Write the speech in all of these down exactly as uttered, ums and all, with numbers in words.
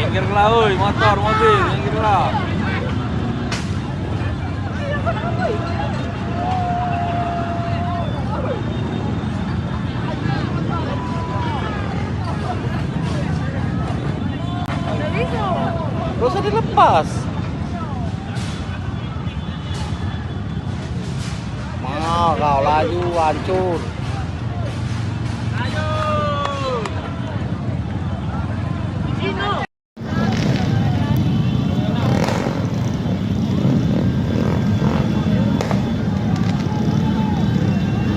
Minggir lah, oi, motor, mobil, minggir lah. Gak usah dilepas. Nah, kau laju, hancur.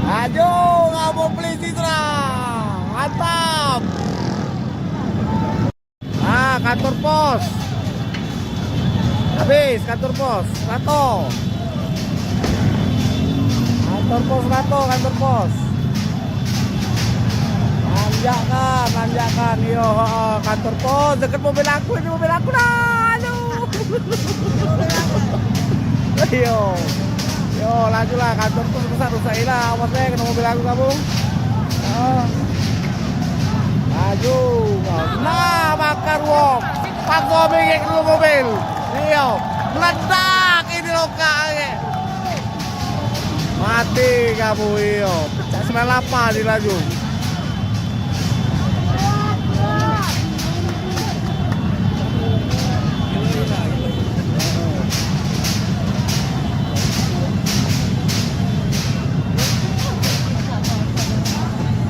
Laju, ngabuk polisi, Sra. Mantap. Ah, kantor pos. Habis kantor pos, rato. Kantor pos rato, kantor pos. Nanjakkan, nanjakkan. Yo, heeh, kantor pos. Deket mobil aku, ini mobil aku dah. Aduh. Yo. Yo, laju lah, kantor pos rusak, rusak lah. Awas deh, kena mobil aku, kamu. Ah. Laju. Nah, bakar wong. Pakso bengek dulu mobil. Iyo. Meledak ini lokak aje. Mati kamu, iyo. Pecak sembilan lapan di laju.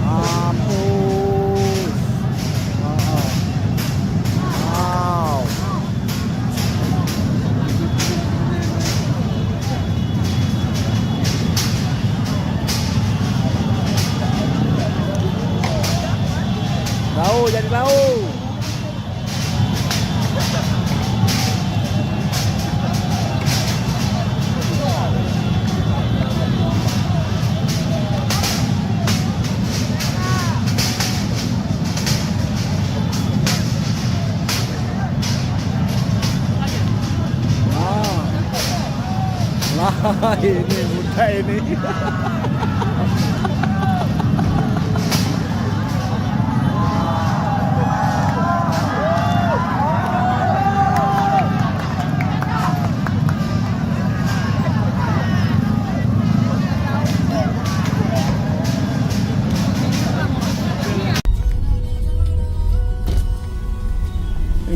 Mampus. Heeh. Wow. Lau, jadi lau. Lah, ini budak ini.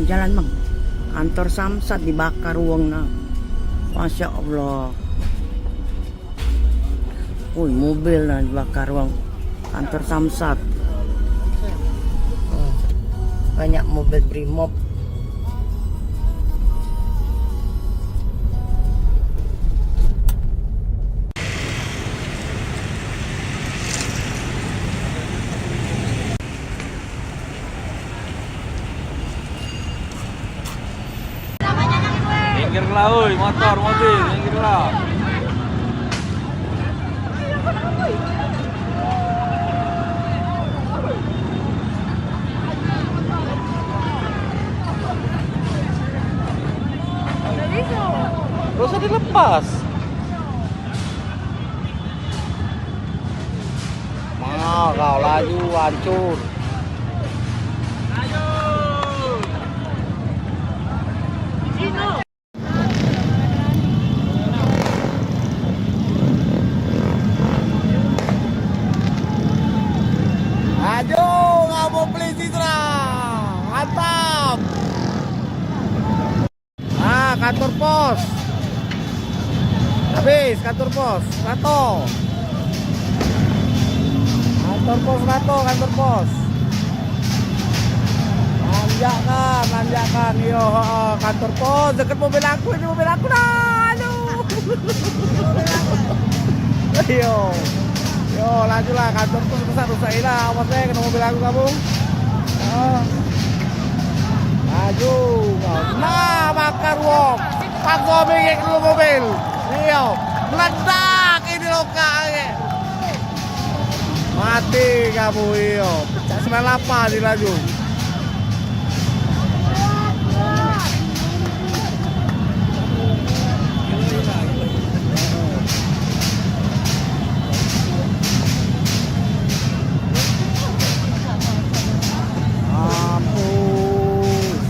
Jalan, Bang. Kantor Samsat dibakar wong nah. Masya Allah. Woi, mobil nah dibakar wong. Kantor Samsat. Oh, banyak mobil Brimob. Minggir lah, oi, motor, mobil, minggir lah. Gak usah dilepas. Nah, kau laju, hancur. Laju, ngabuk polisi, Sra. Mantap. Ah, kantor pos. Habis kantor pos. Rato. Kantor pos rato, kantor pos. Nanjakkan, nanjakkan. Iyo, heeh, kantor pos. Deket mobil aku, ini mobil aku dah. Aduh. Iyo. Yo, laju lah, kantor pos rusak, rusak lah. Awas deh, kena mobil aku, kamu. Ah. Laju kau. Nah, bakar wong. Pakso bengek dulu mobil. Iyo. Meledak ini lokak aje. Mati kamu, iyo. Pecak sembilan lapan di laju. Mampus.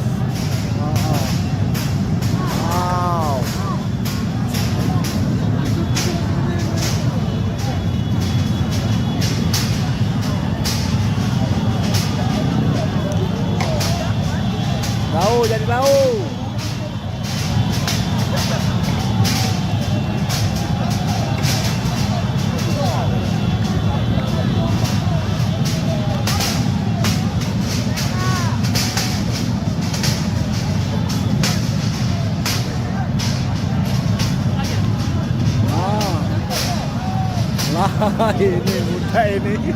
Lau, jadi lau. Ah. Lah, ini muda ini.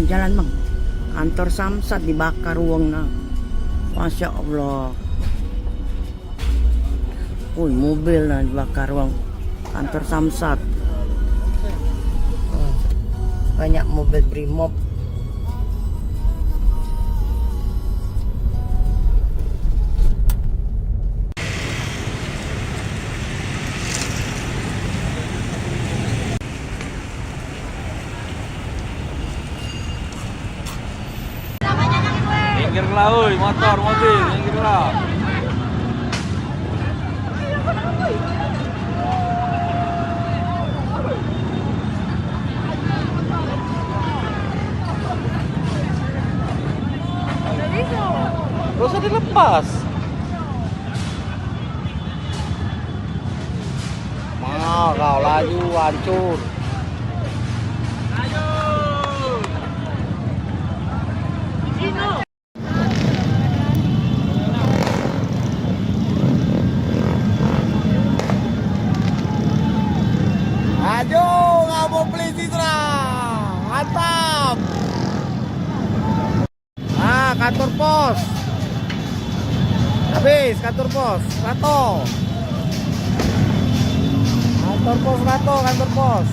Jalan, Bang. Kantor Samsat dibakar wong nah. Masya Allah. Woi, mobil nah dibakar wong. Kantor Samsat. Banyak mobil Brimob. Minggirlah, oi, motor, mobil, minggirlah. Gak usah dilepas. Mana kau laju hancur. Laju kamu polisi serang. Mantap. Ah, kantor pos. Habis kantor pos, Rato. Kantor pos Rato, kantor pos.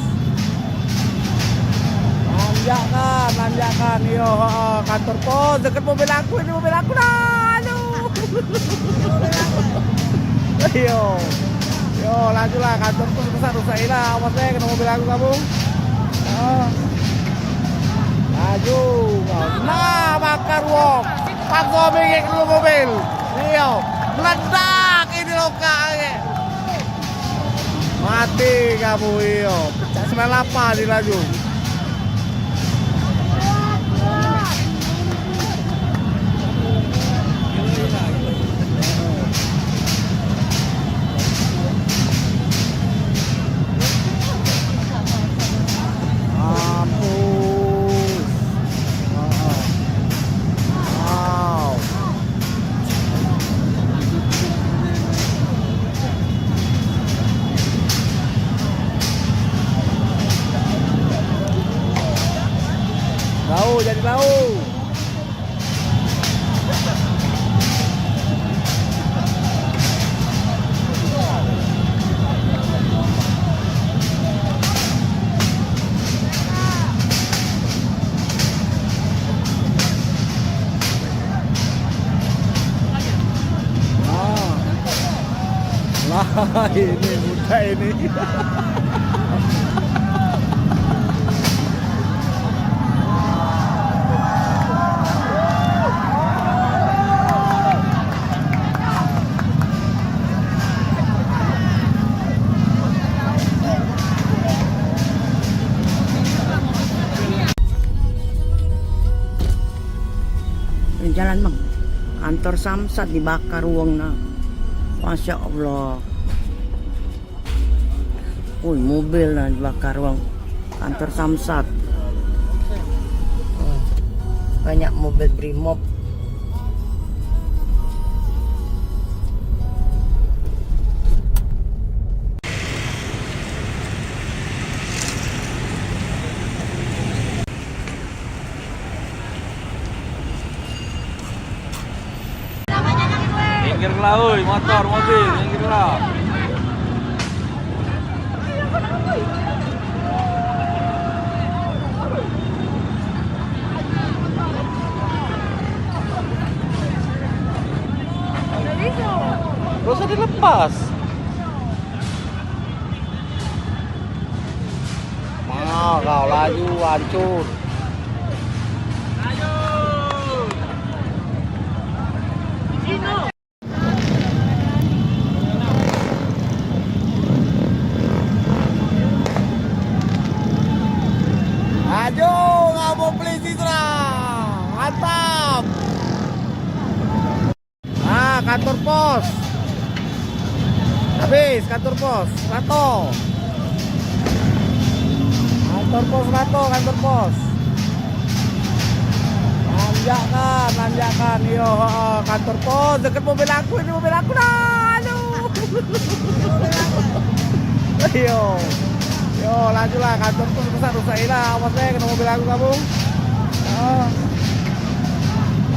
Nanjakkan, nanjakkan. Iyo, heeh, kantor pos deket mobil aku, ini mobil aku dah. Aduh. Iyo. Yo, lajulah kantor pos rusak, rusak ilah. Awas deh kena mobil aku kamu. Ah. Laju. Nah, bakar wong. Pakso bengek dulu mobil. Iyo. Meledak ini lokak. Mati kamu, iyo. Pecah sembilan lapan ni laju. Mampus. Wow. Lau, jadi lau. Lah, ini muda ini. Jalan, Bang. Kantor Samsat dibakar wong nah. Masya Allah. Woi, mobil nah dibakar wong. Kantor Samsat. Banyak mobil Brimob. Minggirlah, oi, motor, mobil, minggirlah. Gak usah dilepas. Ah, kau laju hancur. Laju, kamu polisi serang. Mantap. Ah, kantor pos. Habis kantor pos, rato. Kantor pos rato, kantor pos. Nanjakkan, nanjakkan. Yo, heeh, kantor pos deket mobil aku, ini mobil aku dah. Aduh. Yo. Yo, lajulah, kantor pos rusak, rusak ilah. Awas deh, kena mobil aku kamu. Oh.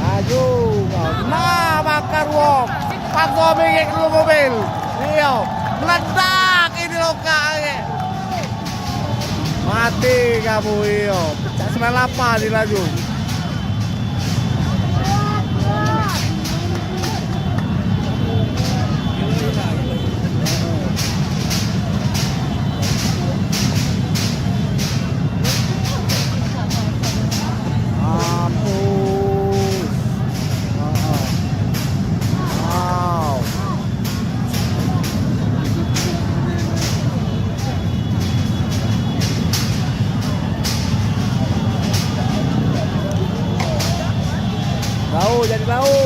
Laju. Nah, bakar wong. Pakso mingit dulu mobil. Iyo. Meledak ini lokal. Mati kamu, iyo. Pecak sembilan lapan di laju. Mampus. Heeh. Wow. Bau, jadi bau.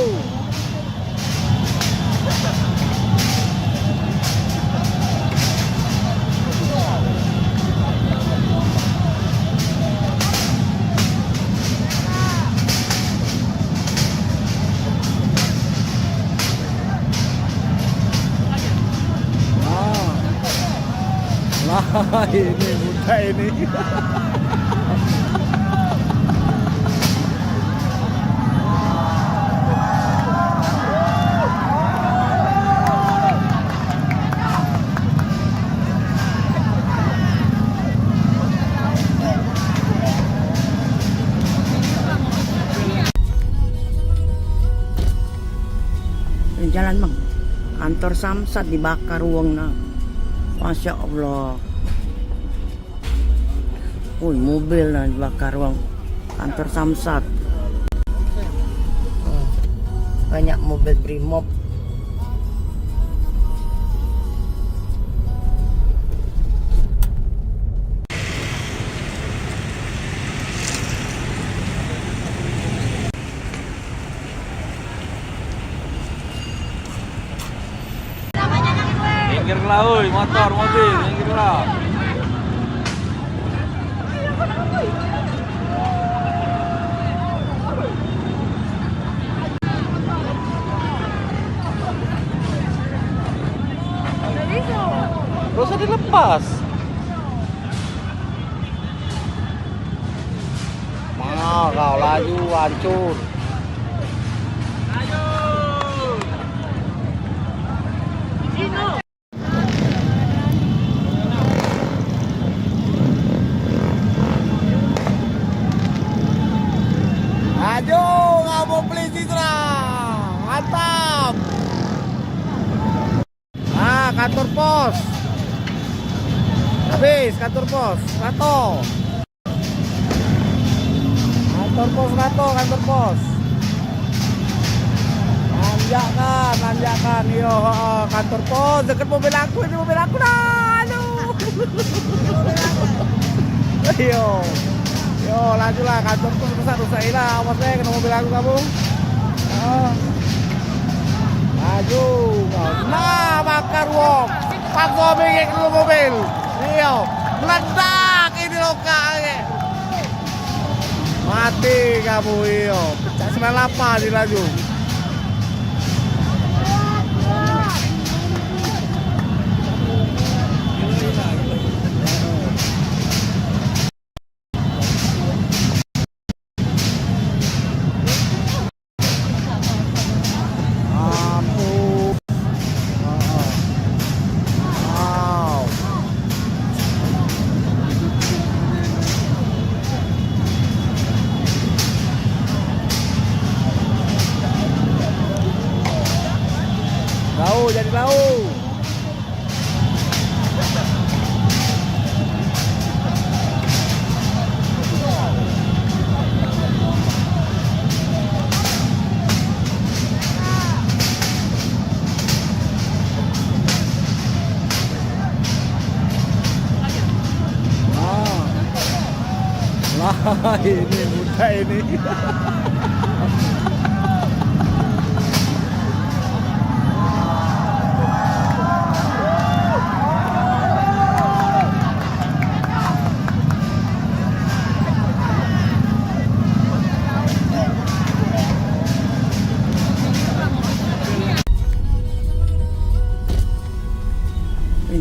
Ah. Lah, ini budak ini. Jalan, Bang. Kantor Samsat dibakar wong nah. Masya Allah. Woi, mobil nah dibakar wong. Kantor Samsat. Banyak mobil Brimob. Minggirlah, oi, motor, mobil, minggirlah. Gak usah dilepas. Mana kau laju hancur. Laju, kamu polisi serang. Mantap. Ah, kantor pos. Habis kantor pos. Rato. Kantor pos rato, kantor pos. Nanjakkan, nanjakkan. Iyo, heeh, kantor pos deket mobil aku, ini mobil aku dah. Aduh. Iyo. Yo, lajulah, kantor pos rusak, rusak ilah. Awas deh, kena mobil aku kamu. Oh. Laju. Nah, bakar wong. Pakso mingit dulu mobil. Iyo. Meledak ini lokal. Mati kamu, iyo. Pecak sembilan lapan di laju. Ampun. Wow. Lau, jadi lau. Ini budak ini.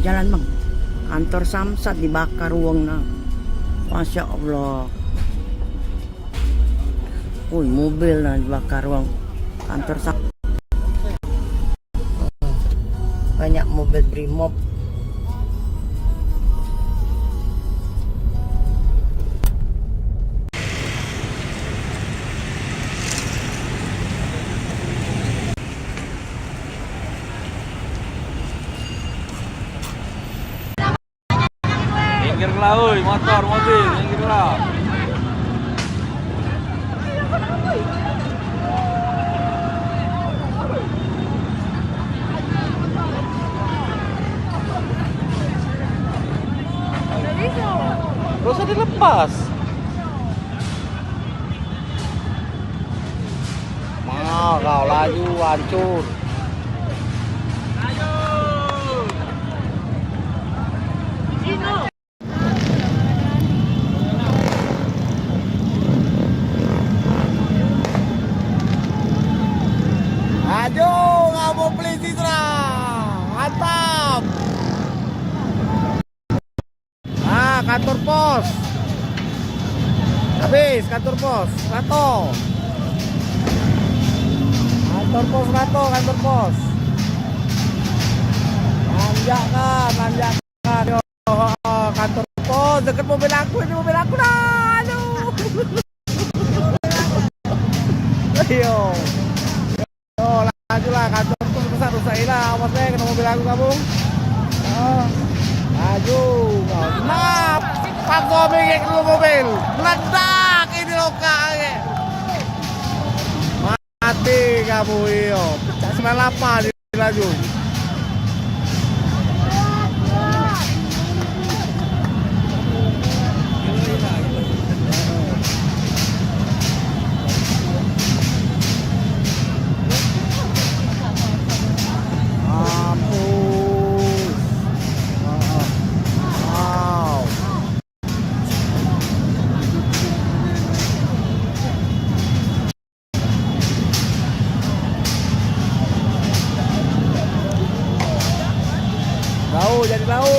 Jalan, Bang. Kantor Samsat dibakar wong nah. Masya Allah. Woi, mobil nah dibakar wong. Kantor Sam-, banyak mobil Brimob. Minggirlah, oi, motor, mobil, minggirlah. Gak usah dilepas. Mau kau laju hancur. Laju, kamu polisi serang. Mantap. Ah, kantor pos. Habis kantor pos, rato. Kantor pos rato, kantor pos. Nanjak kan, nanjak kan. Yo, kantor pos deket mobil aku, ini mobil aku dah. Aduh. Ayo. Oh, laju lah, kantor tu rusak, rusak lah. Awas deh, kena mobil aku gabung. Oh, laju. Nah, paksa mengek dulu mobil. Meledak ini lokak. Mati kamu, iyo. Cak sembilan lapan. Laju. Mampus. Wow. Lau, jadi lau.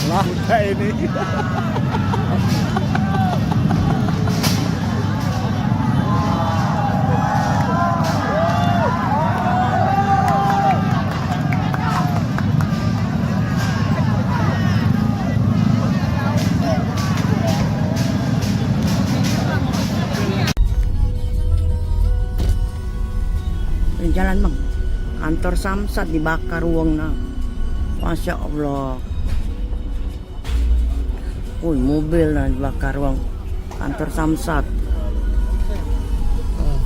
Nah, lah, udah ini. Jalan, Bang. Kantor Samsat dibakar wong nah. Masya Allah. Woi, mobil nah dibakar wong. Kantor Samsat. Hmm.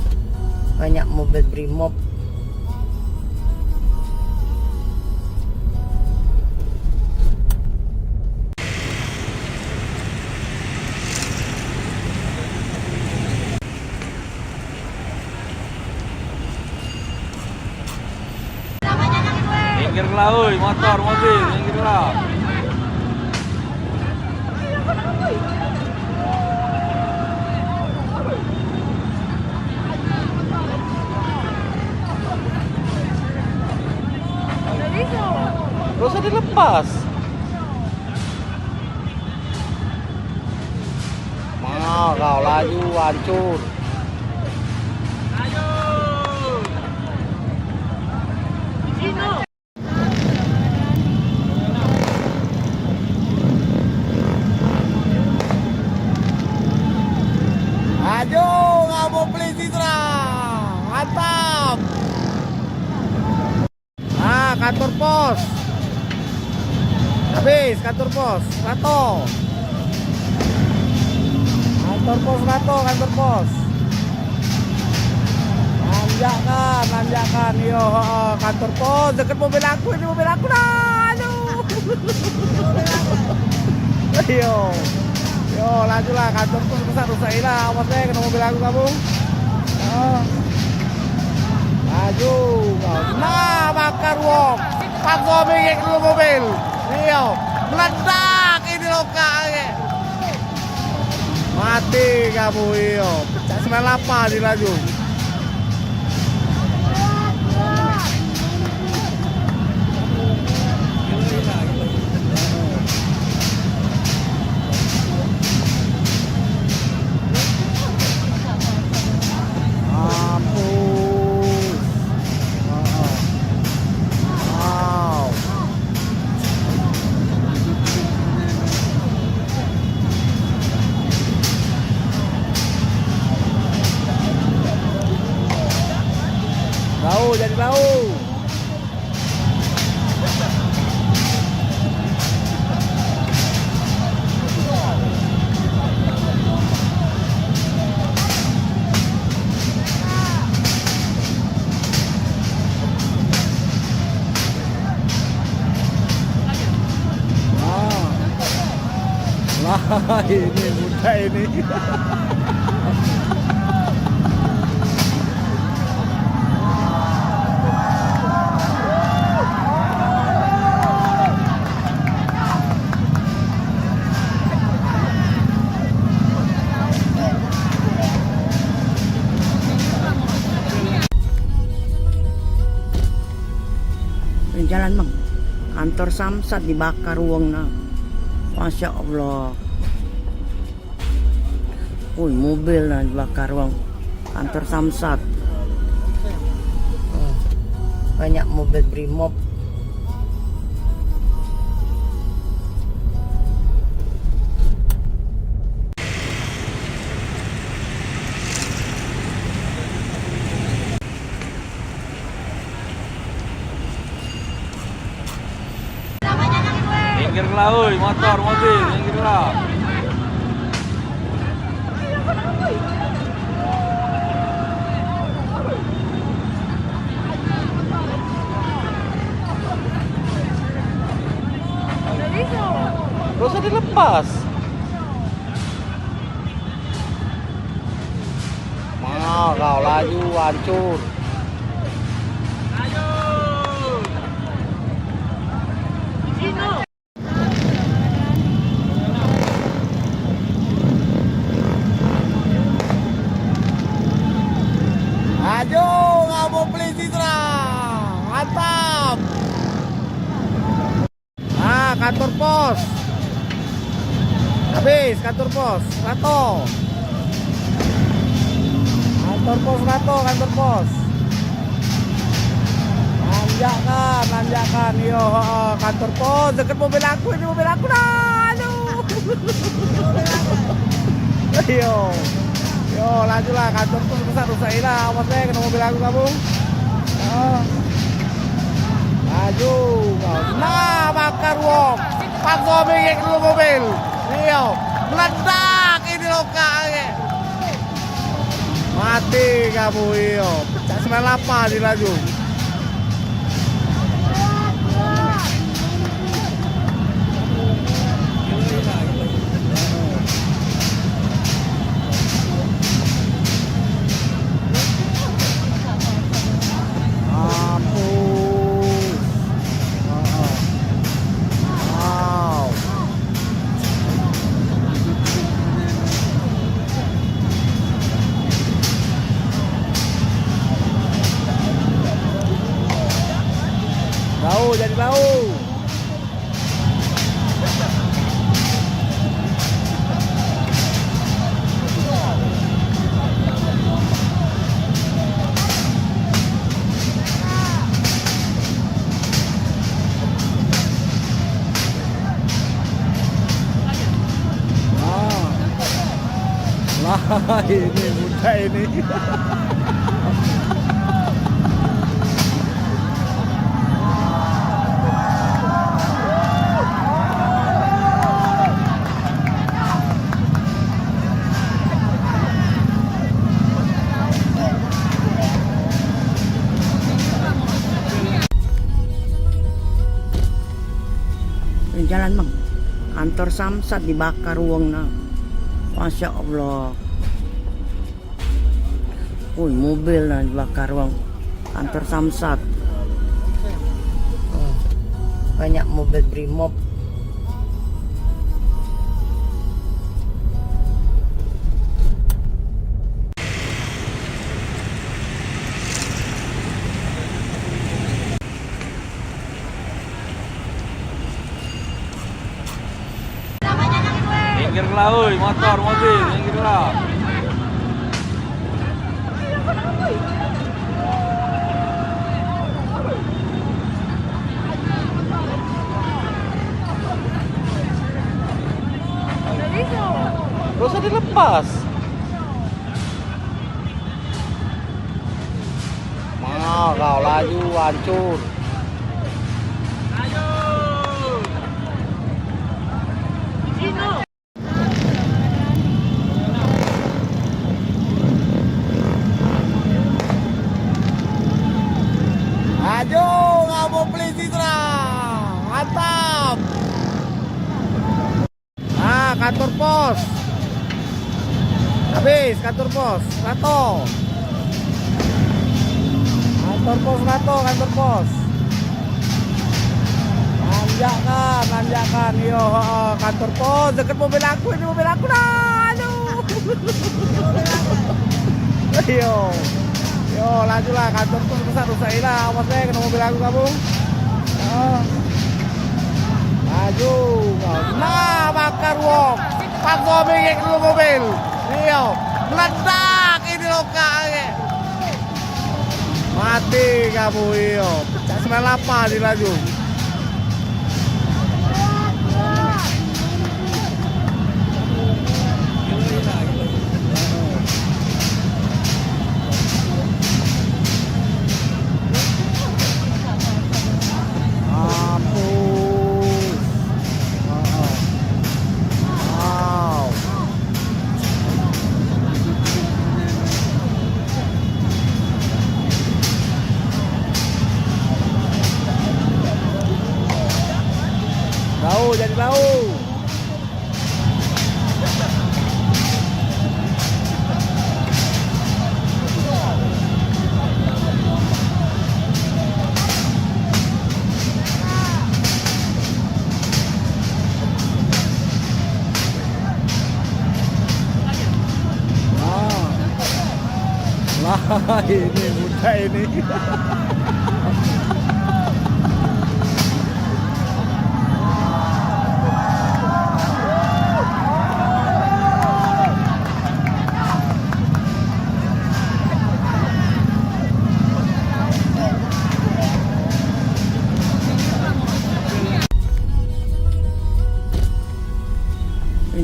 Banyak mobil Brimob. Minggirlah, oi, motor, mobil, minggirlah. Gak usah dilepas. Mau kau laju hancur. Laju, kamu polisi serang. Mantap. Ah, Kantor pos. Habis kantor pos. Rato. Kantor pos Rato, kantor pos. Nanjakkan, nanjakkan. Yo, heeh, kantor pos. Deket mobil aku, ini mobil aku dah. Aduh. Yo. Yo, lajulah kantor pos rusak, rusak ilah. Awas deh, kena mobil aku kamu. Yo. Laju. Nah, bakar wong. Pakso bengek dulu mobil. Iyo. Meledak ini lokak. Mati kamu, iyo. Cak sembilan lapan di laju. Mampus. Wow. Bau, jadi bau. Wah. Wah, ini muda ini. Jalan, Bang. Kantor Samsat dibakar wong nah. Masya Allah. Woi, mobil nah dibakar wong. Kantor Samsat. Oh, banyak mobil Brimob. Minggirlah, oi, motor, mobil, minggirlah. Gak usah dilepas. Mau kau laju hancur. Laju, kamu polisi serang. Mantap. Ah, kantor pos. Habis kantor pos. Rato. Kantor pos Rato, kantor pos. Nanjakkan, nanjakkan. Iyo, heeh, kantor pos. Deket mobil aku, ini mobil aku dah. Aduh. Iyo. Yo, lajulah kantor pos rusak, rusak ilah. Awas deh, kena mobil aku kamu. Yo. Laju. Nah, bakar wong. Pakso bengek dulu mobil. Iyo. Meledak ini lokak. Mati kamu, iyo. Cak sembilan lapan di laju. Mampus. Wow. Bau, jadi bau. Wah. Wah, ini muda ini. Jalan, Bang. Kantor Samsat dibakar wong nah. Masya Allah. Woi, mobil nah dibakar wong. Kantor Samsat. Oh, banyak mobil Brimob. Minggirlah, oi, motor, mobil, minggirlah. Gak usah dilepas. Mau kau laju hancur. Laju, kamu polisi, Tra. Mantap. Ah, kantor pos. Habis kantor pos, Rato. Kantor pos Rato, kantor pos. Tanjakan, tanjakan. Yo, heeh, kantor pos deket mobil aku, ini mobil aku dah. Aduh. Yo. Yo, lajulah kantor pos rusak, rusak lah. Awas deh kena mobil aku kamu. Heeh. Laju. Nah, bakar wong. Paksa bengek dulu mobil. Iyo. Meledak ini lokak. Mati kamu, iyo. Cak sembilan lapan ni laju. Mampus. Wow. Bau, jadi bau. Wah. Wah, ini budak ini.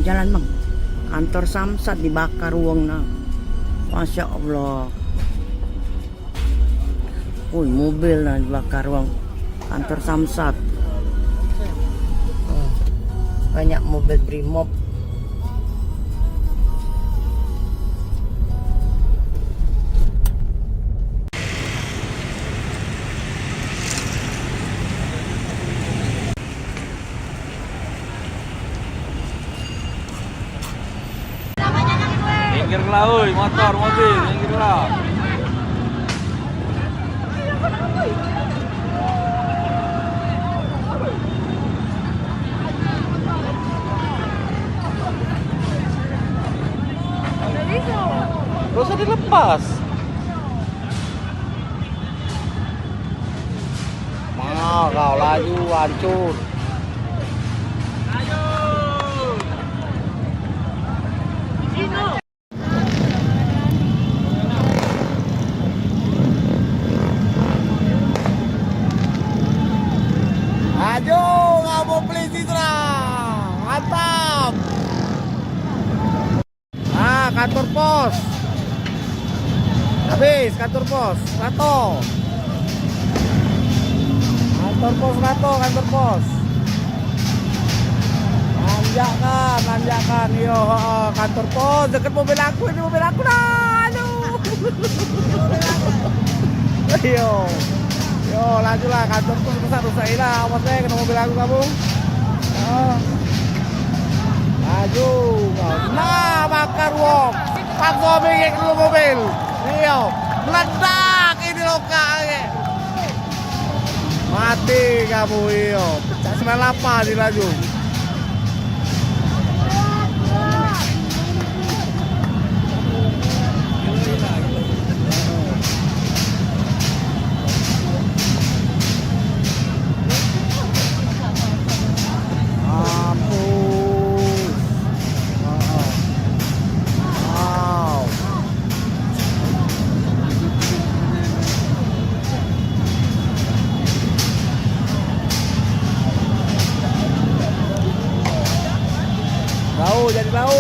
Jalan, Bang. Kantor Samsat dibakar wong nah. Masya Allah. Woi, mobil nah dibakar wong. Kantor Samsat. Oh, banyak mobil Brimob. Minggirlah, oi, motor, mobil, minggirlah. Gak usah dilepas. Mau kau laju hancur. Laju kamu polisi, Tra. Mantap. Ah, kantor pos. Habis kantor pos. Rato. Kantor pos Rato, kantor pos. Tanjakan, tanjakan. Iyo, heeh, kantor pos deket mobil aku, ini mobil aku dah. Aduh. Iyo. Yo, lajulah kantor pos rusak, rusak lah. Awas deh kena mobil aku kamu. Laju. Nah, bakar wong. Pakso bingit dulu mobil. Iyo. Meledak ini lokak ni. Mati kamu, iyo. Cak sembilan lapan ni laju. Mampus. Heeh. Wow. Lau, jadi lau.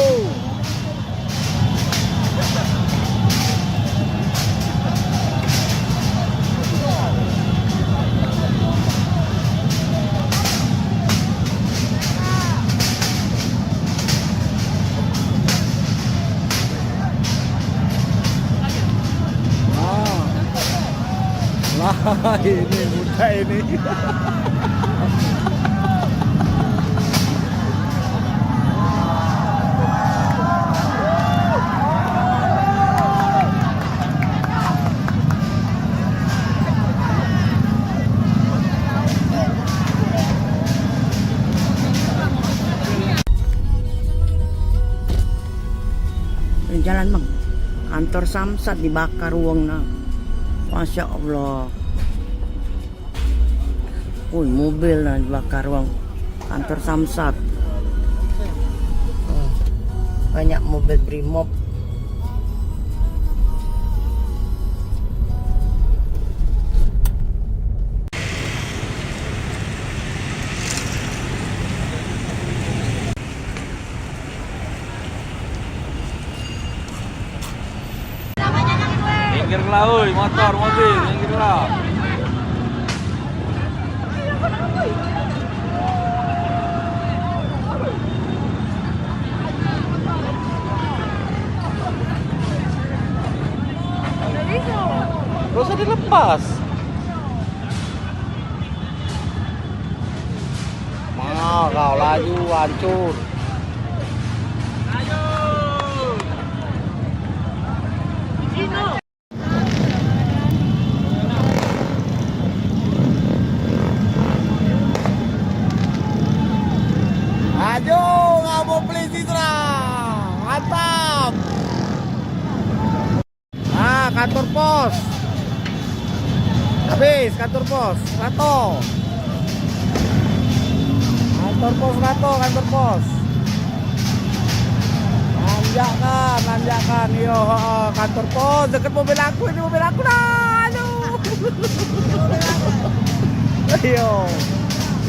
Wah, ini muda ini. Jalan, Bang. Kantor Samsat dibakar wong nah. Masya Allah. Woi, mobil nah dibakar wong. Kantor Samsat. Hmm. Banyak mobil Brimob. Minggirlah, oi, motor, mobil, minggirlah. Gak usah dilepas. Mau kau laju hancur. Laju kamu polisi serang. Mantap. Ah, kantor pos. Habis kantor pos, rato. Kantor pos rato, kantor pos. Nanjakkan, nanjakkan. Iyo, heeh, kantor pos deket mobil aku, ini mobil aku dah. Aduh. Iyo.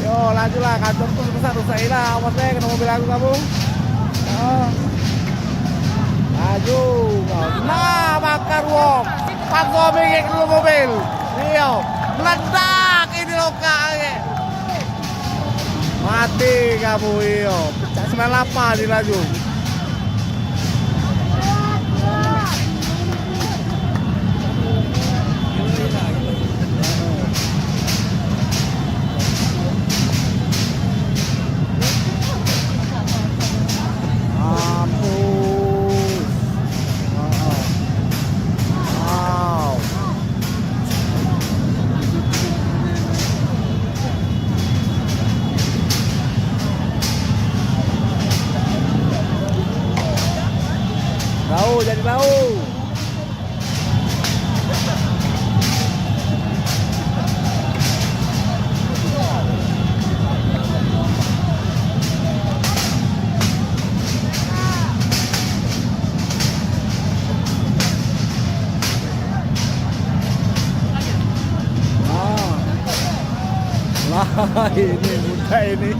Yo, lajulah, kantor pos rusak, rusak ilah. Awas deh, kena mobil aku kamu. Yo. Laju. Nah, bakar wong. Pakso bingit dulu mobil. Iyo. Meledak ini lokak ni. Mati kamu, iyo. Cak sembilan lapan ni laju. Mampus. Heeh. Wow. Bau, jadi bau. Wah. Wah, ini muda ini.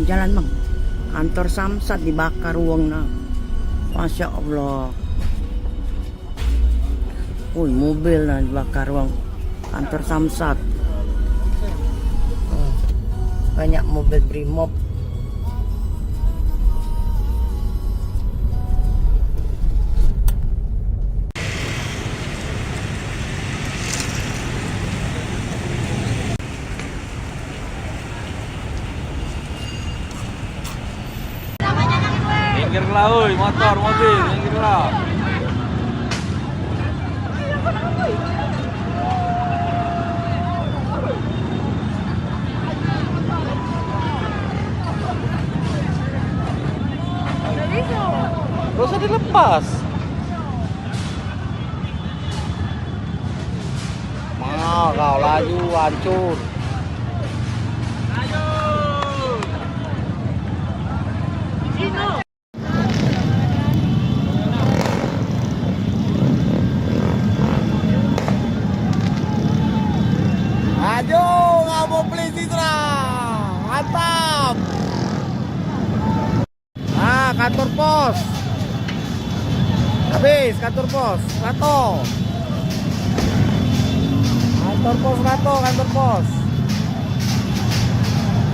Jalan, Bang. Kantor Samsat dibakar wong nah. Masya Allah. Ui, mobil nah dibakar wong. Kantor Samsat. Hmm. Banyak mobil Brimob. Minggirlah, oi, motor, mobil, minggirlah. Gak usah dilepas. Mau kau laju hancur. Laju, kamu polisi serang. Mantap. Ah, kantor pos. Habis kantor pos, rato. Kantor pos rato, kantor pos.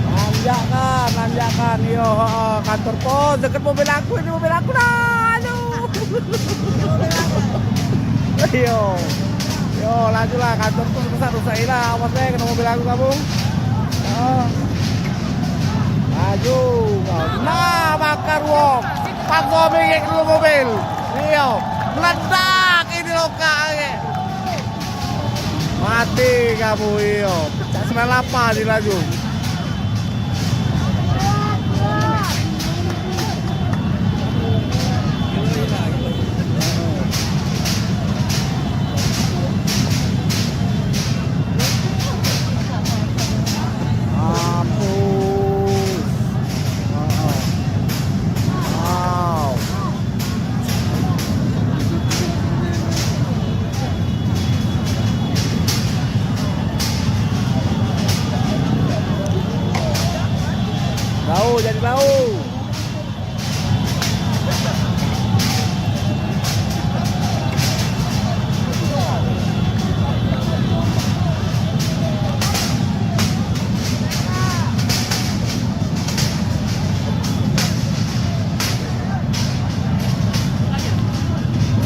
Nanjakkan, nanjakkan. Yo, heeh, kantor pos deket mobil aku, ini mobil aku dah. Aduh. Yo. Yo, lajulah kantor pos rusak, rusak ilah. Awas deh kena mobil aku kamu. Yo. Laju. Nah, bakar wong. Paksa minggir dulu mobil. Iyo. Meledak ini lokak. Mati kamu, iyo. Cak sembilan lapan ni laju. Mampus. Wow. Bau, jadi bau.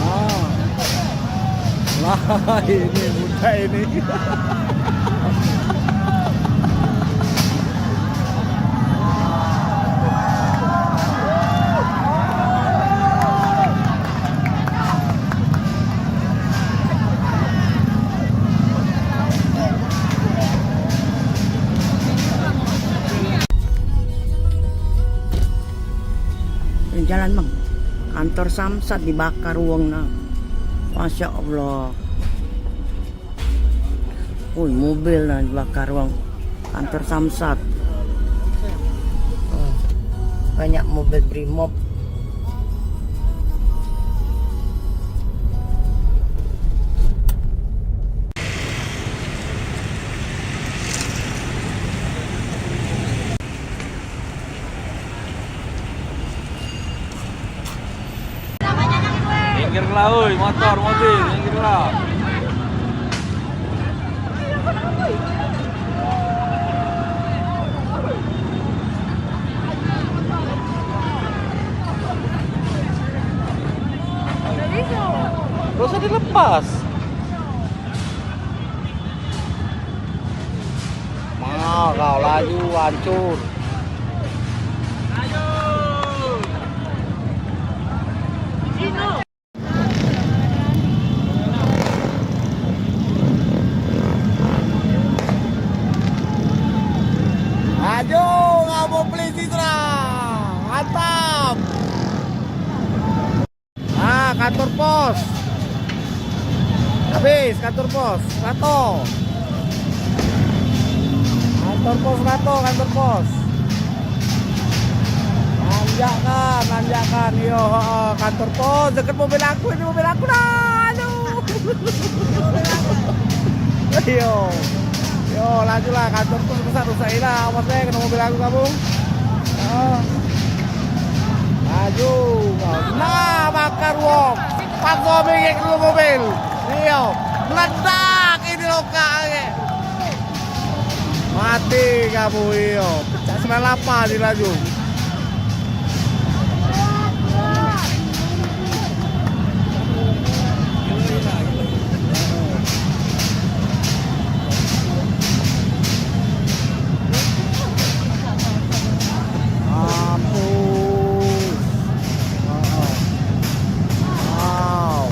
Ah. Lah, ini muda ini. Jalan, Bang. Kantor Samsat dibakar wong nah. Masya Allah. Ui, mobil nah dibakar wong. Kantor Samsat. Hmm. Banyak mobil Brimob. Minggirlah, oi, motor, mobil, minggirlah. Gak usah dilepas. Mau kau laju hancur. Laju, kamu polisi serang. Mantap. Ah, kantor pos. Habis kantor pos, rato. Kantor pos rato, kantor pos. Nanjakkan, nanjakkan. Yo, heeh, kantor pos deket mobil aku, ini mobil aku dah. Aduh. Yo. Yo, lajulah kantor pos rusak, rusak ilah. Awas deh kena mobil aku kamu. Yo. Laju. Nah, bakar wong. Paksa minggir dulu mobil. Iyo, meledak ini lokak ni. Mati kamu, iyo. Cak sembilan lapan ni laju. Mampus. Heeh. Wow.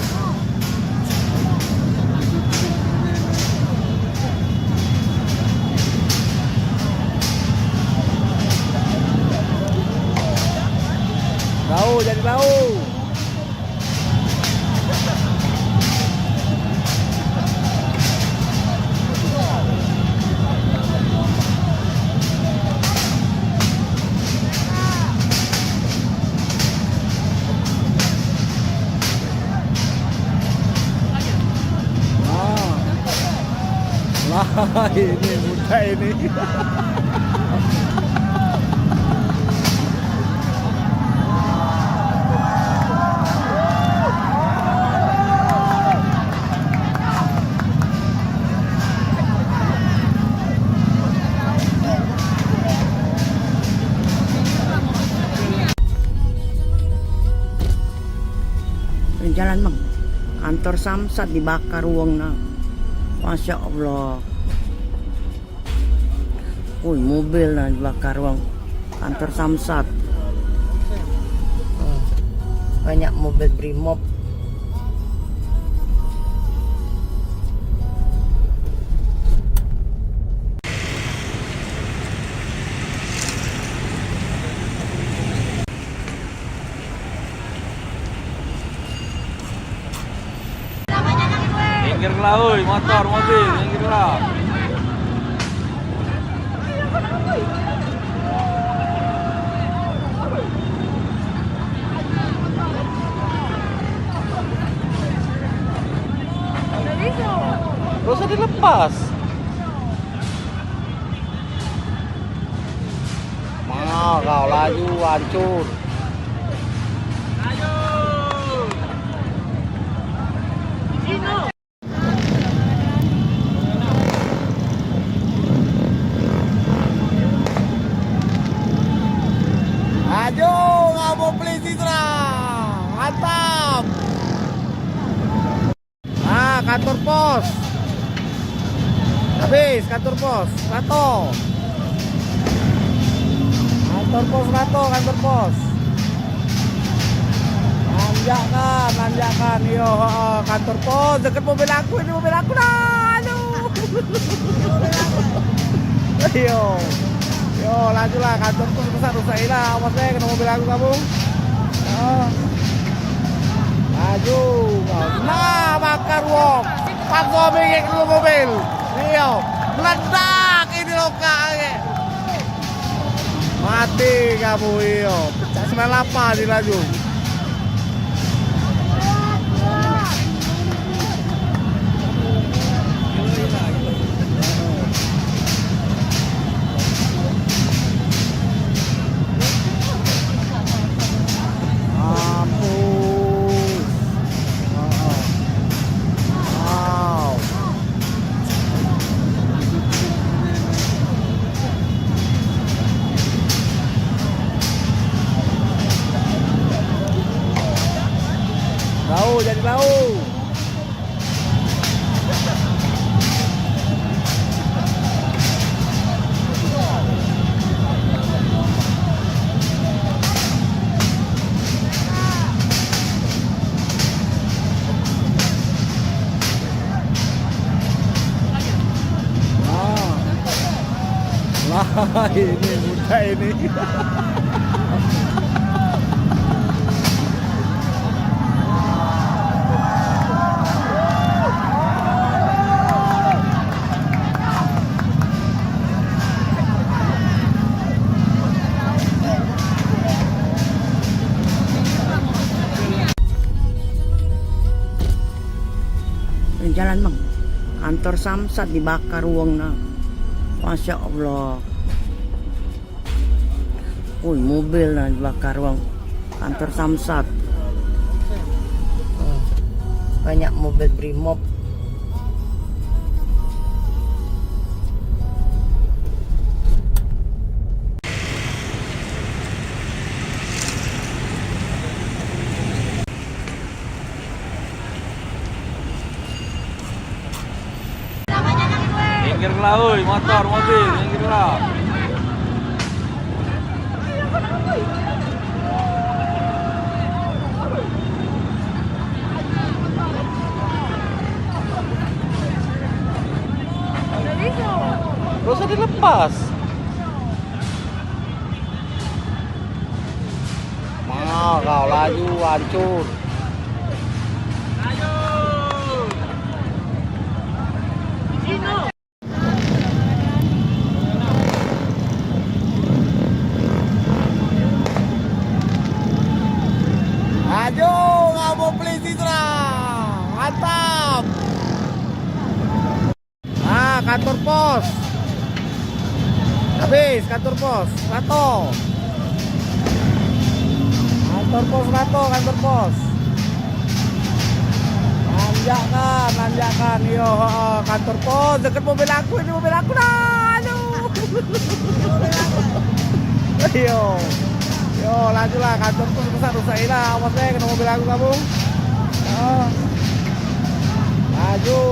Bau, jadi bau. Ah. Lah, ini mudah ini. Jalan, Bang. Kantor Samsat dibakar wong nah. Masya Allah. Woi, mobil nah dibakar wong. Kantor Samsat. Hmm. Banyak mobil Brimob. Minggirlah, oi, motor, mobil, minggirlah. Gak usah dilepas. Mano kau laju, hancur. Laju, ngabuk polisi tu lah. Mantap. Ah, kantor pos. Habis kantor pos, rato. Kantor pos rato, kantor pos. Nanjakkan, nanjakkan. Iyo, heeh, kantor pos. Deket mobil aku, ini mobil aku dah. Aduh. Iyo. Yo, lajulah kantor pos rusak, rusak ilah. Awas deh, kena mobil aku kamu. Ah. Laju. Nah, bakar wong. Pakso bingit dulu mobil. Iyo. Meledak ini lokak ni. Mati kamu, iyo. Cak sembilan lapan ni laju. Mampus. Heeh. Wow. Bau, jadi bau. Wah, ini mudah ini. Jalan, Bang. Kantor Samsat dibakar wong nah. Masya Allah. Woi, mobil nah dibakar wong. Kantor Samsat. Banyak mobil Brimob. Minggir lah, oi, motor, mobil, minggir lah. Gak usah dilepas. Mau kau laju, hancur. Laju, kamu polisi tu lah. Mantap. Ah, kantor pos. Habis kantor pos. Rato. Kantor pos rato, kantor pos. Nanjakkan, nanjakkan. Iyo, heeh, kantor pos. Deket mobil aku, ini mobil aku dah. Aduh. Iyo. Yo, laju lah. Kantor pos rusak, rusak lah. Awas deh, kena mobil aku kamu. Yo. Laju.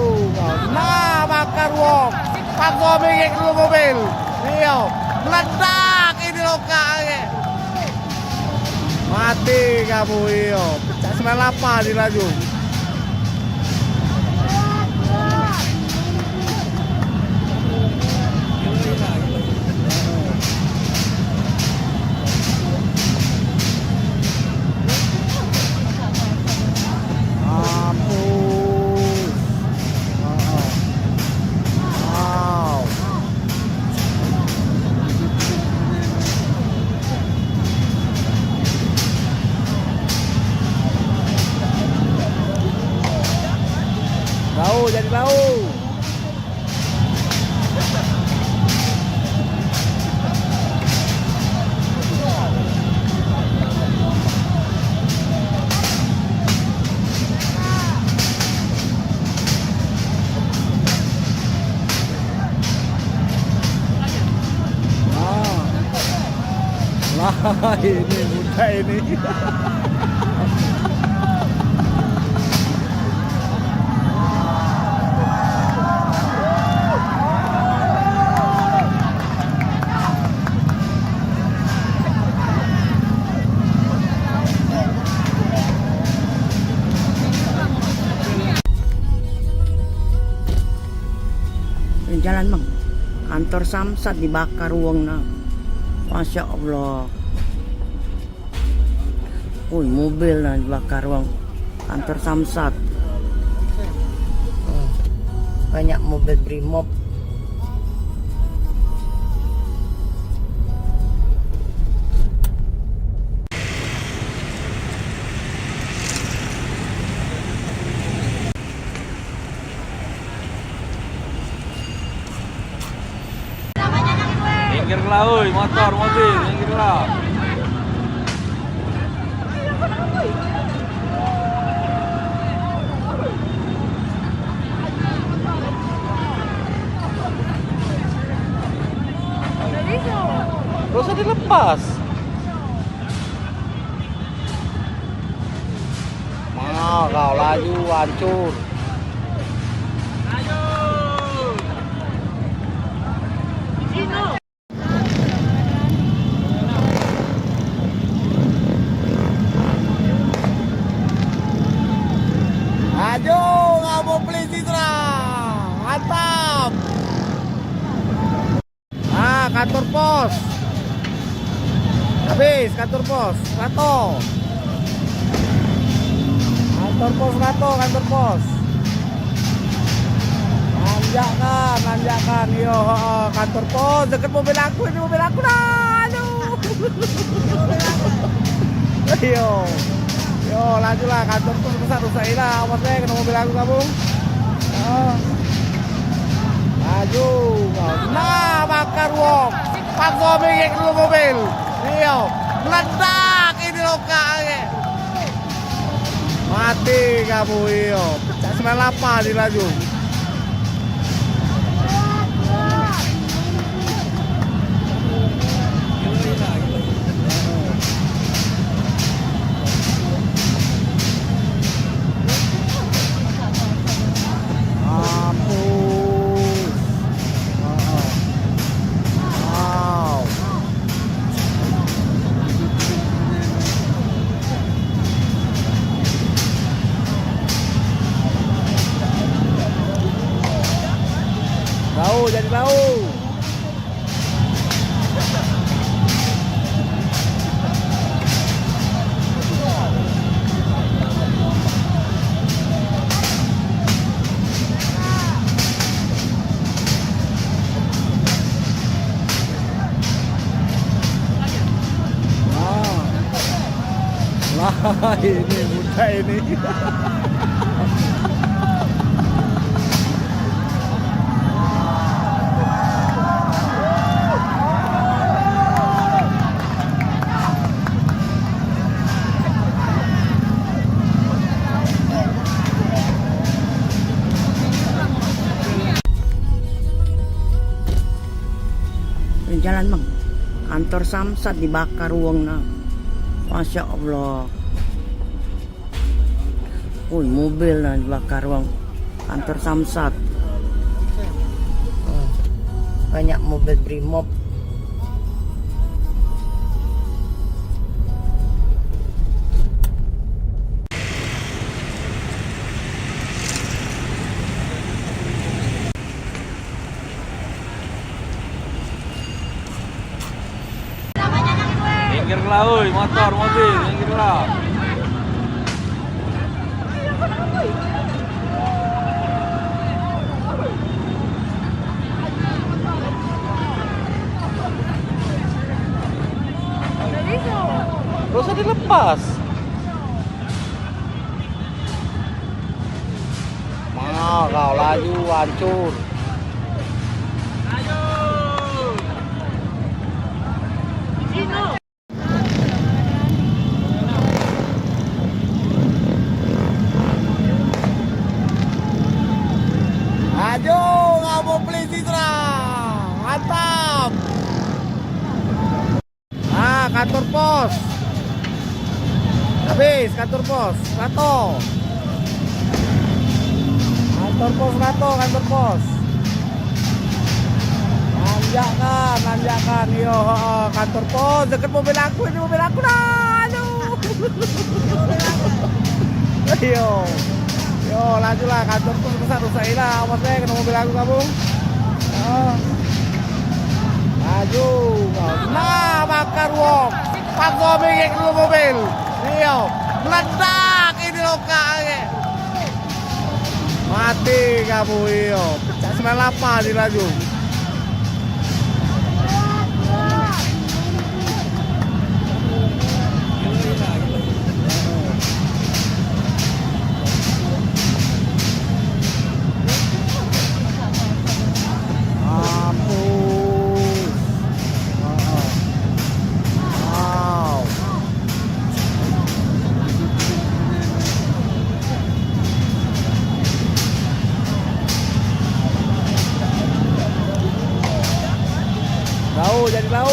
Nah, bakar wong. Pakso bingit dulu mobil. Iyo. Meledak ini lokak. Mati kamu, iyo. Cak sembilan lapan ni laju. Mampus. Wow. Bau, jadi bau. Ah. Lah, ini mudah ini. Jalan, Bang. Kantor Samsat dibakar wong nah. Masya Allah. Woi, mobil nah dibakar wong. Kantor Samsat. Hmm. Banyak mobil Brimob. Minggir lah, oi, motor, mobil, minggir lah. Gak usah dilepas. Mau kau laju, hancur. Laju, kamu polisi tu lah. Mantap. Ah, kantor pos. Habis kantor pos, rato. Kantor pos rato, kantor pos. Nanjakkan, nanjakkan. Iyo, heeh, kantor pos deket mobil aku, ini mobil aku dah. Aduh. Iyo. Yo, laju lah, kantor pos rusak, rusak lah. Awas deh, kena mobil aku kamu. Yo. Laju. Nah, bakar wong. Pakso bingit dulu mobil. Iyo. Meledak ini lokak. Mati kamu, iyo. Cak sembilan lapan ni laju. Mampus. Wow. Bau, jadi bau. Wah. Wah, ini mudah ini. Jalan, Bang. Kantor Samsat dibakar wong nah. Masya Allah. Woi, mobil nah dibakar wong. Kantor Samsat. Hmm. Banyak mobil Brimob. Minggirlah, oi, motor, mobil, minggirlah. Gak usah dilepas. Mau kau laju hancur. Laju, kamu beli Citra. Mantap. Ah, kantor pos. Habis kantor pos, rato. Kantor pos rato, kantor pos. Nanjakkan, nanjakkan. Iyo, heeh, kantor pos deket mobil aku, ini mobil aku dah. Aduh. Iyo. Yo, lajulah, kantor pos rusak, rusak ilah. Awas deh, kena mobil aku kamu. Heeh. Laju. Nah, bakar wong. Pakso bingit dulu mobil. Iyo. Meledak ini lokak. Mati kamu, iyo. Cak sembilan lapan ni laju. Mampus. Wow. Bau, jadi bau.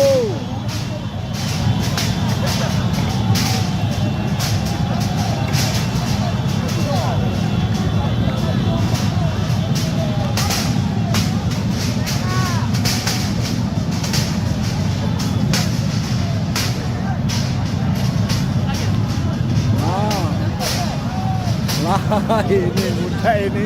Wah. Wah, ini mudah ini.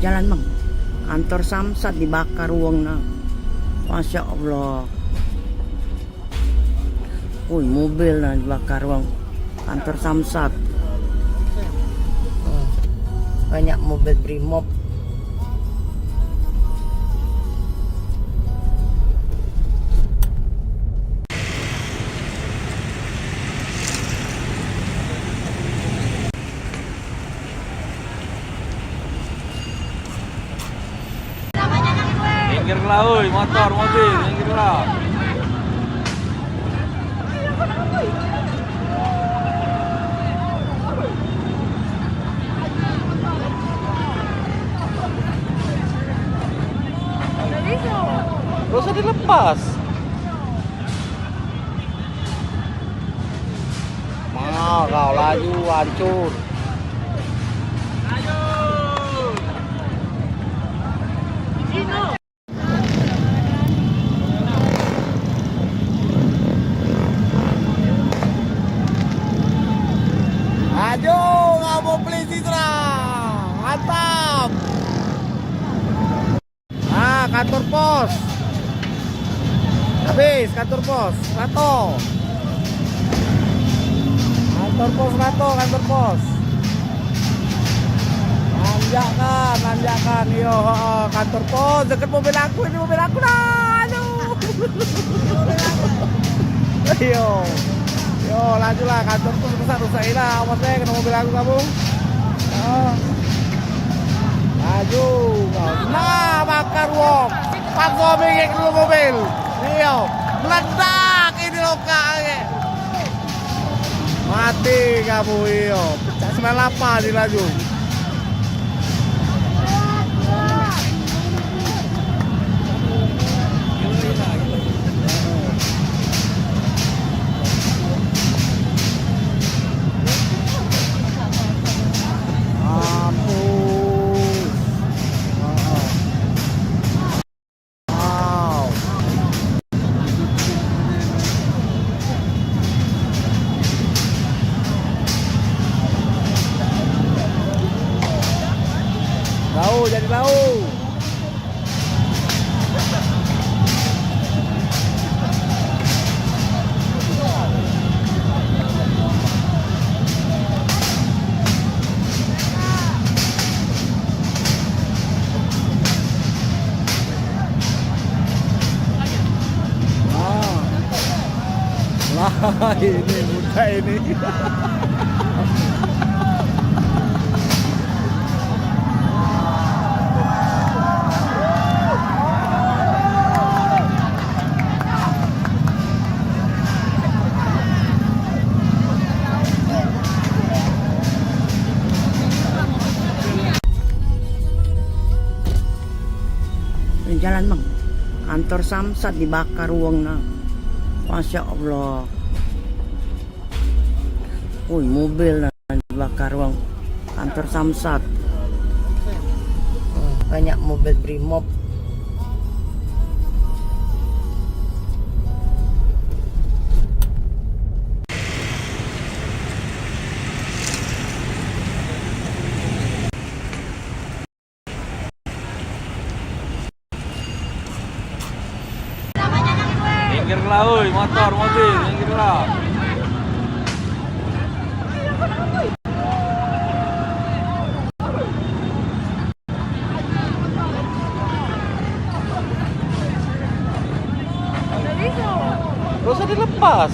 Jalan, Bang. Kantor Samsat dibakar wong nah. Masya Allah. Woi, mobil nah dibakar wong. Kantor Samsat. Hmm. Banyak mobil Brimob. Oi, motor, mobil, minggirlah. Gak usah dilepas. Mau kau laju, hancur. Laju, kamu polisi serang. Mantap. Ah, kantor pos. Habis kantor pos, rato. Kantor pos rato, kantor pos. Nanjakkan, nanjakkan. Iyo, heeh, kantor pos. Deket mobil aku, ini mobil aku dah. Aduh. Iyo. Yo, lajulah kantor pos rusak, rusak ilah. Awas deh, kena mobil aku kamu. Heeh. Laju kau. Nah, bakar wong. Pakso bingit dulu mobil. Iyo. Meledak ini lokak. Mati kamu, iyo. Cak sembilan lapan ni laju. Mampus. Wow. Lau, jadi lau. Wah. Lah, ini muda ini. Jalan, Bang. Kantor Samsat dibakar wong nah. Masya Allah. Woi, mobil nah dibakar wong. Kantor Samsat. Oh, banyak mobil Brimob. Minggirlah, oi, motor, mobil, minggirlah. Gak usah dilepas.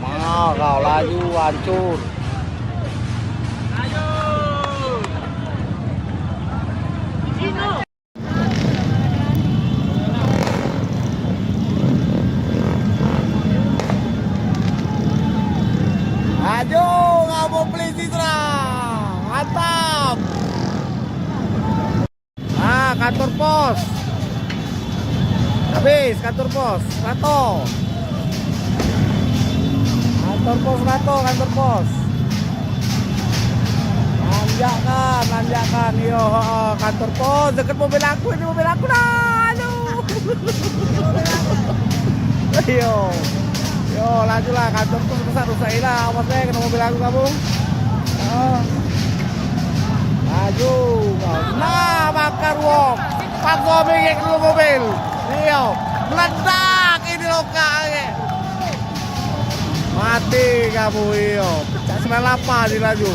Mau kau laju, hancur. Laju, kamu polisi serang. Mantap. Ah, kantor pos. Habis kantor pos, rato. Kantor pos rato, kantor pos. Nanjakkan, nanjakkan. Iyo, heeh, kantor pos. Deket mobil aku, ini mobil aku dah. Aduh. Iyo. Yo, lajulah, kantor pos rusak, rusak ilah. Awas deh, kena mobil aku kamu. Oh. Laju kau. Nah, bakar wong. Pakso bingit dulu mobil. Iyo. Meledak ini lokak. Mati kamu, iyo. Cak sembilan lapan ni laju.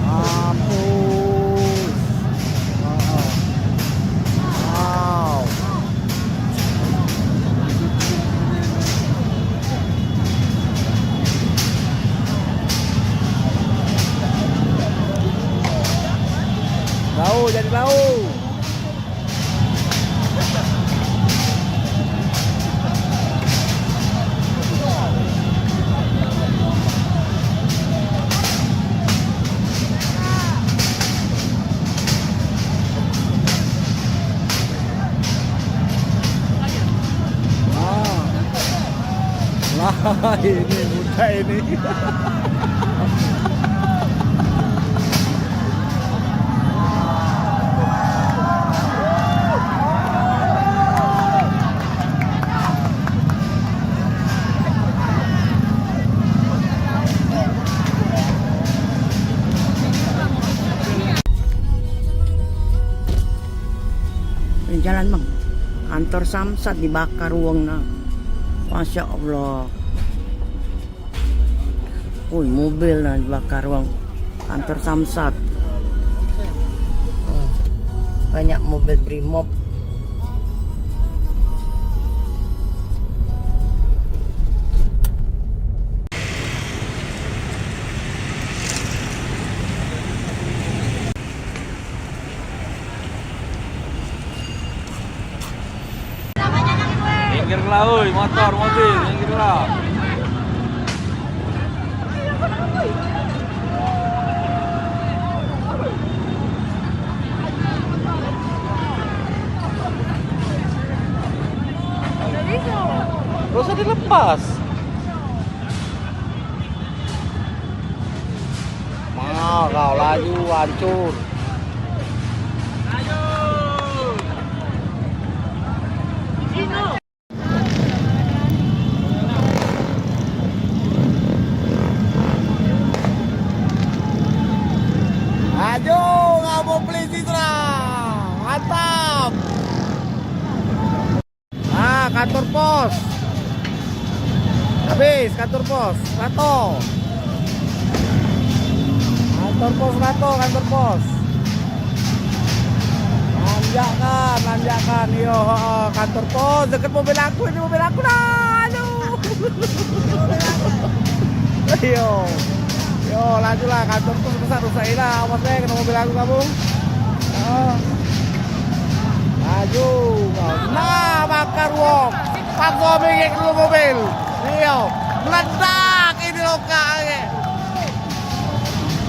Mampus. Tahu. Ah. Lah, ini muda ini. Jalan, Bang. Kantor Samsat dibakar wong nah. Masya Allah. Woi, mobil nah dibakar wong. Kantor Samsat. Oh, banyak mobil Brimob. Minggirlah, oi, motor, mobil, minggirlah. Gak usah dilepas. Mahal kau laju, hancur. Laju, ngabuk polisi serang. Mantap. Ah, kantor pos. Habis kantor pos, Rato. Kantor pos Rato, kantor pos. Nanjakkan, nanjakkan. Yo, heeh, kantor pos deket mobil aku, ini mobil aku dah. Aduh. Yo. Yo, lajulah kantor pos rusak, rusak ilah. Awas deh kena mobil aku kamu. Heeh. Laju. Nah, bakar wong. Paksa bengek dulu mobil. Iyo. Meledak ini lokak.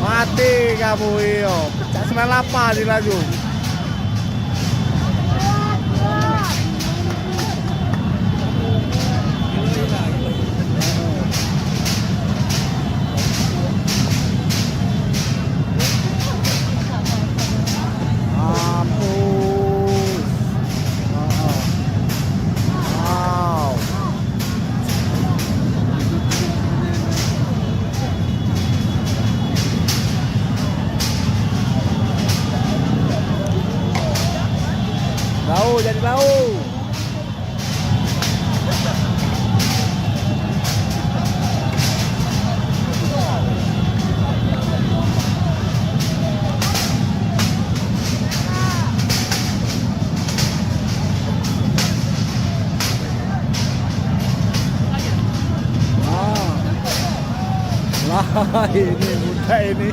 Mati kamu, iyo. Cak sembilan lapan ni laju. Mampus. Wow. Bau, jadi bau. Lah, ini muda ini.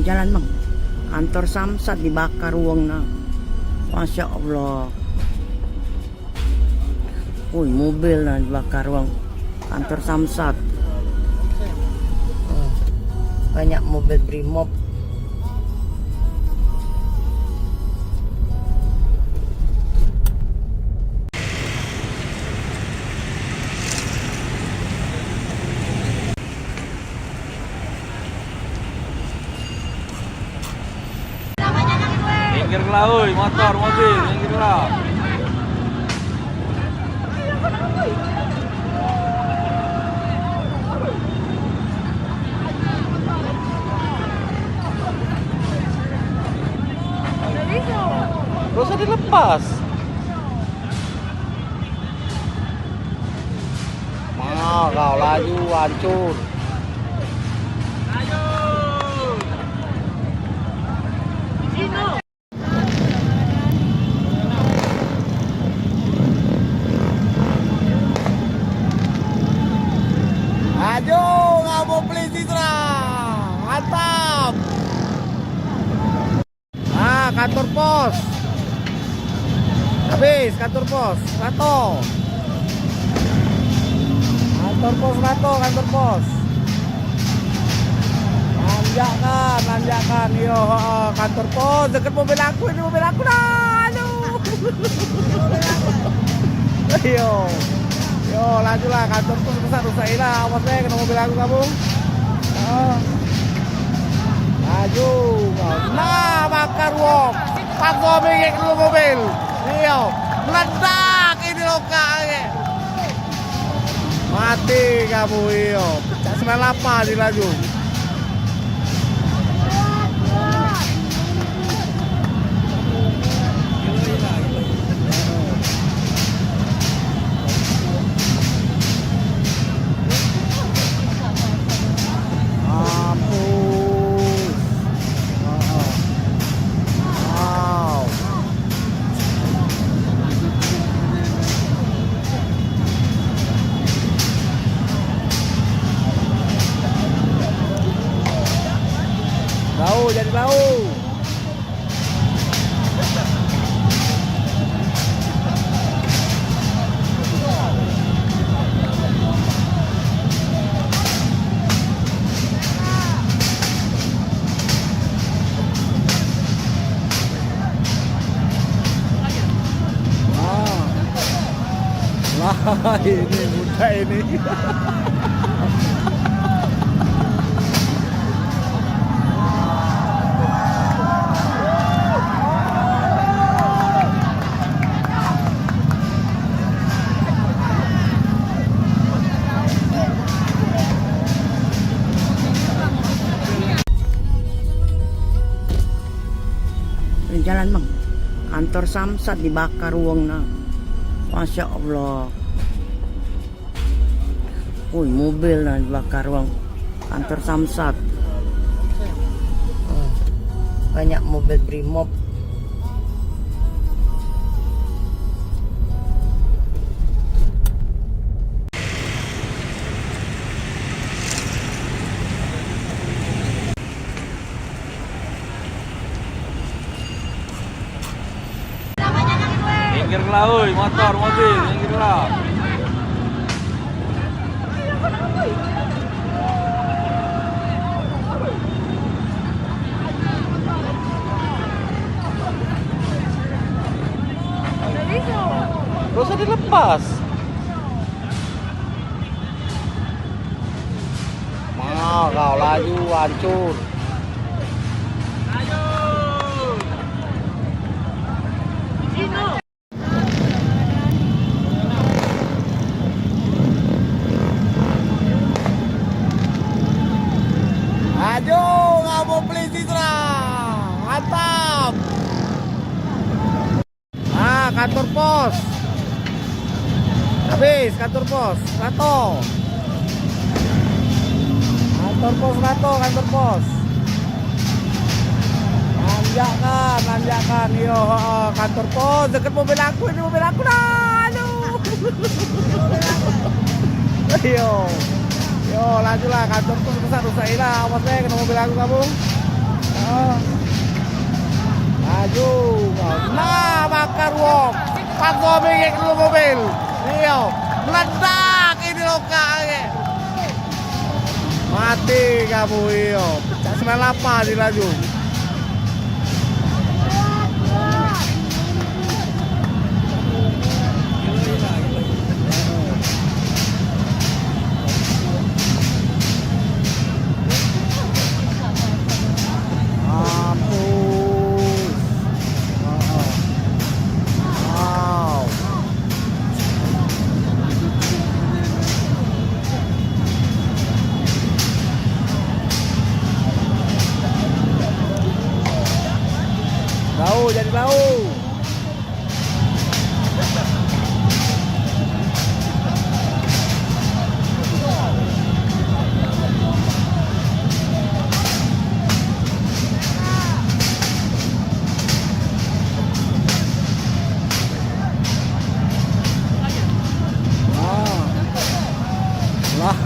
Jalan, Bang. Kantor Samsat dibakar wong nah. Masya Allah. Woi, mobil nah dibakar wong. Kantor Samsat. Oh, banyak mobil Brimob. Minggirlah, oi, motor, mobil, minggirlah. Gak usah dilepas. Mahal. Kau laju hancur. Ajo, ngabo polisi tu lah. Mantap. Ah, kantor pos. Habis kantor pos. Rato. Kantor pos rato, kantor pos. Nanjakkan, nanjakkan. Yo, heeh, kantor pos. Deket mobil aku, ini mobil aku dah. Aduh. Yo. Yo, lajulah, kantor pos rusak, rusak ilah. Awas deh, kena mobil aku kamu. Oh. Laju. Nah, bakar wong. Paksa bengek dulu mobil. Iyo. Meledak ini lokak. Mati kamu, iyo. Cak sembilan lapan di laju. Mampus. Wow. Bau, jadi bau. Wah. Wah, ini budak ini. Jalan, Bang. Kantor Samsat dibakar wong nah. Masya Allah. Woi, mobil nah dibakar wong. Kantor Samsat. Oh, banyak mobil Brimob. Minggirlah, oi, motor, mobil, minggirlah. Gak usah dilepas. Mau kau laju hancur. Ajo, ngabo polisi tu lah. Mantap. Ah, kantor pos. Habis kantor pos, rato. Kantor pos rato, kantor pos. Nanjakkan, nanjakkan. Iyo, heeh, kantor pos deket mobil aku, ini mobil aku dah. Aduh. Iyo. Yo, lajulah, kantor pos rusak, rusak ilah. Awas deh, kena mobil aku kamu. Oh. Laju. Nah, bakar wong. Paksa bengek dulu mobil. Iyo. Meledak ini lokak. Mati kamu, iyo. Cak sembilan lapan dilaju. Mampus. Wow. Bau, jadi bau.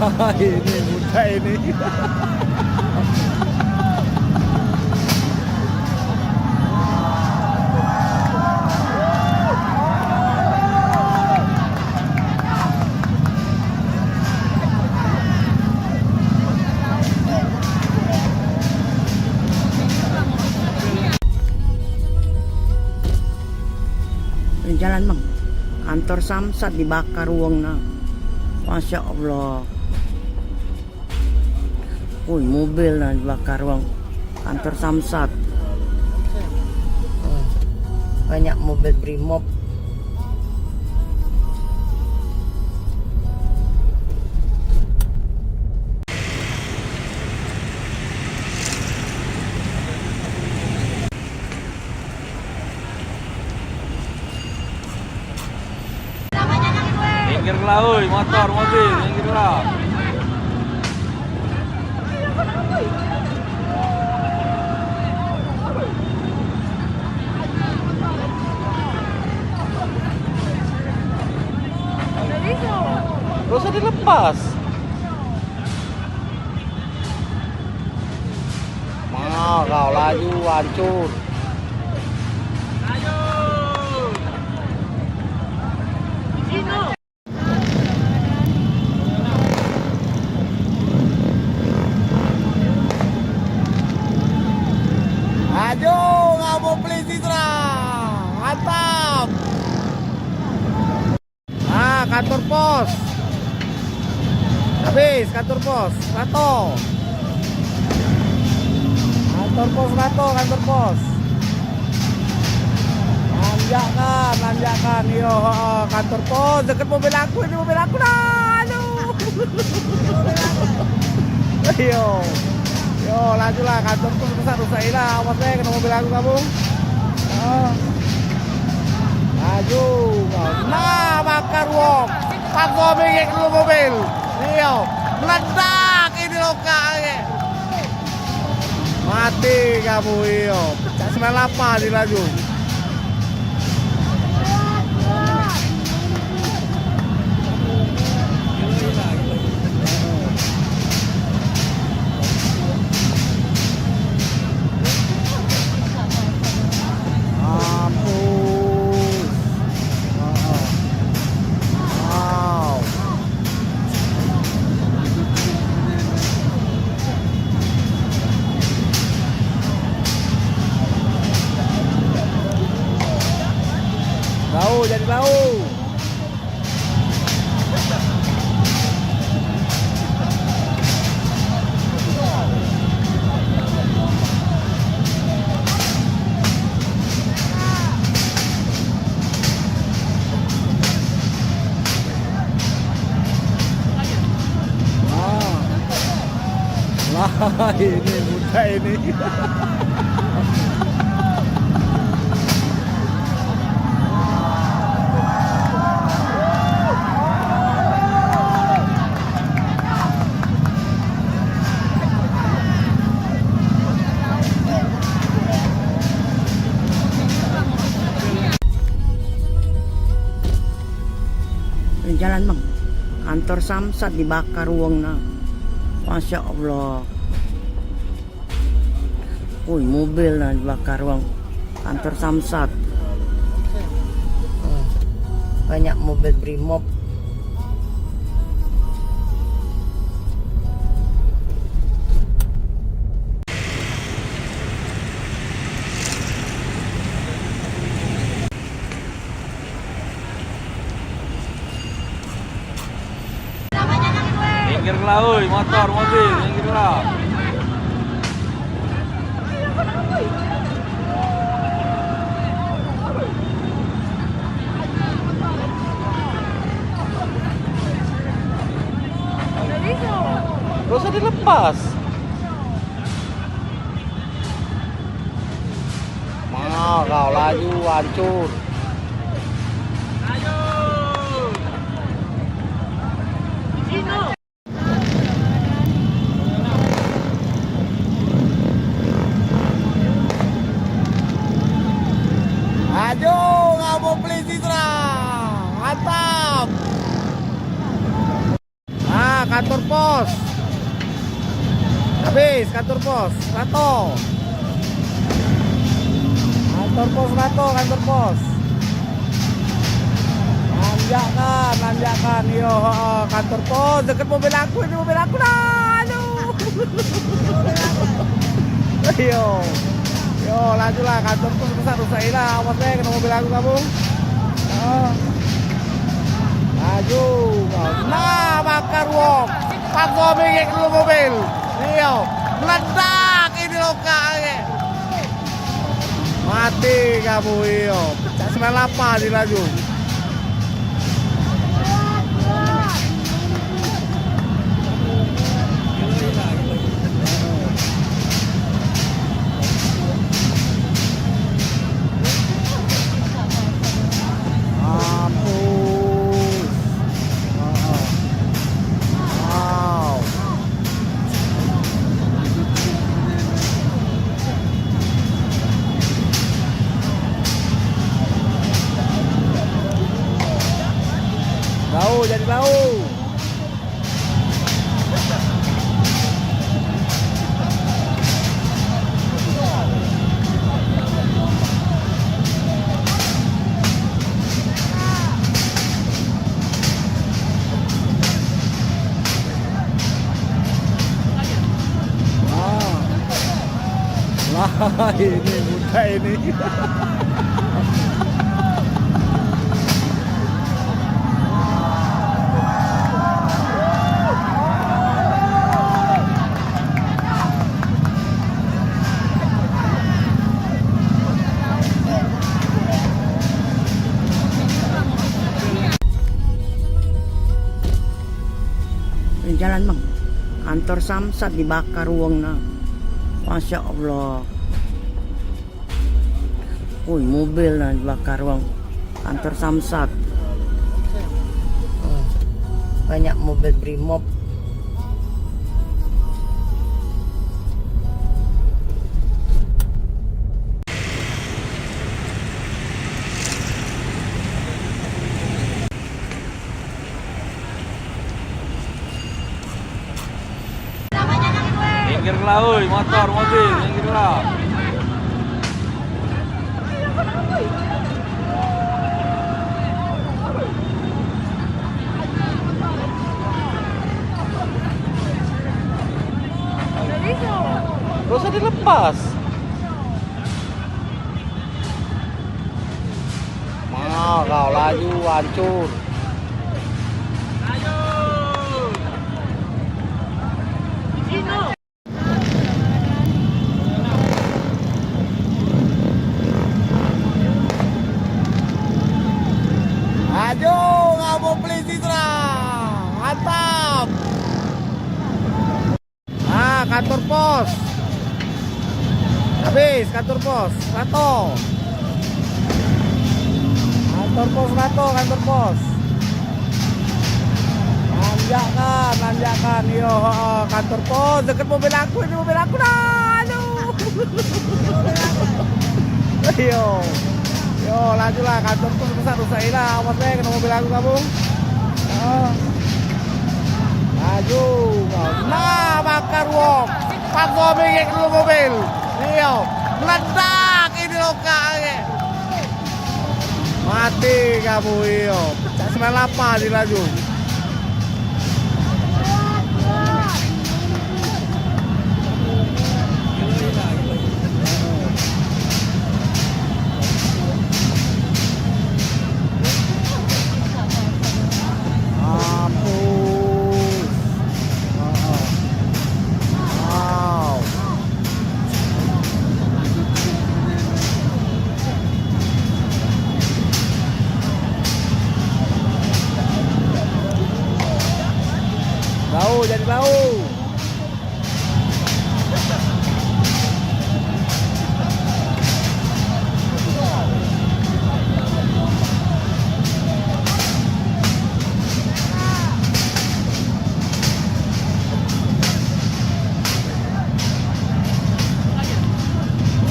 Ini budak ini. Jalan, Bang. Kantor Samsat dibakar wong nah. Masya Allah. Woi, mobil nah dibakar wong. Kantor Samsat. Oh, banyak mobil Brimob. Minggirlah, oi, motor, mobil, minggirlah. Gak usah dilepas. Mau kau laju hancur. Laju, kamu polisi, Tra. Mantap. Ah, kantor pos. Habis kantor pos, rato. Kantor pos, rato kantor pos. Nanjakkan, nanjakkan. Iyo, heeh, kantor pos deket mobil aku, ini mobil aku dah. Aduh. Iyo. Yo, lajulah, kantor pos rusak, rusak ilah. Awas deh, kena mobil aku kamu. Oh. Laju. Nah, bakar wong. Paksa minggir dulu mobil. Iyo. Meledak ini lokak. Mati kamu, iyo. Cak sembilan lapan ni laju. Mampus. Wow. Bau, jadi bau. Wah. Wah, ini budak ini. Jalan, Bang. Kantor Samsat dibakar wong nah. Masya Allah. Woi, mobil nah dibakar wong. Kantor Samsat. Oh, banyak mobil Brimob. Minggirlah, oi, motor, mobil, minggirlah. Gak usah dilepas. Mau kau laju hancur. Laju, kamu polisi, Tra. Mantap. Ah, kantor pos. Kantor pos, Rato. Kantor pos, Rato, kantor pos. Nanjak kan, nanjak kan. Iyo, heeh, kantor pos. Deket mobil aku, ini mobil aku lah. Aduh. Iyo. Yo, laju lah, kantor pos rusak, rusak lah. Awas deh, kena mobil aku kamu. Heeh. Laju. Nah, bakar wong. Paksa bengek dulu mobil. Iyo, meledak ini lokal ni. Mati kamu, iyo. Cak sembilan lapan ni laju. Mampus. Heeh. Wow. Bau, jadi bau. Ah. Lah, ini mudah ini. Jalan, Bang. Kantor Samsat dibakar wong nah. Masya Allah. Woi, mobil nah dibakar wong. Kantor Samsat. Oh, banyak mobil Brimob. Minggirlah, oi, motor, mobil, minggirlah. Gak usah dilepas. Mahal kau, laju hancur. Laju, kamu beli Citra. Mantap. Ah, kantor pos. Habis kantor pos. Rato. Kantor pos, Rato, kantor pos. Nanjak kan, nanjak kan. Iyo, heeh, kantor pos. Deket mobil aku, ini mobil aku lah. Aduh. Iyo. Yo, laju lah, kantor pos rusak, rusak lah. Awas deh, kena mobil aku kamu. Heeh. Laju. Nah, bakar wong. Paksa bengek dulu mobil. Iyo. Meledak ini lokal ni. Mati kamu, iyo. Cak sembilan lapan ni laju. Mampus. Heeh. Wow. Bau, jadi bau.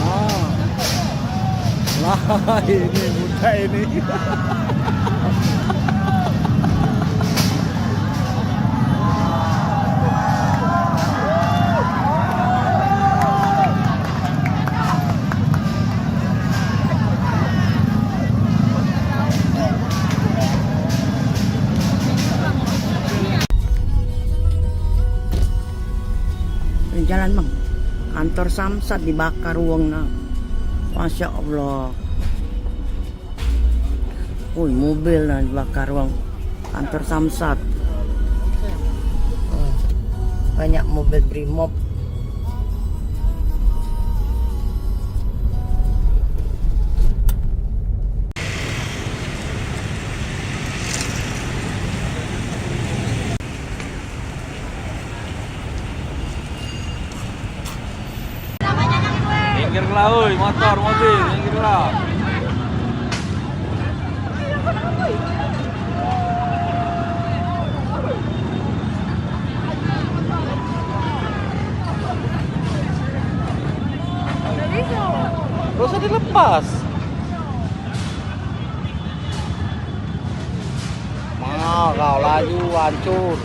Ah. Lah, ini mudah ini. Kantor Samsat dibakar wong nah. Masya Allah. Woi, mobil nah dibakar wong. Kantor Samsat. Hmm. Banyak mobil Brimob. Minggirlah, oi, motor, mobil, minggirlah. Gak usah dilepas. Mano kau laju, hancur.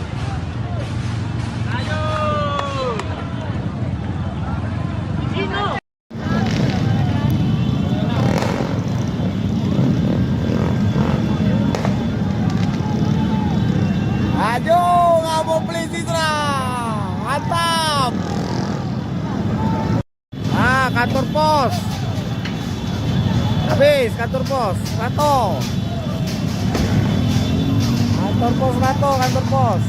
Laju, kamu polisi, Tra. Mantap. Ah, kantor pos. Habis kantor pos, Rato. Kantor pos Rato, kantor pos.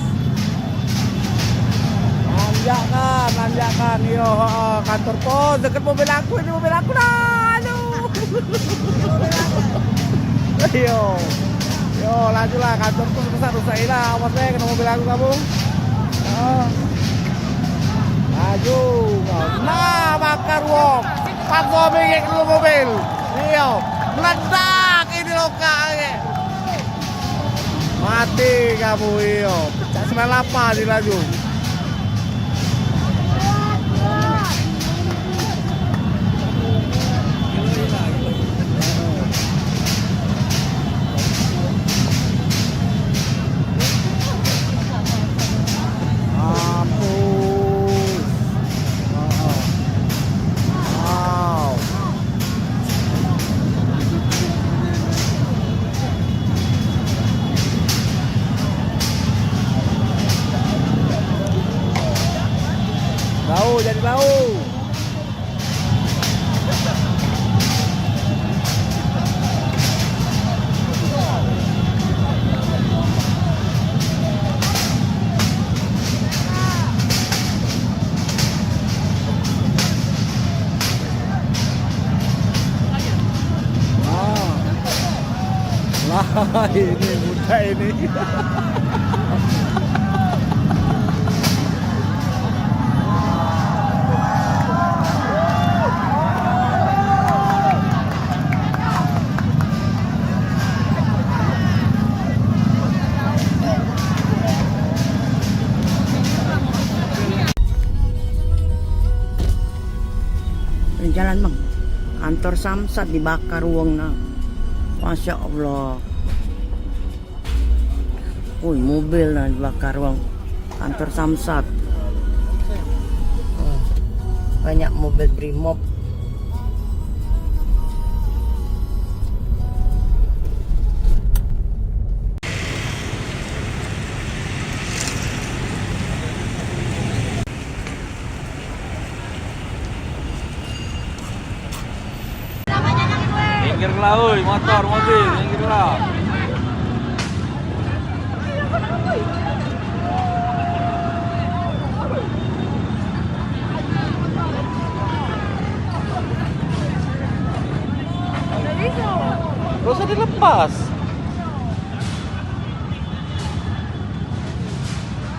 Nanjakkan, nanjakkan. Yo, heeh, kantor pos deket mobil aku, ini mobil aku dah. Aduh. Yo. Yo, lajulah kantor pos rusak, rusak ilah. Awas deh kena mobil aku kamu. Heeh. Laju. Nah, bakar wong. Paksa bengek dulu mobil. Iyo. Meledak ini lokak. Mati kamu, iyo. Cak sembilan lapan ni laju. Mampus. Wow. Bau, jadi bau. Ah. Lah, ini budak ini. Jalan, Bang. Kantor Samsat dibakar wong nah. Masya Allah. Woi, mobil nah dibakar wong. Kantor Samsat. Hmm. Banyak mobil Brimob. Minggirlah, oi, motor, mobil, minggirlah. Gak usah dilepas.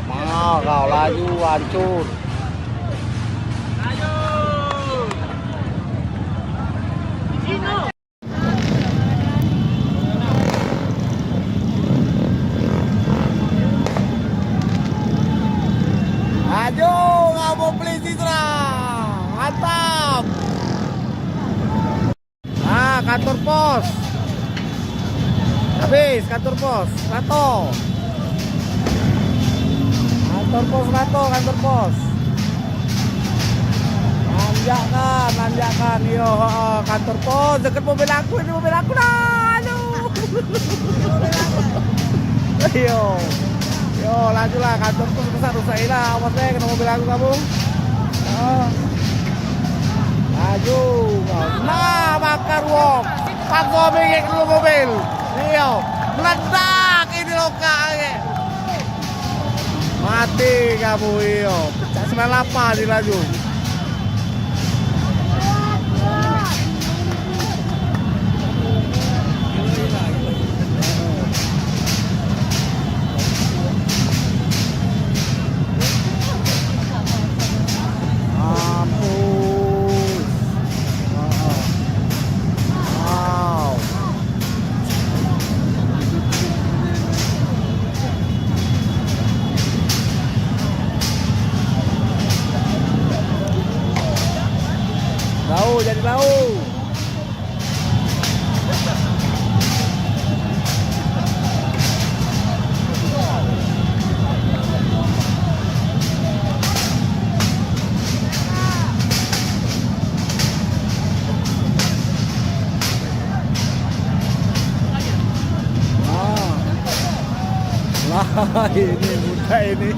Mano kau laju, hancur. Laju, kamu polisi, Tra. Mantap. Ah, kantor pos. Habis kantor pos, Rato. Kantor pos Rato, kantor pos. Nanjakkan, nanjakkan. Iyo, heeh, kantor pos deket mobil aku, ini mobil aku dah. Aduh. Iyo. Yo, lajulah kantor pos rusak, rusak ilah. Awas deh kena mobil aku kamu. Heeh. Karuong, pakso bingit dulu mobil. Iyo, meledak ini lokak ni. Mati kamu, iyo. Cak sembilan lapan ni laju. Mampus. Wow. Lau, jadi lau. Ah. Lah, ini mudah ini.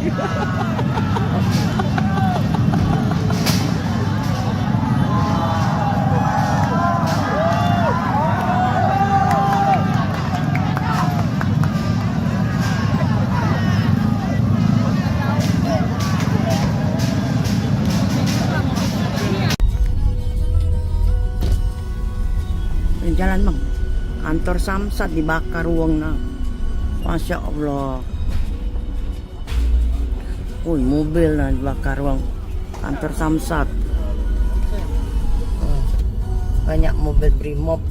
Jalan, Bang. Kantor Samsat dibakar wong nah. Masya Allah. Woi, mobil nah dibakar wong. Kantor Samsat. Banyak mobil Brimob.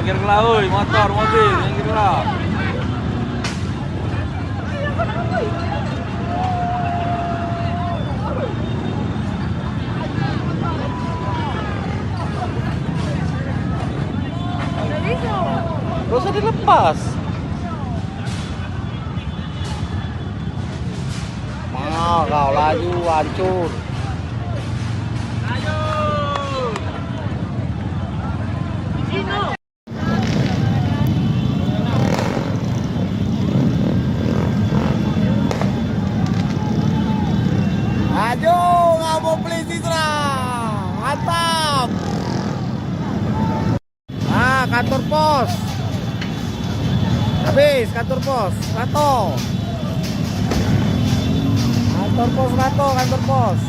Minggirlah, oi, motor, mobil, minggirlah. Gak usah dilepas. Mano kau laju hancur. Laju, ngabuk polisi serang. Mantap. Ah, kantor pos. Habis kantor pos, rato. Kantor pos rato, kantor pos.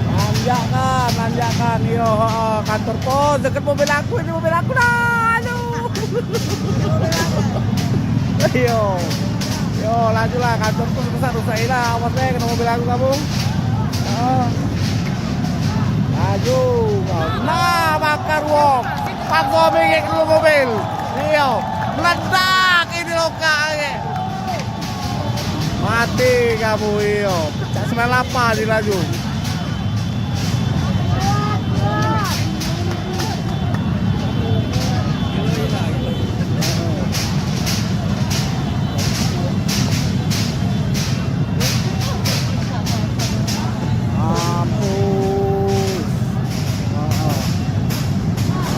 Nanjakkan, nanjakkan. Iyo, heeh, kantor pos deket mobil aku, ini mobil aku dah. Aduh. Iyo. Yo, lajulah kantor pos rusak, rusak ilah. Awas deh kena mobil aku kamu. Heeh. Laju. Nah, bakar wong. Pakso bingit dulu mobil. Iyo. Meledak ini lokak ni. Mati kamu, iyo. Cak sembilan lapan ni laju. Mampus.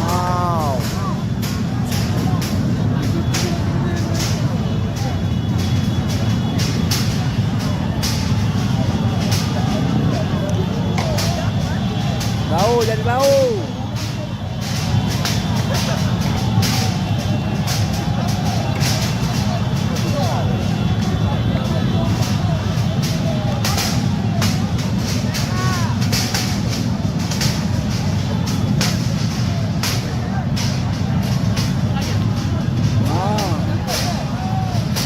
Wow. Bau, jadi bau. Wah.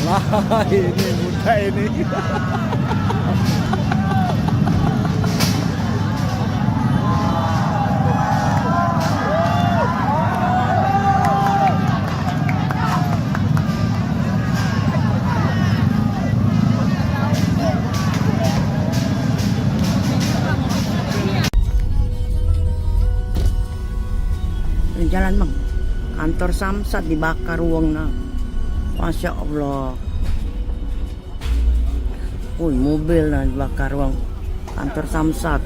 Lah, ini mudah ini. Jalan, Bang. Kantor Samsat dibakar wong nah. Masya Allah. Woi, mobil nah dibakar wong. Kantor Samsat.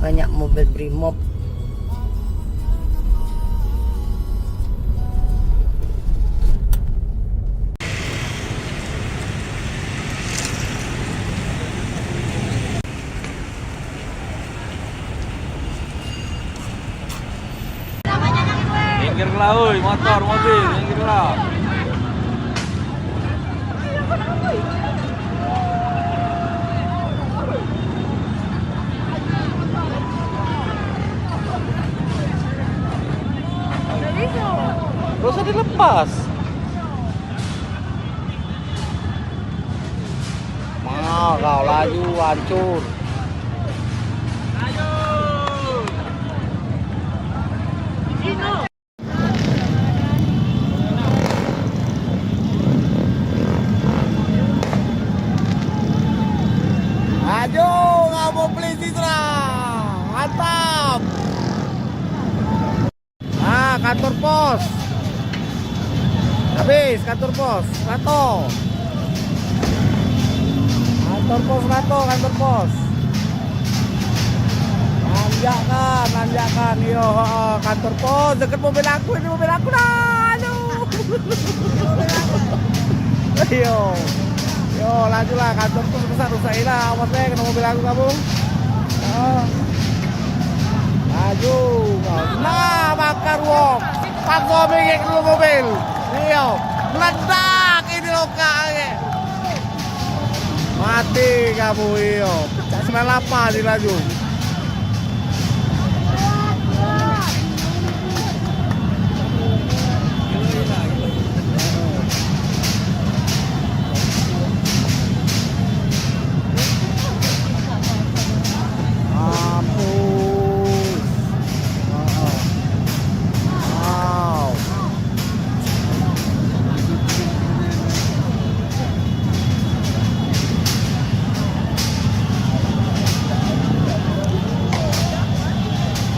Banyak mobil Brimob. Minggirlah, oi, motor, mobil, minggirlah. Gak usah dilepas. Mau kau laju, hancur. Laju, kamu polisi, serang. Mantap. Ah, kantor pos. Habis kantor pos, rato. Kantor pos rato, kantor pos. Nanjakkan, nanjakkan. Iyo, heeh, kantor pos deket mobil aku, ini mobil aku dah. Aduh. Iyo. Yo, lajulah, kantor pos rusak, rusak ilah. Awas deh, kena mobil aku, kamu. Heeh. Laju. Nah, bakar wong. Pakso bengek dulu mobil. Iyo. Meledak ini lokak. Mati kamu, iyo. Cak sembilan lapan ni laju. Mampus. Wow.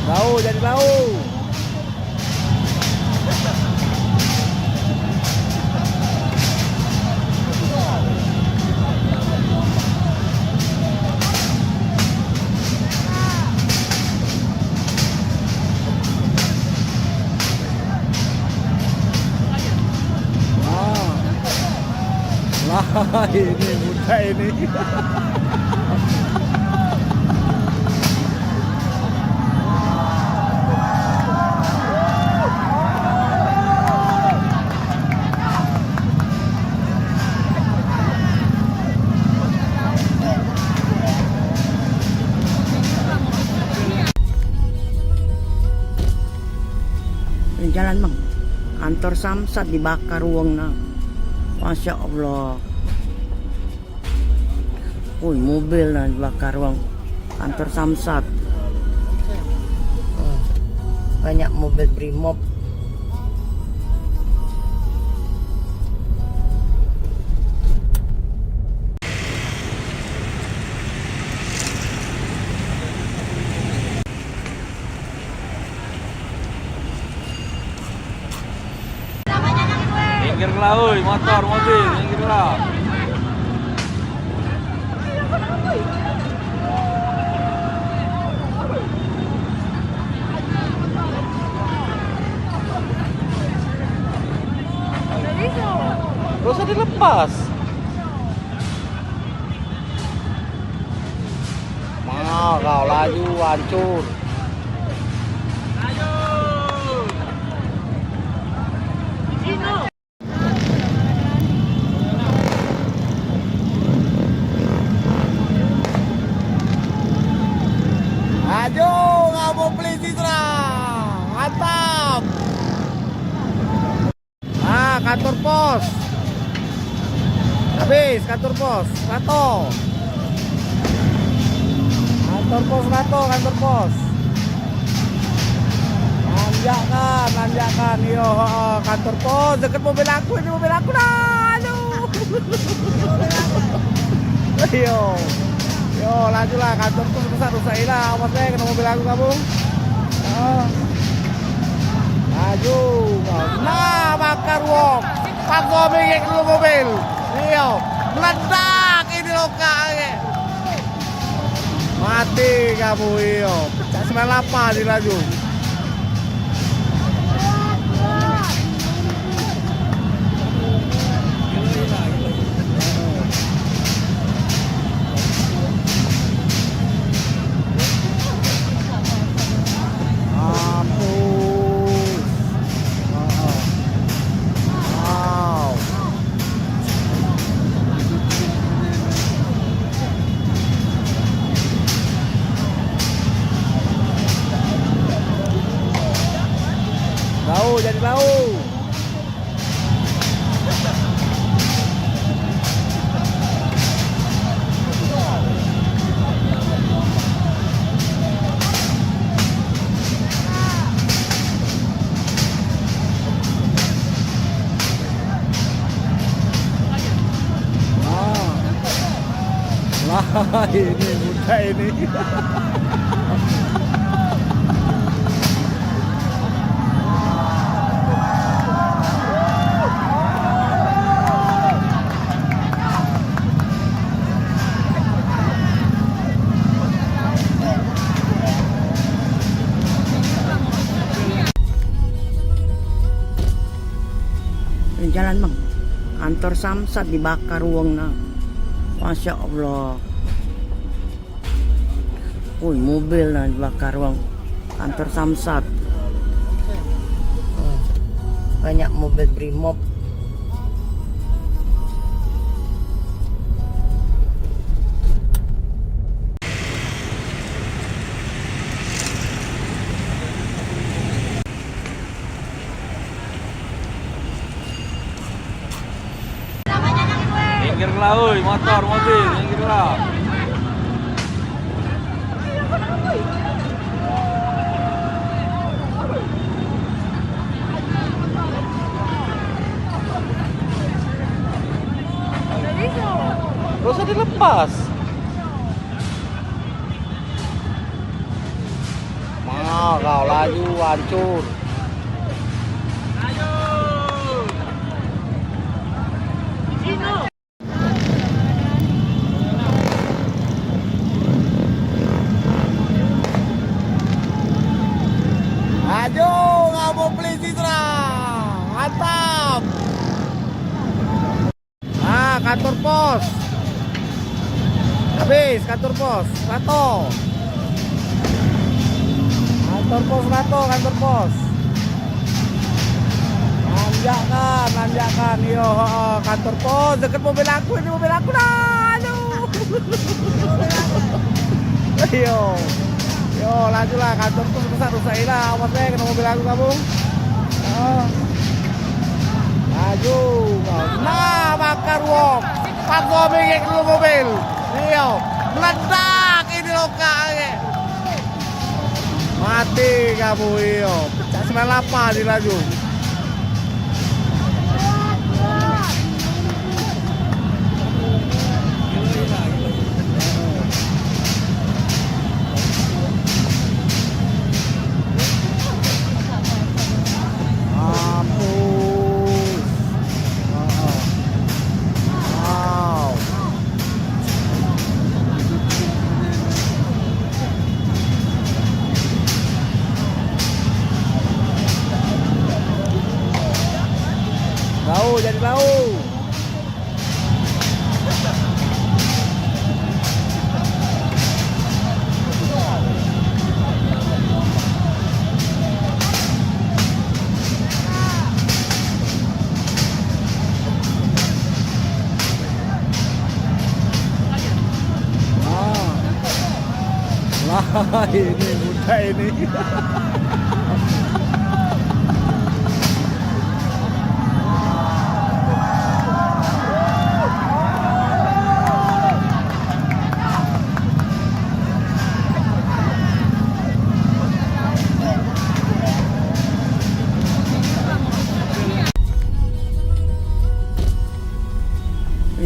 Lau, jadi lau. Wah. Lah, ini muda ini. Jalan, Bang. Kantor Samsat dibakar wong nah. Masya Allah. Woi, mobil nah dibakar wong. Kantor Samsat. Oh, banyak mobil Brimob. Minggirlah, oi, motor, mobil, minggirlah. Gak usah dilepas. Mau kau laju, hancur. Laju, kamu polisi serang. Mantap. Ah, kantor pos. Habis kantor pos, rato. Kantor pos rato, kantor pos. Nanjakkan, nanjakkan. Iyo, heeh, kantor pos deket mobil aku, ini mobil aku dah. Aduh. Iyo. Yo, lajulah, kantor pos rusak, rusak ilah. Awas deh, kena mobil aku, kamu. Heeh. Laju. Nah, bakar wong. Pakso bengek dulu mobil. Iyo. Meledak ini lokak. Mati. Mati kamu, iyo. Cak sembilan lapan ni laju. Mampus. Wow. Bau, jadi bau. Wah. Lah, ini mudah ini. Jalan, Bang. Kantor Samsat dibakar wong nah. Masya Allah. Woi, mobil nah dibakar wong. Kantor Samsat. Oh, banyak mobil Brimob. Minggirlah, oi, motor, mobil, minggirlah. Gak usah dilepas. Mau kau laju hancur. Laju, kamu polisi serang. Mantap. Ah, kantor pos. Habis kantor pos, rato. Kantor pos rato, kantor pos. Nanjakkan, nanjakkan. Iyo, heeh, kantor pos deket mobil aku, ini mobil aku dah. Aduh. Iyo. Yo, lajulah, kantor pos rusak, rusak ilah. Awas deh, kena mobil aku kamu. Heeh. Laju. Nah, bakar wong. Pakso bingit dulu mobil. Iyo. Meledak ini lokak. Mati kamu, iyo. Cak sembilan lapan ni laju. Mampus. Wow. Bau, jadi bau. Ah. Lah, ini mudah ini.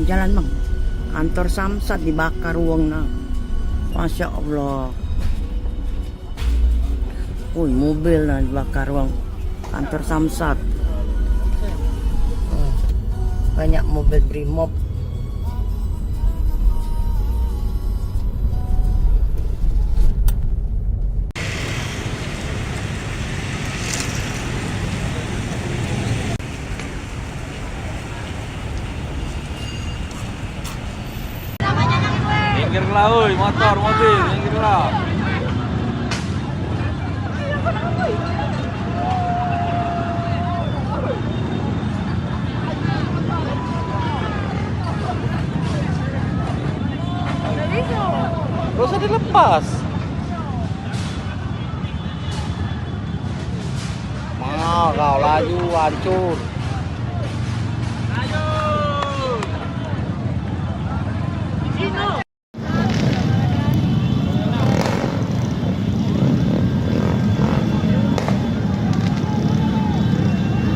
Jalan, Bang. Kantor Samsat dibakar wong nah. Masya Allah. Woi, mobil nah dibakar wong. Kantor Samsat. Oh, banyak mobil Brimob. Minggir lah, oi, motor, mobil, minggir lah. Gak usah dilepas. Mau kau laju, hancur.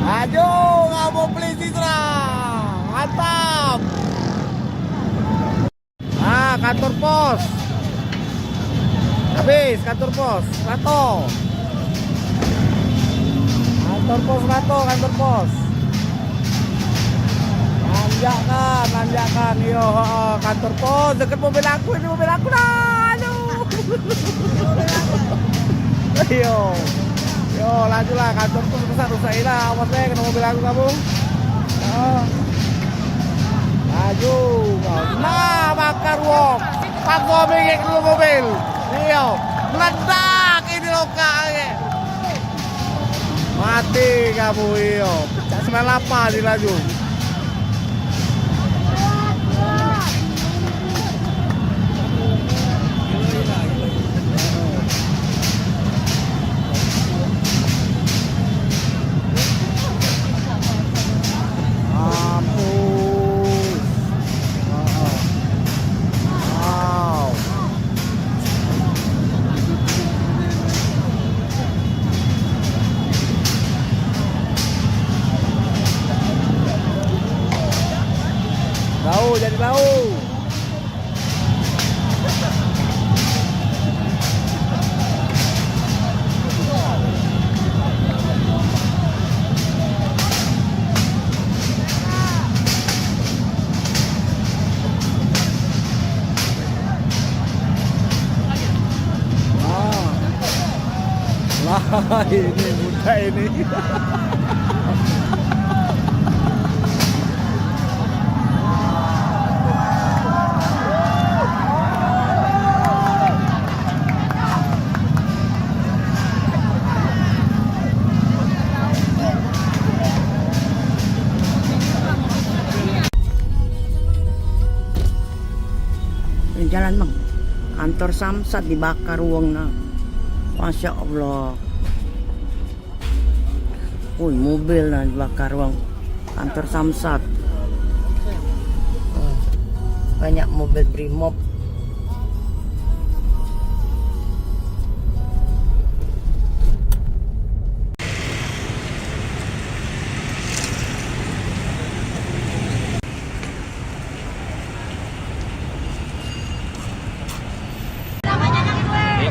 Laju, ngabuk polisi, serang. Mantap. Ah, kantor pos. Habis kantor pos, rato. Kantor pos rato, kantor pos. Nanjakkan, nanjakkan. Iyo, heeh, kantor pos deket mobil aku, ini mobil aku dah. Aduh. Iyo. Yo, lajulah, kantor pos rusak, rusak ilah. Awas deh, kena mobil aku kamu. Heeh. Laju. Nah, bakar wong. Paksa bengek dulu mobil. Iyo. Meledak ini lokak ni. Mati kamu, iyo. Cak sembilan lapan ni laju. Mampus. Heeh. Wow. Lau, jadi lau. Ah. Lah, ini muda ini. Jalan, Bang. Kantor Samsat dibakar wong nah. Masya Allah. Woi, mobil nah dibakar wong. Kantor Samsat. Oh, banyak mobil Brimob.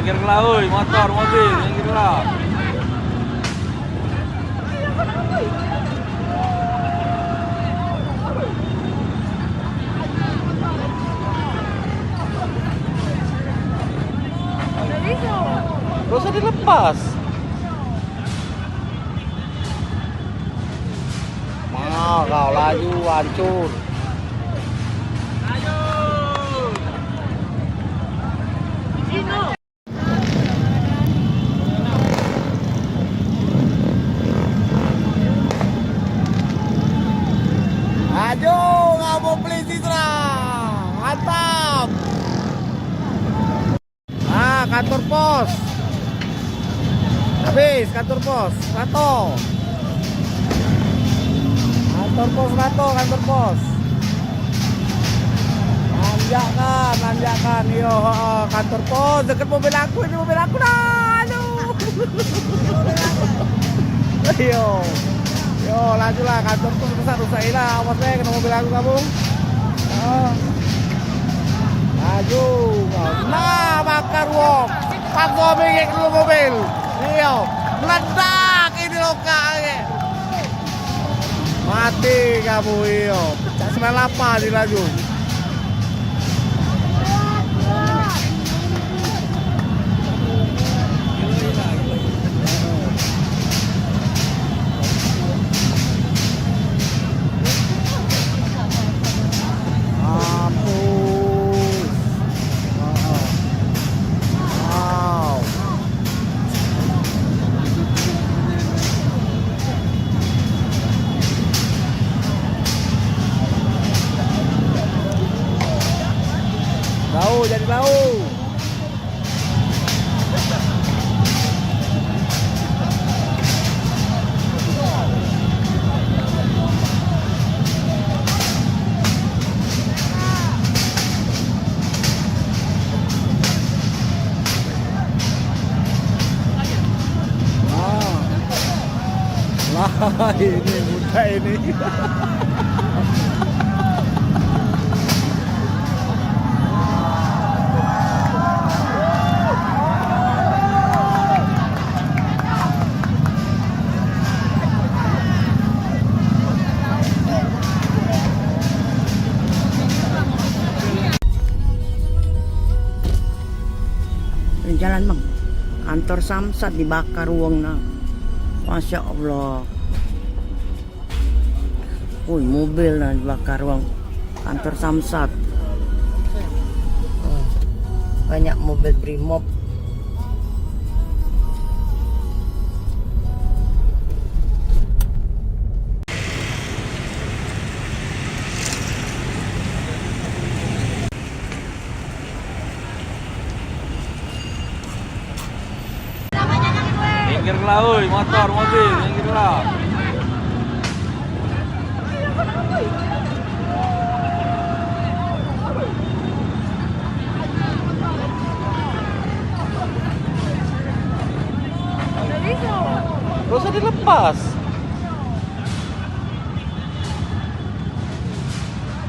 Minggir lah, oi, motor, mobil, minggir lah. Gak usah dilepas. Mau kau laju hancur. Laju, ngabuk polisi serang. Mantap. Ah, kantor pos. Habis kantor pos, rato. Kantor pos rato, kantor pos. Nanjakkan, nanjakkan. Iyo, heeh, kantor pos deket mobil aku, ini mobil aku dah. Aduh. Iyo. Yo, lajulah, kantor pos rusak, rusak ilah. Awas deh, kena mobil aku kamu. Heeh. Laju. Nah, bakar wong. Paksa bengek dulu mobil. Iyo. Meledak ini lokak ni. Mati kamu, iyo. Cak sembilan lapan ni laju. Mampus. Lau, jadi lau. Ah. Lah, ini budak ini. Jalan, Bang. Kantor Samsat dibakar wong nah. Masya Allah. Woi, mobil nah dibakar wong. Kantor Samsat. Oh, banyak mobil Brimob. Minggirlah, oi, motor, mobil, minggirlah. Gak usah dilepas.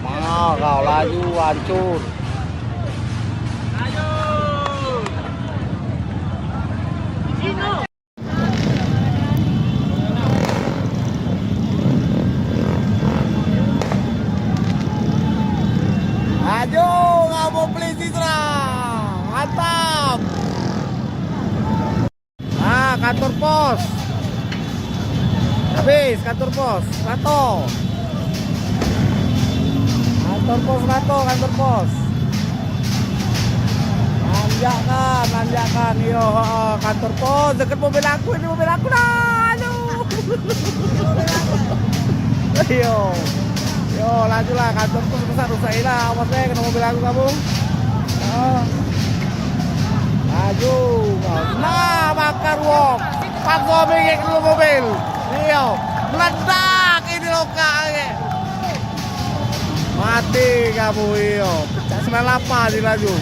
Mahal kau laju hancur. Laju ngabuk polisi serang. Mantap. Ah, kantor pos. Habis kantor pos, Lato. Kantor pos, Lato, kantor pos. Nanjakkan, nanjakkan. Iyo, heeh, kantor pos. Deket mobil aku, ini mobil aku dah. Aduh. Iyo. Yo, lajulah kantor pos rusak, rusak ilah. Awas deh, kena mobil aku kamu. Heeh. Laju. Nah, bakar wong. Pakso bingit dulu mobil. Iyo. Meledak ini lokak ni. Mati kamu, iyo. Cak sembilan lapan ni laju.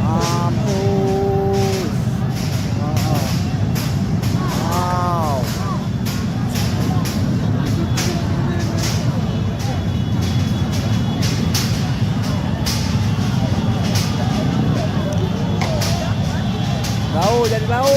Mampus. Wow. Lau, jadi lau.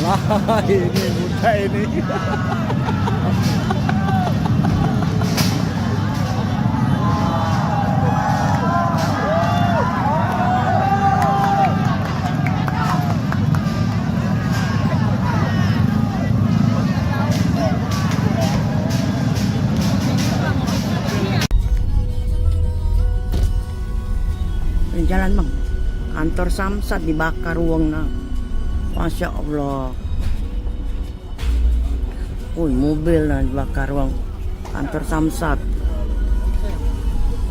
Lah, ini budak ini. Jalan, Bang. Kantor Samsat dibakar wong nah. Masya Allah. Woi, mobil nah dibakar wong. Kantor Samsat.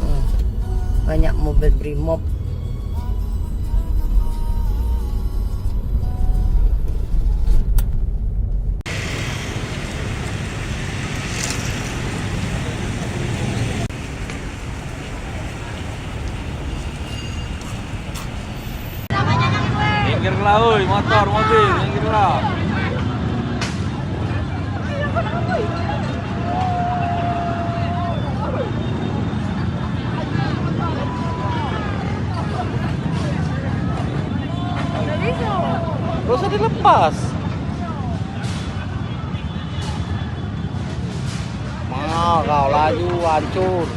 Oh, banyak mobil Brimob. Minggirlah, oi, motor, mobil, minggirlah. Gak usah dilepas. Ah, kau laju hancur.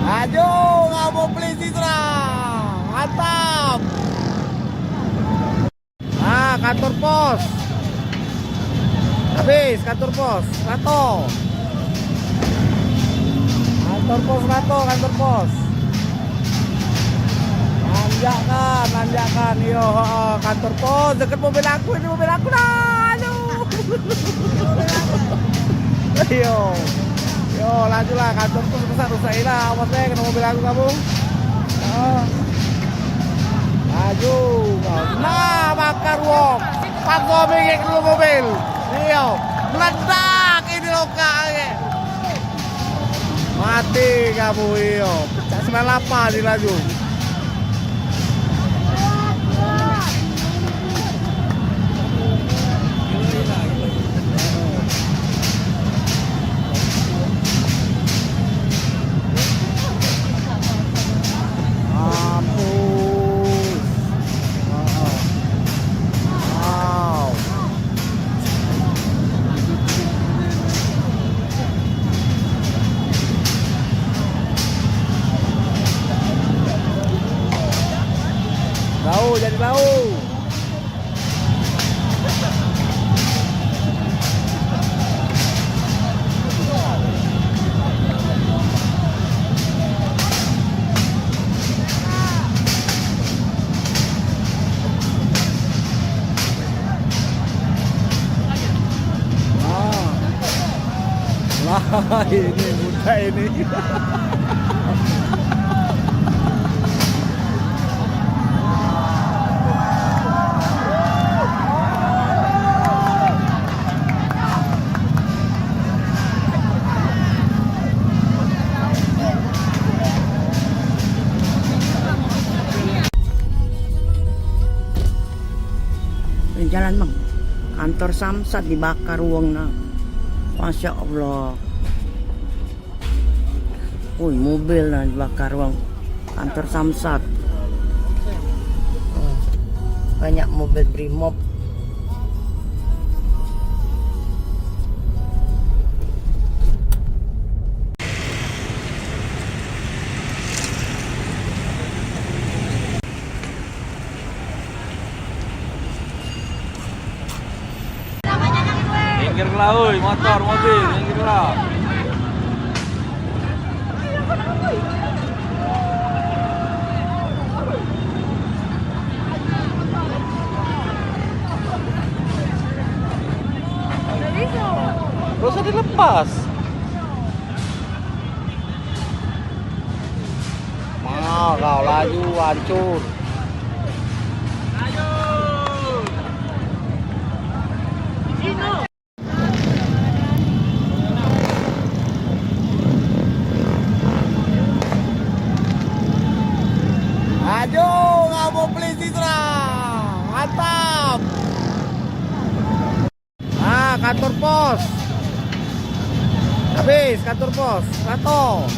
Ajo, ngabo polisi serang. Mantap. Ah, kantor pos. Habis kantor pos. Rato. Kantor pos, kantor, kantor pos. Nanjakkan, nanjakkan. Yo, heeh, kantor pos. Deket mobil aku, ini mobil aku dah. Aduh. Yo. Yo, lajulah kantor pos rusak, rusak lah. Awas deh, kena mobil aku kamu. Heeh. Laju. Nah, bakar wong. Paksa minggir dulu mobil. Iyo. Meledak ini lokal. Mati kamu, iyo. Cak sembilan lapan ni laju. Mampus. Heeh. Wow. Lau, jadi lau. Ah. Lah, ini mudah ini. Jalan, Bang. Kantor Samsat dibakar wong nah. Masya Allah. Ui, mobil nah dibakar wong. Kantor Samsat. Oh, banyak mobil Brimob. Minggirlah, oi, motor, mobil, minggirlah. Gak usah dilepas. Mau kau laju hancur. Ajo, ngabo polisi serang. Mantap. Ah, kantor pos. Habis kantor pos, Rato.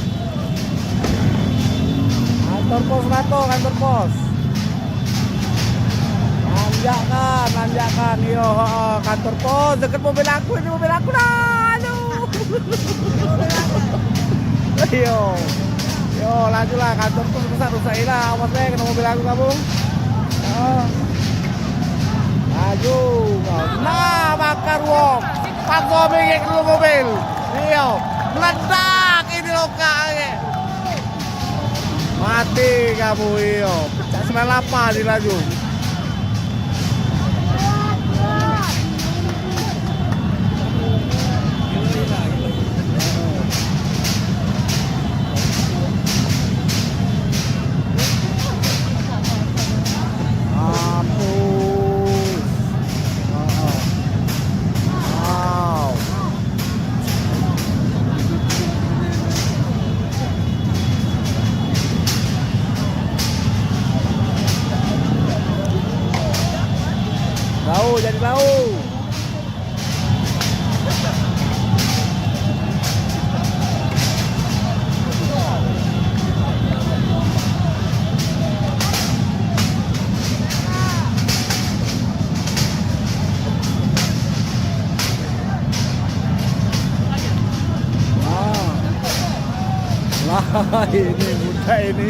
Kantor pos Rato, kantor pos. Nanjakkan, nanjakkan. Iyo, heeh, kantor pos. Deket mobil aku, ini mobil aku dah. Aduh. Iyo. Yo, lajulah, kantor pos rusak, rusak lah. Awas deh, kena mobil aku kamu. Heeh. Laju kau. Nah, bakar wong. Paksa minggir dulu mobil. Iyo. Meledak ini lokal. Mati kamu, iyo. Cak sembilan lapan ni laju. Mampus. Heeh. Wow. Lau, jadi lau. Ini muda ini.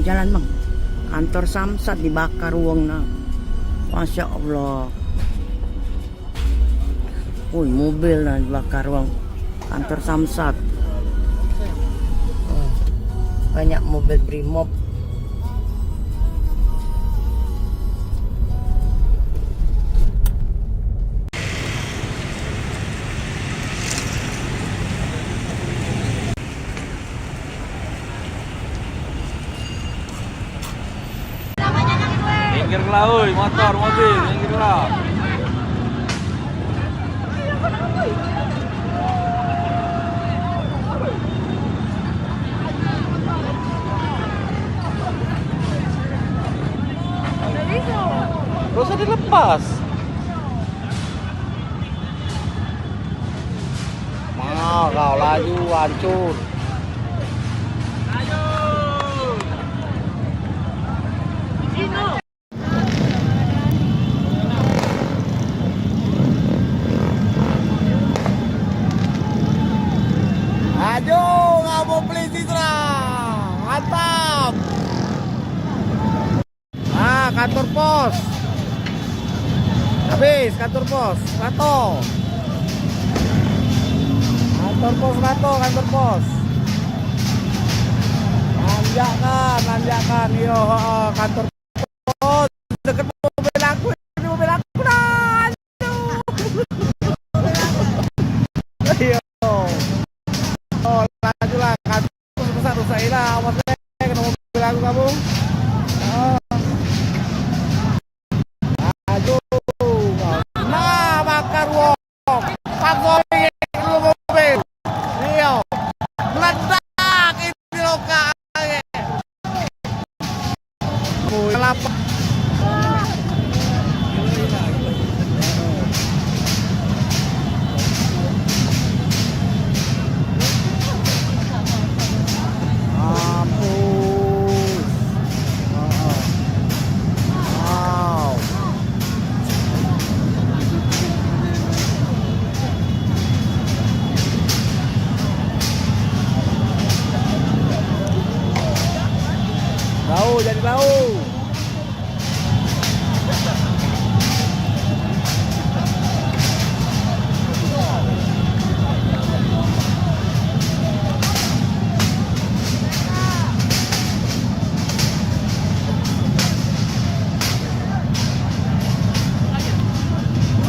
Jalan, Bang. Kantor Samsat dibakar wong nah. Masya Allah. Woi, mobil nah dibakar wong. Kantor Samsat. Oh, banyak mobil Brimob. Minggir lah, oi, motor, mobil, minggir lah. Gak usah dilepas. Mau kau laju hancur. Laju, kamu polisi serang. Mantap. Ah, kantor pos. Habis kantor pos, Rato. Kantor pos, Rato, kantor pos. Nanjakkan, nanjakkan. Iyo, heeh, kantor pos. Deket mobil aku, ini mobil aku dah. Aduh. Iyo. Oh, laju lah, kantor rusak, rusak lah, awas deh, kena mobil aku kamu. Oh. Aduh. Nah, bakar wong. Paksa dulu mobil. Iyo. Meledak ini lokal. Mampus. Heeh. Wow. Bau, jadi bau.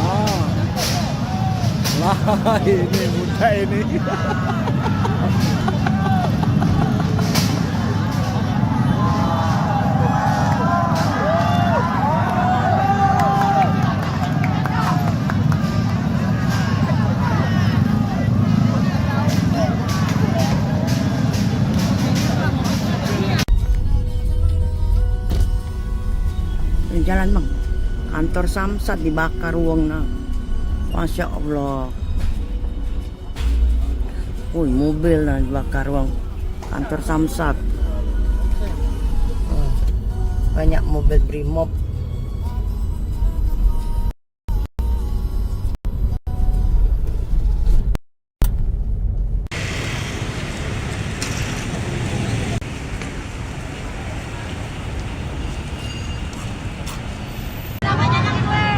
Ah. Lah, ini muda ini. Jalan, Bang. Kantor Samsat dibakar wong nah. Masya Allah. Woi, mobil nah dibakar wong. Kantor Samsat. Oh, banyak mobil Brimob.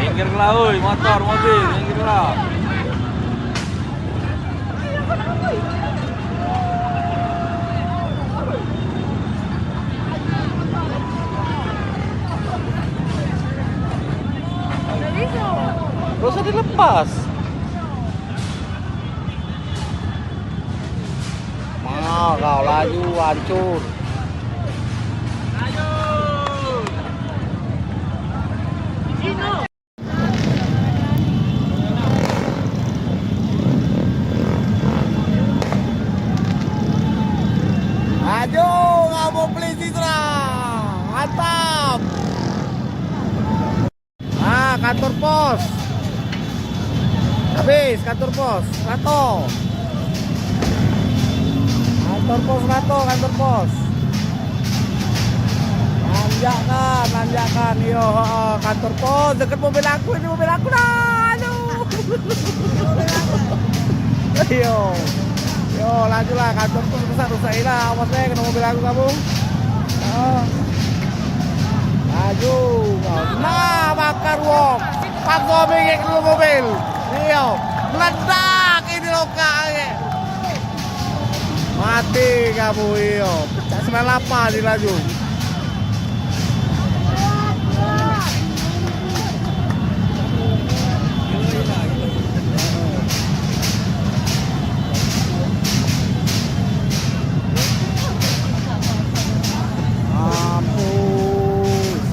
Minggir lah, oi, motor, mobil, minggir lah. Gak usah dilepas. Mau kau laju hancur. Laju, kamu polisi serang. Mantap. Ah, kantor Kantor pos. Habis kantor pos. Rato. Kantor pos rato, kantor pos. Nanjakkan, nanjakkan. Yo, heeh, kantor pos deket mobil aku, ini mobil aku dah. Aduh. Yo. Yo, lajulah kantor pos rusak, rusak ilah. Awas deh kena mobil aku kamu. Heeh. Laju. Nah, bakar wong. Paksa bingit dulu mobil. Iyo. Meledak ini lokak. Mati kamu, iyo. Cak sembilan lapan dilaju. Mampus.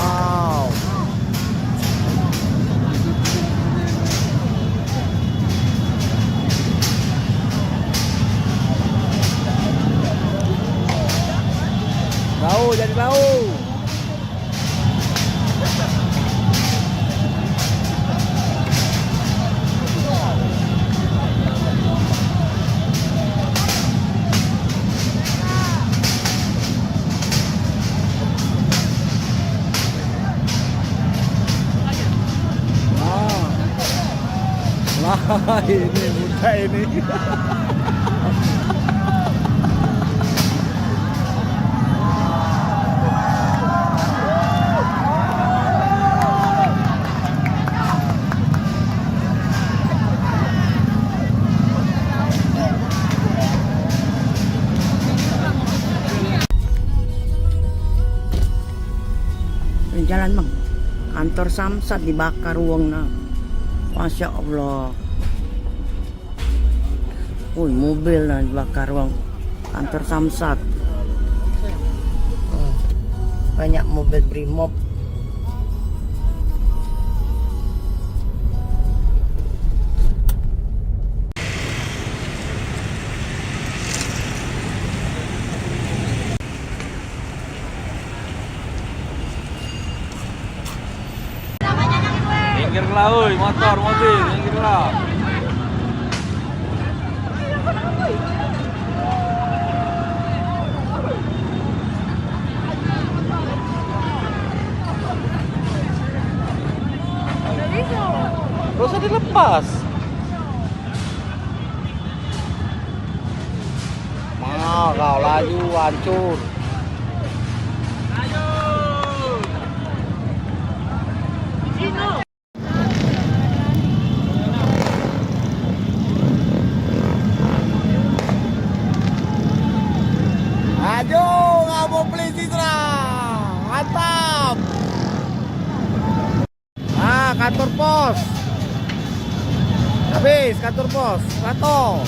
Wow. Bau, jadi bau. Wah. Wah, ini muda ini. Jalan, Bang. Kantor Samsat dibakar wong nah. Masya Allah. Woi, mobil nah dibakar wong. Kantor Samsat. Hmm. Banyak mobil Brimob. Minggirlah, oi, motor, mobil, minggirlah. Gak usah dilepas. Mau kau laju hancur. Laju, kamu polisi serang. Mantap. Ah, kantor pos. Habis kantor pos. Rato.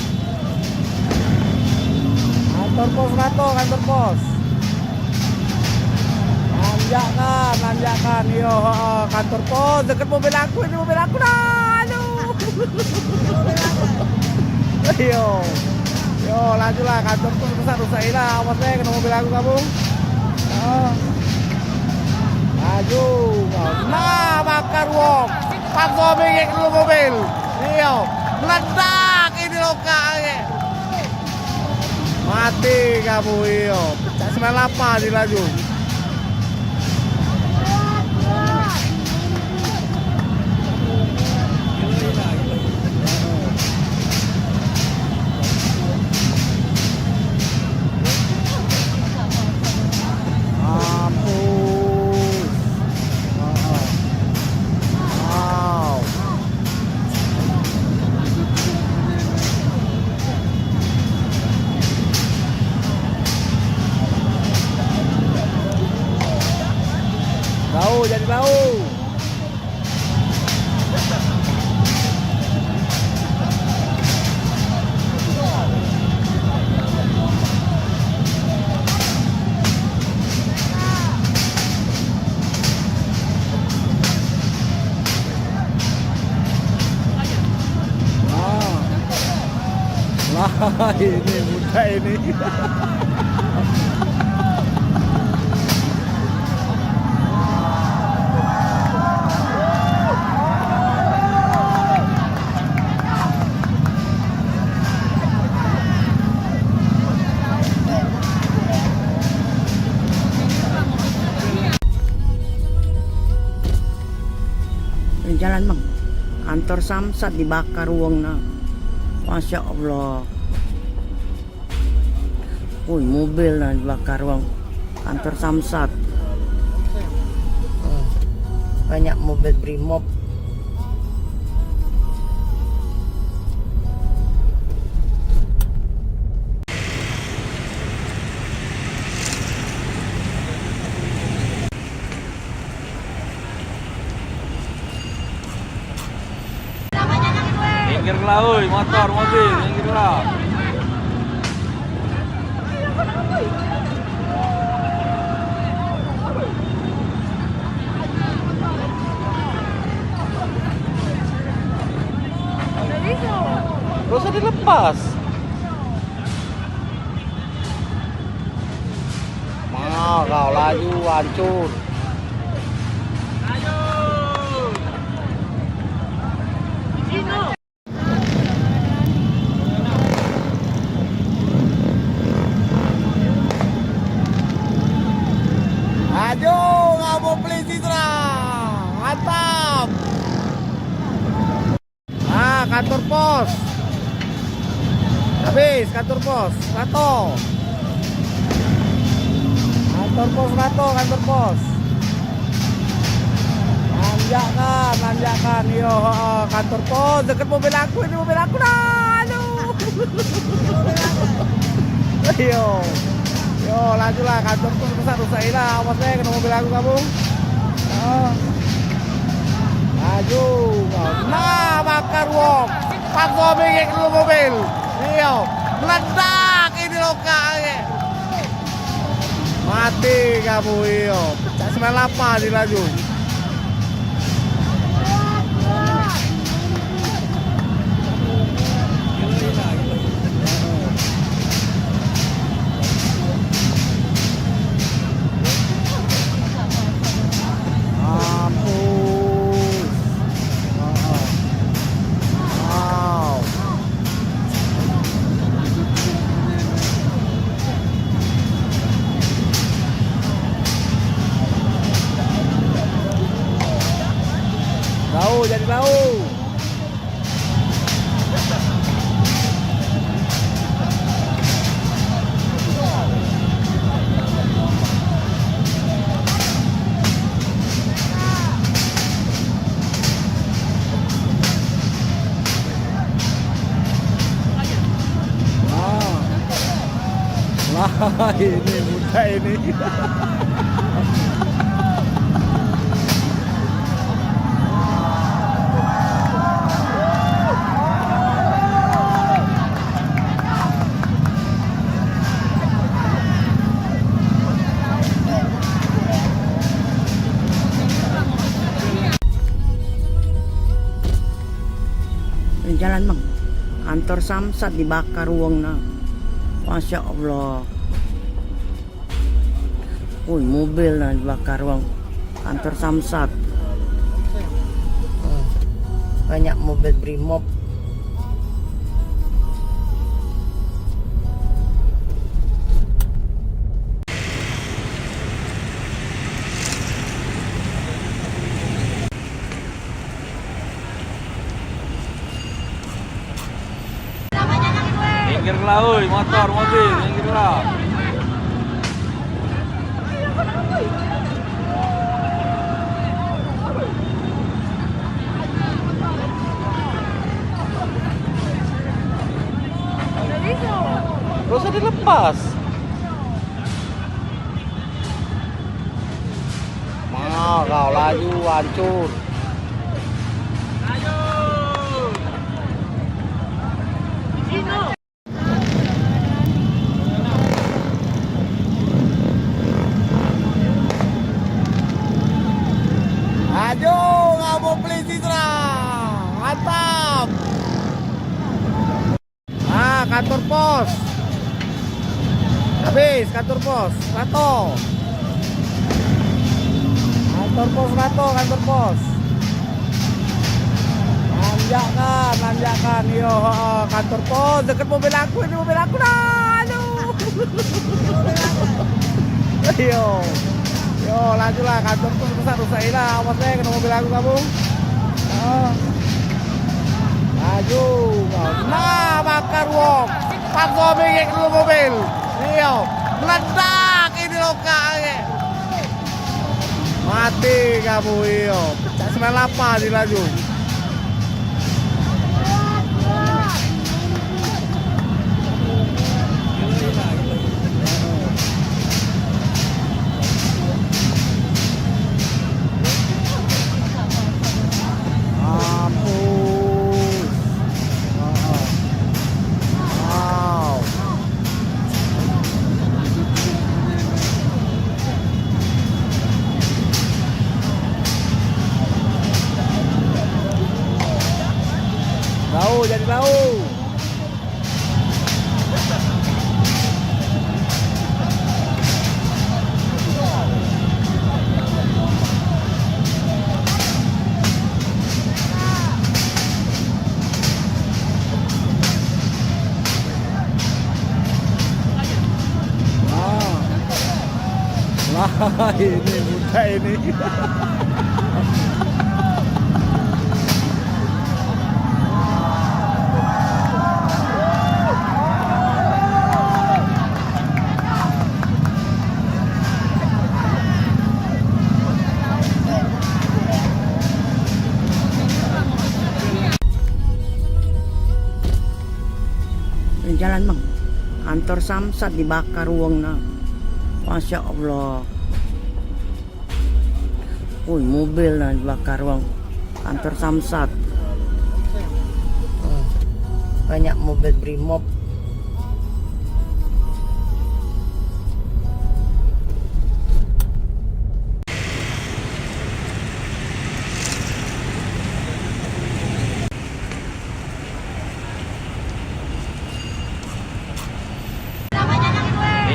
Kantor pos rato, kantor pos. Nanjakkan, nanjakkan. Iyo, heeh, kantor pos deket mobil aku, ini mobil aku dah. Aduh. Iyo. Yo, lajulah kantor pos rusak, rusak ilah. Awas deh kena mobil aku kamu. Heeh. Laju. Nah, bakar wong. Paksa bingit dulu mobil. Iyo. Meledak ini lokak. Mati kamu, iyo. Cak sembilan lapan dilaju. Mampus. Wow. Bau, jadi bau. Wah. Wah, ini muda ini. Jalan, Bang. Kantor Samsat dibakar wong nah. Masya Allah. Woi, mobil nah dibakar wong. Kantor Samsat. Hmm. Banyak mobil Brimob. Minggirlah, oi, motor, mobil, minggirlah. Gak usah dilepas. Mau kau laju hancur. Laju, kamu polisi serang. Mantap. Ah, kantor pos. Habis kantor pos, Rato. Kantor pos Rato, kantor pos. Nanjakkan, nanjakkan. Yo, heeh, kantor pos deket mobil aku, ini mobil aku dah. Aduh. Yo. Yo, lajulah kantor pos rusak, rusak ilah. Awas deh kena mobil aku kamu. Heeh. Laju. Nah, bakar wong. Paksa bengek dulu mobil. Iyo. Meledak ini lokak. Mati kamu, iyo. Cak sembilan lapan ni laju. Mampus. Wow. Bau, jadi bau. Wah. Wah, ini muda ini. Jalan, Bang. Kantor Samsat dibakar wong nah. Masya Allah. Woi, mobil nah dibakar wong. Kantor Samsat. Hmm. Banyak mobil Brimob. Minggirlah, oi, motor, mobil, minggirlah. Gak usah dilepas. Mau kau laju hancur. Laju, kamu polisi serang. Mantap. Ah, kantor pos. Habis kantor pos. Rato. Kantor pos Rato, kantor pos. Nanjakkan, nanjakkan. Iyo, heeh, kantor pos deket mobil aku, ini mobil aku dah. Aduh. Iyo. Yo, lajulah kantor pos rusak, rusak ilah. Awas deh kena mobil aku kamu. Laju. Nah, bakar wong. Pakso bingit dulu mobil. Iyo. Meledak ini lokak lagi. Mati kamu, iyo. Cak sembilan lapan ni laju. Mampus. Wow. Lau, jadi lau. Wah, ini muda ini. Jalan, Bang. Kantor Samsat dibakar wong nah. Masya Allah. Woi, mobil nah dibakar wong. Kantor Samsat. Hmm. Banyak mobil Brimob.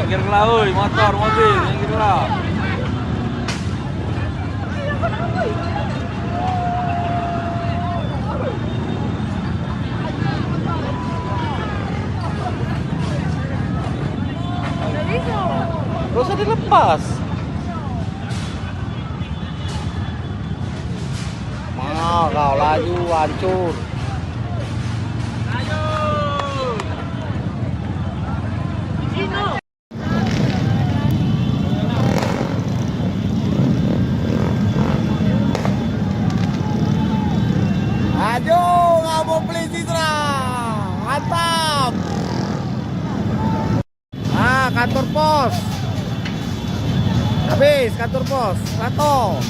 Minggirlah, oi, motor, mobil, minggirlah. Gak usah dilepas. Mau kau laju hancur. Laju, kamu beli Citra. Mantap. Ah, kantor pos. Habis kantor pos, rato.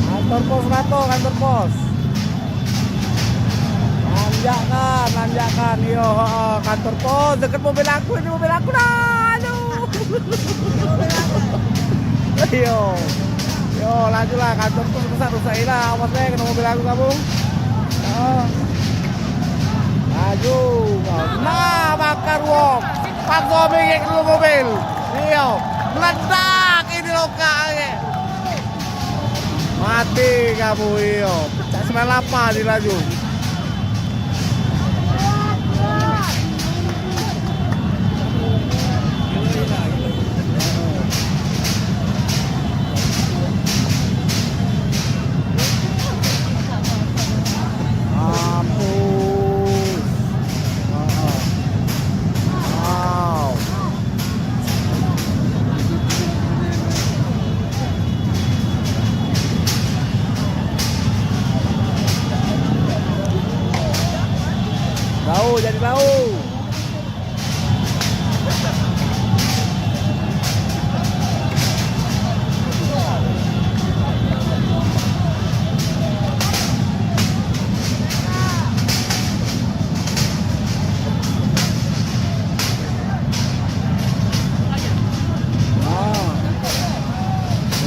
Kantor pos rato, kantor pos. Nanjakkan, nanjakkan. Iyo, heeh, kantor pos deket mobil aku, ini mobil aku dah. Aduh. Iyo. Yo, lajulah, kantor pos rusak, rusak ilah. Awas deh, kena mobil aku kamu. Heeh. Laju. Nah, bakar wong. Pakso bingit dulu mobil. Iyo. Meledak ini lokak lagi. Mati kamu, iyo. Cak sembilan lapan ni laju. Mampus. Wow. Bau, jadi bau.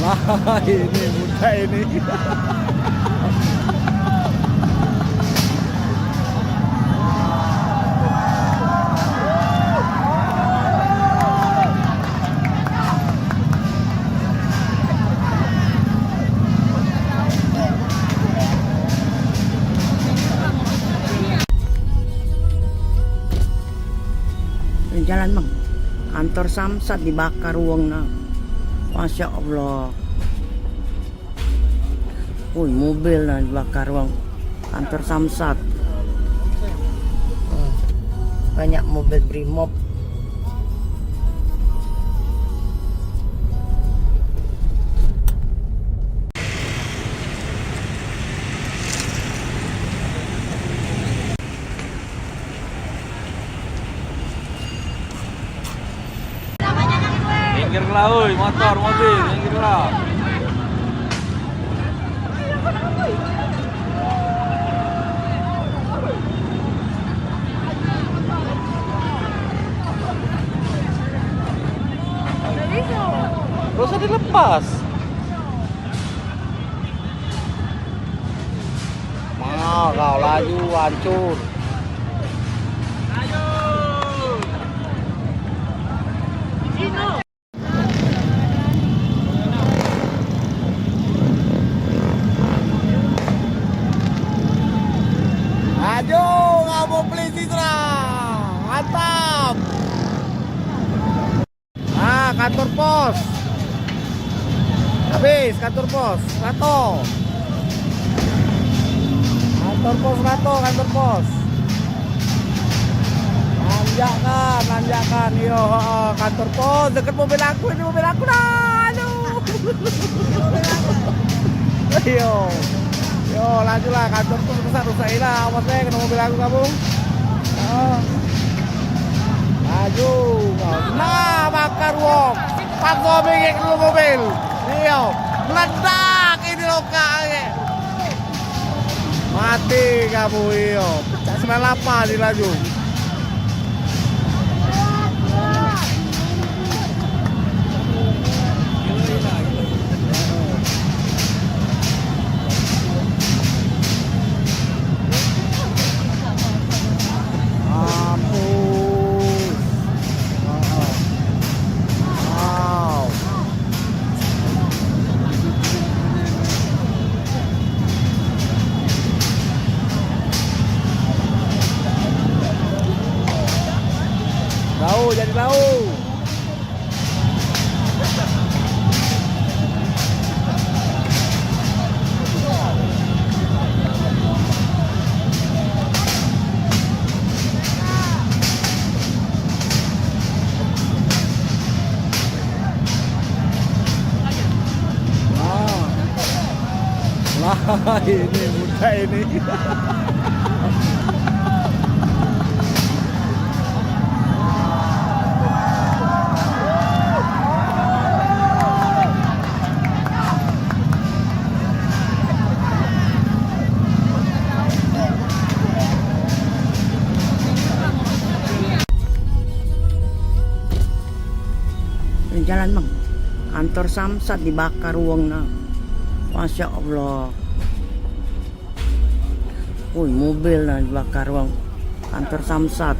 Wah. Wah, ini muda ini. Jalan, Bang. Kantor Samsat dibakar wong nah. Masya Allah. Ui, mobil nah dibakar, wong. Kantor Samsat. Hmm. Banyak mobil Brimob. Minggirlah, oi, motor, mobil, minggirlah. Gak usah dilepas. Mano kau laju hancur. Laju, ngabuk polisi serang. Mantap. Ah, kantor pos. Habis kantor pos, rato. Kantor pos rato, kantor pos. Nanjakkan, nanjakkan. Iyo, heeh, kantor pos deket mobil aku, ini mobil aku dah. Aduh. Iyo. Yo, lajulah kantor pos rusak, rusak ilah. Awas deh kena mobil aku kamu. Heeh. Laju. Nah, bakar wong. Pakso bingit dulu mobil. Iyo. Meledak ini lokak. Mati kamu, iyo. Cak sembilan lapan ni laju. Mampus. Wow. Lau, jadi lau. Wah. Lah, ini muda ini. Jalan, Bang. Kantor Samsat dibakar wong nah. Masya Allah. Woi, mobil nah dibakar wong. Kantor Samsat.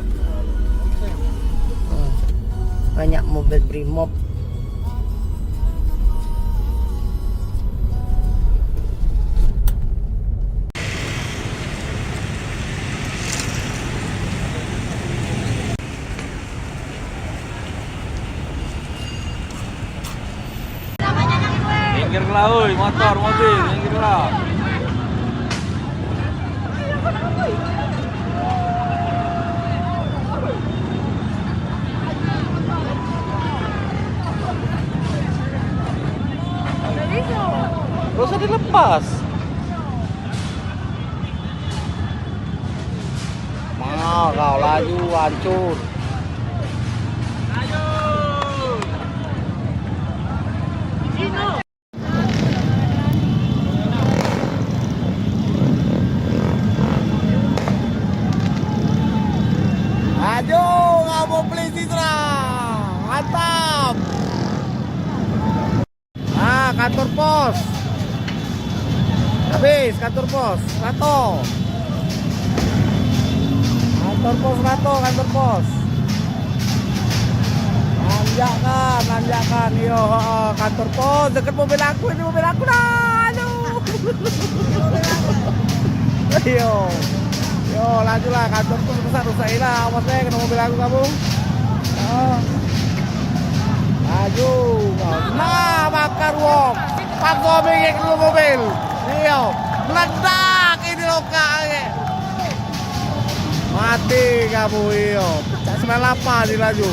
Hmm. Banyak mobil Brimob. Minggirlah, oi, motor, mobil, minggirlah. Gak usah dilepas. Mano kau laju hancur. Laju, ngabuk polisi serang. Mantap. Ah, kantor pos. Habis kantor pos, rato. Kantor pos rato, kantor pos. Nanjakkan, nanjakkan. Iyo, heeh, kantor pos deket mobil aku, ini mobil aku dah. Aduh. Iyo. Yo, lajulah kantor pos rusak, rusak ilah. Awas deh kena mobil aku kamu. Heeh. Laju. Nah, bakar wong. Pakso bingit dulu mobil. Iyo, meledak ini lokak ni. Mati kamu, iyo. Cak sembilan lapan ni laju.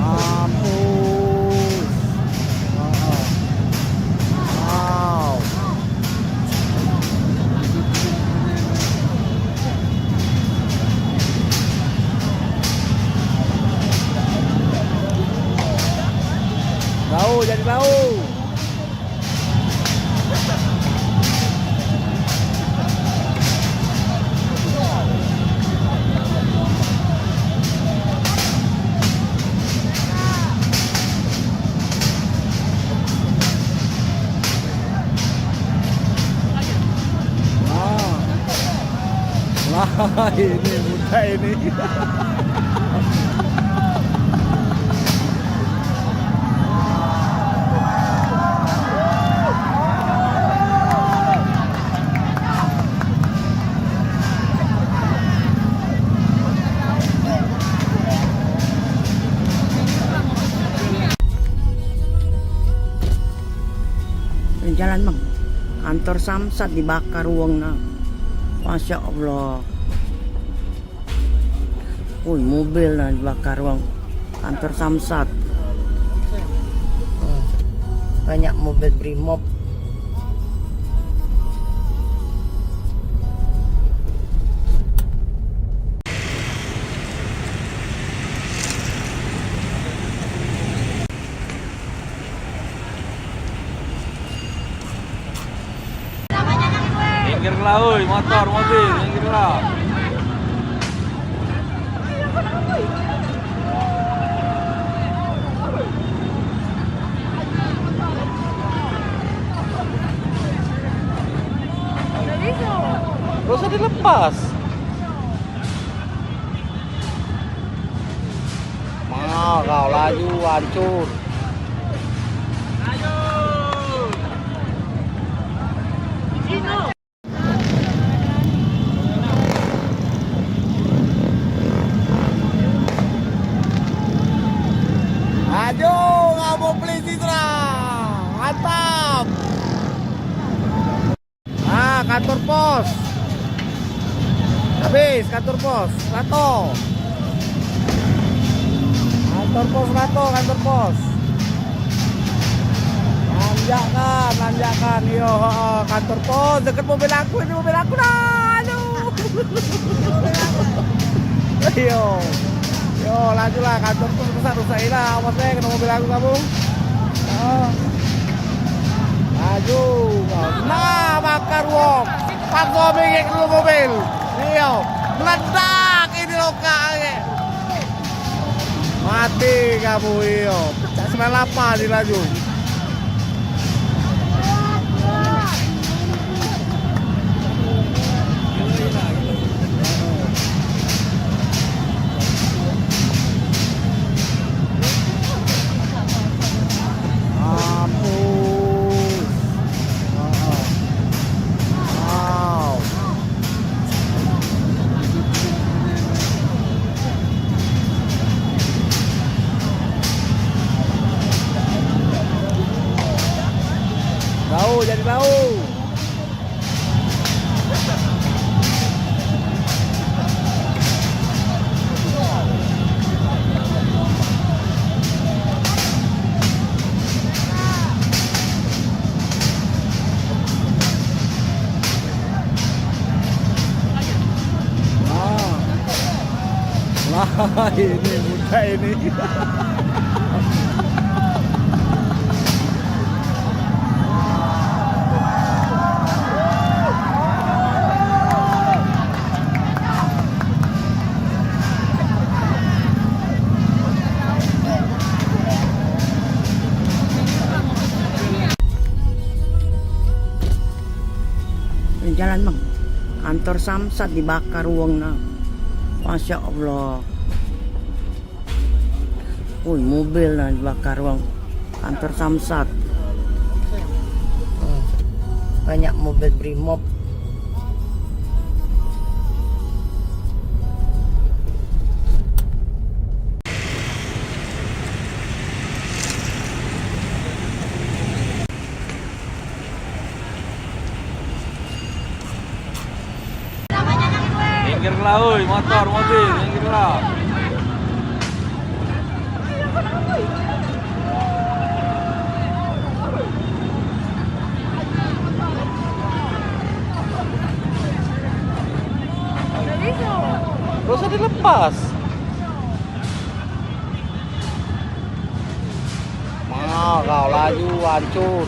Mampus. Wow. Lau, jadi lau. Ah. Lah, ini mudah ini. Jalan, Bang. Kantor Samsat dibakar wong nah. Masya Allah. Woi, mobil nah dibakar wong. Kantor Samsat. Hmm. Banyak mobil Brimob. Minggirlah, oi, motor, mobil, minggirlah. Gak usah dilepas. Mau kau laju hancur. Laju kamu beli Citra. Mantap. Ah, kantor pos. Habis kantor pos, Rato. Kantor pos Rato, kantor pos. Nanjakkan, nanjakkan. Iyo, heeh, kantor pos deket mobil aku, ini mobil aku dah. Aduh. Iyo. Yo, lajulah kantor pos rusak, rusak ilah. Awas deh kena mobil aku kamu. Heeh. Laju. Nah, bakar wong. Pakso bingit dulu mobil. Iyo. Meledak ini lokak ni. Mati kamu, iyo. Cak sembilan lapan ni laju. Mampus. Wow. Lau, jadi lau. Lah, ini mudah ini. Jalan, Bang. Kantor Samsat dibakar wong nah. Masya Allah. Woi, mobil nah dibakar wong. Kantor Samsat. Hmm. Banyak mobil Brimob. Minggir lah, oi, motor, mobil, minggir lah. Gak usah dilepas. Mau kau laju, hancur.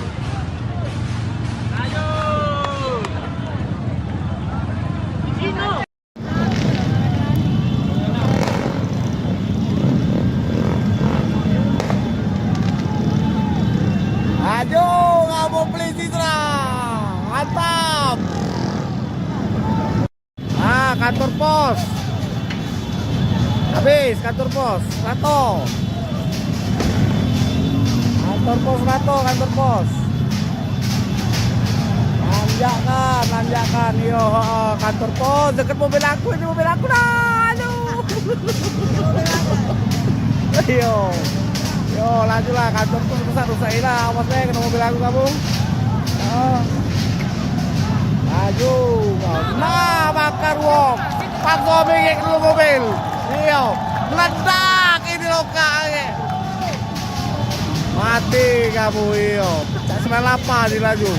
Laju, kamu polisi serang. Mantap. Ah, kantor pos. Habis kantor pos, rato. Kantor pos rato, kantor pos. Nanjakkan, nanjakkan. Yo, heeh, kantor pos deket mobil aku, ini mobil aku dah. Aduh. Yo. Yo, lajulah kantor pos rusak, rusak lah. Awas deh kena mobil aku kamu. Oh. Laju. Nah, bakar wong. Paksa bengek dulu mobil. Iyo. Meledak ini lokak. Mati kamu, iyo. Tak sembilan lapan ni laju.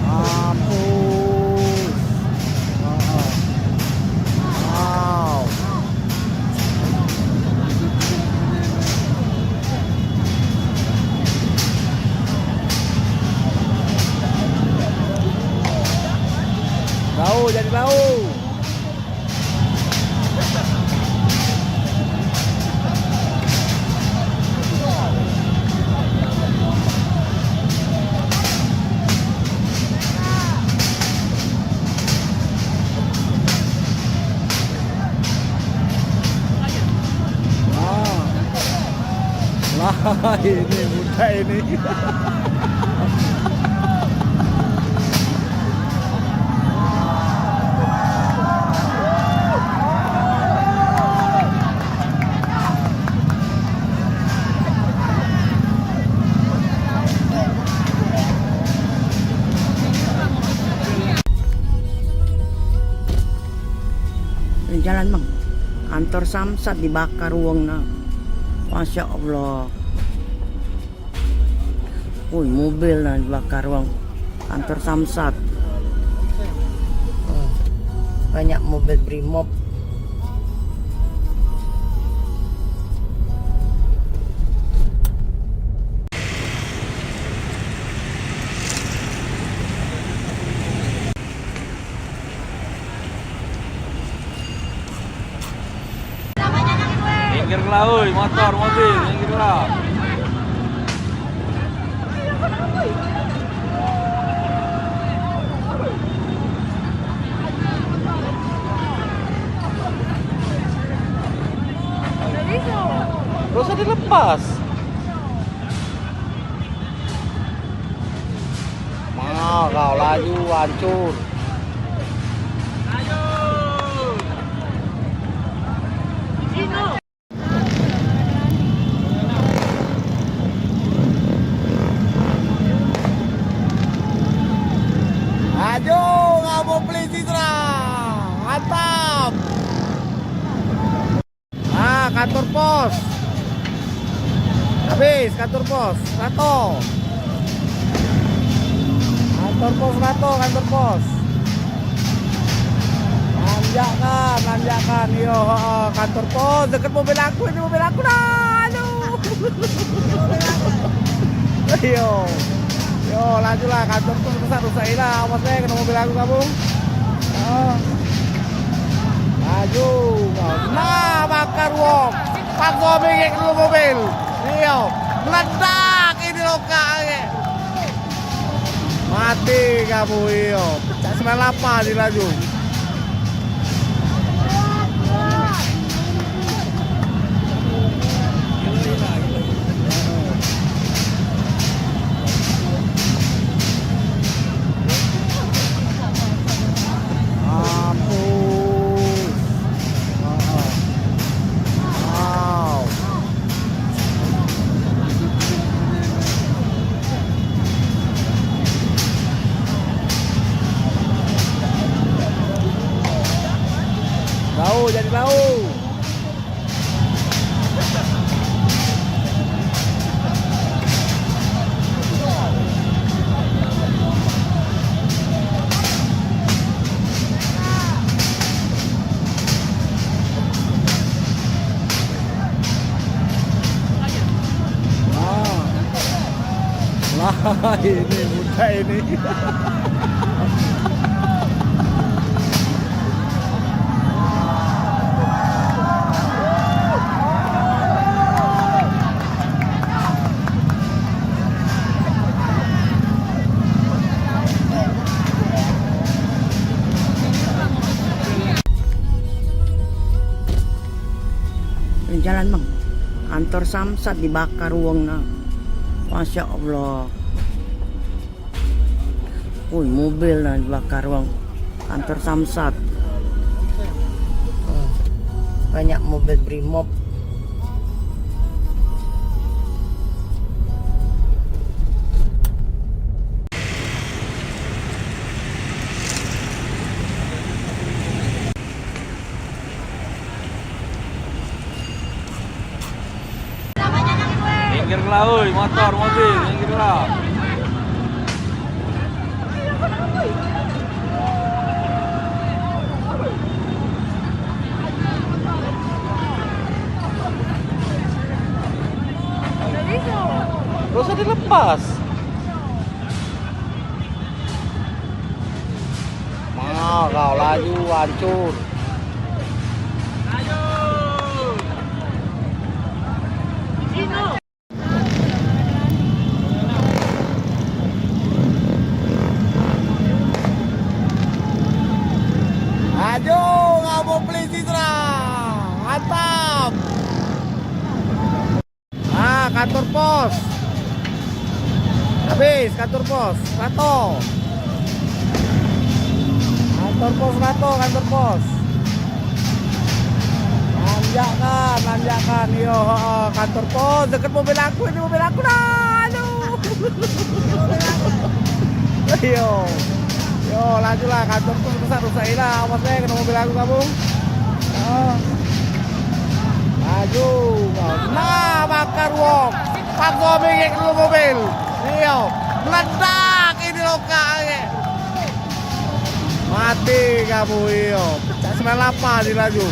Mampus. Wow. Lau, jadi lau. Lah, ini budak ini. Jalan, Bang. Kantor Samsat dibakar wong nah. Masya Allah. Woi, mobil nah dibakar wong. Kantor Samsat. Hmm. Banyak mobil Brimob. Minggir lah, oi, motor, mobil, minggir lah. Gak usah dilepas. Mau kau laju, hancur. Laju, kamu polisi serang. Mantap. Ah, kantor pos. Habis kantor pos, rato. Kantor pos rato, kantor pos. Nanjakkan, nanjakkan. Iyo, heeh, kantor pos deket mobil aku, ini mobil aku dah. Aduh. Iyo. Yo, lajulah, kantor pos rusak, rusak ilah. Awas deh kena mobil aku kamu. Oh. Laju. Nah, bakar wong. Paksa bengek dulu mobil. Iyo. Meledak ini lokak. Mati kamu, iyo. Cak sembilan lapan ni laju. Mampus. Wow. Lau, jadi lau. Wah. Lah, ini mudah ini. Jalan, Bang. Kantor Samsat dibakar wong nah. Masya Allah. Woi, mobil nah dibakar wong. Kantor Samsat. Oh, banyak mobil Brimob. Minggir lah, oi, motor, mobil, minggir lah. Gak usah dilepas. Mau kau laju hancur. Laju, ngabuk polisi serang. Mantap. Ah, kantor pos. Habis kantor pos, rato. Kantor pos rato, kantor pos. Nanjakkan, nanjakkan. Iyo, heeh, kantor pos deket mobil aku, ini mobil aku dah. Aduh. Iyo. Yo, laju lah, kantor pos rusak, rusak lah. Awas deh, kena mobil aku kamu. Oh. Laju. Nah, bakar wong. Pakso minggir dulu mobil. Iyo. Meledak ini lokak. Mati kamu, iyo. Cak sembilan lapan ni laju.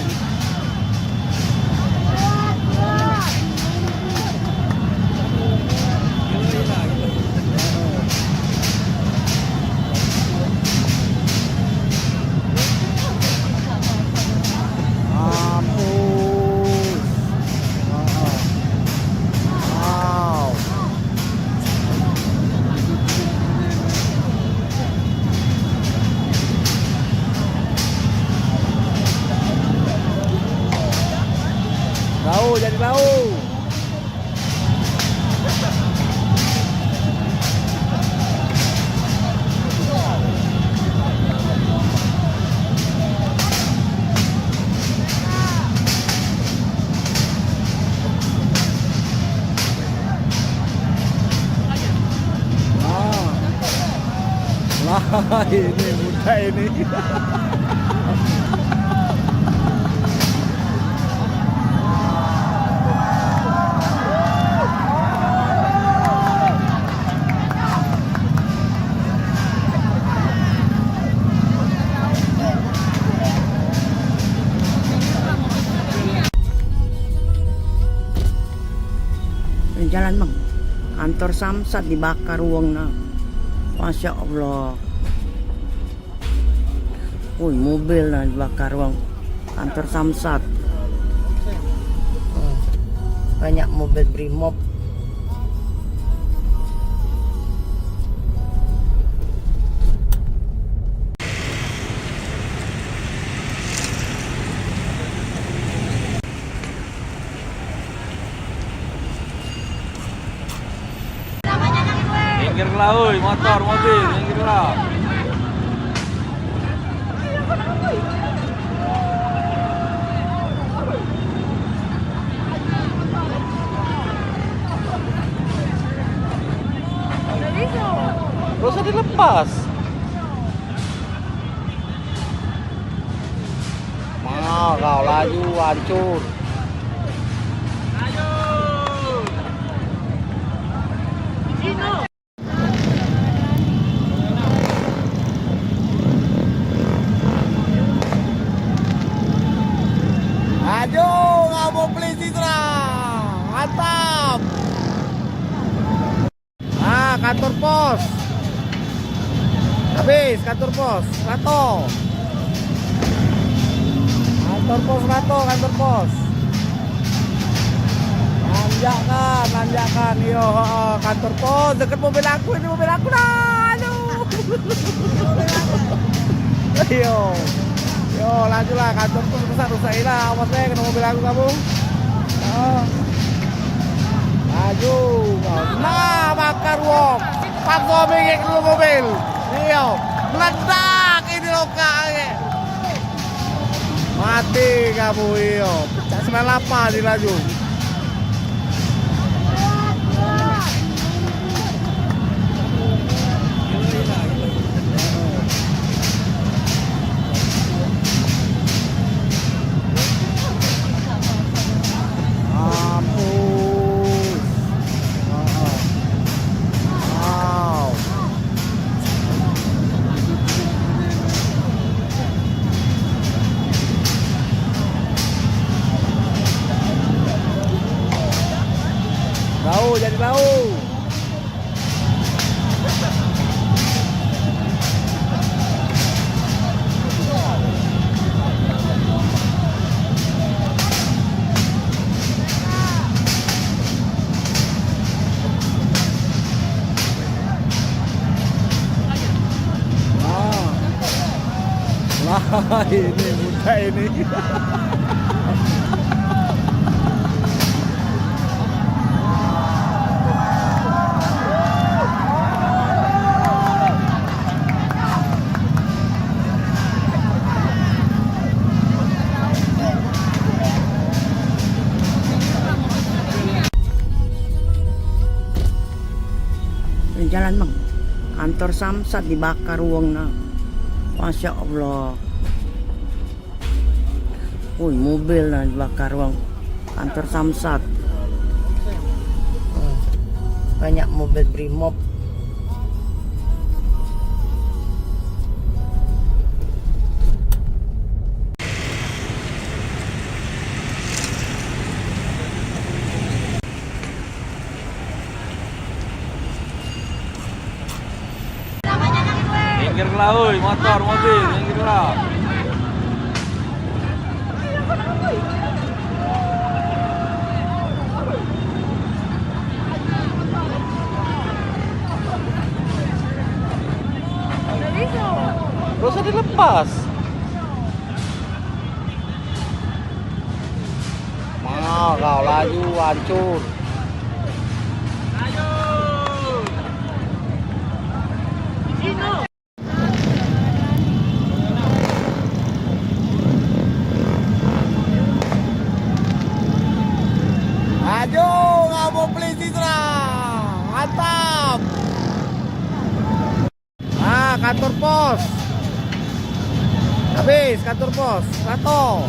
Mampus. Wow. Lau, jadi lau. Ah. Lah, ini mudah ini. Jalan, Bang. Kantor Samsat dibakar wong nah. Masya Allah. Woi, mobil nah dibakar wong. Kantor Samsat. Oh, banyak mobil Brimob. Lah, oi, motor, mobil, minggir lah. Gak usah dilepas. Mau kau laju, hancur. Ajo, ngabuk polisi serang. Mantap. Ah, kantor pos. Habis kantor pos. Rato. Kantor pos rato, kantor pos. Nanjakkan, nanjakkan. Iyo, heeh, kantor pos. Deket mobil aku ini, mobil aku dah. Aduh. Iyo. Yo, lajulah kantor pos rusak, rusak ilah. Awas deh kena mobil aku kamu. Heeh. Laju. Nah, bakar wong. Paksa minggir dulu mobil. Iyo. Meledak ini lokak ni. Mati kamu, iyo. Cak sembilan lapan ni laju. Mampus. Heeh. Wow. Bau, jadi bau. Lah, ini muda ini. Jalan, Bang. Kantor Samsat dibakar wong nah. Masya Allah. Woi, mobil nah dibakar wong. Kantor Samsat. Oh, banyak mobil Brimob. Minggir lah, oi, motor, mobil, minggir lah. Gak usah dilepas. Mau kau laju hancur. Laju, ngabuk polisi serang. Mantap. Ah, kantor pos. Habis kantor pos. Rato.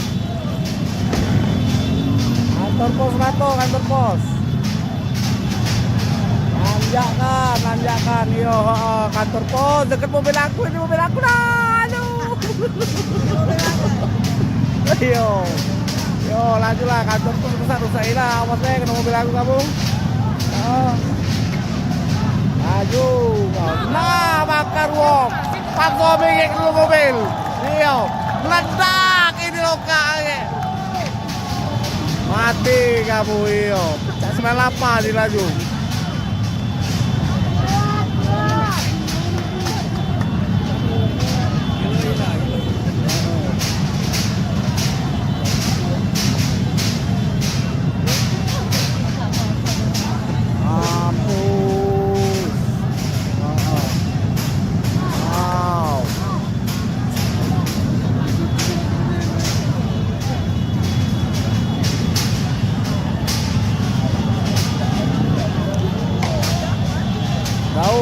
Kantor pos rato, kantor pos. Nanjakkan, nanjakkan. Iyo, heeh, kantor pos. Deket mobil aku, ini mobil aku dah. Aduh. Iyo. Yo, lajulah, kantor pos rusak, rusak ilah. Awas deh, kena mobil aku kamu. Oh. Laju kau. Nah, bakar wong. Paksa minggir dulu mobil. Iyo. Meledak ini lokak ni. Mati kamu, iyo. Cak sembilan lapan ni laju. Mampus.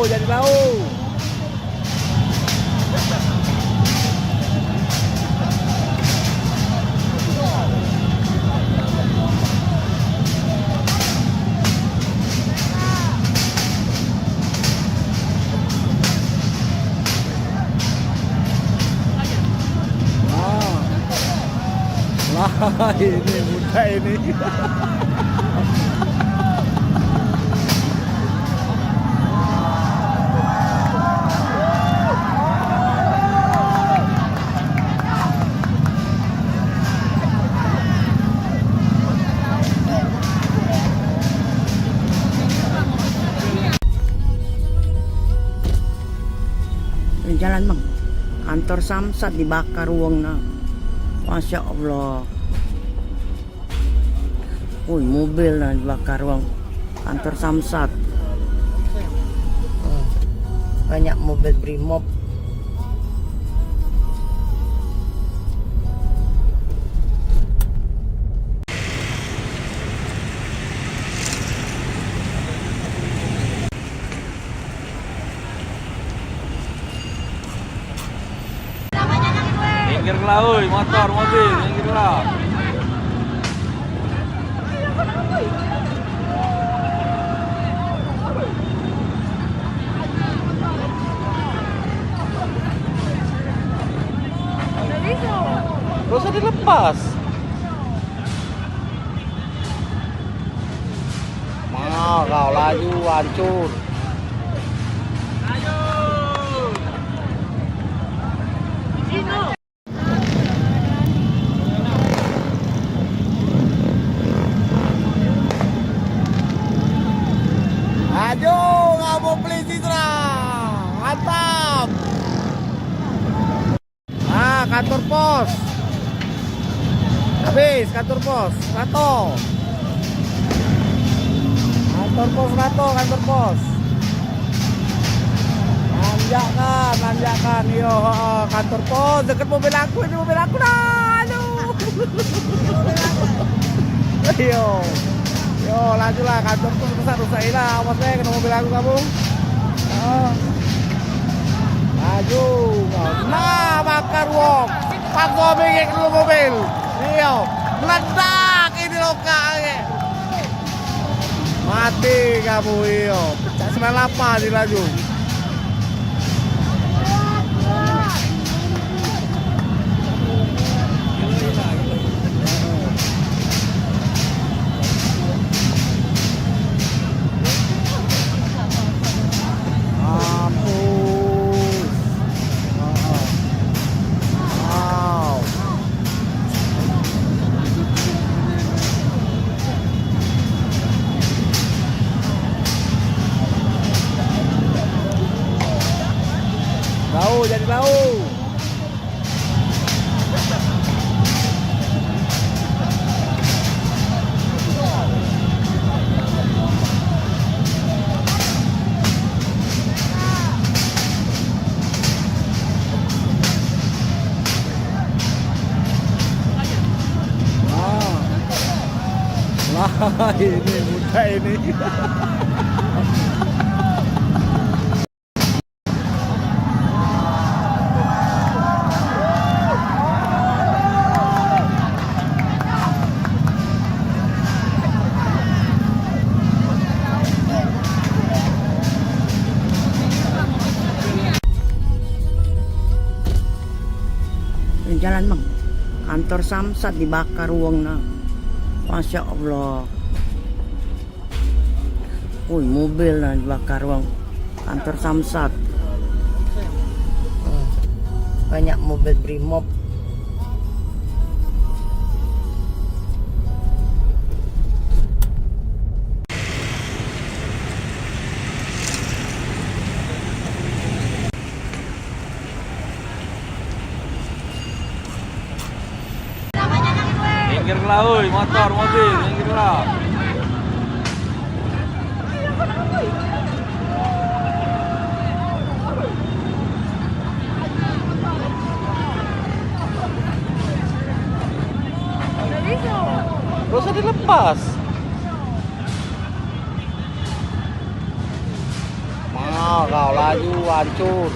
Jadi lau. Ah. Lah, ini budak ini. Jalan, Bang. Kantor Samsat dibakar wong nah. Masya Allah. Woi, mobil nah dibakar wong. Kantor Samsat. Oh, banyak mobil Brimob. Minggir lah, oi, motor, mobil, minggir lah. Gak usah dilepas. Mau kau laju hancur. Laju, kamu polisi serang. Mantap. Ah, kantor pos. Habis kantor pos, Rato. Kantor pos Rato, kantor pos. Nanjakkan, nanjakkan. Iyo, heeh, kantor pos. Deket mobil aku, ini mobil aku dah. Aduh. Iyo. Yo, laju lah, kantor pos rusak, rusak lah. Awas bae kena mobil aku kamu. Heeh. Laju. Nah, bakar wong. Paksa bengek dulu mobil. Iyo. Meledak ini lokak agek. Mati kamu, iyo. Cak sembilan lapan ni laju. Mampus. Heeh. Wow. Lau, jadi lau. Lah, ini budak ini. Jalan, Bang. Kantor Samsat dibakar wong nah. Masya Allah. Woi, mobil nah dibakar wong. Kantor Samsat. Oh, banyak mobil Brimob. Minggir lah, oi, motor, mobil, minggir lah. Gak usah dilepas. Mau kau. laju, hancur.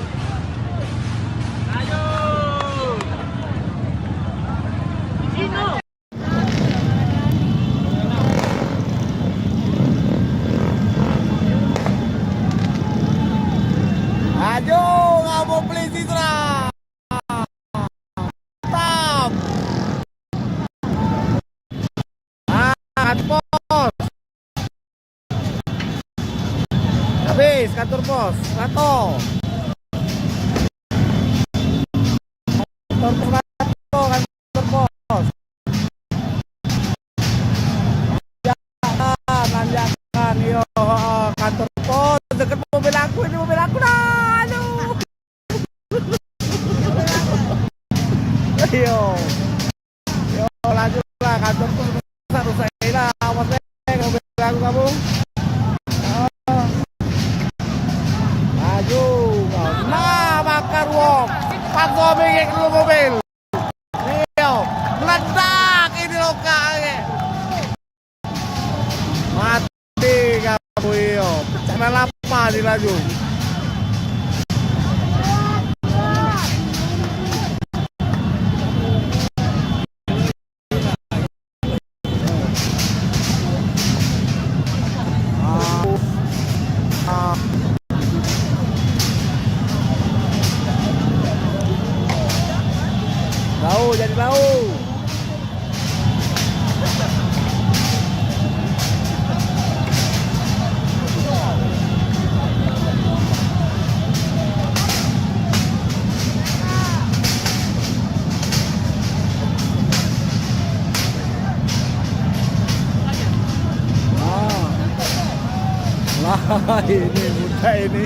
Laju, ngabuk polisi, Sra. Stop. Ah, kantor pos. Habis kantor pos. Rato. Kantor pos, Rato, kantor pos. Tanjakan, tanjakan, yo, heeh, kantor pos. Deket mobil aku, ini mobil aku dah. Aduh. Ayo. Yo, laju lah, kantor pos rusak, rusak lah. Awas deh, mobil aku kamu. Oh. Laju. Nah, bakar wong. Paksa bengek dulu mobil. Iyo, meledak ini lokak. Mati kamu, iyo. Pecah lapa di laju. Bau, jadi bau. Wah. Wah, ini mudah ini.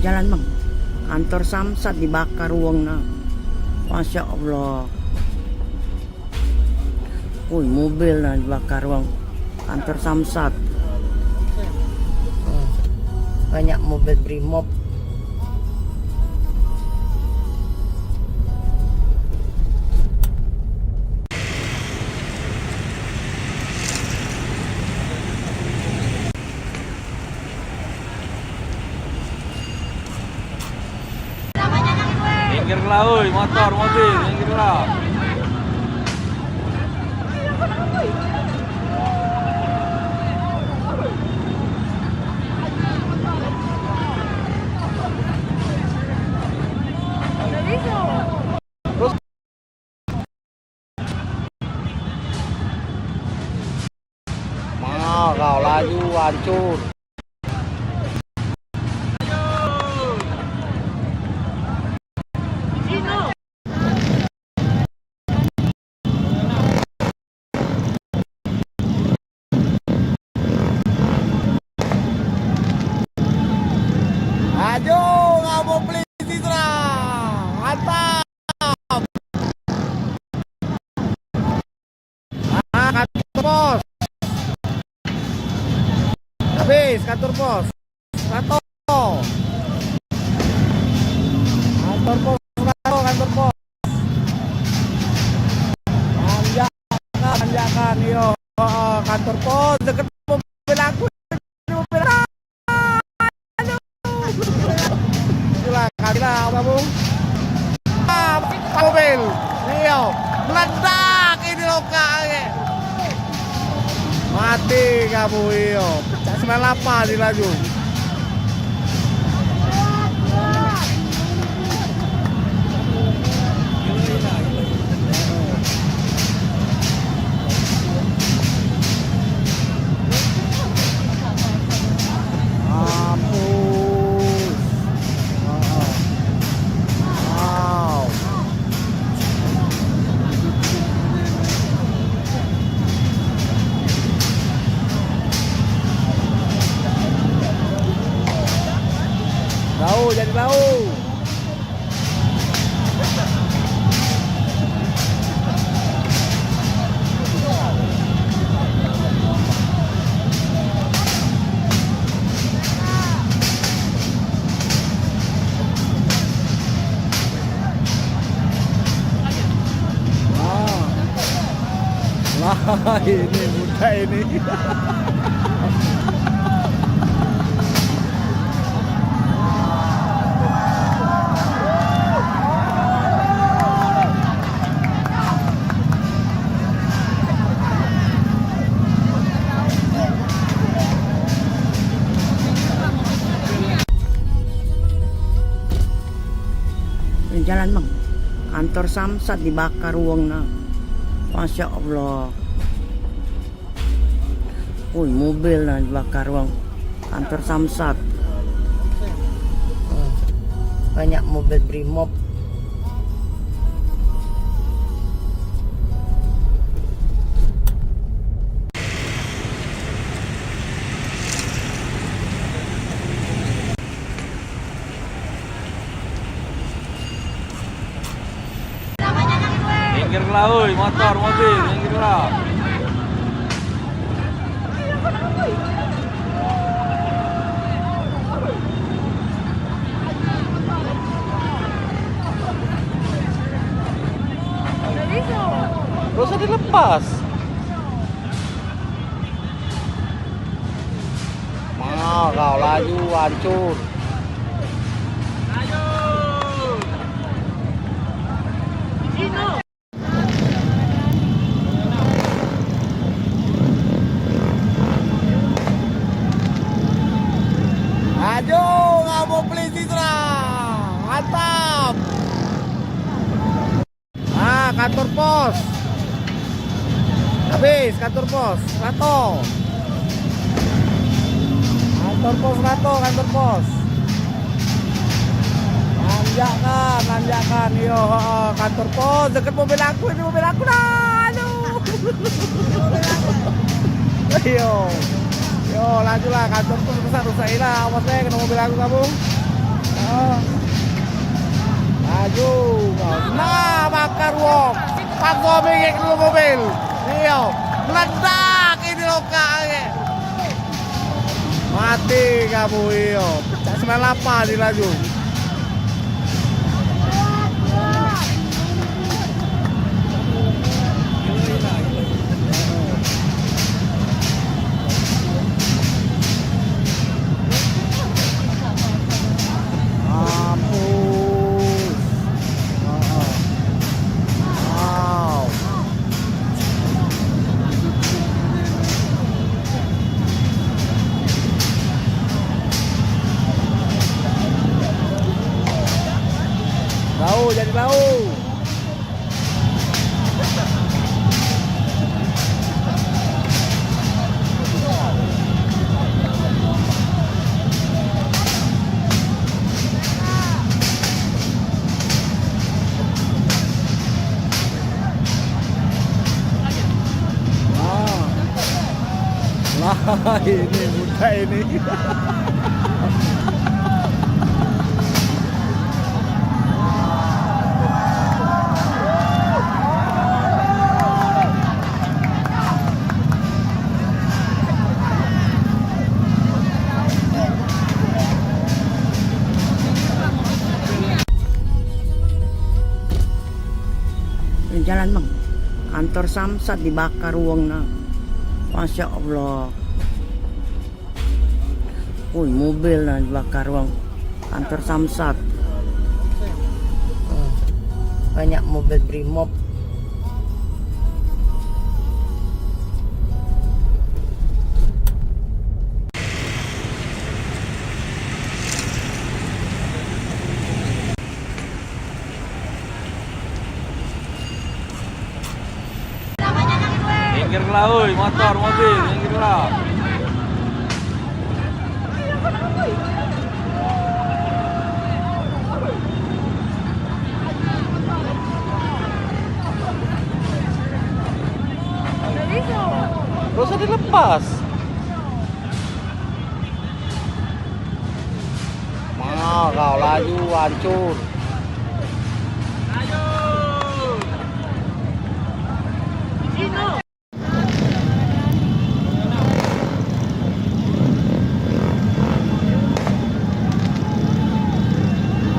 Jalan, Bang. Kantor Samsat dibakar wong nah. Masya Allah. Woi, mobil nah dibakar wong. Kantor Samsat. Hmm. Banyak mobil Brimob. Minggirlah, oi, motor, mobil, minggirlah. Mano kau laju, hancur. Ajo, ngabuk polisi, Sra. Mantap. Ah, kantor pos. Habis kantor pos. Kantor. Kantor pos, kantor, kantor pos. Tanjakan, tanjakan, iyo. Heeh, kantor pos deket mobil aku. Mobil aku. Aduh. Itulah, kalilah, apa, Bung? Ah, mobil. Iyo. Meledak ini lokak, eh. Mati kamu, iyo. Cak sembilan lapan dilaju. Mampus. Wow. Bau, jadi bau. Ini budak ini. Jalan, Bang. Kantor Samsat dibakar wong nah. Masya Allah. Woi, mobil nah dibakar wong. Kantor Samsat. Oh, banyak mobil Brimob. Minggirlah, oi, motor, mobil, minggirlah. Gak usah dilepas. Mau kau laju hancur. Laju, ngabuk polisi serang. Mantap. Ah, kantor pos. Habis kantor pos, rato. Kantor pos rato, kantor pos. Nanjakkan, nanjakkan. Yo, heeh, kantor pos deket mobil aku, ini mobil aku dah. Aduh. Iyo. Yo, lajulah, kantor pos rusak, rusak ilah. Awas deh, kena mobil aku, kamu. Oh. Laju kau. Nah, bakar wong. Pakso mingit dulu mobil. Iyo. Meledak ini lokak ni. Mati kamu, iyo. Tak sembilan lapan ni laju. Mampus. Heeh. Wow. Bau, jadi bau. Ah. Lah, ini budak ini. Jalan, Bang. Kantor Samsat dibakar wong nah. Masya Allah. Woi, mobil nah dibakar wong. Kantor Samsat. Oh, banyak mobil Brimob. Minggirlah, oi, motor, mobil, minggirlah. Gak usah dilepas. Mau kau laju hancur.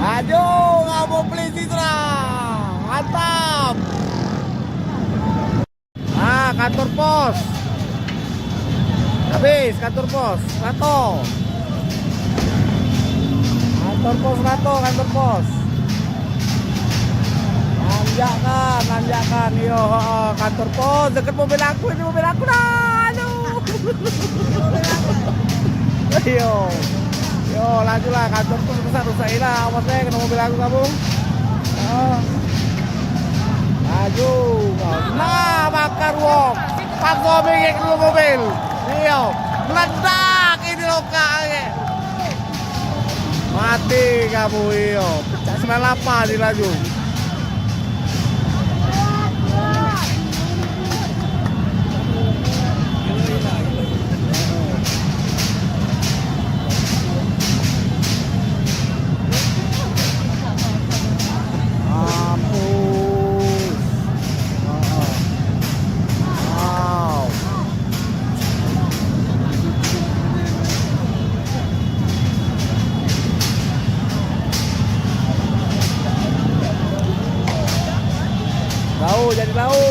Laju, ngabuk polisi serang. Mantap. Ah, kantor Pos. Habis kantor pos, rato. Kantor pos rato, kantor pos. Nanjakkan, nanjakkan. Iyo, heeh, kantor pos. Deket mobil aku, ini mobil aku dah. Aduh. Iyo. Yo, lajulah, kantor pos rusak, rusak ilah. Awas deh, kena mobil aku kamu. Oh. Laju. Nah, bakar wong. Pakso bengek dulu mobil. Iyo. Meledak ini lokal. Mati kamu, iyo. Pecak sembilan lapan di laju. Mampus. Wow. Lau, jadi lau.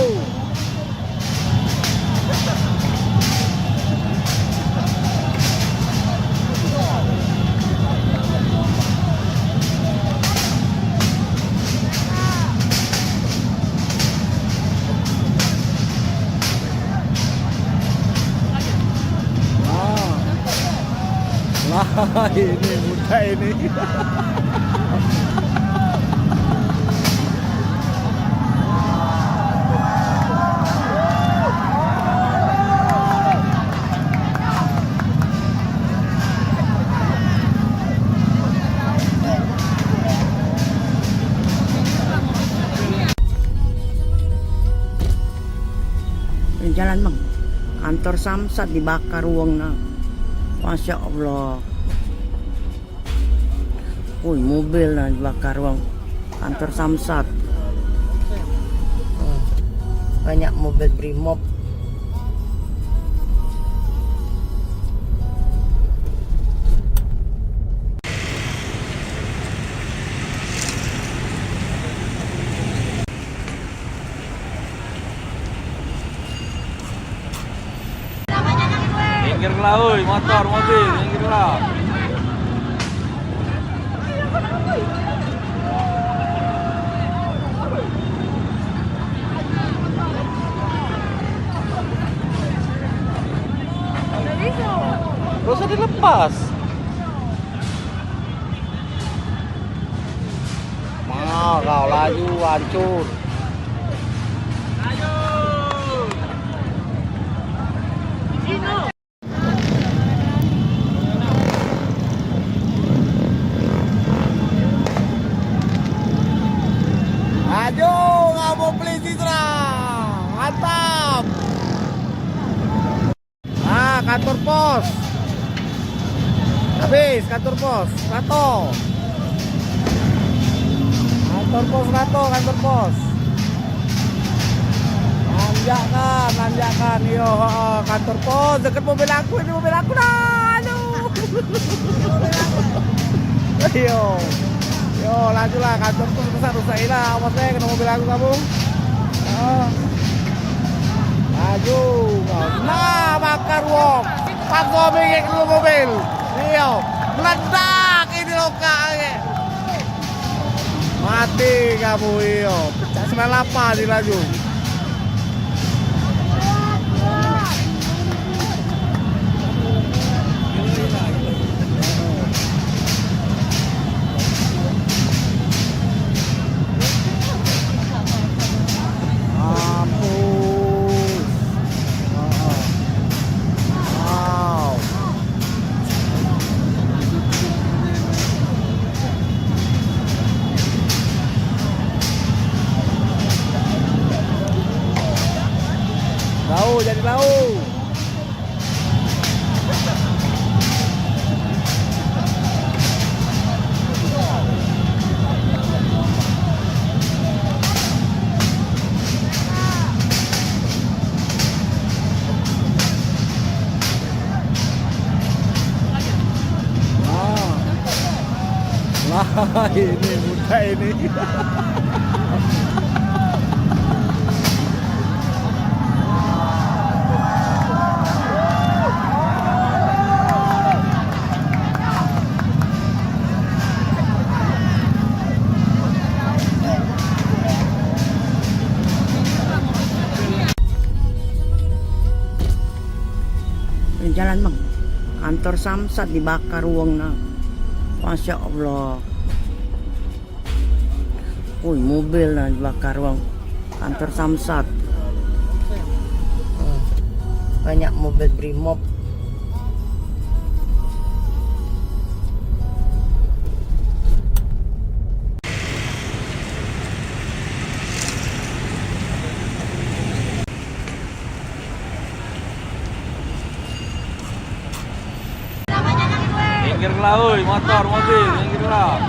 Nah. Lah, ini mudah ini. Jalan, Bang. Kantor Samsat dibakar wong nah. Masya Allah. Woi, mobil nah dibakar wong. Kantor Samsat. Banyak mobil Brimob. Minggirlah, oi, motor, mobil, minggirlah. Gak usah dilepas. Mau kau laju hancur. Laju, ngabuk polisi serang. Mantap. Ah, kantor pos. Habis kantor pos, rato. Kantor pos rato, kantor pos. Nanjakkan, nanjakkan. Iyo, heeh, kantor pos deket mobil aku, ini mobil aku dah. Aduh. Iyo. Yo, lajulah, kantor pos rusak, rusak ilah. Awas deh, kena mobil aku kamu. Oh. Laju. Nah, bakar wong. Pakso bengek dulu mobil. Iyo. Meledak ini lokal. Mati kamu, iyo. Pecak sembilan lapan di laju. Mampus. Wow. Lau, jadi lau. Wah. Wah, ini mudah ini. Kantor Samsat dibakar wong nah. Masya Allah. Woi, mobil nah dibakar wong. Kantor Samsat. Hmm. Banyak mobil Brimob. Minggirlah, oi, motor, mobil, minggirlah.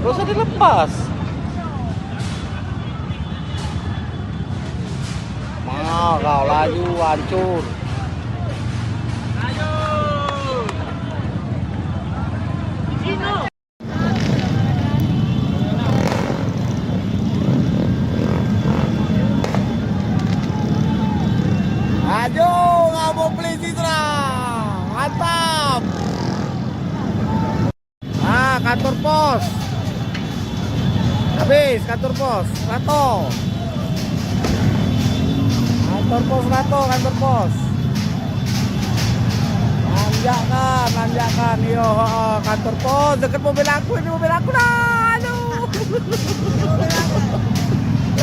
Gak usah dilepas. Nah, kau laju hancur. Laju, ngabuk polisi, Sra. Mantap. Ah, kantor pos. Habis kantor pos, Rato. Kantor pos, Rato, kantor pos. Nanjakkan, nanjakkan. Iyo, heeh, kantor pos. Deket mobil aku, ini mobil aku lah. Aduh.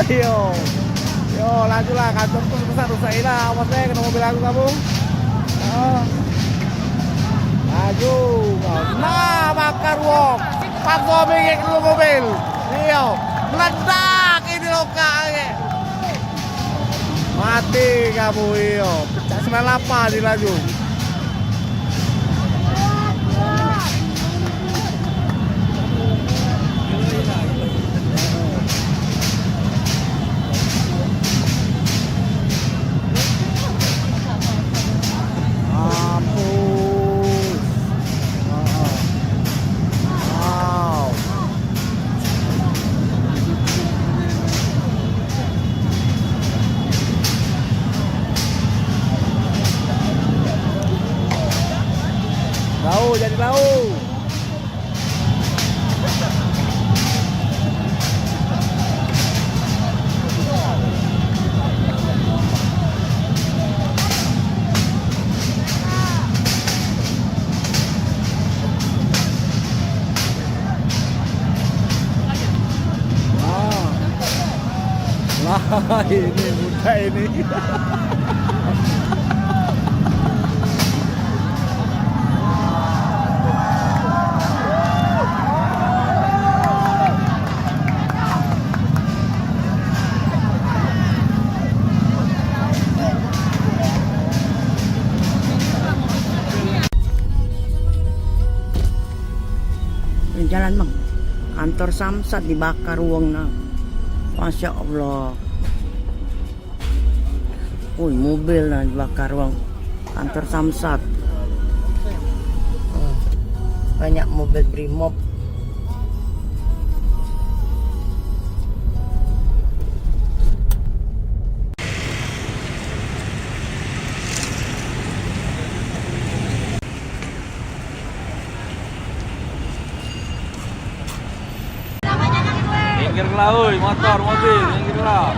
Iyo. Yo, lajulah, kantor pos rusak, rusak lah. Awas deh, kena mobil aku kamu. Heeh. Laju. Nah, bakar wong. Pakso bengek dulu mobil. Iyo. Meledak ini lokal. Mati kamu, iyo. Cak sembilan lapan ni laju. Mampus. Heeh. Wow. Lau, jadi lau. Nah. Lah, ini muda ini. Jalan, Bang. Kantor Samsat dibakar wong nah. Masya Allah. Woi, mobil nah dibakar wong. Kantor Samsat. Hmm. Banyak mobil Brimob. Minggirlah, oi, motor, mobil, minggirlah.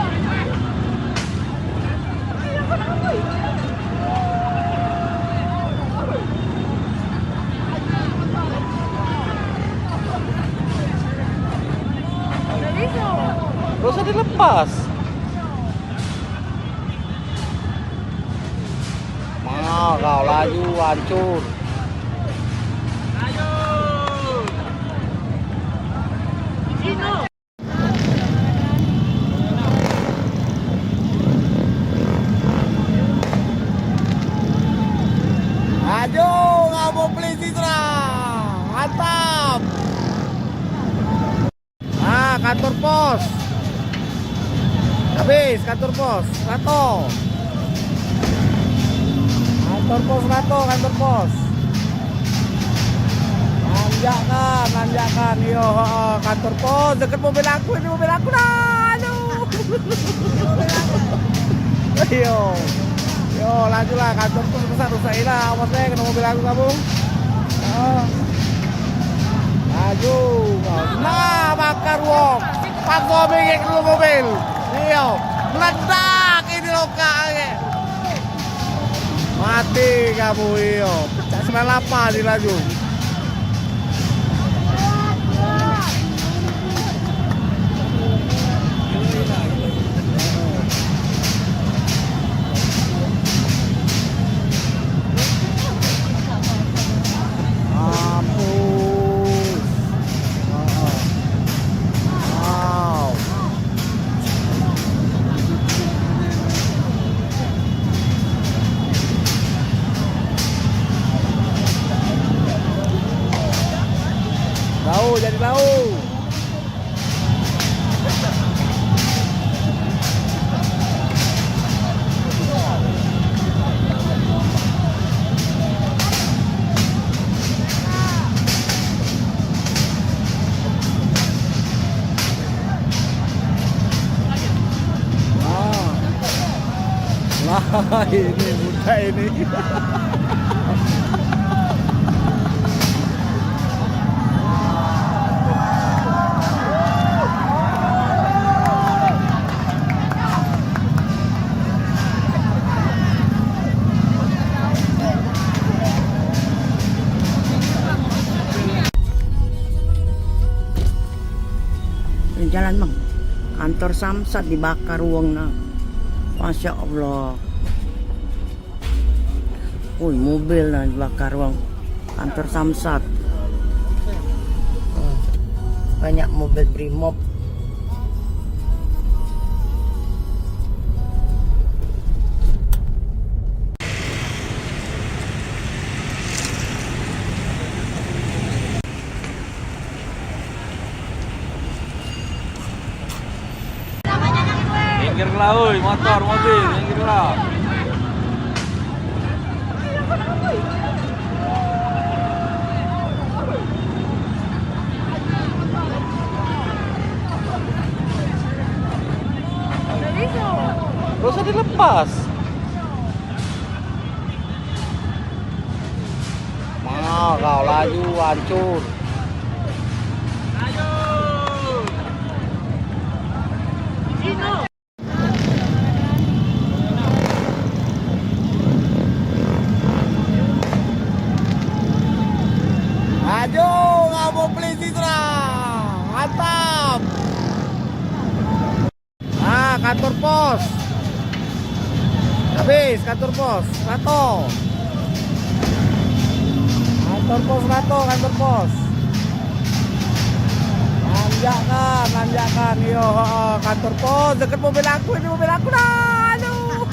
Gak usah dilepas. Nah, kau laju hancur. Laju, ngabuk polisi, Sra. Mantap. Ah, kantor pos. Habis kantor pos. Rato. Kantor pos Rato, kantor pos. Nanjakkan, nanjakkan. Iyo, heeh, kantor pos. Deket mobil aku, ini mobil aku lah. Aduh. Iyo. Yo, lajulah, kantor pos rusak, rusak lah. Awas deh, kena mobil aku kamu. Heeh. Yo, nah, bakar wong. Pakso bengek dulu mobil. Iyo, meledak ini lokak. Mati kamu, iyo. Cak sembilan lapan di laju. Mampus. Heeh. Wow. Lau, jadi lau. Wah. Wah, ini budak ini. Jalan, Bang. Kantor Samsat dibakar wong nah. Masya Allah. Woi, mobil nah dibakar wong. Kantor Samsat. Banyak mobil Brimob. Minggirlah, oi, motor, mobil, minggirlah. Gak usah dilepas. Nah, kau laju hancur. Laju, kamu polisi serang. Mantap. Ah, kantor pos. Habis kantor pos, Rato. Kantor pos Rato, kantor pos. Nanjakkan, nanjakkan. Yo, heeh, kantor pos deket mobil aku, ini mobil aku dah. Aduh.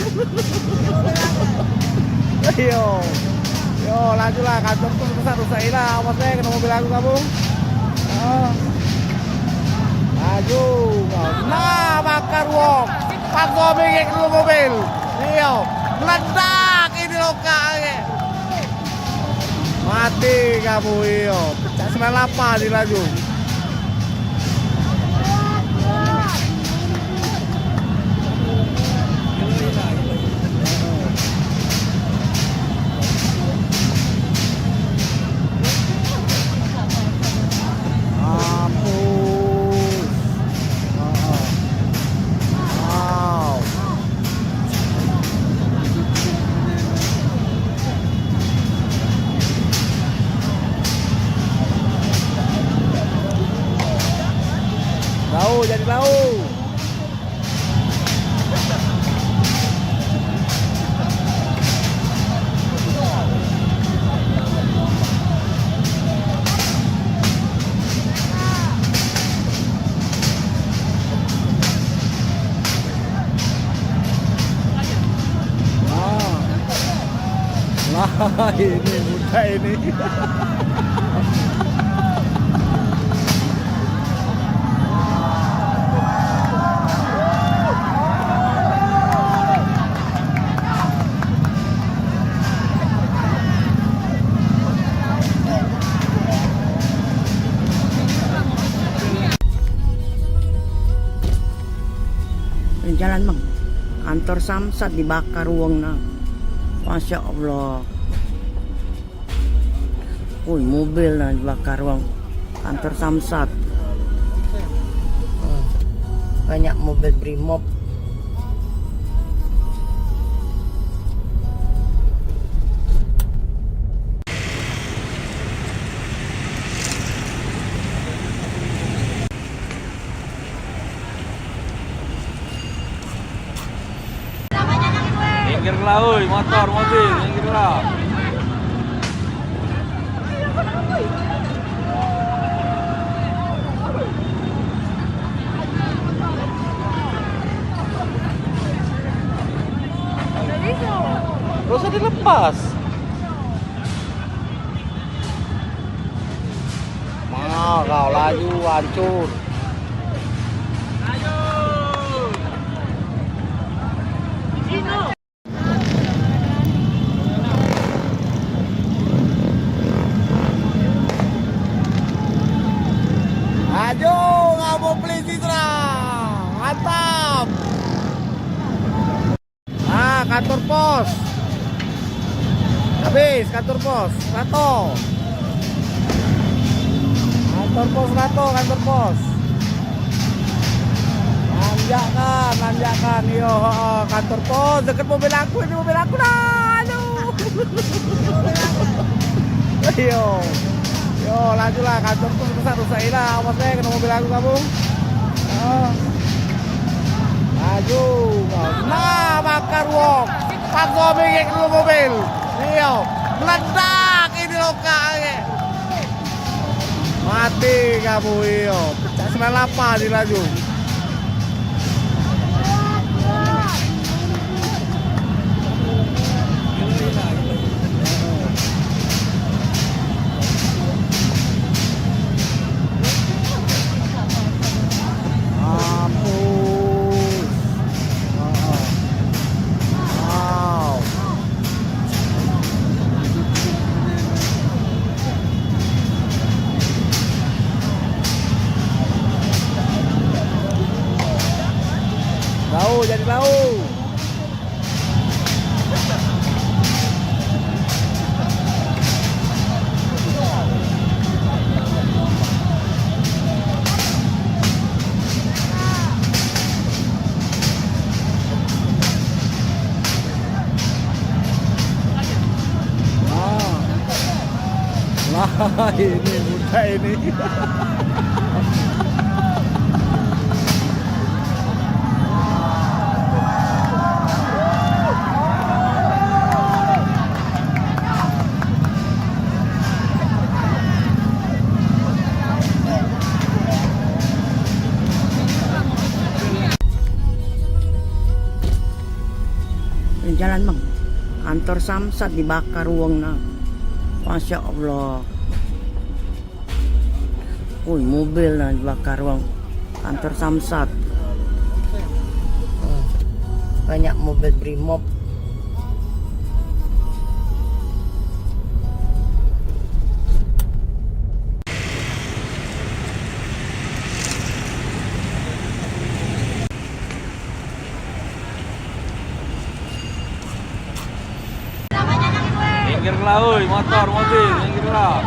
Yo. Yo, lajulah, kantor pos rusak, rusak ilah. Awas deh, kena mobil aku kamu. Oh. Laju. Nah, bakar wong. Pakso bengek dulu mobil. Iyo. Meledak ini lokak. Mati kamu, iyo. Cak sembilan lapan di laju. Mampus. Wow. Lau, jadi lau. Wah. Wah, ini budak ini. Jalan, Bang. Kantor Samsat dibakar wong nah. Masya Allah. Woi, mobil nah dibakar wong. Kantor Samsat. Hmm. Banyak mobil Brimob. Minggirlah, oi, motor, mobil, minggirlah. Gak usah dilepas. Mah, kau laju, hancur. Laju, ngabuk polisi, serang. Mantap. Ah, kantor pos. Habis kantor pos, rato. Kantor pos rato, kantor pos. Nanjakkan, nanjakkan. Yo, heeh, kantor pos deket mobil aku, ini mobil aku dah. Aduh. Yo. Yo, lajulah kantor pos, rusak, rusak lah. Awas deh, kena mobil aku kamu. Oh. Laju. Nah, bakar wong. Paksa bengek dulu mobil. Iyo. Meledak ini lokal. Mati kamu, iyo. Pecah sembilan lapan ni laju. Mampus. Wow. Lau, jadi lau. Nah. Lah, ini muda ini. Jalan, Bang. Kantor Samsat dibakar wong nah. Masya Allah. Woi, mobil nah dibakar wong. Kantor Samsat. Hmm. Banyak mobil Brimob. Minggirlah, oi, motor, mobil, minggirlah.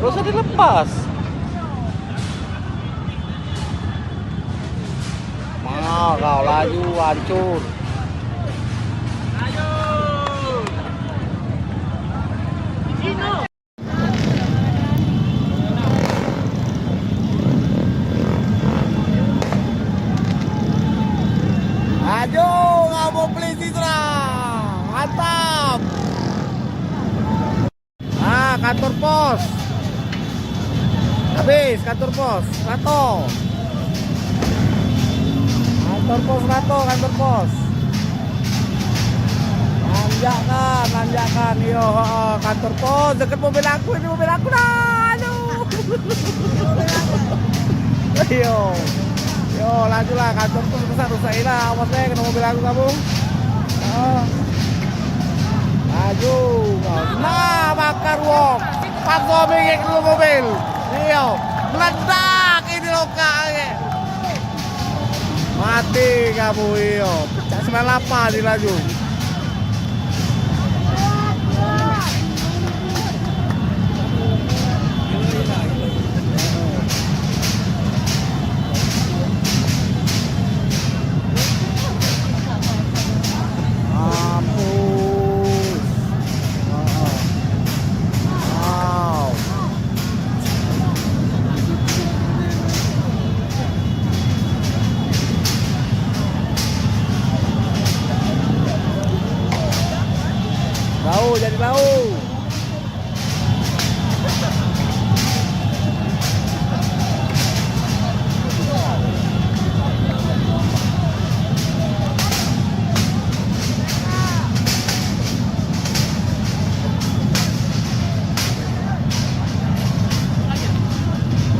Gak usah dilepas. Mah, kau laju, hancur. Laju, ngabuk polisi, serang. Mantap. Ah, kantor pos. Habis kantor pos, rato. Kantor pos rato, kantor pos. Nanjakkan, nanjakkan. Iyo, heeh, kantor pos deket mobil aku, ini mobil aku dah. Aduh. Iyo. Yo, lajulah kantor pos, rusak, rusak lah. Awas deh, kena mobil aku kamu. Oh. Laju. Nah, bakar wong. Paksa bengek dulu mobil. Iyo. Meledak ini lokal. Tiga boyo, pecak sembilan lapan di laju. Mampus. Wow. Lau, jadi lau.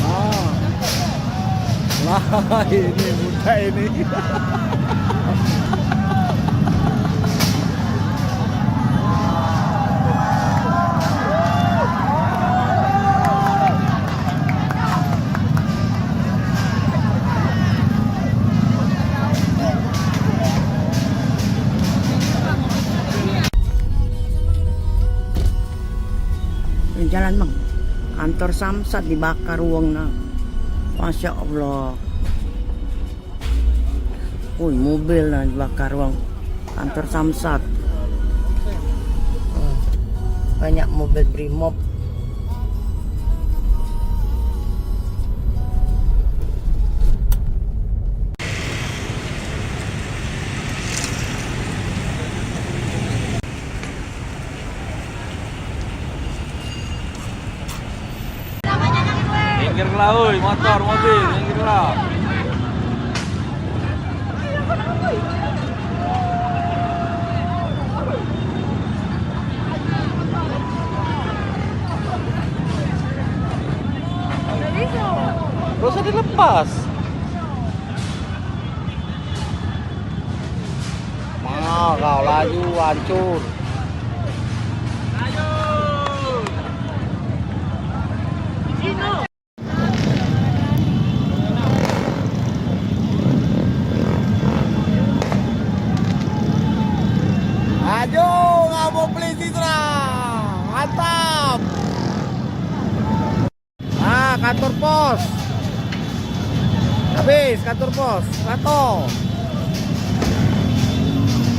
Ah. Lah, ini mudah ini. Jalan, Bang. Kantor Samsat dibakar wong nah. Masya Allah. Woi, mobil nah dibakar wong. Kantor Samsat. Wah, banyak mobil Brimob. Minggirlah, oi, motor, mobil, minggirlah. Gak usah dilepas. Nah, kau laju hancur. Laju, ngabuk polisi, serang. Mantap. Ah, kantor pos. Habis kantor pos, Rato.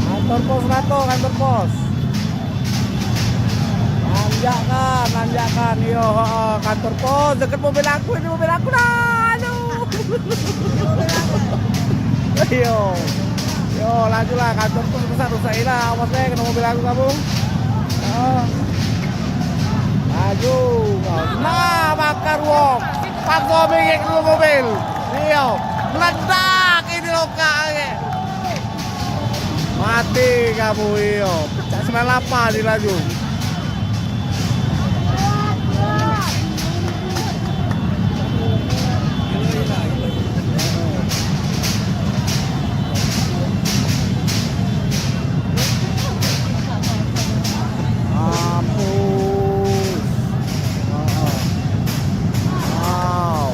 Kantor pos Rato, kantor pos. Nanjakkan, nanjakkan. Yo, heeh, kantor pos deket mobil aku, ini mobil aku dah. Aduh. Yo. Yo, lajulah, kantor pos rusak, rusak ilah. Awas deh, kena mobil aku kamu. Oh. Laju. Nah, bakar wong. Pakso bengek dulu mobil. Iyo. Meledak ini lokak. Mati kamu, iyo. Pecak sembilan lapan di laju. Mampus. Wow.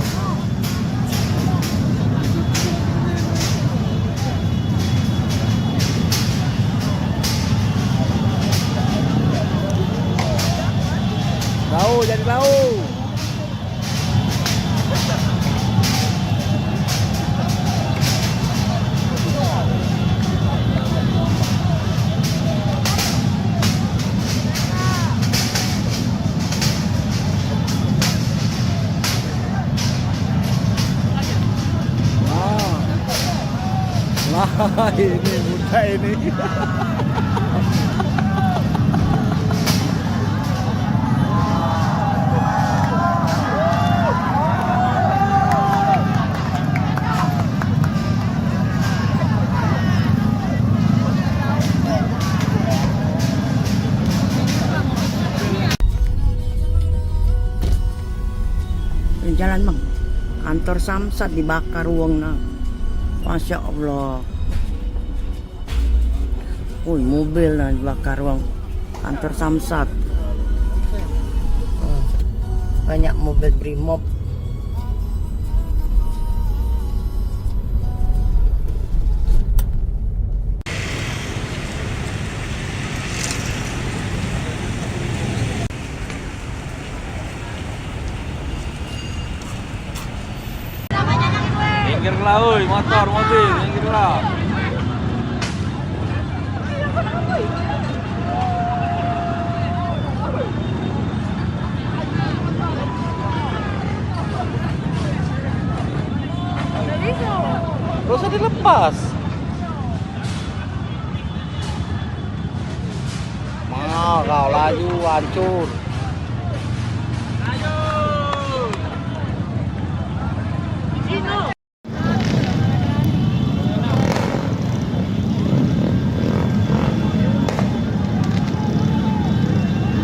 Lau, jadi lau. Wah. Lah, ini mudah ini. Jalan, Bang. Kantor Samsat dibakar wong nah. Masya Allah. Woi, mobil nah dibakar wong. Kantor Samsat. Wah, banyak mobil Brimob. Minggirlah, oi, motor, mobil, minggirlah. Gak usah dilepas. Mau kau laju, hancur.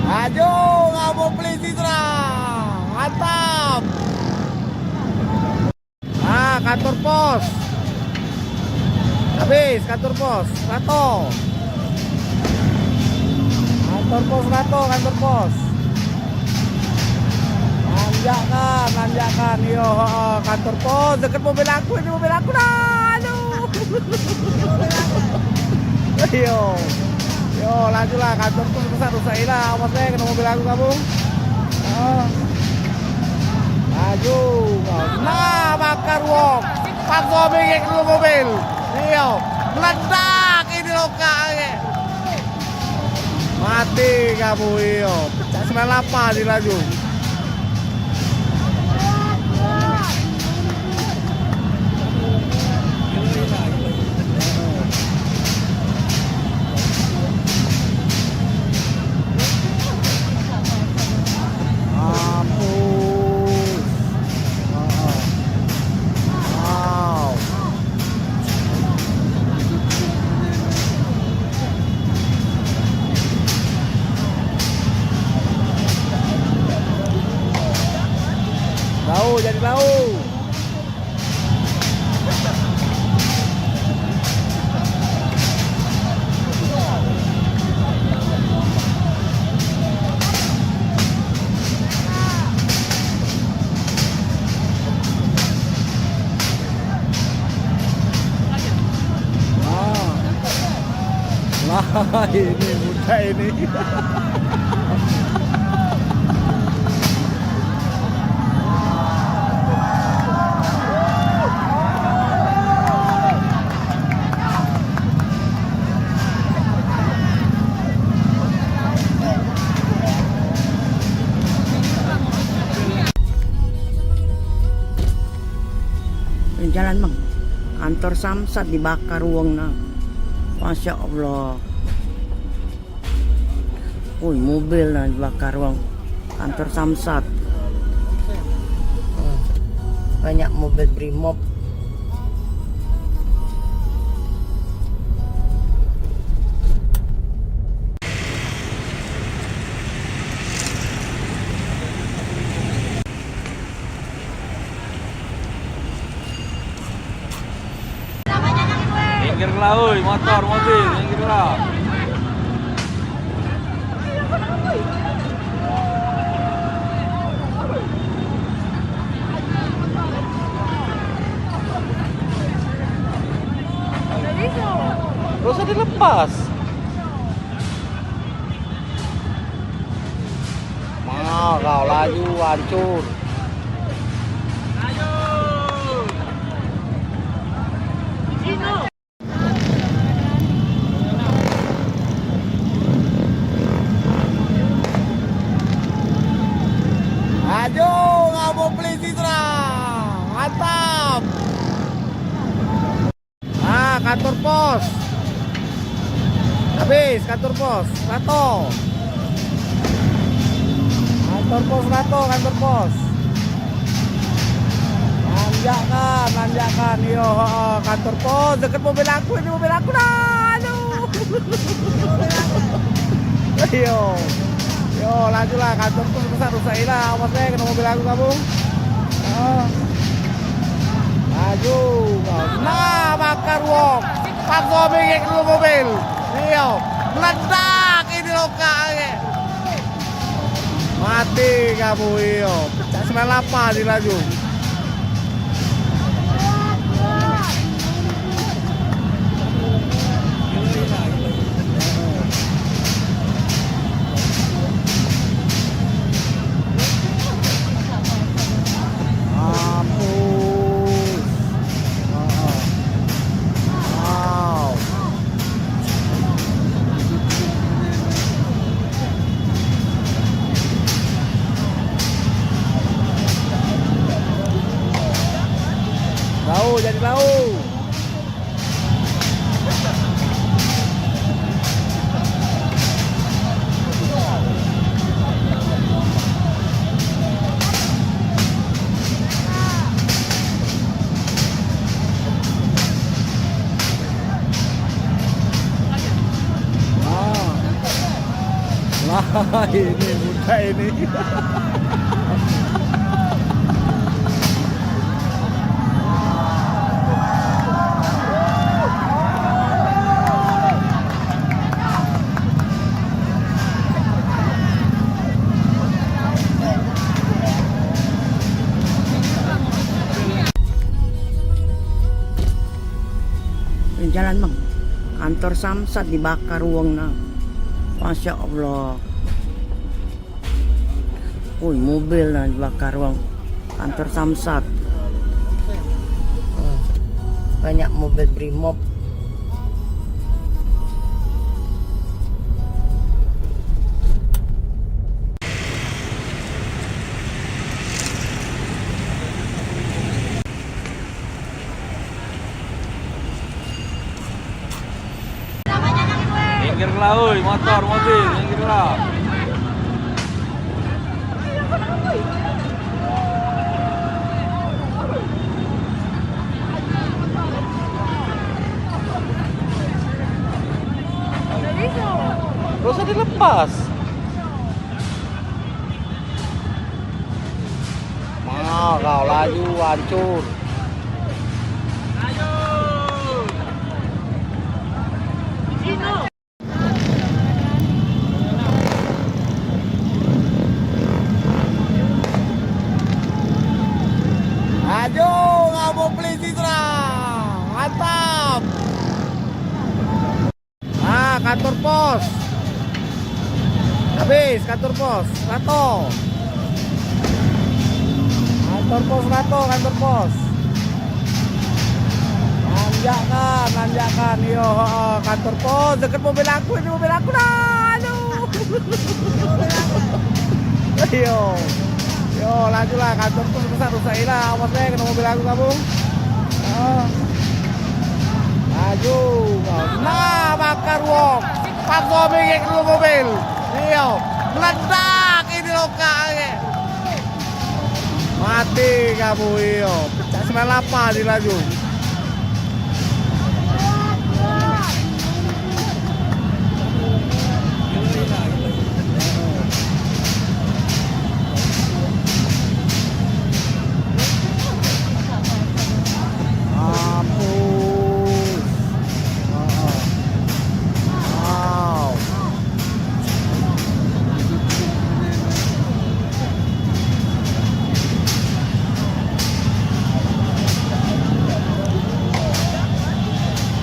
Laju, ngabuk polisi sudah. Mantap. Ah, kantor pos. Habis kantor pos, rato. Kantor pos rato, kantor pos. Nanjakkan, nanjakkan. Yo, heeh, kantor pos deket mobil aku, ini mobil aku dah. Aduh. Yo. Yo, lajulah kantor pos rusak, rusak ilah. Awas deh kena mobil aku kamu. Ah. Laju. Nah, bakar wong. Pakso bengek dulu mobil. Iyo. Meledak ini lokak aje. Mati kamu, iyo. Cak sembilan lapan ni laju. Mampus. Wow. Lau, jadi lau. Wah, ini muda ini. Jalan, Bang. Kantor Samsat dibakar wong nah. Masya Allah. Woi, mobil nah dibakar wong. Kantor Samsat. Banyak mobil Brimob. Minggirlah, oi, motor, mobil, minggirlah. Gak usah dilepas. Mau kau laju hancur. Laju, ngabuk polisi sudah. Mantap. Ah, kantor pos. Habis kantor pos. Rato. Kantor pos rato, kantor pos. Nanjakkan, nanjakkan. Iyo, heeh, kantor pos. Deket mobil aku, ini mobil aku dah. Aduh. Iyo. Yo, lajulah, kantor pos rusak, rusak ilah. Awas deh, kena mobil aku kamu. Ah. Laju. Nah, bakar wong. Pakso bengek dulu mobil. Iyo. Meledak ini lokak aje. Mati kamu, iyo. Cak sembilan lapan ni laju. Mampus. Lau, jadi lau. Ah. Wah, ini muda ini. Jalan, Bang. Kantor Samsat dibakar wong nah. Masya Allah. Woi, mobil nah dibakar wong. Kantor Samsat. Hmm. Banyak mobil Brimob. Minggirlah, oi, motor, mobil, minggirlah. Gak usah dilepas. Mau kau laju hancur. Laju ngabuk polisi serang. Mantap. Ah, kantor pos. Habis kantor pos, Rato. Kantor pos Rato, kantor pos. Nanjakkan, nanjakkan. Yo, heeh, kantor pos. Deket mobil aku, ini mobil aku dah. Aduh. Yo. Yo, lajulah kantor pos rusak, rusak ilah. Awas deh, kena mobil aku kamu. Heeh. Laju. Nah, bakar wong. Pakso bengek dulu mobil. Iyo. Meledak ini lokak. Mati kamu, iyo. Cak sembilan lapan ni laju. Mampus. Heeh. Wow.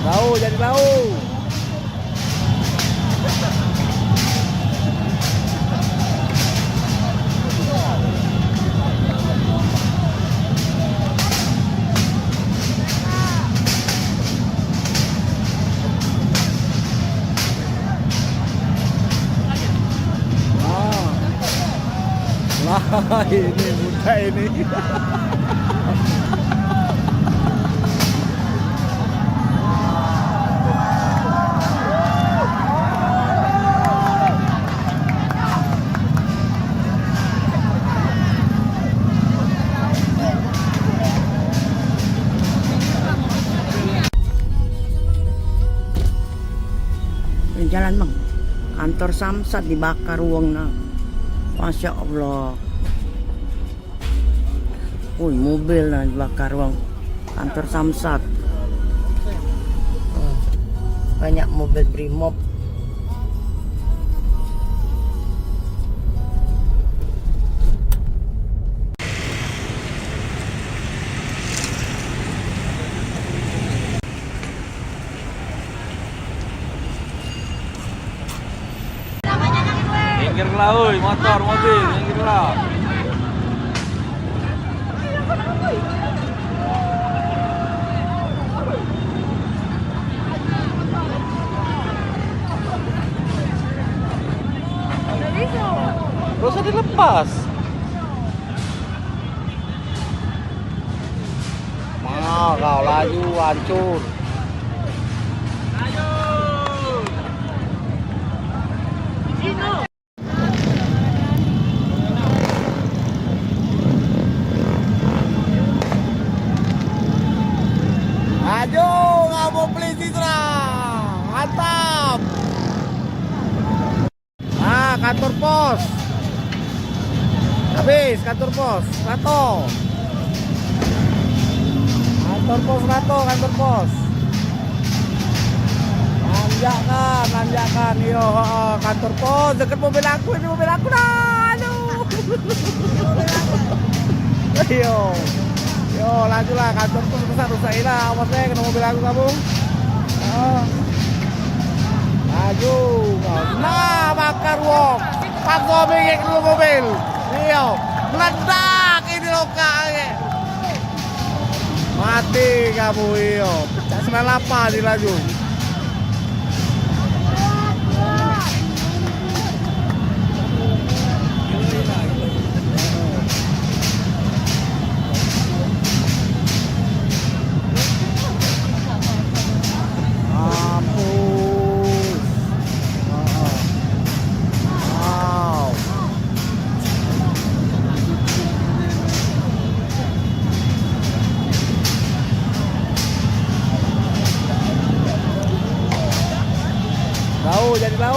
Bau, jadi bau. Wah, ini muda ini. Jalan, Bang. Kantor Samsat dibakar wong nah. Masya Allah. Woi, mobil nah dibakar wong. Kantor Samsat. Hmm. Banyak mobil Brimob. Minggirlah, oi, motor, mobil, minggirlah. Gak usah dilepas. Ah, kau laju hancur. Laju, ngabuk polisi, serang. Mantap. Ah, kantor pos. Habis kantor pos. Rato. Kantor pos rato, kantor pos. Nanjakkan, nanjakkan. Yo, heeh, kantor pos. Deket mobil aku, ini mobil aku dah. Aduh. Yo. Yo, laju lah. Kantor pos rusak, rusak lah. Awas deh, kena mobil aku kamu. Oh. Laju. Nah, bakar wong. Pakso bengek dulu mobil. Iyo. Meledak ini lokak. Mati kamu, iyo. Cak sembilan lapan ni laju. Mampus. Heeh. Wow. Bau, jadi bau.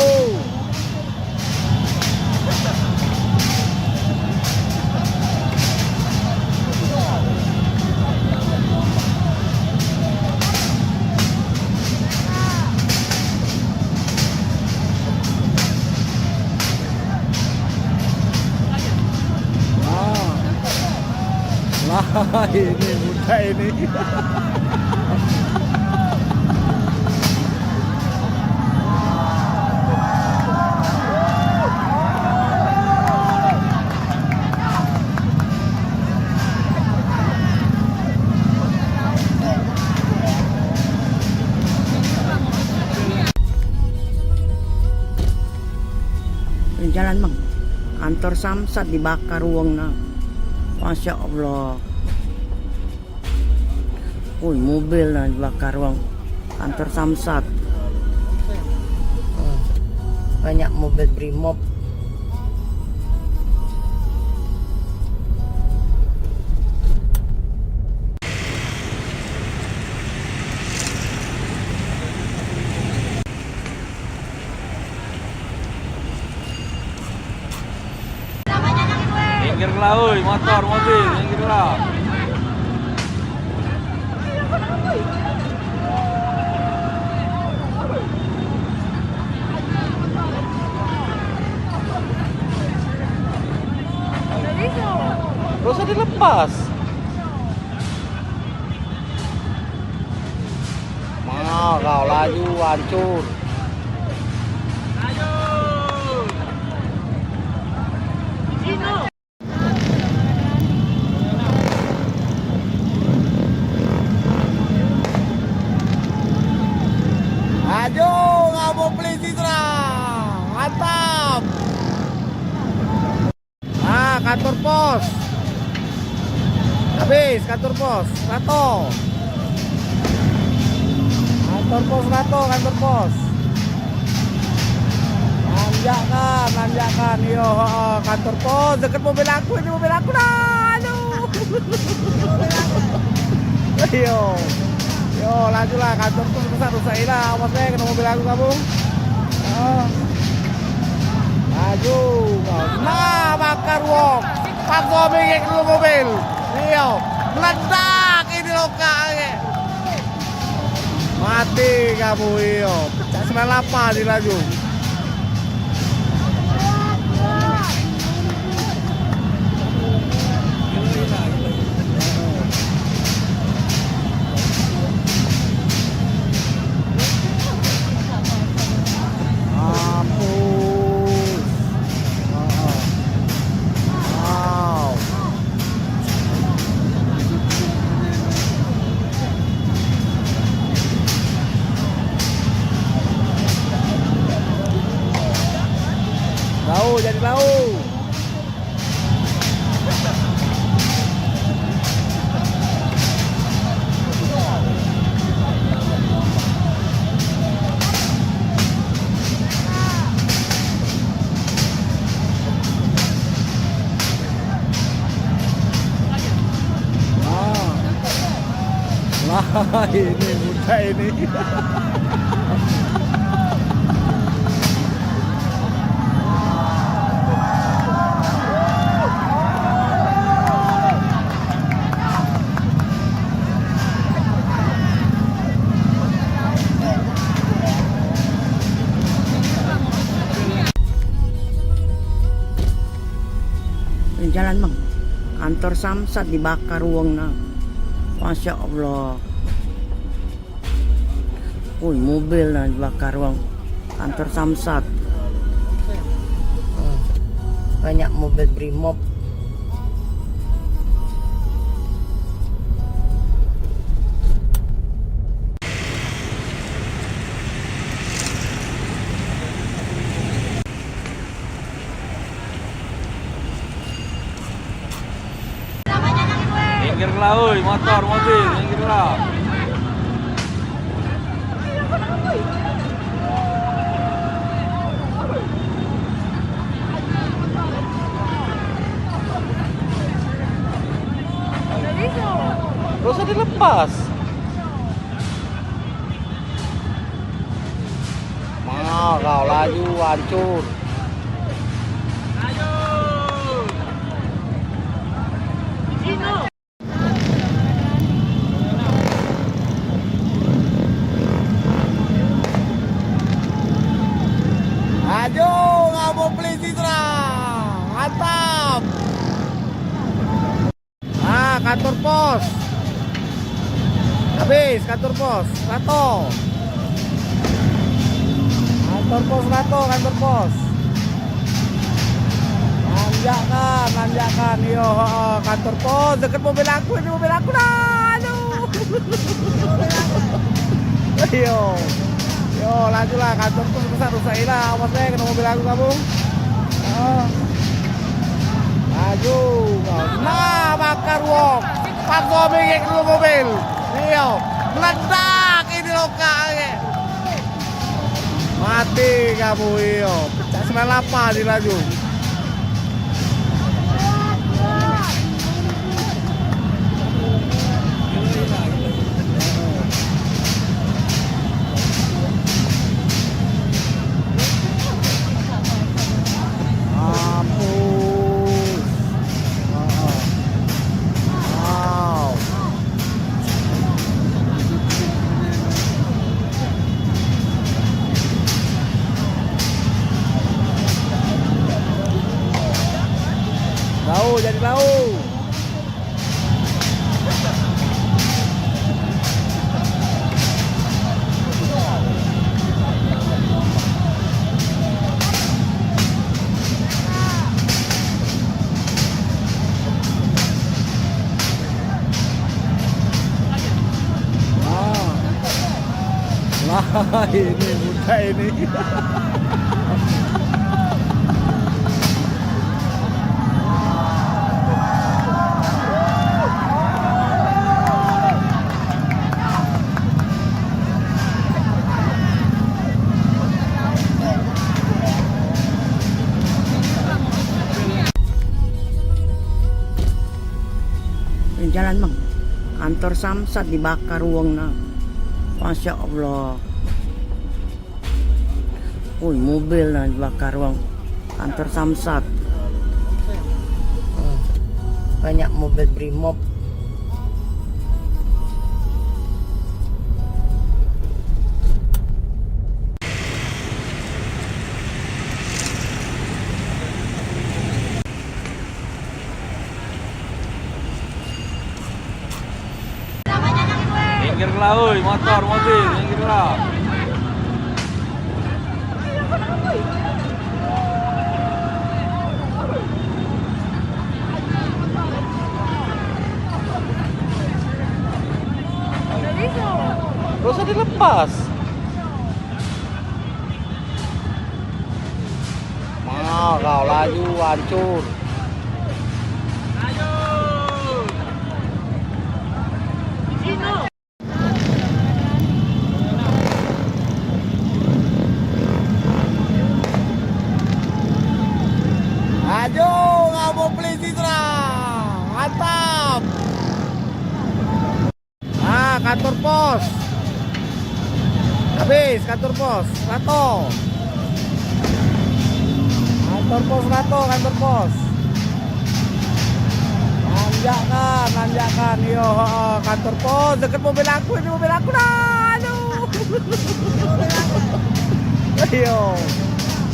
Wah. Lah, ini budak ini. Jalan, Bang. Kantor Samsat dibakar wong nah. Masya Allah. Woi, mobil nah dibakar wong. Kantor Samsat. Hmm. Banyak mobil Brimob. Minggirlah, oi, motor, mobil, minggirlah. Gak usah dilepas. Mau kau laju hancur. Laju, ngabuk polisi, serang. Mantap. Ah, kantor pos. Habis kantor pos, rato. Kantor pos rato, kantor pos. Nanjakkan, nanjakkan. Iyo, heeh, kantor pos deket mobil aku, ini mobil aku dah. Aduh. Iyo. Yo, laju lah, kantor pos rusak, rusak lah. Awas deh, kena mobil aku kamu. Oh. Laju. Nah, bakar wong. Pakso bengek dulu mobil. Iyo. Meledak ini lokak. Mati kamu, iyo. Cak sembilan lapan ni laju. Mampus. Wow. Bau, jadi bau. Ini budak ini. Jalan, Bang. Kantor Samsat dibakar wong nah. Masya Allah. Woi, mobil nah dibakar wong. Kantor Samsat. Hmm. Banyak mobil Brimob. Minggirlah, oi, motor, mobil, minggirlah. Gak usah dilepas. Mau kau laju hancur. Laju, ngabuk polisi, Sra. Mantap. Ah, kantor pos. Habis kantor pos. Rato. Kantor pos, rato kantor pos. Nanjakkan, nanjakkan. Yo, heeh, kantor pos. Deket mobil aku, ini mobil aku dah. Aduh. Yo. Yo, lajulah, kantor pos rusak, rusak ilah. Awas deh, kena mobil aku kamu. Oh. Laju. Nah, bakar wong. Paksa bengek dulu mobil. Iyo. Meledak ini lokak. Mati kamu, iyo. Cak sembilan lapan ni laju. Mampus. Wow. Lau, jadi lau. Wah. Wah, ini budak ini. Jalan, Bang. Kantor Samsat dibakar wong nah. Masya Allah. Woi, mobil nah dibakar wong. Kantor Samsat. Hmm. Banyak mobil Brimob. Minggirlah, oi, motor, mobil, minggirlah. Gak usah dilepas. Mau kau laju hancur. Laju, ngabuk polisi, Sra. Mantap. Ah, kantor Pos. Habis kantor pos, Rato. Kantor pos Rato, kantor pos. Nanjakkan, nanjakkan. Yo, heeh, kantor pos deket mobil aku, ini mobil aku dah. Aduh. Yo.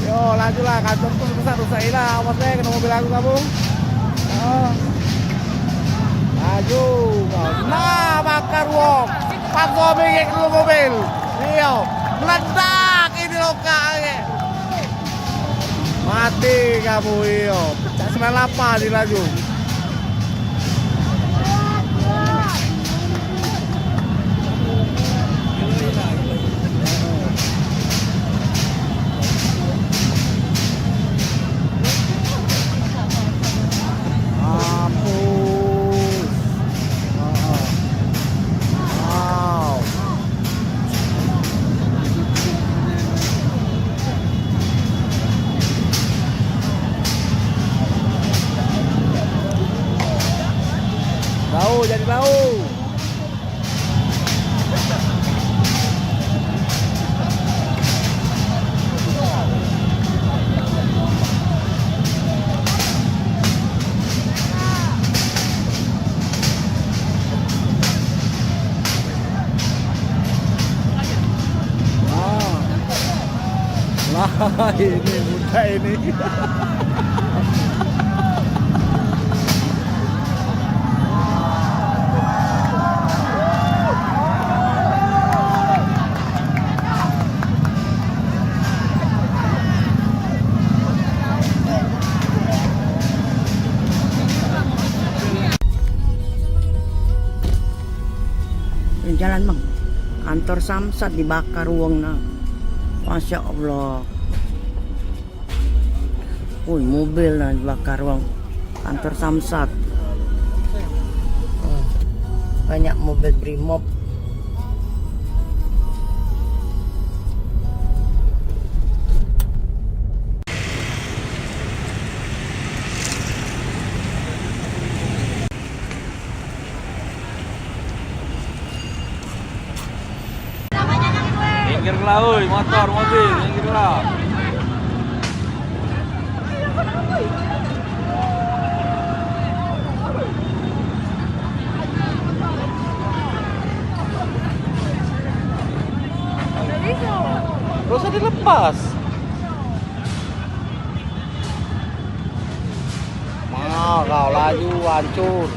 Yo, lajulah kantor pos rusak, rusak ilah. Awas deh kena mobil aku kamu. Oh. Laju. Nah, bakar wong. Pakso bingit dulu mobil. Iyo. Meledak ini lokal. Mati kamu, iyo. Cak sembilan lapan ni laju. Mampus. Wow. Bau, jadi bau. Wah. Wah, ini muda ini. Jalan, Bang. Kantor Samsat dibakar wong nah. Masya Allah. Woi, mobil nah dibakar wong. Kantor Samsat. Oh, banyak mobil Brimob. Minggirlah, oi, motor, mobil, minggirlah. Gak usah dilepas. Mau kau laju hancur.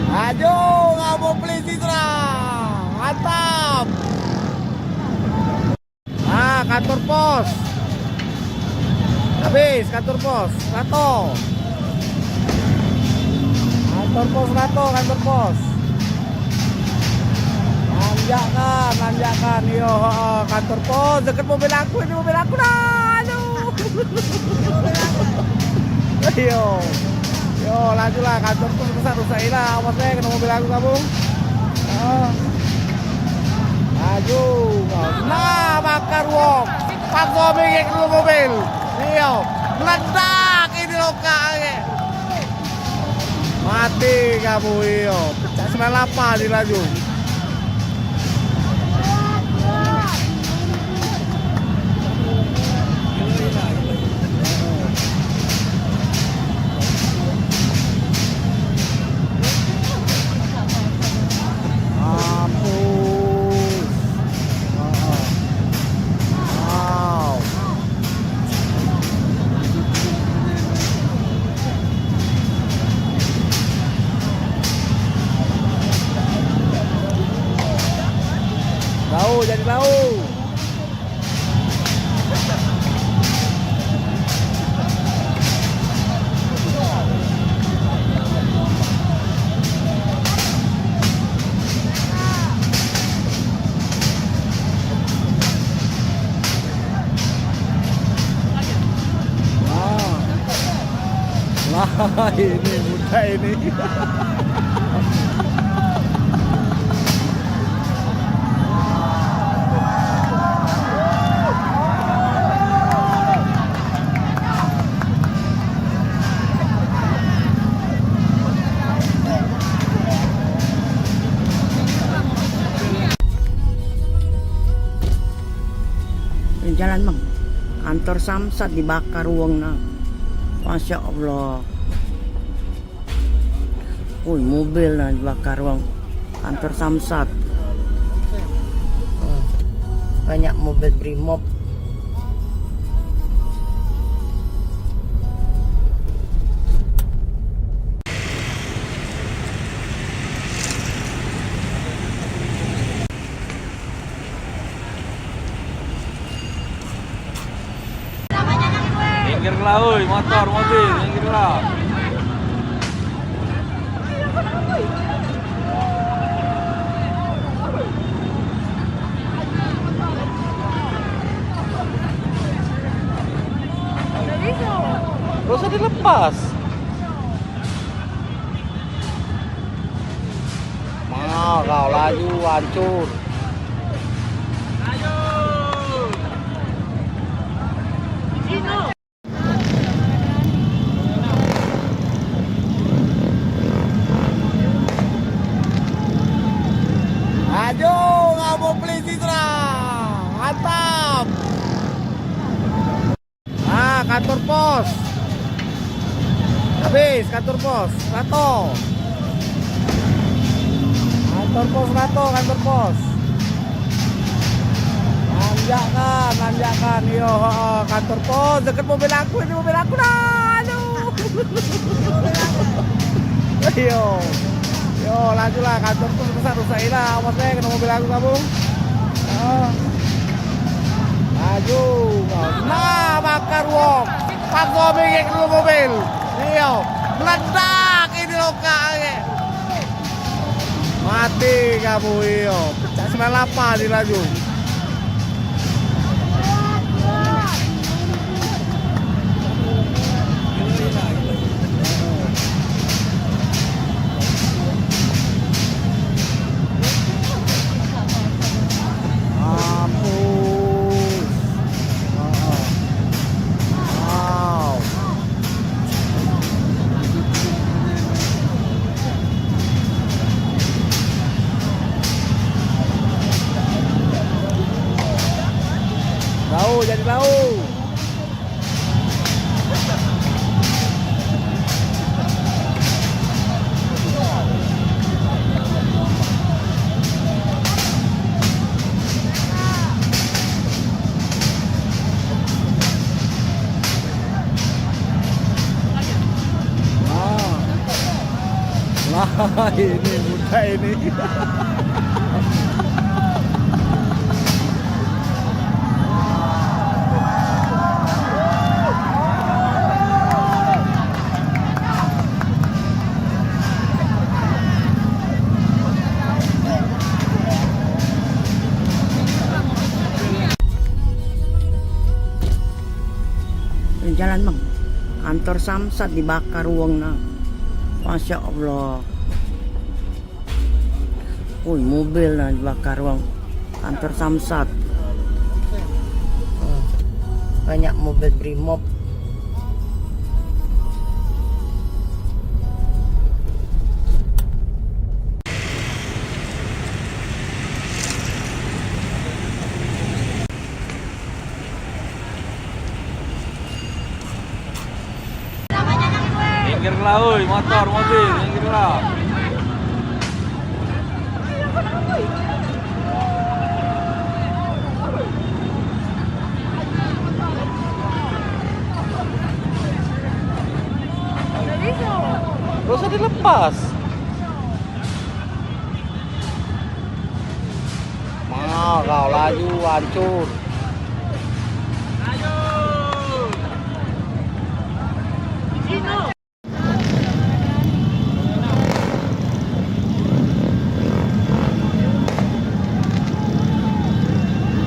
Laju, kamu polisi, Tra. Mantap. Ah, kantor pos. Habis kantor pos, Rato. Kantor pos Rato, kantor pos. Nanjakkan, nanjakkan. Yo, heeh, kantor pos deket mobil aku, ini mobil aku dah. Aduh. Yo. Yo, lajulah kantor pos rusak, rusak ilah. Awas deh kena mobil aku kamu. Oh. Laju. Nah, bakar wong. Pakso bingit dulu mobil. Iyo. Meledak ini lokal. Mati kamu, iyo. Cak sembilan lapan ni laju. Mampus. Wow. Bau, jadi bau. Wah. Wah, ini muda ini. Jalan, Bang. Kantor Samsat dibakar wong nah. Masya Allah. Woi, mobil nah dibakar wong. Kantor Samsat. Oh, banyak mobil Brimob. Minggirlah, oi, motor, mobil, minggirlah. Gak usah dilepas. Mau kau laju hancur. Laju, kamu polisi serang. Mantap. Ah, kantor pos. Habis kantor pos, rato. Kantor pos rato, kantor pos. Nanjakkan, nanjakkan. Yo, heeh, kantor pos deket mobil aku, ini mobil aku dah. Aduh. Yo. Yo, lajulah kantor pos rusak, rusak ilah. Awas deh kena mobil aku kamu. Heeh. Laju. Nah, bakar wong. Paksa bengek dulu mobil. Iyo, meledak ini lokak. Mati kamu, iyo. Cak sembilan lapan ni laju. Mampus. Wow. Lau, jadi lau. Nah. Lah, ini muda ini. Jalan, Bang. Kantor Samsat dibakar wong nah. Masya Allah. Woi, mobil nah dibakar wong. Kantor Samsat. Oh, banyak mobil Brimob. Minggirlah, oi, motor, mobil, minggirlah. Gak usah dilepas. Mau kau laju hancur.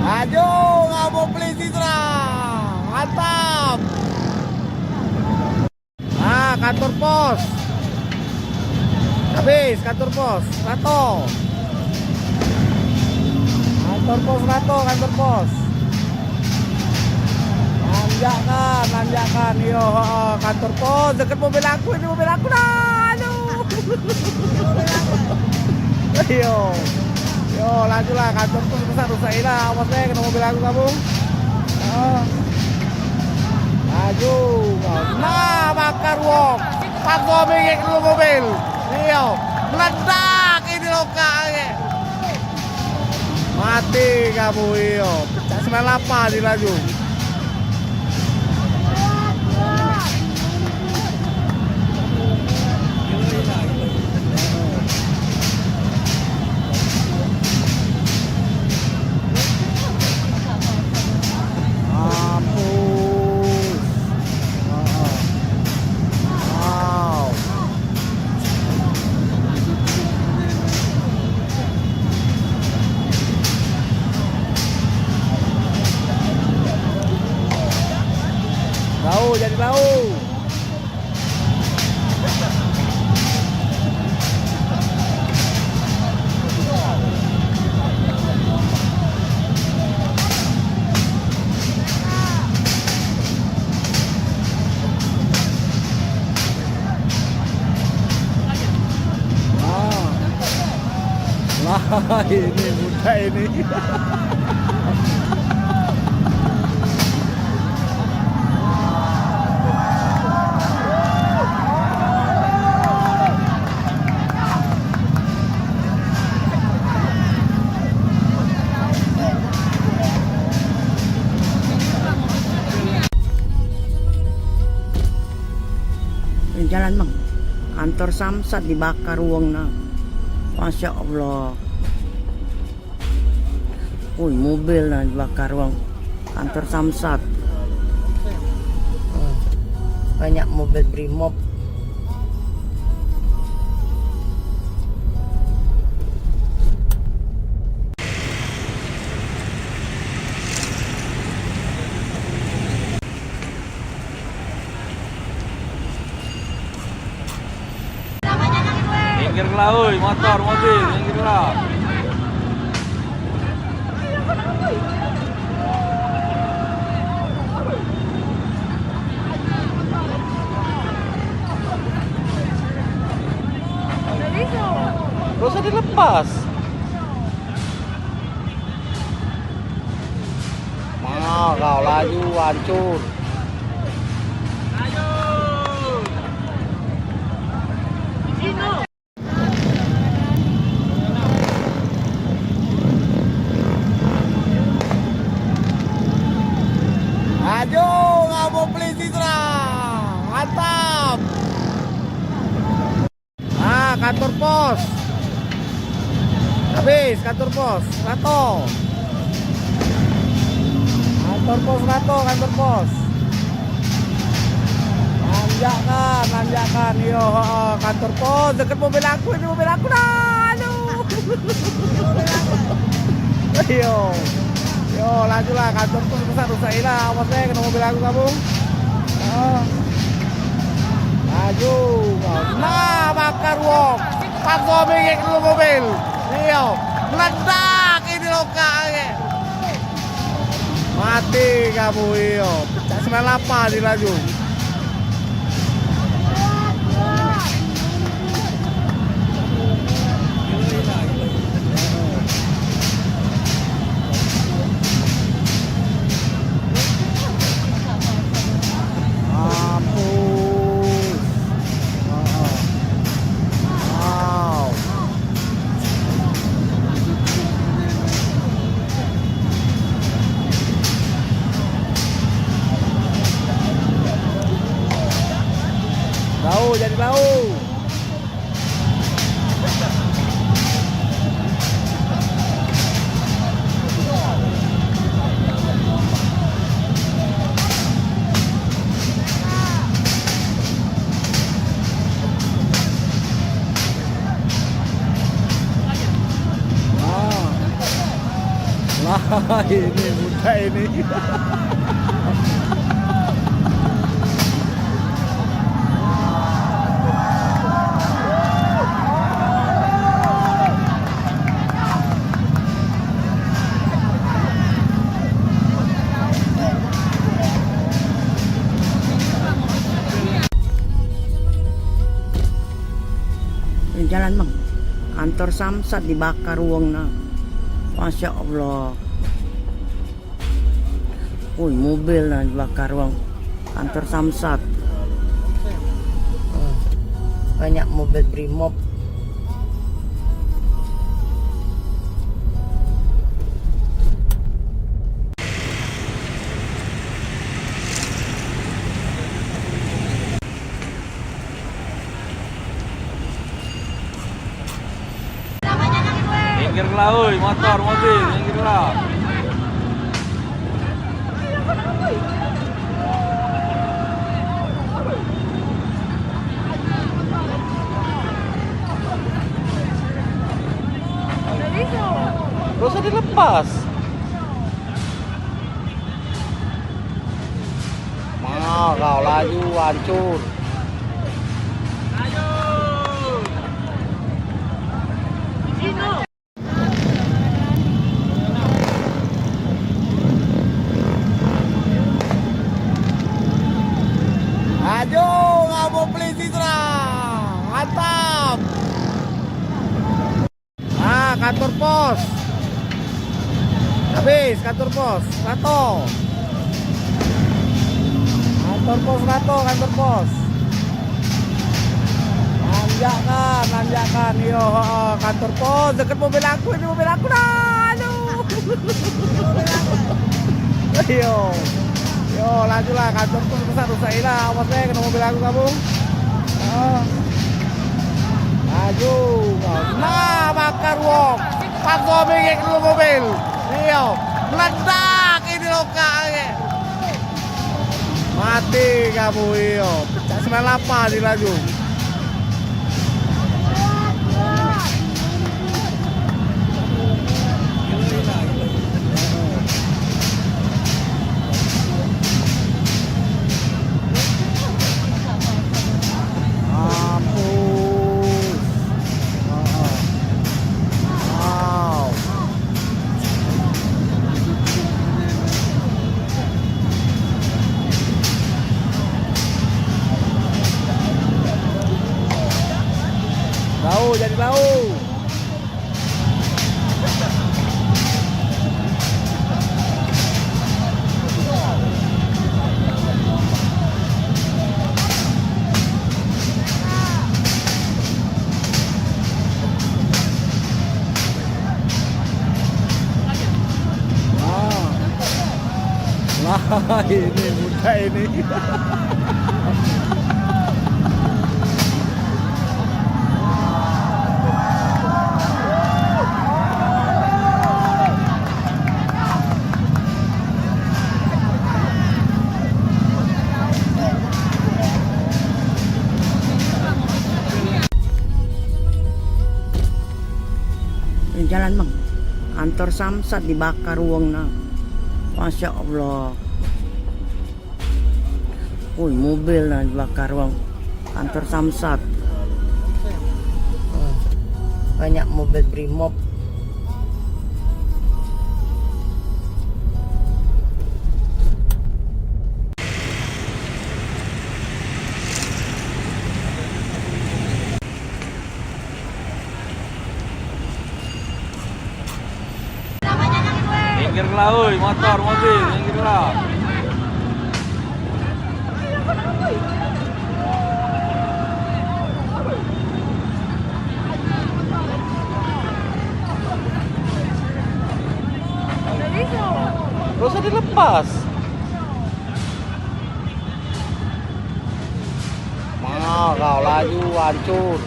Laju, kamu polisi serang. Mantap. Ah, kantor pos. Habis kantor pos, rato. Kantor pos rato, kantor pos. Nanjakkan, nanjakkan. Iyo, heeh, kantor pos deket mobil aku, ini mobil aku dah. Aduh. Iyo. Yo, lajulah kantor pos rusak, rusak ilah. Awas deh kena mobil aku kamu. Laju. Nah, bakar wong. Paksa mingit dulu mobil. Iyo. Meledak ini lokak ni. Mati kamu, iyo. Cak sembilan lapan ni laju. Mampus. Heeh. Wow. Lau, jadi lau. Lah, ini muda ini. Jalan, Bang. Kantor Samsat dibakar wong nah. Masya Allah. Woi, mobil nah dibakar wong. Kantor Samsat. Wah, banyak mobil Brimob. Minggirlah, oi, motor, mobil, minggirlah. Gak usah dilepas. Mau kau laju hancur. Laju, kamu polisi serang. Mantap. Ah, kantor pos. Habis kantor pos, rato. Kantor pos rato, kantor pos. Nanjakkan, nanjakkan. Iyo, heeh, kantor pos deket mobil aku, ini mobil aku dah. Aduh. Iyo. Yo, lajulah, kantor pos rusak, rusak ilah. Awas deh, kena mobil aku kamu. Oh. Laju. Nah, bakar wong. Paksa mingit dulu mobil. Iyo. Meledak ini lokak ni. Mati kamu, iyo. Cak sembilan lapan ni laju. Mampus. Heeh. Wow. Bau, jadi bau. Wah. Lah, ini muda ini. Jalan, Bang. Kantor Samsat dibakar wong nah. Masya Allah. Woi, mobil nah dibakar wong. Kantor Samsat. Hmm. Banyak mobil Brimob. Minggirlah, oi, motor, mobil, minggirlah. Gak usah dilepas. Mau kau laju hancur. Laju, kamu polisi serang. Mantap. Ah, kantor pos. Habis kantor pos, rato. Kantor pos rato, kantor pos. Nanjakkan, nanjakkan. Iyo, heeh, kantor pos deket mobil aku, ini mobil aku dah. Aduh. Iyo. Yo, lajulah kantor pos rusak, rusak ilah. Awas deh kena mobil aku kamu. Ah. Laju. Nah, bakar wong. Paksa bingit dulu mobil. Iyo. Meledak ini lokak. Mati kamu, iyo. Cak sembilan lapan di laju. Mampus. Wow. Bau, jadi bau. Wah. Wah, ini muda ini. Jalan, Bang. Kantor Samsat dibakar wong nah. Masya Allah. Woi, mobil nah dibakar wong. Kantor Samsat. Hmm. Banyak mobil Brimob. Minggirlah, oi, motor, mobil, minggirlah. Gak usah dilepas. Mau kau laju hancur.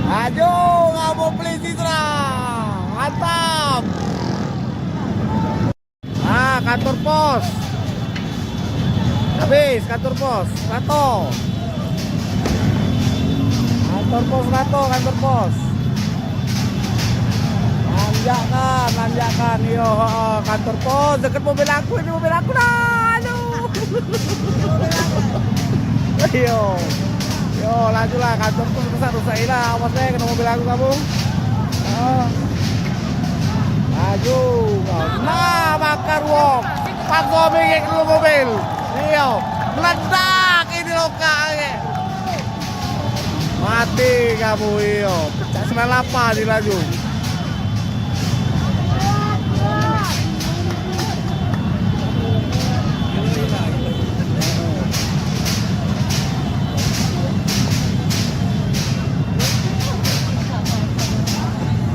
Laju, kamu polisi serang. Mantap. Ah, kantor pos. Habis kantor pos. Rato. Kantor pos rato, kantor pos. Nanjakkan, nanjakkan. Iyo, heeh, kantor pos deket mobil aku, ini mobil aku dah. Aduh. Iyo. Yo, lajulah, kantor pos rusak, rusak ilah. Awas deh kena mobil aku kamu. Heeh. Laju. Nah, bakar wong. Paksa bingit dulu mobil. Iyo, meledak ini lokak ni. Mati kamu, iyo. Cak sembilan lapan ni laju.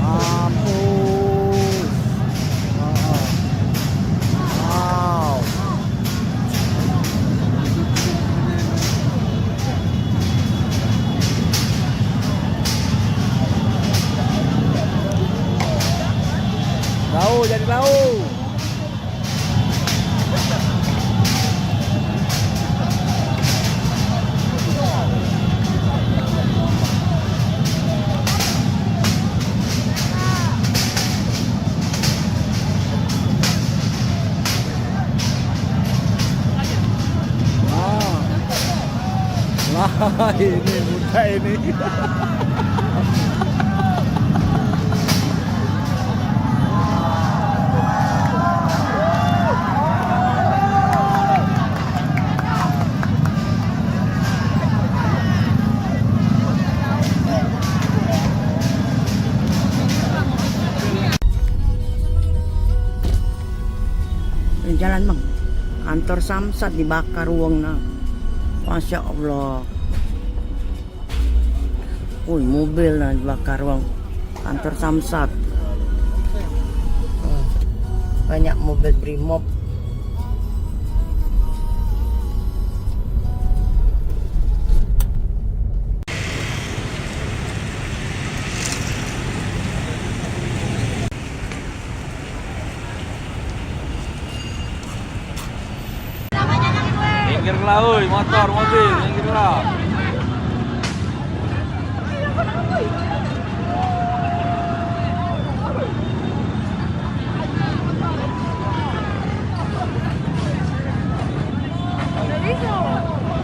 Mampus. Wow. Lau, jadi lau. Wah. Wah, ini muda ini. Jalan, Bang. Kantor Samsat dibakar wong nah. Masya Allah. Woi, mobil nah dibakar wong. Kantor Samsat. Hmm. Banyak mobil Brimob. Minggirlah, oi, motor, mobil, minggirlah.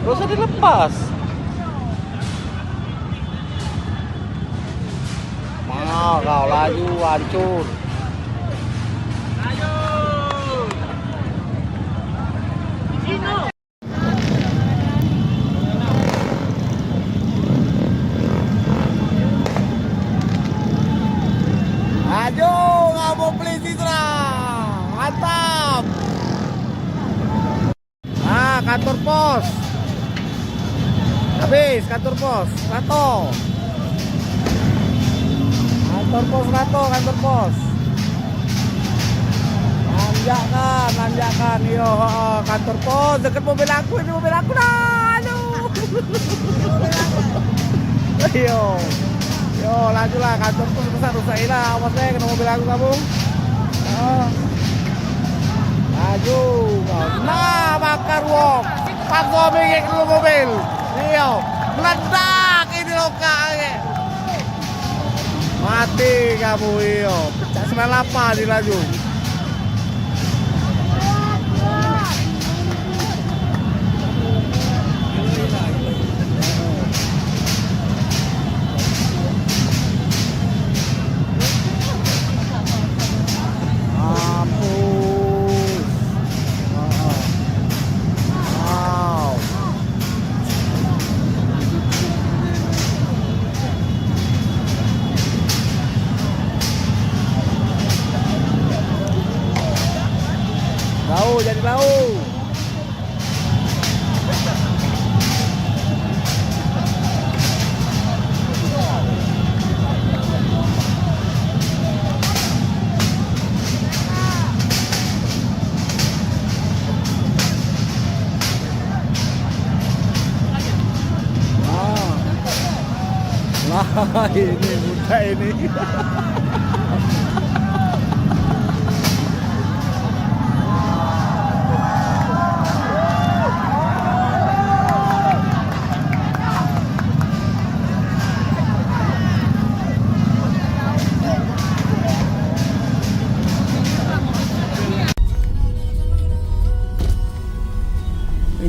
Gak usah dilepas. Mau kau laju hancur. Laju kamu polisi serang. Mantap. Ah, kantor pos. Habis kantor pos, rato. Kantor pos rato, kantor pos. Nanjakkan, nanjakkan. Iyo, heeh, kantor pos deket mobil aku, ini mobil aku dah. Aduh. Iyo. Yo, lajulah kantor pos rusak, rusak ilah. Awas deh kena mobil aku kamu. Heeh. Laju. Nah, bakar wong. Pakso bingit dulu mobil. Iyo. Meledak ini lokak ni. Mati kamu, iyo. Cak sembilan lapan ni laju. Mampus. Wow. Lau, jadi lau. Wah, ini muda ini.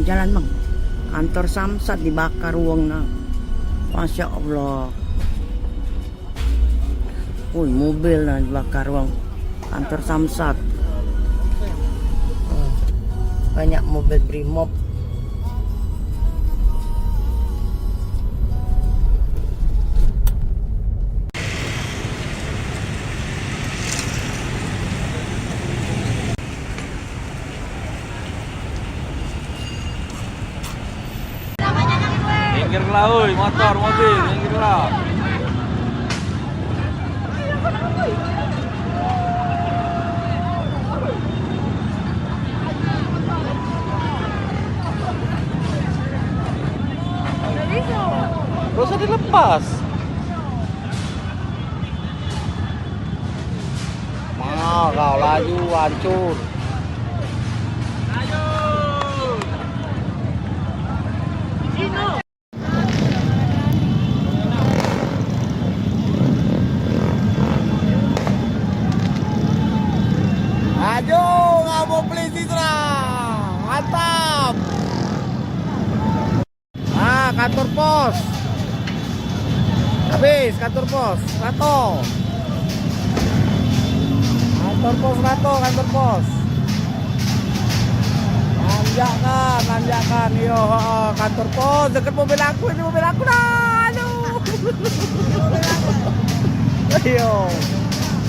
Jalan, Bang. Kantor Samsat dibakar wong nah. Masya Allah. Woi, mobil nah dibakar wong. Kantor Samsat. Hmm. Banyak mobil Brimob. Minggir lah, oi, motor, mobil, minggir lah. Gak usah dilepas. Mau kau laju, hancur. Laju, kamu polisi, serang. Mantap. Ah, kantor pos. Habis kantor pos, rato. Kantor pos rato, kantor pos. Nanjakkan, nanjakkan. Iyo, heeh, kantor pos deket mobil aku, ini mobil aku dah. Aduh. Iyo.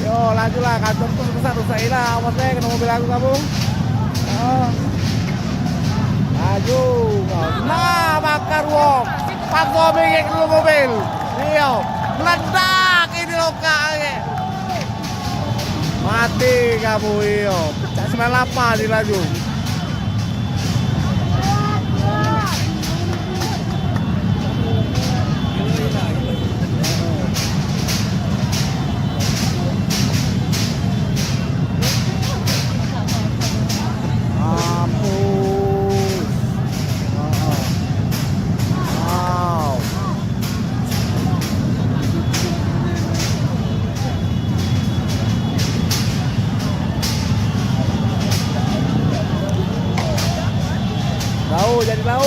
Yo, lajulah kantor pos rusak, rusak ilah. Awas deh kena mobil aku kamu. Heeh. Laju. Nah, bakar wong. Paksa bengek dulu mobil. Iyo. Meledak ini lokak. Mati kamu, iyo. Cak sembilan lapan ni laju. Mampus. Wow. Lau, jadi lau.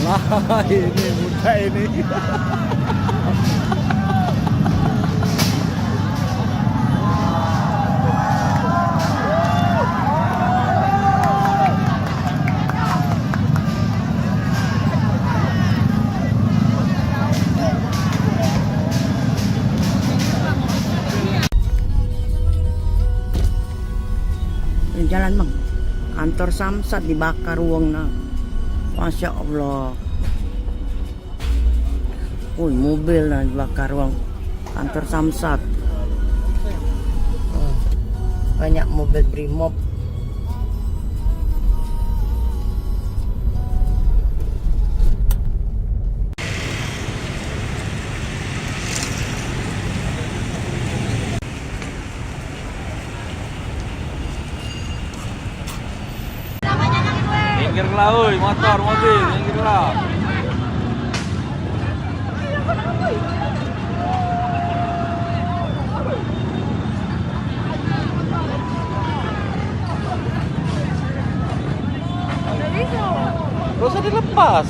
Nah. Nah, ini muda ini. Jalan, Bang. Kantor Samsat dibakar wong nah. Masya Allah. Woi, mobil nah dibakar wong. Kantor Samsat. Oh, banyak mobil Brimob. Minggir lah, oi, motor, mobil, minggir lah. Gak usah dilepas.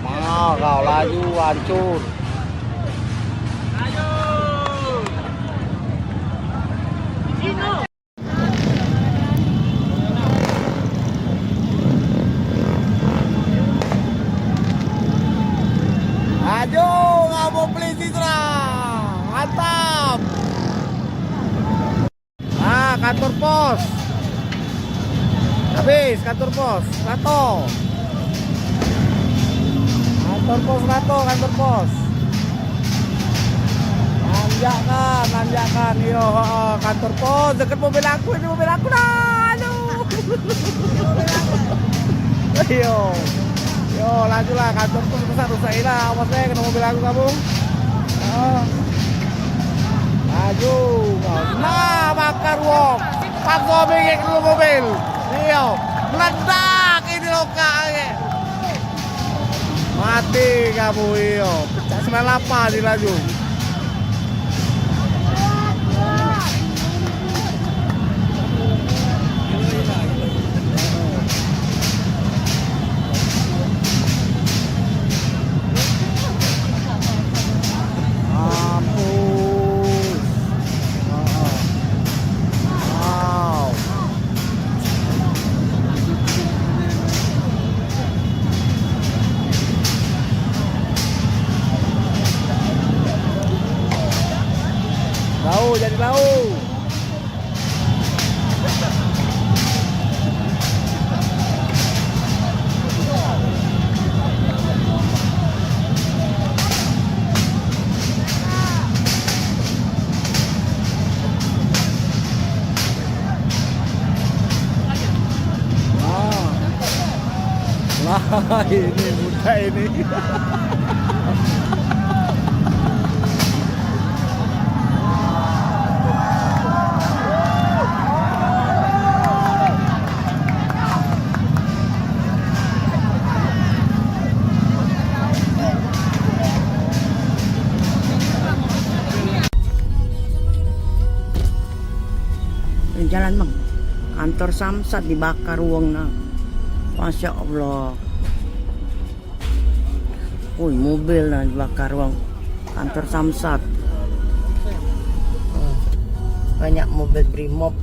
Mau kau laju, hancur. Laju, kamu polisi serang. Mantap. Ah, kantor pos. Habis kantor pos, rato. Kantor pos rato, kantor pos. Nanjakkan, nanjakkan. Iyo, heeh, kantor pos deket mobil aku, ini mobil aku dah. Aduh. Iyo. Yo, lajulah kantor pos rusak, rusak ilah. Awas deh kena mobil aku kamu. Heeh. Laju. Nah, bakar wong. Paksa bengek dulu mobil. Iyo. Meledak ini lokak. Mati kamu, iyo. Cak sembilan lapan ni laju. Mampus. Wow. Lau, jadi lau. Ah. Lah, ini mudah ini. Jalan, Bang. Kantor Samsat dibakar wong nah. Masya Allah. Woi, mobil nah dibakar wong. Kantor Samsat. Hmm. Banyak mobil Brimob.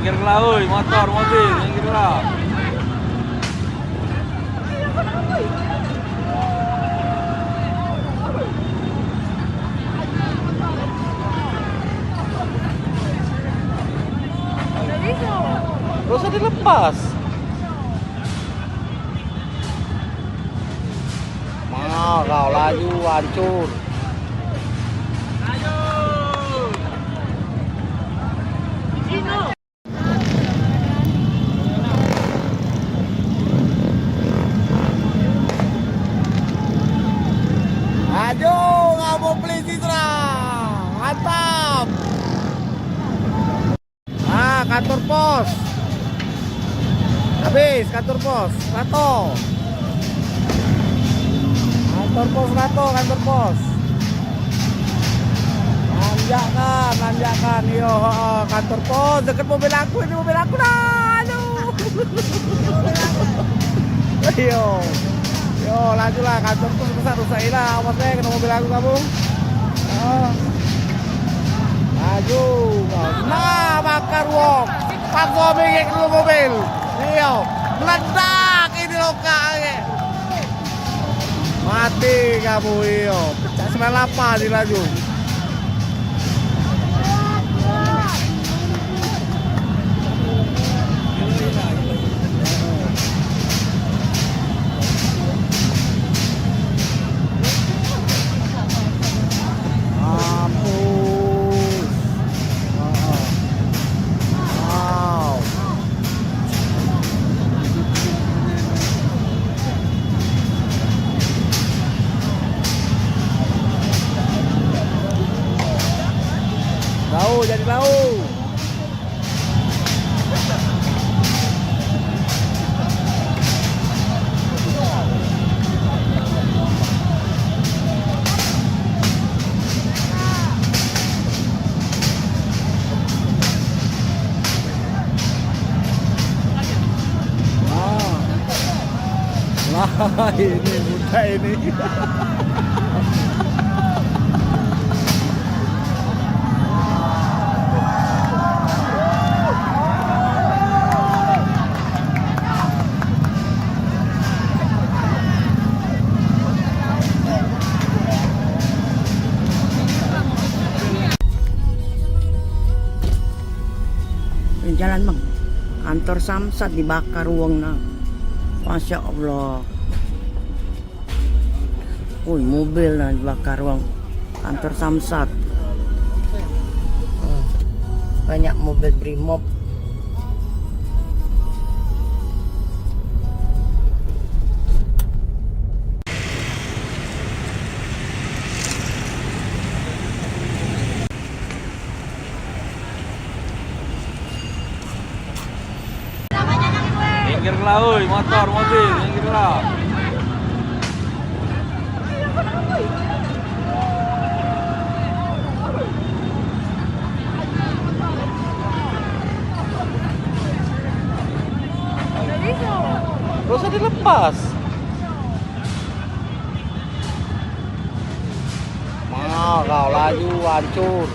Minggirlah, oi, motor, mobil, minggirlah. Gak usah dilepas. Mau kau laju hancur. Laju, ngabuk beli Citra. Mantap. Ah, kantor pos. Habis kantor pos, Rato. Kantor pos Rato, kantor pos. Nanjakkan, nanjakkan. Iyo, heeh, kantor pos deket mobil aku, ini mobil aku dah. Aduh. Iyo. Yo, lajulah, kantor pos rusak, rusak ilah. Awas deh, kena mobil aku kamu. Heeh. Laju. Nah, bakar wong. Pakso bengek dulu mobil. Iyo. Meledak ini lokak. Mati kamu, iyo. Cak sembilan lapan ni laju. Mampus. Wow. Lau, jadi lau. Wah. Wah, ini mudah ini. Jalan, Bang. Kantor Samsat dibakar wong nah. Masya Allah. Woi, mobil nah dibakar wong. Kantor Samsat. Hmm. Banyak mobil Brimob. Lah, oi, motor, mobil, minggir lah. Gak usah dilepas. Mau kau laju, hancur.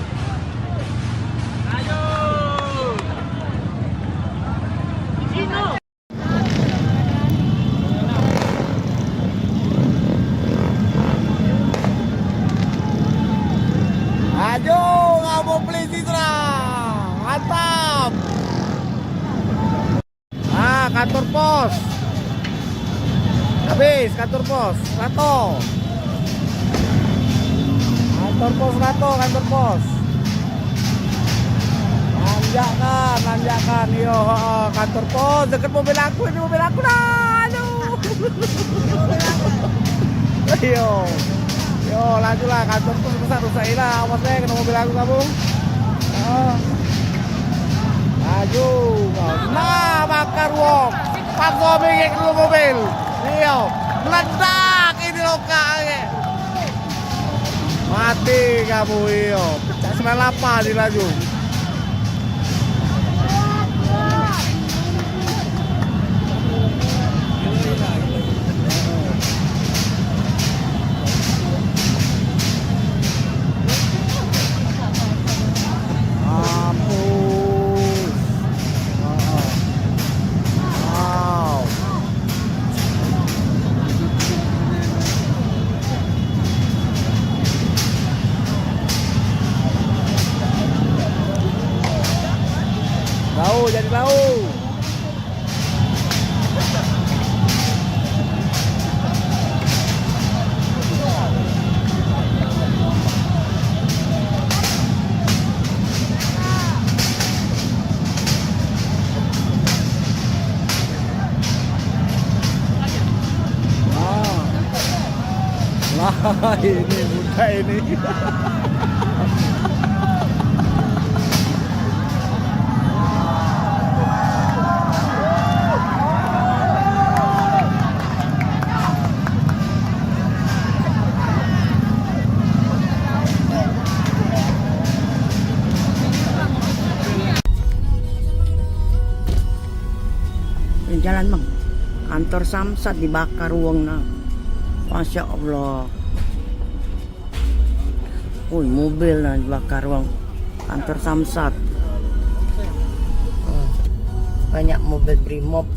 Laju, ngabuk polisi, Sra. Mantap. Ah, kantor pos. Habis kantor pos, rato. Kantor pos rato, kantor pos. Nanjakkan, nanjakkan. Iyo, heeh, kantor pos. Deket mobil aku ini, mobil aku dah. Aduh. Iyo. Yo, lajulah, kantor pos rusak, rusak ilah. Awas deh, kena mobil aku kamu. Heeh. Laju. Nah, bakar wong. Pakso bingit dulu mobil. Iyo. Meledak ini lokak ni. Mati kamu, iyo. Cak sembilan lapan ni laju. Mampus. Heeh. Wow. Lau, jadi lau. Lah, ini budak ini. Jalan, Bang. Kantor Samsat dibakar wong nah. Masya Allah. Woi, mobil nah dibakar wong. Kantor Samsat. Oh, banyak mobil Brimob.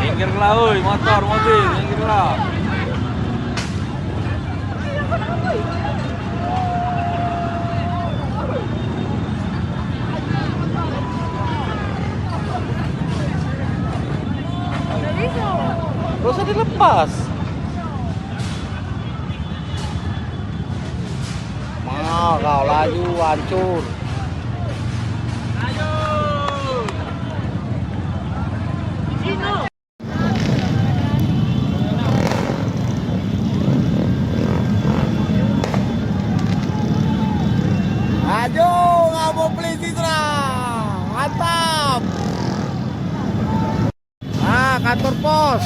Minggir lah, oi, motor, mobil, minggir lah. Gak usah dilepas. Mau kau laju hancur. Laju, ngabuk polisi serang. Mantap. Ah, kantor pos.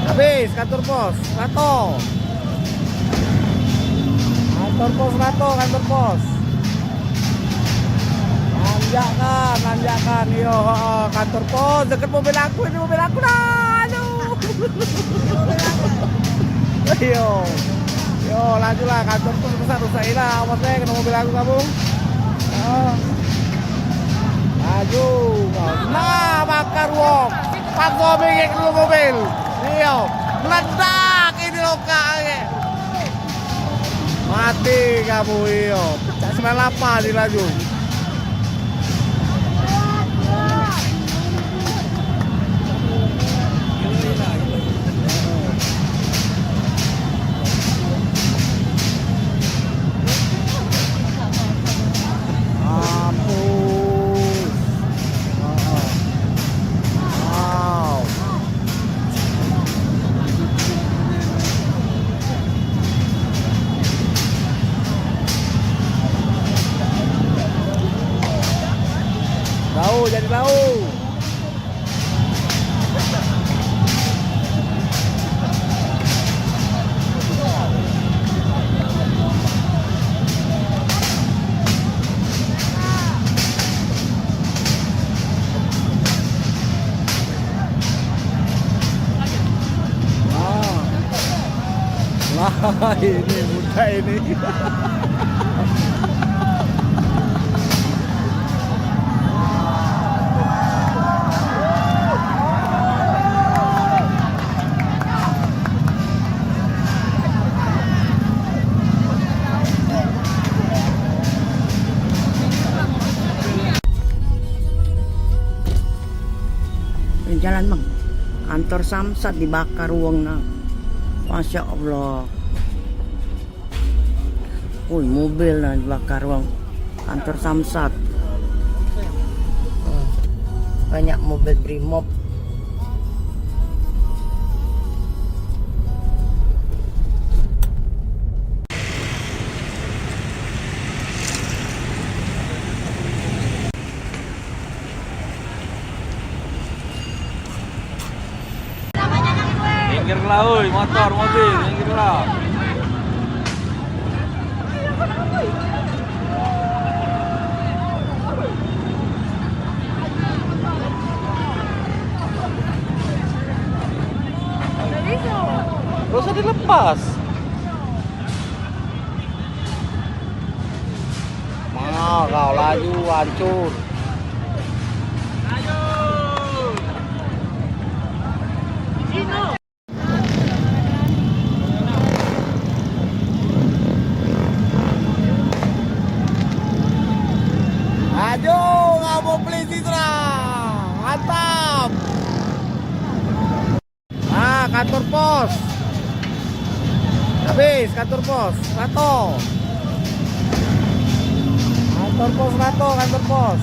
Habis kantor pos, rato. Kantor pos rato, kantor pos. Nanjakkan, nanjakkan. Iyo, heeh, kantor pos deket mobil aku, ini mobil aku dah. Aduh. Iyo. Yo, lajulah, kantor pos rusak, rusak ilah. Awas deh, kena mobil aku kamu. Heeh. Laju kau. Nah, bakar wong. Pakso bingit dulu mobil. Iyo. Meledak ini lokak ni. Mati kamu, iyo. Cak sembilan lapan ni laju. Mampus. Jadi lau. Ah. Lah, ini muda ini. Jalan, Bang. Kantor Samsat dibakar wong nah. Masya Allah. Woi, mobil nah dibakar wong. Kantor Samsat. Hmm. Banyak mobil Brimob. Minggirlah, oi, motor, mobil, minggirlah. Gak usah dilepas. Mau kau laju, hancur. Laju, kamu polisi, serang. Mantap. Ah, kantor pos. Habis kantor pos, rato. Kantor pos rato, kantor pos.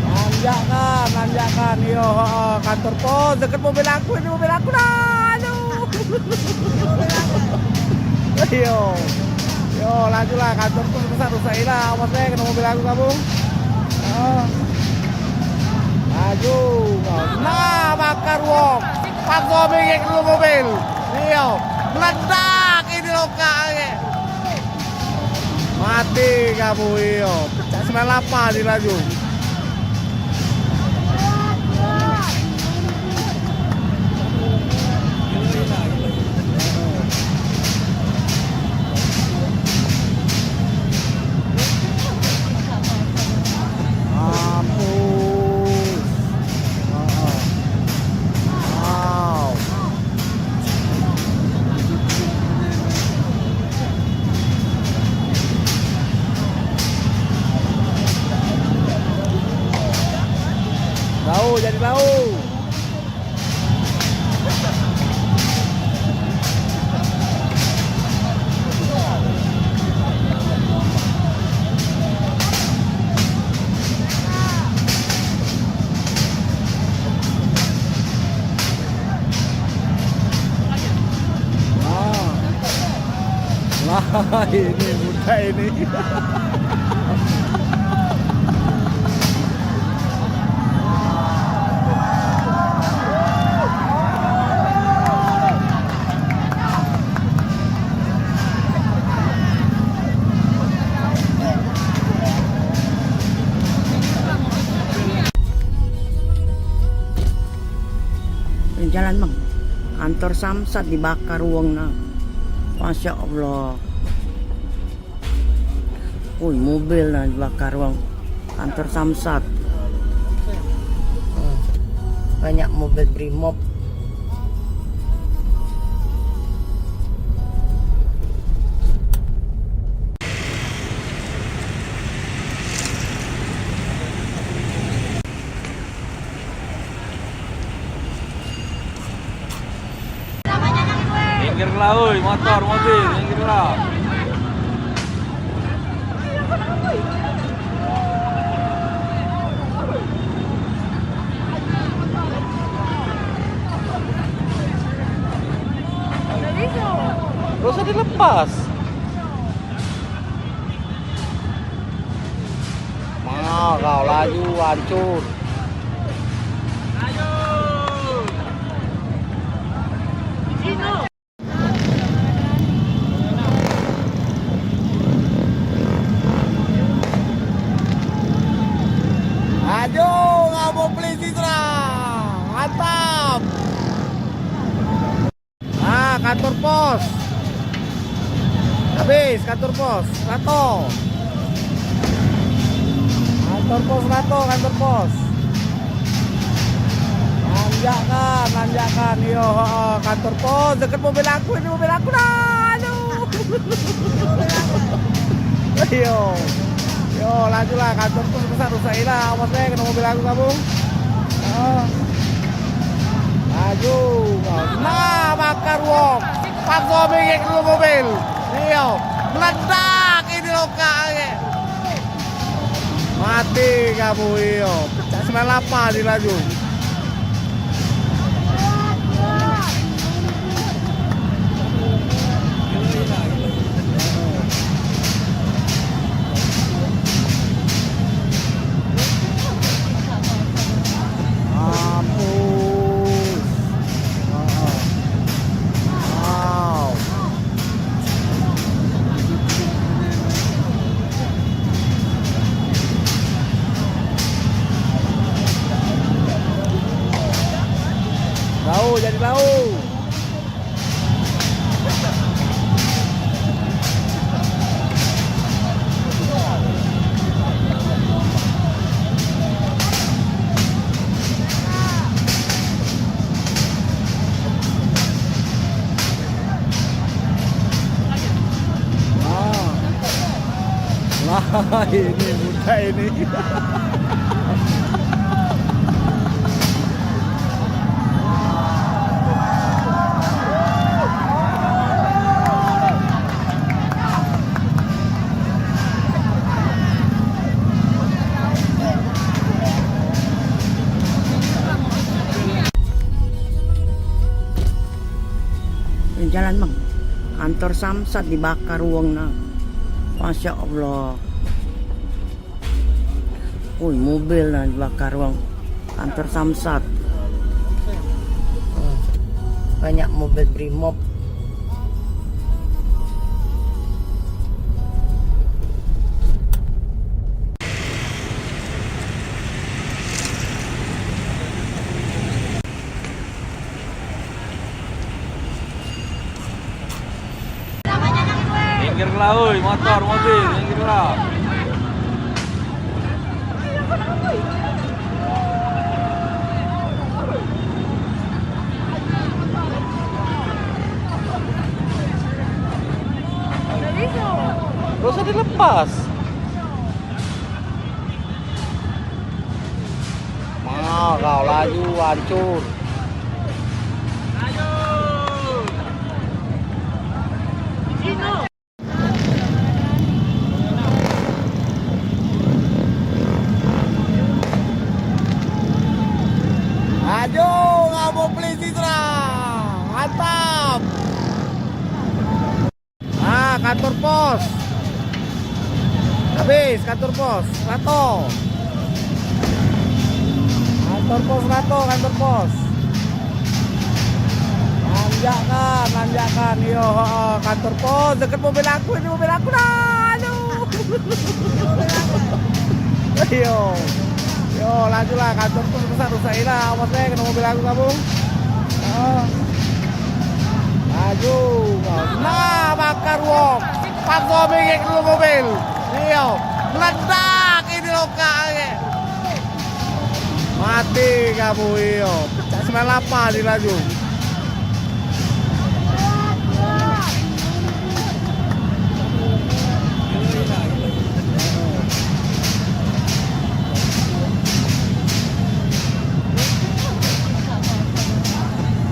Nanjakkan, nanjakkan. Iyo, heeh, kantor pos deket mobil aku, ini mobil aku dah. Aduh. Iyo. Yo, lajulah kantor pos rusak, rusak ilah. Awas deh kena mobil aku kamu. Heeh. Laju. Nah, bakar wong. Pakso bingit dulu mobil. Iyo. Meledak ini lokak lagi. Mati kamu, iyo. Cak sembilan lapan ni laju. Mampus. Heeh. Wow. Lau, jadi lau. Lah, ini muda ini. Jalan, Bang. Kantor Samsat dibakar wong nah. Masya Allah. Woi, mobil nah dibakar wong. Kantor Samsat. Hmm. Banyak mobil Brimob. Minggirlah, oi, motor, mobil, minggirlah. Gak usah dilepas. Ah, kau laju hancur. Ajo, ngabo polisi serang. Mantap. Ah, kantor pos. Habis kantor pos. Rato. Kantor pos rato, kantor pos. Nanjakkan, nanjakkan. Iyo, heeh, kantor pos. Deket mobil aku, ini mobil aku dah. Aduh. Iyo. Yo, lajulah kantor pos rusak, rusak ilah. Awas deh, kena mobil aku kamu. Oh. Laju. Nah, bakar wong. Paksa minggir dulu mobil. Iyo. Meledak ini lokak. Mati kamu, iyo. Cak sembilan lapan ni laju. Mampus. Heeh. Wow. Lau, jadi lau. Wah. Lah, ini mudah ini. Jalan, Bang. Kantor Samsat dibakar wong nah. Masya Allah. Ui, mobil nah dibakar wong. Kantor Samsat. Oh, banyak mobil Brimob. Minggirlah, oi, motor, mobil, minggirlah. Gak usah dilepas. Nah, kau laju hancur. Ajo, ngabo polisi serang. Mantap. Ah, kantor pos. Habis kantor pos, rato. Kantor pos rato, kantor pos. Nanjakkan, nanjakkan. Iyo, heeh, kantor pos deket mobil aku, ini mobil aku dah. Aduh. Iyo. Yo, lajulah kantor pos rusak, rusak ilah. Awas deh kena mobil aku kamu. Oh. Laju. Nah, bakar wong. Paksa minggir dulu mobil. Iyo. Meledak ini lokak. Mati kamu, iyo. Cak sembilan lapan ni laju.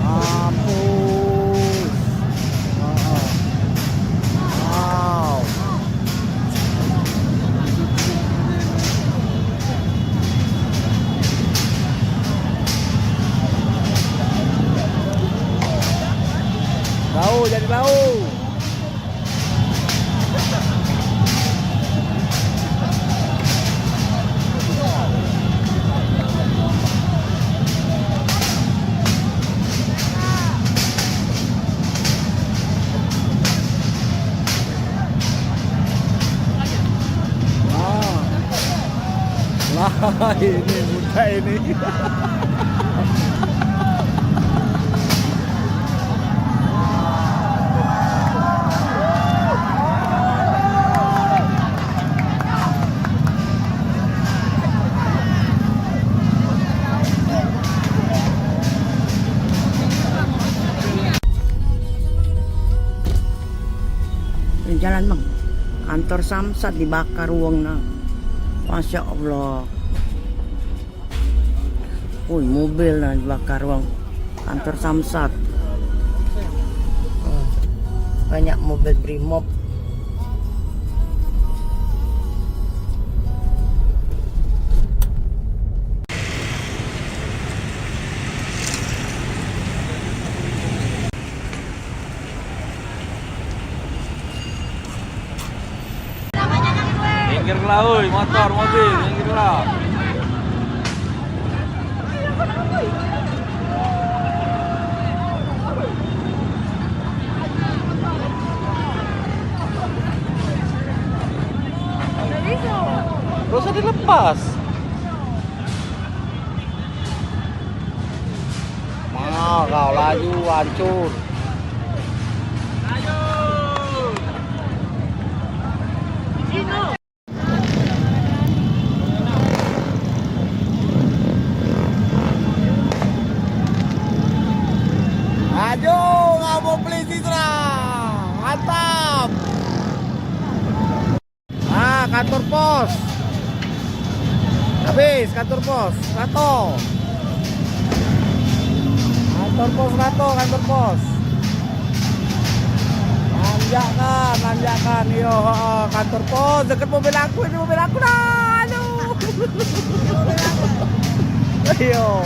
Mampus. Heeh. Wow. Lau, jadi lau. Ini budak ini. Jalan, Bang. Kantor Samsat dibakar wong nah. Masya Allah. Woi, mobil nah dibakar wong. Kantor Samsat. Oh, banyak mobil Brimob. Minggirlah, oi, motor, mobil, minggirlah. Gak usah dilepas. Mau kau laju hancur. Laju, ngabuk polisi serang. Mantap. Ah, kantor pos. Habis kantor pos, rato. Kantor pos rato, kantor pos. Nanjakkan, nanjakkan. Iyo, heeh, kantor pos. Deket mobil aku, ini mobil aku dah. Aduh. Iyo.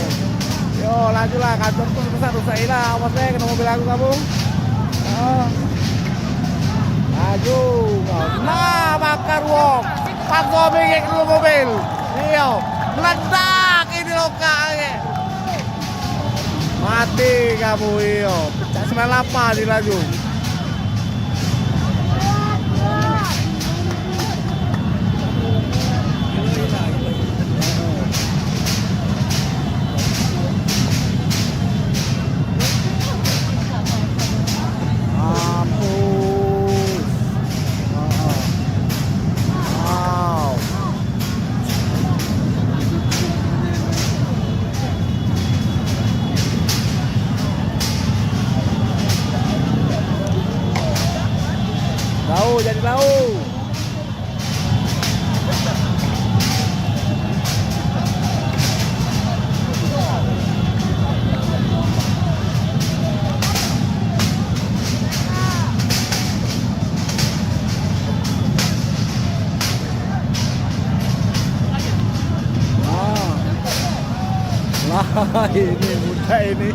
Yo, lajulah, kantor pos rusak, rusak ilah. Awas deh, kena mobil aku kamu. Oh. Laju kau. Nah, bakar wong. Paksa bengek dulu mobil. Iyo. Meledak ini lokak. Mati kamu, iyo. Cak sembilan lapan ni laju. Mampus. Heeh. Wow. Lau, jadi lau. Wah. Lah, ini budak ini.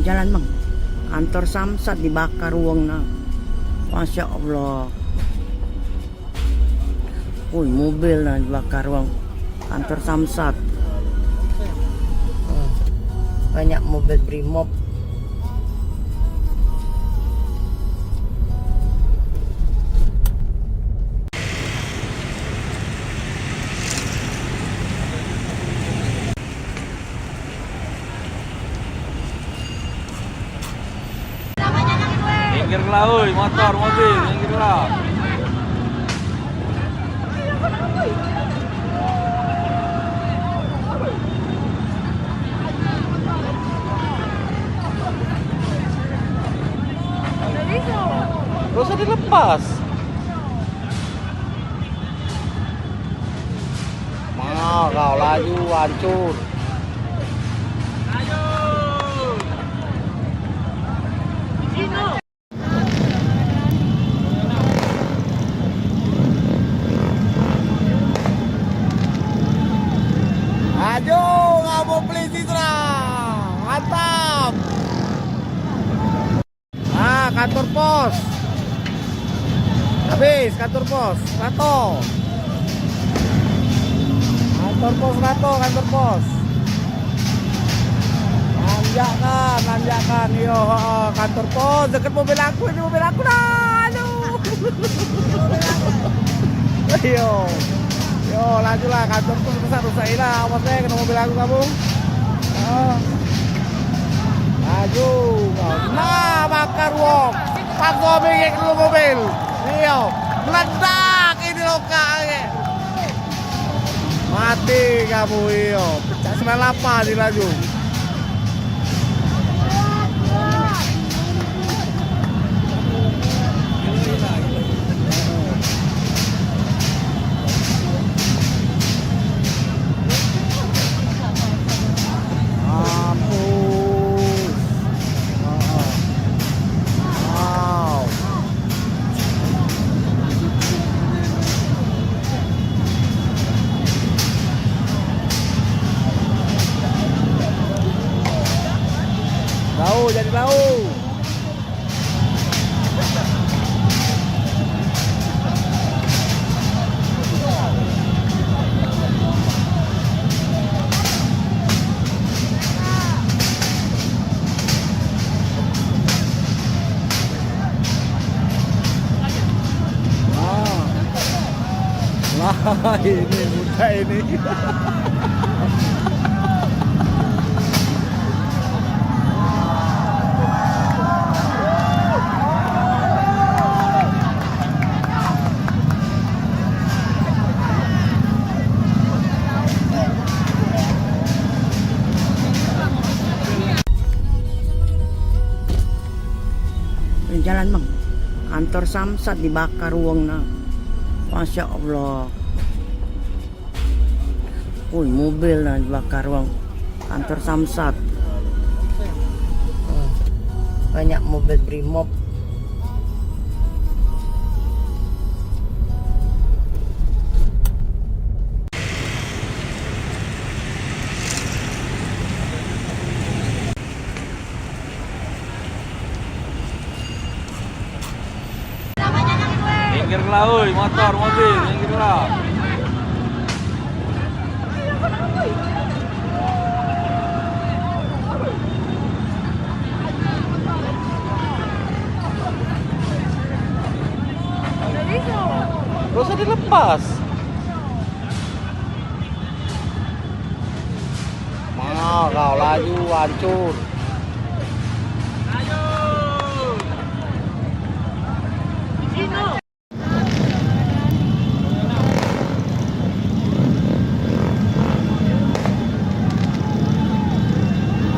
Jalan, Bang. Kantor Samsat dibakar wong nah. Masya Allah. Woi, mobil nah dibakar wong. Kantor Samsat. Oh, banyak mobil Brimob. Minggirlah, oi, motor, mobil, minggirlah. Gak usah dilepas. Mau kau laju hancur. Laju, ngabuk polisi serang. Mantap. Ah, kantor pos. Kantor pos, Rato. Kantor pos, Rato, kantor pos. Nanjakkan, nanjakkan. Iyo, heeh, kantor pos. Deket mobil aku, ini mobil aku dah. Aduh. Iyo. Yo, lajulah kantor pos, rusak, rusak ilah. Awas deh, kena mobil aku kamu. Heeh. Laju. Nah, bakar wong. Pakso bengek dulu mobil. Iyo, meledak ini lokal ye. Mati kamu, iyo. Pecah sembilan lapan di laju. Mampus. Heeh. Wow. Lau, jadi lau. Nah. Lah, ini muda ini. Jalan, Bang. Kantor Samsat dibakar wong nah. Masya Allah. Woi, mobil nah dibakar wong. Kantor Samsat. Banyak mobil Brimob. Minggir lah, oi, motor, mobil, minggir lah. Gak usah dilepas. Mau kau laju hancur.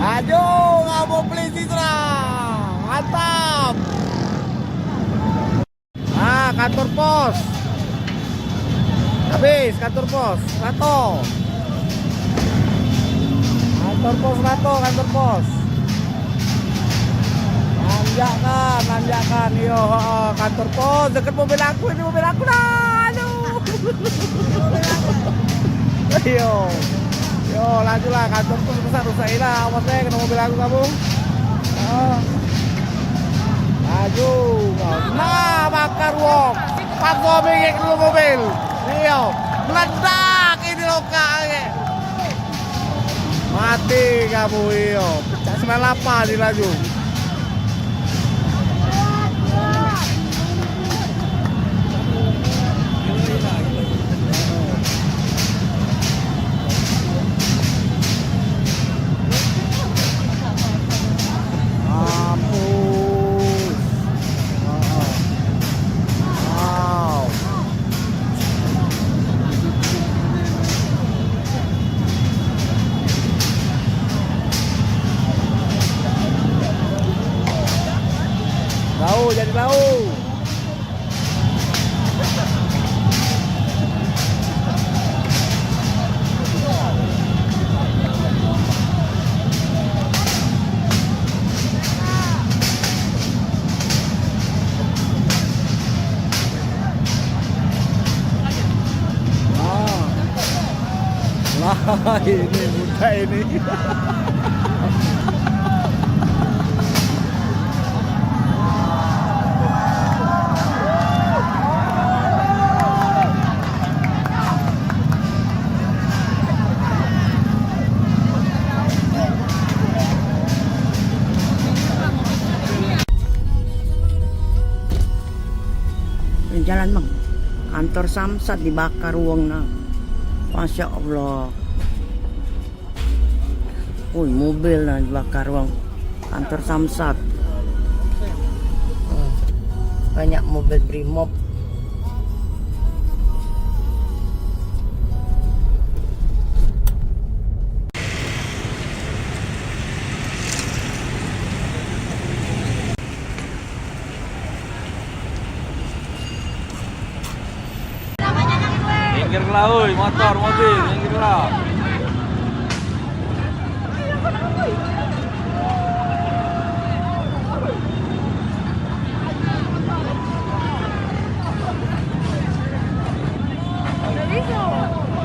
Laju, ngabuk polisi serang. Mantap. Ah, kantor pos. Habis kantor pos. Rato. Kantor pos Rato, kantor pos. Nanjakkan, nanjakkan. Iyo, heeh, kantor pos. Deket mobil aku, ini mobil aku dah. Aduh. Iyo. Yo, lajulah kantor pos rusak, rusak ilah. Awas deh, kena mobil aku kamu. Ah. Laju. Nah, bakar wong. Pakso bengek dulu mobil. Iyo. Meledak ini lokal ye. Mati kamu, iyo. Pecah sembilan lapan di laju. Mampus. Heeh. Wow. Lau, jadi lau. Ah. Lah, ini muda ini. Kantor Samsat dibakar wong nah. Masya Allah. Woi, mobil nah dibakar wong. Kantor Samsat. Hmm. Banyak mobil Brimob. Minggirlah, oi, motor, mobil, minggirlah.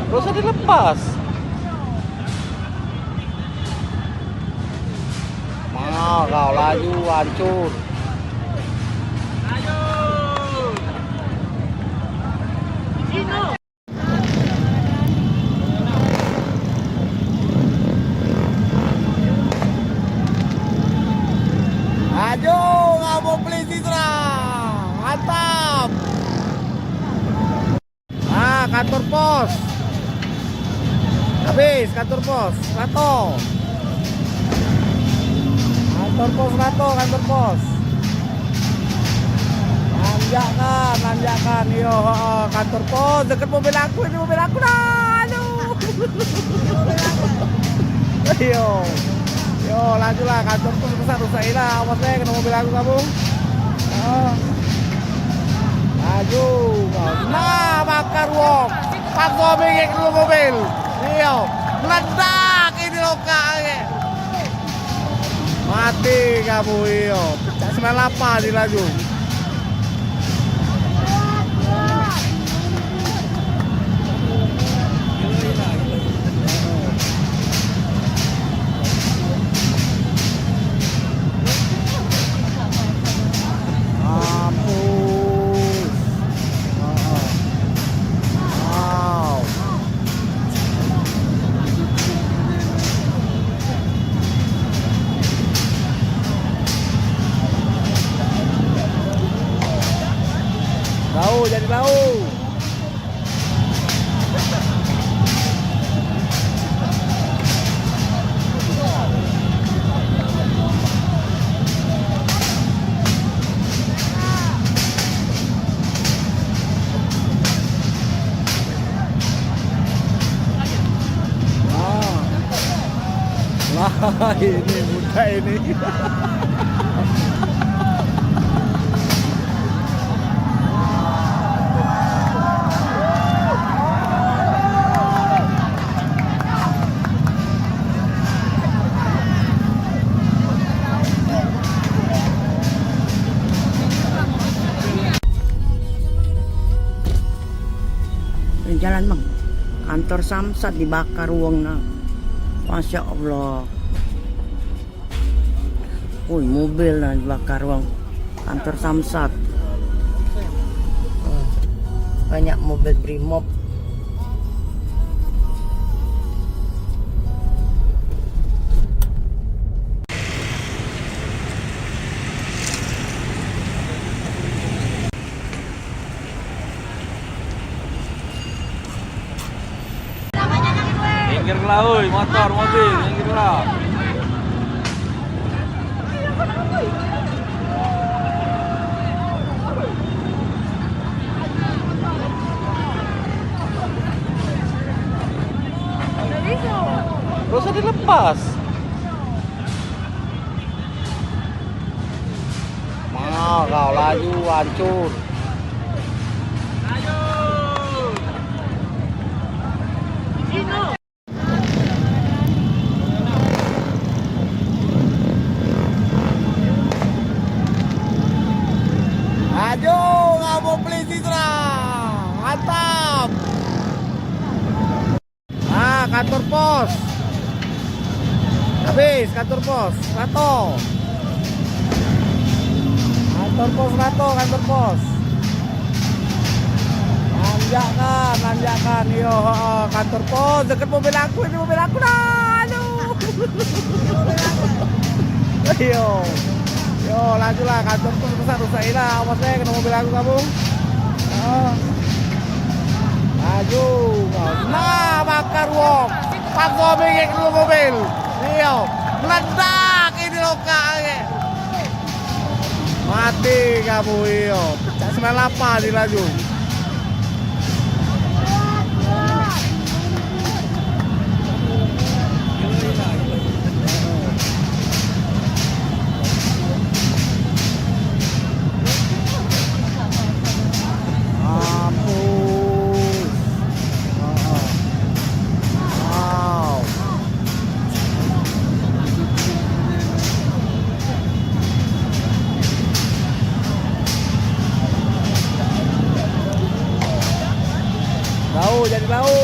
Gak usah dilepas. Nah, kau laju hancur. Laju, ngabuk polisi serang. Mantap. Ah, kantor pos. Habis kantor pos, Rato. Kantor pos Rato, kantor pos. Nanjakkan, nanjakkan. Iyo, heeh, kantor pos. Deket mobil aku, ini mobil aku dah. Aduh. Iyo. Yo, lajulah kantor pos rusak, rusak ilah. Awas deh, kena mobil aku kamu. Heeh. Laju. Nah, bakar wong. Paksa minggir dulu mobil. Iyo. Meledak ini lokal. Mati kamu, iyo. Cak sembilan lapan ni laju. Mampus. Heeh. Wow. Bau jadi bau. Nah. Lah, ini budak ini. Jalan, Bang. Kantor Samsat dibakar wong nah. Masya Allah. Woi, mobil nah dibakar wong. Kantor Samsat. Hmm. Banyak mobil Brimob. Minggirlah, oi, motor, mobil, minggirlah. Gak usah dilepas. Nah, kau laju hancur. Laju, ngabuk polisi serang. Mantap. Ah, kantor pos. Habis kantor pos. Rato. Kantor pos Rato, kantor pos. Nanjakkan, nanjakkan. Iyo, heeh, kantor pos. Deket mobil aku, ini mobil aku dah. Aduh. Iyo. Yo, lajulah kantor pos rusak, rusak ilah. Awas deh, kena mobil aku kamu. Oh. Ayo, nah, bakar wong. Pakso bingit dulu mobil. Iyo, meledak ini lokak ni. Mati kamu, iyo. Cak sembilan lapan ni laju. Mampus. Heeh. Wow. Bau, jadi bau.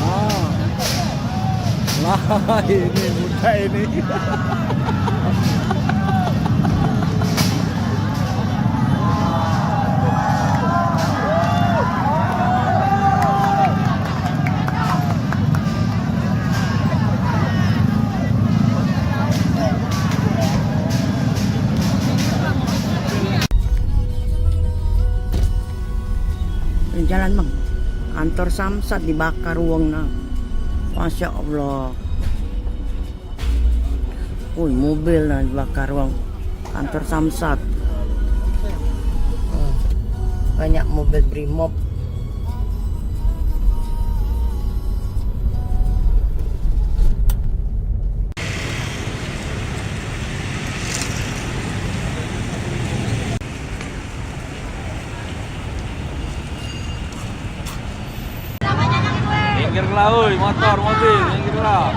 Nah. Lah, ini mudah ini. Jalan, Bang. Kantor Samsat dibakar wong nah. Masya Allah. Woi, mobil nah dibakar wong. Kantor Samsat. Banyak mobil Brimob. Minggir lah, oi, motor, mobil, minggir lah.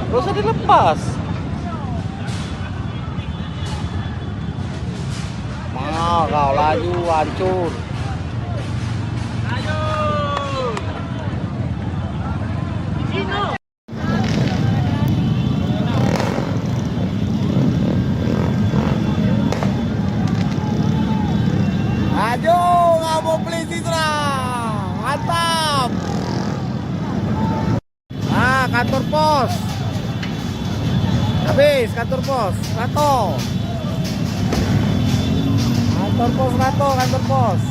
Gak usah dilepas. Mau kau laju hancur. Laju, ngabuk polisi serang. Mantap. Ah, kantor pos. Habis kantor pos, Rato. Kantor pos Rato, kantor pos.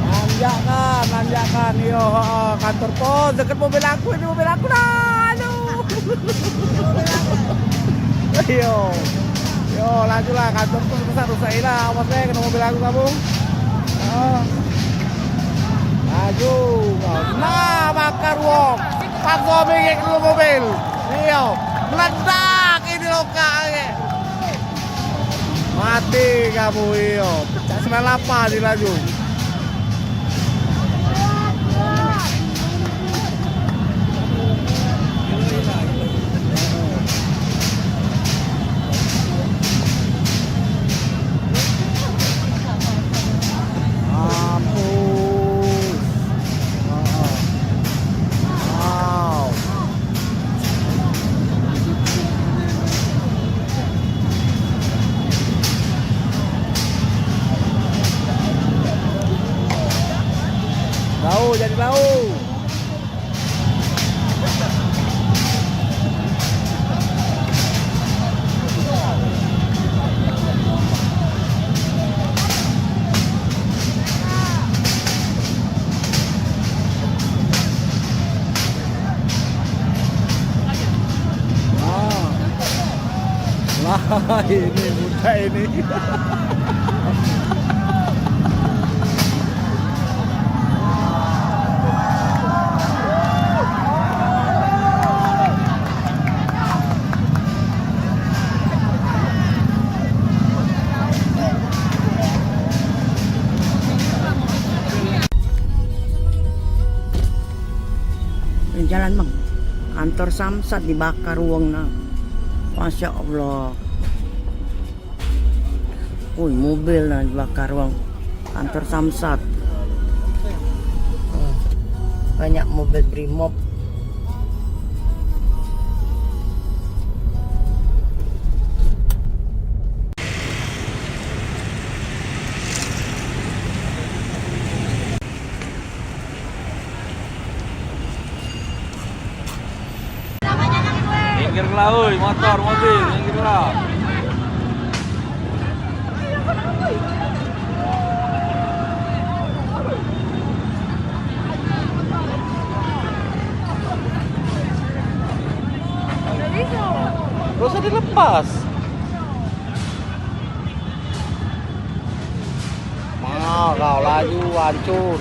Nanjakkan, nanjakkan. Iyo, heeh, kantor pos deket mobil aku, ini mobil aku dah. Aduh. Iyo. Yo, lajulah kantor pos rusak, rusak ilah. Awas bae kena mobil aku kamu. Ah. Laju. Nah, bakar wong. Pakso bingit dulu mobil. Iyo. Meledak ini lokak ni. Mati kamu, iyo. Cak sembilan lapan ni laju. Mampus. Wow. Bau, jadi bau. Ah. Lah, ini mudah ini. Jalan, Bang. Kantor Samsat dibakar wong nah. Masya Allah. Woi, mobil nah dibakar wong. Kantor Samsat. Hmm. Banyak mobil Brimob. Minggirlah, oi, motor, mobil, minggirlah. Gak usah dilepas. Nah, kau laju hancur.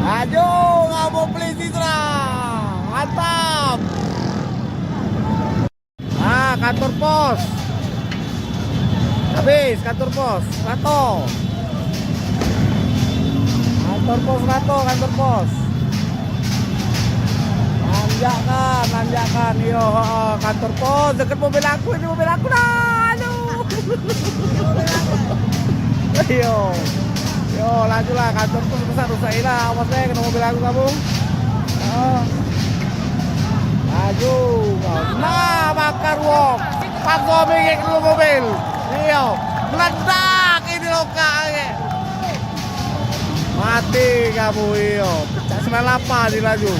Laju, ngabuk polisi, serang. Mantap. Ah, kantor pos. Habis kantor pos, Rato. Kantor pos Rato, kantor pos. Nanjakkan, nanjakkan. Iyo, heeh, kantor pos. Deket mobil aku, ini mobil aku dah. Aduh. Iyo. Yo, lajulah, kantor pos rusak, rusak ilah. Awas deh, kena mobil aku kamu. Oh. Laju. Nah, bakar wong. Paksa mingit dulu mobil. Iyo. Meledak ini lokak. Mati kamu, iyo. Cak sembilan lapan di laju.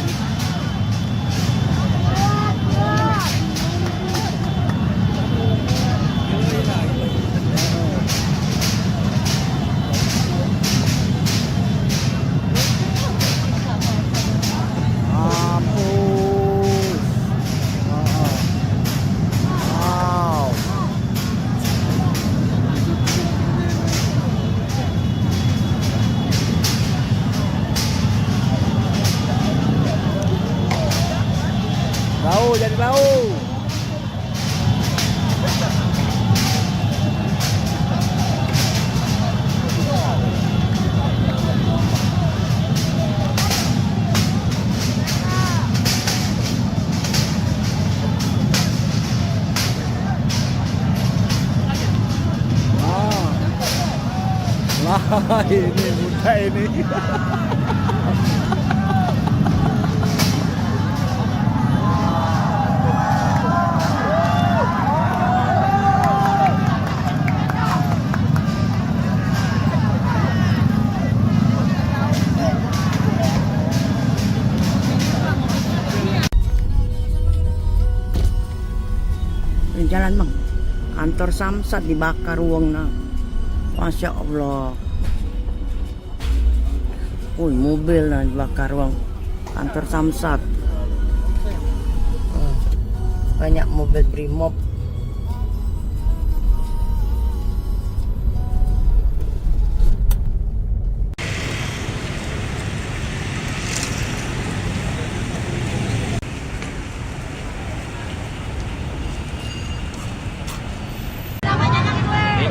Mampus. Heeh. Wow. Bau, jadi bau. Ah. Lah, ini budak ini. Jalan, Bang. Kantor Samsat dibakar wong nah. Masya Allah. Woi, mobil nah dibakar wong. Kantor Samsat. Hmm. Banyak mobil Brimob.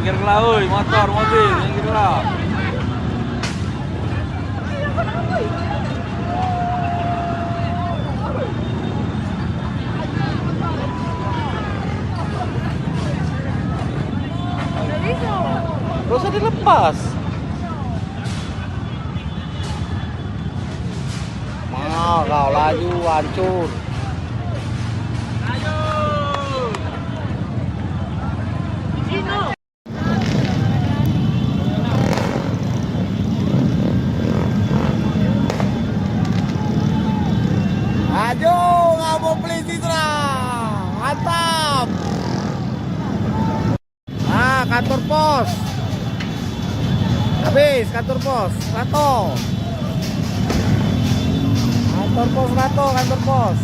Minggirlah, oi, motor, mobil, minggirlah. Gak usah dilepas. Nah, kau laju hancur. Laju, ngabuk polisi, serang. Mantap. Ah, kantor pos. Habis kantor pos, Rato. Kantor pos Rato, kantor pos.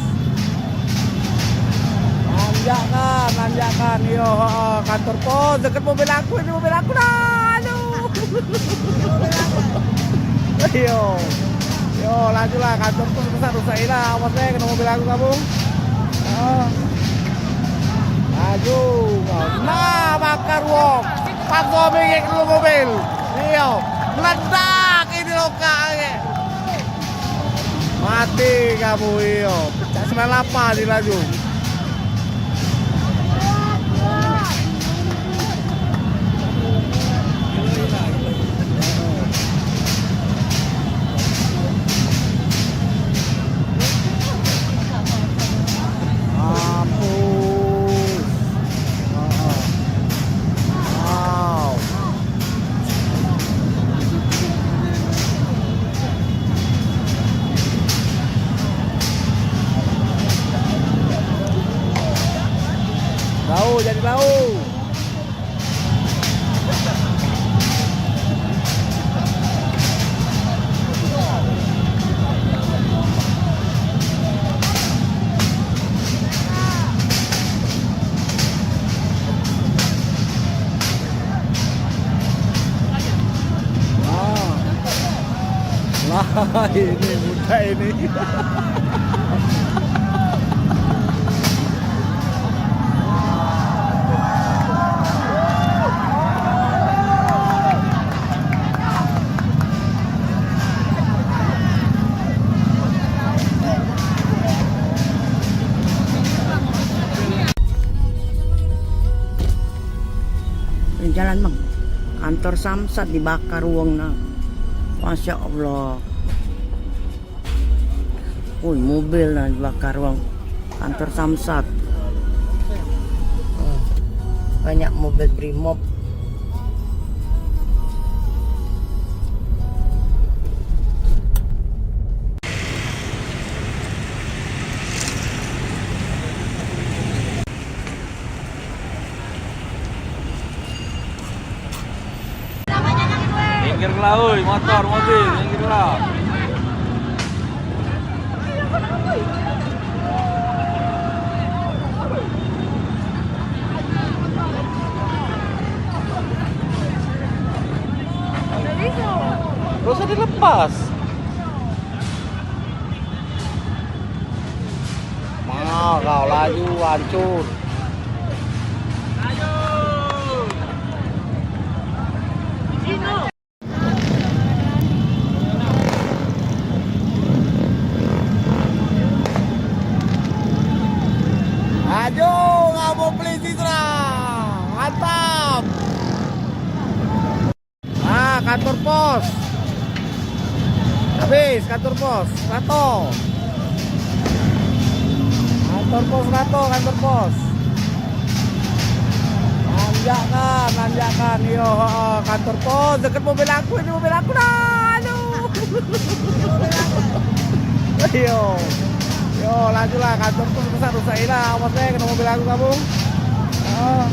Nanjakkan, nanjakkan. Iyo, heeh, kantor pos. Deket mobil aku, ini mobil aku dah. Aduh. Iyo. Yo, lajulah, kantor pos rusak, rusak ilah. Awas deh, kena mobil aku kamu. Ah. Laju. Nah, bakar wong. Paksa mingit dulu mobil. Iyo. Meledak ini. Mati kamu, iyo. Cak sembilan lapan di laju. Mampus. Heeh. Wow. Bau jadi bau. Lah, ini muda ini. Jalan, Bang. Kantor Samsat dibakar wong nah. Masya Allah. Woi, mobil nah dibakar wong. Kantor Samsat. Oh, banyak mobil Brimob. Minggirlah, oi, motor, mobil, minggirlah. Gak usah dilepas. Mau kau laju hancur. Laju, kamu polisi serang. Mantap. Ah, kantor pos. Habis kantor pos, rato. Kantor pos rato, kantor pos. Nanjakkan, nanjakkan. Iyo, heeh, kantor pos deket mobil aku, ini mobil aku dah. Aduh. Iyo. Yo, lajulah, kantor pos rusak, rusak ilah. Awas deh, kena mobil aku kamu. Oh.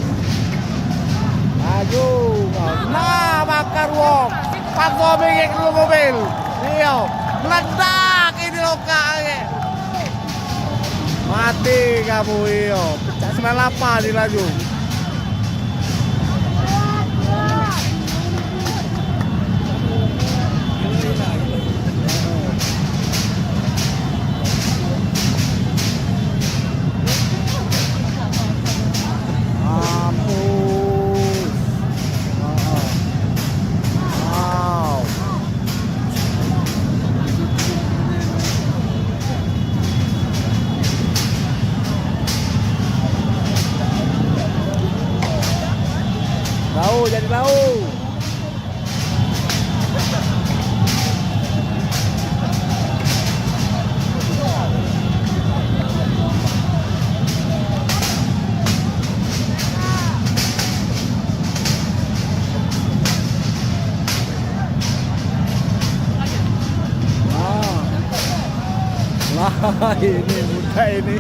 Laju. Nah, bakar wong. Pakso bengek dulu mobil. Iyo. Meledak ini lokal. Mati kamu, iyo. Cak sembilan lapan ni laju. Mampus. Wow. Bau jadi bau. Wah. Wah, ini muda ini.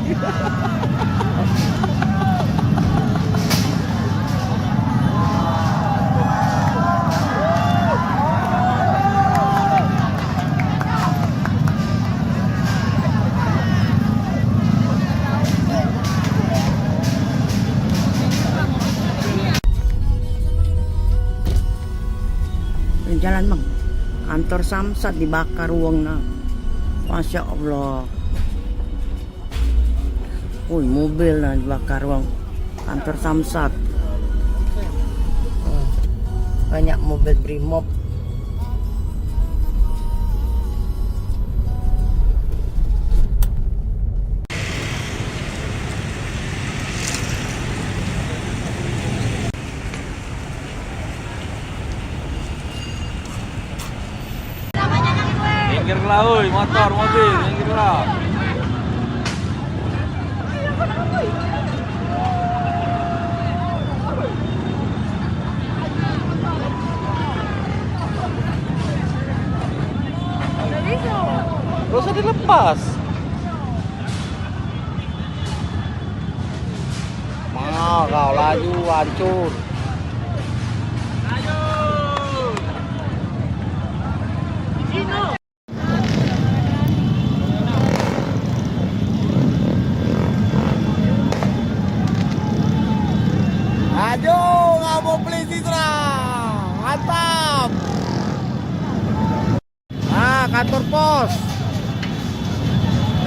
Jalan, Bang. Kantor Samsat dibakar wong nah. Masya Allah. Woi, mobil nah dibakar wong. Kantor Samsat. Oh, banyak mobil Brimob. Minggir lah, oi, motor, mobil, minggir lah. Gak usah dilepas. Mau kau laju, hancur. Laju, ngabuk polisi, serang. Mantap. Ah, kantor pos.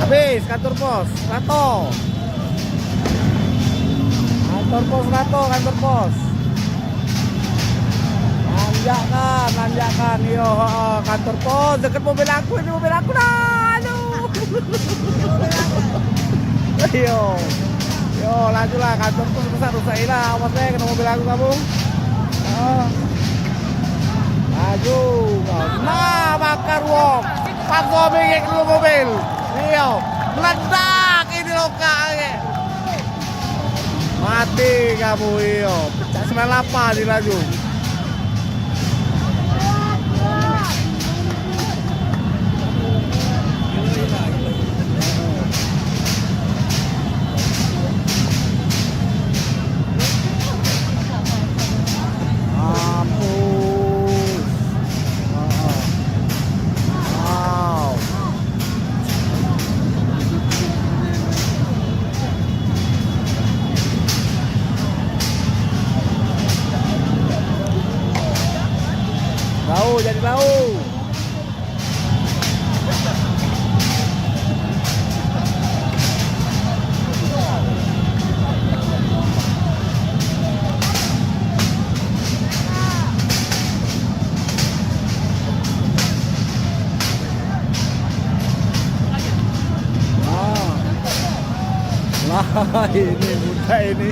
Habis kantor pos, rato. Kantor pos rato, kantor pos. Nanjakkan, nanjakkan. Iyo, heeh, kantor pos. Deket mobil aku, ini mobil aku dah. Aduh. Iyo. Yo, lajulah, kantor pos rusak, rusak ilah. Awas deh, kena mobil aku kamu. Ah. Laju. Nah, bakar wong. Pakso bengek dulu mobil. Iyo. Meledak ini lokal ye. Mati kamu, iyo. Pecak sembilan lapan di laju. Mampus. Wow. Lau, jadi lau. Wah, ini muda ini.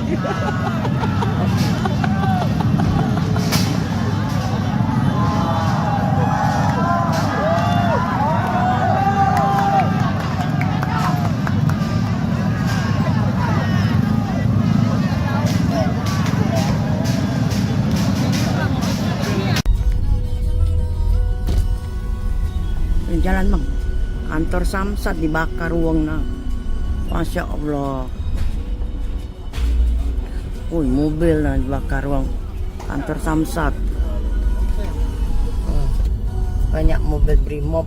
Jalan, Bang. Kantor Samsat dibakar wong nah. Masya Allah. Woi, mobil nah dibakar wong. Kantor Samsat. Hmm. Banyak mobil Brimob.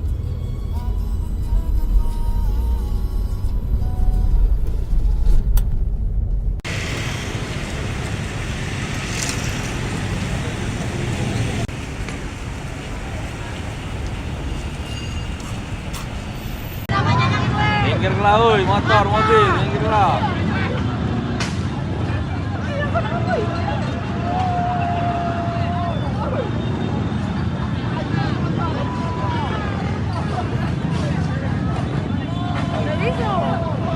Minggir lah, oi, motor, mobil, minggir lah.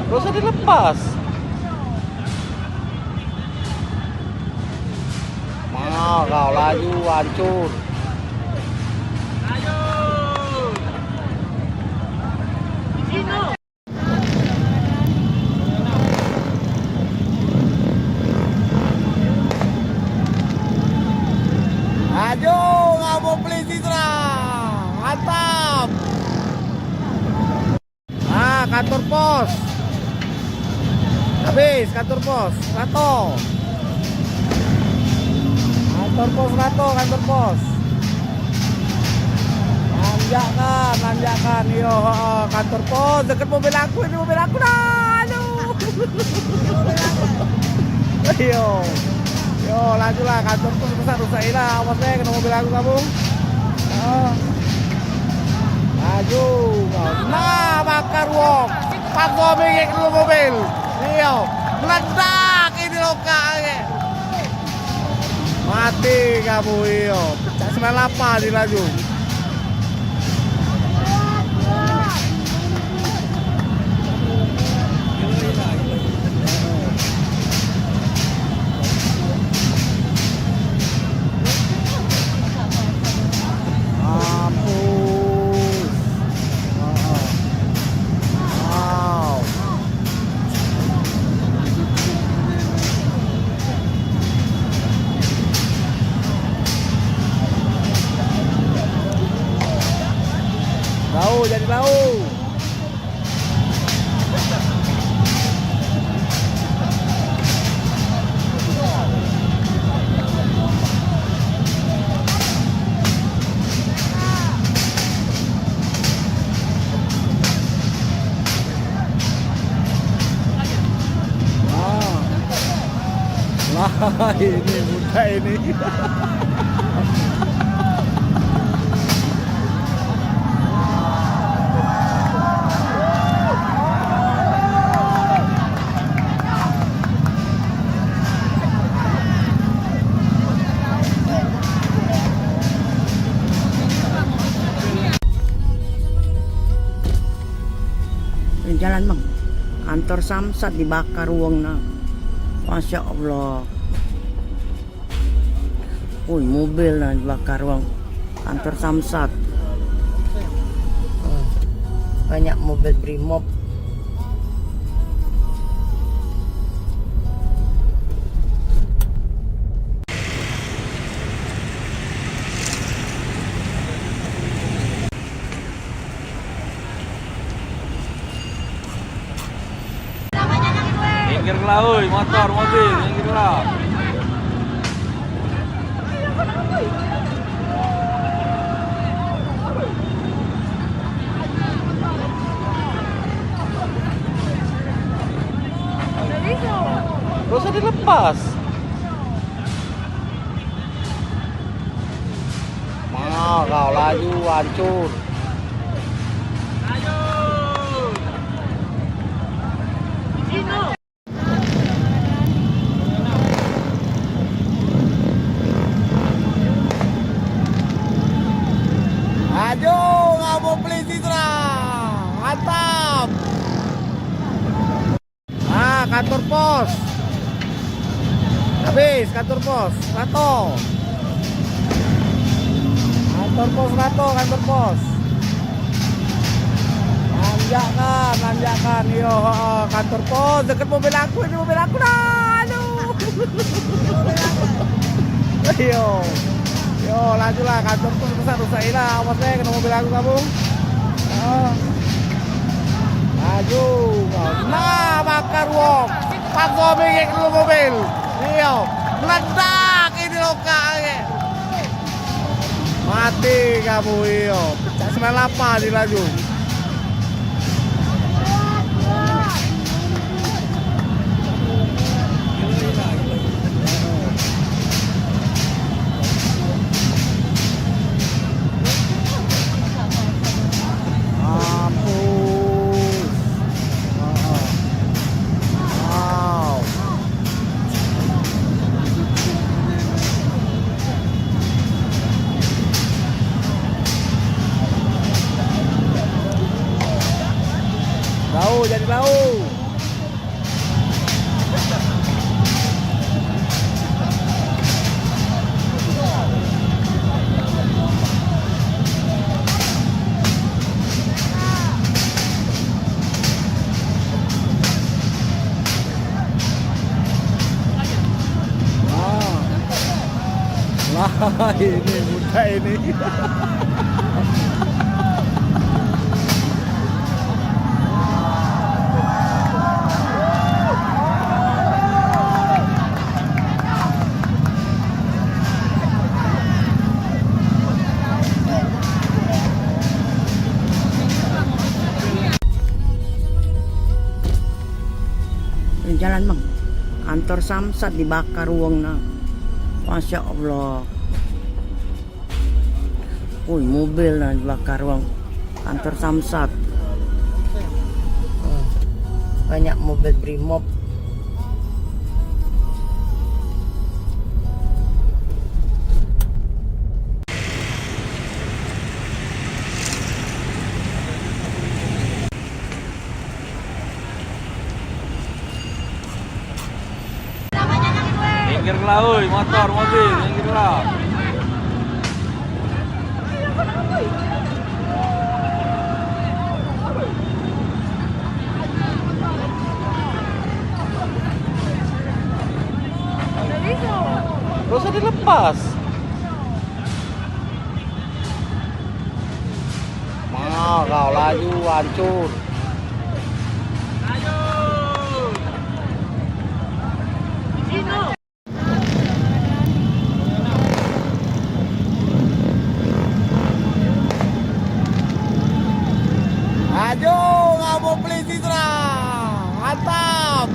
Gak usah dilepas. Mau kau laju hancur. Laju, ngabuk polisi serang. Mantap. Ah, kantor pos. Habis kantor pos. Rato. Kantor pos rato, kantor pos. Nanjakkan, nanjakkan. Iyo, heeh, kantor pos. Deket mobil aku, ini mobil aku dah. Aduh. Iyo. Yo, lajulah, kantor pos rusak, rusak ilah. Awas deh, kena mobil aku kamu. Ah. Laju. Nah, bakar wong. Pakso bengek dulu mobil. Iyo. Meledak ini lokal ye. Mati kamu, iyo. Pecak sembilan lapan di laju. Mampus. Jadi bau. Ah. Lah, ini budak ini. Jalan, Bang. Kantor Samsat dibakar wong nah. Masya Allah. Woi, mobil nah dibakar wong. Kantor Samsat. Hmm. Banyak mobil Brimob. Minggirlah, oi, motor, mobil, minggirlah. Gak usah dilepas. Nah, kau laju, hancur. Laju, kamu polisi, serang. Mantap. Ah, kantor pos. Habis kantor pos, rato. Kantor pos rato, kantor pos. Nanjakkan, nanjakkan. Yo, heeh, kantor pos deket mobil aku, ini mobil aku dah. Aduh. Yo. Yo, lajulah, kantor pos rusak, rusak ilah. Awas deh, kena mobil aku kamu. Ah. Laju. Nah, bakar wong. Pakso bengek dulu mobil. Iyo. Meledak ini lokak lagi. Mati kamu, iyo. Cak sembilan lapan di laju. Mampus. Wow. Bau, jadi bau. Lah, ini budak ini. Jalan, Bang. Kantor Samsat dibakar wong nah. Masya Allah. Woi, mobil nah dibakar wong. Kantor Samsat. Hmm. Banyak mobil Brimob. Minggirlah, oi, motor, mobil, minggirlah. Gak usah dilepas. Mau kau lah. Laju hancur. Laju, ngabuk polisi serang. Mantap.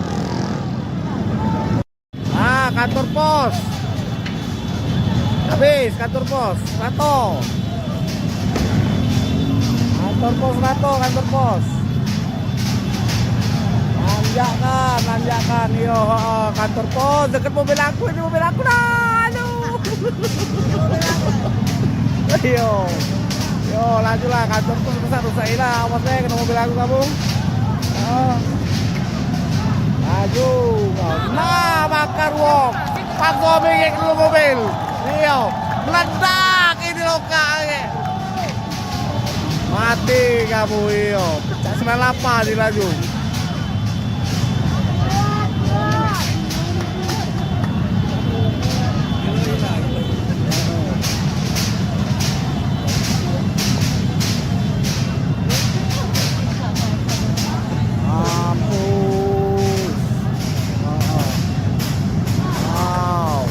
Ah, kantor pos. Habis kantor pos. Rato. Kantor pos, rato kantor pos. Nanjakkan, nanjakkan. Yo, heeh, kantor pos. Deket mobil aku, ini mobil aku dah. Aduh. Yo. Yo, lajulah kantor pos rusak, rusak ilah. Awas deh, kena mobil aku kamu. Oh. Laju. Nah, bakar wong. Pakso bengek dulu mobil. Iyo. Meledak ini lokal ye. Mati kamu iyo. Cak sembilan lapan di laju. Mampus. Heeh. Wow.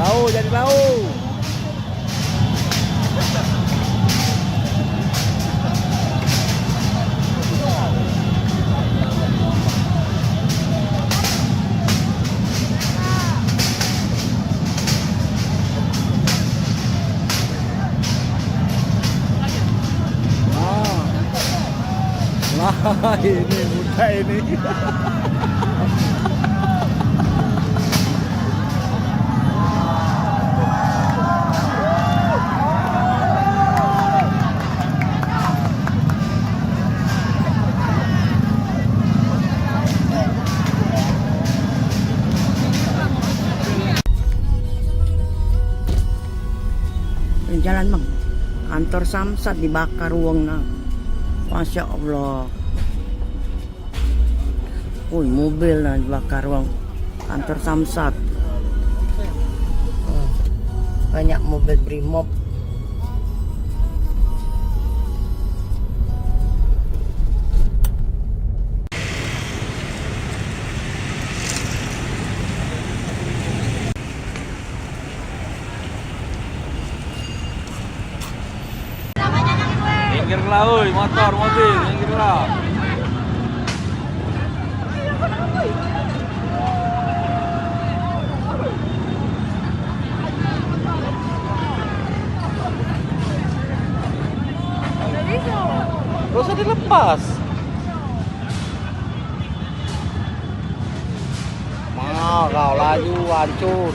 Lau, jadi lau. Wah. Wah, ini mudah ini. Jalan, Bang. Kantor Samsat dibakar wong nah. Masya Allah. Woi, mobil nah dibakar wong. Kantor Samsat. Banyak mobil Brimob. Minggirlah, oi, motor, mobil, minggirlah. Gak usah dilepas. Mau kau laju hancur.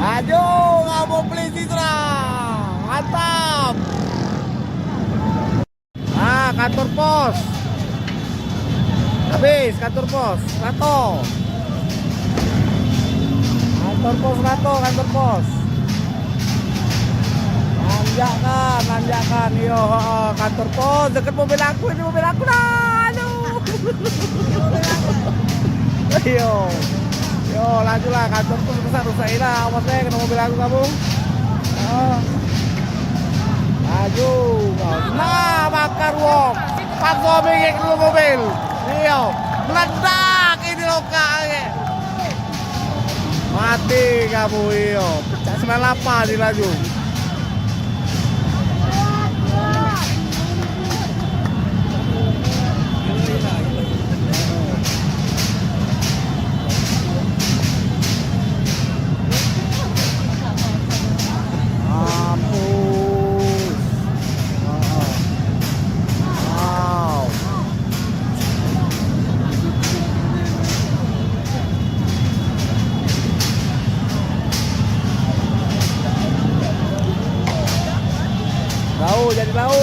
Laju, ngabuk polisi serang. Mantap. Ah, kantor pos. Habis kantor pos. Rato. Kantor pos, rato kantor pos. Nanjakkan, nanjakkan. Iyo, heeh, kantor pos. Deket mobil aku, ini mobil aku dah. Aduh. Iyo. Yo, lajulah kantor pos rusak, rusak ilah. Awas deh, kena mobil aku kamu. Oh. Laju. Nah, bakar wong. Pakso bengek dulu mobil. Iyo. Meledak ini lokal ye. Mati kamu iyo. Cak sembilan lapan di laju. Mampus. Wow. Lau, jadi lau.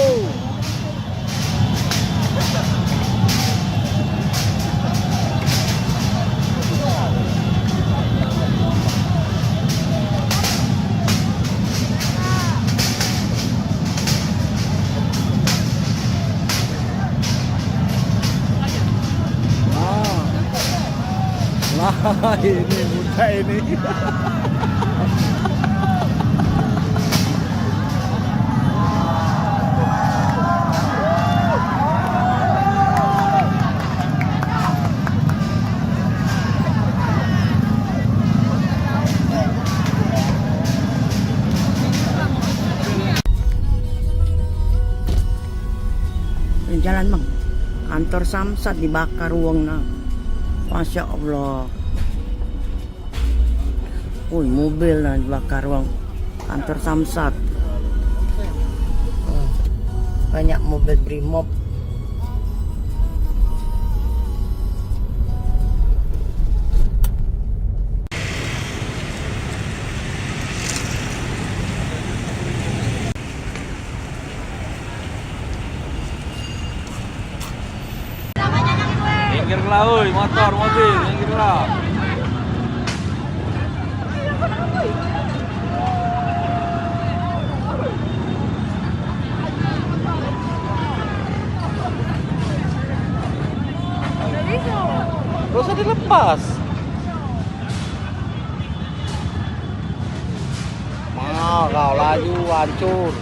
Ini muda ini. Jalan, Bang. Kantor Samsat dibakar wong nah. Masya Allah. Woi, mobil nah dibakar wong. Kantor Samsat. Banyak mobil Brimob. Minggirlah, oi, motor, mobil, minggirlah. Gak usah dilepas. Mau kau laju hancur.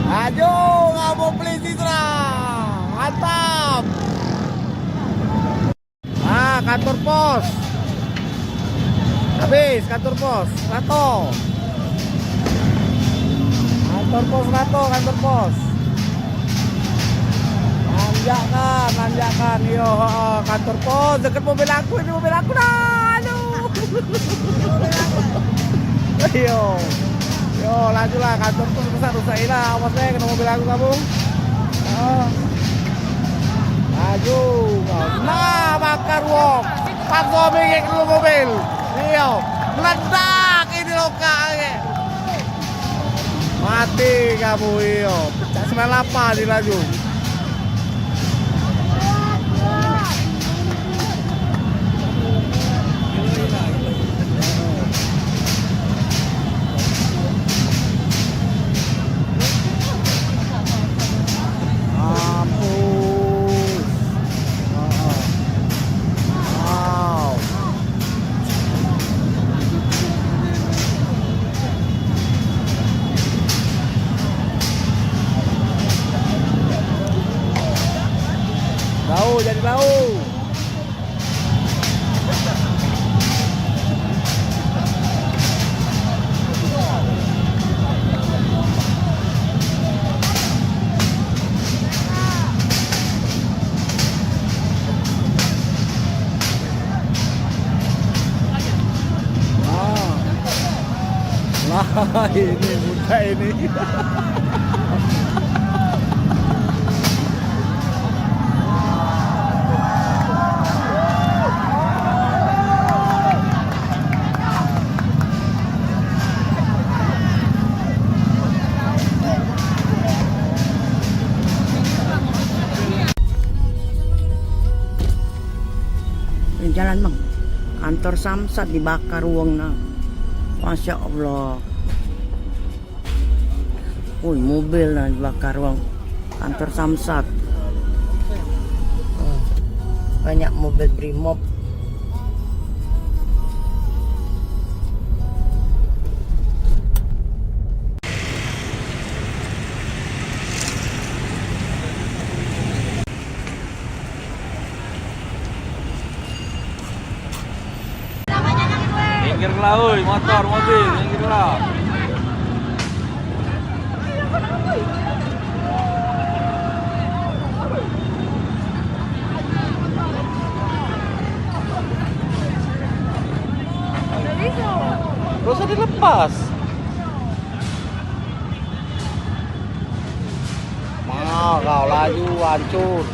Laju, ngabuk polisi serang. Mantap. Ah, kantor pos. Habis kantor pos, rato. Kantor pos rato, kantor pos. Nanjakkan, nanjakkan. Yo, heeh, kantor pos deket mobil aku, ini mobil aku dah. Aduh. Yo. Yo, lajulah, kantor pos rusak, rusak ilah. Awas deh, kena mobil aku kamu. Oh. Laju. Nah, bakar wong. Pakso mingit dulu mobil. Iyo. Meledak ini lokak. Mati kamu, iyo. Cak sembilan lapan ni laju. Mampus. Heeh. Wow. Bau, jadi bau. Ah. Lah, ini muda ini. Jalan, Bang. Kantor Samsat dibakar wong nah. Masya Allah. Woi, mobil nah dibakar wong. Kantor Samsat. Banyak mobil Brimob. Minggirlah, oi, motor, mobil, minggirlah. Gak usah dilepas. Mau kau laju hancur.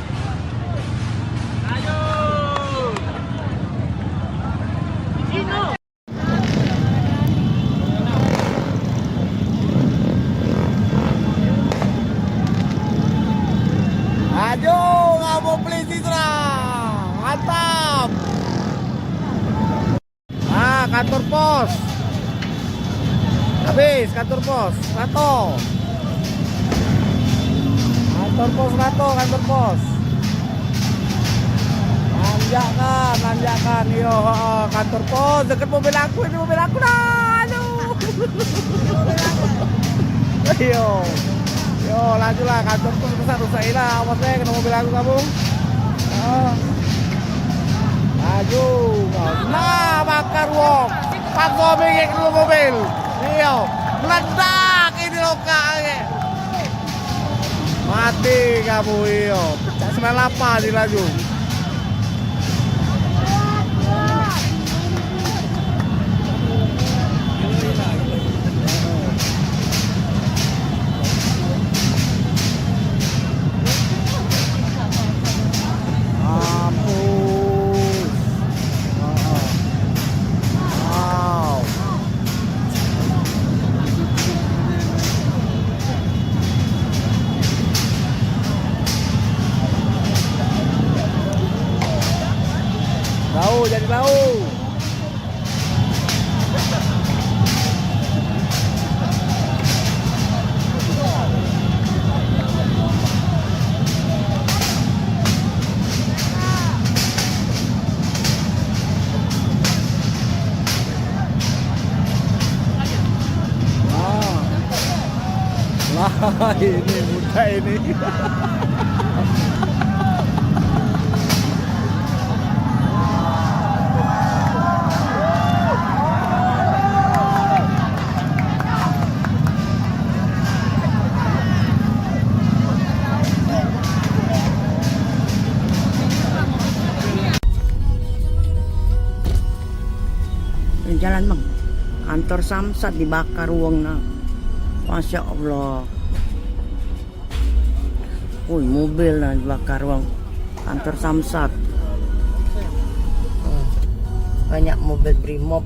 Laju, ngabuk polisi serang. Mantap. Ah, kantor pos. Habis kantor pos, rato. Kantor pos rato, kantor pos. Nanjakkan, nanjakkan. Yo, heeh, kantor pos deket mobil aku, ini mobil aku dah. Aduh. Yo. Yo, lajulah kantor pos rusak, rusak ilah. Awas deh kena mobil aku kamu. Heeh. Laju. Nah, bakar wong. Pakso bengek dulu mobil. Iyo. Meledak ini lokak. Mati kamu, iyo. Cak sembilan lapan ni laju. Mampus. Heeh. Wow. Bau, jadi bau. Wah. Lah, ini muda ini. Jalan, Bang. Kantor Samsat dibakar wong nah. Masya Allah. Woi, mobil nah dibakar wong. Kantor Samsat. Hmm. Banyak mobil Brimob.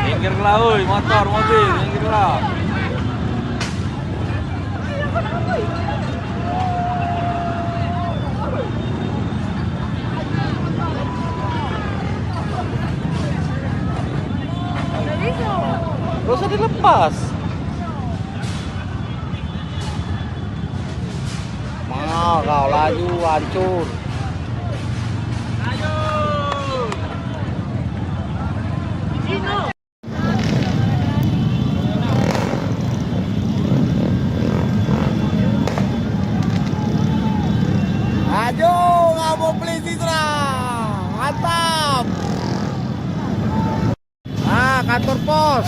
Minggirlah, oi, motor, mobil, minggirlah. Gak usah dilepas. Mau kau laju hancur. Laju, kamu polisi serang. Mantap. Ah, kantor pos.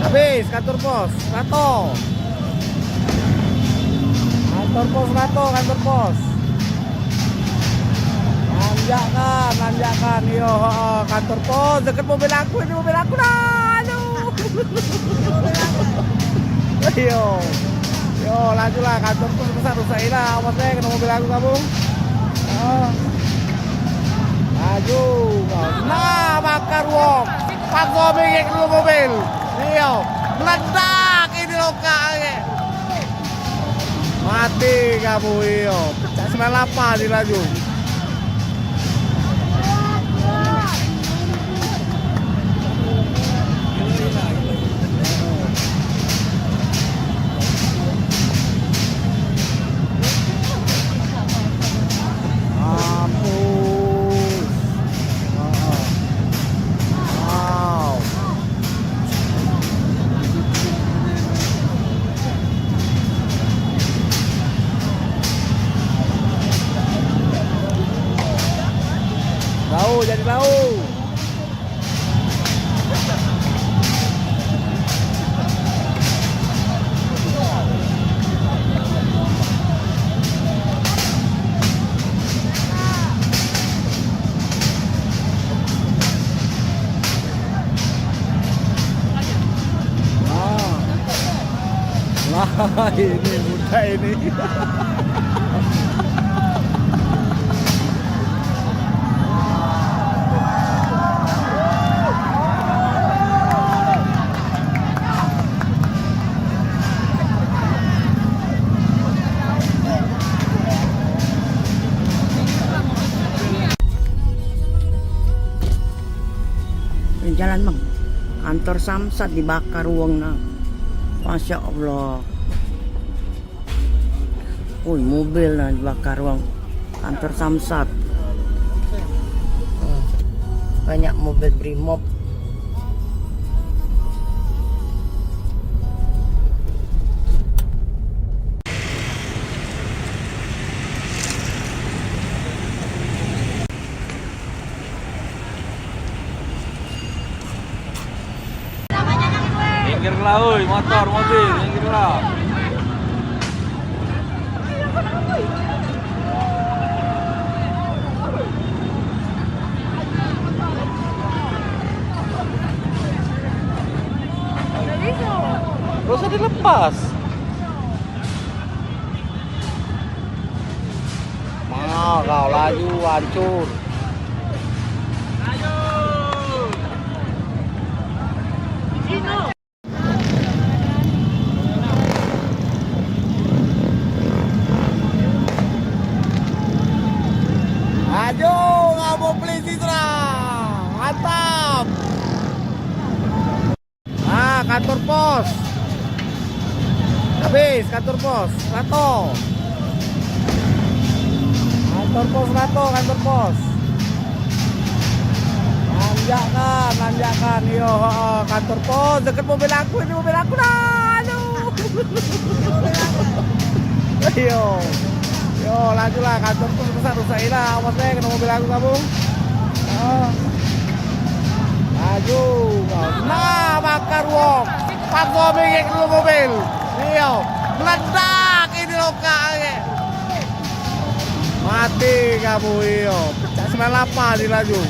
Habis kantor pos, rato. Kantor pos rato, kantor pos. Nanjakkan, nanjakkan. Iyo, heeh, kantor pos deket mobil aku, ini mobil aku dah. Aduh. Iyo. Yo, lajulah kantor pos rusak, rusak ilah. Awas deh kena mobil aku kamu. Heeh. Laju. Nah, bakar wong. Pakso bengek dulu mobil. Iyo. Meledak ini lokak aje. Mati kamu, iyo. Cak sembilan lapan ni laju. Mampus. Heeh. Wow. Bau, jadi bau. Lah, ini muda ini. Jalan, Bang. Kantor Samsat dibakar wong nah. Masya Allah. Woi, mobil nah dibakar wong. Kantor Samsat. Hmm. Banyak mobil Brimob. Minggirlah, oi, motor, mobil, minggirlah. Gak usah dilepas. Mau kau laju hancur. Laju, ngabuk polisi sudah. Mantap. Ah, kantor pos. Habis kantor pos, Rato. Kantor pos Rato, kantor pos. Nanjakkan, nanjakkan. Yo, heeh, kantor pos deket mobil aku, ini mobil aku dah. Aduh. Yo. Yo, lajulah kantor pos rusak, rusak ilah. Awas deh kena mobil aku kamu. Oh. Laju. Nah, bakar wong. Paksa bengek dulu mobil. Iyo. Meledak ini lokak. Mati kamu, iyo. Cak sembilan lapan ni laju.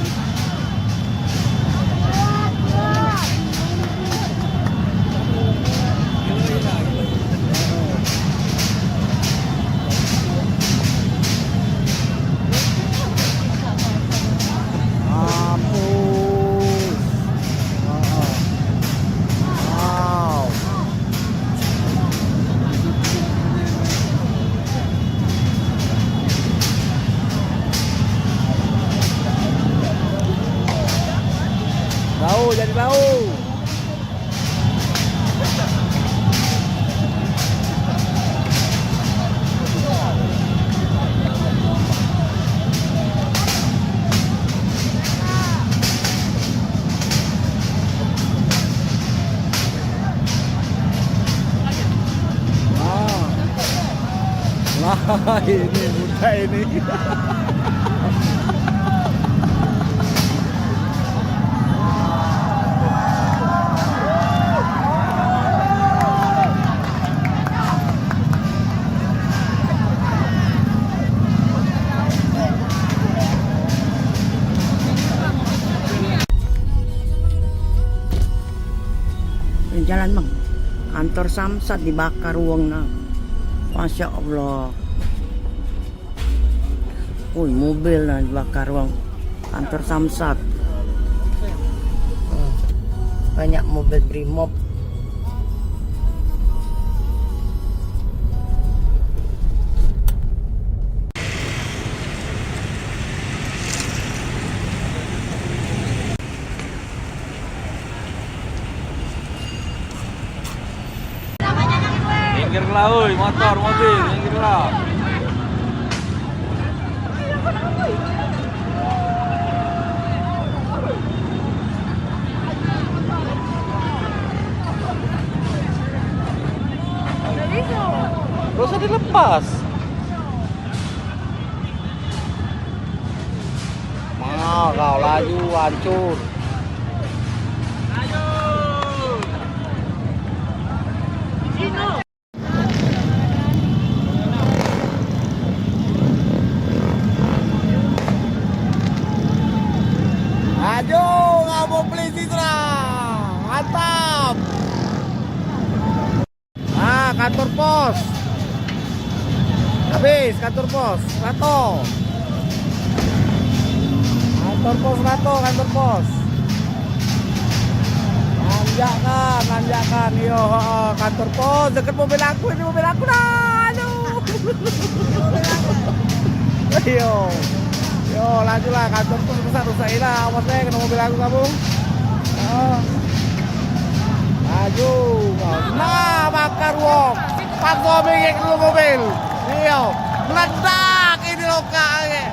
Mampus. Wow. Bau, jadi bau. Wah. Wah, ini muda ini. Jalan, Bang. Kantor Samsat dibakar wong nah. Masya Allah. Woi, mobil nah dibakar wong. Kantor Samsat. Hmm. Banyak mobil Brimob. Minggirlah, oi, motor, mobil, minggirlah. Gak usah dilepas. Mau kau laju hancur. Laju, ngabuk polisi sudah. Mantap. Ah, kantor pos. Habis kantor pos, Rato. Kantor pos Rato, kantor pos. Nanjakkan, nanjakkan. Iyo, heeh, kantor pos deket mobil aku, ini mobil aku dah. Aduh. Iyo. Yo, lajulah kantor pos rusak, rusak ilah. Awas deh kena mobil aku kamu. Laju. Nah, bakar wong. Pakso bingit dulu mobil. Iyo. Meledak ini lokak lagi.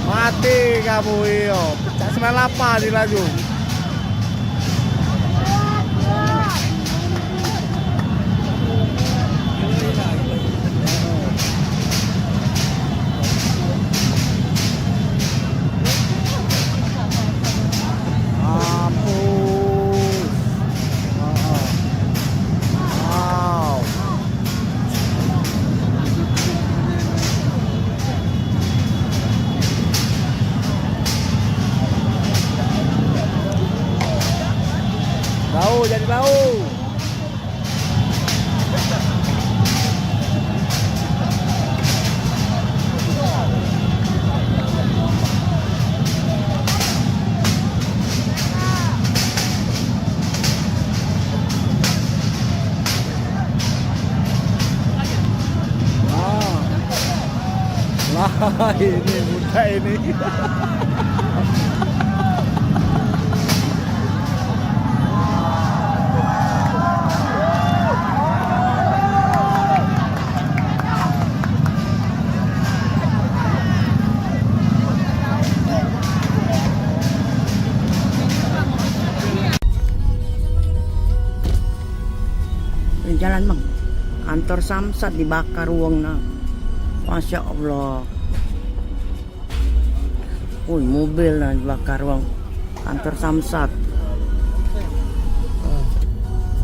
Mati kamu, iyo. Cak sembilan lapan ni laju. Mampus. Heeh. Wow. Bau, jadi bau. Lah, ini budak ini. Jalan, Bang. Kantor Samsat dibakar wong nah. Masya Allah. Woi, mobil nah dibakar wong. Kantor Samsat. Hmm.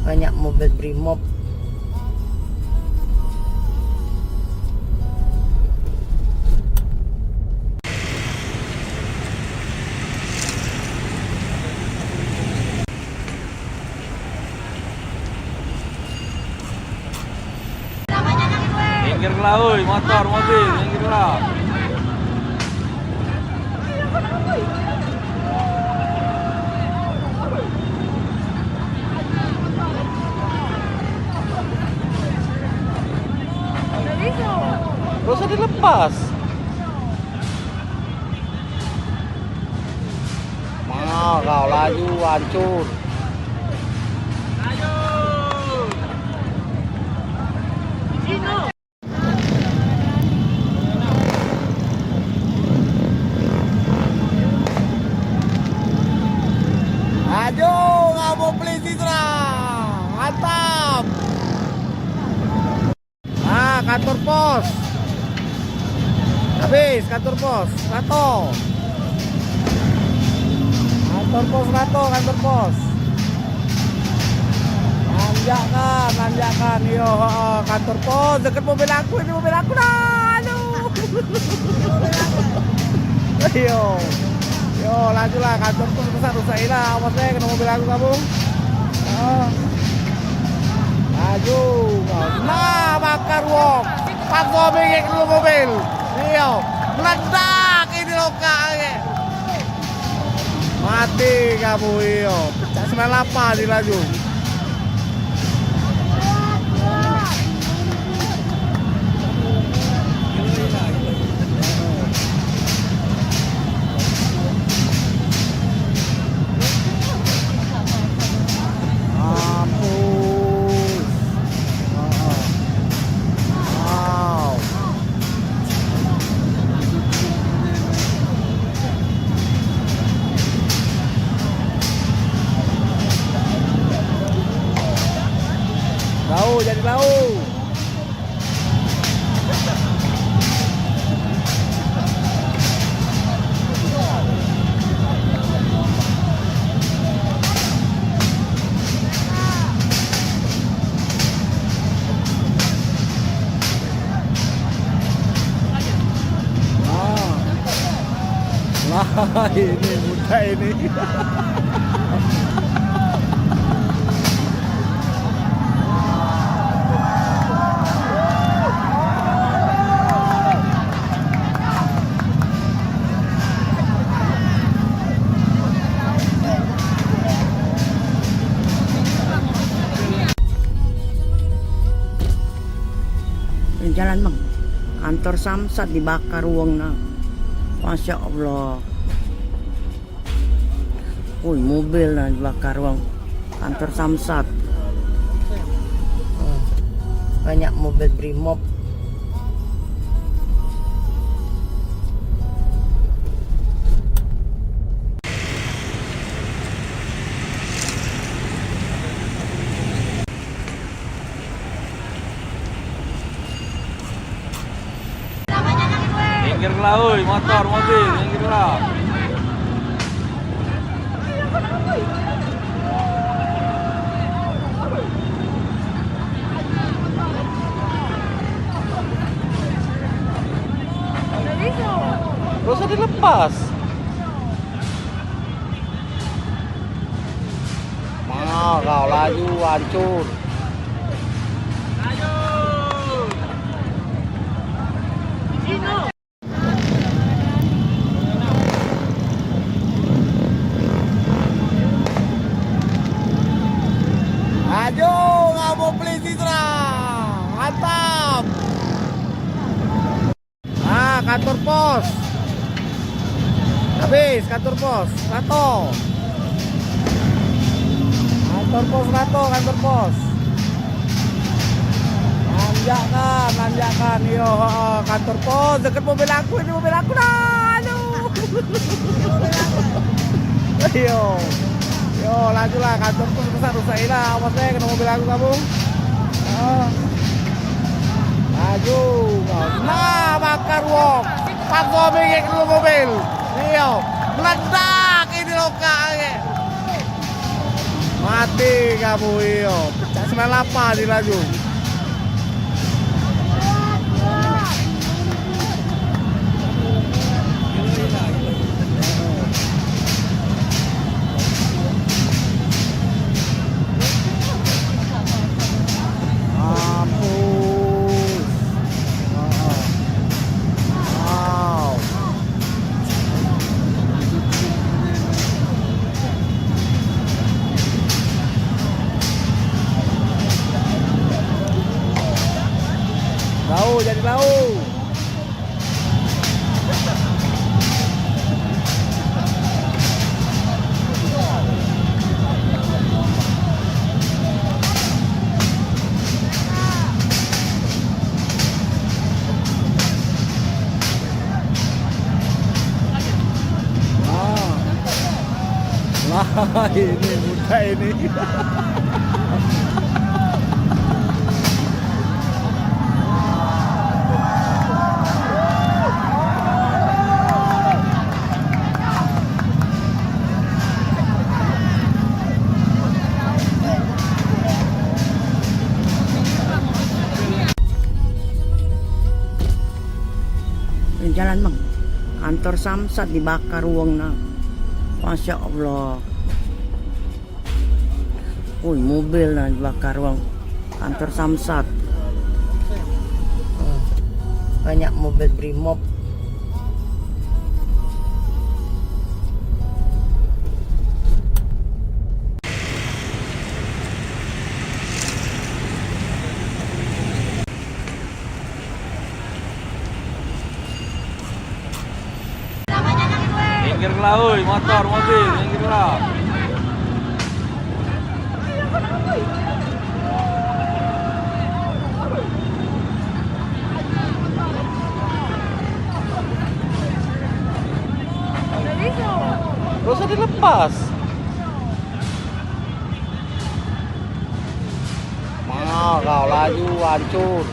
Banyak mobil Brimob. Minggirlah, oi, motor, mobil, minggirlah. Gak usah dilepas. Mahal kau, laju hancur. Laju, ngabuk polisi serang. Mantap. Ah, kantor pos. Habis kantor pos, rato. Kantor pos rato, kantor pos. Nanjakkan, nanjakkan. Yo, heeh, kantor pos deket mobil aku, ini mobil aku dah. Aduh. Iyo. Yo, lajulah, kantor tu rusak, rusak ilah. Awas deh, kena mobil aku kamu. Oh. Laju. Nah, bakar wong. Pakso bingit dulu mobil. Iyo. Meledak ini lokak lagi. Mati kamu, iyo. Cak sembilan lapan ni laju. Mampus. Heeh. Wow. Bau, jadi bau. Wah. Wah, ini budak ini. Jalan, Bang. Kantor Samsat dibakar wong nah. Masya Allah. Ui, mobil nah dibakar, wong. Kantor Samsat. Hmm. Banyak mobil Brimob. Minggirlah, oi, motor, mobil, minggirlah. Gak usah dilepas. Mau kau laju hancur. Laju, kamu polisi serang. Mantap. Ah, kantor pos. Habis kantor pos. Rato. Kantor pos rato, kantor pos. Nanjakkan, nanjakkan. Yo, heeh, kantor pos. Deket mobil aku, ini mobil aku dah. Aduh. Yo. Yo, lajulah, kantor pos rusak, rusak ilah. Awas deh, kena mobil aku, kamu. Oh. Laju. Nah, bakar wong. Paksa bengek dulu mobil. Iyo. Meledak ini lokak. Mati kamu, iyo. Cak sembilan lapan ni laju. Mampus. Wow. Lau, jadi lau. Wah. Wah, ini muda ini. Jalan, Bang. Kantor Samsat dibakar wong nah. Masya Allah. Woi, mobil nah dibakar wong. Kantor Samsat. Hmm. Banyak mobil Brimob. Minggirlah, oi, motor, mobil, minggirlah. Gak usah dilepas. Mau kau laju hancur.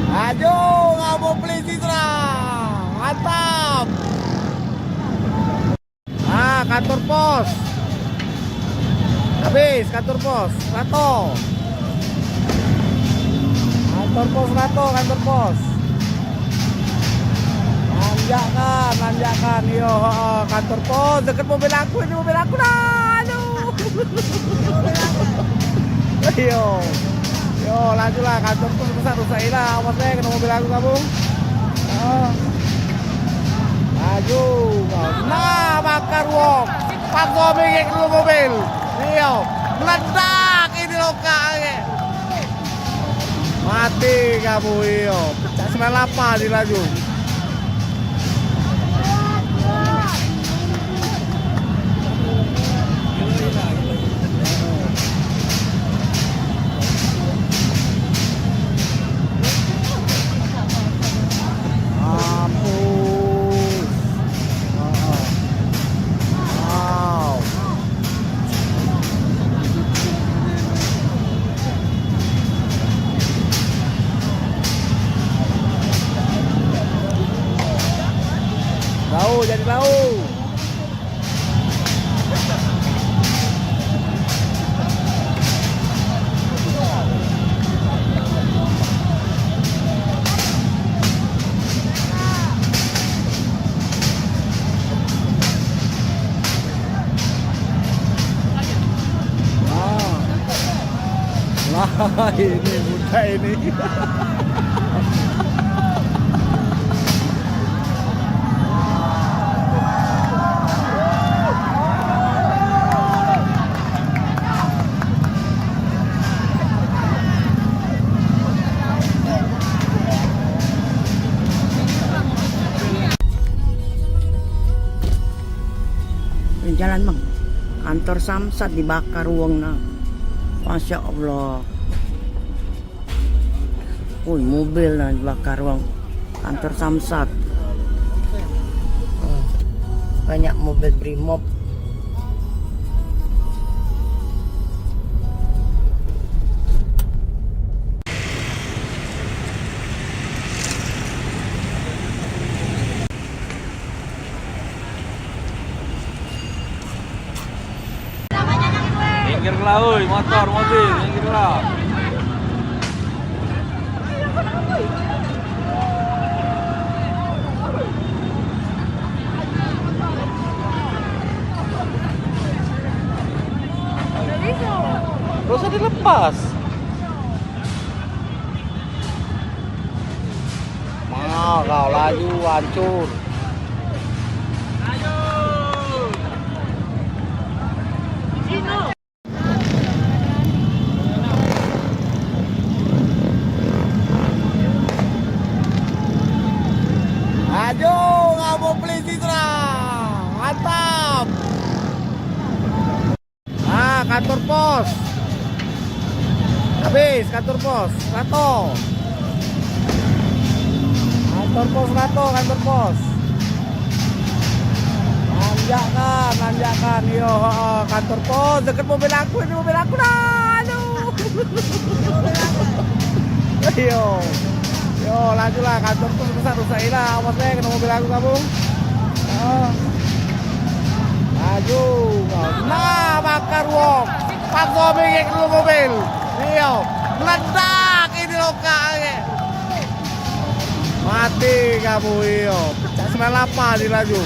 Laju, kamu polisi serang. Mantap. Ah, kantor pos. Habis kantor pos. Rato. Kantor pos rato, kantor pos. Nanjakkan, nanjakkan. Iyo, heeh, kantor pos deket mobil aku, ini mobil aku dah. Aduh. Iyo. Yo, lajulah, kantor pos rusak, rusak ilah. Awas deh, kena mobil aku, kamu. Oh. Laju. Nah, bakar wong. Paksa bengek dulu mobil. Iyo, meledak ini lokak ni. Mati kamu, iyo. Cak sembilan lapan ni laju. Mampus. Heeh. Wow. Lau, jadi lau. Nah. Lah, ini budak ini. Jalan, Bang. Kantor Samsat dibakar wong nah. Masya Allah. Woi, mobil nah dibakar wong. Kantor Samsat. Hmm. Banyak mobil Brimob. Minggirlah, oi, motor, mobil, minggirlah. Gak usah dilepas. Mau kau laju hancur. Laju kamu polisi tu lah. Mantap. Ah, kantor pos. Habis kantor pos, Rato. Kantor pos Rato, kantor pos. Nanjakkan, nanjakkan. Yo, heeh, kantor pos deket mobil aku, ini mobil aku dah. Aduh. Yo. Yo, lajulah kantor pos rusak, rusak ilah. Awas deh kena mobil aku kamu. Heeh. Laju. Nah, bakar wong. Pakso bengek dulu mobil. Iyo. Meledak ini lokak ni. Mati kamu, iyo. Cak sembilan lapan ni laju.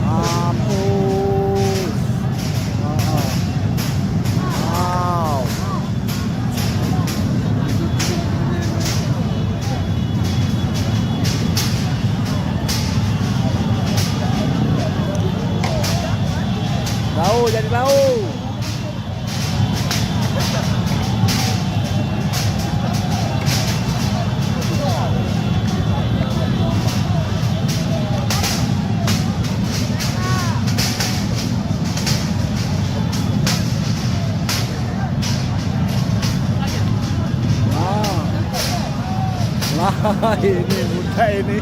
Mampus. Heeh. Wow. Bau, jadi bau. Lah, ini budak ini.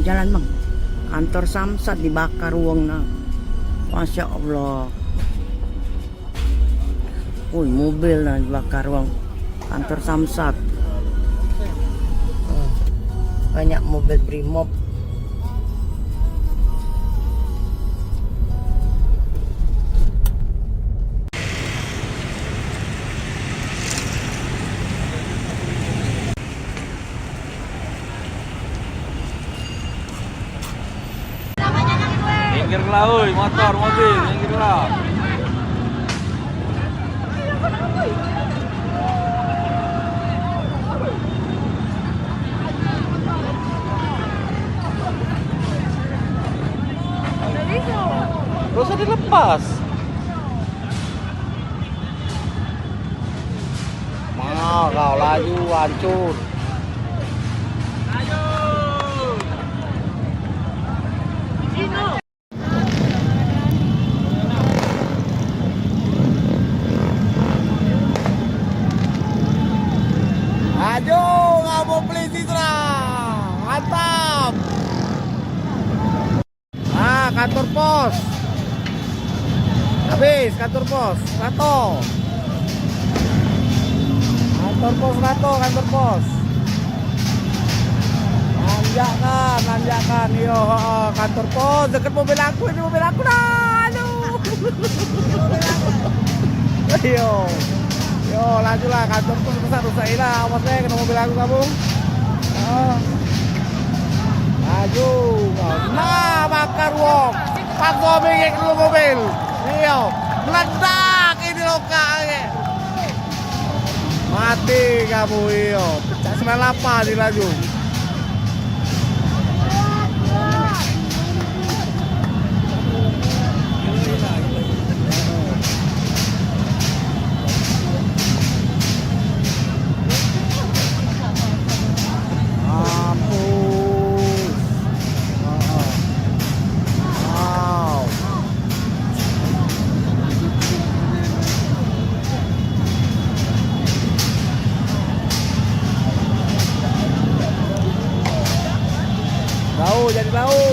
Jalan, Bang. Kantor Samsat dibakar wong nah. Masya Allah. Woi, mobil nah dibakar wong. Kantor Samsat. Hmm. Banyak mobil Brimob. Minggir lah, oi, motor, mobil, minggir lah. Gak usah dilepas. Mau kau laju, hancur. Laju, kamu polisi, serang. Mantap. Ah, kantor pos. Habis kantor pos. Rato. Kantor pos rato, kantor pos. Nanjakkan, nanjakkan. Yo, heeh, kantor pos. Deket mobil aku, ini mobil aku dah. Aduh. Yo. Yo, laju lah. Kantor pos rusak, rusak lah. Awas deh, kena mobil aku, kamu. Oh. Laju. Nah, bakar wong. Paksa bengek dulu mobil. Iyo. Meledak ini lokak. Mati kamu, iyo. Cak sembilan lapan ni laju. Mampus. Heeh. Wow. Bau, jadi bau.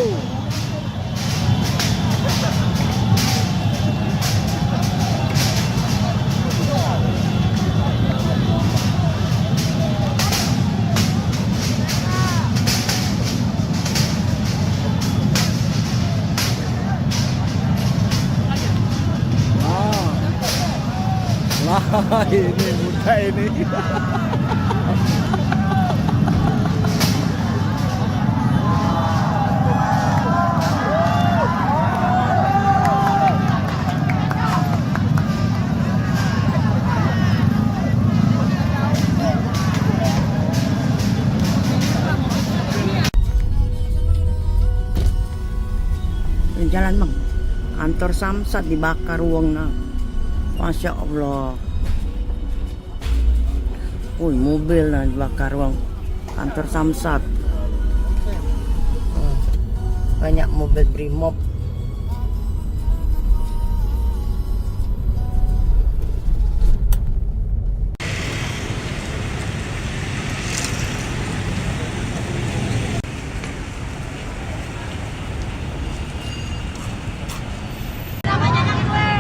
Wah. Wah, ini muda ini. Jalan, Bang. Kantor Samsat dibakar wong nah. Masya Allah. Woi, mobil nah dibakar wong. Kantor Samsat. Hmm. Banyak mobil Brimob.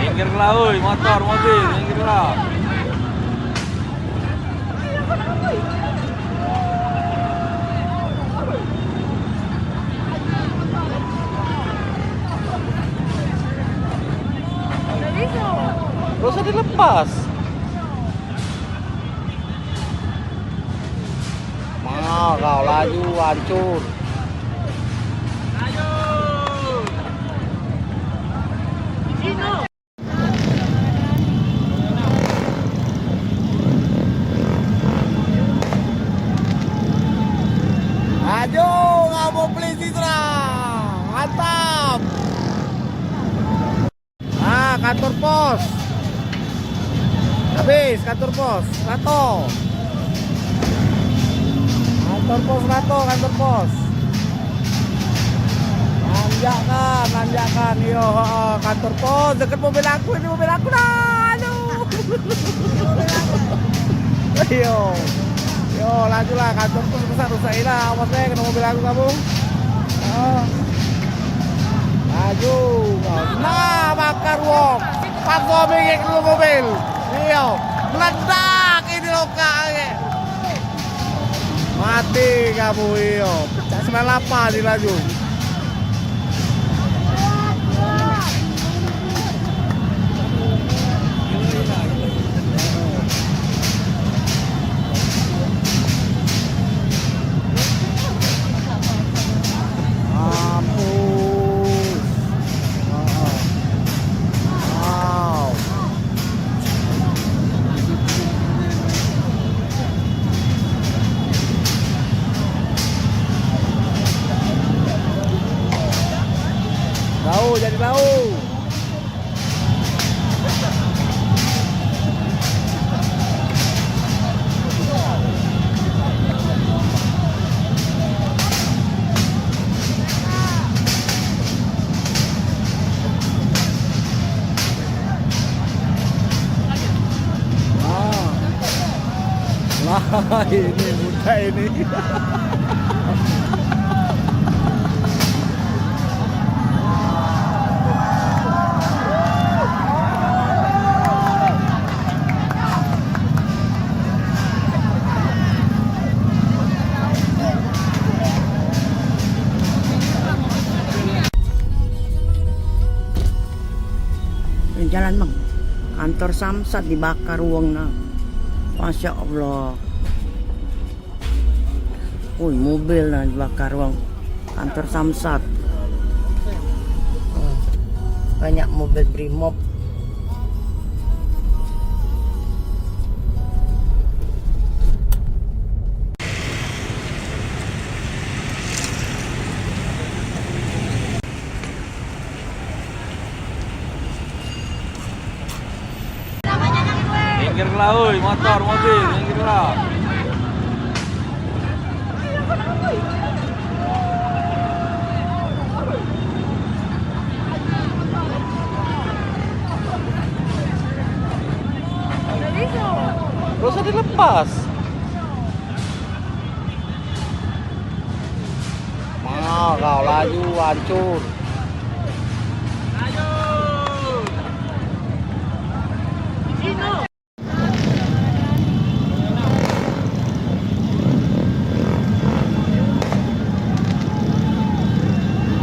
Minggir lah, oi, motor, mobil, minggir lah. Gak usah dilepas. Mau kau laju, hancur. Laju, kamu polisi, serang. Mantap. Ah, kantor pos. Habis kantor pos. Rato. Kantor pos rato, kantor pos. Nanjakkan, nanjakkan. Iyo, heeh, kantor pos. Deket mobil aku, ini mobil aku dah. Aduh. Iyo. Yo, laju lah, kantor pos rusak, rusak lah. Awas deh, kena mobil aku, kamu. Oh. Laju. Nah, bakar wong. Paksa bengek dulu mobil. Iyo. Meledak ini lokak. Mati kamu, iyo. Cak sembilan lapan di laju. Mampus. Heeh. Wow. Lau, jadi lau. Ah. Wah, ini muda ini. Jalan, Bang. Kantor Samsat dibakar wong nah. Masya Allah. Woi, mobil nah dibakar wong. Kantor Samsat. Oh, banyak mobil Brimob. Minggirlah, oi, motor, mobil, minggirlah. Gak usah dilepas. Mau kau laju hancur.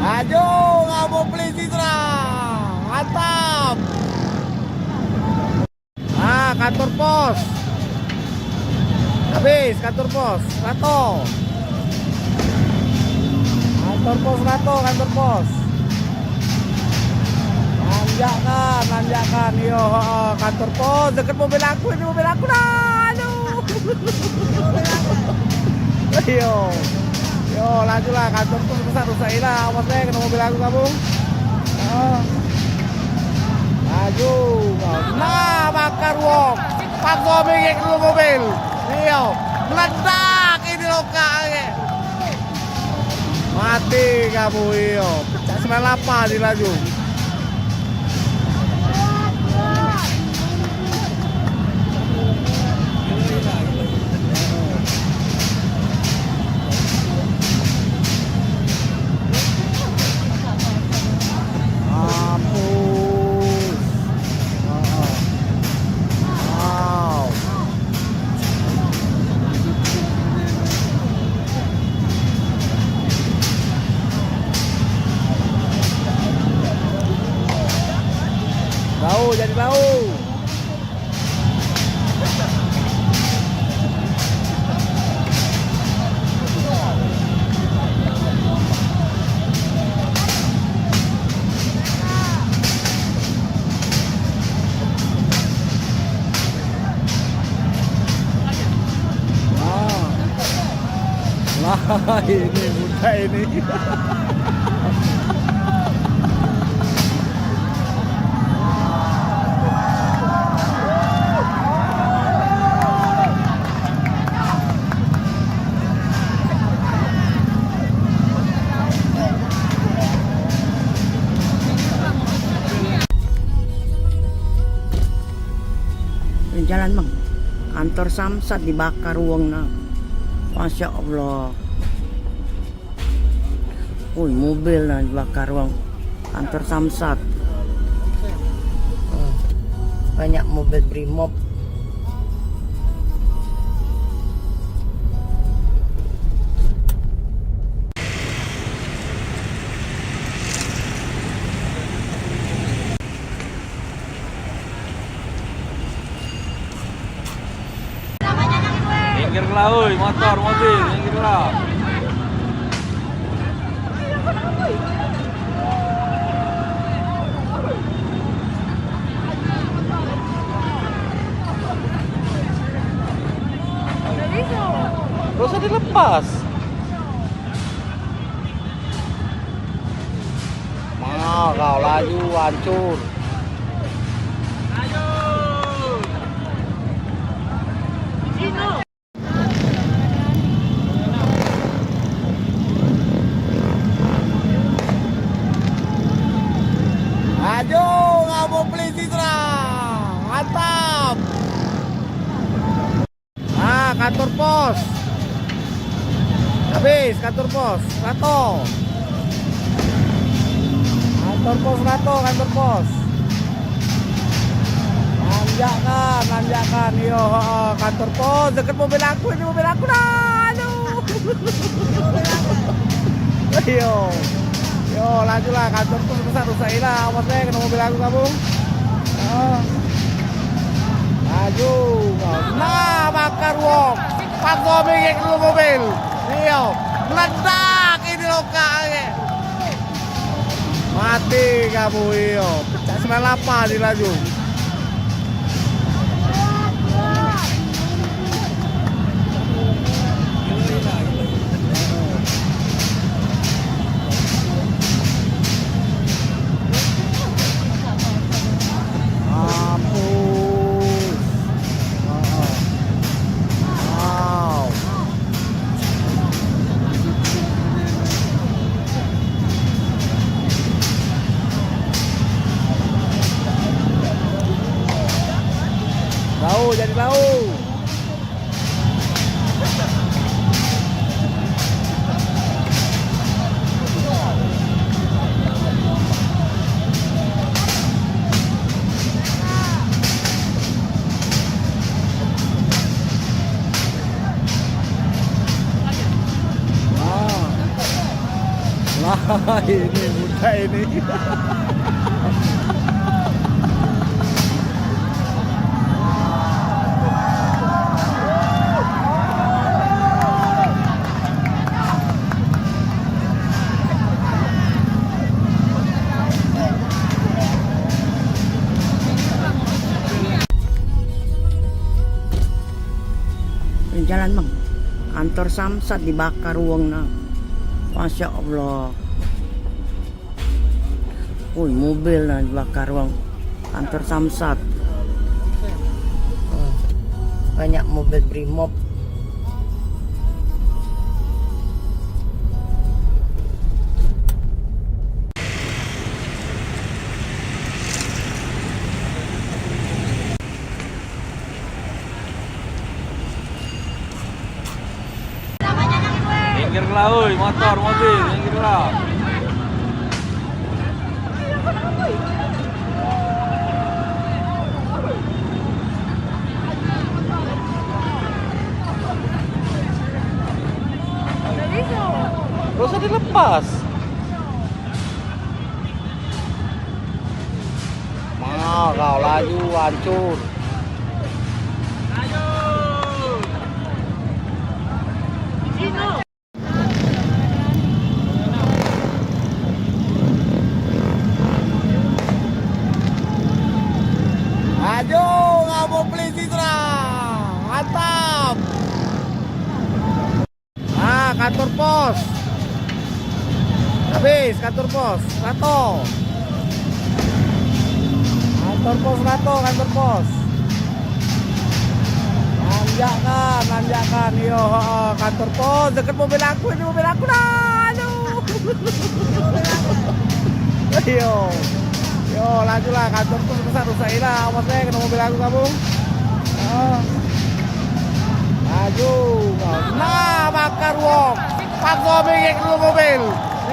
Laju, kamu polisi serang. Mantap. Ah, kantor pos. Habis kantor pos, rato. Kantor pos rato, kantor pos. Nanjakkan, nanjakkan. Iyo, heeh, kantor pos deket mobil aku, ini mobil aku dah. Aduh. Iyo. Yo, lajulah, kantor pos rusak, rusak ilah. Awas deh, kena mobil aku kamu. Oh. Laju. Nah, bakar wong. Pakso minggir dulu mobil. Iyo. Meledak ini lokak. Mati kamu, iyo. Cak sembilan lapan di laju. Mampus. Wow. Bau, jadi bau. Wah. Wah, ini muda ini. Jalan, Bang. Kantor Samsat dibakar wong nah. Masya Allah. Woi, mobil nah dibakar wong. Kantor Samsat. Oh, banyak mobil Brimob. Oi, motor, mobil, minggirlah. Gak usah dilepas. Nah, kau laju, hancur. Laju, kamu polisi serang. Mantap. Ah, kantor pos. Habis kantor pos, serato. Kantor pos serato, kantor pos. Nanjakkan, nanjakkan. Iyo, heeh, kantor pos deket mobil aku, ini mobil aku dah. Aduh. Iyo. Yo, lajulah kantor pos rusak, rusak ilah. Awas deh, kena mobil aku kamu. Heeh. Laju. Nah, bakar wong. Paksa bingit dulu mobil. Iyo. Meledak ini lokak ni. Mati kamu, iyo. Cak sembilan lapan ni laju. Mampus. Wow. Lau, jadi lau. Lah, ini muda ini. Jalan, Bang. Kantor Samsat dibakar wong nah. Masya Allah. Woi, mobil nah dibakar wong. Kantor Samsat. Oh, banyak mobil Brimob. Minggirlah, oi, motor, mobil, minggirlah. Gak usah dilepas. Mana kau laju hancur. Laju kamu polisi serang. Mantap. Ah, kantor pos. Habis kantor pos, serato. Kantor pos serato, kantor pos. Nanjakkan, nanjakkan. Iyo, heeh, kantor pos deket mobil aku, ini mobil aku dah. Aduh. Iyo. Yo, lajulah, kantor pos rusak, rusak ilah. Awas deh, kena mobil aku kamu. Heeh. Laju. Nah, bakar wong. Paksa bingit dulu mobil.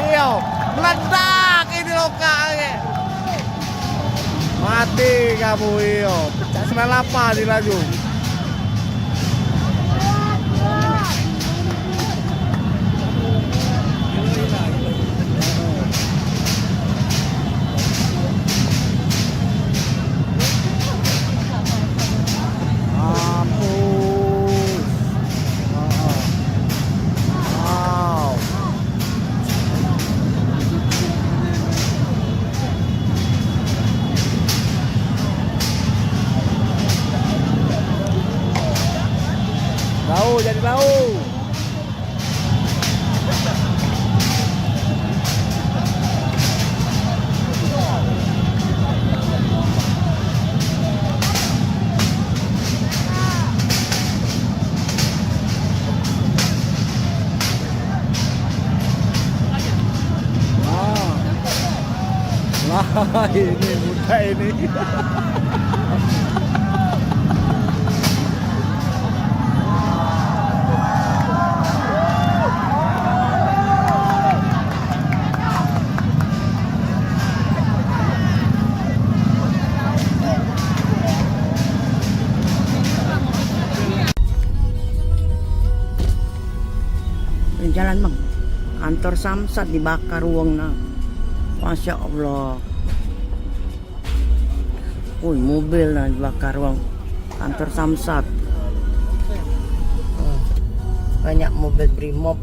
Iyo. Meledak ini lokak ni. Mati kamu, iyo. Cak sembilan lapan ni laju. Mampus. Tahu. Wah. Wah, ini muda ini. Jalan, Bang. Kantor Samsat dibakar wong nah. Masya Allah. Woi, mobil nah dibakar wong. Kantor Samsat. Banyak mobil Brimob.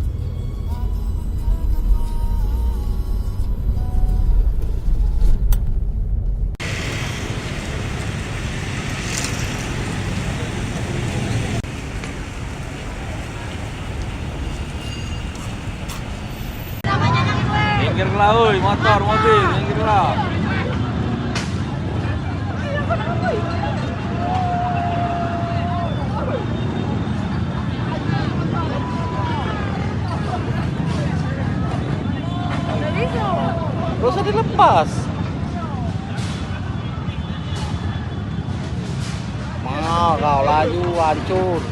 Minggirlah, oi, motor, mobil, minggirlah. Gak usah dilepas. Mau kau laju hancur.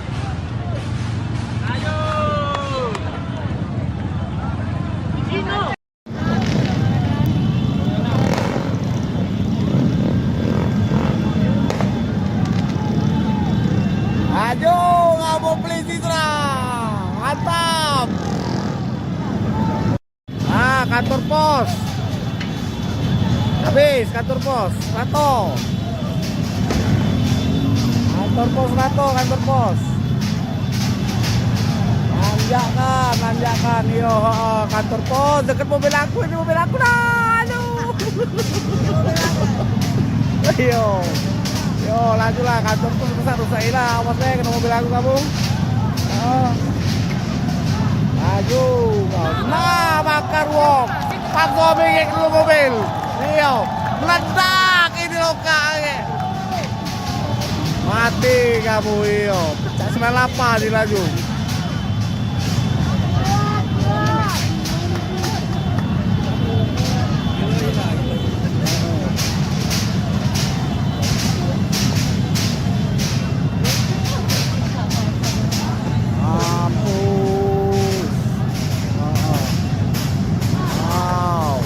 Laju, kamu polisi serang. Mantap. Ah, kantor pos. Habis kantor pos, rato. Kantor pos rato, kantor pos. Nanjakkan, nanjakkan. Iyo, heeh, kantor pos deket mobil aku, ini mobil aku dah. Aduh. Iyo. Yo, lajulah kantor pos rusak, rusak ilah. Awas deh kena mobil aku kamu. Heeh. Laju. Nah, bakar wong. Paksa bingit dulu mobil. Iyo. Meledak ini lokak. Mati kamu, iyo. Cak sembilan lapan ni laju. Mampus. Wow.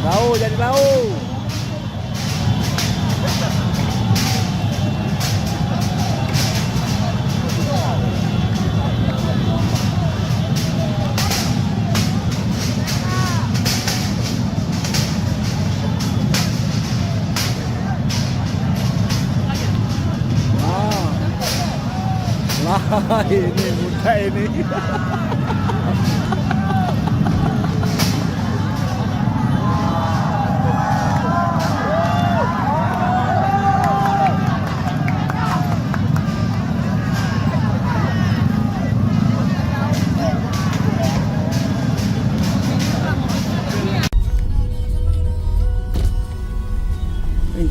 Lau, jadi lau. Wah, ini muda ini.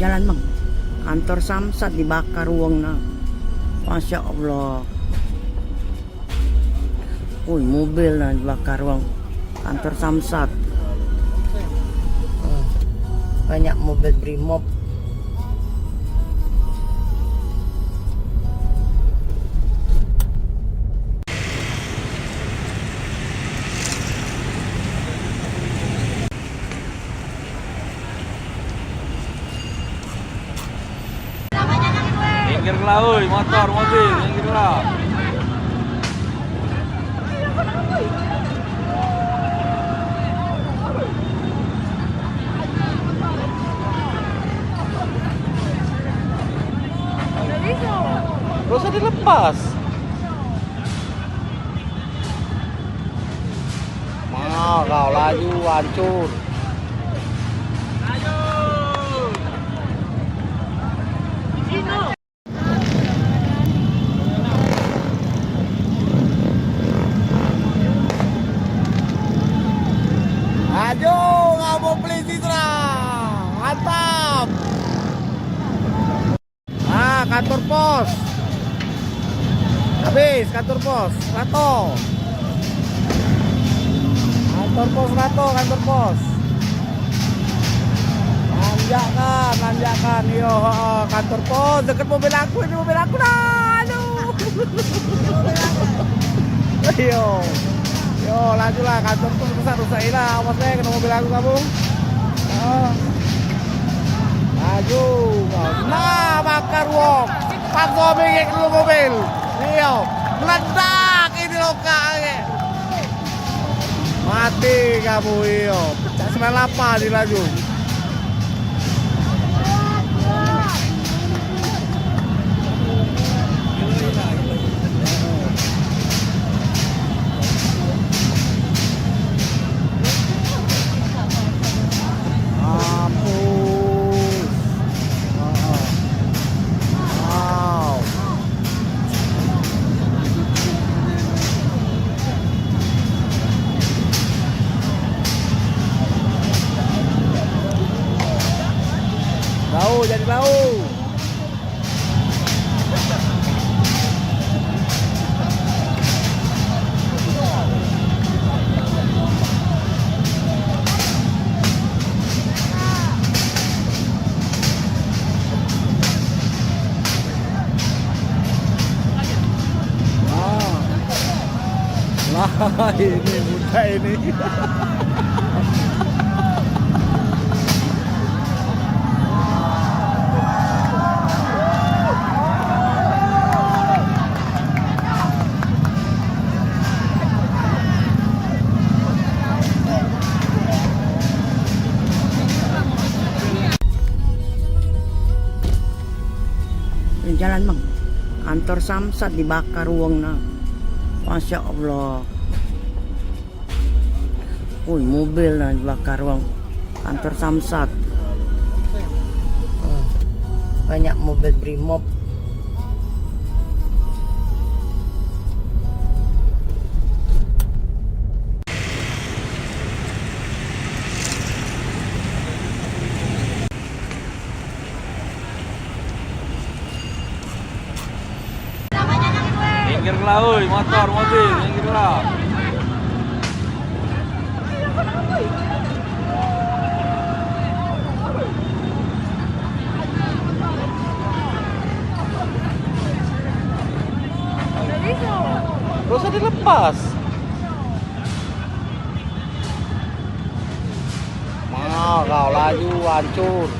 Jalan, Bang. Kantor Samsat dibakar wong nah. Masya Allah. Woi, mobil nah dibakar wong. Kantor Samsat. Banyak mobil Brimob. Minggirlah, oi, motor, mobil, minggirlah. Gak usah dilepas. Mau. Kau laju hancur. Laju, ngabuk polisi serang. Mantap. Ah, kantor pos. Habis kantor pos. Rato. Kantor pos rato, kantor pos. Nanjakkan, nanjakkan. Iyo, heeh, kantor pos. Deket mobil aku, ini mobil aku dah. Aduh. Iyo. Yo, lajulah kantor pos rusak, rusak ilah. Awas deh, kena mobil aku kamu. Oh. Laju. Nah, bakar wong. Pakso bingit dulu mobil. Iyo. Meledak ini lokak. Mati kamu, iyo. Cak sembilan lapan ni laju. Mampus. Wow. Bau, jadi bau. Wah. Lah, ini mudah ini. Jalan, Bang. Kantor Samsat dibakar wong nah. Masya Allah. Woi, mobil nah dibakar wong. Kantor Samsat. Hmm. Banyak mobil Brimob. Minggirlah, oi, motor, mobil, minggirlah. Gak usah dilepas. Mau kau laju hancur.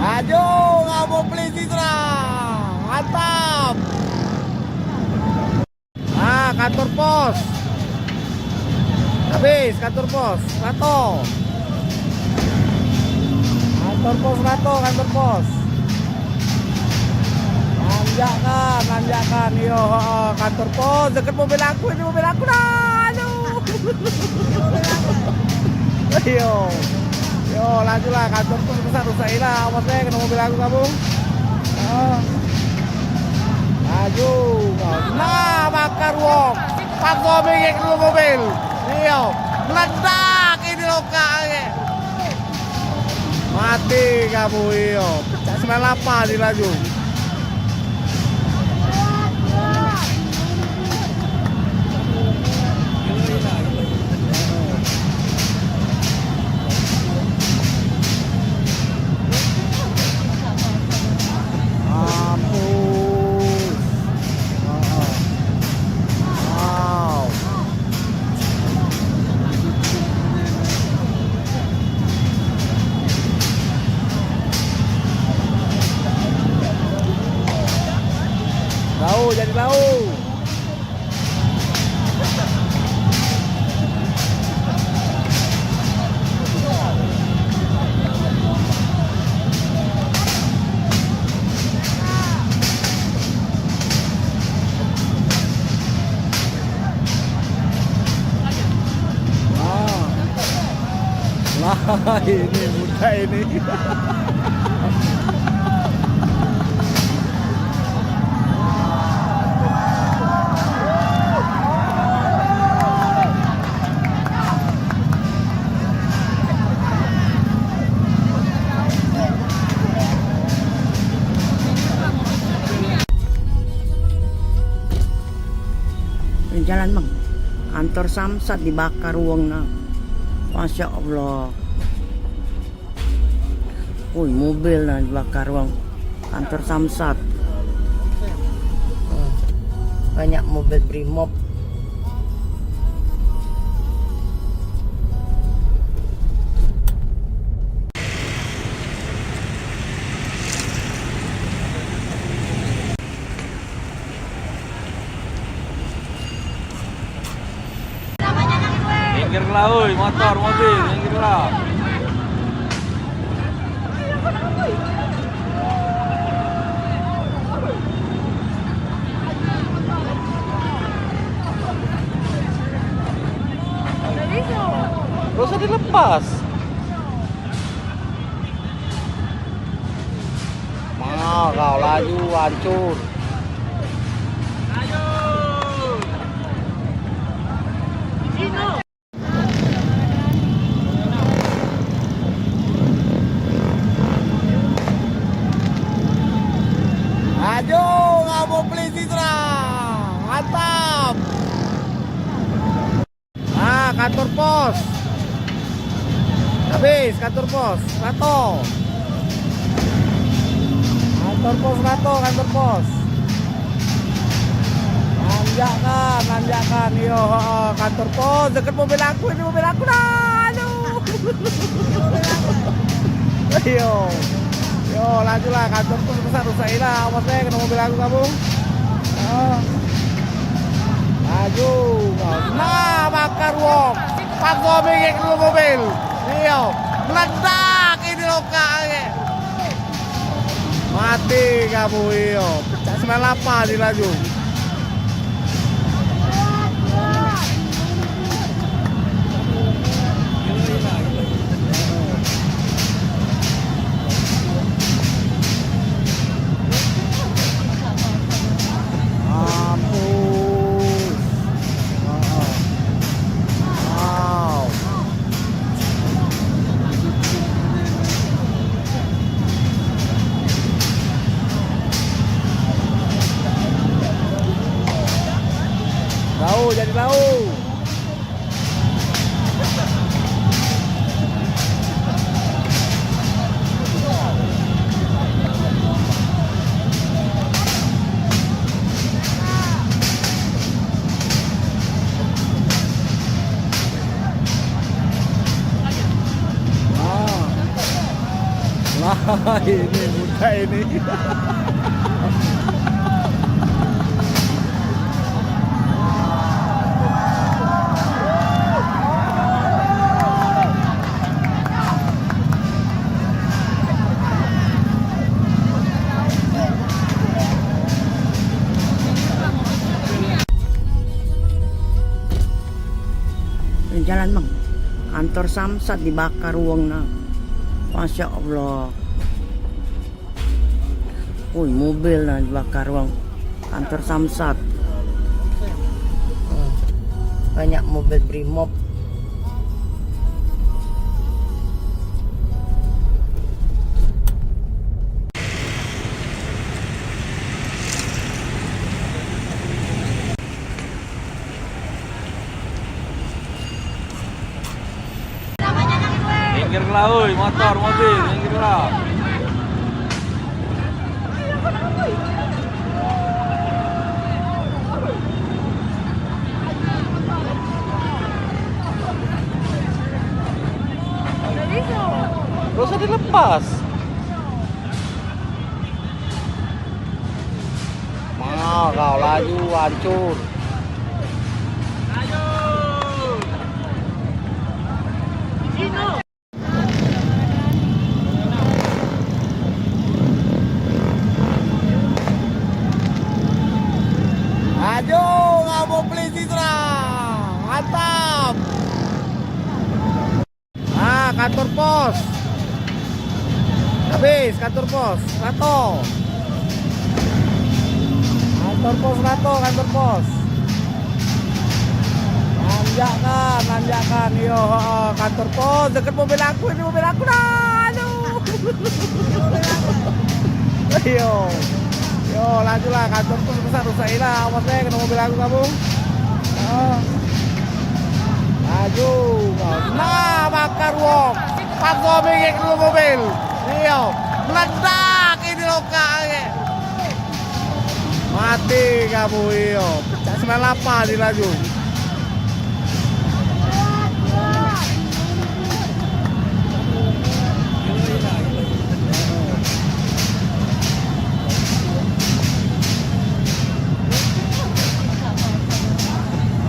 Laju, ngabuk polisi serang. Mantap. Ah, kantor pos. Habis kantor pos, rato. Kantor pos rato, kantor pos. Nanjakkan, nanjakkan. Iyo, heeh, kantor pos deket mobil aku, ini mobil aku dah. Aduh. Iyo. Yo, lajulah kantor pos rusak, rusak ilah. Awas deh kena mobil aku kamu. Oh. Laju. Nah, bakar wong. Pakso bingit dulu mobil. Iyo. Meledak ini lokak. Mati kamu, iyo. Cak sembilan lapan dilaju. Mampus. Wow. Bau, jadi bau. Ini budak ini. Jalan, Bang. Kantor Samsat dibakar wong nah. Masya Allah. Woi, mobil nah dibakar wong. Kantor Samsat. Hmm. Banyak mobil Brimob. Minggirlah, oi, motor, mobil, minggirlah. Gak usah dilepas. Mau kau laju hancur. Laju, ngabuk polisi serang. Mantap. Ah, kantor pos. Habis kantor pos, rato. Kantor pos rato, kantor pos. Nanjakkan, nanjakkan. Iyo, heeh, kantor pos deket mobil aku, ini mobil aku dah. Aduh. Iyo. Yo, lajulah kantor pos rusak, rusak ilah. Awas deh kena mobil aku kamu. Heeh. Laju. Nah, bakar wong. Paksa bingit dulu mobil. Iyo. Meledak ini lokak. Mati kamu, iyo. Cak sembilan lapan ni laju. Mampus. Wow. Lau, jadi lau. Wah. Wah, ini budak ini. Jalan, Bang. Kantor Samsat dibakar wong nah. Masya Allah. Woi, mobil nah dibakar wong. Kantor Samsat. Hmm. Banyak mobil Brimob. Minggirlah, oi, motor, mobil, minggirlah. Gak usah dilepas. Mau kau laju hancur. Laju, ngabuk polisi serang. Mantap. Ah, kantor pos. Bis, kantor pos, Rato. Kantor pos, Rato, kantor pos. Nanjak kan, nanjak kan. Iyo, heeh, kantor pos. Deket mobil aku, ini mobil aku dah. Aduh. Iyo. Yo, lajulah, kantor pos rusak, rusak lah. Awas deh, kena mobil aku kamu. Heeh. Laju. Nah, bakar wong. Pakso bingit dulu mobil. Iyo. Meledak ini lokak. Mati kamu, iyo. Cak sembilan lapan ni laju.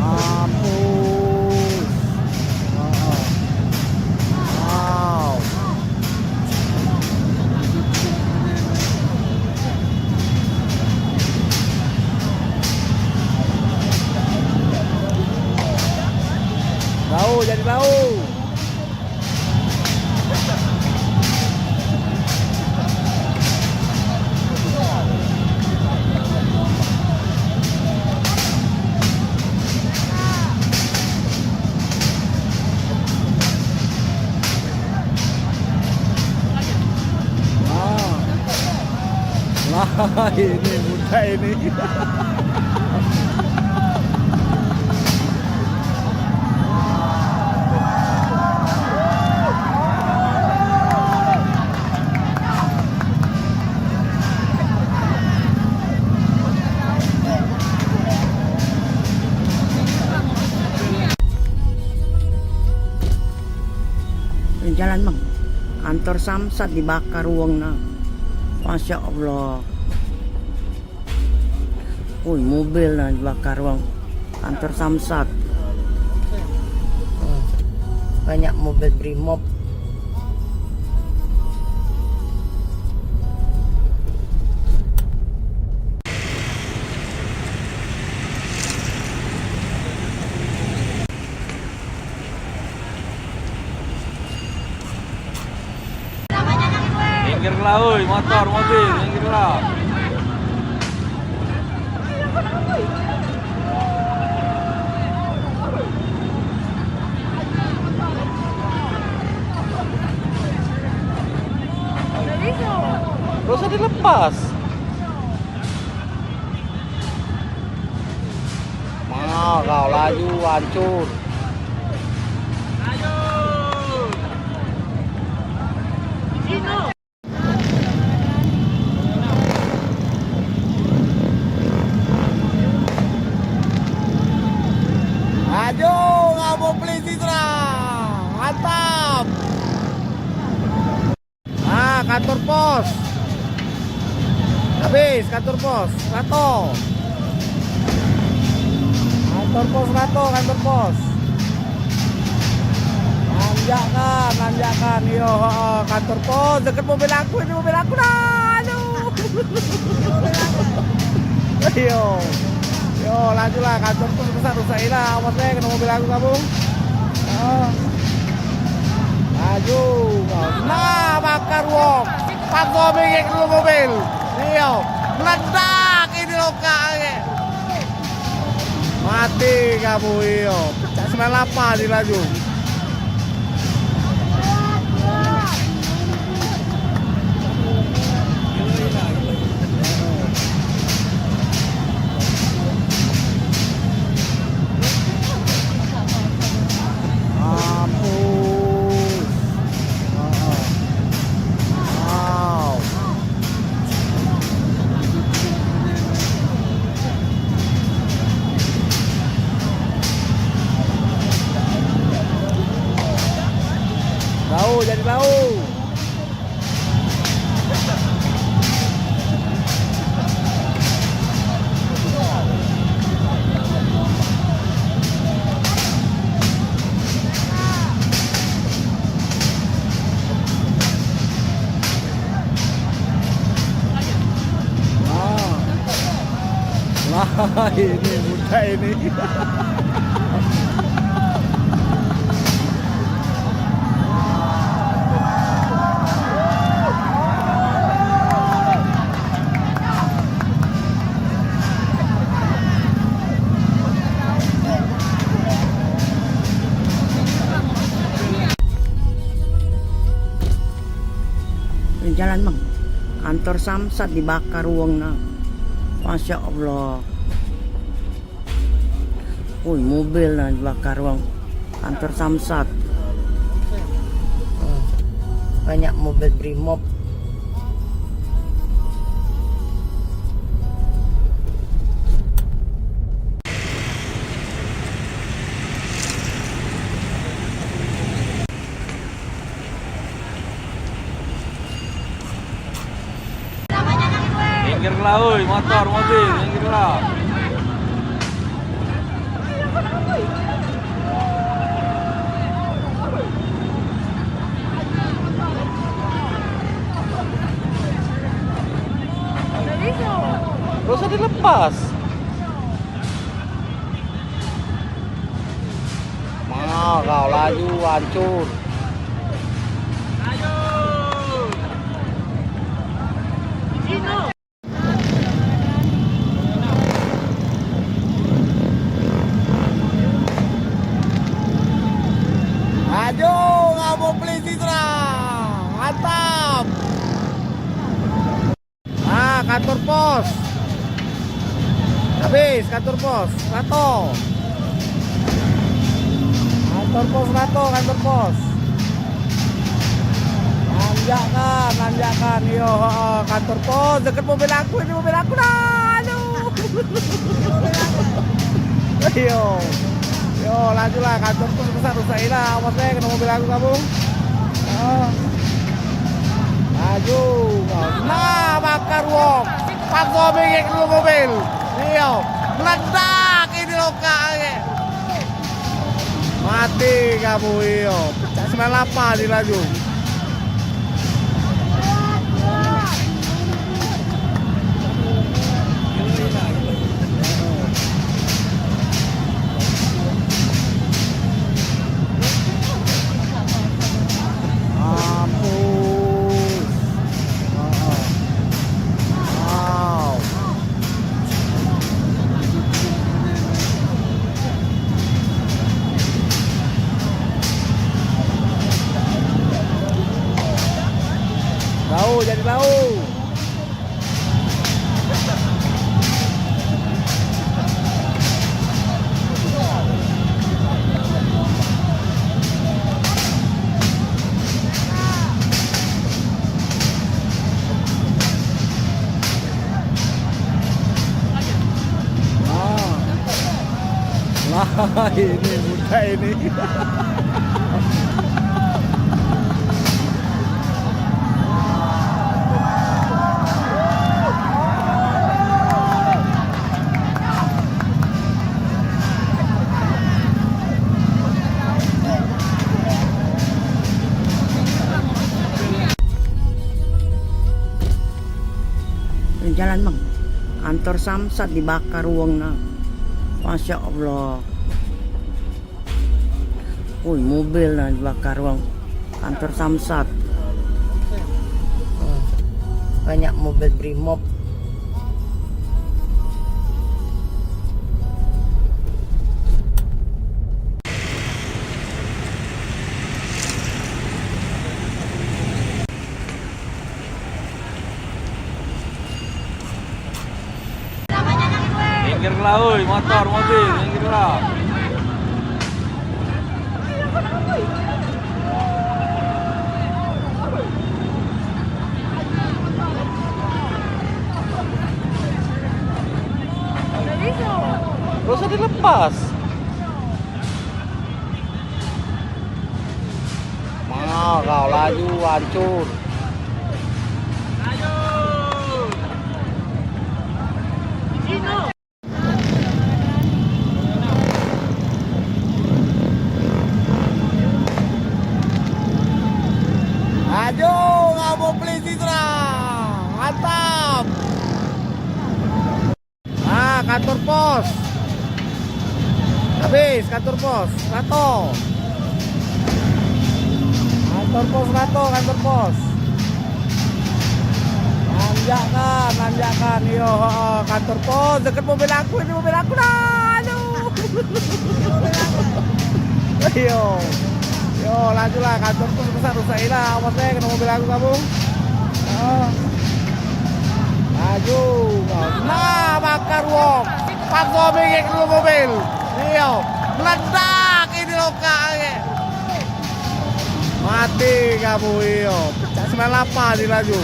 Mampus. Wow. Lau, jadi lau. Ah. Lah, ini muda ini. Jalan, Bang. Kantor Samsat dibakar wong nah. Masya Allah. Woi, mobil nah dibakar wong. Kantor Samsat. Banyak mobil Brimob. Minggirlah, oi, motor, mobil, minggirlah. Gak usah dilepas. Mahal kau, laju hancur. Laju, ngabuk polisi, Tra. Mantap. Ah, kantor pos. Habis kantor pos. Rato. Kantor pos Rato, kantor pos. Nanjak kan, nanjak kan. Iyo, heeh, kantor pos. Deket mobil aku, ini mobil aku dah. Aduh. Iyo. Yo, lajulah, kantor pos rusak, rusak lah. Awas deh, kena mobil aku kamu. Heeh. Laju. Nah, bakar wong. Pakso bingit dulu mobil. Iyo. Meledak ini lokak ni. Mati kamu, iyo. Cak sembilan lapan ni laju. Mampus. Heeh. Wow. Lau, jadi lau. Lah, ini muda ini. Jalan, Bang. Kantor Samsat dibakar wong nah. Masya Allah. Woi, mobil nah dibakar wong. Kantor Samsat. Hmm. Banyak mobil Brimob. Minggirlah, oi, motor, mobil, minggirlah. Gak usah dilepas. Mau kau laju hancur. Laju, ngabuk polisi serang. Mantap. Ah, kantor pos. Habis kantor pos, Rato. Kantor pos Rato, kantor pos. Nanjak kan, nanjak kan. Yo, heeh, kantor pos deket mobil aku, ini mobil aku dah. Aduh. Yo. Yo, lajulah kantor pos rusak-rusak lah. Awas deh kena mobil aku kamu. Heeh. Laju. Nah, bakar wong. Paksa bengek dulu mobil. Iyo. Meledak ini lokak. Mati kamu, iyo. Cak sembilan lapan ni laju. Mampus. Wow. Lau, jadi lau. Ah. Lah, ini muda ini. Jalan, Bang. Kantor Samsat dibakar wong nah. Masya Allah. Woi, mobil nah dibakar wong. Kantor Samsat. Hmm. Banyak mobil Brimob. Minggirlah, oi, motor, mobil, minggirlah. Gak usah dilepas. Mau kau laju hancur. Laju, ngabuk polisi serang. Mantap. Ah, kantor pos. Habis kantor pos, Rato. Kantor pos Rato, kantor pos. Nanjak kan, nanjak kan. Iyo, heeh, kantor pos deket mobil aku, ini mobil aku dah. Aduh. Iyo. Yo, lajulah kantor pos rusak-rusak lah. Awas deh kena mobil aku kamu. Laju. Nah, bakar wong. Pakso bingit dulu mobil. Iyo. Meledak ini lokak lagi. Mati kamu, iyo. Cak sembilan lapan ni laju.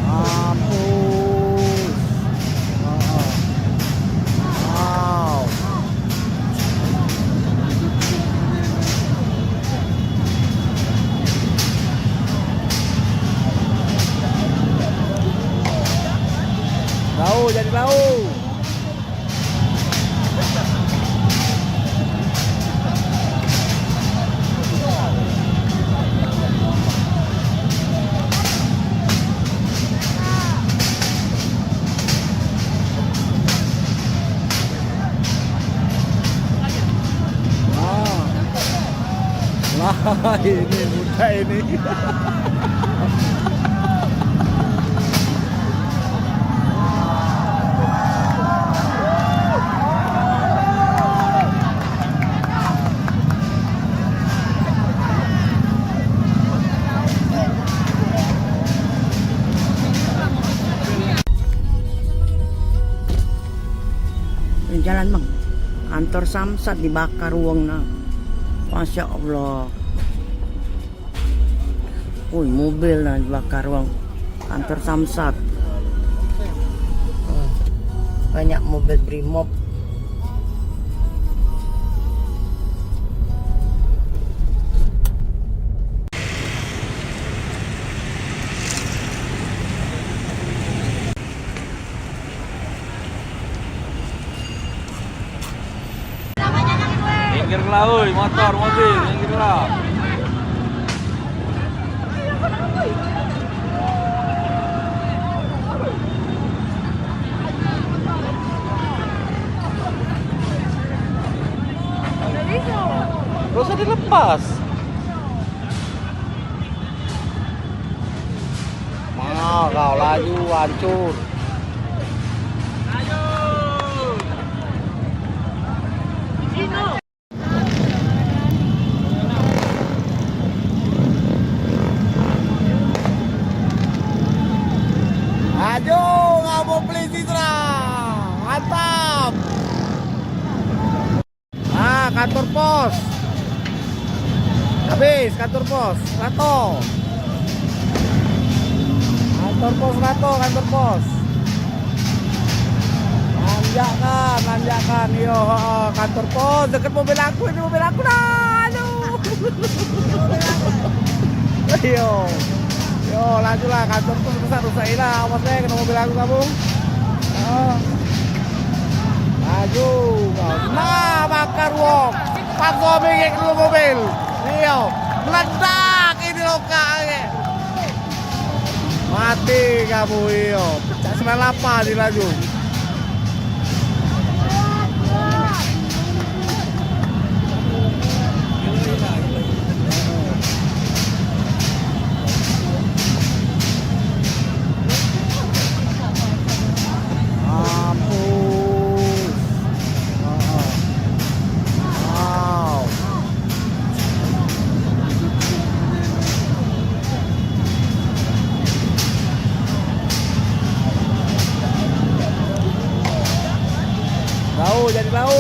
Mampus. Heeh. Wow. Lau, jadi lau. Lah, ini mudah ini. Jalan, Bang. Kantor Samsat dibakar wong nah. Masya Allah. Woi, mobil nah dibakar wong. Kantor Samsat. Hmm. Banyak mobil Brimob. Minggirlah, oi, motor, mobil, minggirlah. Gak usah dilepas. Mau kau laju hancur. Laju, ngabuk polisi, Sra. Mantap. Ah, kantor pos. Habis kantor pos, rato. Kantor pos rato, kantor pos. Nanjakkan, nanjakkan. Iyo, heeh, kantor pos deket mobil aku, ini mobil aku dah. Aduh. Iyo. Yo, lajulah, kantor pos rusak, rusak ilah. Awas deh, kena mobil aku kamu. Heeh. Laju kau. Nah, bakar wong. Pakso bingit dulu mobil. Iyo. Meledak ini lokak lagi. Mati kamu, iyo. Cak sembilan lapan ni laju. Mampus. Heeh. Wow. Lau, jadi lau.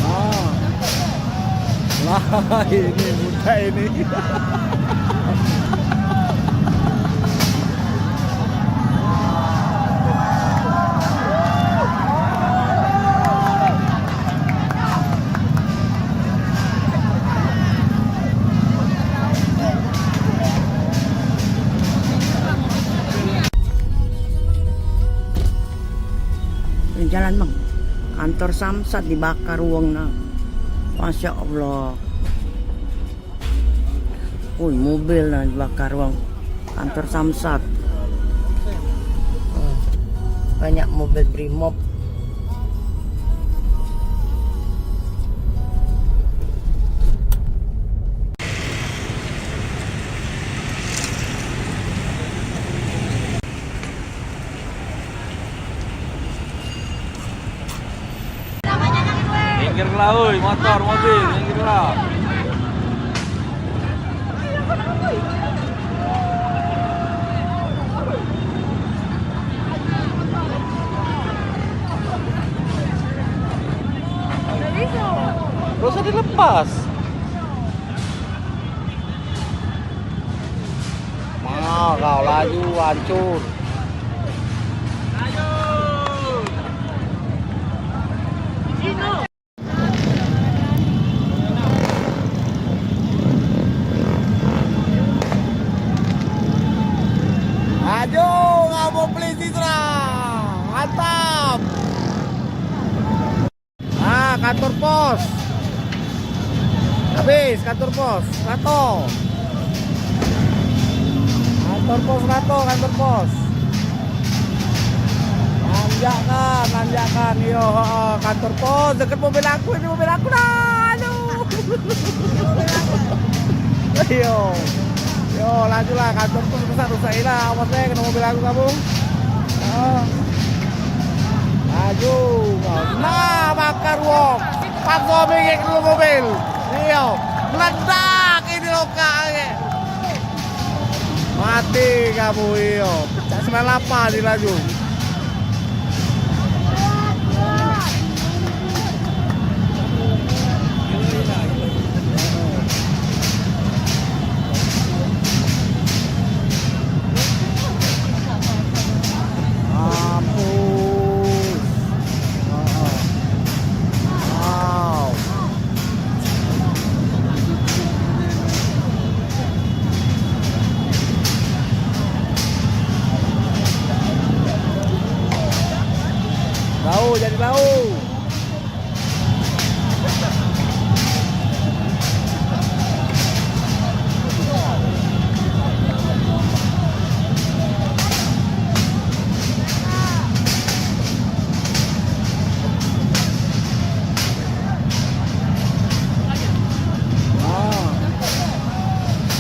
Ah. Lah, ini mudah ini. Jalan, Bang. Kantor Samsat dibakar wong nah. Masya Allah. Ui, mobil nah dibakar wong. Kantor Samsat. Hmm. Banyak mobil Brimob. Minggirlah, oi, motor, mobil, minggirlah. Gak usah dilepas. Mau kau laju hancur. Laju, ngabuk polisi serang. Mantap. Ah, kantor pos. Habis kantor pos, Rato. Kantor pos Rato, kantor pos. Nanjakkan, nanjakkan. Yo, heeh, kantor pos. Deket mobil aku, ini mobil aku dah. Aduh. Yo. Yo, lajulah, kantor pos rusak, rusak ilah. Awas deh, kena mobil aku kamu. Yo. Laju. Nah, bakar wong. Paksa minggir dulu mobil. Iyo. Meledak ini lokak. Mati kamu, iyo. Cak sembilan lapan dilaju. Mampus. Wow. Lau, jadi lau.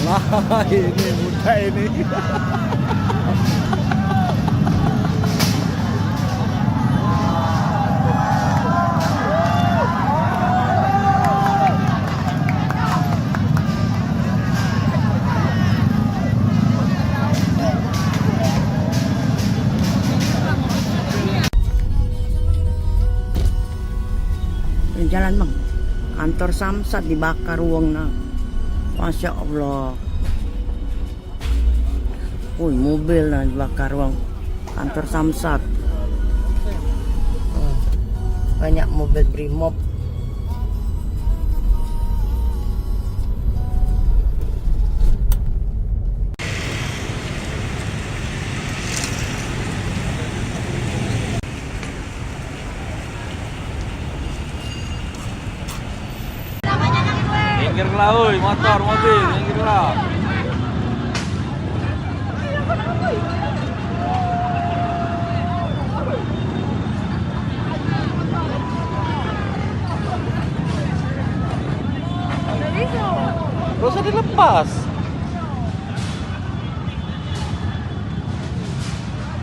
Wah. Lah, ini budak ini. Jalan, Bang. Kantor Samsat dibakar wong nah. Masya Allah. Woi, mobil nah dibakar wong. Kantor Samsat. Hmm. Banyak mobil Brimob. Minggirlah, oi, motor, mobil, minggirlah. Gak usah dilepas.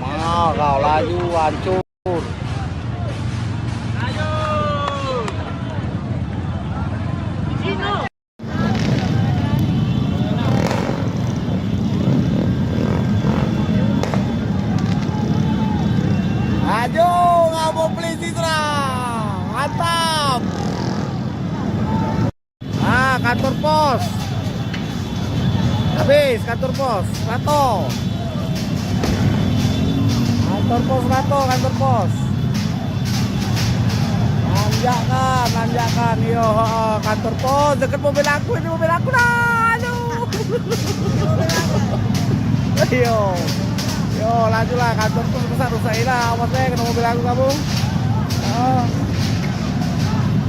Mau kau laju, hancur. Ajo, ngabuk polisi serang. Mantap. Ah, kantor pos. Habis kantor pos, Rato. Kantor pos Rato, kantor pos. Nanjakkan, nanjakkan. Yo, heeh, kantor pos deket mobil aku, ini mobil aku dah. Aduh. Yo. Yo, lajulah, kantor pos rusak, rusak ilah. Awas deh, kena mobil aku kamu. Yo.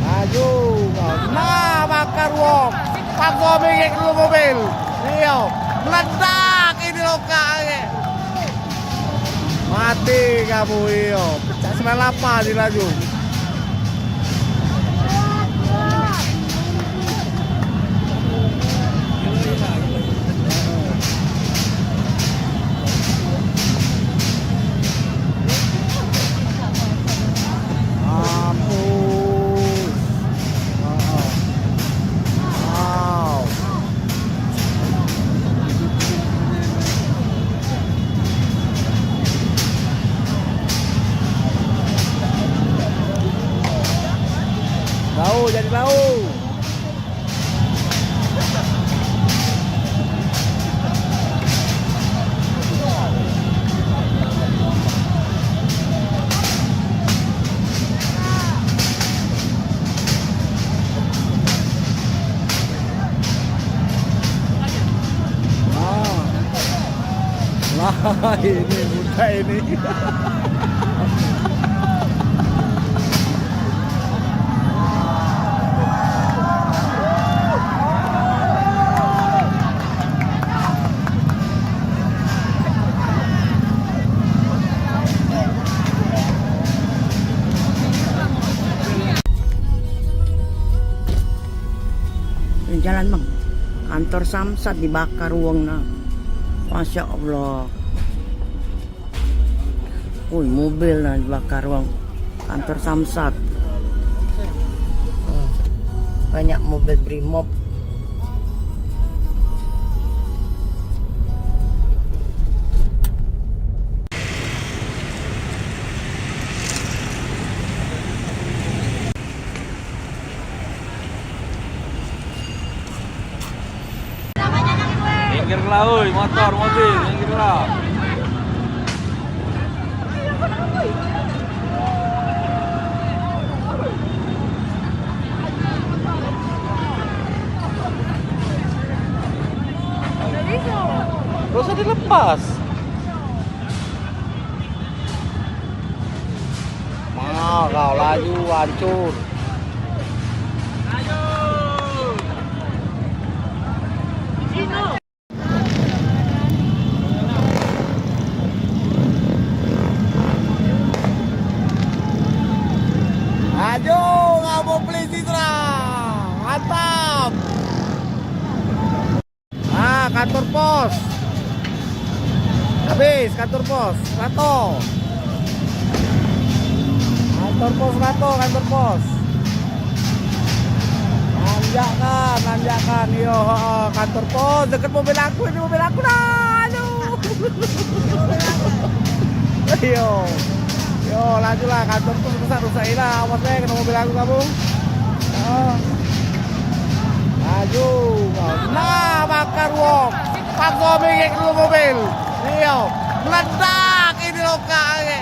Laju. Nah, bakar wong. Paksa minggir dulu mobil. Iyo, meledak ini lokak ni. Mati kamu, iyo. Pecak sembilan lapan ni laju. Mampus. Wow. Bau, jadi bau. Wah. Wah, ini muda ini. Jalan, Bang. Kantor Samsat dibakar wong nah. Masya Allah. Woi, mobil nah dibakar wong. Kantor Samsat. Hmm. Banyak mobil Brimob. Minggirlah, oi, motor, mobil, minggirlah. Gak usah dilepas. Mau kau laju hancur. Laju kamu polisi serang. Mantap. Ah, kantor pos. Habis kantor pos, Rato. Kantor pos Rato, kantor pos. Nanjakkan, nanjakkan. Yo, heeh, kantor pos deket mobil aku, ini mobil aku dah. Aduh. Yo. Yo, lajulah kantor pos rusak, rusak ilah. Awas deh kena mobil aku kamu. Heeh. Laju. Nah, bakar wong. Pakso bengek dulu mobil. Iyo. Meledak ini lokak ni.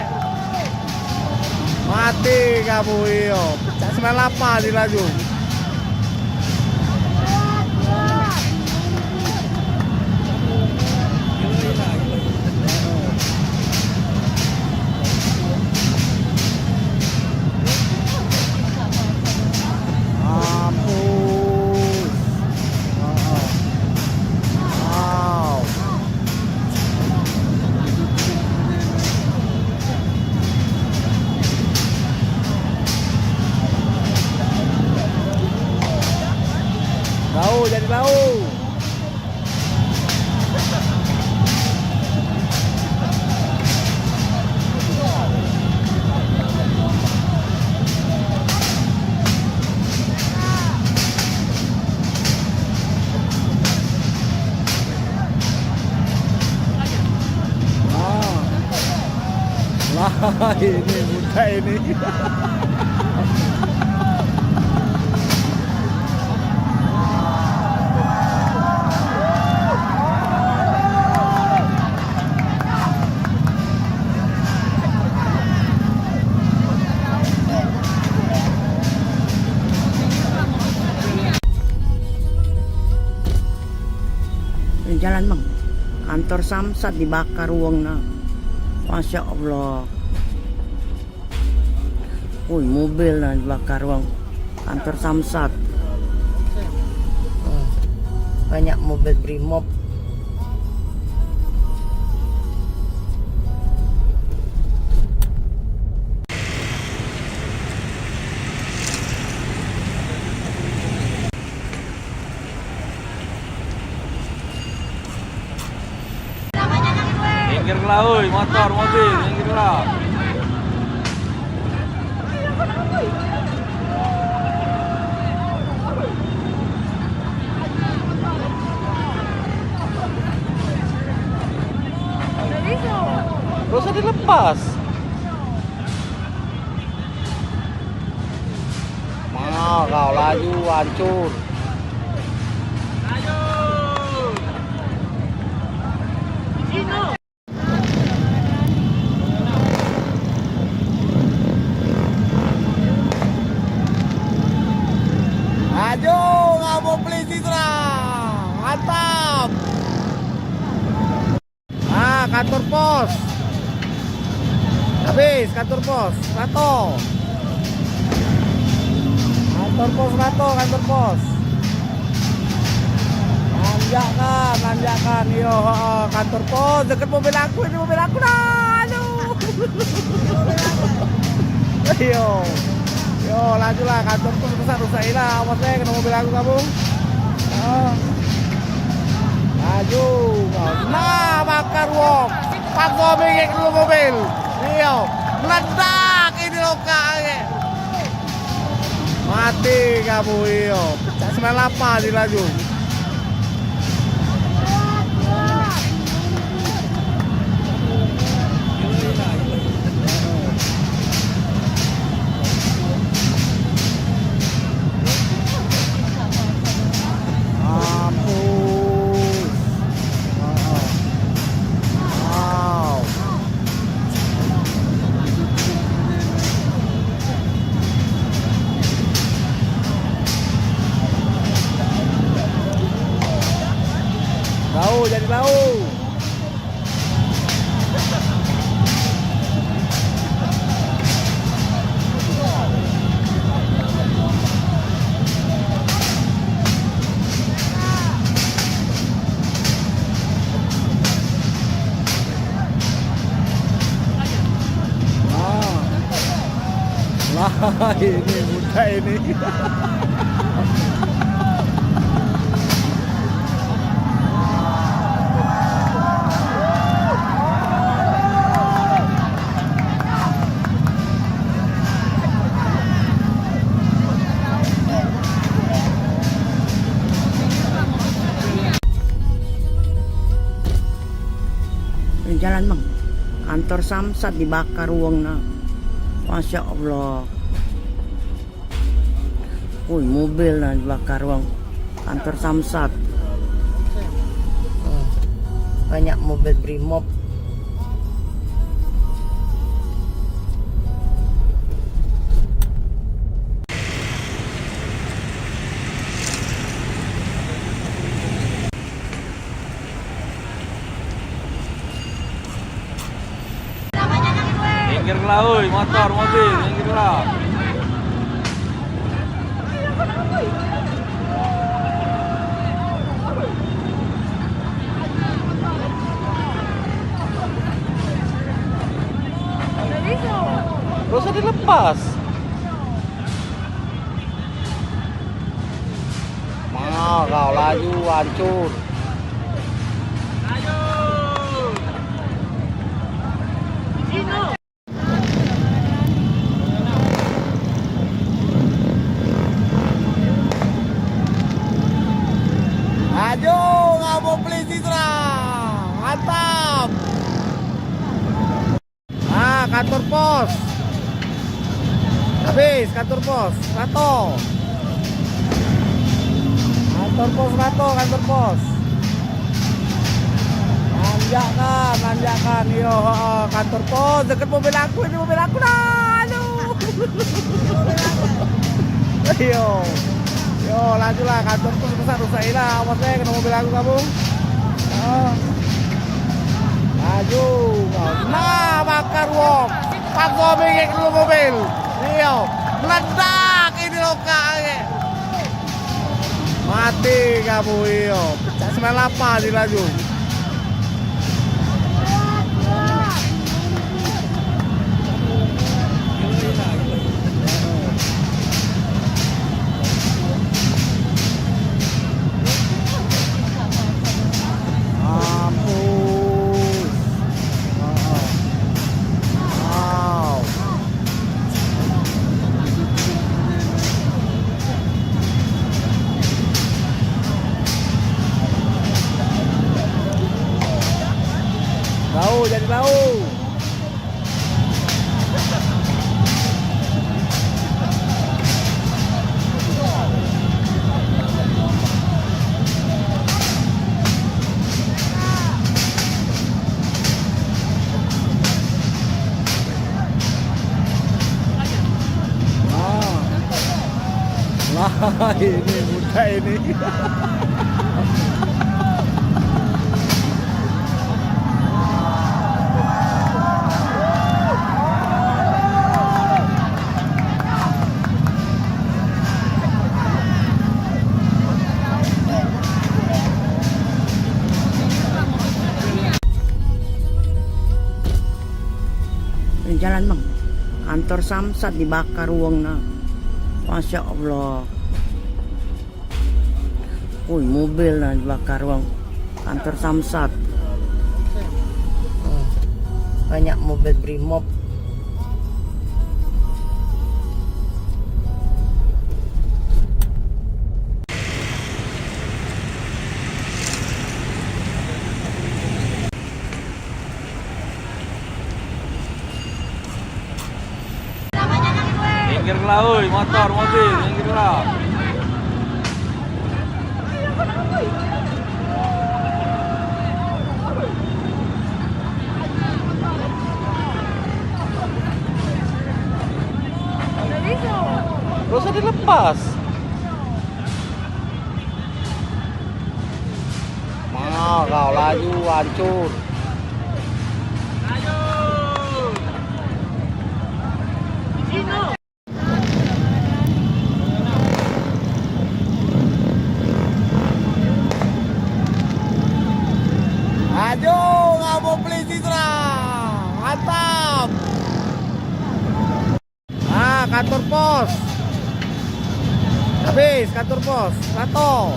Mati kamu, iyo. Pecak sembilan lapan ni laju. Mampus. Heeh. Wow. Bau, jadi bau. Wah, ini muda ini. Jalan, Bang. Kantor Samsat dibakar wong nah. Masya Allah. Woi, mobil nah dibakar wong. Kantor Samsat. Hmm. Banyak mobil Brimob. Minggir lah, oi, motor, mobil, minggir lah. Gak usah dilepas. Mau kau laju, hancur. Laju, ngabuk polisi, Tra. Mantap. Ah, kantor pos. Habis kantor pos. Rato. Kantor pos rato, kantor pos. Nanjakkan, nanjakkan. Iyo, heeh, kantor pos. Deket mobil aku, ini mobil aku dah. Aduh. Iyo. Yo, laju lah. Kantor pos rusak, rusak lah. Awas deh, kena mobil aku, kamu. Oh. Laju. Nah, bakar wong. Paksa bengek dulu mobil. Iyo. Meledak ini lokak. Mati kamu, iyo. Cak sembilan lapan di laju. Mampus. Wow. Bau, jadi bau. Nah. Lah, ini budak ini. Jalan, Bang. Kantor Samsat dibakar wong nah. Masya Allah. Woi, mobil nah dibakar wong. Kantor Samsat. Oh, banyak mobil Brimob. Minggir lah, oi, motor, mobil, minggir lah. Gak usah dilepas. Mau kau laju, hancur. Laju, ngabuk polisi, Tra. Mantap. Ah, kantor pos. Habis kantor pos. Rato. Kantor pos rato, kantor pos. Nanjakkan, nanjakkan. Iyo, heeh, kantor pos. Deket mobil aku, ini mobil aku dah. Aduh. Iyo. Yo, laju lah, kantor pos rusak, rusak lah. Awas deh, kena mobil aku, kamu. Oh. Laju. Nah, bakar wong. Paksa bengek dulu mobil. Iyo. Meledak ini lokak. Mati kamu, iyo. Pecak sembilan lapan di laju. Mampus. Heeh. Wow. Lau, jadi lau. Wah. Wah, ini muda ini. Jalan, Bang. Kantor Samsat dibakar wong nah. Masya Allah. Woi, mobil nah dibakar wong. Kantor Samsat. Hmm. Banyak mobil Brimob. Minggirlah, oi, motor, mobil, minggirlah. Gak usah dilepas. Mau kau laju hancur. Laju, kamu beli Citra. Mantap. Ah, kantor pos. Habis kantor pos, Rato.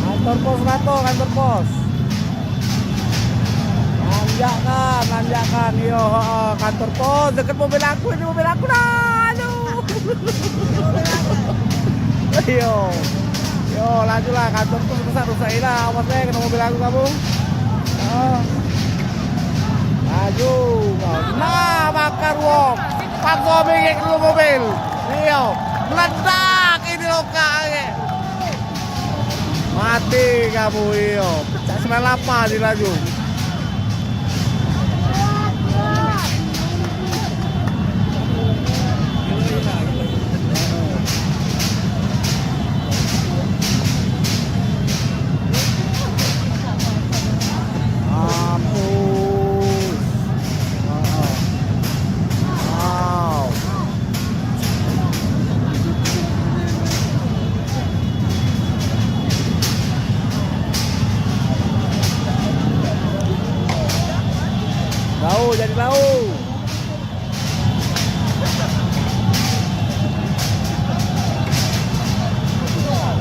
Kantor pos, Rato, kantor pos. Nanjakkan, nanjakkan. Iyo, heeh, kantor pos. Deket mobil aku, ini mobil aku dah. Aduh. Iyo. Yo, lajulah, kantor pos rusak, rusak lah. Awas deh, kena mobil aku kamu. Oh. Laju. Nah, bakar wong. Pakso minggir dulu mobil. Iyo. Meledak ini lokak. Mati kamu, iyo. Pecak sembilan lapan di laju. Mampus. Wow. Lau, jadi lau. Wah.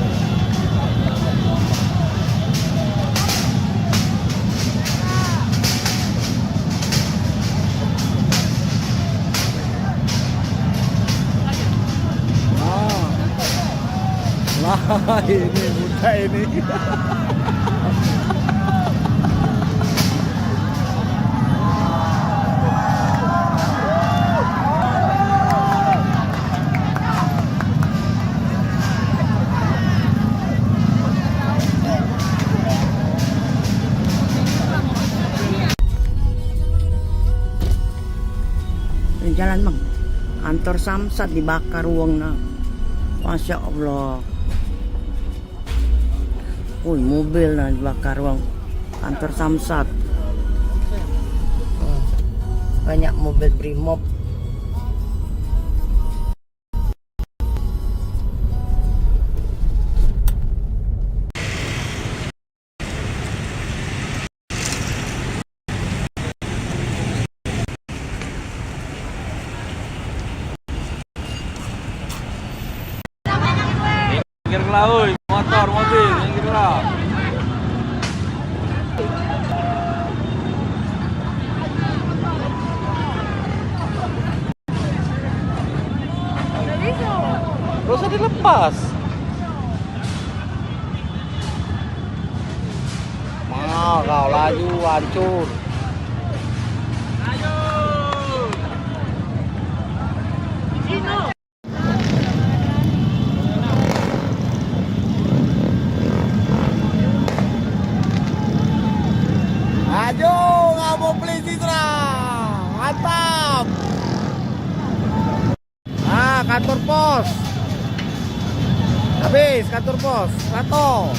Wah, ini muda ini. Jalan, Bang. Kantor Samsat dibakar wong nah. Masya Allah. Woi, mobil nah dibakar wong. Kantor Samsat. Hmm. Banyak mobil Brimob. Lah, oi, motor, mobil, minggirlah. Gak usah dilepas. Mau kau laju, hancur. Ajo, ngabuk polisi serang. Mantap. Ah, kantor pos. Habis kantor pos. Rato.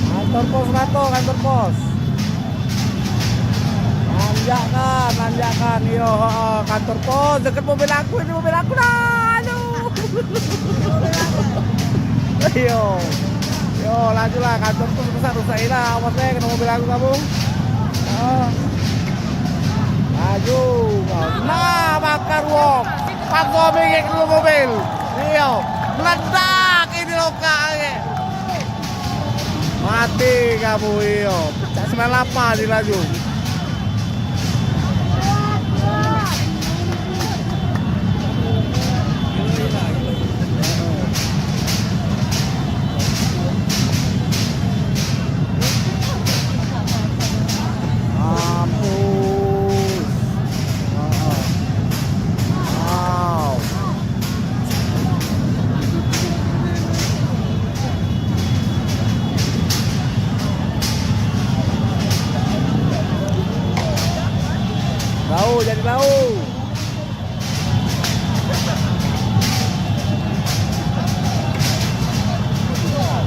Kantor pos, rato kantor pos. Nanjakkan, nanjakkan. Iyo, heeh, kantor pos. Deket mobil aku, ini mobil aku dah. Aduh. Iyo. Yo, lajulah kantor pos rusak, rusak ilah. Awas deh, kena mobil aku kamu. Ah. Laju. Nah, bakar wong. Paksa minggir dulu mobil. Iyo. Meledak ini lokak. Mati kamu, iyo. Cak sembilan lapan dilaju. Mampus. Wow. Bau, jadi bau. Wah.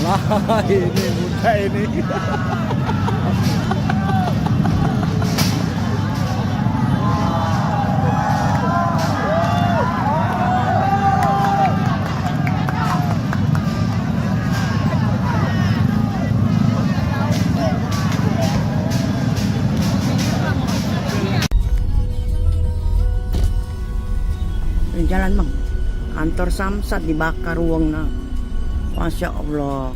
Lah, ini mudah ini. Jalan, Bang. Kantor Samsat dibakar wong nah. Masya Allah.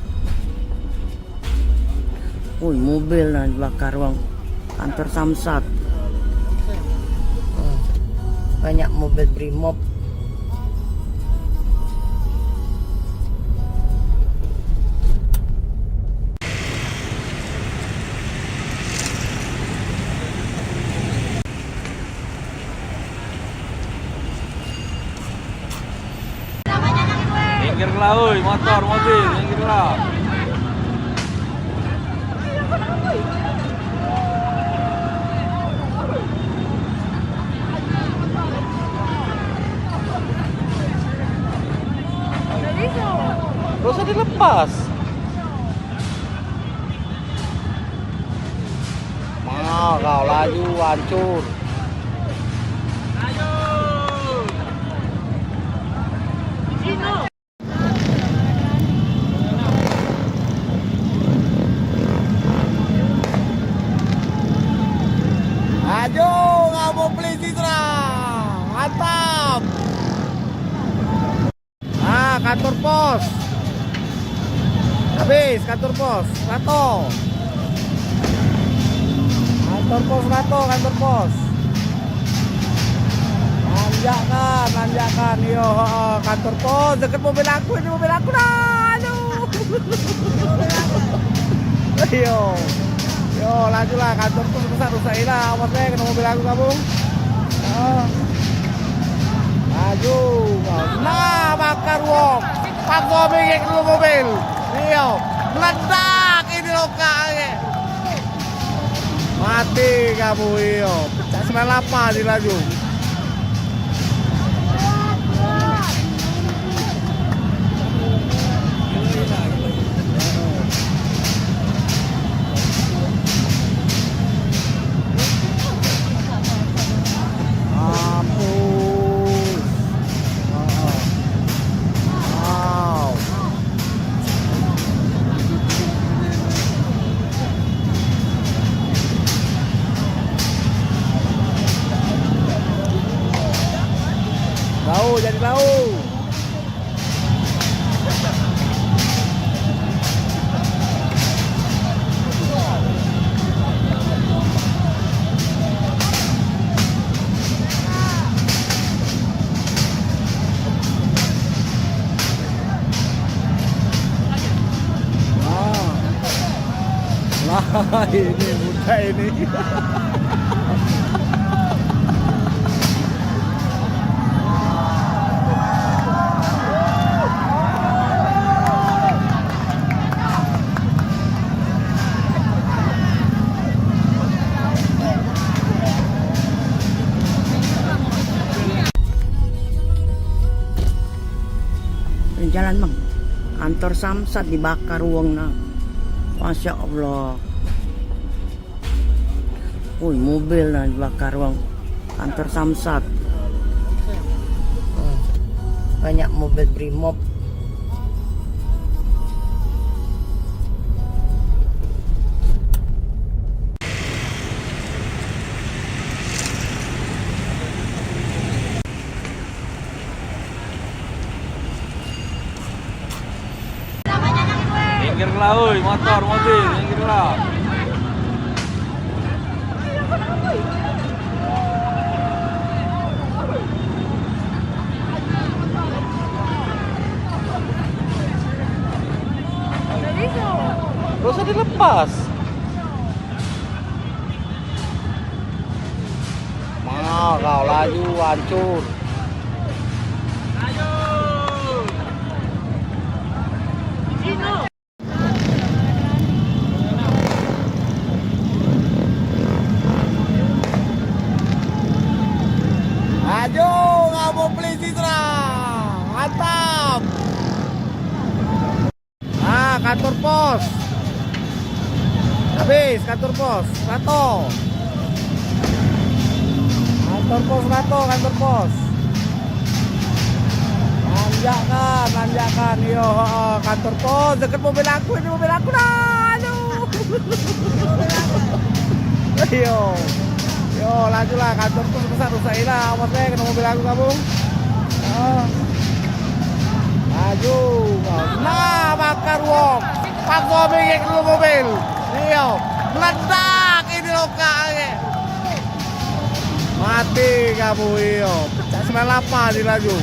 Woi, mobil nah dibakar wong. Kantor Samsat. Hmm. Banyak mobil Brimob. Minggirlah, oi, motor, mobil, minggirlah. Gak usah dilepas. Mau kau laju, hancur. Ajo, ngabuk polisi serang. Mantap. Ah, kantor pos. Habis kantor pos, rato. Kantor pos rato, kantor pos. Nanjakkan, nanjakkan. Iyo, heeh, kantor pos deket mobil aku, ini mobil aku dah. Aduh. Iyo. Yo, lajulah, kantor pos rusak, rusak ilah. Awas deh, kena mobil aku kamu. Heeh. Laju. Nah, bakar wong. Paksa minggir dulu mobil. Iyo. Meledak ini lokak. Mati kamu, iyo. Cak sembilan lapan ni laju. Mampus. Heeh. Wow. Jadi lau. Ah. Lah, ini budak ini. Jalan, Bang. Kantor Samsat dibakar wong nah. Masya Allah. Woi, mobil nah dibakar wong. Kantor Samsat. Hmm. Banyak mobil Brimob. Minggirlah, oi, motor, mobil, minggirlah. Gak usah dilepas. Mau kau laju, hancur. Laju, kamu polisi, serang. Mantap. Ah, kantor pos. Habis kantor pos, rato. Kantor pos rato, kantor pos. Tanjakan, tanjakan. Iyo, heeh, kantor pos deket mobil aku, ini mobil aku dah. Aduh. Iyo. Yo, lajulah kantor pos rusak, rusak ilah. Awas deh kena mobil aku kamu. Heeh. Laju. Nah, bakar wong. Pakso bingit dulu mobil. Iyo. Meledak ini lokak lagi. Mati kamu, iyo. Pecak sembilan lapan ni laju.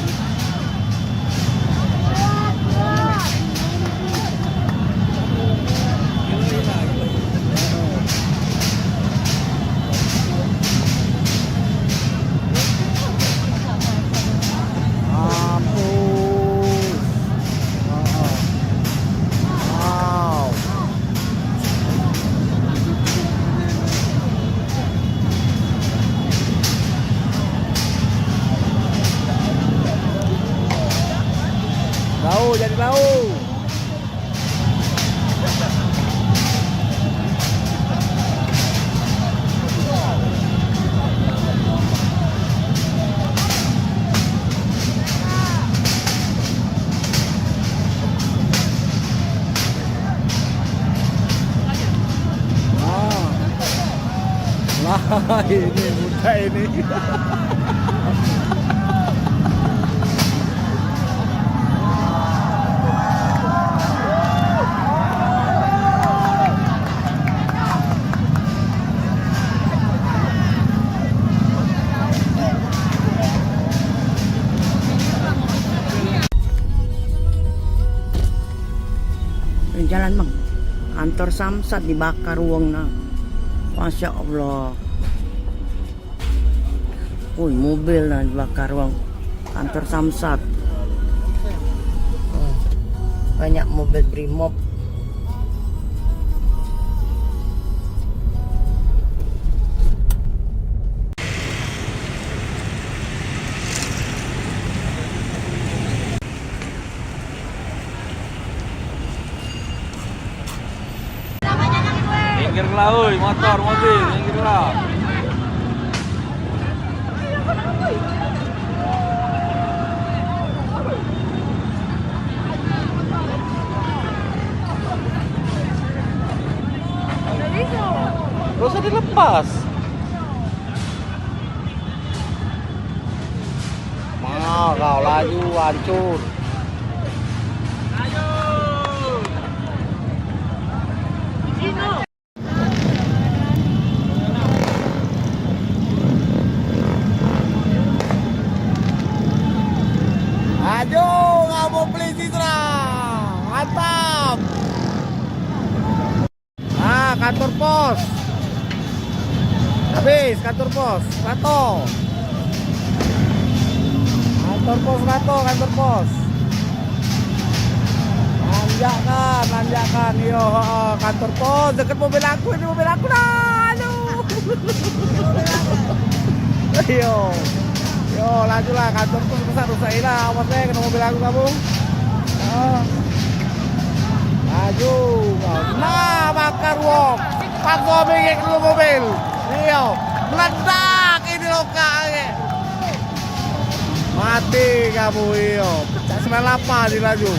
Mampus. Wow. Lau, jadi lau. Lah, ini budak ini. Jalan, Bang. Kantor Samsat dibakar wong nah. Masya Allah. Woi, mobil nah dibakar wong. Kantor Samsat. Wah, banyak mobil Brimob. Minggirlah, oi, motor, mobil, minggirlah. Gak usah dilepas. Ah, kau laju hancur. Laju, ngabuk polisi serang. Mantap. Ah, kantor pos. Habis kantor pos. Rato. Kantor pos rato, kantor pos. Nanjakkan, nanjakkan. Iyo, heeh, kantor pos. Deket mobil aku, ini mobil aku dah. Aduh. Iyo. Yo, lajulah kantor pos rusak, rusak ilah. Awas deh, kena mobil aku kamu. Ah. Laju. Nah, bakar wong. Pakso bengek dulu mobil. Iyo. Meledak ini lokak. Mati kamu, iyo. Cak sembilan lapan ni laju.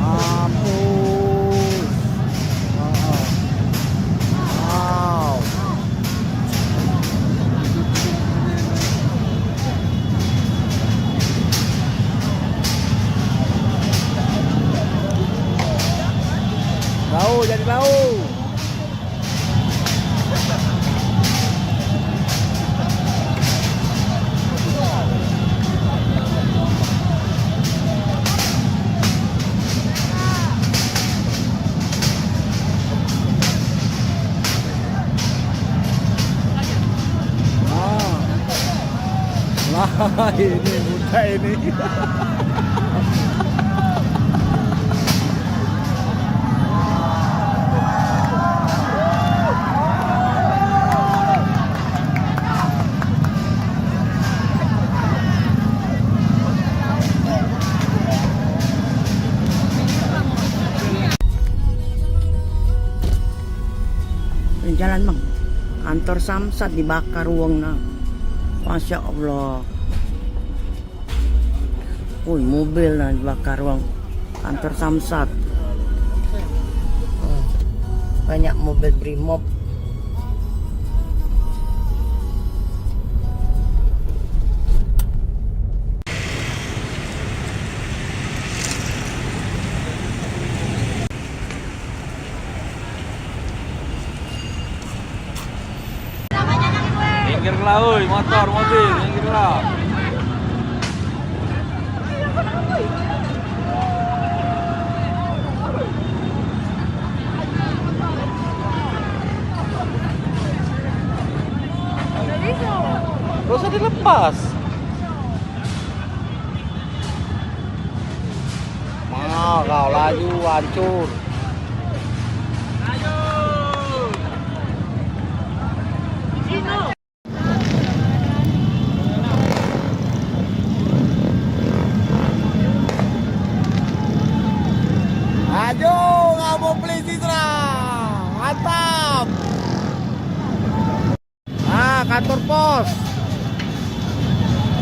Mampus. Wow. Lau, jadi lau. Wah. Wah, ini muda ini. Jalan, Bang. Kantor Samsat dibakar wong nah. Masya Allah. Woi, mobil nah dibakar wong. Kantor Samsat. Oh, banyak mobil Brimob. Minggirlah, oi, motor, mobil, minggirlah. Gak usah dilepas. Mana kau laju hancur. Laju, ngabuk polisi serang. Mantap. Ah, kantor pos.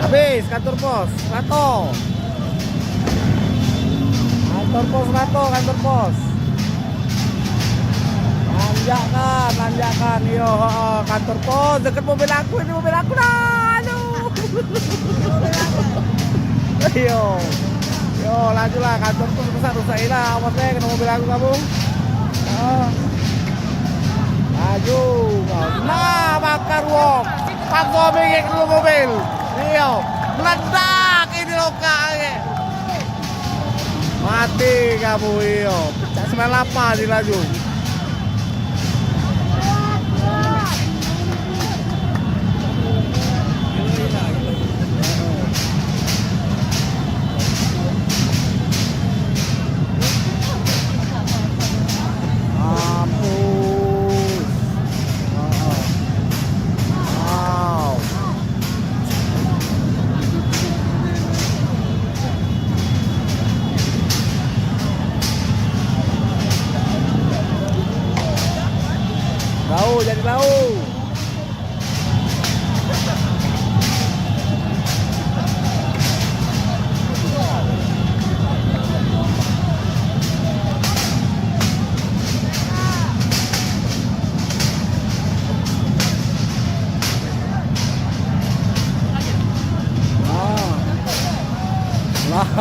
Habis kantor pos, rato. Kantor pos rato, kantor pos. Nanjakkan, nanjakkan. Iyo, heeh, kantor pos deket mobil aku, ini mobil aku dah. Aduh. Iyo. Yo, lajulah kantor pos rusak, rusak ilah. Awas deh kena mobil aku kamu. Ah. Laju. Nah, bakar wong. Pakso bengek dulu mobil. Iyo. Meledak ini lokak. Mati kamu, iyo. Cak sembilan lapan ni laju. Mampus. Wow. Lau, jadi lau.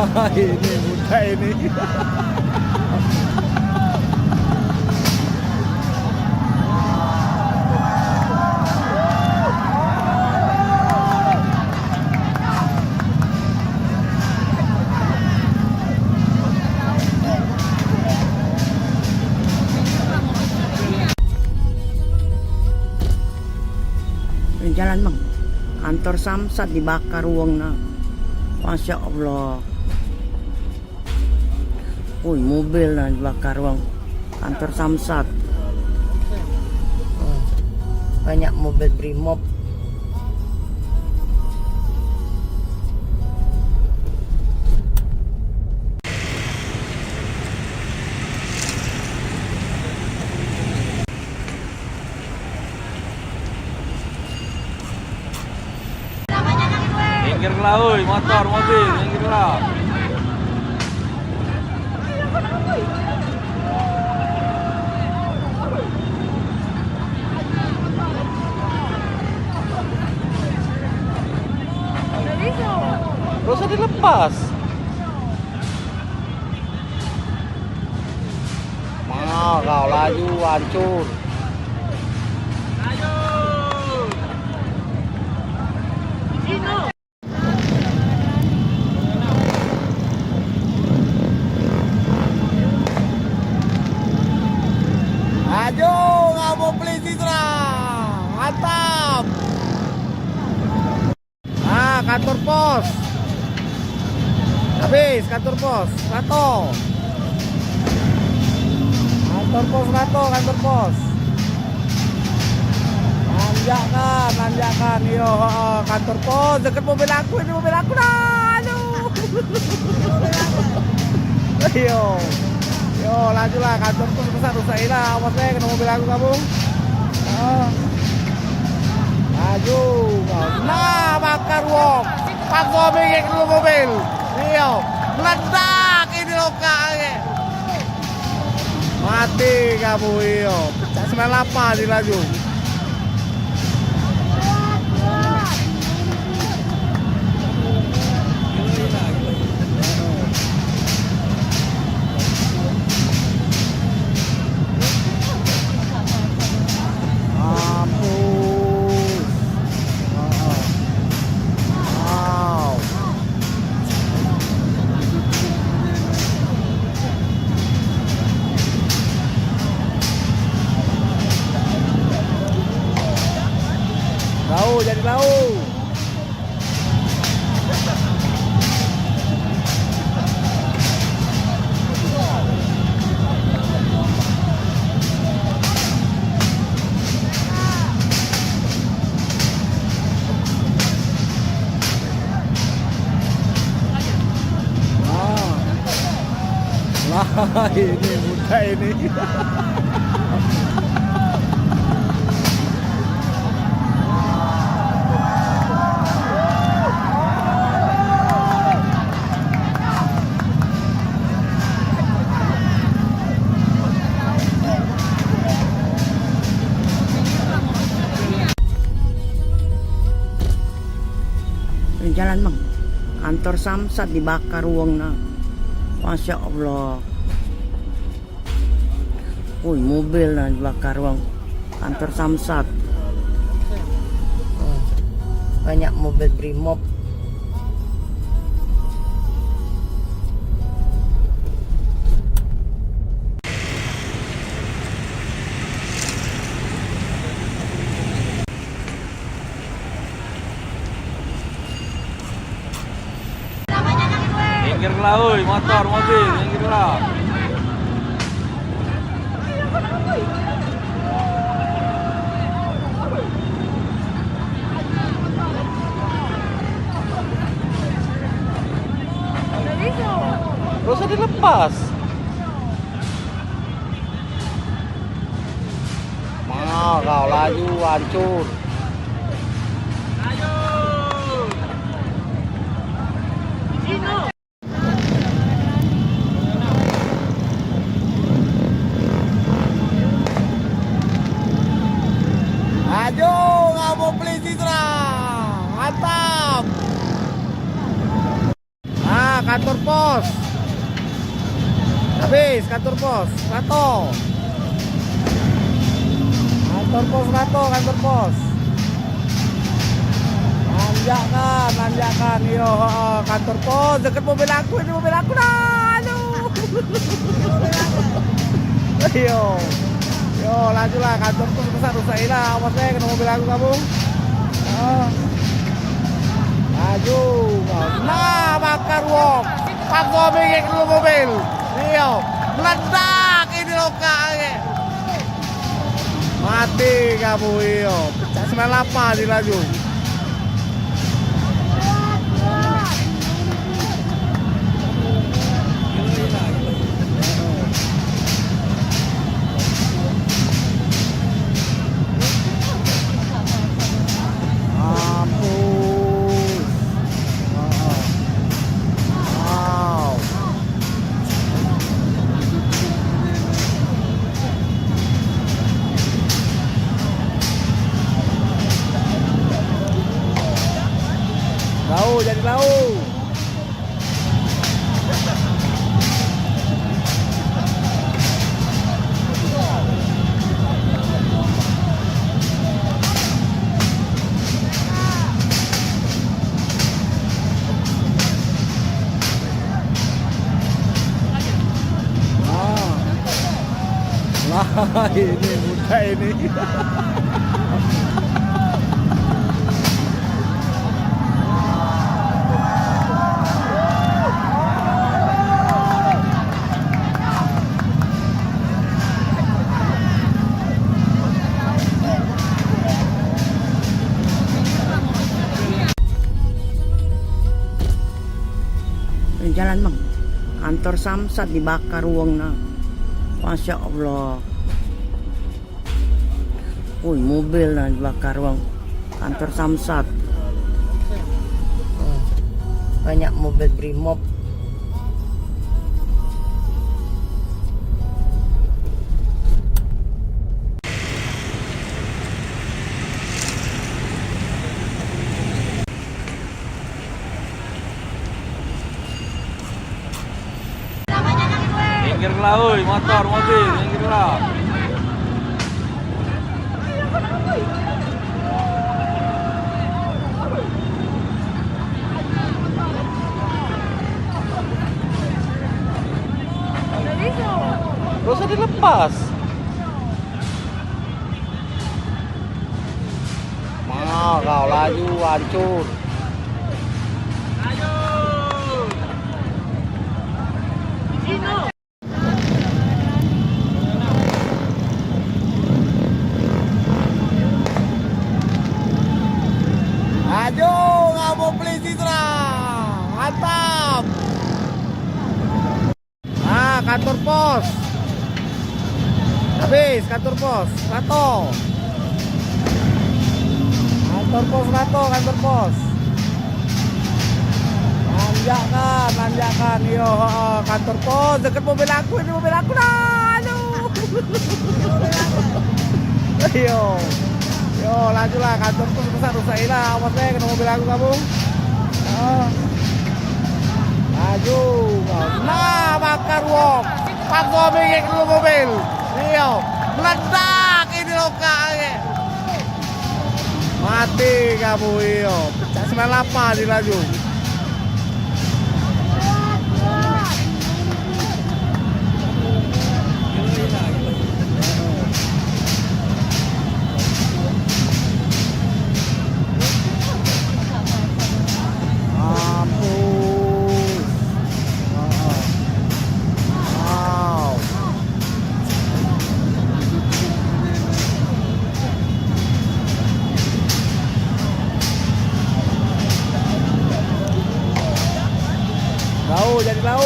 Ini muda ini. Jalan, Bang. Kantor Samsat dibakar wong nah. Masya Allah. Woi, mobil nah dibakar wong. Kantor Samsat. Oh, banyak mobil Brimob. Minggirlah, oi, motor, mobil, minggirlah. Gak usah dilepas. Mau kau laju hancur. Laju, kamu polisi serang. Mantap. Ah, kantor pos. Habis kantor pos, rato. Kantor pos rato, kantor pos. Nanjakkan, nanjakkan. Iyo, heeh, kantor pos. Deket mobil aku, ini mobil aku dah. Aduh. Iyo. Yo, lajulah, kantor pos rusak, rusak ilah. Awas bae kena mobil aku kamu. Heeh. Laju. Nah, bakar wong. Pakso bingit dulu mobil. Iyo. Meledak ini lokak. Mati kamu, iyo. Cak sembilan lapan ni laju. Mampus. Wow. Lau, jadi lau. Wah. Lah, ini muda ini. Jalan, Bang. Kantor Samsat dibakar wong nah. Masya Allah. Woi, mobil nah dibakar wong. Kantor Samsat. Oh, banyak mobil Brimob. Minggirlah, oi, motor, mobil, minggirlah. Gak usah dilepas. Mau kau laju hancur. Laju, kamu polisi serang. Mantap. Ah, Kantor pos. Habis kantor pos, rato. Kantor pos rato, kantor pos. Nanjakkan, nanjakkan. Iyo, heeh, kantor pos deket mobil aku, ini mobil aku dah. Aduh. Iyo. Yo, lajulah kantor pos rusak, rusak ilah. Awas deh kena mobil aku kamu. Ah. Laju. Nah, bakar wong. Paksa bengek dulu mobil. Iyo. Meledak ini lokak. Mati kamu, iyo. Cak sembilan lapan di laju. Mampus. Wow. Lau, jadi lau. Ah. Lah, ini mudah ini. Jalan, Bang. Kantor Samsat dibakar wong nah. Masya Allah. Woi, mobil nah dibakar wong. Kantor Samsat. Oh, banyak mobil Brimob. Minggirlah, oi, motor, mobil, minggirlah. Gak usah dilepas. Mau kau laju hancur. Laju, kamu beli Citra. Mantap. Ah, kantor pos. Habis kantor pos, rato. Kantor pos rato, kantor pos. Nanjakkan, nanjakkan. Iyo, heeh, kantor pos deket mobil aku, ini mobil aku dah. Aduh. Iyo. Yo, lajulah kantor pos rusak, rusak ilah. Awas deh kena mobil aku kamu. Ah. Laju. Nah, bakar wong. Paksa bengek dulu mobil. Iyo. Meledak ini lokak. Mati kamu, iyo. Cak sembilan lapan di laju. Mampus. Wow. Lau, jadi lau.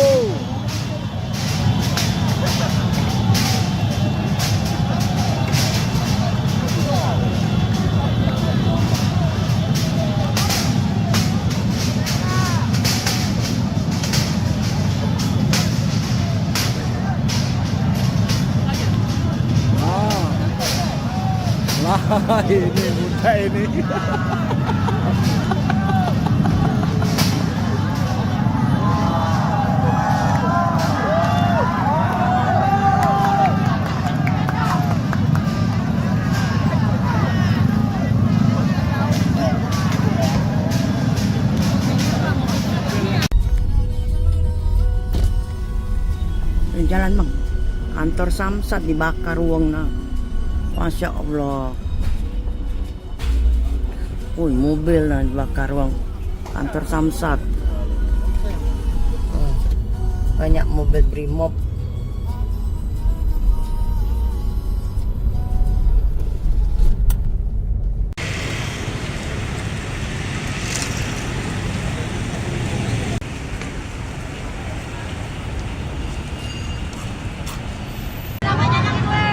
Nah. Lah, ini mudah ini. Jalan, Bang. Kantor Samsat dibakar wong nah. Masya Allah. Woi, mobil nah dibakar wong. Kantor Samsat. Wah, banyak mobil Brimob.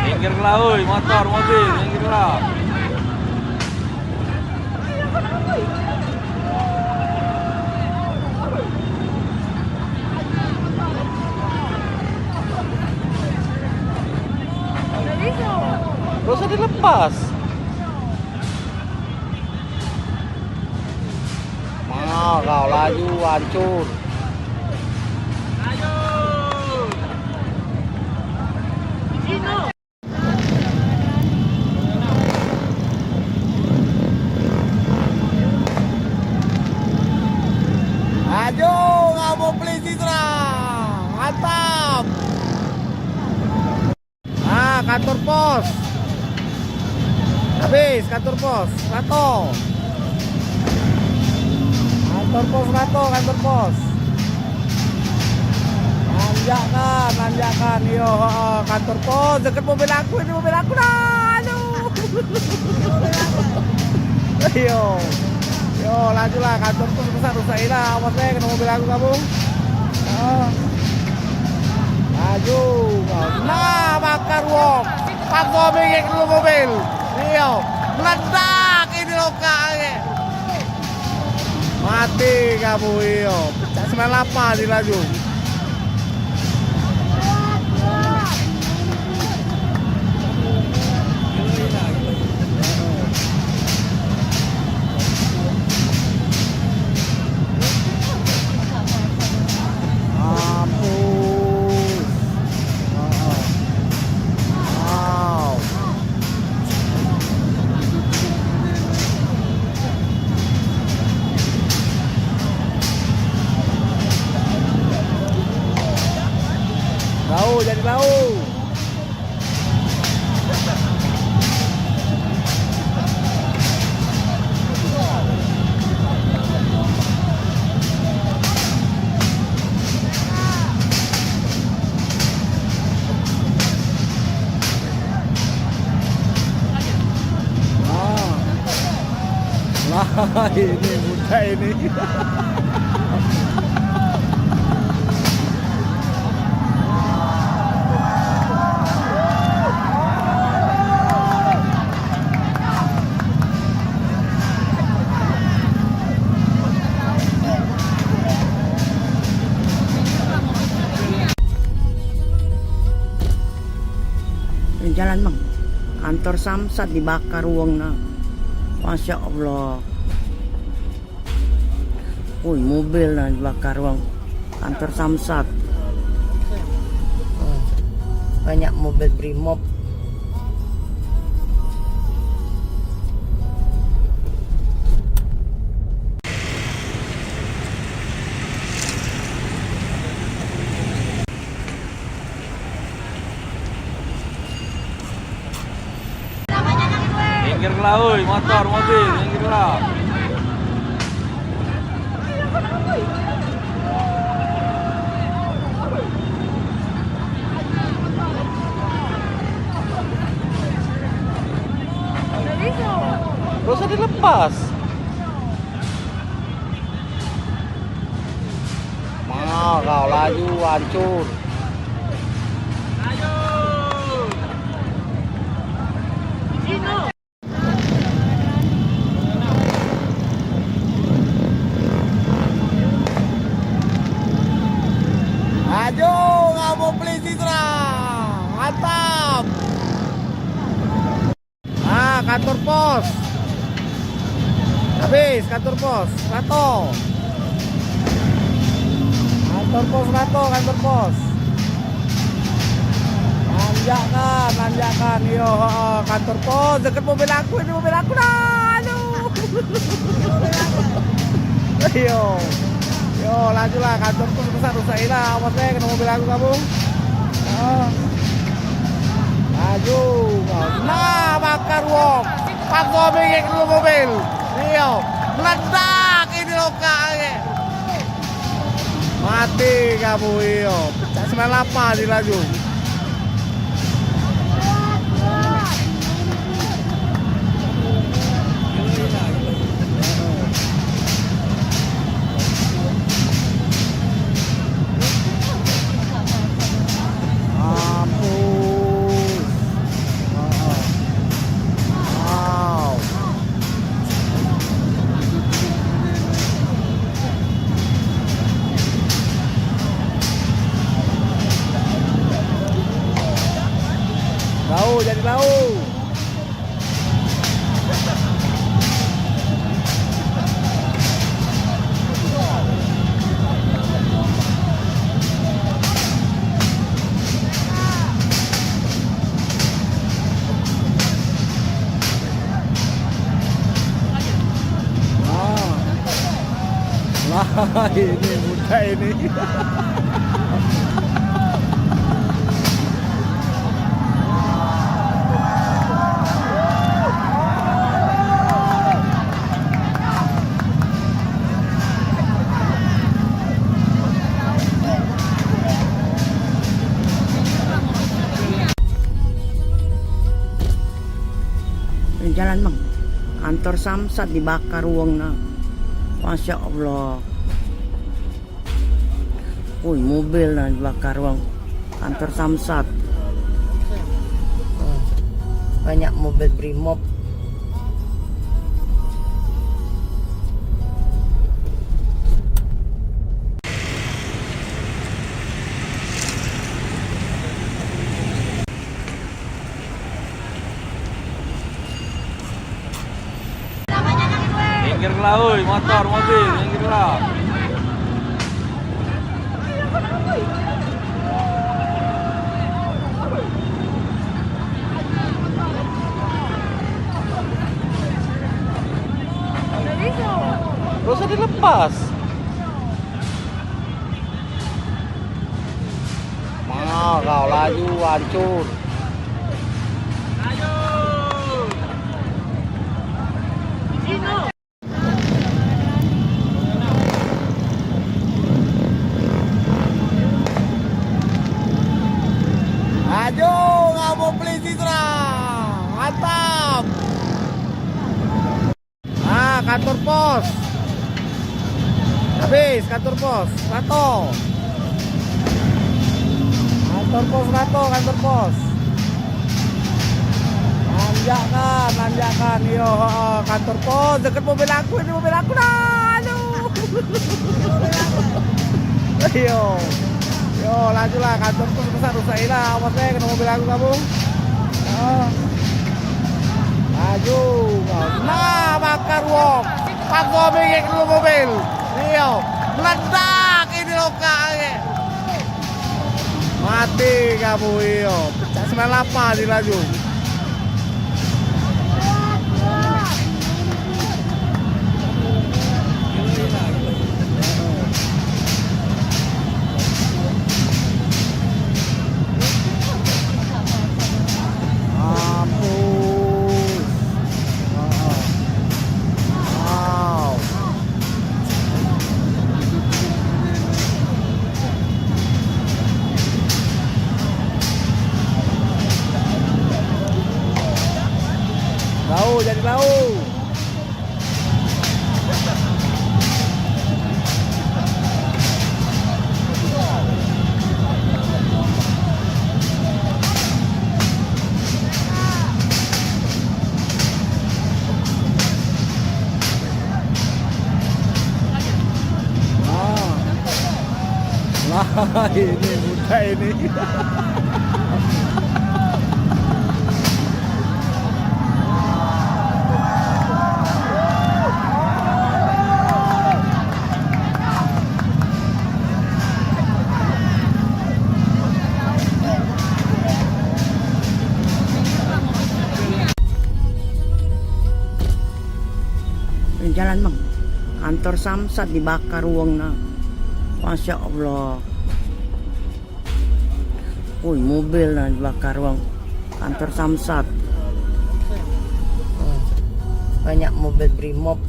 Minggir lah, oi, motor, mobil, minggir lah. Gak usah dilepas. Mau kau laju hancur. Laju, kamu polisi serang. Mantap. Ah, kantor pos. Habis kantor pos, Rato. Kantor pos Rato, kantor pos. Nanjak kan, nanjak kan. Yo, heeh, kantor pos. Deket mobil aku, ini mobil aku dah. Aduh. Yo. Yo, laju lah, kantor pos rusak, rusak lah. Awas bae kena mobil aku kamu. Heeh. Laju. Nah, bakar wong. Paksa minggir dulu mobil. Iyo. Meledak ini lokak. Mati kamu, iyo. Cak sembilan lapan ni laju. Mampus. Wow. Lau, jadi lau. Ah. Lah, ini budak ini. Jalan, Bang. Kantor Samsat dibakar wong nah. Masya Allah. Woi, mobil nah dibakar wong. Kantor Samsat. Wah, banyak mobil Brimob. Minggir lah, oi, motor, mobil, minggir lah. Gak usah dilepas. Mau kau laju hancur. Laju, kamu polisi serang. Mantap. Ah, kantor pos. Habis kantor pos, Rato. Kantor pos Rato, kantor pos. Nanjak kan, nanjak kan. Iyo, heeh, kantor pos. Deket mobil aku, ini mobil aku dah. Aduh. Iyo. Yo, laju lah, kantor pos rusak, rusak lah. Awas bae kena mobil aku kamu. Laju kau. Nah, bakar wong. Pakso bingit dulu mobil. Iyo. Meledak ini lokak lagi. Mati kamu, iyo. Cak sembilan lapan ni laju. Mampus. Heeh. Wow. Lau, jadi lau. Lah, ini budak ini. Jalan, Bang. Kantor Samsat dibakar wong nah. Masya Allah. Woi, mobil nah dibakar wong. Kantor Samsat. Oh, banyak mobil Brimob. Minggir lah, oi, motor, mobil, minggir lah. Gak usah dilepas. Mau kau laju hancur. Laju, kamu polisi serang. Mantap. Ah, kantor pos. Habis kantor pos, Rato. Kantor pos, Rato, kantor pos. Nanjakkan, nanjakkan. Iyo, heeh, kantor pos. Deket mobil aku, ini mobil aku dah. Aduh. Iyo. Yo, lajulah, kantor pos rusak, rusak ilah. Awas deh, kena mobil aku kamu. Oh. Laju kau. Nah, bakar wong. Pakso bingit dulu mobil. Iyo. Meledak ini lokak lagi. Mati kamu, iyo. Cak sembilan lapan ni laju. Mampus. Heeh. Wow. Lau, jadi lau. Ah. Lah, ini budak ini. Jalan, Bang. Kantor Samsat dibakar wong nah. Masya Allah. Woi, mobil nah dibakar, wong. Kantor Samsat. Hmm. Banyak mobil Brimob.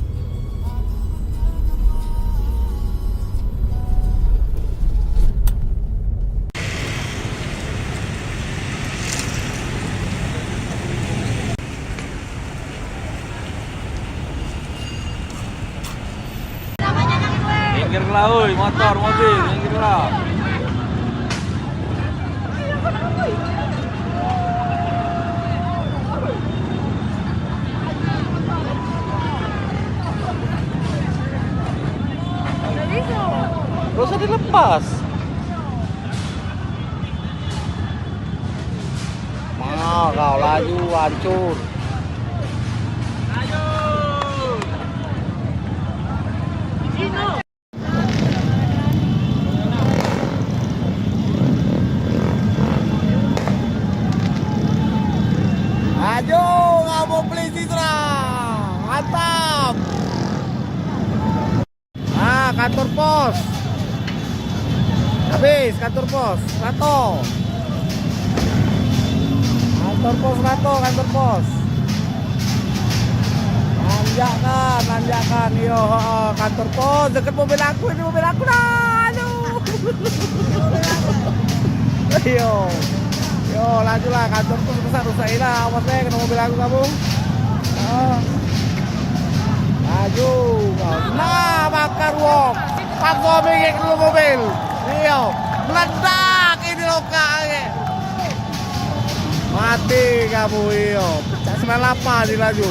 Minggirlah, oi, motor, mobil, minggirlah. Gak usah dilepas. Mau kau laju hancur. Laju, ngabuk polisi, serang. Mantap. Ah, kantor pos. Habis kantor pos, rato. Kantor pos rato, kantor pos. Nanjakkan, nanjakkan. Yo, heeh, kantor pos. Deket mobil aku, ini mobil aku dah. Aduh. Yo. Yo, lajulah, kantor pos rusak, rusak ilah. Awas bae kena mobil aku kamu. Ah. Laju kau. Nah, bakar wong. Paksa mingit dulu mobil. Iyo. Meledak ini lokak ni. Mati kamu, iyo. Cak sembilan lapan ni laju.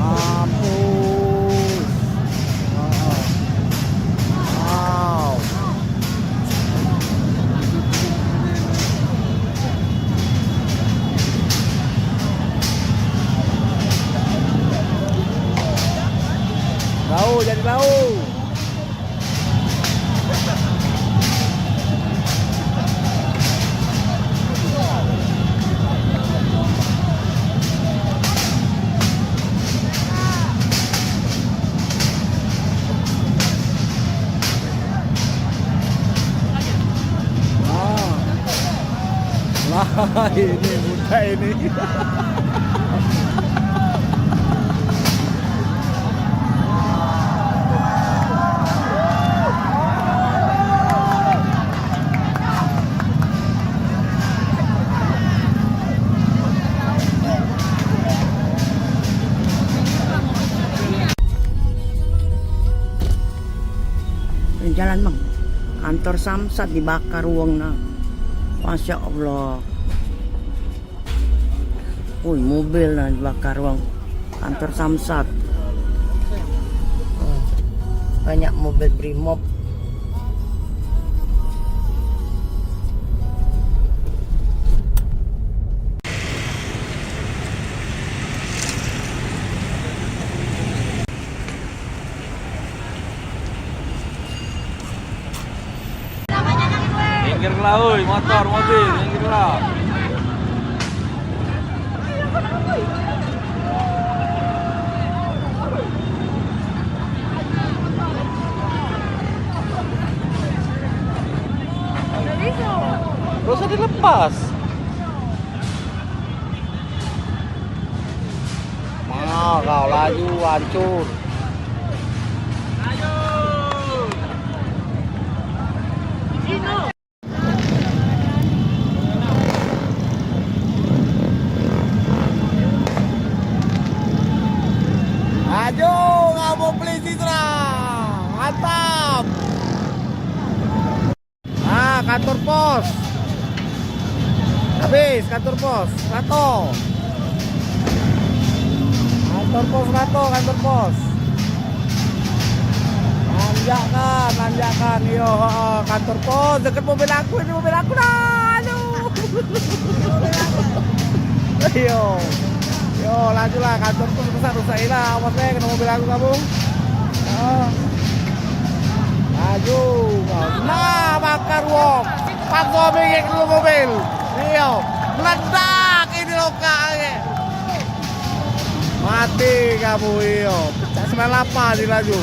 Mampus. Wow. Lau, jadi lau. Ah. Lah, ini budak ini. Jalan, Bang. Kantor Samsat dibakar wong nah. Masya Allah. Woi, mobil nah dibakar wong. Kantor Samsat. Hmm. Banyak mobil Brimob. Minggirlah, oi, motor, mobil, minggirlah. Gak usah dilepas. Mau kau laju hancur. Laju, ngabuk polisi, serang. Mantap. Ah, kantor pos. Habis kantor pos, rato. Kantor pos rato, kantor pos. Nanjakkan, nanjakkan. Iyo, heeh, kantor pos deket mobil aku, ini mobil aku dah. Aduh. Iyo. Yo, lajulah, kantor pos rusak, rusak ilah. Awas bae kena mobil aku kamu. Ah. Laju kau. Nah, bakar wong. Paksa mingit dulu mobil. Iyo, meledak ini lokak ni. Mati kamu, iyo. Cak sembilan lapan ni laju.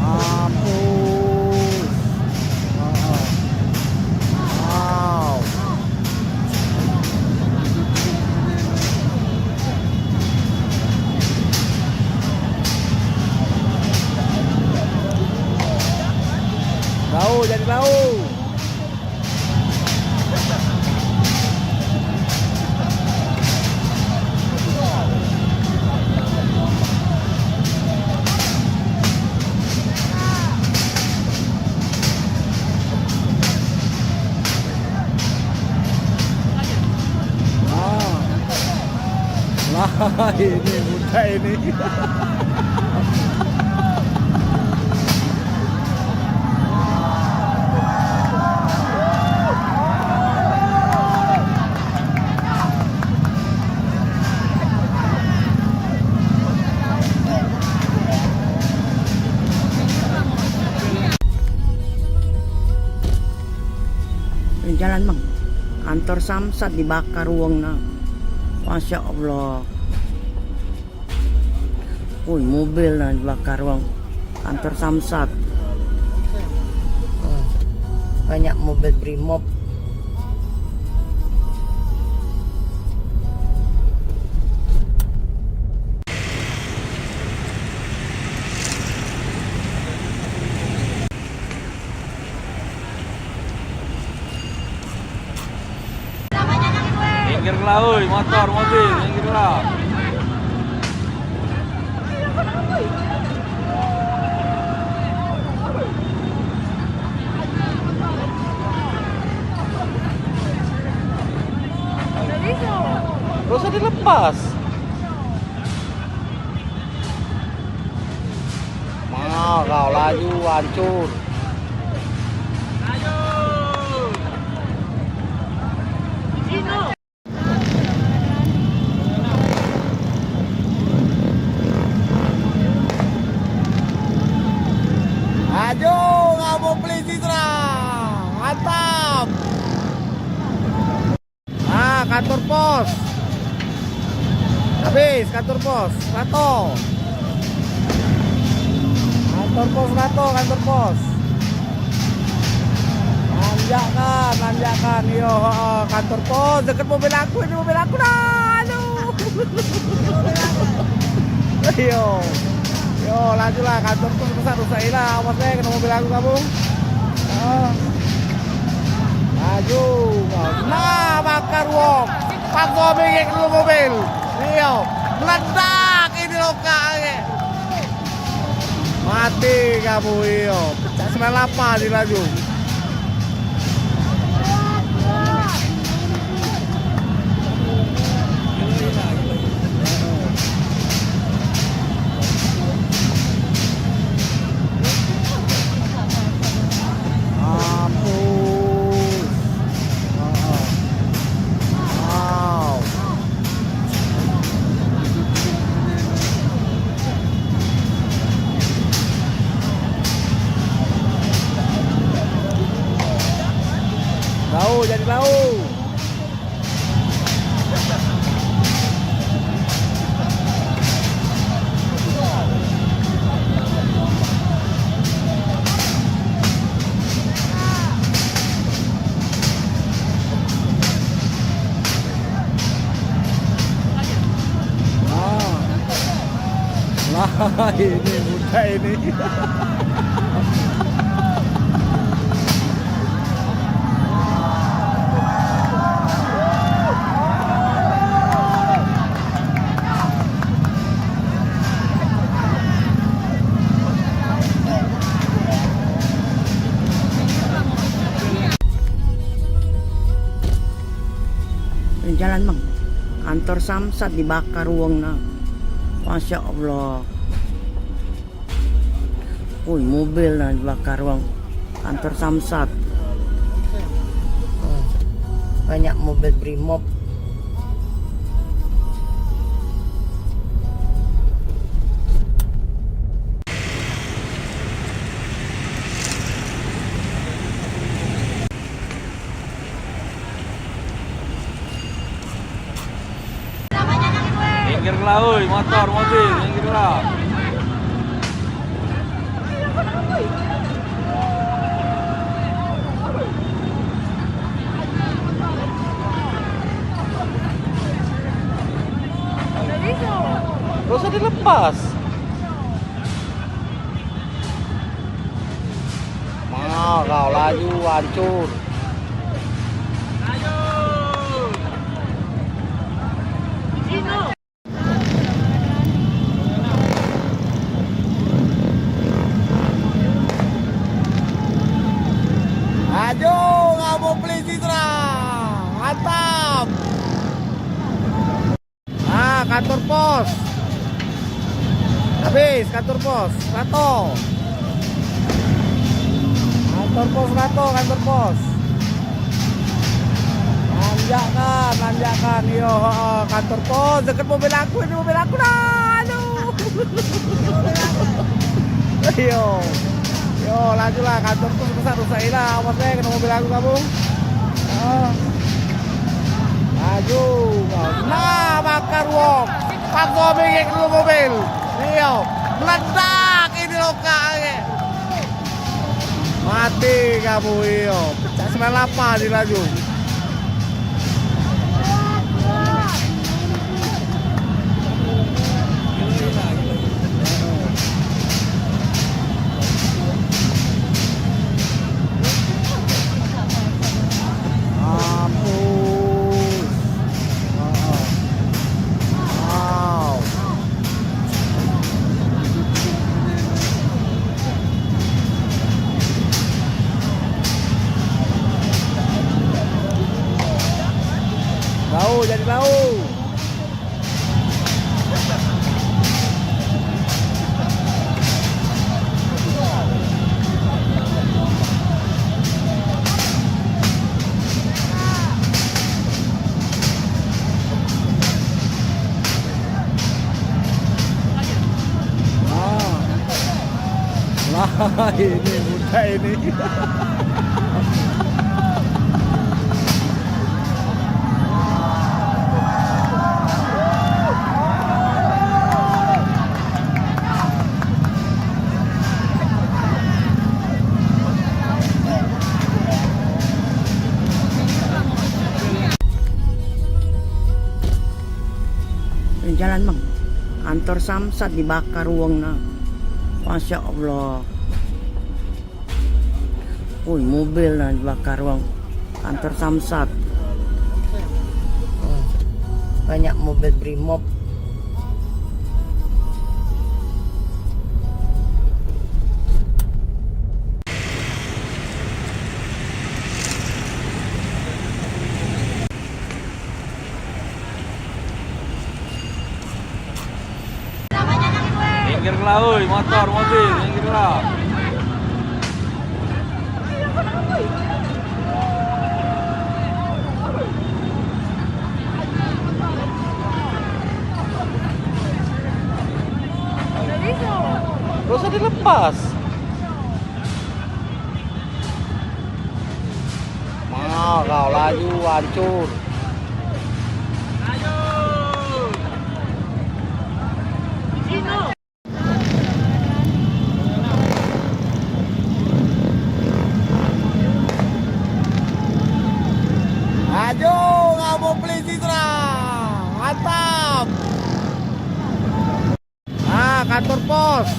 Mampus. Heeh. Wow. Lau, jadi lau. Ah. Lah, ini budak ini. Jalan, Bang. Kantor Samsat dibakar wong nah. Masya Allah. Woi, mobil nah dibakar wong. Kantor Samsat. Oh, banyak mobil Brimob. Minggirlah, oi, motor, mobil, minggirlah. Gak usah dilepas. Mau kau laju hancur. Laju kamu polisi serang. Mantap. Ah, kantor pos. Habis kantor pos, Rato. Kantor pos Rato, kantor pos. Nanjakkan, nanjakkan. Iyo, heeh, kantor pos deket mobil aku, ini mobil aku dah. Aduh. Iyo. Yo, lajulah kantor pos rusak, rusak ilah. Awas deh kena mobil aku kamu. Ah. Laju. Nah, bakar wong. Paksa bengek dulu mobil. Iyo. Meledak ini lokak ni. Mati kamu, iyo. Cak sembilan lapan ni laju. Mampus. Heeh. Wow. Lau, jadi lau. Lah, ini budak ini. Jalan, Bang. Kantor Samsat dibakar wong nah. Masya Allah. Woi, mobil nah dibakar wong. Kantor Samsat. Oh, banyak mobil Brimob. Lah, oi, motor, mobil, minggir lah. Gak usah dilepas. Mau kau laju, hancur. Laju, kamu polisi, serang. Mantap. Ah, kantor pos. Habis kantor pos, Rato. Kantor pos, Rato, kantor pos. Nanjakkan, nanjakkan. Yo, heeh, kantor pos. Deket mobil aku, ini mobil aku dah. Aduh. Yo. Yo, lajulah, kantor pos rusak, rusak lah. Awas deh, kena mobil aku, kamu. Ah. Laju. Nah, bakar wong. Paksa minggir dulu mobil. Iyo. Meledak ini lokal ni. Mati kamu, iyo. Cak sembilan lapan ni laju. Mampus. Heeh. Wow. Bau, jadi bau. Ah. Lah, ini muda ini. Jalan, Bang. Kantor Samsat dibakar wong nah. Masya Allah. Woi, mobil nah dibakar wong. Kantor Samsat. Oh, banyak mobil Brimob. Minggir lah, oi, motor, mobil, minggir lah. Gak usah dilepas. Mau kau laju hancur. Laju, kamu polisi serang. Mantap. Ah, kantor pos.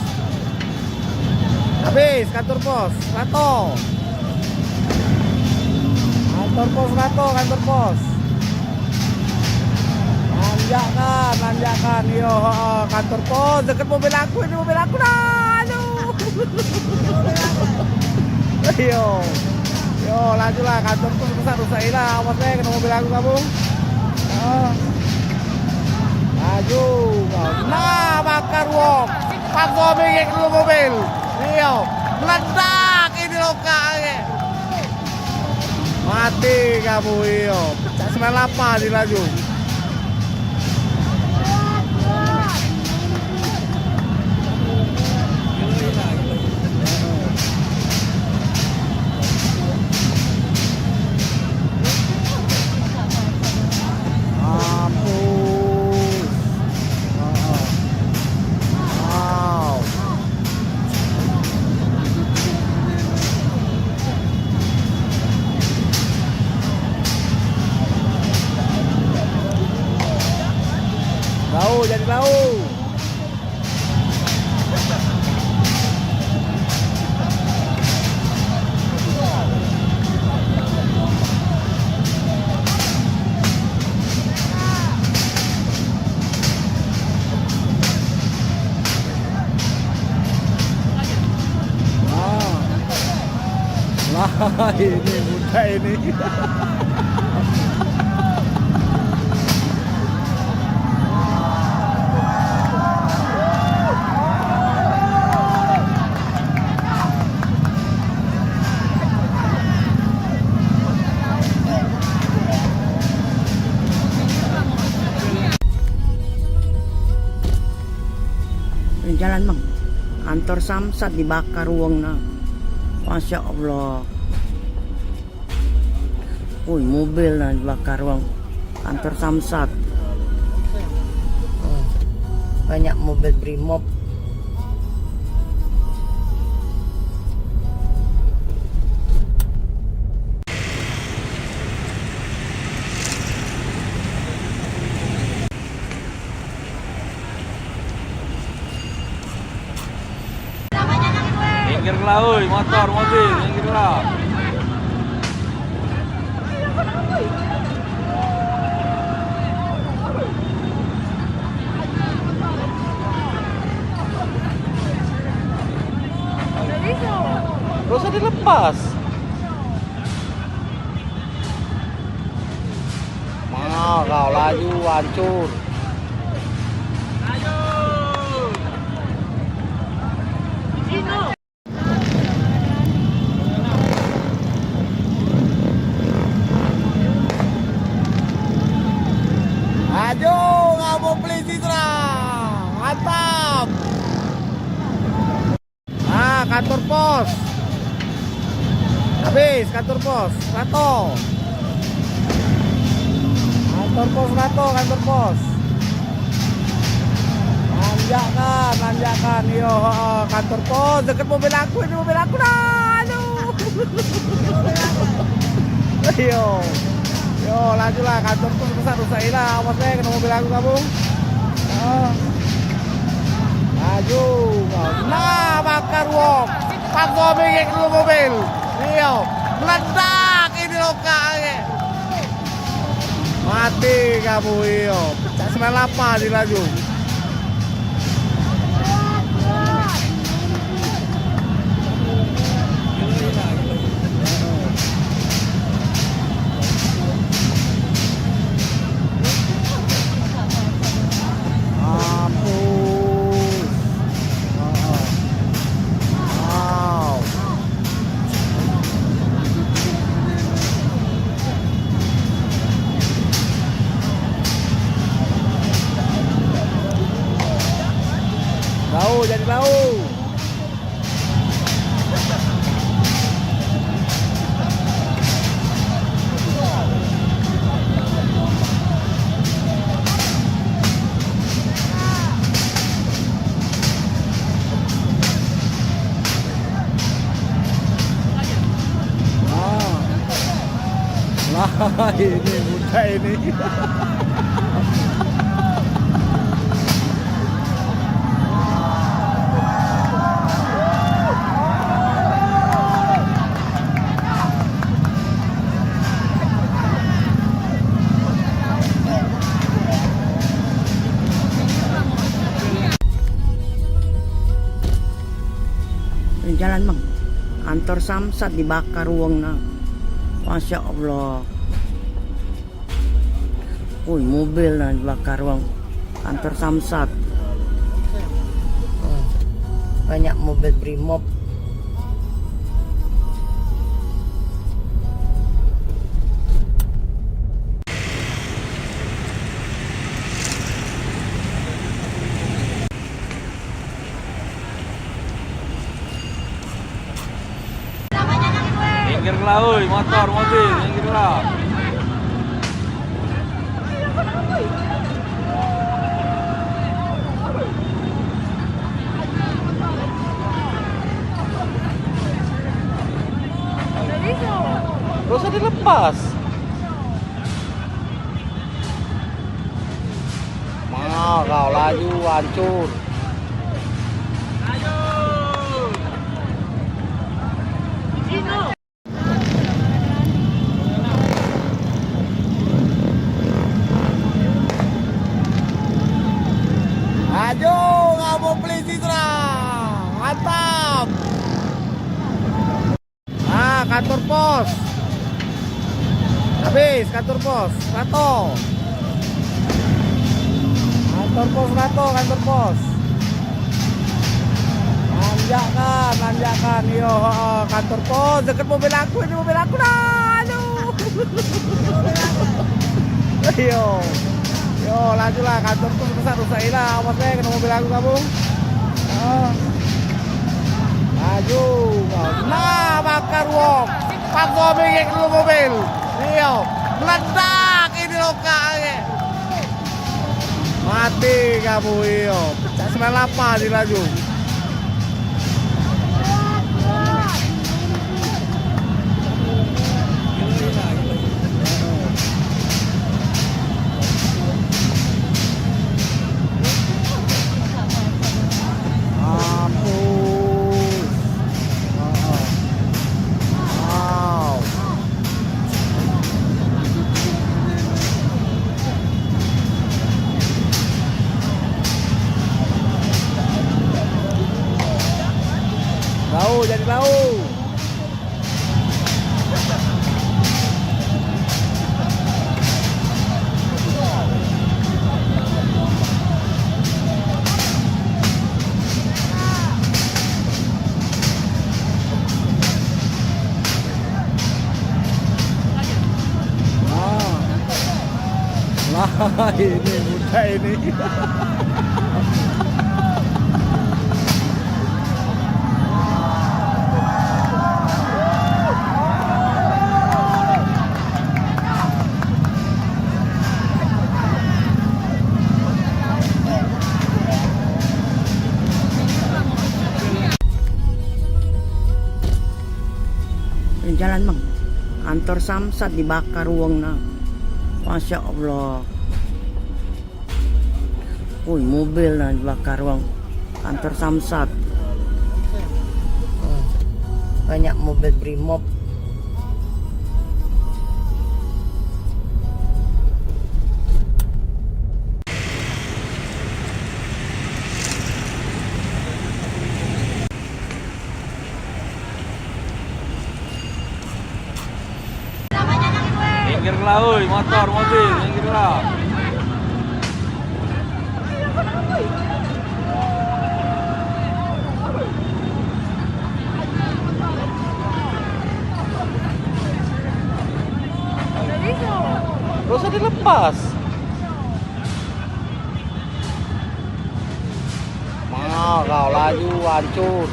Habis kantor pos, Rato. Kantor pos, Rato, kantor pos. Nanjakkan, nanjakkan. Iyo, heeh, kantor pos. Deket mobil aku, ini mobil aku dah. Aduh. Iyo. Yo, lajulah, kantor pos rusak, rusak lah. Awas deh, kena mobil aku, kamu. Ah. Laju kau. Nah, bakar wong. Paksa minggir dulu mobil. Iyo. Meledak ini lokal ni. Mati kamu, iyo. Cak sembilan lapan ni laju. Mampus. Lau. Ah. Lah, ini budak ini. Jalan, Bang. Kantor Samsat dibakar wong nah. Masya Allah. Woi, mobil nah dibakar wong. Kantor Samsat. Oh, banyak mobil Brimob. Minggirlah, oi, motor, mobil, minggirlah. Gak usah dilepas. Nah, kau laju hancur. Laju, kamu polisi serang. Mantap. Ah, kantor pos. Habis kantor pos, rato. Kantor pos rato, kantor pos. Nanjakkan, nanjakkan. Iyo, heeh, kantor pos. Deket mobil aku, ini mobil aku dah. Aduh. Iyo. Yo, lajulah, kantor pos rusak, rusak ilah. Awas deh, kena mobil aku, kamu. Ah. Laju. Nah, bakar wong. Pakso mingit dulu mobil. Iyo. Meledak ini lokal ye. Mati kamu, iyo. Cak sembilan lapan di laju. Mampus. Wow. Bau, jadi bau. Lah, ini budak ini. Jalan, Bang. Kantor Samsat dibakar wong nah. Masya Allah. Woi, mobil nah dibakar wong. Kantor Samsat. Oh, banyak mobil Brimob. Minggirlah, oi, motor, mobil, minggirlah. Gak usah dilepas. Ah, kau laju hancur. Laju, kamu polisi serang. Mantap. Ah, kantor pos. Habis kantor pos. Rato. Kantor pos rato, kantor pos. Nanjakkan, nanjakkan. Iyo, heeh, kantor pos. Deket mobil aku, ini mobil aku dah. Aduh. Iyo. Yo, laju lah, kantor pos rusak, rusak lah. Awas deh, kena mobil aku kamu. Ah. Laju. Nah, bakar wong. Pakso bengek dulu mobil. Iyo. Meledak ini lokal. Mati kamu, iyo. Pecak sembilan lapan di laju. Mampus. Wow. Lau, jadi lau. Nah. Lah, ini mudah ini. Jalan, Bang. Kantor Samsat dibakar wong nah. Masya Allah. Woi, mobil nah dibakar wong. Kantor Samsat. Banyak mobil Brimob. Minggirlah, oi, motor, mobil, minggirlah. Gak usah dilepas. Mahal kau, laju hancur.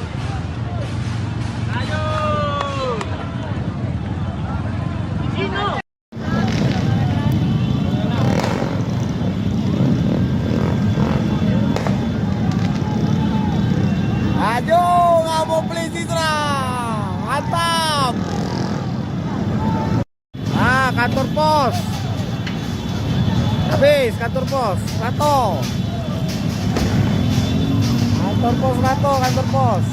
Laju, kamu polisi serang. Mantap. Ah, kantor pos. Habis kantor pos, rato. Kantor pos rato, kantor pos.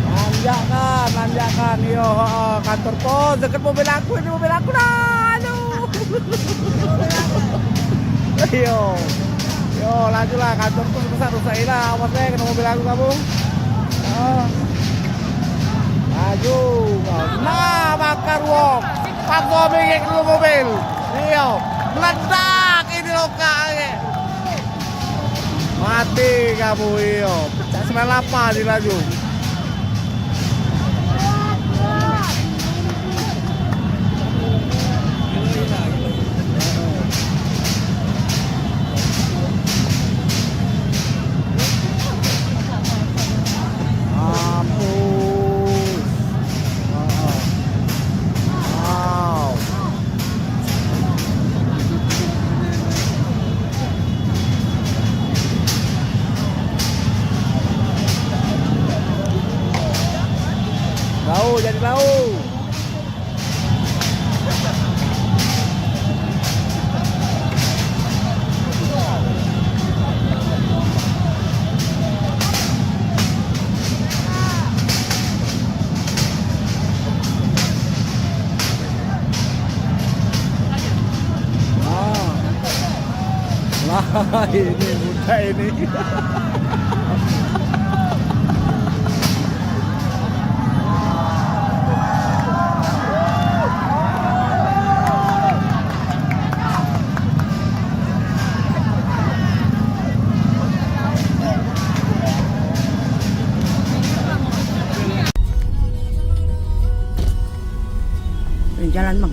Nanjakkan, nanjakkan. Iyo, heeh, kantor pos. Deket mobil aku, ini mobil aku dah. Aduh. Iyo. Yo, lajulah, kantor pos rusak, rusak lah. Awas deh, kena mobil aku kamu. Ah. Laju. Nah, bakar wong. Pakso bengek dulu mobil. Iyo. Meledak ini lokal. Mati kamu, iyo. Pecak sembilan lapan di laju. Mampus. Wow. Lau, jadi lau. Ini budak ini. Jalan, Bang.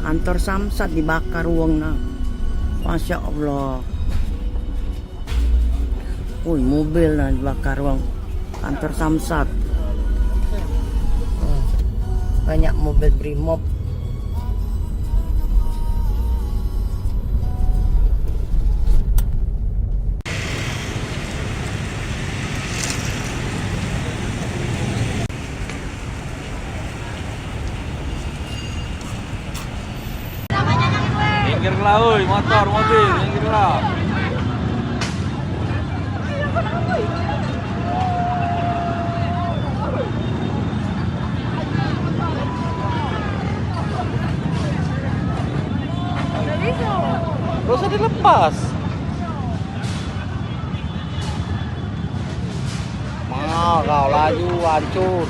Kantor Samsat dibakar wong nah. Masya Allah. Woi, mobil nah dibakar wong. Kantor Samsat. Hmm. Banyak mobil Brimob. Minggirlah, oi, motor, mobil, minggirlah. Gak usah dilepas. Mahal kau, laju hancur.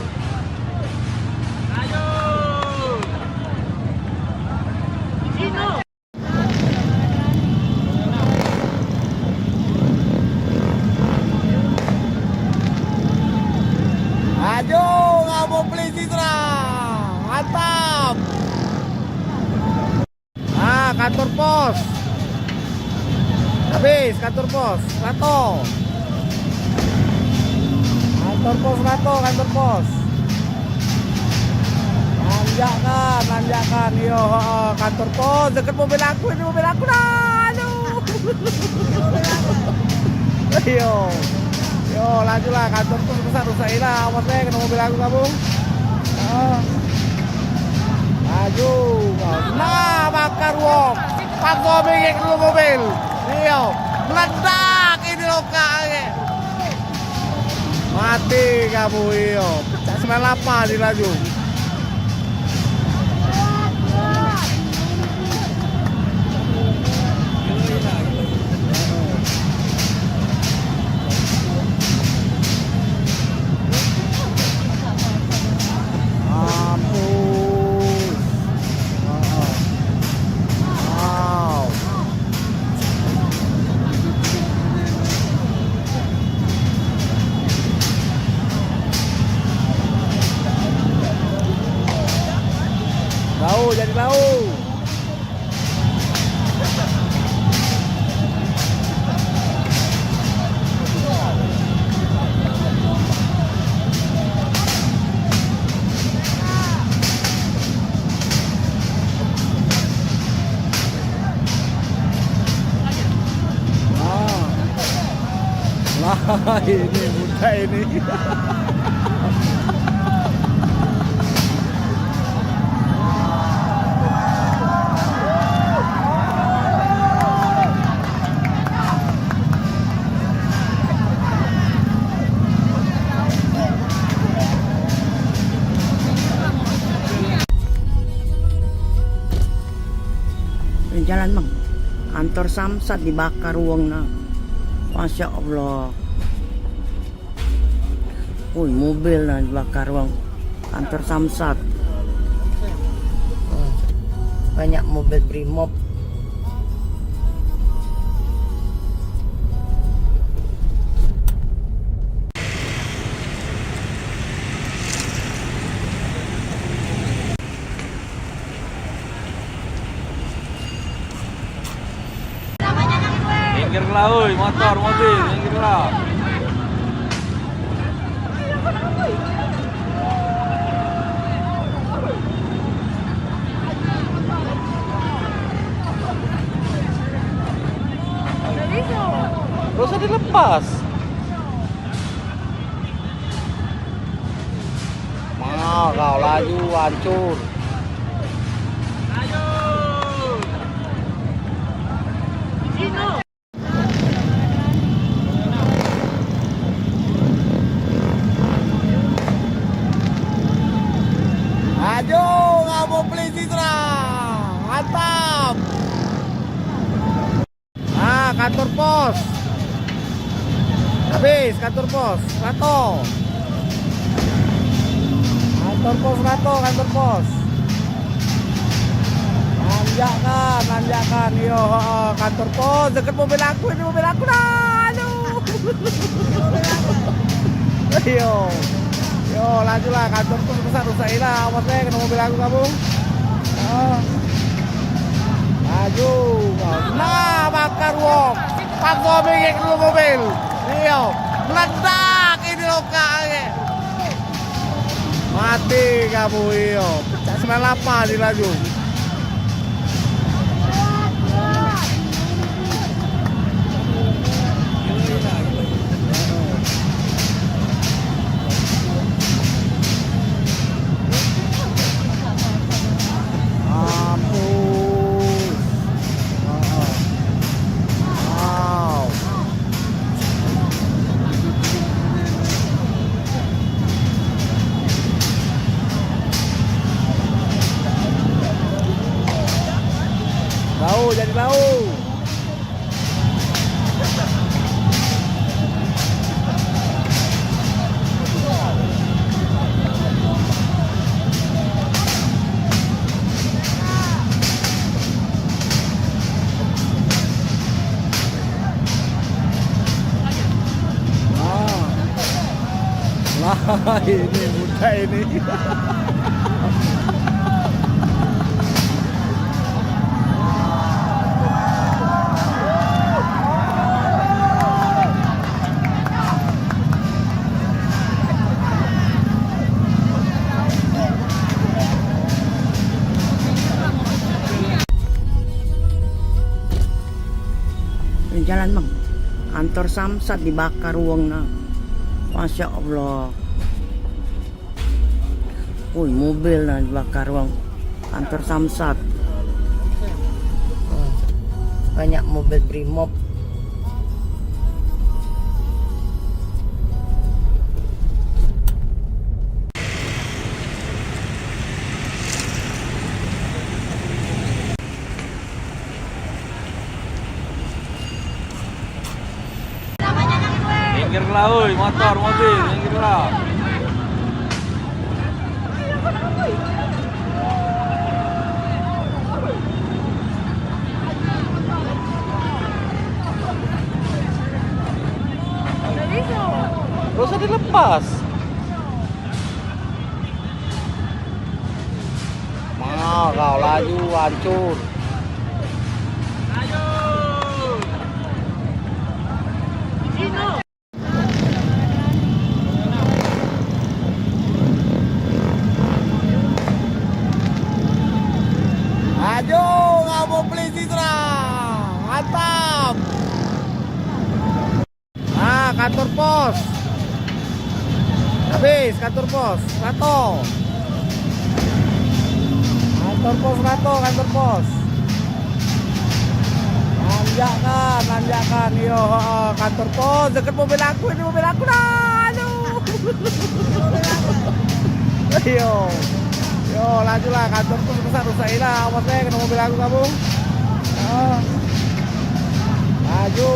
Laju, kamu polisi serang. Mantap. Ah, kantor pos. Habis kantor pos, Lato. Kantor pos, Lato, kantor pos. Nanjakkan, nanjakkan. Yo, heeh, kantor pos. Deket mobil aku, ini mobil aku dah. Aduh. Yo. Yo, lajulah, kantor pos rusak, rusak ilah. Awas deh, kena mobil aku kamu. Ah. Laju. Nah, bakar wong. Pakso bengek dulu mobil. Iyo. Meledak ini lokak. Mati kamu, iyo. Cak sembilan lapan di laju. Mampus. Heeh. Wow. Lau, jadi lau. Ah. Lah, ini budak ini. Jalan, Bang. Kantor Samsat dibakar wong nah. Masya Allah. Woi, mobil nah dibakar wong. Kantor Samsat. Hmm. Banyak mobil Brimob. Minggirlah, oi, motor, mobil, minggirlah. Gak usah dilepas. Mahal kau, laju hancur. Laju, kamu polisi serang. Mantap. Ah, Kantor pos. Habis kantor pos. Rato. Kantor pos rato, kantor pos. Nanjakkan, nanjakkan. Yo, heeh, kantor pos. Deket mobil aku, ini mobil aku dah. Aduh. Yo. Yo, lajulah kantor pos rusak, rusak ilah. Awas deh, kena mobil aku kamu. Ah. Laju. Nah, bakar wong. Pakso bengek dulu mobil. Iyo. Meledak ini lokal. Mati kamu, iyo. Pecak sembilan lapan di laju. Mampus. Wow. Bau, jadi bau. Ah. Lah, ini mudah ini. Jalan, Bang. Kantor Samsat dibakar wong nah. Masya Allah. Woi, mobil nah dibakar wong. Kantor Samsat. Banyak mobil Brimob. Minggirlah, oi, motor, mobil, minggirlah. Gak usah dilepas. Mau kau laju hancur. Laju, kamu polisi serang. Mantap. Ah, kantor pos. Habis kantor pos. Rato. Kantor pos rato, kantor pos. Nanjakkan, nanjakkan. Iyo, heeh, kantor pos. Deket mobil aku, ini mobil aku dah. Aduh. Iyo. Yo, lajulah kantor pos rusak, rusak ilah. Awas deh, kena mobil aku kamu. Ah. Laju.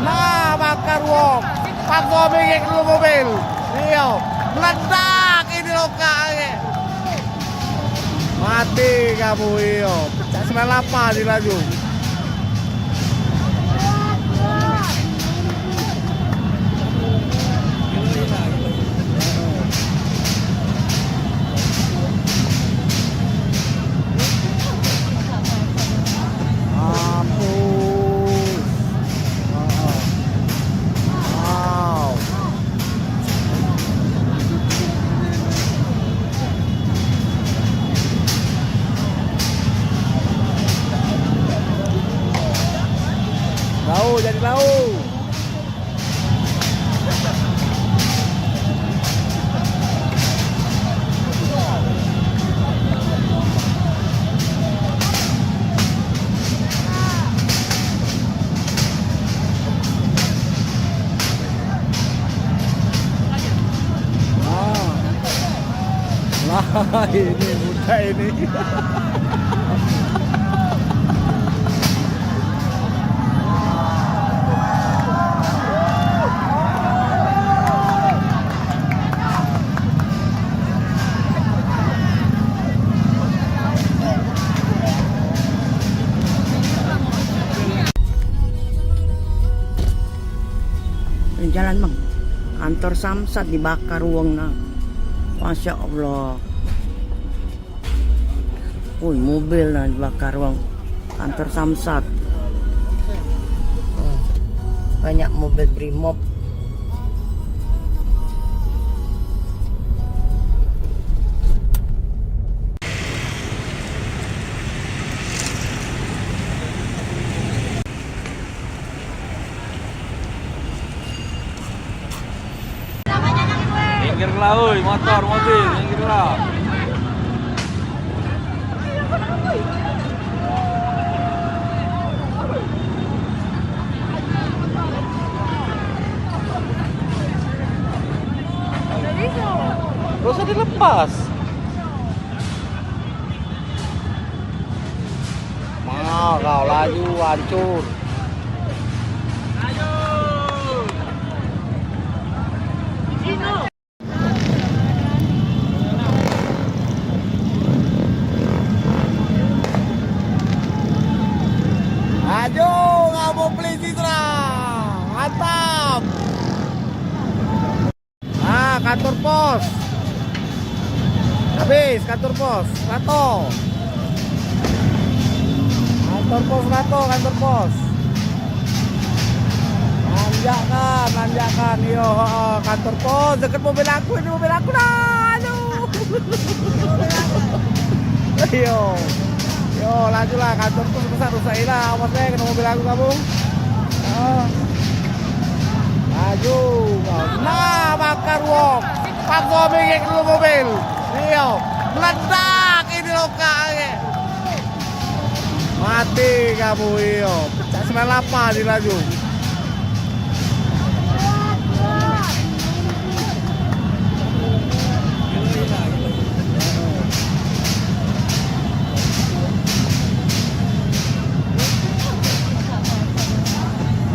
Nah, bakar wong. Pakso bengek dulu mobil. Iyo. Meledak ini lokal. Mati kamu, iyo. Pecak sembilan lapan di laju. Mampus. Wow. Bau, jadi bau. Wah. Lah, ini mudah ini. Kantor Samsat dibakar wong nah. Masya Allah. Woi, mobil nah dibakar wong. Kantor Samsat. Banyak mobil Brimob. Minggirlah, oi, motor, mobil, minggirlah. Gak usah dilepas. Nah, kau laju, hancur. Laju, kamu polisi serang. Mantap. Ah, kantor pos. Habis kantor pos, Rato. Kantor pos, Rato, kantor pos. Nanjakkan, nanjakkan. Yo, heeh, kantor pos. Deket mobil aku, ini mobil aku dah. Aduh. Yo. Yo, lajulah, kantor pos rusak, rusak lah. Awas deh, kena mobil aku kamu. Ah. Laju. Nah, bakar wong. Paksa bengek dulu mobil. Iyo. Meledak ini lokal. Mati kamu, iyo. Cak sembilan lapan ni laju.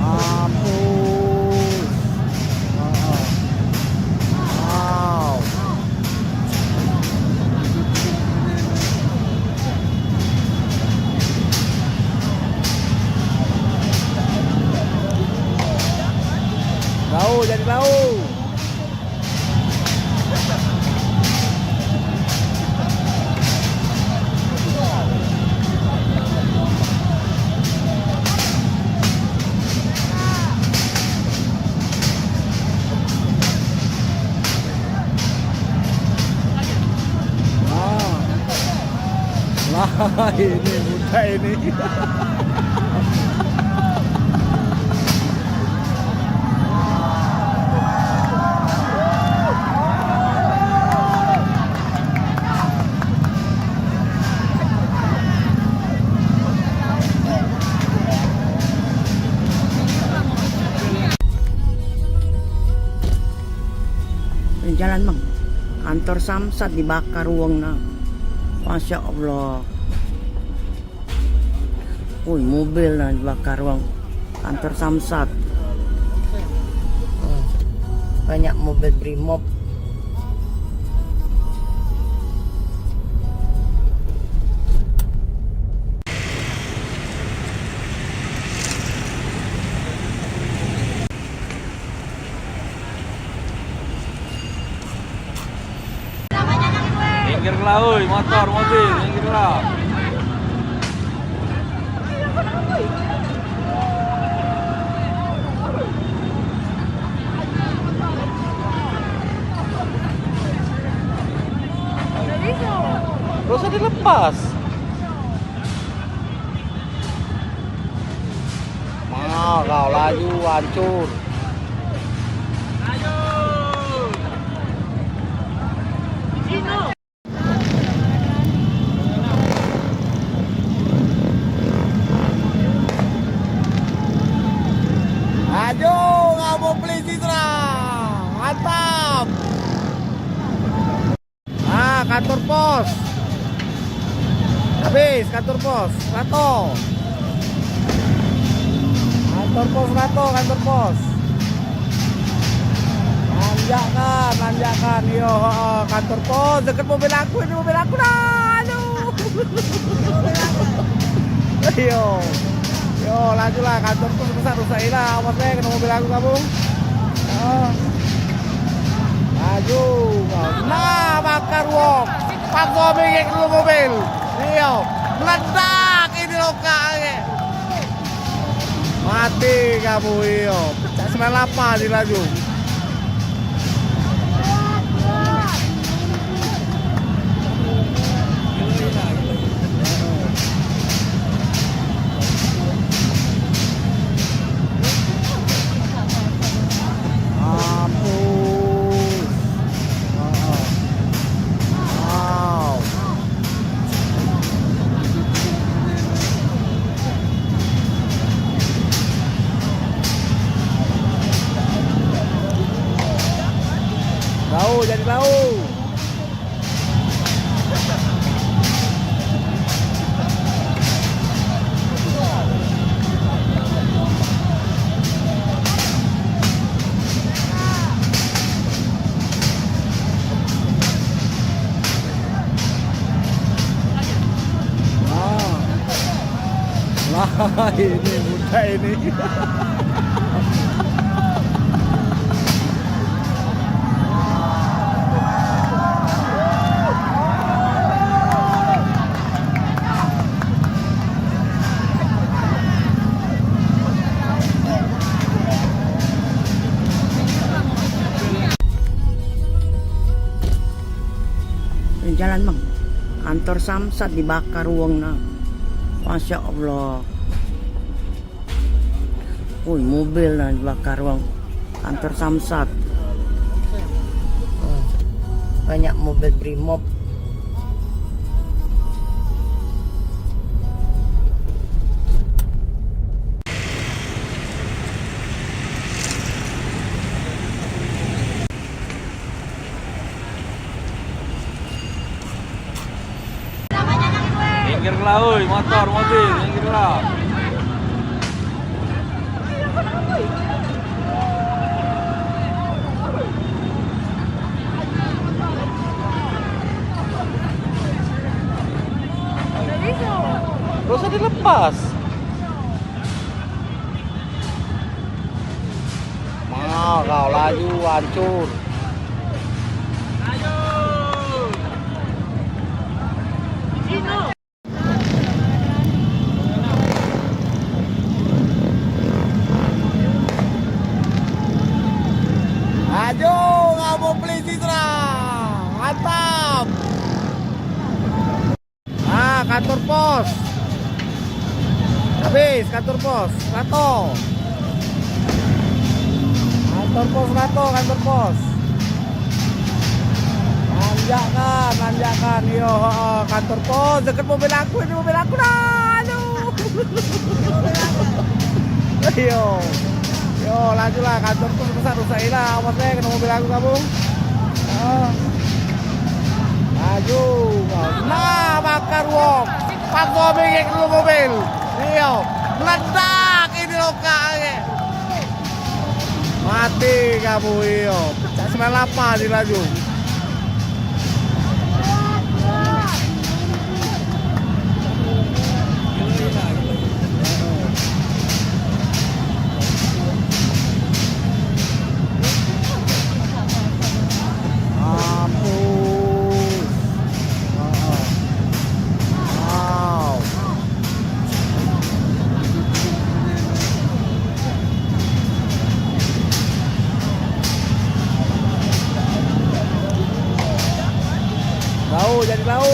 Mampus. Wow. Bau, jadi bau. Nah. Lah, ini muda ini. Jalan, Bang. Kantor Samsat dibakar wong nah. Masya Allah. Woi, mobil nah dibakar wong. Kantor Samsat. Banyak mobil Brimob. Minggirlah, oi, motor, mobil, minggirlah. Gak usah dilepas. Nah, kau laju, hancur. Laju, kamu polisi serang. Mantap. Ah, kantor pos. Habis kantor pos. Rato. Kantor pos Rato, kantor pos. Nanjakkan, nanjakkan. Yo, heeh, kantor pos. Deket mobil aku, ini mobil aku dah. Aduh. Yo. Yo, lajulah, kantor pos rusak, rusak lah. Awas deh, kena mobil aku kamu. Yo. Ayo, nah, bakar wong. Pakso bengek dulu mobil. Iyo, meledak ini lokak. Mati kamu, iyo. Cak sembilan lapan di laju. Mampus. Wow. Lau, jadi lau. Wah. Wah, ini muda ini. Jalan, Bang. Kantor Samsat dibakar wong nah. Masya Allah. Woi, mobil nah dibakar wong. Kantor Samsat. Wah, banyak mobil Brimob. Minggirlah, oi, motor, mobil, minggirlah. Gak usah dilepas. Mau kau laju hancur. Laju, kamu polisi serang. Mantap. Ah, kantor pos. Habis kantor pos, Rato. Kantor pos Rato, kantor pos. Nanjakkan, nanjakkan. Yo, heeh, kantor pos deket mobil aku, ini mobil aku dah. Aduh. Yo. Yo, lajulah kantor pos rusak, rusak ilah. Awas deh kena mobil aku kamu. Ah. Laju. Nah, bakar wong. Pakso bengek dulu mobil. Iyo. Meledak ini lokak. Mati kamu, iyo. Cak sembilan lapan di laju. Mampus. Wow. Lau, jadi lau.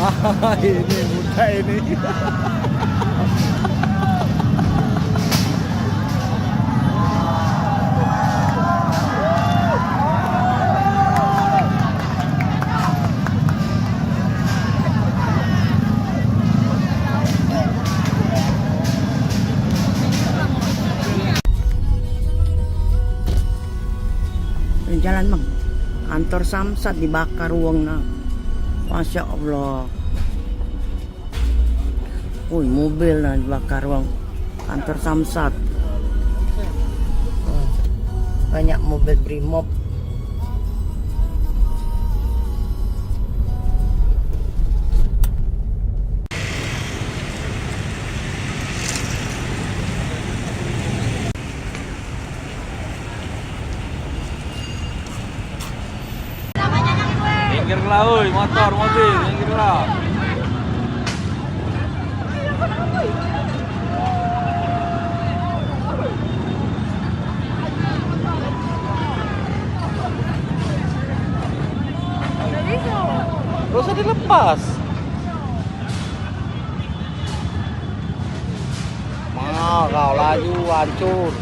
Wah. Wah, ini muda ini. Jalan, Bang. Kantor Samsat dibakar wong nah. Masya Allah. Woi, mobil nah dibakar wong. Kantor Samsat. Banyak mobil Brimob. Minggir lah, oi, motor, mobil, minggir lah. Gak usah dilepas. Mah, kau laju, hancur.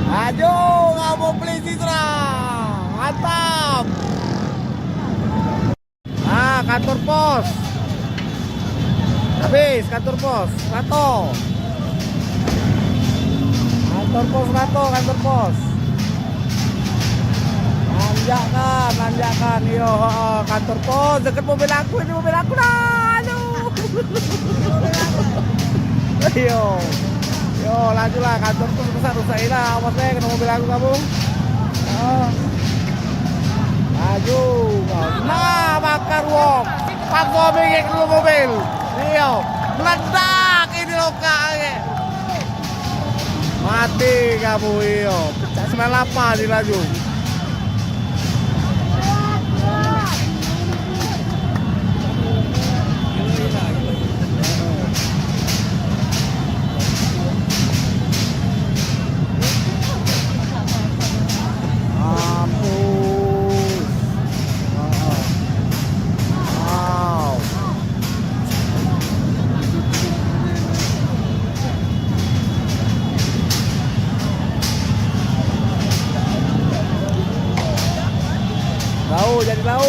Laju, kamu polisi serang. Mantap. Ah, kantor pos. Habis kantor pos, Rato. Kantor pos Rato, kantor pos. Nanjakkan, nanjakkan. Yo, heeh, kantor pos deket mobil aku, ini mobil aku dah. Aduh. Yo. Yo, lajulah kantor pos rusak, rusak lah. Awas deh kena mobil aku kamu. Oh. Laju. Nah, bakar wong. Paksa bengek dulu mobil. Iyo. Meledak ini lokak. Mati kamu, iyo. Cak sembilan lapan ni laju. Mampus. Wow. Lau, jadi lau.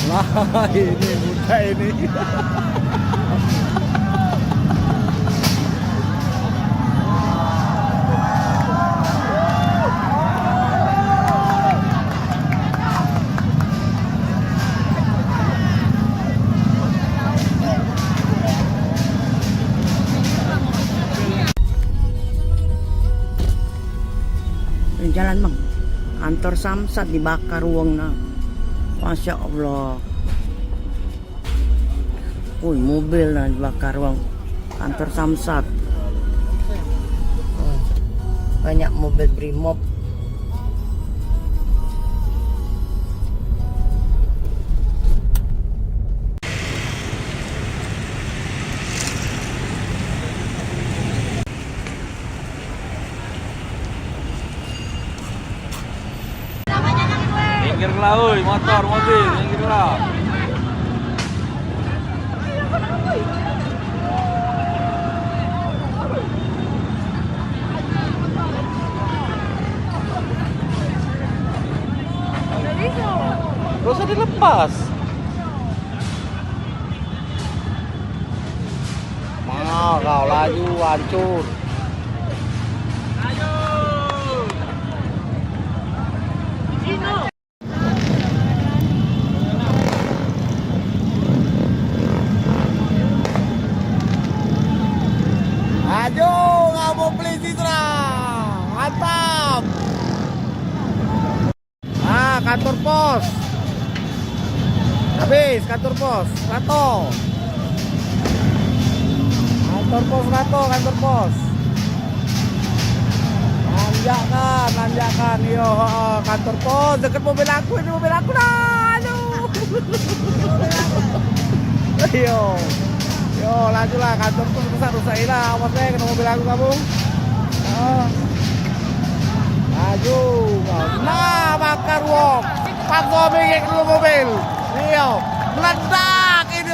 Nah. Lah, ini muda ini. Jalan, Bang. Kantor Samsat dibakar wong nah. Masya Allah. Woi, mobil nah dibakar wong. Kantor Samsat. Banyak mobil Brimob. Minggir lah, oi, motor, mobil, minggir lah. Gak usah dilepas. Mah, kau laju, hancur. Laju, kamu polisi serang. Mantap. Ah, kantor pos. Habis kantor pos. Rato. Kantor pos Rato, kantor pos. Nanjakkan, nanjakkan. Iyo, heeh, kantor pos. Deket mobil aku, ini mobil aku dah. Aduh. Iyo. Yo, lajulah kantor pos rusak, rusak lah. Awas deh kena mobil aku kamu. Ah. Laju. Nah, bakar wong. Paksa bengek dulu mobil. Iyo. Meledak ini.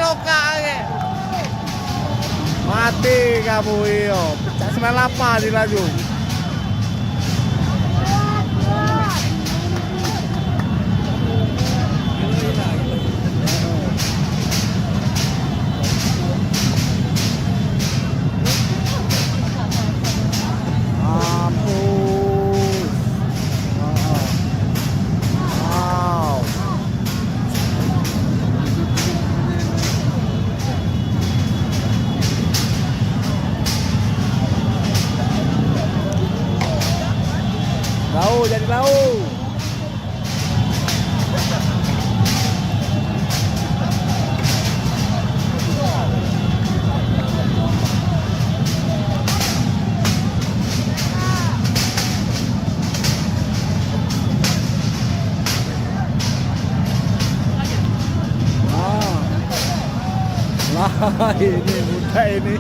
Mati kamu, iyo. Cak sembilan lapan di laju. Mampus. Wow. Lau, jadi lau. Ah. Lah, ini budak ini.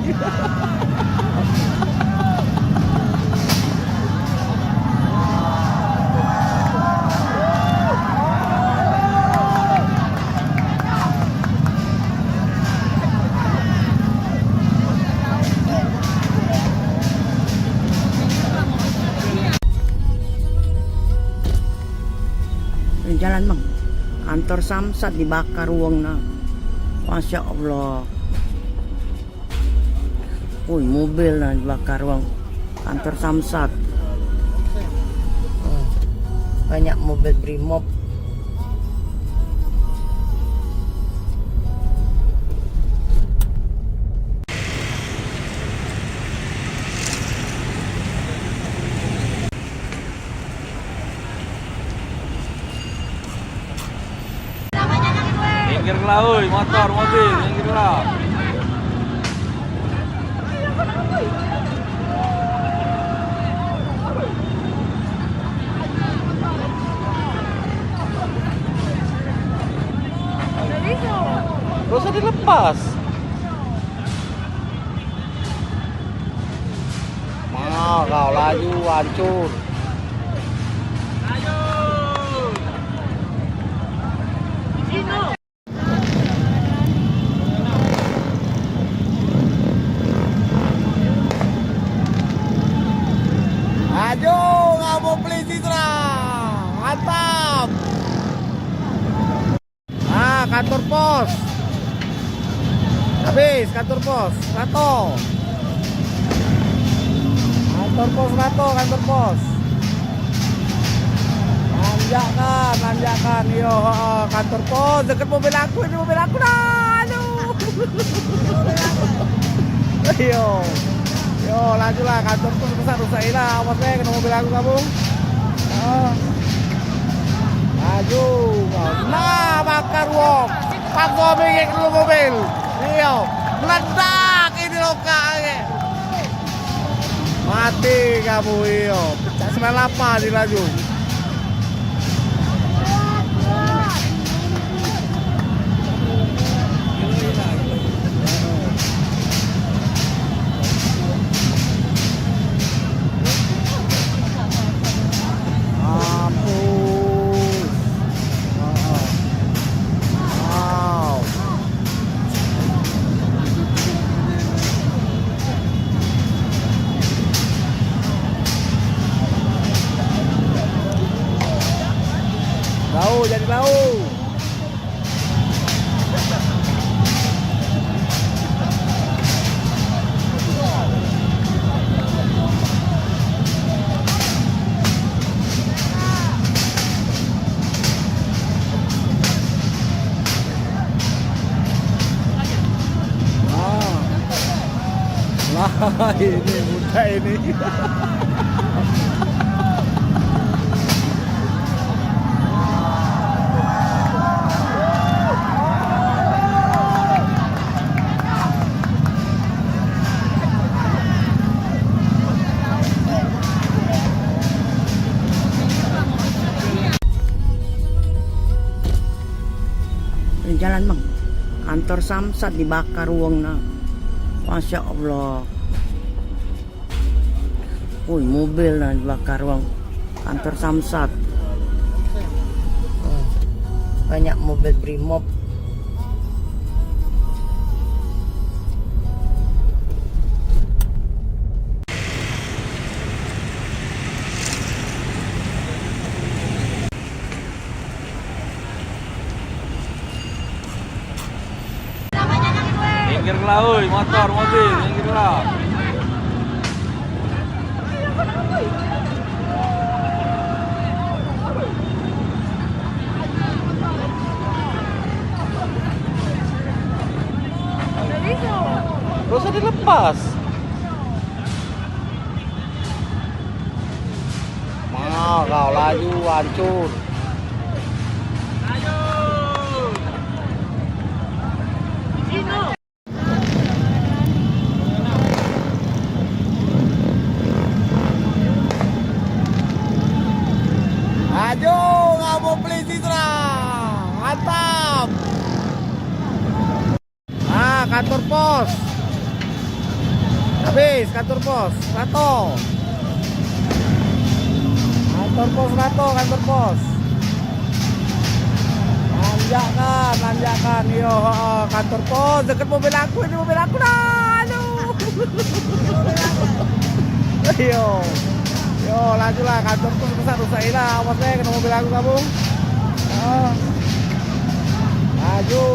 Jalan, Bang. Kantor Samsat dibakar wong nah. Masya Allah. Woi, mobil nah dibakar wong. Kantor Samsat. Oh, banyak mobil Brimob. Minggir lah, oi, motor, mobil, minggir lah. Gak usah dilepas. Nah, kau laju hancur. Laju, kamu polisi serang. Mantap. Ah, kantor pos. Habis kantor pos, rato. Kantor pos rato, kantor pos. Nanjakkan, nanjakkan. Yo, heeh, kantor pos deket mobil aku, ini mobil aku dah. Aduh. Yo. Yo, laju lah, kantor pos rusak, rusak lah. Awas be, kena mobil aku kamu. Oh. Laju. Nah, bakar wong. Pakso bengek dulu mobil. Iyo. Meledak ini lokak. Mati kamu, iyo. Cak sembilan lapan di laju. Mampus. Wow. Lau, jadi lau. Nah. Lah, ini budak ini. Jalan, Bang. Kantor Samsat dibakar wong nah. Masya Allah. Woi, mobil nah dibakar wong. Kantor Samsat. Oh, banyak mobil Brimob. Minggirlah, oi, motor, mobil, minggirlah. Gak usah dilepas. Mau kau laju, hancur. Laju, kamu polisi, serang. Mantap. Ah, kantor pos. Habis kantor pos, rato. Kantor pos rato, kantor pos. Nanjakkan, nanjakkan. Yo, heeh, kantor pos deket mobil aku, ini mobil aku dah. Aduh. Yo. Yo, lajulah kantor pos, rusak, rusak ilah. Awas deh, kena mobil aku, kamu. Ah. Laju.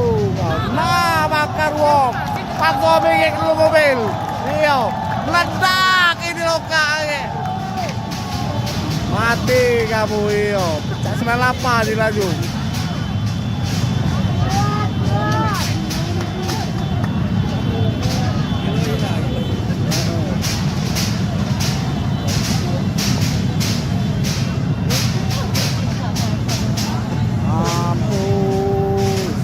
Nah, bakar wong. Pakso bengek dulu mobil. Iyo. Meledak ini lokak lagi. Mati kamu, iyo. Pecak sembilan lapan di laju. Mampus.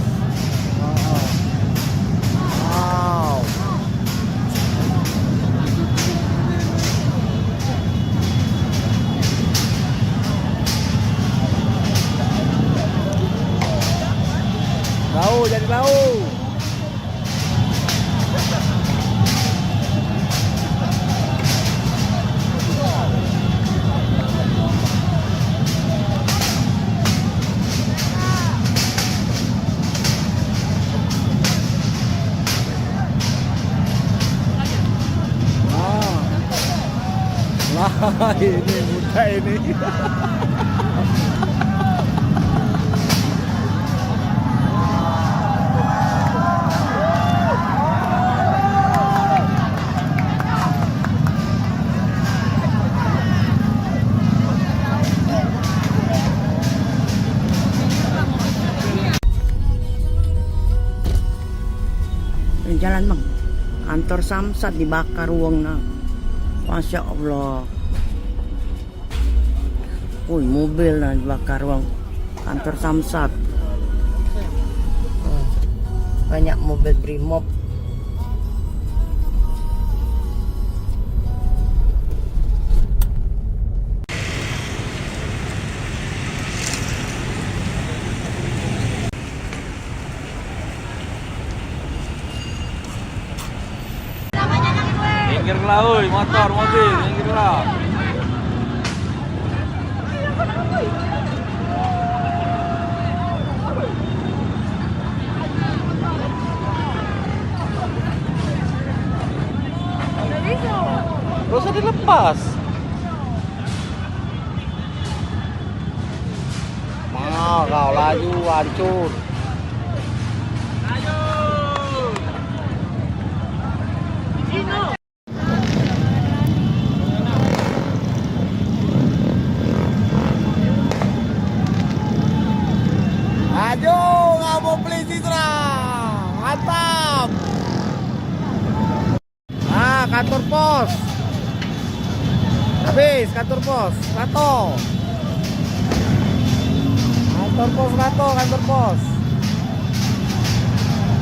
Wow. Lau, jadi lau. Wah, ini budak ini. Jalan, Bang. Kantor Samsat dibakar wong nah. Masya Allah. Woi, mobil nah dibakar wong. Kantor Samsat. Hmm. Banyak mobil Brimob. Minggirlah, oi, motor, mobil, minggirlah. Gak usah dilepas. Mau kau laju hancur. Laju, kamu polisi serang. Mantap. Ah, kantor pos. Habis kantor pos, rato. Kantor pos rato, kantor pos.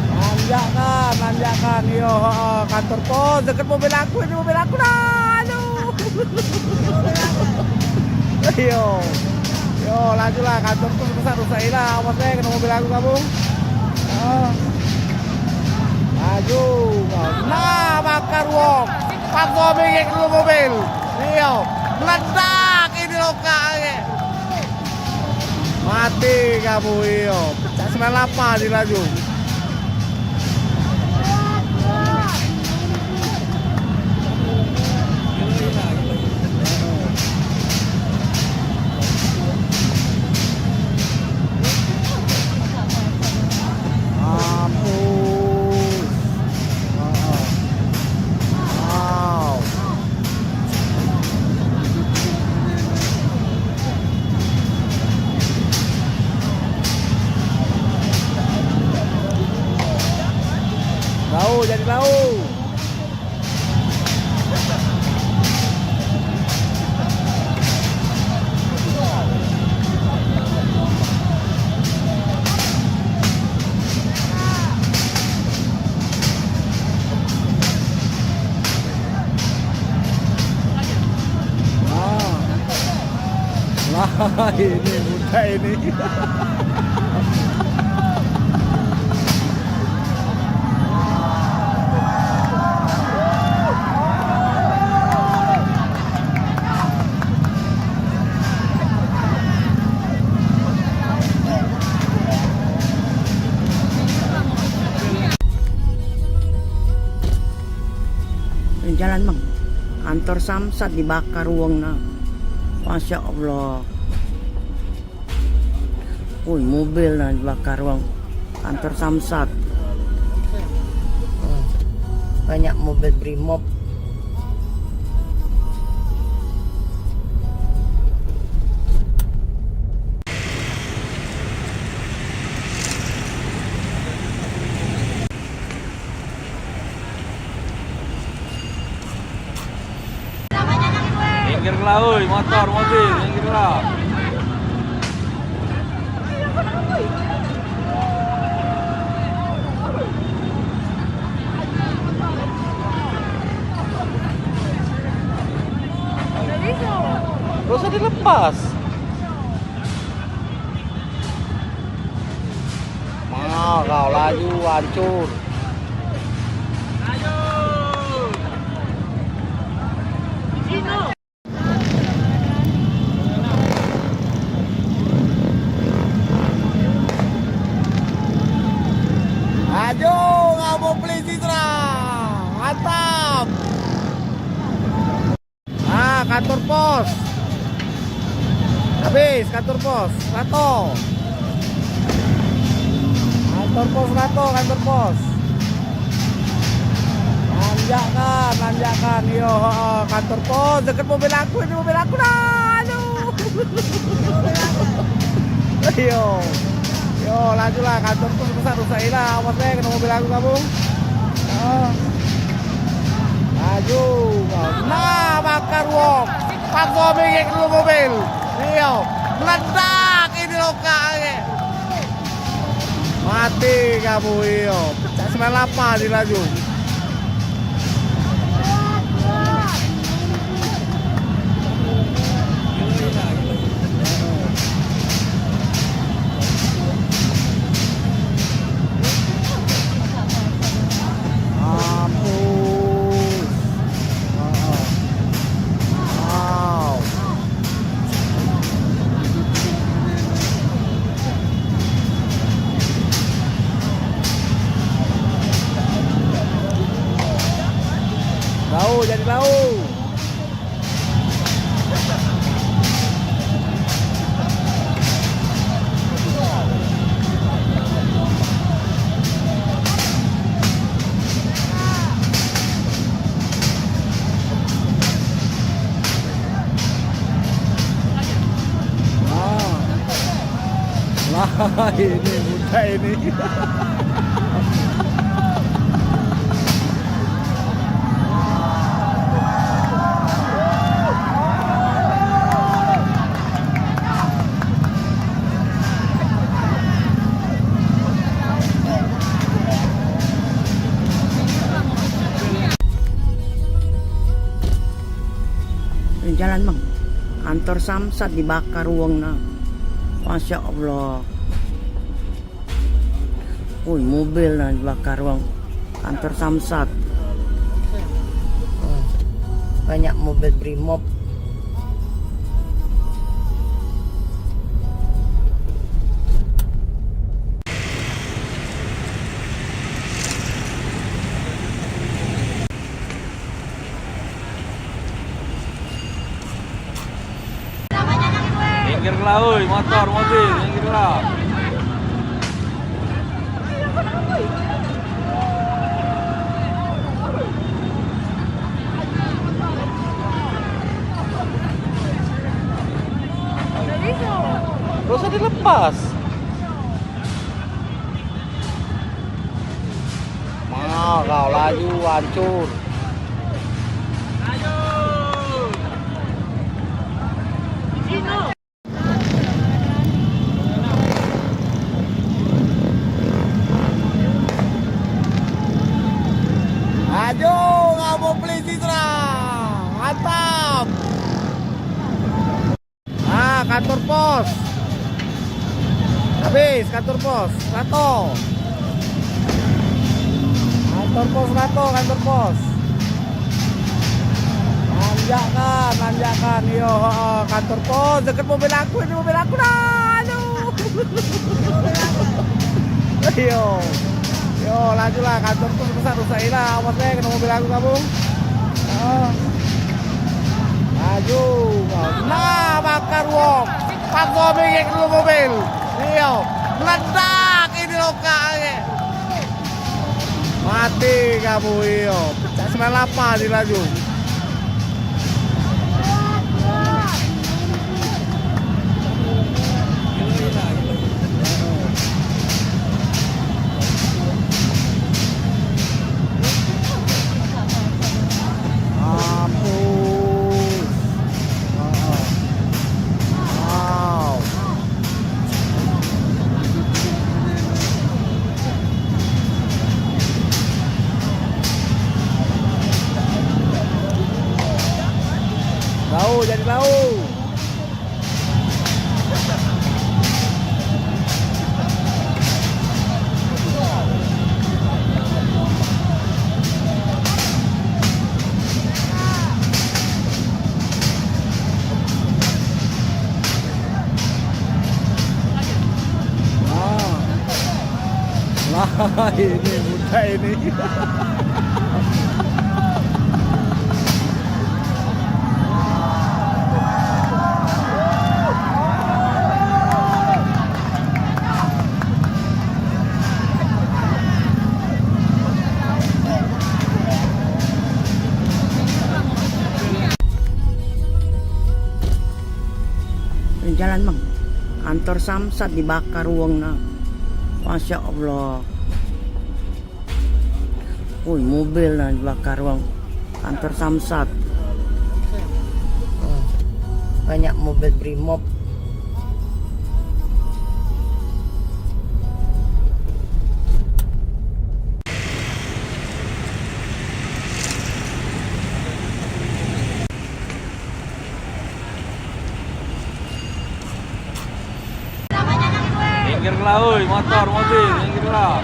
Nanjakkan, nanjakkan. Iyo, heeh, kantor pos deket mobil aku, ini mobil aku dah. Aduh. Iyo. Yo, lajulah, kantor pos rusak, rusak ilah. Awas deh, kena mobil aku, kamu. Oh. Laju. Nah, bakar wong. Pakso bengek dulu mobil. Iyo. Meledak ini lokak lagi. Mati kamu, iyo. Pecak sembilan lapan di laju. Mampus. Ini budak ini. Jalan, Bang. Kantor Samsat dibakar wong nah. Masya Allah. Woi, mobil nah dibakar wong. Kantor Samsat. Hmm. Banyak mobil Brimob. Minggirlah, oi, motor, mobil, minggirlah. Gak usah dilepas. Mau kau laju hancur. Laju, kamu polisi serang. Mantap. Ah, kantor pos. Habis kantor pos. Rato. Kantor pos rato, kantor pos. Nanjakkan, nanjakkan. Yo, heeh, kantor pos. Deket mobil aku, ini mobil aku dah. Aduh. Yo. Yo, lajulah kantor pos rusak, rusak ilah. Awas deh, kena mobil aku kamu. Oh. Laju. Nah, bakar wong. Pakso mingit dulu mobil. Iyo. Meledak ini lokak ni. Mati kamu, iyo. Cak sembilan lapan ni laju. Mampus. Wow. Lau, jadi lau. Wah. Wah, ini budak ini. Jalan, Bang. Kantor Samsat dibakar wong nah. Masya Allah. Woi, mobil nah dibakar wong. Kantor Samsat. Wah, banyak mobil Brimob. Minggirlah, oi, motor, mobil, minggirlah. Gak usah dilepas. Mau kau laju hancur. Laju, kamu polisi serang. Mantap. Ah, Kantor pos. Habis kantor pos. Rato. Kantor pos rato, kantor pos. Nanjakkan, nanjakkan. Yo, heeh, kantor pos deket mobil aku, ini mobil aku dah. Aduh. Yo. Yo, lajulah kantor pos rusak, rusak ilah. Awas deh kena mobil aku kamu. Oh. Laju. Nah, bakar wong. Paksa bengek dulu mobil. Iyo. Meledak ini lokak. Mati kamu, iyo. Cak sembilan lapan dilaju. Mampus. Wow. Lau, jadi lau. Wah. Wah, ini muda ini. Jalan, Bang. Kantor Samsat dibakar wong nah. Masya Allah. Woi, mobil nah dibakar wong. Kantor Samsat. Oh, banyak mobil Brimob. Minggirlah, oi, motor, mobil, minggirlah.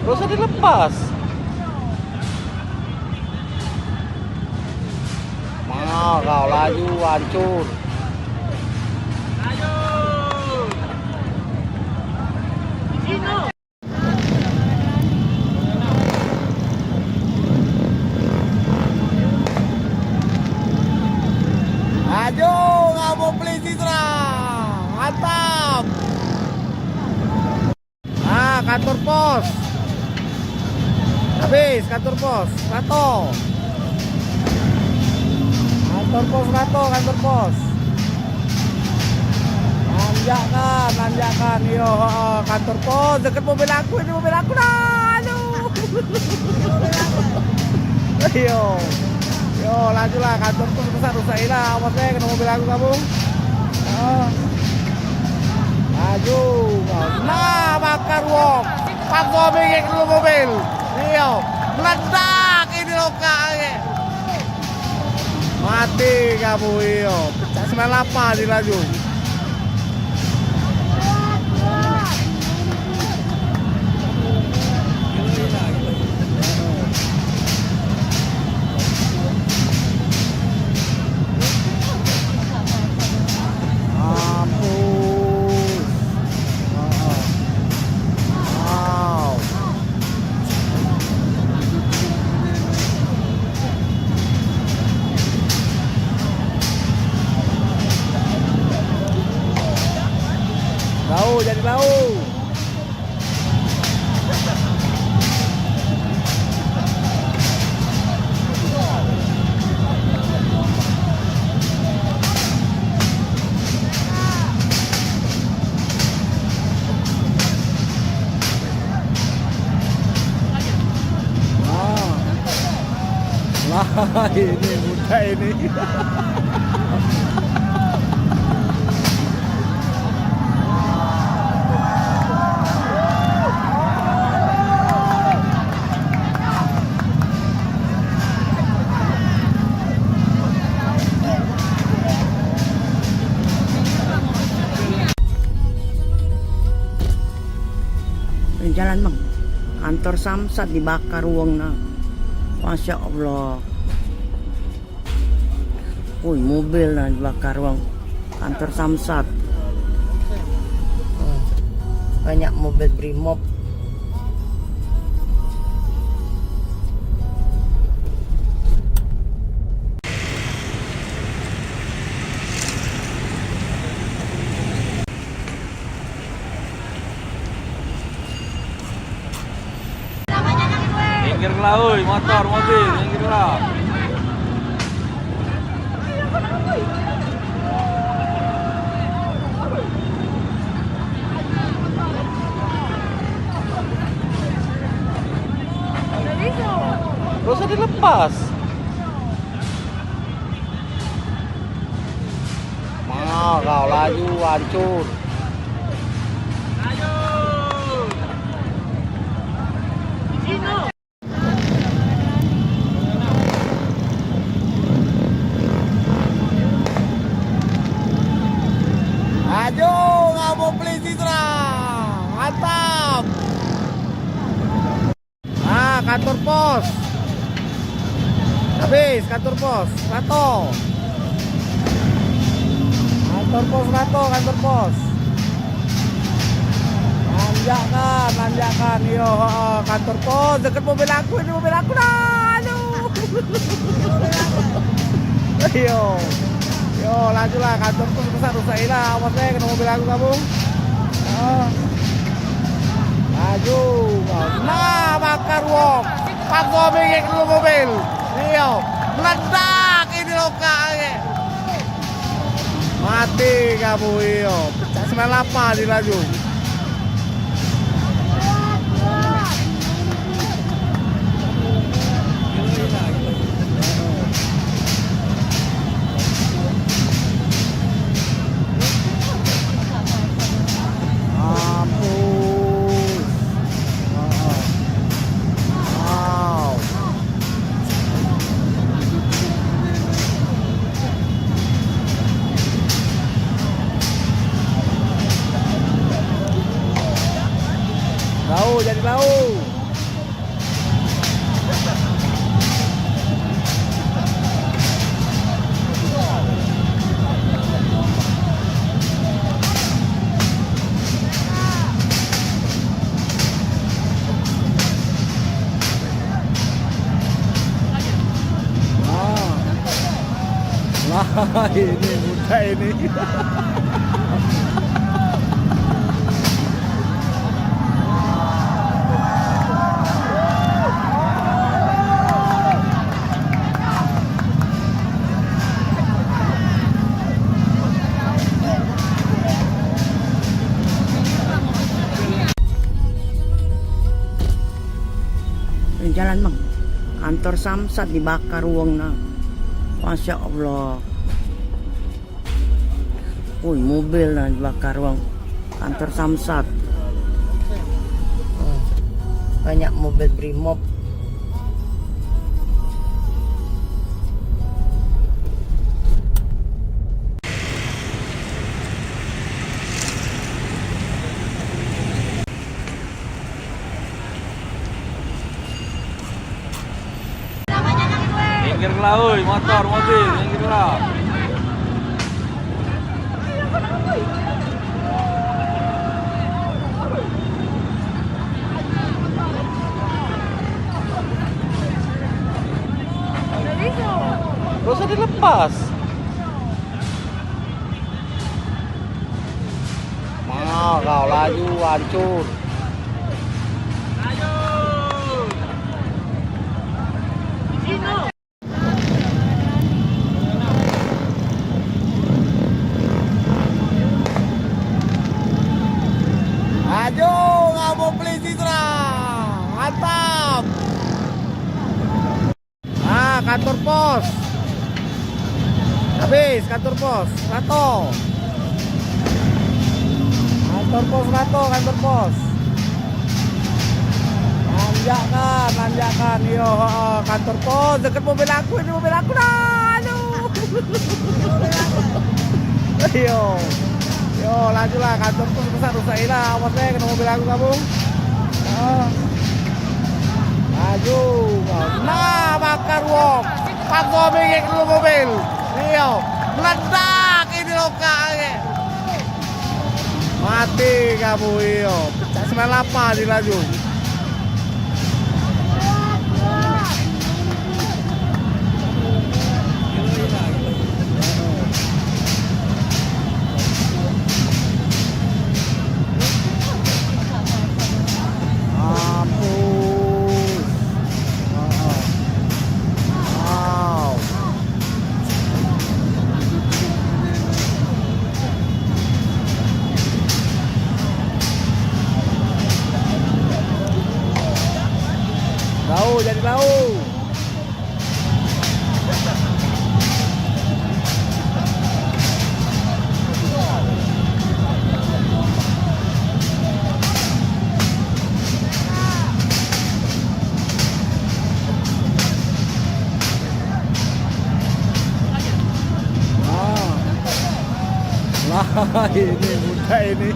Gak usah dilepas. Mau kau laju hancur. Laju kamu beli Citra. Mantap. Ah, kantor pos. Habis kantor pos. Rato. Kantor pos rato, kantor pos. Nanjakkan, nanjakkan. Iyo, heeh, kantor pos deket mobil aku, ini mobil aku dah. Aduh. Iyo. Yo, lajulah kantor pos rusak, rusak ilah. Awas deh kena mobil aku kamu. Oh. Laju. Nah, bakar wong. Paksa bengek dulu mobil. Iyo. Meledak ini lokak. Mati kamu, iyo. Cak sembilan lapan dilaju. Mampus. Wow. Lau, jadi lau. Wah. Wah, ini muda ini. Jalan, Bang. Kantor Samsat dibakar wong nah. Masya Allah. Woi, mobil nah dibakar wong. Kantor Samsat. Hmm. Banyak mobil Brimob. Minggirlah, oi, motor, mobil, minggirlah. Gak usah dilepas. Mau kau laju hancur. Laju, kamu polisi, Tra. Mantap. Ah, kantor pos. Habis kantor pos, Rato. Kantor pos, Rato, kantor pos. Nanjakkan, nanjakkan. Yo, heeh, kantor pos. Deket mobil aku, ini mobil aku dah. Aduh. Yo. Yo, lajulah, kantor pos rusak, rusak lah. Awas deh, kena mobil aku, kamu. Ah. Laju. Nah, bakar wong. Paksa bengek dulu mobil. Iyo. Meledak ini lokal. Mati kamu, iyo. Cak sembilan lapan ni laju. Mampus. Wow. Lau, jadi lau. Wah. Wah, ini muda ini. Jalan, Bang. Kantor Samsat dibakar wong nah. Masya Allah. Woi, mobil nah dibakar wong. Kantor Samsat. Hmm. Banyak mobil Brimob. Minggirlah, oi, motor, mobil, minggirlah. Gak usah dilepas. Mau kau laju hancur. Laju kamu polisi, Tra. Mantap. Ah, kantor pos. Habis kantor pos. Rato. Kantor pos Rato, kantor pos. Nanjakkan, nanjakkan. Iyo, heeh, kantor pos. Deket mobil aku, ini mobil aku dah. Aduh. Iyo. Yo, lajulah, kantor pos rusak, rusak lah. Awas deh, kena mobil aku, kamu. Laju. Nah, bakar wong. Pakso mingit dulu mobil. Iyo. Meledak ini lokak ni. Mati kamu, iyo. Cak sembilan lapan ni laju. Mampus. Heeh. Wow. Lau, jadi lau. Ah. Lah, ini budak ini.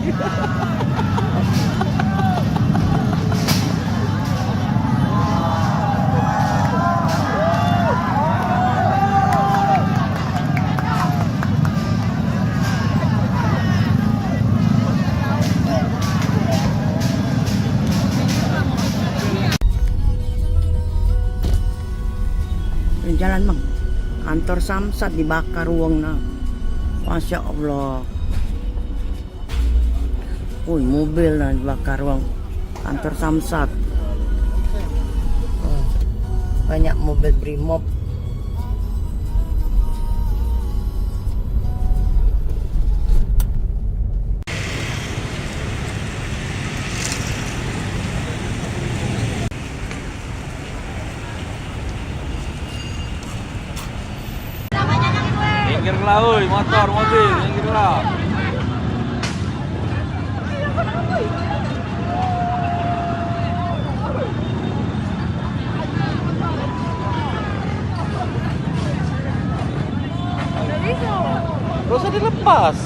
Jalan, Bang. Kantor Samsat dibakar wong nah. Masya Allah. Woi, mobil nah dibakar wong. Kantor Samsat. Oh, banyak mobil Brimob. Minggirlah, oi, motor, mobil, minggirlah. Gak usah dilepas.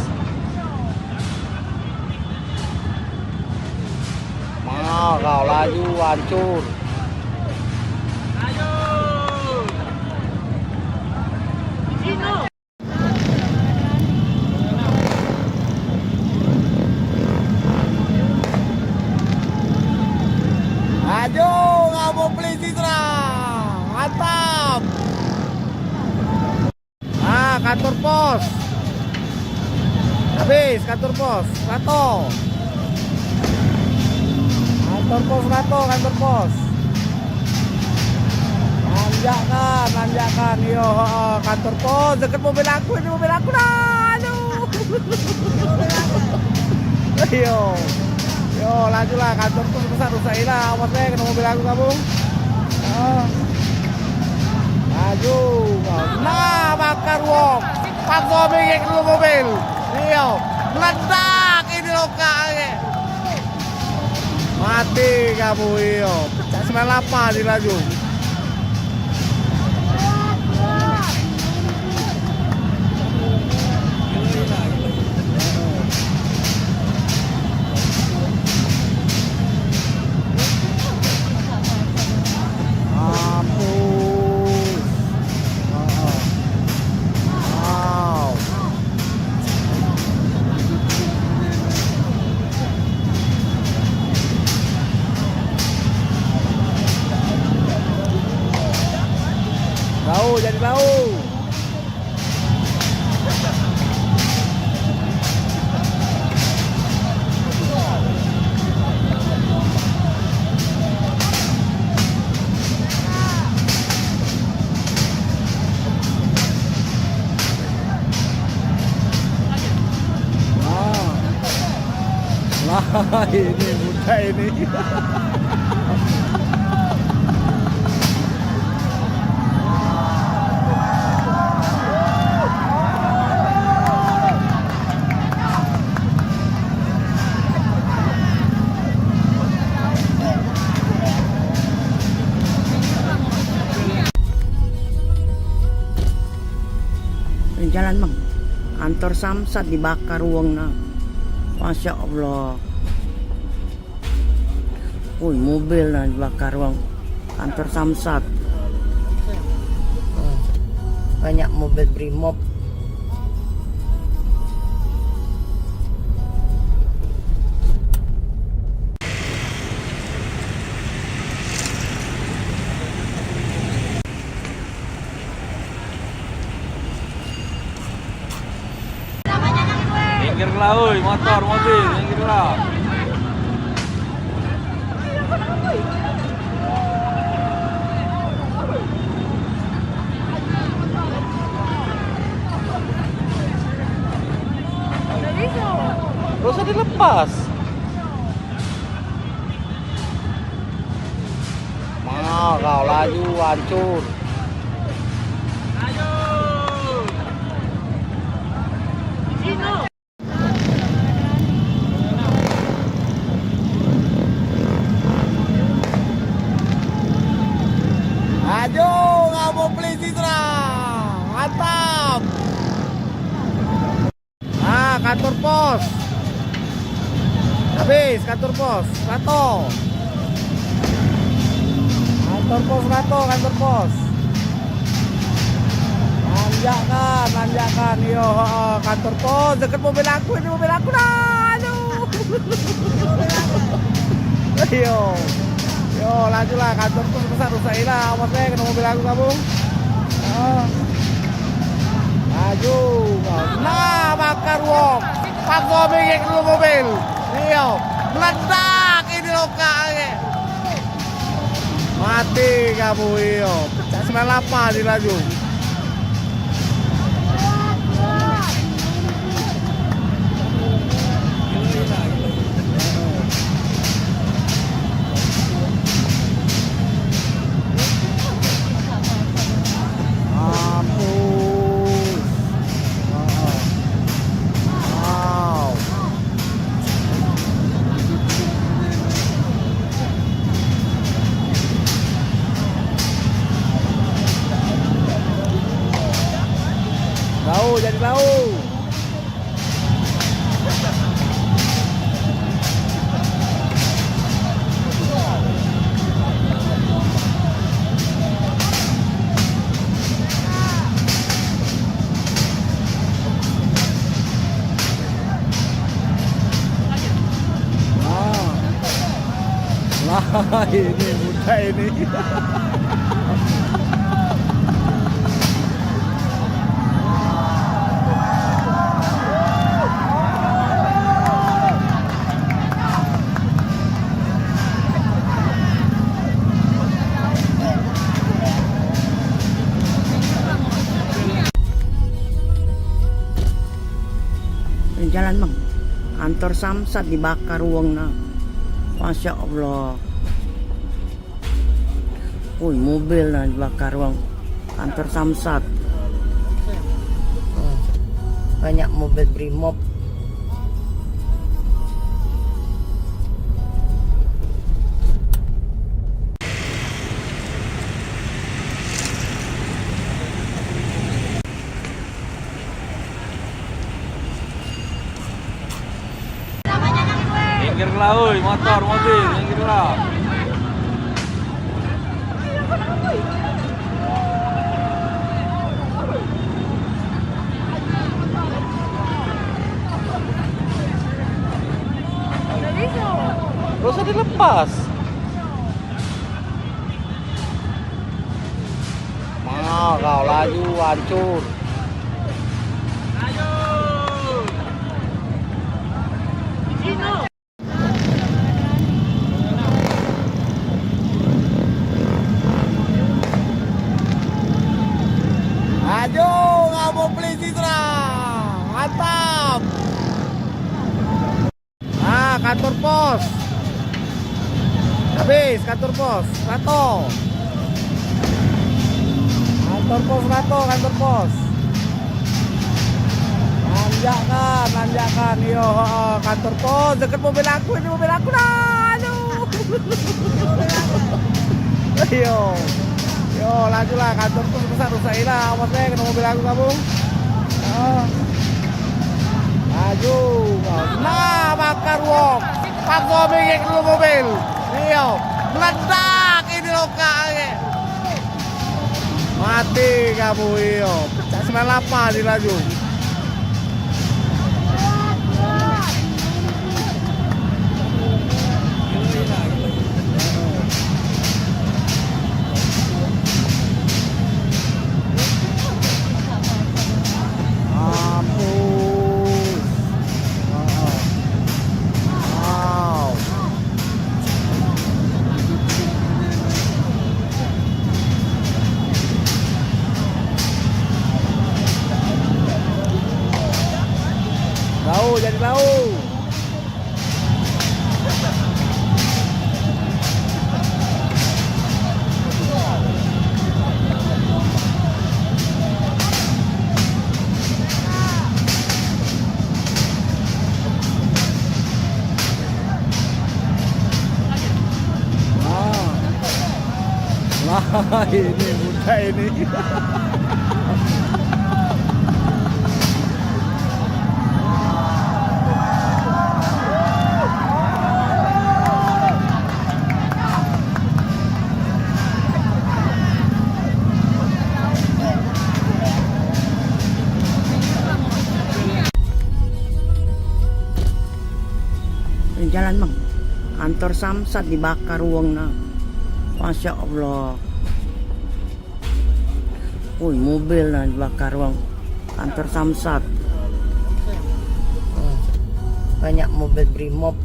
Mau kau laju hancur. Laju kamu polisi serang. Mantap. Ah, kantor pos. Habis kantor pos, rato. Kantor pos rato, kantor pos. Nanjakkan, nanjakkan. Yo, heeh, kantor pos deket mobil aku, ini mobil aku dah. Aduh. Yo. Yo, lajulah kantor pos rusak, rusak ilah. Awas deh kena mobil aku kamu. Ah. Laju. Nah, bakar wong. Pakso mingit dulu mobil. Iyo. Meledak ini lokak ni. Mati kamu, iyo. Cak sembilan lapan ni laju. Mampus. Heeh. Wow. Lau, jadi lau. Wah. Lah, ini budak ini. Jalan, Bang. Kantor Samsat dibakar wong nah. Masya Allah. Woi, mobil nah dibakar, wong. Kantor Samsat. Hmm. Banyak mobil Brimob. Minggirlah, oi, motor, mobil, minggirlah. Gak usah dilepas. Mau kau laju hancur. Laju, kamu polisi serang. Mantap. Ah, kantor pos. Habis kantor pos, rato. Kantor pos rato, kantor pos. Nanjakkan, nanjakkan. Iyo, heeh, kantor pos deket mobil aku, ini mobil aku dah. Aduh. Iyo. Yo, lajulah kantor pos rusak, rusak ilah. Awas deh kena mobil aku kamu. Ah. Laju. Nah, bakar wong. Paksa bengek dulu mobil. Iyo. Meledak ini lokak ni. Mati kamu, iyo. Cak sembilan lapan ni laju. Mampus. Wow. Lau, jadi lau. Ah. Lah, ini mudah ini. Jalan, Bang. Kantor Samsat dibakar wong nah. Masya Allah. Woi, mobil nah dibakar wong. Kantor Samsat. Hmm. Banyak mobil Brimob. Minggirlah, oi, motor, mobil, minggirlah. Gak usah dilepas. Mau kau laju hancur. Laju, kamu polisi serang. Mantap. Ah, kantor pos. Habis kantor pos, rato. Kantor pos rato, kantor pos. Nanjakkan, nanjakkan. Iyo, heeh, kantor pos deket mobil aku, ini mobil aku dah. Aduh. Iyo. Yo, lajulah kantor pos rusak, rusak ilah. Awas deh kena mobil aku kamu. Heeh. Laju. Nah, bakar wong. Paksa bengek dulu mobil. Iyo, meledak ini lokak ni. Mati kamu, iyo. Cak sembilan lapan ni laju. Mampus. Wow. Lau, jadi lau. Ah. Wah, ini muda ini. Jalan, Bang. Kantor Samsat dibakar wong nah. Masya Allah. Woi, mobil nah dibakar wong. Kantor Samsat. Hmm. Banyak mobil Brimob.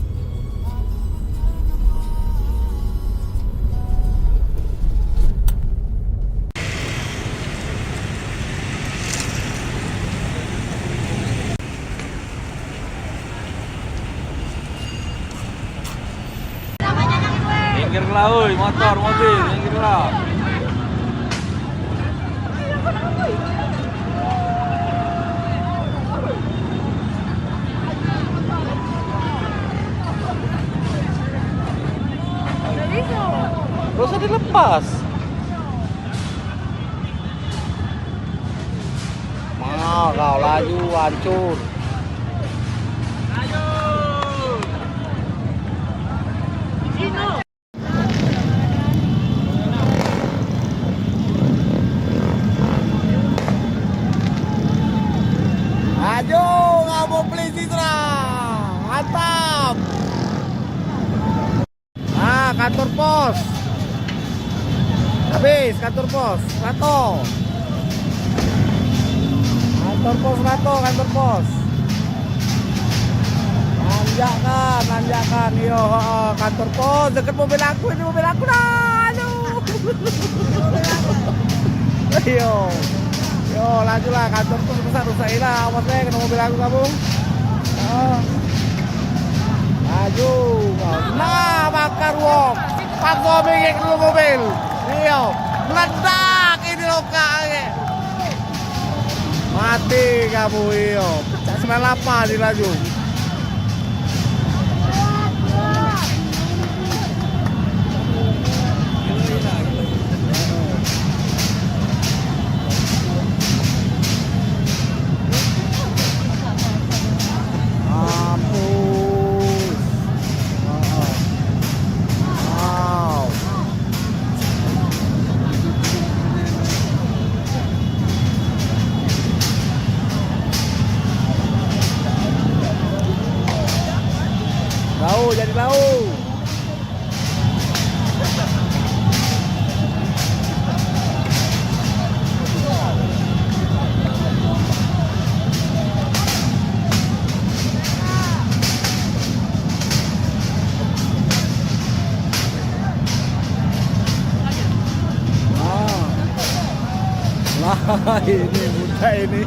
Minggirlah, oi, motor, mobil, minggirlah. Gak usah dilepas. Mau kau laju hancur. Laju kamu polisi serang. Mantap. Ah, kantor pos. Habis kantor pos, rato. Kantor pos rato, kantor pos. Nanjakkan, nanjakkan. Iyo, heeh, kantor pos deket mobil aku, ini mobil aku dah. Aduh. Iyo. Yo, lajulah kantor pos rusak, rusak ilah. Awas deh kena mobil aku kamu. Heeh. Laju. Nah, bakar wong. Pakso bingit dulu mobil. Iyo. Meledak ini lokak ni. Mati kamu, iyo. Cak sembilan lapan ni laju. Mampus. Wow. Lau, jadi lau. Wah, ini muda ini.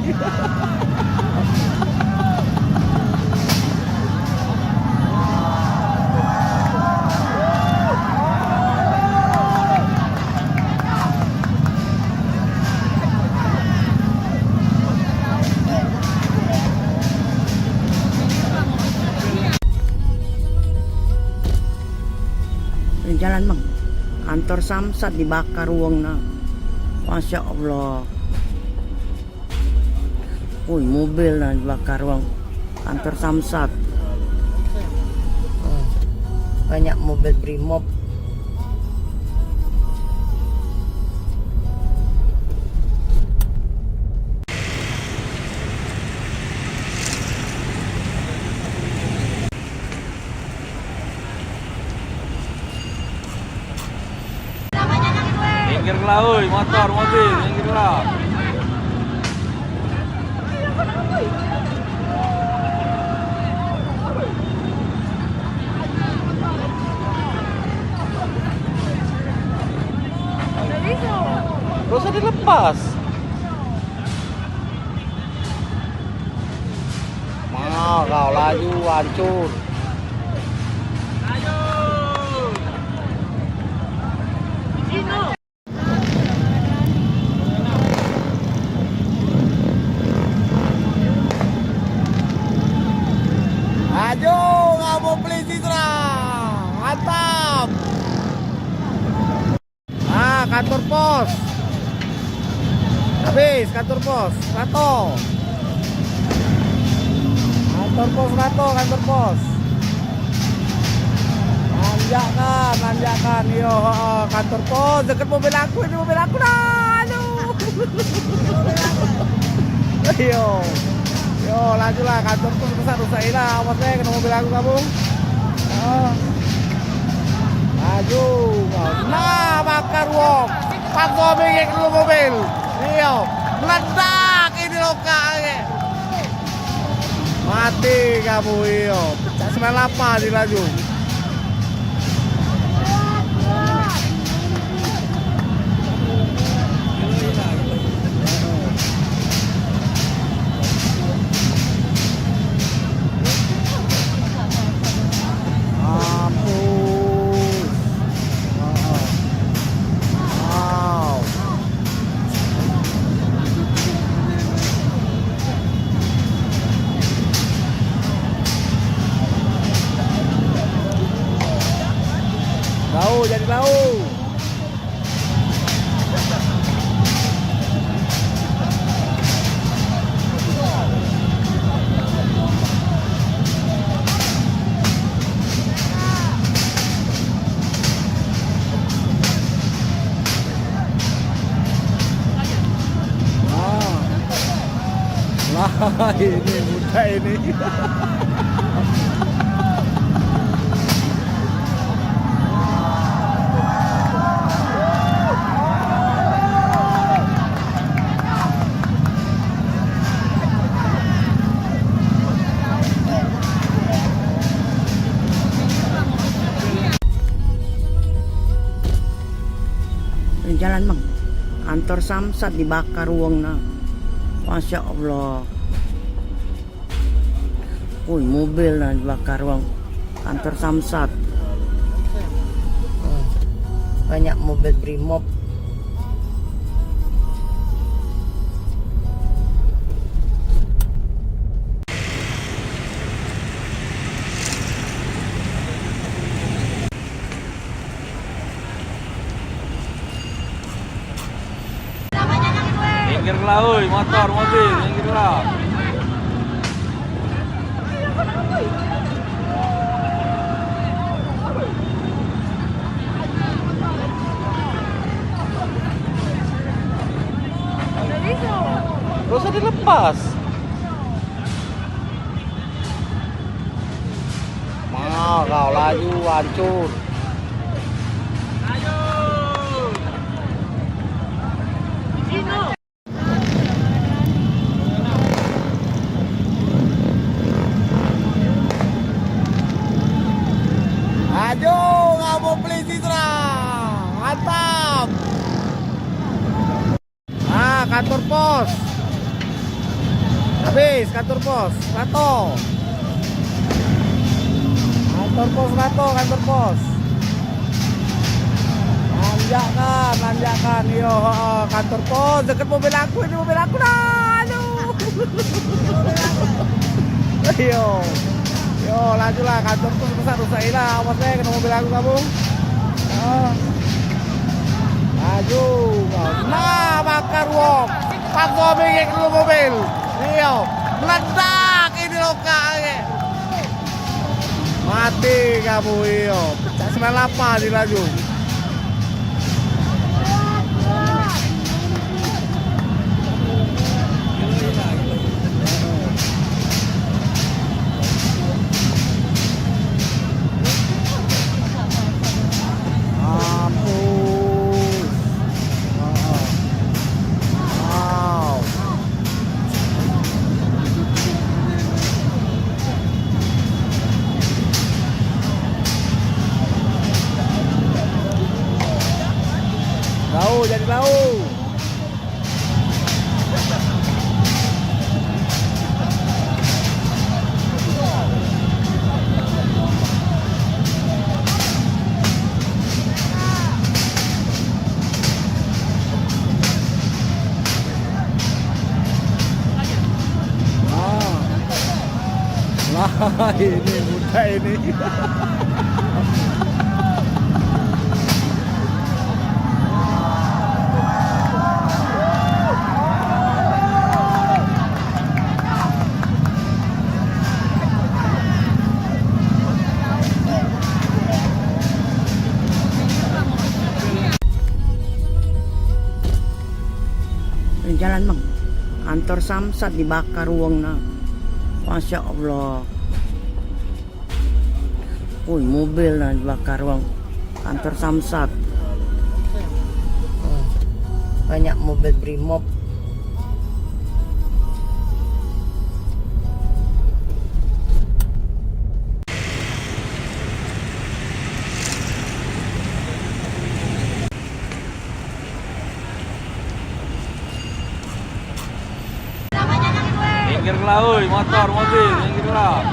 Jalan, Bang. Kantor Samsat dibakar wong nah. Masya Allah. Woi, mobil nah dibakar wong. Kantor Samsat. Hmm. Banyak mobil Brimob. Minggirlah, oi, motor, mobil, minggirlah. Gak usah dilepas. Mau kau laju, hancur. Laju, kamu polisi, serang. Mantap. Ah, kantor pos. Habis kantor pos, rato. Kantor pos rato, kantor pos. Tanjakan, tanjakan. Iyo, heeh, kantor pos deket mobil aku, ini mobil aku dah. Aduh. Iyo. Yo, lajulah, kantor pos rusak, rusak ilah. Awas deh, kena mobil aku kamu. Heeh. Laju. Nah, bakar wong. Pakso bingit dulu mobil. Iyo. Meledak ini lokak. Mati kamu, iyo. Cak sembilan lapan ni laju. Mampus. Wow. Lau, jadi lau. Nah. Lah, ini muda ini. Jalan, Bang. Kantor Samsat dibakar wong nah. Masya Allah. Woi, mobil nah dibakar wong. Kantor Samsat. Hmm. Banyak mobil Brimob. Minggirlah, oi, motor, mobil, minggirlah. Gak usah dilepas. Mau kau laju, hancur. Laju, kamu polisi, serang. Mantap. Ah, kantor pos. Habis kantor pos, rato. Kantor pos rato, kantor pos. Tanjakan, tanjakan. Iyo, heeh, kantor pos deket mobil aku, ini mobil aku dah. Aduh. Iyo. Yo, lajulah, kantor pos rusak, rusak ilah. Awas deh, kena mobil aku kamu. Ah. Laju. Nah, bakar wong. Pakso bingit dulu mobil. Iyo. Meledak ini lokak. Mati. Mati kamu, iyo. Pecak sembilan lapan di laju. Mampus. Wow. Lau, jadi lau. Ah. Lah, ini mudah ini. Jalan, Bang. Kantor Samsat dibakar wong nah. Masya Allah. Woi, mobil nah dibakar wong. Kantor Samsat. Wah, banyak mobil Brimob. Minggirlah, oi, motor, mobil, minggirlah.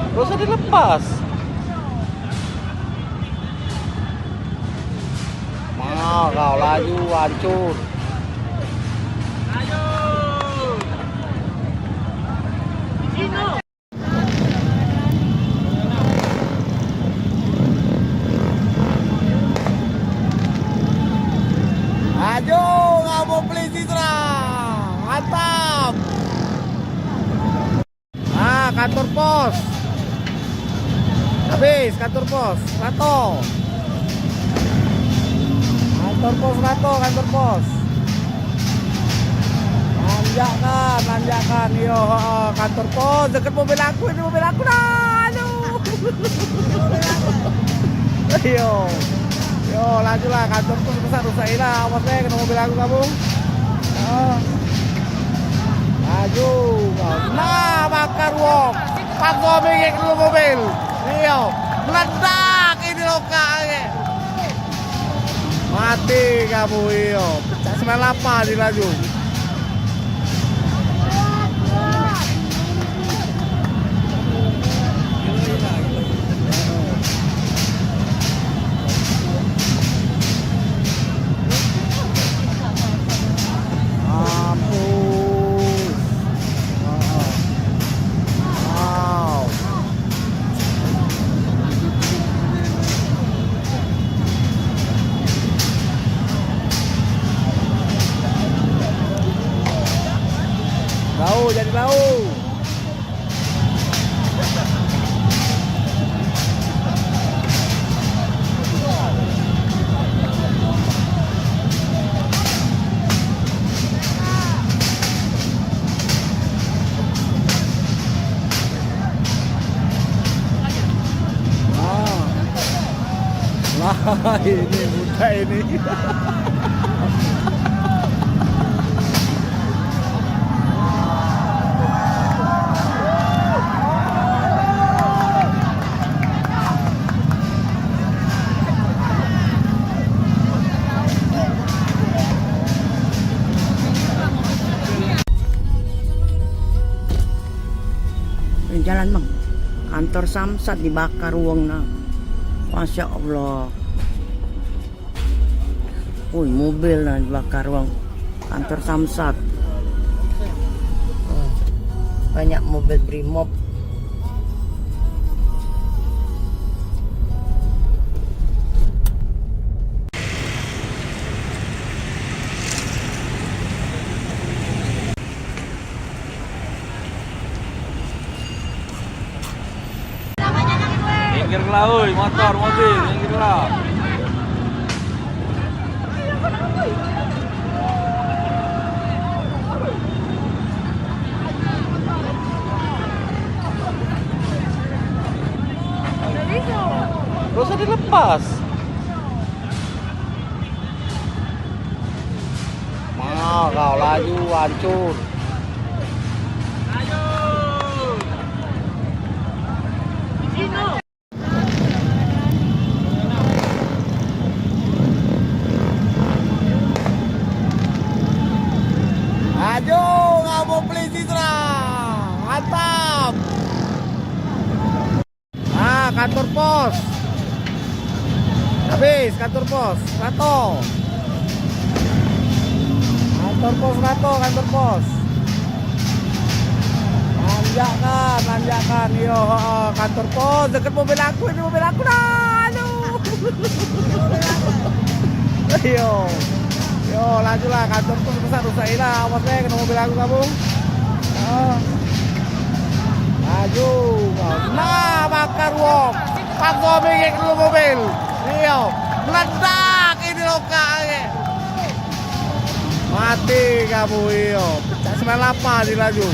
Gak usah dilepas. Mau kau laju hancur. Laju, kamu beli Citra. Mantap. Ah, kantor pos. Habis kantor pos, rato. Kantor pos rato, kantor pos. Nanjakkan, nanjakkan. Iyo, heeh, kantor pos deket mobil aku, ini mobil aku dah. Aduh. Iyo. Yo, lajulah, kantor pos rusak, rusak ilah. Awas deh, kena mobil aku kamu. Heeh. Laju. Nah, bakar wong. Pakso minggir dulu mobil. Iyo. Meledak ini lokal. Mati kamu, iyo. Pecak sembilan lapan di laju. Mampus. Wow. Lau, jadi lau. Ah. Lah, ini mudah ini. Jalan, Bang. Kantor Samsat dibakar wong nah. Masya Allah. Woi, mobil nah dibakar wong. Kantor Samsat. Wah, banyak mobil Brimob. Minggir lah, oi, motor, mobil, minggir lah. Gak usah dilepas. Mau kau laju, hancur. Laju, kamu polisi serang. Mantap. Ah, kantor pos. Habis kantor pos, rato. Kantor pos rato, kantor pos. Nanjakkan, nanjakkan. Iyo, heeh, kantor pos. Deket mobil aku, ini mobil aku dah. Aduh. Iyo. Yo, lajulah kantor pos rusak, rusak ilah. Awas deh, kena mobil aku kamu. Ah. Laju. Nah, bakar wong. Paksa bengek dulu mobil. Iyo. Meledak ini lokak ni. Mati kamu, iyo. Cak sembilan lapan ni laju.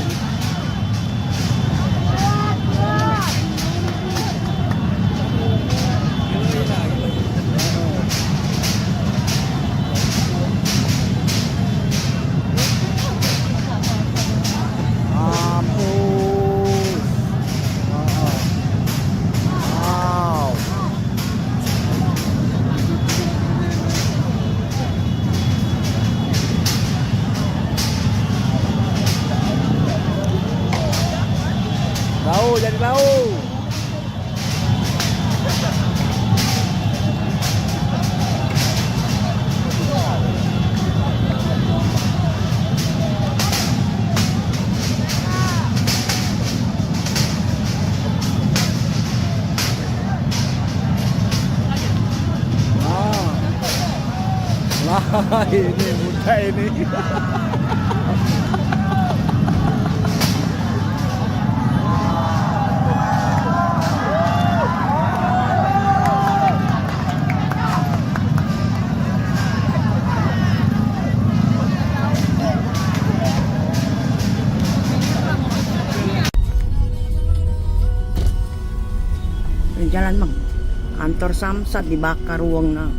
Mampus. Wow. Lau, jadi lau. Lah, ini muda ini. Jalan, Bang. Kantor Samsat dibakar wong nah.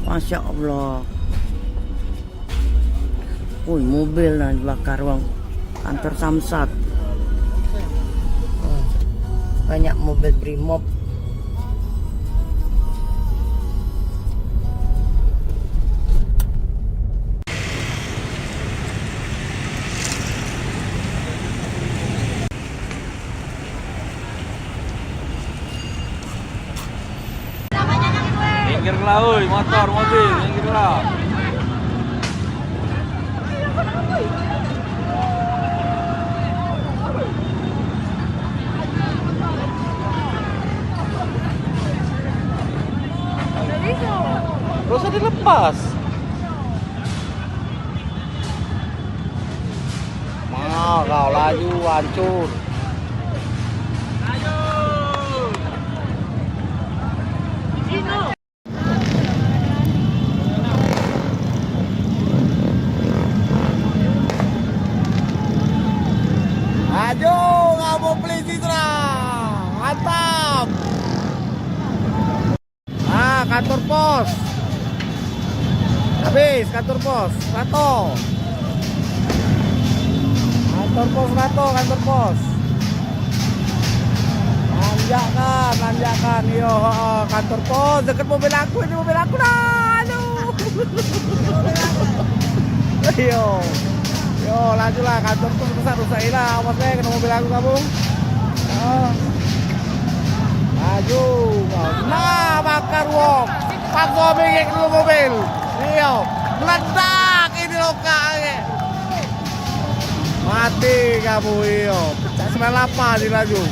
Masya Allah. Woi, mobil nah dibakar wong. Kantor Samsat. Oh, banyak mobil Brimob. Minggir lah, oi, motor, mobil, minggir lah. Gak usah dilepas. Mau kau laju hancur. Laju, kamu polisi serang. Mantap. Ah, kantor pos. Habis kantor pos, rato. Kantor pos rato, kantor pos. Nanjakkan, nanjakkan. Iyo, heeh, kantor pos. Deket mobil aku, ini mobil aku dah. Aduh. Iyo. Yo, lajulah, kantor pos rusak, rusak ilah. Awas deh, kena mobil aku kamu. Ah. Laju. Nah, bakar wong. Paksa bengek dulu mobil. Iyo. Meledak ini lokak ni. Mati kamu, iyo. Cak sembilan lapan ni laju.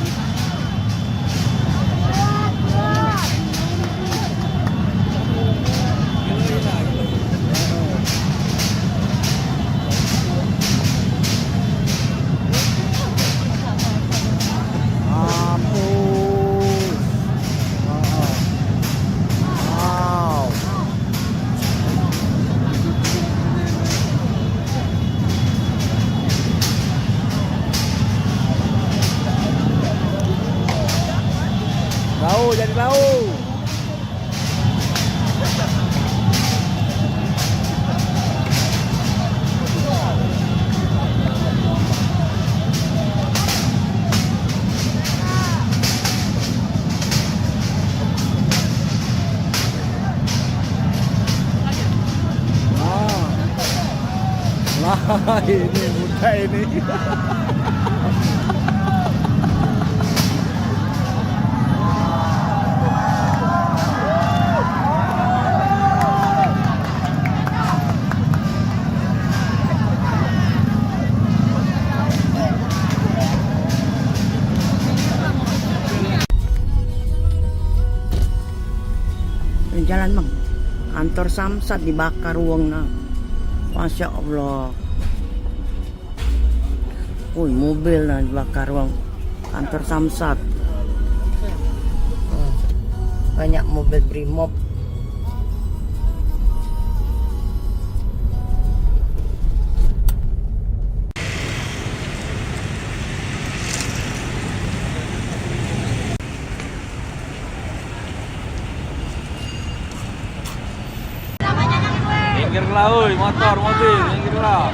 Mampus. Oh, jadi lau. Ah. Lah, ini budak ini. Jalan, Bang. Kantor Samsat dibakar wong nah. Masya Allah. Woi, mobil nah dibakar wong. Kantor Samsat. Oh, banyak mobil Brimob. Minggirlah, oi, motor, mobil, minggirlah.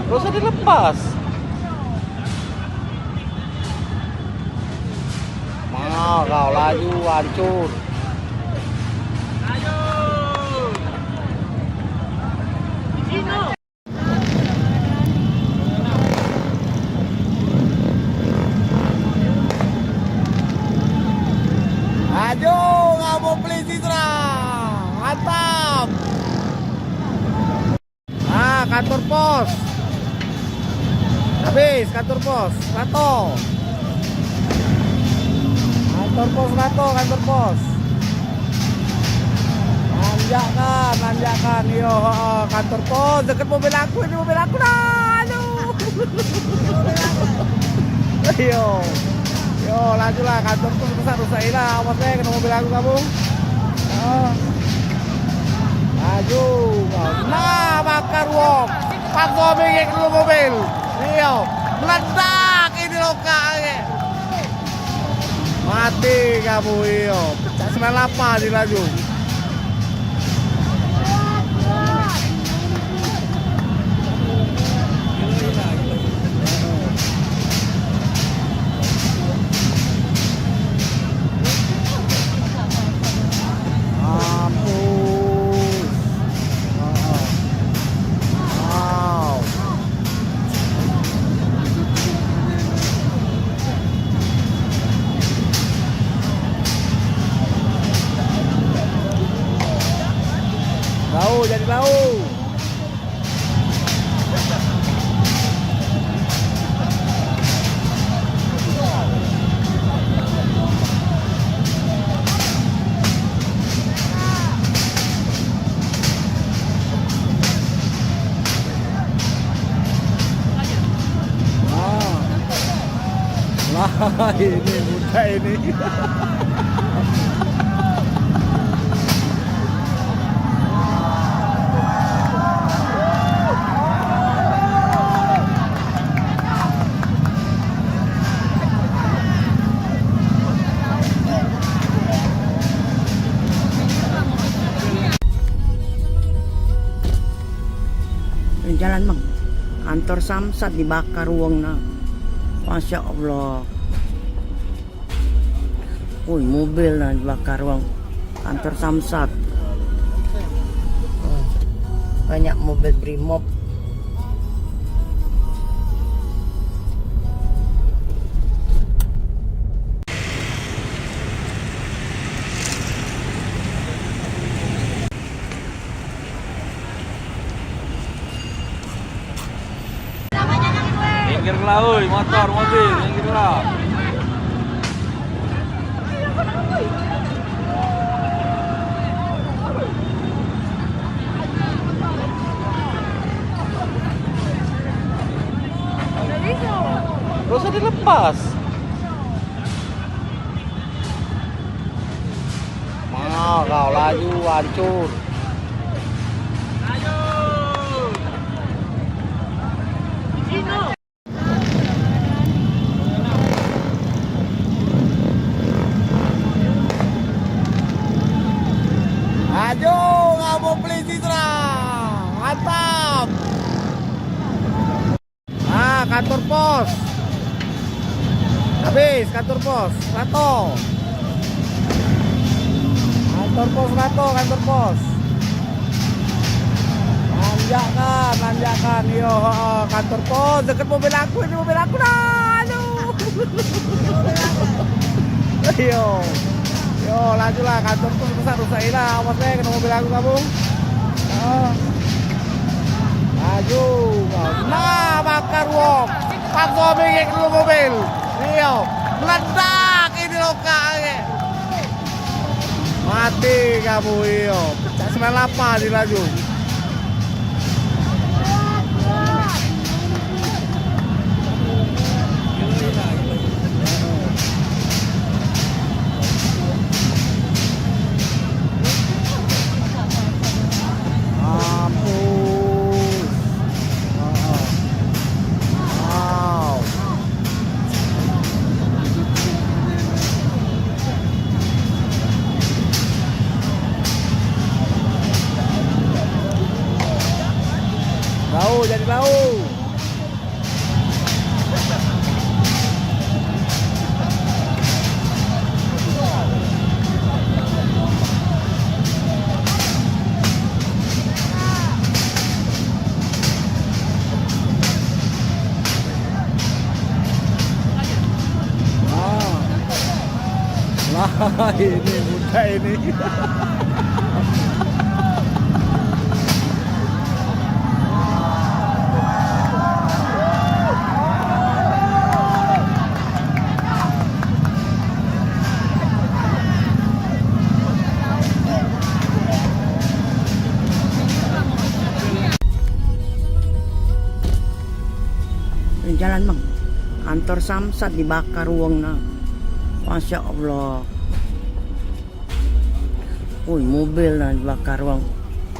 Gak usah dilepas. Mau kau laju hancur. Laju, kamu polisi serang. Mantap. Ah, kantor pos. Habis kantor pos, Rato. Kantor pos Rato, kantor pos. Nanjakkan, nanjakkan. Iyo, heeh, kantor pos deket mobil aku, ini mobil aku dah. Aduh. Iyo. Yo, lajulah kantor pos rusak, rusak ilah. Awas deh kena mobil aku kamu. Ah. Laju. Nah, bakar wong. Paksa bengek dulu mobil. Iyo. Meledak ini lokak ni. Mati kamu, iyo. Cak sembilan lapan ni laju. Mampus. Wow. Lau, jadi lau. Ah. Lah, ini budak ini. Jalan, Bang. Kantor Samsat dibakar wong nah. Masya Allah. Woi, mobil nah dibakar wong. Kantor Samsat. Oh, banyak mobil Brimob. Minggirlah, oi, motor, mobil, minggirlah. Gak usah dilepas. Kau laju hancur. Laju, ngabuk polisi, Sra. Mantap. Ah, kantor pos. Habis kantor pos, rato. Kantor pos rato, kantor pos. Nanjakkan, nanjakkan. Yo, heeh, kantor pos. Deket mobil aku, ini mobil aku dah. Aduh. Yo. Yo, lajulah, kantor pos rusak, rusak ilah. Awas deh, kena mobil aku kamu. Oh. Laju. Nah, bakar wong. Paksa minggir dulu mobil. Iyo. Meledak ini lokak. Mati kamu, iyo. Cak sembilan lapan ni laju. Mampus. Heeh. Wow. Lau, jadi lau. Wah. Lah, ini muda ini. Jalan, Bang. Kantor Samsat dibakar wong nah. Masya Allah. Woi, mobil nah dibakar wong.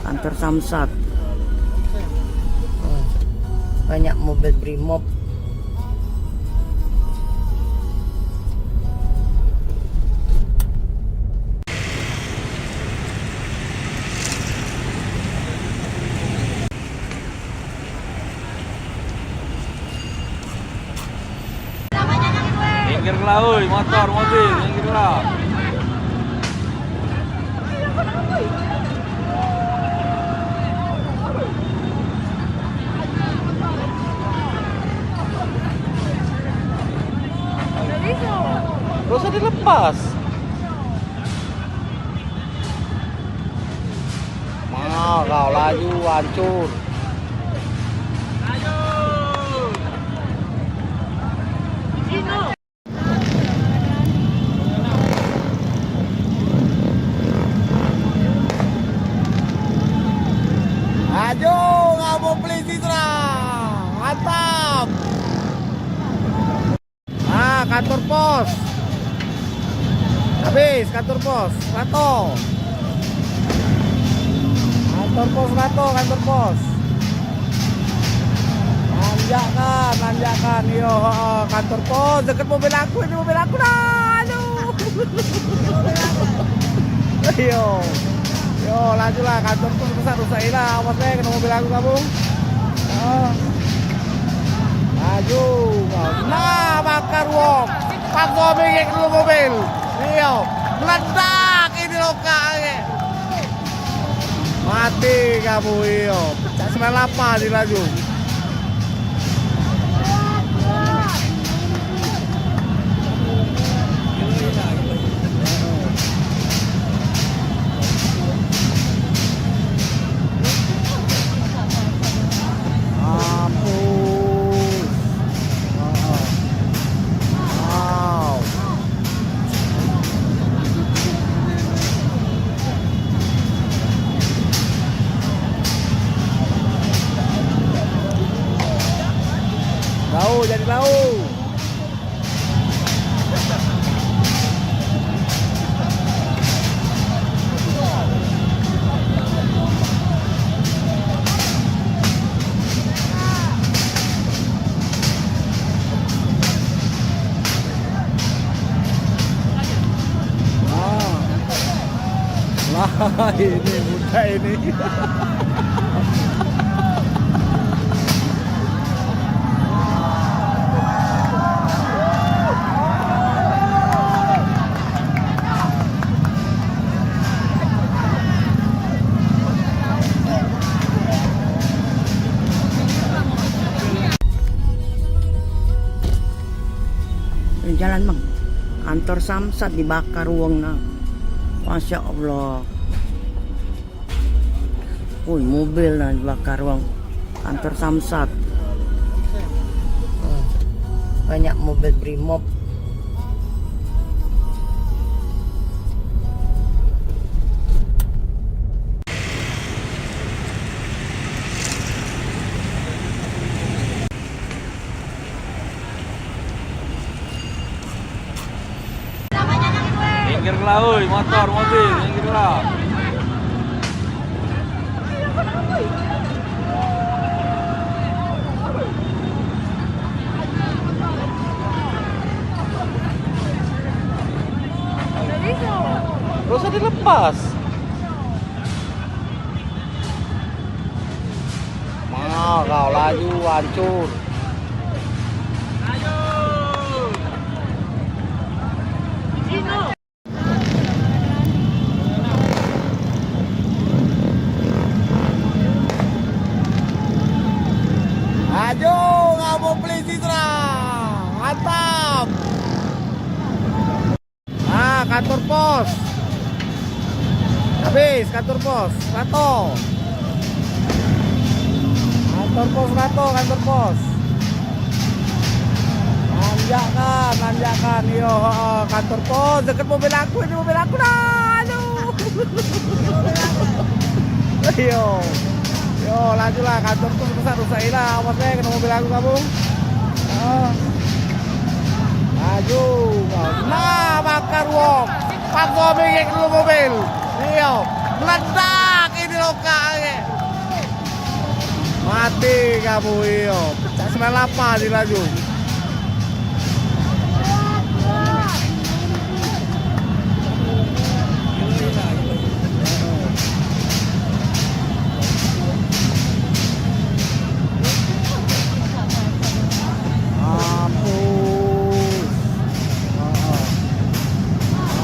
Kantor Samsat. Oh, banyak mobil Brimob. Minggir lah, oi, motor, mobil, minggir lah. Gak usah dilepas. Mah, kau laju hancur. Laju, ngabuk polisi, Sra. Mantap. Ah, kantor pos. Habis kantor pos, rato. Kantor pos rato, kantor pos. Nanjakkan, nanjakkan. Iyo, heeh, kantor pos. Deket mobil aku, ini mobil aku dah. Aduh. Iyo. Yo, lajulah, kantor pos rusak, rusak ilah. Awas deh, kena mobil aku kamu. Oh. Laju. Nah, bakar wong. Paksa minggir dulu mobil. Iyo. Meledak ini lokak. Mati kamu, iyo. Cak sembilan lapan ni laju. Mampus. Wow. Lau, jadi lau. Ini budak ini. Jalan, Bang. Kantor Samsat dibakar wong nah. Masya Allah. Woi, mobil nah dibakar wong. Kantor Samsat. Banyak mobil Brimob. Minggir lah, oi, motor, mobil, minggir lah. Gak usah dilepas. Mau kau laju hancur. Laju, kamu beli Citra. Mantap. Ah, kantor pos. Habis kantor pos, rato. Kantor pos rato, kantor pos. Nanjakkan, nanjakkan. Iyo, heeh, kantor pos deket mobil aku, ini mobil aku dah. Aduh. Iyo. Yo, lajulah, kantor pos rusak, rusak ilah. Awas deh, kena mobil aku kamu. Ah. Laju. Nah, bakar wong. Paksa minggir dulu mobil. Iyo. Meledak ini lokak. Mati kamu, iyo. Sembilan lapan ni laju. Mampus.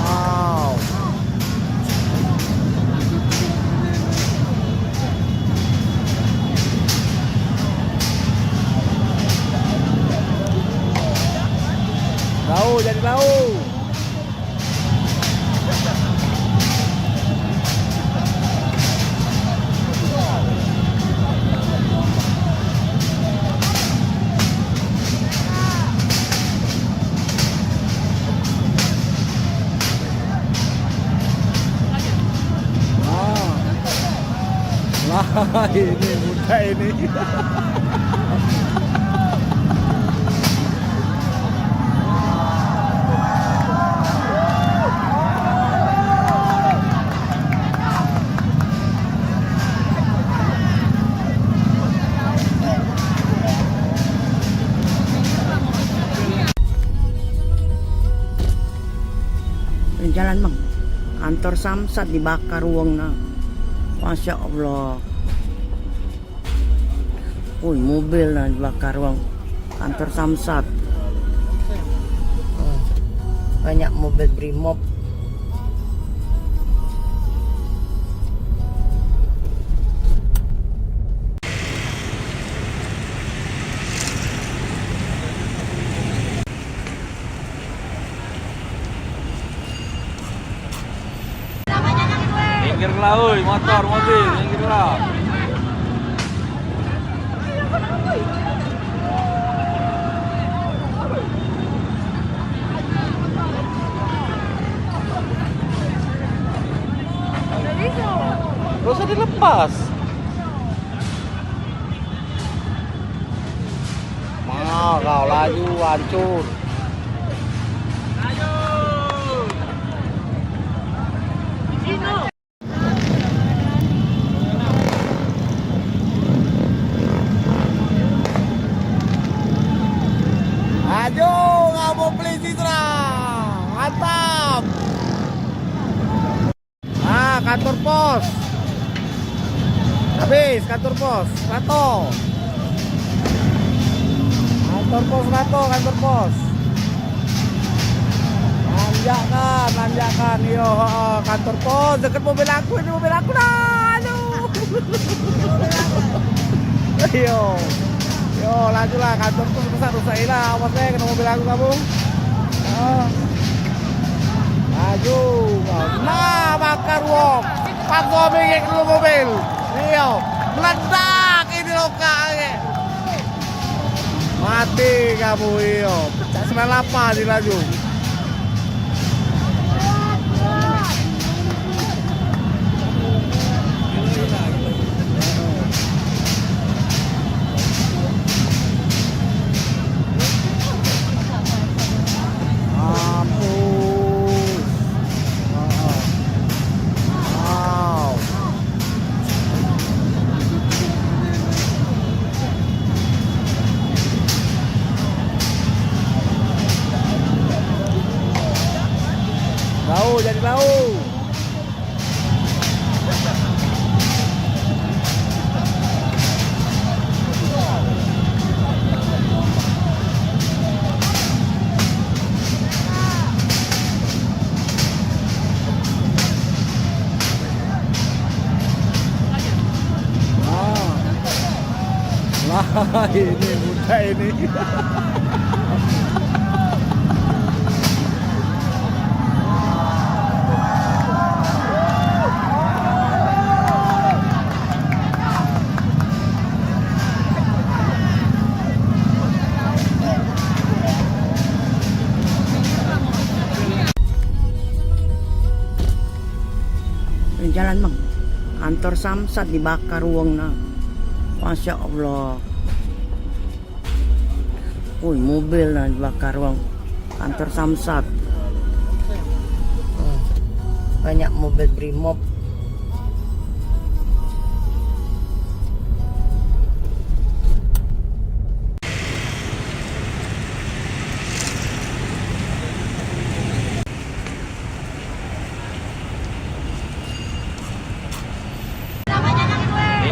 Wow. Lau, jadi lau. Wah. Lah, ini budak ini. Jalan, Bang. Kantor Samsat dibakar wong nah. Masya Allah. Woi, mobil nah dibakar wong. Kantor Samsat. Banyak mobil Brimob. Minggir lah, oi, motor, mobil, minggir lah. Gak usah dilepas. Mau kau laju hancur. Laju, kamu beli Citra. Mantap. Ah, Kantor pos. Habis kantor pos, Rato. Kantor pos Rato, kantor pos. Nanjakkan, nanjakkan. Iyo, heeh, kantor pos deket mobil aku, ini mobil aku dah. Aduh. Iyo. Yo, lajulah, kantor pos rusak, rusak ilah. Awas deh, kena mobil aku kamu. Oh. Laju. Nah, bakar wong. Pakso mingit dulu mobil. Iyo. Meledak ini lokal. Mati kamu, iyo. Cak sembilan lapan dilaju. Mampus. Wow. Lau, jadi lau. Ah. Lah, ini budak ini. Jalan, Bang. Kantor Samsat dibakar wong nah. Masya Allah. Woi, mobil nah dibakar wong. Kantor Samsat. Oh, banyak mobil Brimob.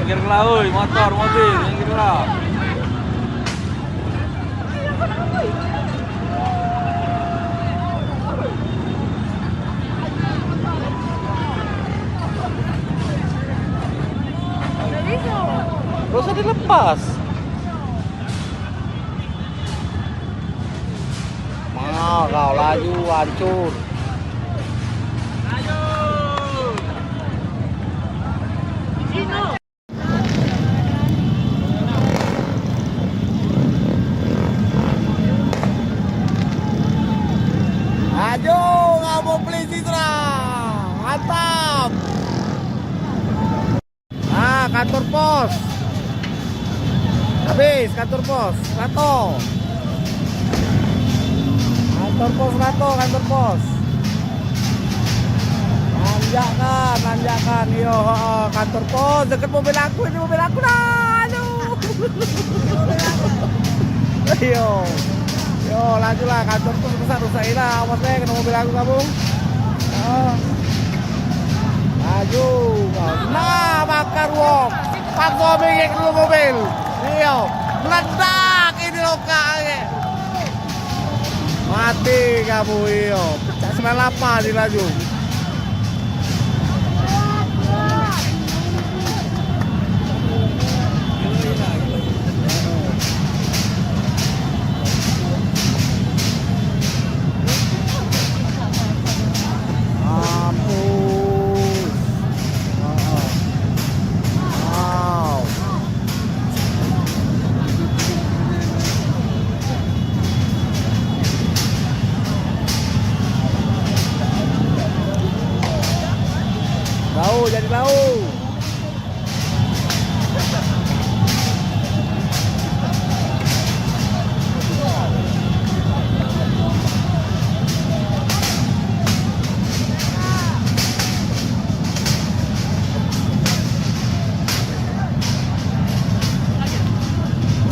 Minggirlah, oi, motor, mobil, minggirlah. Gak usah dilepas. Mau kau laju hancur. Laju, kamu polisi serang. Mantap. Ah, kantor pos. Habis kantor pos, Rato. Kantor pos Rato, kantor pos. Nanjakkan, nanjakkan. Iyo, heeh, kantor pos deket mobil aku, ini mobil aku dah. Aduh. Iyo. Yo, lajulah, kantor pos rusak, rusak ilah. Awas deh, kena mobil aku kamu. Ah. Laju. Nah, bakar wong. Pakso mingit dulu mobil. Iyo. Meledak ini lokal. Mati kamu, iyo. Cak sembilan lapan dilaju. Mampus. Wow. Lau, jadi lau.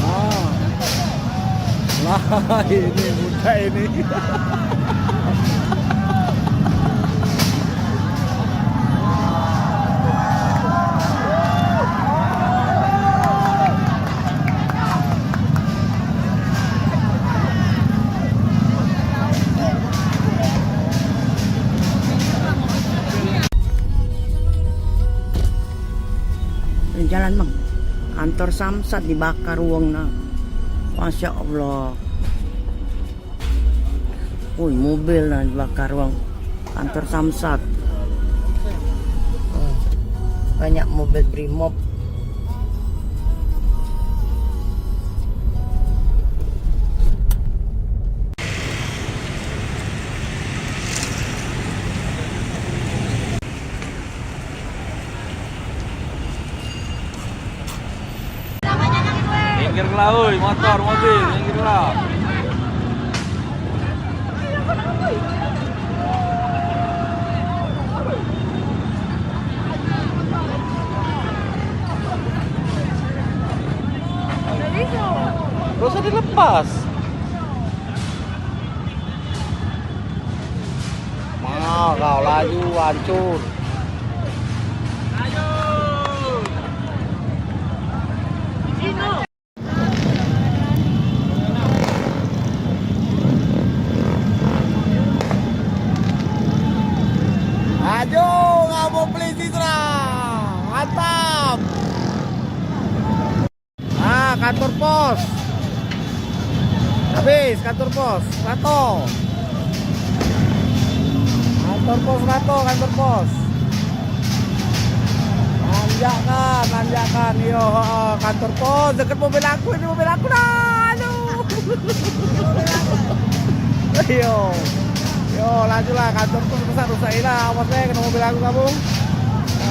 Ah. Lah, ini budak ini. Jalan, Bang. Kantor Samsat dibakar wong nah. Masya Allah. Woi, mobil nah dibakar wong. Kantor Samsat. Oh, banyak mobil Brimob. Minggirlah, oi, motor, mobil, minggirlah. Gak usah dilepas. Mau kau laju hancur. Laju, kamu polisi serang. Mantap. Ah, kantor pos. Habis kantor pos, Rato. Kantor pos Rato, kantor pos. Nanjakkan, nanjakkan. Yo, heeh, kantor pos deket mobil aku, ini mobil aku dah. Aduh. Yo. Yo, lajulah kantor pos rusak, rusak ilah. Awas deh kena mobil aku kamu.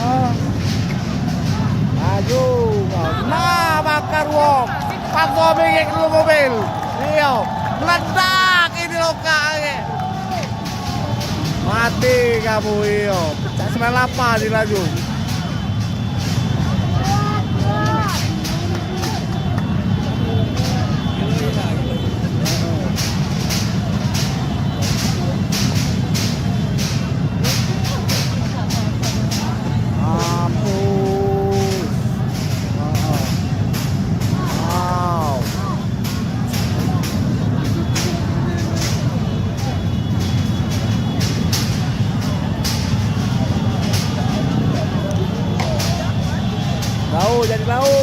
Ah. Laju. Nah, bakar wong. Paksa bengek dulu mobil. Iyo. Meledak ini lokak lagi. Mati kamu, iyo. Cak sembilan lapan ni laju. Mampus. Heeh. Wow. Bau, jadi bau.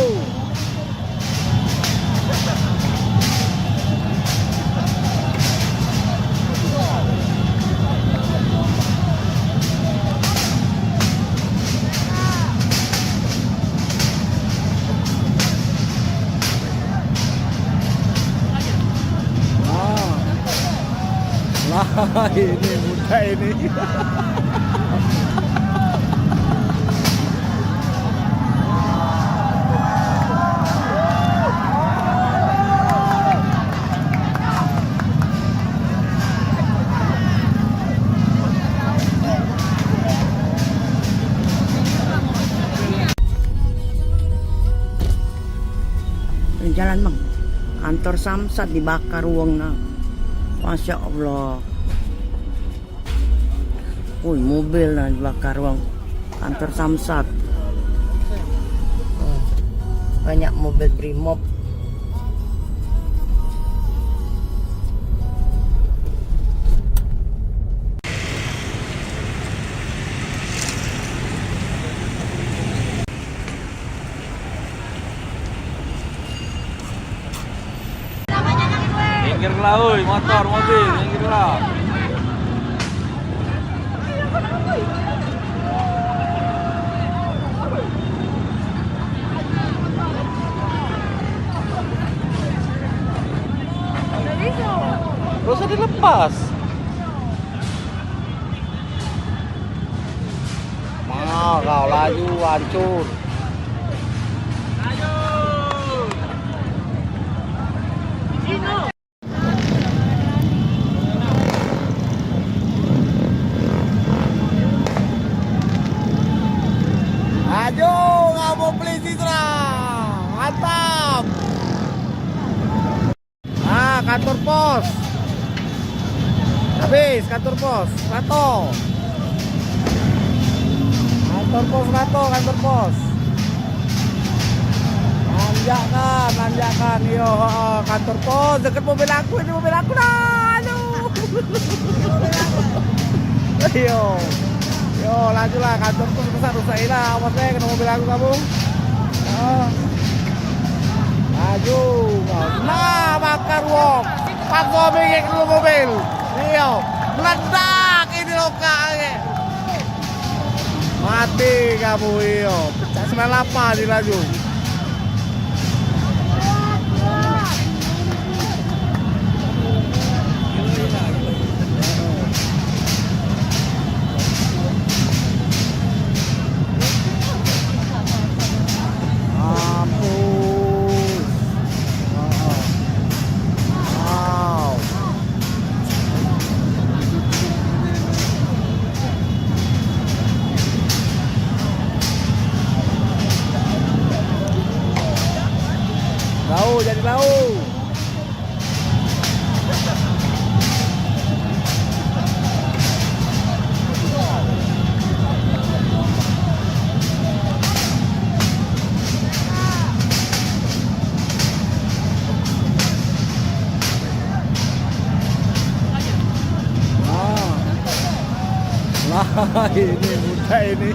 Ah. Lah, ini budak ini. Jalan, Bang. Kantor Samsat dibakar wong nah. Masya Allah. Woi, mobil nah dibakar wong. Kantor Samsat. Oh, banyak mobil Brimob. Minggirlah, oi, motor, mobil, minggirlah. Gak usah dilepas. Mau kau laju hancur. Laju, kamu polisi serang. Mantap. Ah, kantor pos. Habis kantor pos. Rato. Kantor pos Rato, kantor pos. Nanjakkan, nanjakkan. Iyo, heeh, kantor pos deket mobil aku, ini mobil aku dah. Aduh. Iyo. Yo, lajulah kantor pos rusak, rusak ilah. Awas deh kena mobil aku kamu. Laju. Nah, bakar wong. Pakso bingit dulu mobil. Iyo. Meledak ini lokak lagi. Mati kamu, iyo. Pecah sembilan lapan ni laju. Mampus. Heeh. Wow. Lau, jadi lau. Lah, ini muda ini.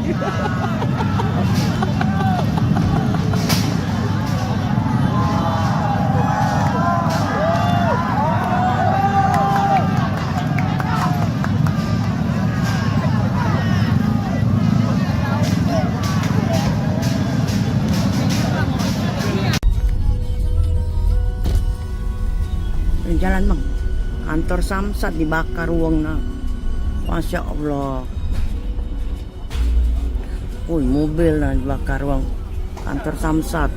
Jalan, Bang. Kantor Samsat dibakar wong nah. Masya Allah. Woi, mobil nah dibakar wong. Kantor Samsat.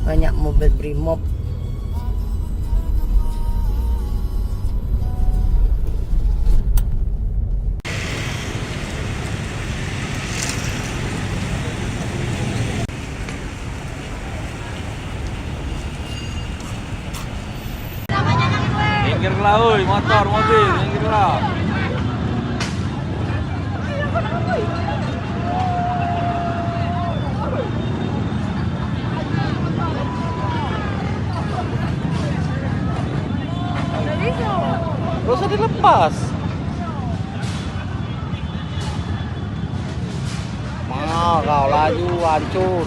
Banyak mobil Brimob. Minggirlah, oi, motor, mobil, minggirlah. Gak usah dilepas. Mau kau laju hancur.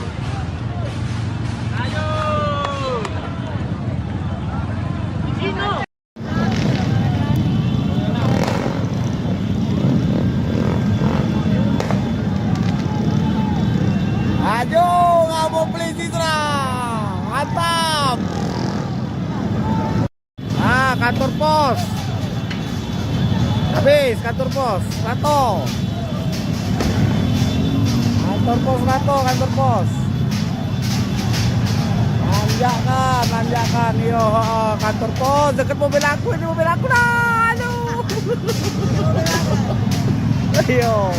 Laju, kamu polisi serang. Mantap. Ah, kantor pos. Habis kantor pos, rato. Kantor pos rato, kantor pos. Nanjakkan, nanjakkan. Iyo, heeh, kantor pos. Deket mobil aku, ini mobil aku dah. Aduh. Iyo.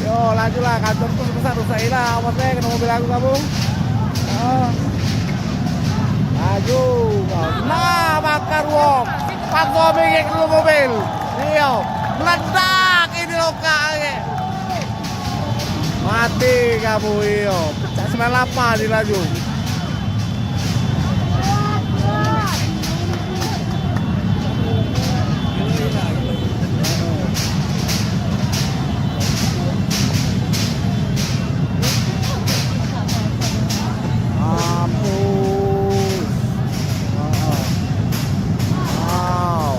Yo, lajulah, kantor pos rusak, rusak ilah. Awas deh, kena mobil aku kamu. Ah. Laju. Nah, bakar wong. Pakso bingit dulu mobil. Iyo. Meledak ini lokak lagi. Mati kamu, iyo. Pecah sembilan lapan ni laju. Mampus. Heeh. Wow.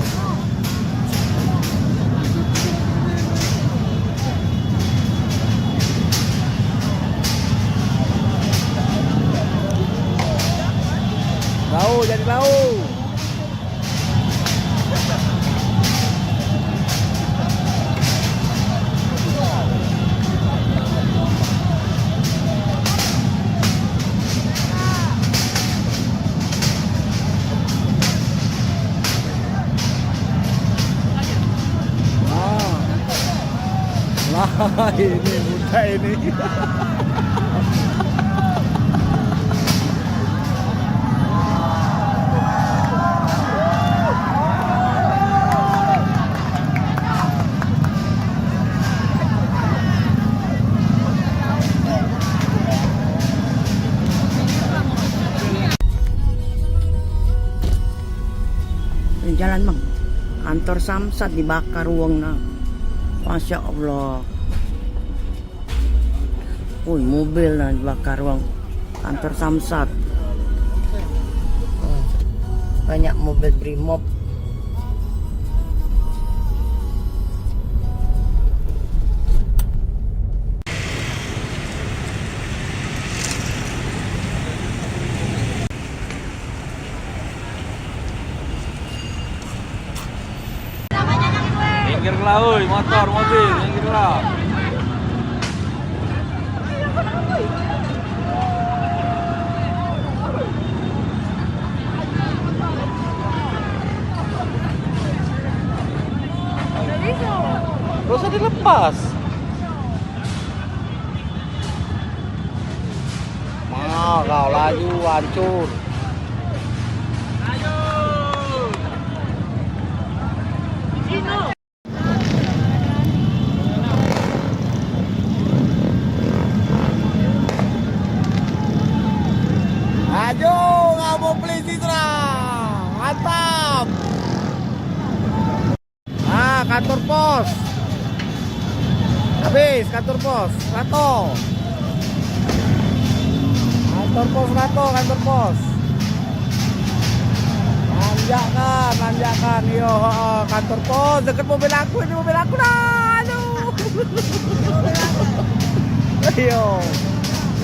Lau, jadi lau. Ah. Lah, ini muda ini. Jalan, Bang. Kantor Samsat dibakar wong nah. Masya Allah. Woi, mobil nah dibakar wong. Kantor Samsat. Oh, banyak mobil Brimob. Minggirlah, oi, motor, mobil, minggirlah. Gak usah dilepas. Nah, kau laju hancur. Laju, kamu polisi, serang. Mantap. Ah, kantor pos. Habis kantor pos, rato. Kantor pos rato, kantor pos. Nanjakkan, nanjakkan. Yo, heeh, kantor pos. Deket mobil aku, ini mobil aku dah. Aduh. Yo.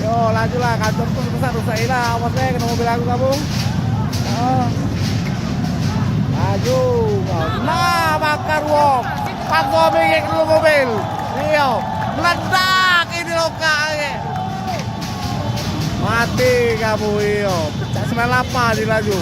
Yo, lajulah, kantor pos rusak, rusak ilah. Awas, eh, kena mobil aku, kamu. Oh. Laju. Nah, bakar wong. Paksa minggir dulu mobil. Iyo. Meledak ini lokal, eh. Mati kamu, iyo. Cak sembilan lapan di laju.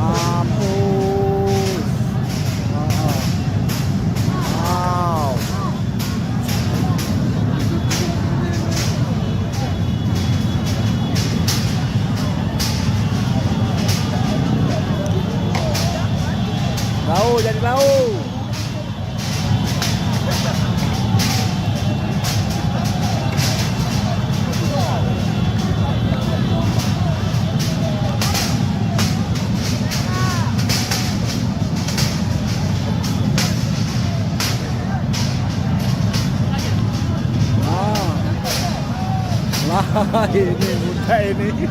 Mampus. Wow. Bau, jadi bau. Ah. Lah, ini budak ini.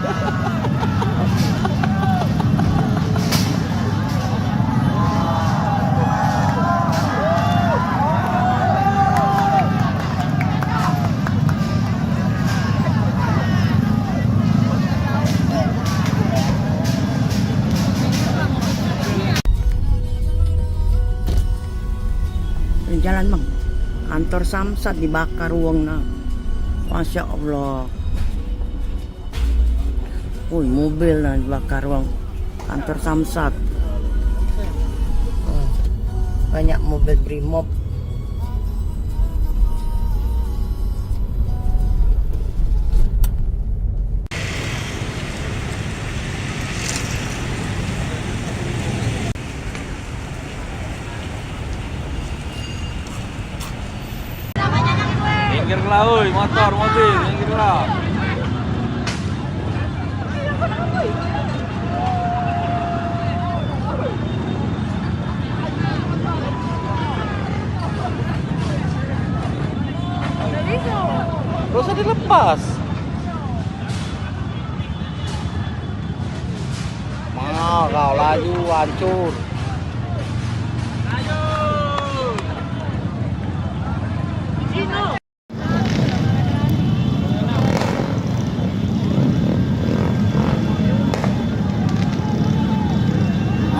Jalan, Bang. Kantor Samsat dibakar wong nah. Masya Allah. Woi, mobil nah dibakar wong. Kantor Samsat. Oh, banyak mobil Brimob. Minggirlah, oi, motor, mobil, minggirlah. Gak usah dilepas. Nah, kau laju hancur.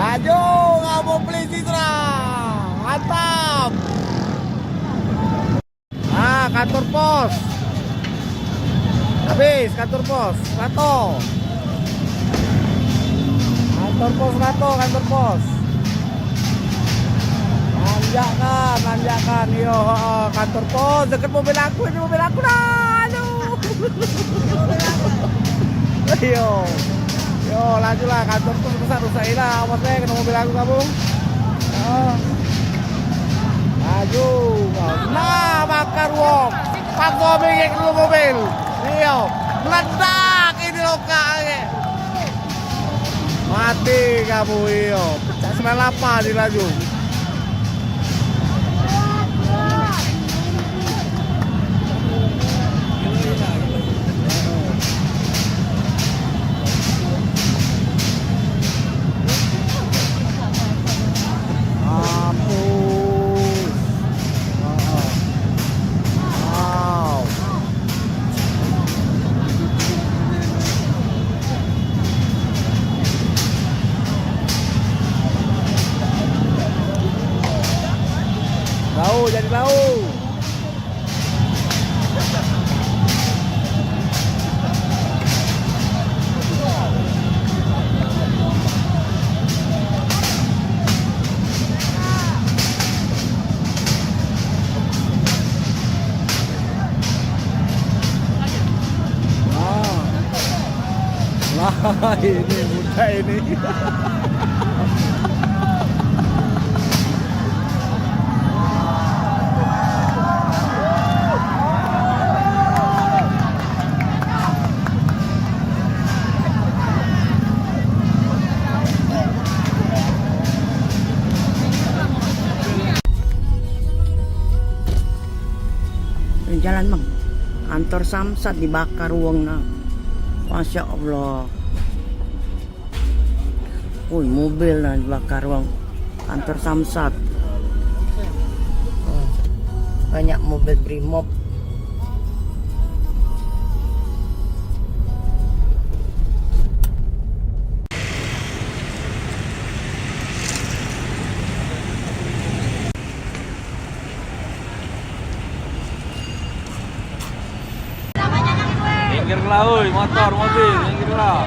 Laju, kamu polisi, serang. Mantap. Ah, kantor pos. Habis kantor pos, rato. Kantor pos rato, kantor pos. Nanjakkan, nanjakkan. Iyo, heeh, kantor pos deket mobil aku, ini mobil aku dah. Aduh. Iyo. Yo, lajulah, kantor pos rusak, rusak ilah. Awas, eh, kena mobil aku, kamu. Yo. Laju. Nah, bakar wong. Paksa minggir dulu mobil. Iyo, meledak ini lokak ni. Mati kamu, iyo. Pecak sembilan lapan ni laju. Mampus. Wow. Lau, jadi lau. Ah. Lah, ini mudah ini. Jalan, Bang. Kantor Samsat dibakar wong nah. Masya Allah. Woi, mobil nah dibakar wong. Kantor Samsat. Oh, banyak mobil Brimob. Minggirlah, oi, motor, mobil, minggirlah.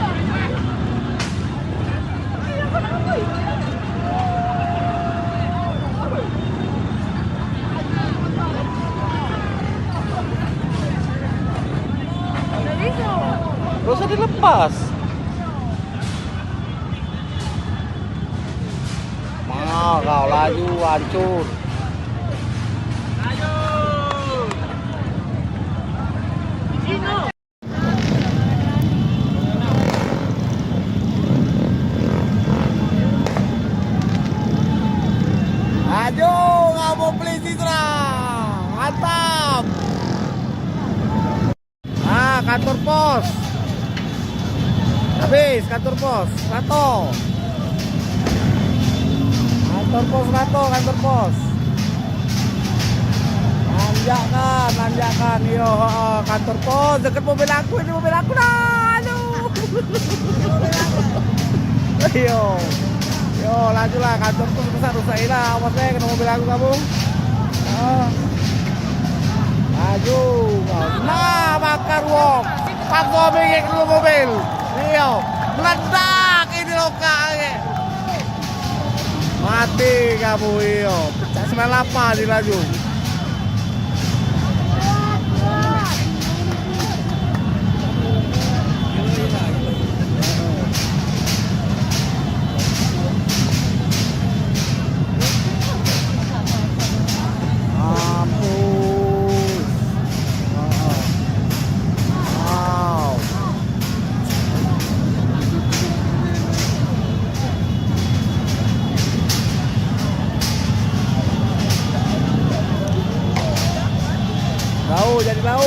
Gak usah dilepas. Mau kau laju hancur. Laju kamu polisi serang. Mantap. Ah, kantor pos. Habis kantor pos, Rato. Kantor pos Rato, kantor pos. Nanjakkan, nanjakkan. Iyo, heeh, kantor pos. Deket mobil aku, ini mobil aku dah. Aduh. Iyo. Yo, lajulah kantor pos rusak, rusak ilah. Awas deh, kena mobil aku kamu. Ah. Laju. Nah, bakar wong. Paksa bengek dulu mobil. Iyo. Meledak ini lokak ni. Mati kamu, iyo. Pecak sembilan lapan ni laju. Mampus. Wow. Lau, jadi lau.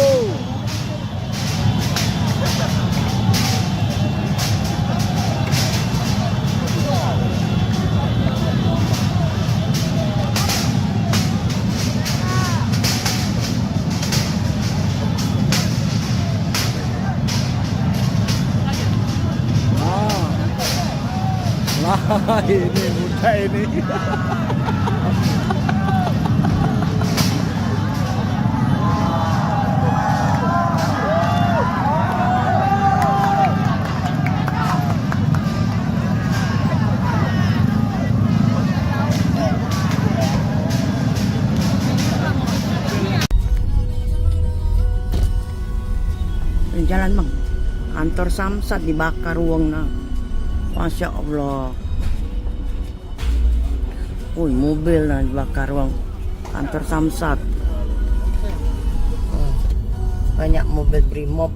Nah, ini mudah ini. Jalan, Bang. Kantor Samsat dibakar wong nah. Masya Allah. Woi, mobil nah dibakar wong. Kantor Samsat. Oh. Banyak mobil brimob.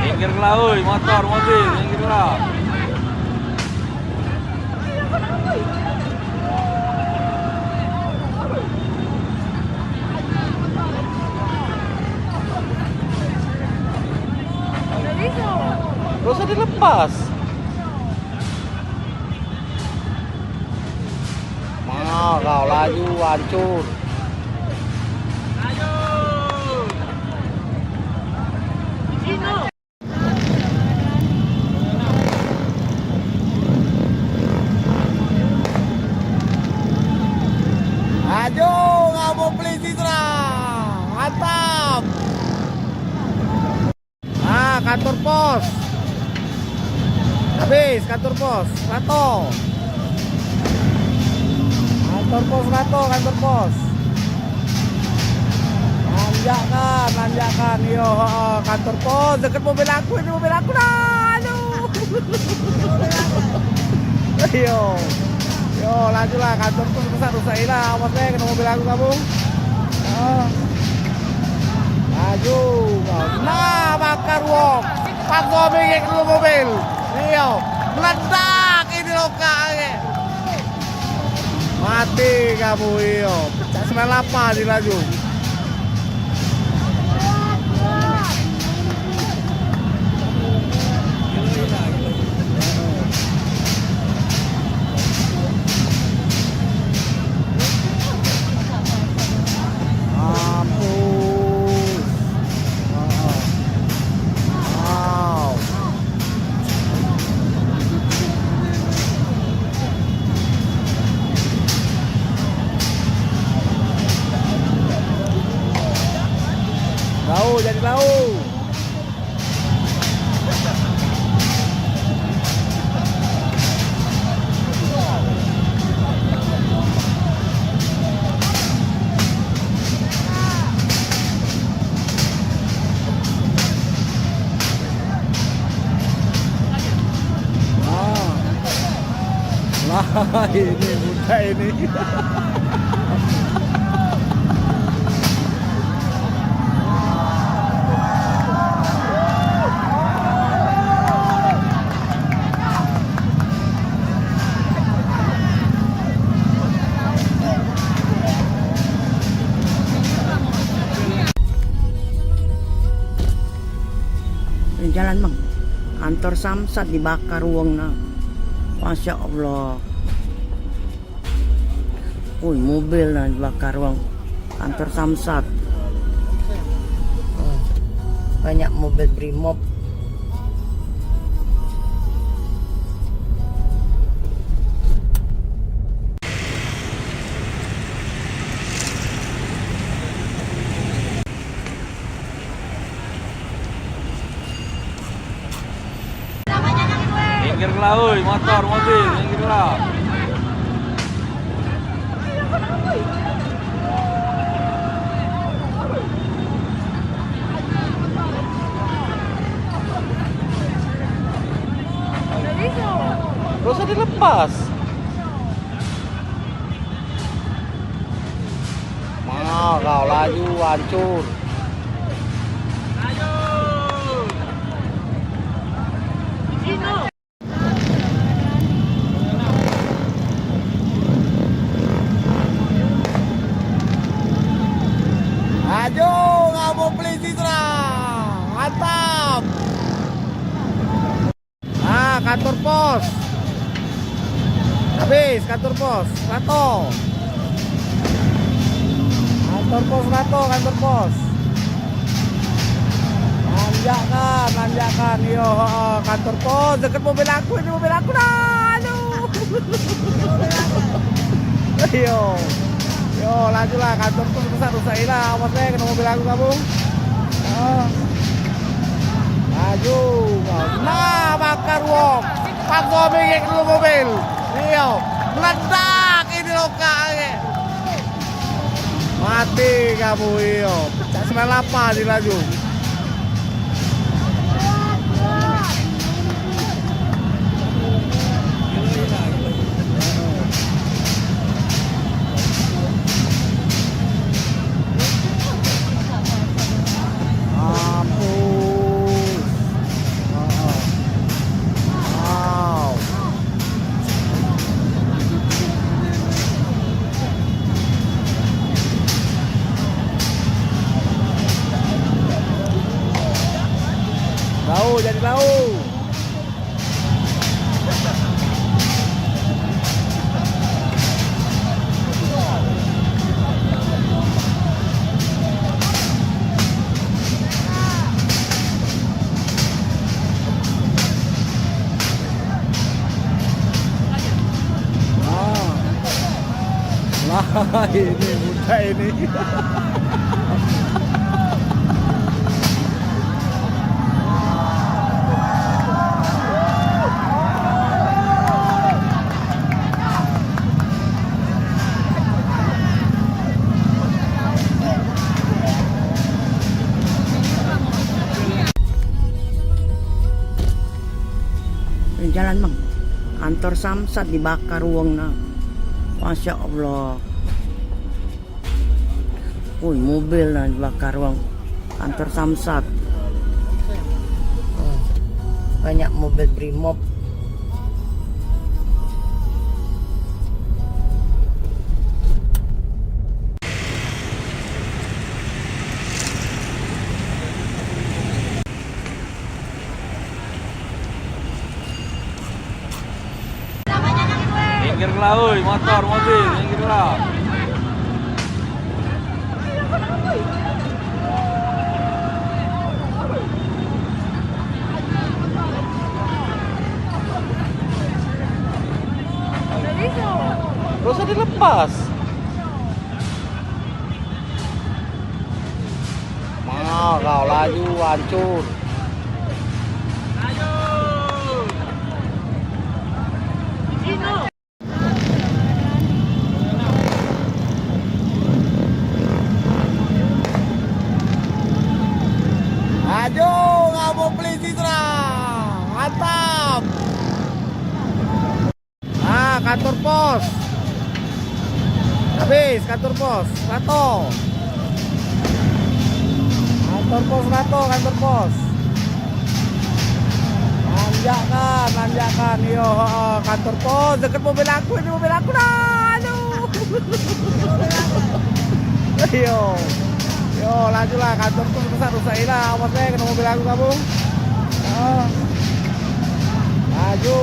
Minggir lah, oi, motor, mobil, minggir lah. Gak usah dilepas. Nah, kau laju, hancur. Laju, kamu polisi, serang. Mantap. Ah, kantor pos. Habis kantor pos, rato. Kantor pos rato, kantor pos. Nanjakkan, nanjakkan. Yo, heeh, kantor pos. Deket mobil aku, ini mobil aku lah. Aduh. Yo. Yo, lajulah, kantor pos rusak, rusak lah. Awas deh, kena mobil aku, kamu. Ah. Laju. Nah, bakar wong. Pakso minggir dulu mobil. Iyo. Meledak ini lokal. Mati kamu, iyo. Pecah sembilan lapan di laju. Mampus. Wow. Lau, jadi lau. Ah. Lah, ini budak ini. Jalan, Bang. Kantor Samsat dibakar wong nah. Masya Allah. Woi, mobil nah dibakar wong. Kantor Samsat. Oh, banyak mobil brimob. Minggir lah, oi, motor, mobil, minggir lah. Gak usah dilepas. Mana kau laju, hancur. Laju, kamu polisi serang. Mantap. Ah, kantor pos. Habis kantor pos, rato. Kantor pos rato, kantor pos. Nanjakkan, nanjakkan. Iyo, heeh, kantor pos. Deket mobil aku, ini mobil aku dah. Aduh. Iyo. Yo, lajulah, kantor pos rusak, rusak lah. Awas deh, kena mobil aku, kamu. Ah. Laju. Nah, bakar wong. Pakso minggir dulu mobil. Iyo. Meledak ini lokal. Mati kamu, iyo. Pecak sembilan lapan di laju. Mampus. Wow. Lau, jadi lau. Ah. Lah, ini muda ini. Jalan, Bang. Kantor Samsat dibakar wong nah. Masya Allah. Woi, mobil nah dibakar wong. Kantor Samsat. Oh, banyak mobil Brimob. Minggirlah, oi, motor, mobil, minggirlah. Gak usah dilepas. Mau kau laju hancur. Laju, kamu polisi serang. Mantap. Ah, kantor pos. Habis kantor pos, Rato. Kantor pos Rato, kantor pos. Nanjakkan, nanjakkan. Iyo, heeh, kantor pos deket mobil aku, ini mobil aku dah. Aduh. Iyo. Yo, lajulah, kantor pos rusak, rusak ilah. Awas deh, kena mobil aku kamu. Ah. Laju.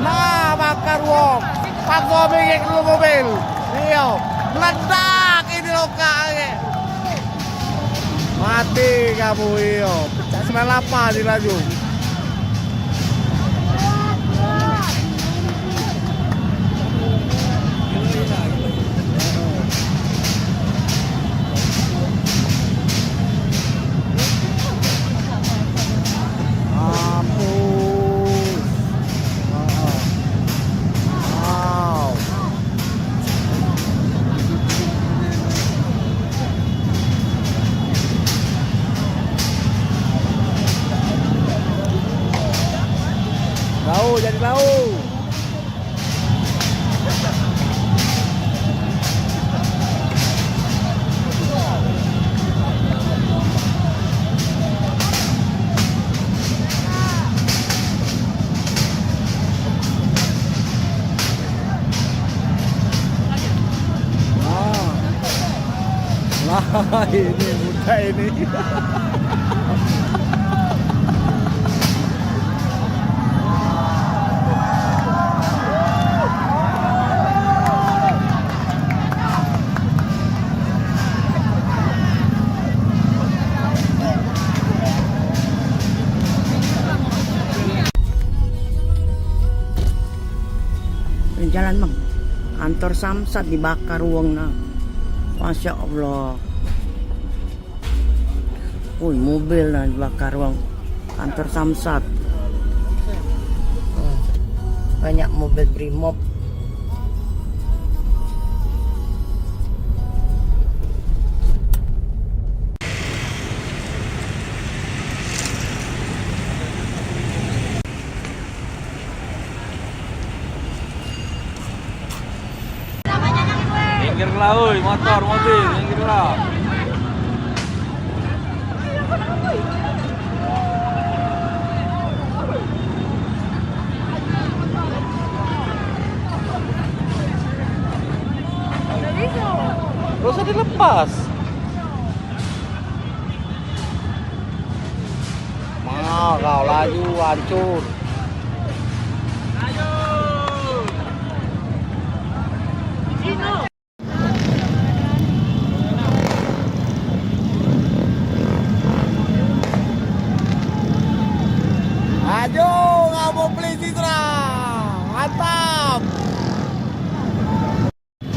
Nah, bakar wong. Pakso bengek dulu mobil. Iyo. Meledak ini lokal. Mati kamu, iyo. Pecak sembilan lapan di laju. Mampus. Wow. Lau, jadi lau. Nah. Lah, ini muda ini. Jalan, Bang. Kantor Samsat dibakar wong nah. Masya Allah. Woi, mobil nah dibakar wong. Kantor Samsat. Oh, banyak mobil Brimob. Oi, motor, mobil, minggir lah. Gak usah dilepas. Nah, kau laju, hancur. Ajo, ngabuk polisi, Sra. Mantap.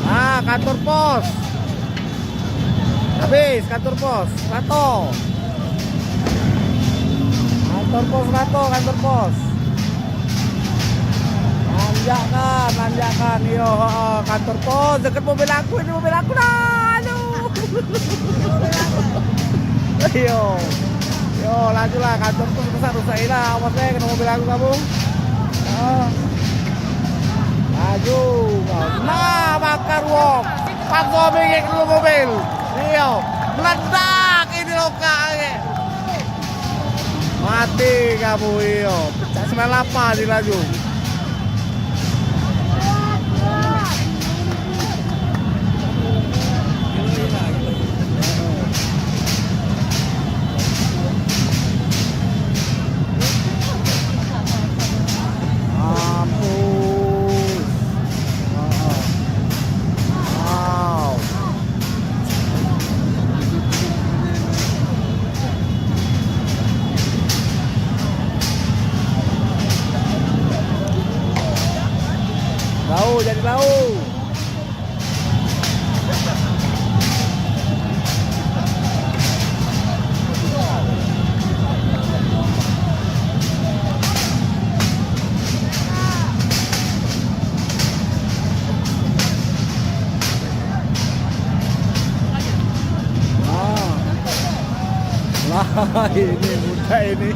Ah, kantor pos. Habis kantor pos, rato. Kantor pos rato, kantor pos. Nanjakkan, nanjakkan. Yo, heeh, kantor pos. Deket mobil aku, ini mobil aku dah. Aduh. Yo. Yo, laju lah, kantor pos rusak, rusak lah. Awas deh, kena mobil aku kamu. Ah. Laju. Nah, bakar wong. Pakso bengek dulu mobil. Iyo. Meledak ini lokal. Mati kamu, iyo. Pecak sembilan lapan di laju. Mampus. Wow. Lau, jadi lau. Wah, ini muda ini.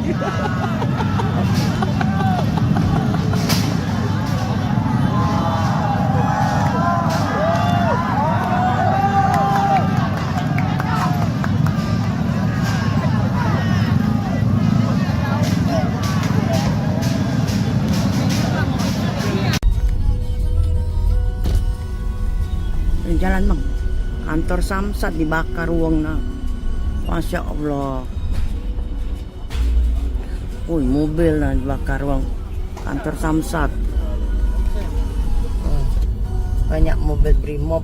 Jalan, Bang. Kantor Samsat dibakar wong nah. Masya Allah. Woi, mobil nah dibakar wong. Kantor Samsat. Banyak mobil Brimob.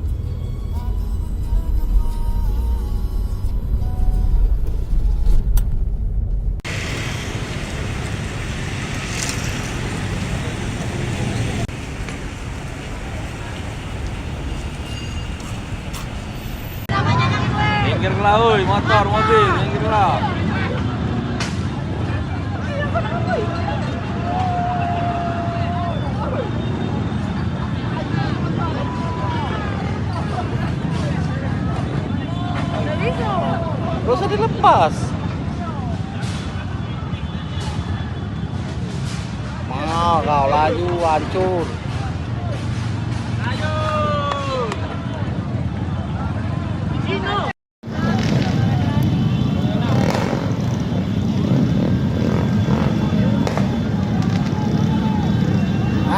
Minggir lah, oi, motor, mobil, minggir lah. Gak usah dilepas. Nah, kau laju, hancur.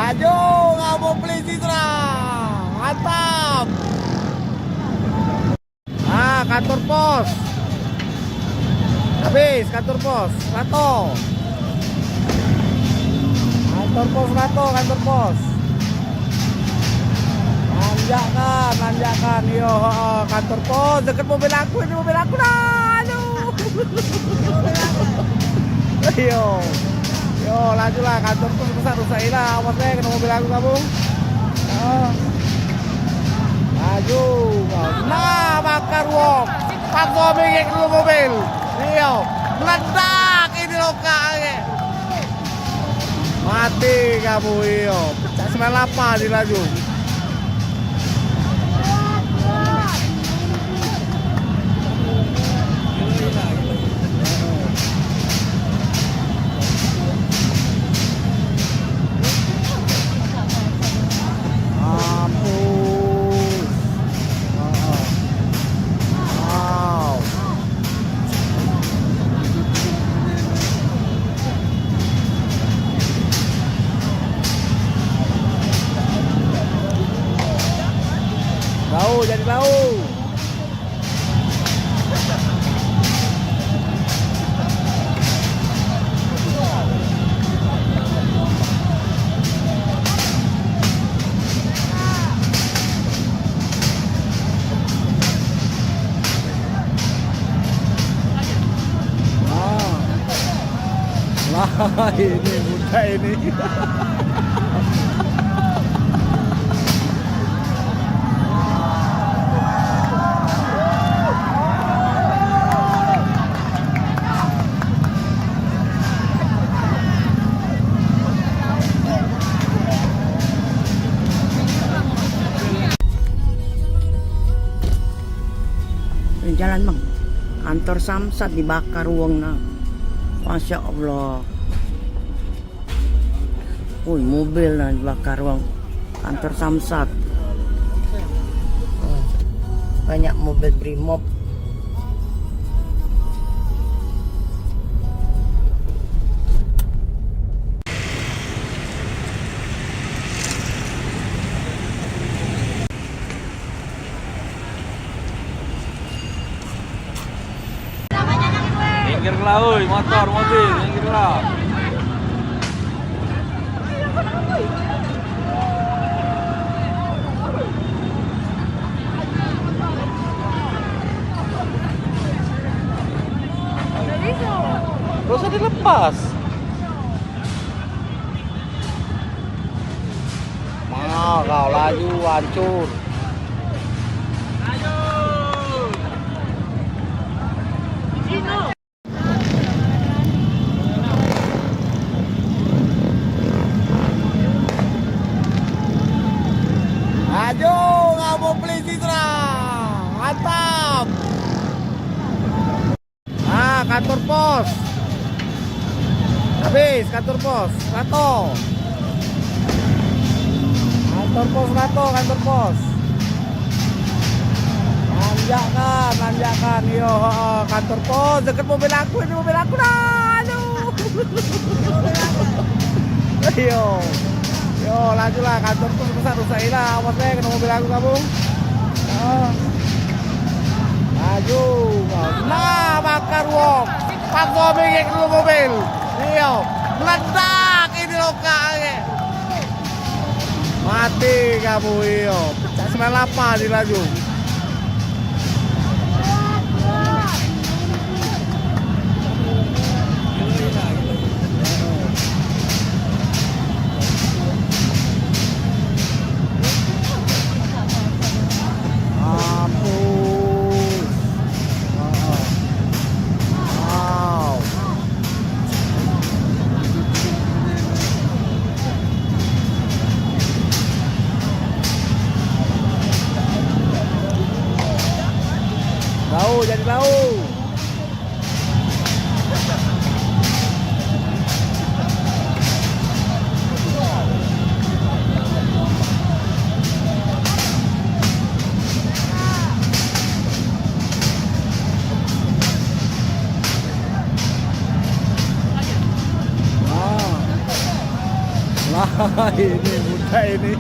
Ajo, ngabuk polisi, Sra. Mantap. Ah, kantor pos. Habis kantor pos, rato. Kantor pos rato, kantor pos. Nanjakkan, nanjakkan. Yo, heeh, kantor pos deket mobil aku, ini mobil aku dah. Aduh. Yo. Yo, laju lah, kantor pos rusak, rusak lah. Awas deh, kena mobil aku kamu. Yo. Laju. Nah, bakar wong. Pakso bengek dulu mobil. Iyo. Meledak ini lokal. Mati kamu, iyo. Pecak sembilan lapan di laju. Mampus. Ini budak ini. Jalan, Bang. Kantor Samsat dibakar wong nah. Masya Allah. Woi, mobil nah dibakar wong. Kantor Samsat. Wah, banyak mobil Brimob. Minggirlah, oi, motor, mobil, minggirlah. Gak usah dilepas. Nah, kau laju hancur. Laju, kamu polisi serang. Mantap. Ah, kantor pos. Habis kantor pos, rato. Kantor pos rato, kantor pos. Tanjakan, tanjakan. Yo, heeh, kantor pos deket mobil aku, ini mobil aku dah. Aduh. Yo. Yo, lajulah kantor pos rusak, rusak ilah. Awas deh kena mobil aku kamu. Oh. Laju. Nah, bakar wong. Pakso bengek dulu mobil. Iyo. Meledak ini lokak. Mati kamu, iyo. Cak sembilan lapan ni laju. Mampus. Wow. Lau, jadi lau. Wah. Lah, ini budak ini.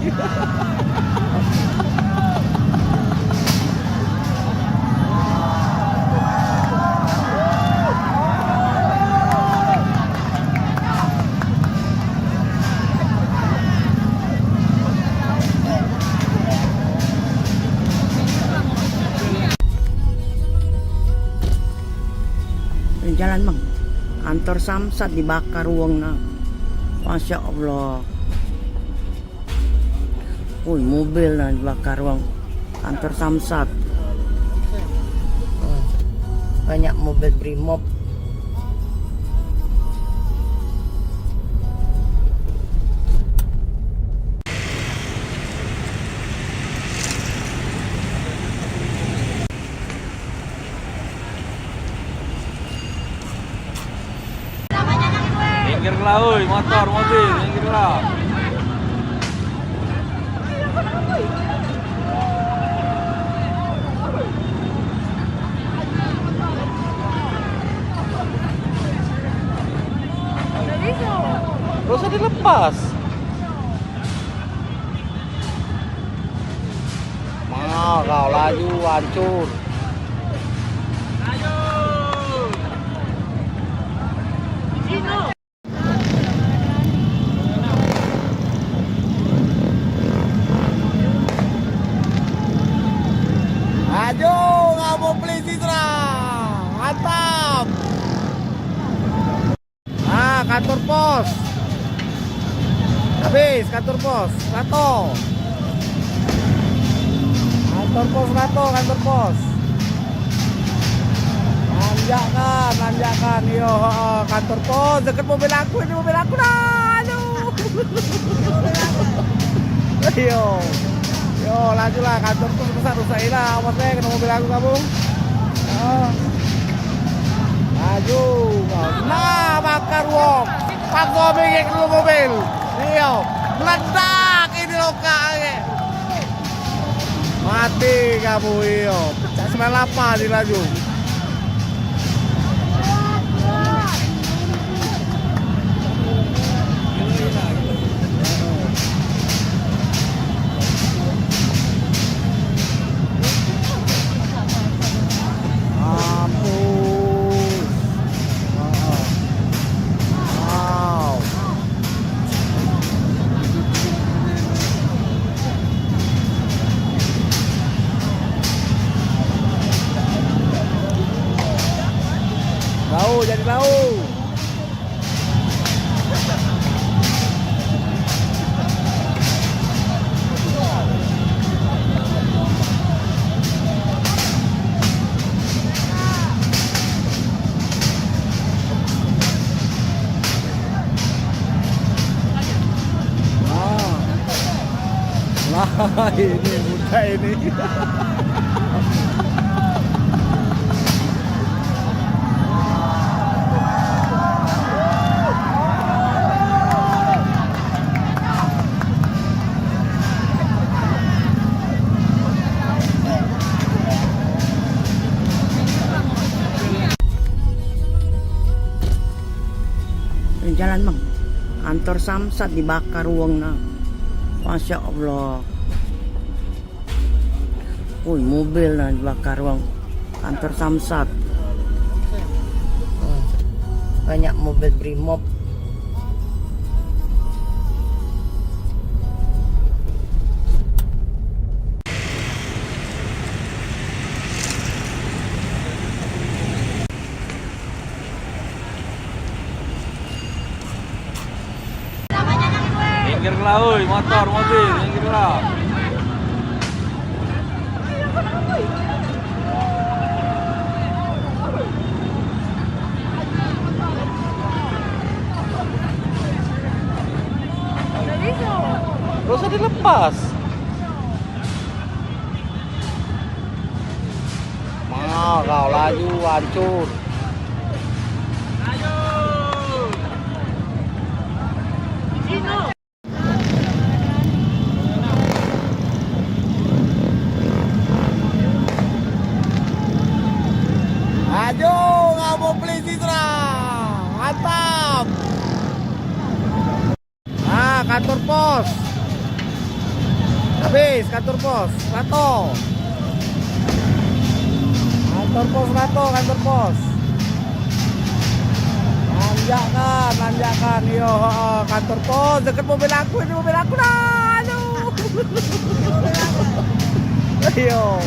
Jalan, Bang. Kantor Samsat dibakar wong nah. Masya Allah. Woi, mobil nah dibakar wong. Kantor Samsat. Wah, banyak mobil Brimob. Minggirlah, oi, motor, mobil, minggirlah. Gak usah dilepas. Nah, kau laju hancur. Laju, kamu polisi serang. Mantap. Ah, Kantor pos. Habis kantor pos. Rato. Kantor pos Rato, kantor pos. Nanjakkan, nanjakkan. Yo, heeh, kantor pos. Deket mobil aku, ini mobil aku dah. Aduh. Yo. Yo, lajulah kantor pos rusak, rusak ilah. Awas deh, kena mobil aku kamu. Yo. Laju. Nah, bakar wong. Pakso bengek dulu mobil. Iyo. Meledak ini lokak. Mati kamu, iyo. Cak sembilan lapan di laju. Mampus. Wow. Bau, jadi bau. Nah. Lah, ini mudah ini. Jalan, Bang. Kantor Samsat dibakar wong nah. Masya Allah. Woi, mobil nah dibakar wong. Kantor Samsat. Oh, banyak mobil Brimob. Minggirlah, oi, motor, mobil, minggirlah. Gak usah dilepas. Mau kau laju hancur. Laju, kamu polisi serang. Mantap. Ah, kantor pos. Habis kantor pos. Rato. Kantor pos Rato, kantor pos. Nanjakkan, nanjakkan. Yo, heeh, kantor pos. Deket mobil aku, ini mobil aku dah. Aduh. Yo.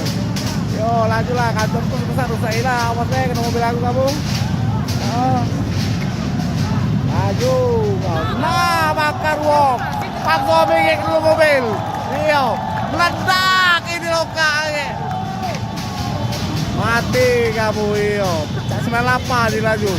Yo, lajulah kantor pos rusak, rusak ilah. Awas deh, kena mobil aku kamu. Yo. Laju. Nah, bakar wong. Pakso bengek dulu mobil. Iyo. Meledak ini lokak. Mati kamu, iyo. Cak sembilan lapan di laju.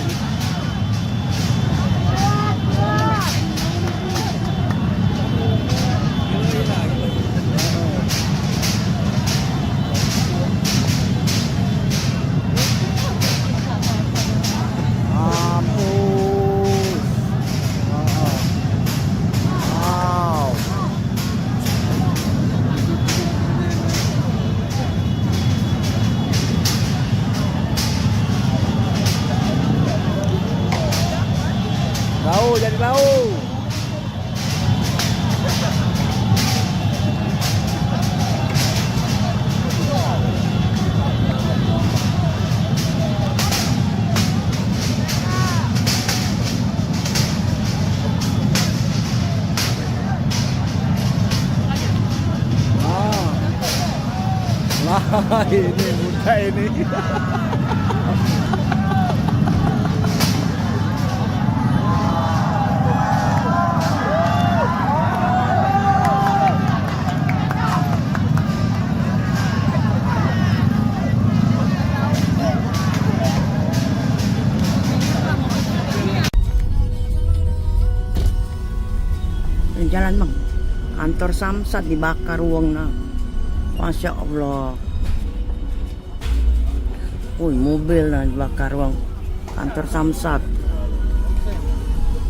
Mampus. Wow. Bau, jadi bau. Nah. Lah, ini mudah ini. Jalan, Bang. Kantor Samsat dibakar wong nah. Masya Allah. Woi, mobil nah dibakar wong. Kantor Samsat.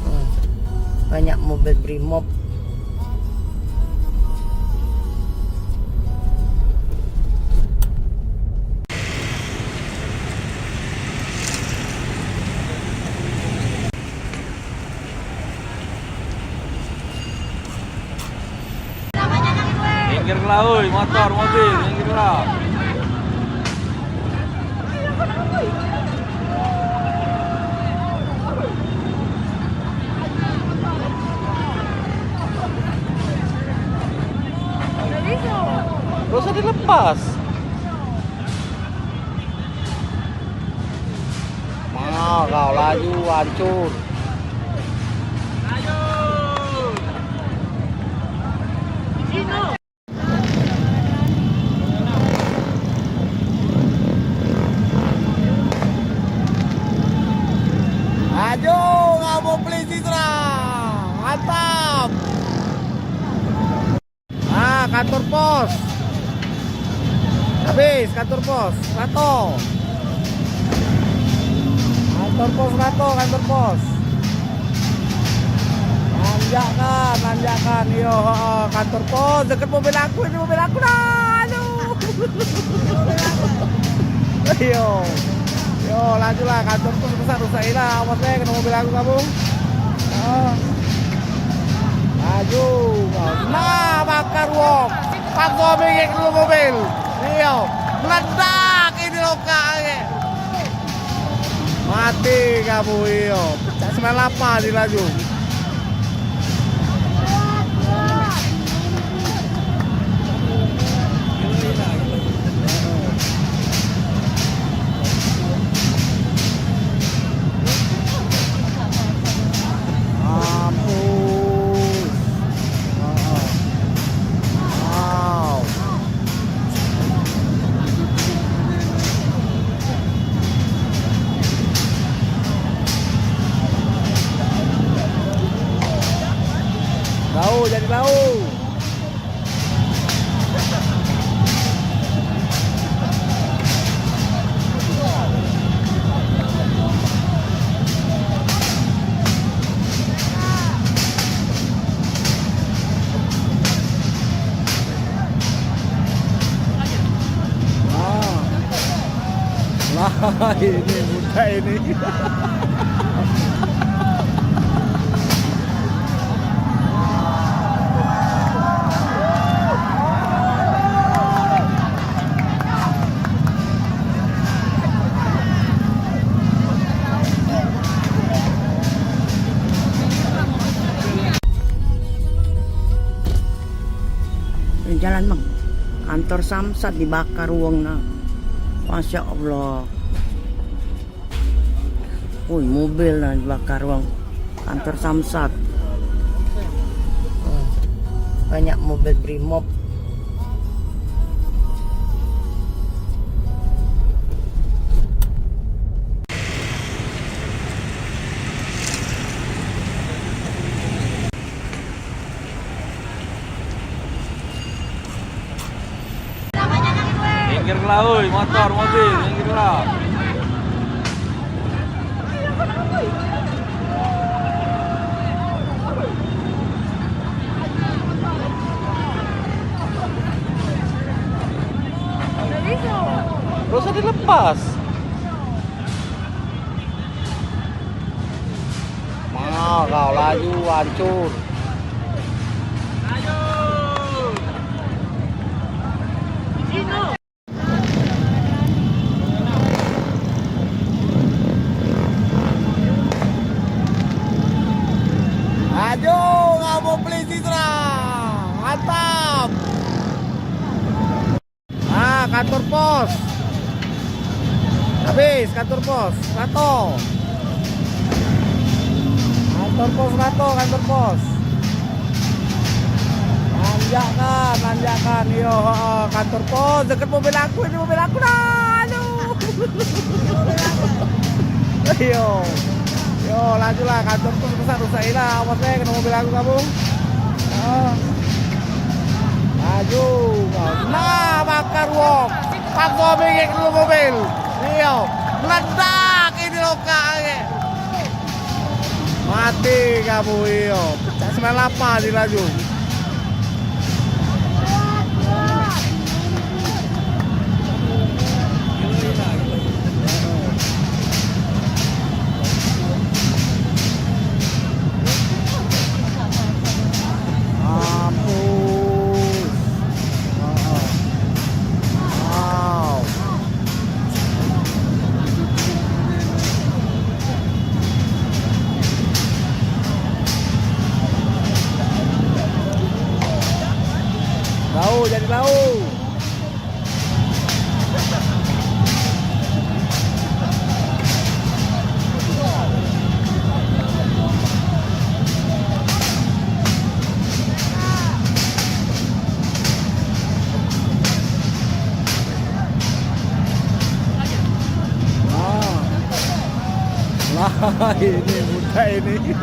Oh, banyak mobil Brimob. Minggirlah, oi, motor, mobil, minggirlah. Gak usah dilepas. Nah, kau laju hancur. Laju, kamu polisi serang. Mantap. Ah, kantor pos. Habis kantor pos, Rato. Kantor pos Rato, kantor pos. Nanjakkan, nanjakkan. Yo, heeh, kantor pos. Deket mobil aku, ini mobil aku dah. Aduh. Yo. Yo, lajulah kantor pos, rusak, rusak ilah. Awas deh, kena mobil aku kamu. Oh. Laju. Nah, bakar wong. Paksa bengek dulu mobil. Iyo. Meledak ini lokak. Mati kamu, iyo. Cak sembilan lapan ni laju. Mampus. Wow. Bau, jadi bau. Nah. Lah, ini budak ini. Jalan, Bang. Kantor Samsat dibakar wong nah. Masya Allah. Woi, mobil nah dibakar wong. Kantor Samsat. Oh, banyak mobil Brimob. Minggirlah, oi, motor, mobil, minggirlah. Gak usah dilepas. Nah, kau laju hancur. Laju, kamu polisi serang. Mantap. Ah, kantor pos. Habis kantor pos. Rato. Kantor pos Rato, kantor pos. Nanjakkan, nanjakkan. Iyo, heeh, kantor pos. Deket mobil aku, ini mobil aku dah. Aduh. Iyo. Yo, lajulah kantor pos, rusak, rusak ilah. Awas deh, kena mobil aku kamu. Laju. Nah, bakar wong. Pakso bingit dulu mobil. Iyo. Meledak ini lokak lagi. Mati kamu, iyo. Cak sembilan lapan ni laju. Mampus. Wow. Lau, jadi lau. Lah, ini budak ini.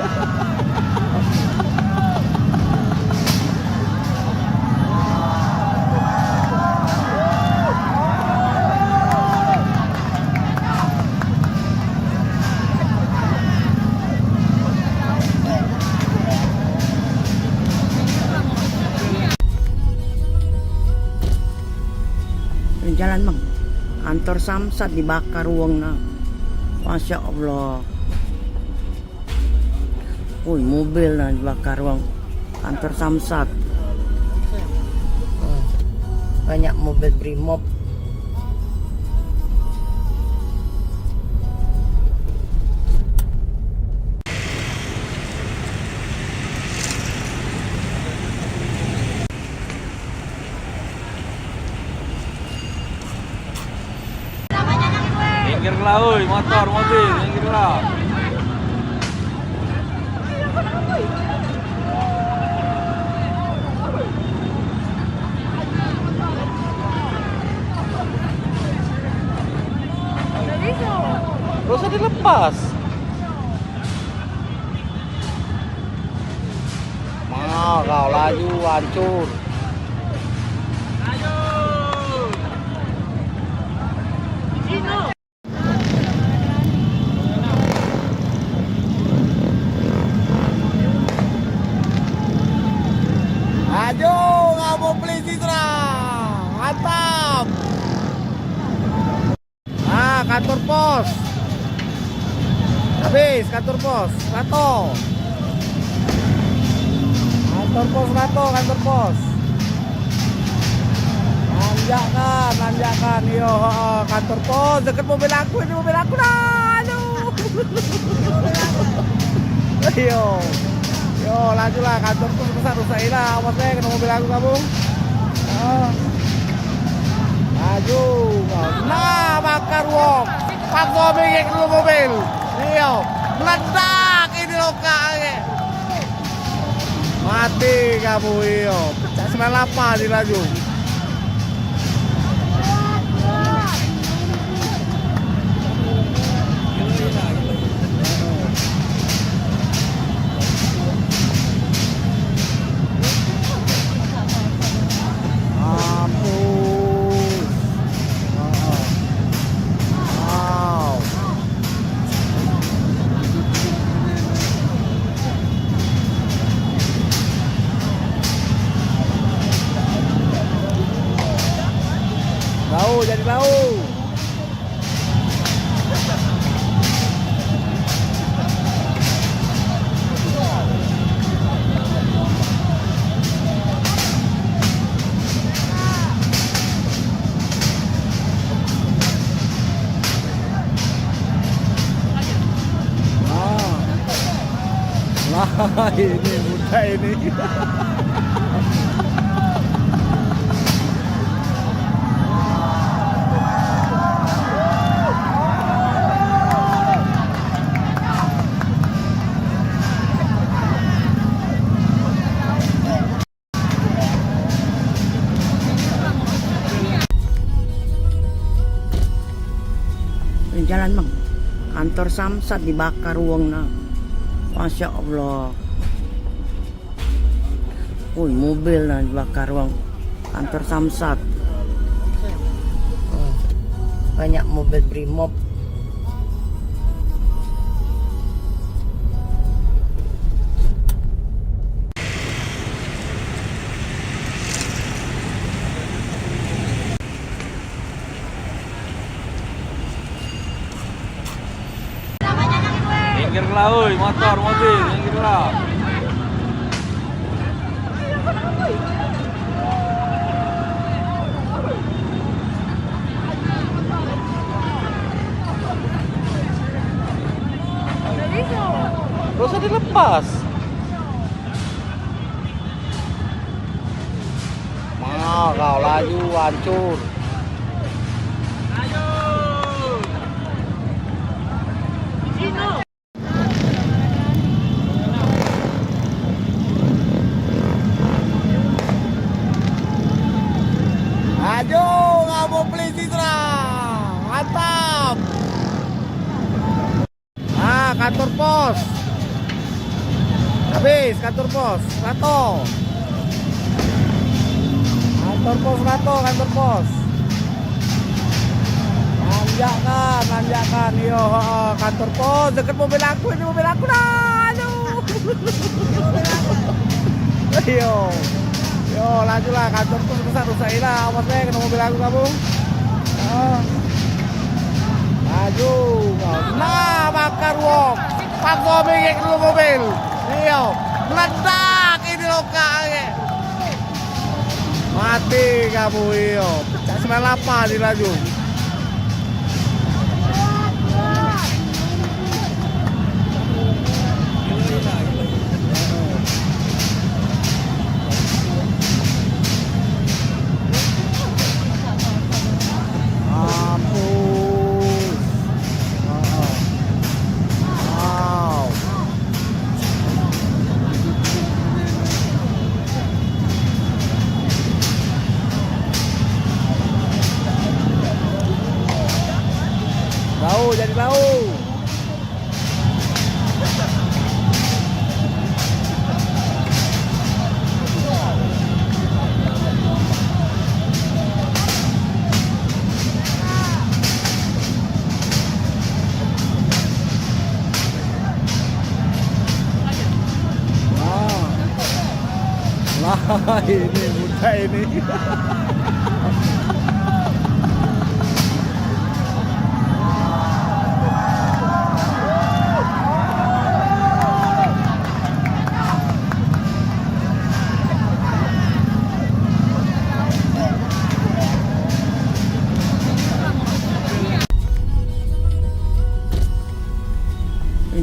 Jalan, Bang. Kantor Samsat dibakar wong nah. Masya Allah. Woi, mobil nah dibakar wong. Kantor Samsat. Oh, banyak mobil Brimob. Minggirlah, oi, motor, mobil, minggirlah. Gak usah dilepas. Mau kau laju hancur. Laju kamu polisi serang. Mantap. Ah, kantor pos. Habis kantor pos, rato. Kantor pos rato, kantor pos. Nanjakkan, nanjakkan. Iyo, heeh, kantor pos deket mobil aku, ini mobil aku dah. Aduh. Iyo. Yo, lajulah, kantor pos rusak, rusak ilah. Awas deh, kena mobil aku kamu. Oh. Laju. Nah, bakar wong. Pakso bingit dulu mobil. Iyo. Meledak ini lokak lagi. Mati kamu, iyo. Cak sembilan lapan ni laju. Mampus. Wow. Lau, jadi lau. Wah. Wah, ini budak ini. Jalan, Bang. Kantor Samsat dibakar wong nah. Masya Allah. Ui, mobil nah dibakar wong. Kantor Samsat. Oh, banyak mobil Brimob. Minggirlah, oi, motor, mobil, minggirlah. Gak usah dilepas. Mah, kau laju hancur. Laju, ngabuk polisi serang. Mantap. Ah, kantor pos. Habis kantor pos, rato. Kantor pos rato, kantor pos. Nanjakkan, nanjakkan. Yo, heeh, kantor pos deket mobil aku, ini mobil aku dah. Aduh. Yo. Yo, lajulah kantor pos rusak, rusak ilah. Awas be kena mobil aku kamu. Ah. Laju. Nah, bakar wong. Pakso bengek dulu mobil. Iyo. Meledak ini lokak. Mati kamu, iyo. Cak sembilan lapan ni laju. Mampus. Wow. Bau, jadi bau. Wah. Lah, ini budak ini.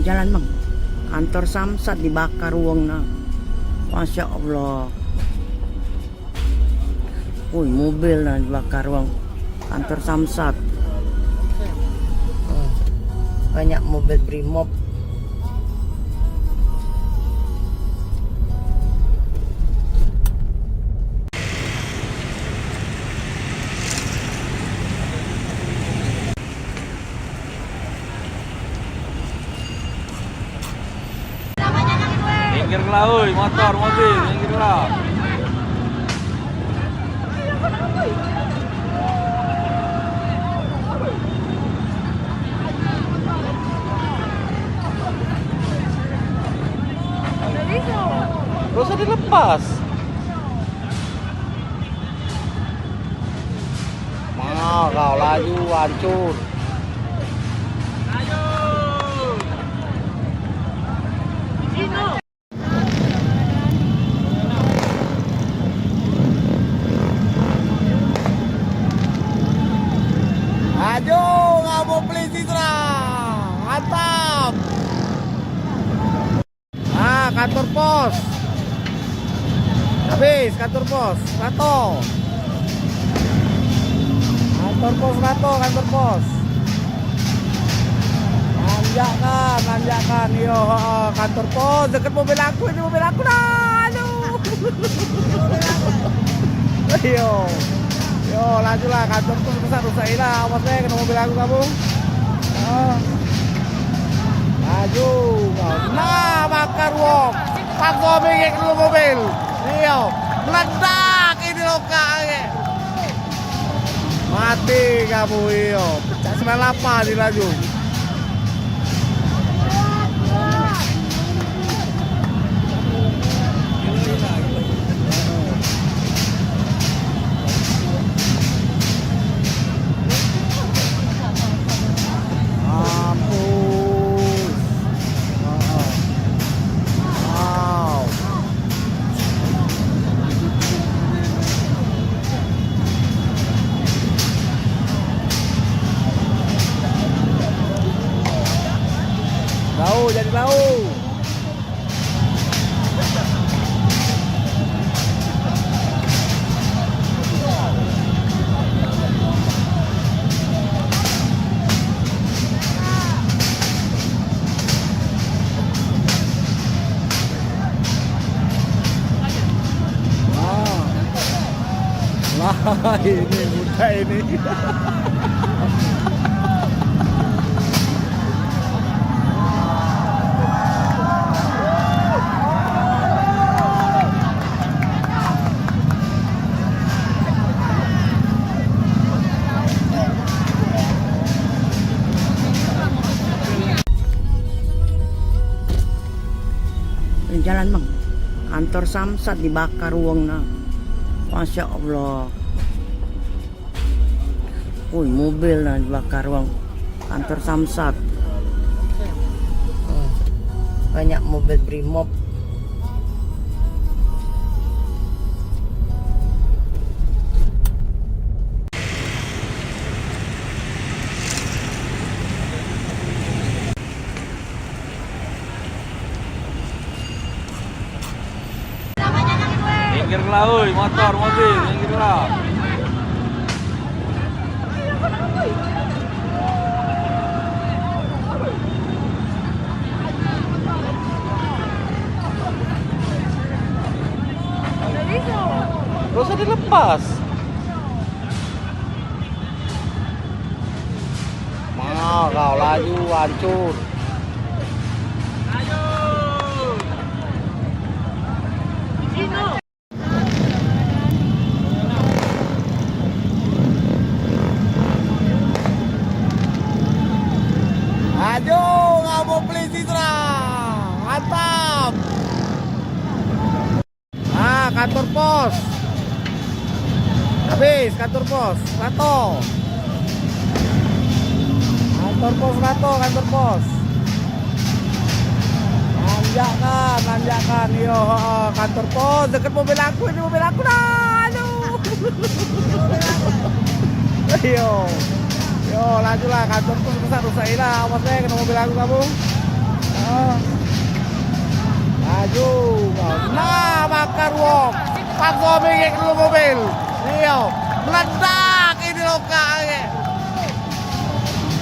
Jalan, Bang. Kantor Samsat dibakar wong nah. Masya Allah. Woi, mobil nah dibakar wong. Kantor Samsat. Oh, banyak mobil Brimob. Minggirlah, oi, motor, mobil, minggirlah. Gak usah dilepas. Mah, kau laju hancur. Laju, ngabuk polisi serang. Mantap. Ah, kantor pos. Habis kantor pos. Rato. Kantor pos rato, kantor pos. Nanjakkan, nanjakkan. Iyo, heeh, kantor pos deket mobil aku, ini mobil aku dah. Aduh. Iyo. Yo, lajulah, kantor pos rusak, rusak ilah. Awas be kena mobil aku kamu. Ah. Laju. Nah, bakar wong. Pakso bengek dulu mobil. Iyo, meledak ini lokak lagi. Mati kamu, iyo. Pecak sembilan lapan di laju. Mampus. Heeh. Wow. Lau, jadi lau. Wah. Wah, ini budak ini. Jalan, Bang. Kantor Samsat dibakar wong nah. Masya Allah. Woi, mobil nah dibakar wong. Kantor Samsat. Hmm. Banyak mobil Brimob. Minggirlah, oi, motor, mobil, minggirlah. Gak usah dilepas. Mau kau laju hancur. Laju kamu polisi serang. Mantap. Ah, kantor pos. Habis kantor pos, Rato. Kantor pos Rato, kantor pos. Nanjakkan, nanjakkan. Yo, heeh, kantor pos deket mobil aku, ini mobil aku dah. Aduh. Yo. Yo, lajulah kantor pos rusak, rusak ilah. Awas deh kena mobil aku kamu. Heeh. Laju. Nah, bakar wong. Pakso bengek dulu mobil. Iyo. Meledak ini lokak lagi.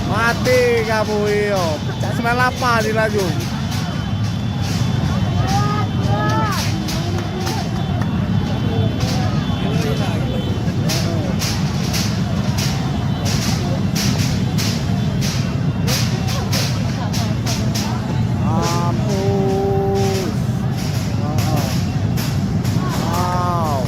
Mati kamu, iyo. Pecak sembilan lapan di laju. Mampus. Heeh. Wow.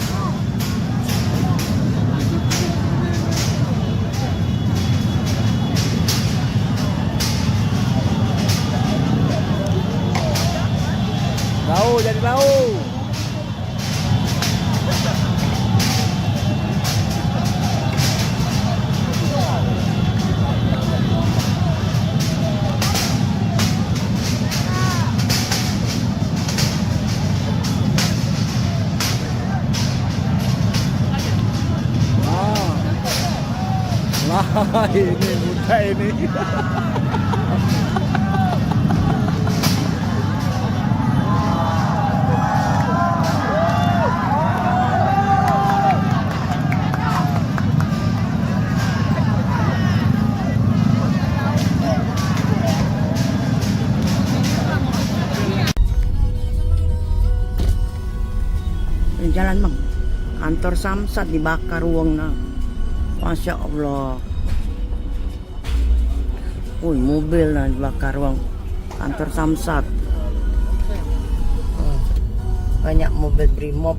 Lau, jadi lau. Wah, ini budak ini. Jalan, Bang. Kantor Samsat dibakar wong nah. Masya Allah. Woi, mobil nah dibakar wong. Kantor Samsat. Hmm. Banyak mobil Brimob.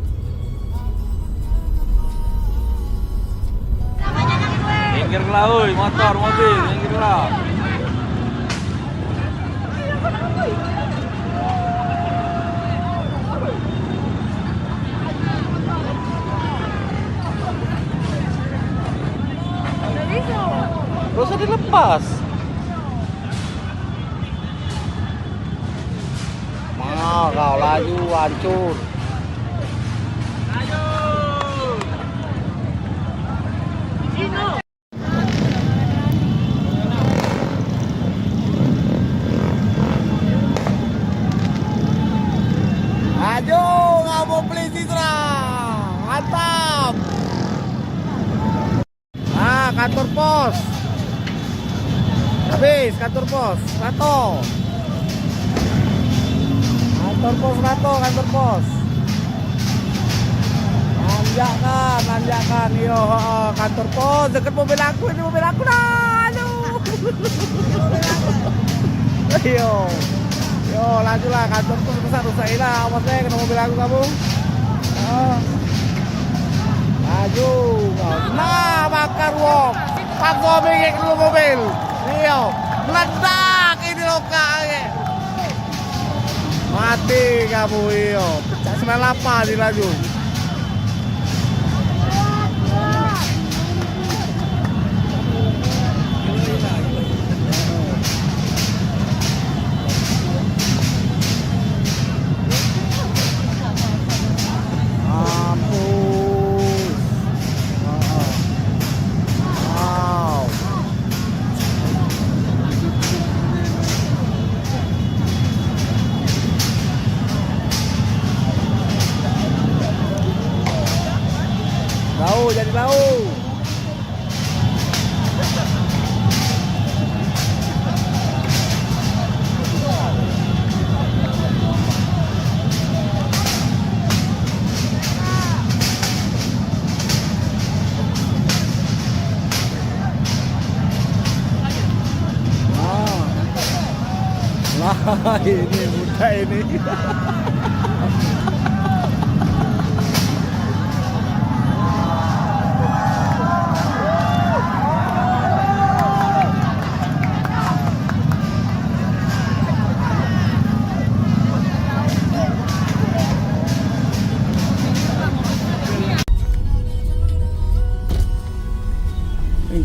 Minggirlah, oi, motor, mobil, minggirlah. Gak usah dilepas. Mau kau laju hancur. Laju, ngabuk polisi serang. Mantap. Ah, kantor pos. Habis kantor pos, rato. Kantor pos rato, kantor pos. Nanjakkan, nanjakkan. Yo, heeh, kantor pos deket mobil aku, ini mobil aku dah. Aduh. Yo. Yo, lajulah, kantor pos rusak, rusak ilah. Awas deh, kena mobil aku kamu. Oh. Laju. Nah, bakar wong. Pakso bengek dulu mobil. Iyo. Meledak ini lokak. Mati kamu, iyo. Cak sembilan lapan ni laju. Mampus. Wow. Bau, jadi bau. Wah. Wah, ini budak ini.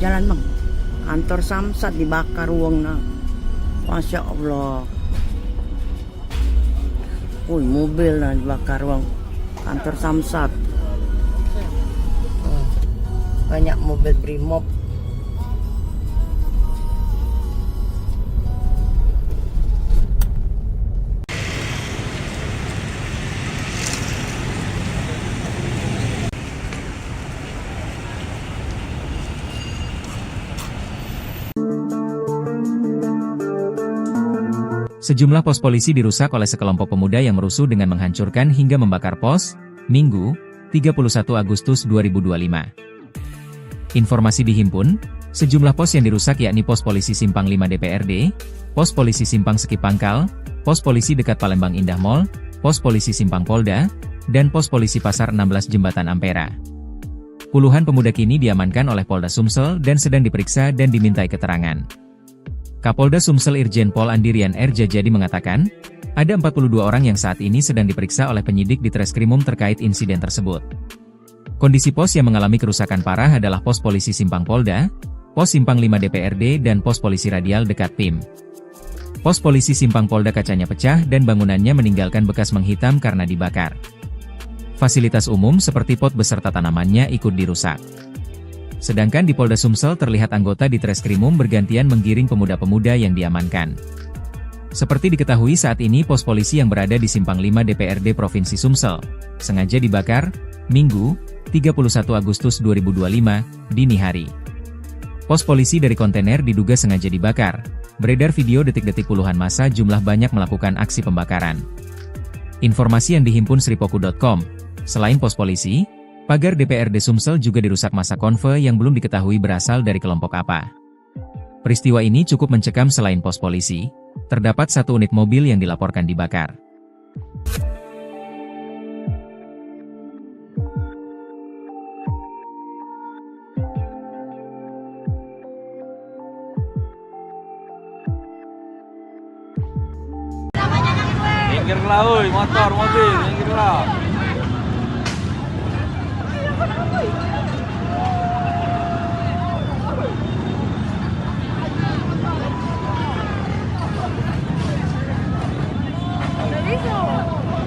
Jalan, Bang. Kantor Samsat dibakar wong nah. Masya Allah. Woi, mobil nah dibakar wong. Kantor Samsat. Hmm. Banyak mobil Brimob. Sejumlah pos polisi dirusak oleh sekelompok pemuda yang merusuh dengan menghancurkan hingga membakar pos, Minggu, tiga puluh satu Agustus dua ribu dua lima. Informasi dihimpun, sejumlah pos yang dirusak yakni Pos Polisi Simpang lima D P R D, Pos Polisi Simpang Seki Pangkal, Pos Polisi dekat Palembang Indah Mall, Pos Polisi Simpang Polda, dan Pos Polisi Pasar enam belas Jembatan Ampera. Puluhan pemuda kini diamankan oleh Polda Sumsel dan sedang diperiksa dan dimintai keterangan. Kapolda Sumsel Irjen Pol Andirian R Jajadi mengatakan, ada empat puluh dua orang yang saat ini sedang diperiksa oleh penyidik di Treskrimum terkait insiden tersebut. Kondisi pos yang mengalami kerusakan parah adalah Pos Polisi Simpang Polda, Pos Simpang lima D P R D, dan Pos Polisi Radial dekat P I M. Pos Polisi Simpang Polda kacanya pecah dan bangunannya meninggalkan bekas menghitam karena dibakar. Fasilitas umum seperti pot beserta tanamannya ikut dirusak. Sedangkan di Polda Sumsel terlihat anggota di Treskrimum bergantian menggiring pemuda-pemuda yang diamankan. Seperti diketahui saat ini pos polisi yang berada di Simpang lima D P R D Provinsi Sumsel, sengaja dibakar, Minggu, tiga puluh satu Agustus dua ribu dua lima, dini hari. Pos polisi dari kontainer diduga sengaja dibakar. Beredar video detik-detik puluhan massa jumlah banyak melakukan aksi pembakaran. Informasi yang dihimpun sripoku dot com, selain pos polisi, pagar D P R D Sumsel juga dirusak massa Konve yang belum diketahui berasal dari kelompok apa. Peristiwa ini cukup mencekam, selain pos polisi, terdapat satu unit mobil yang dilaporkan dibakar. Minggir lah, oi, motor, mobil, minggir lah.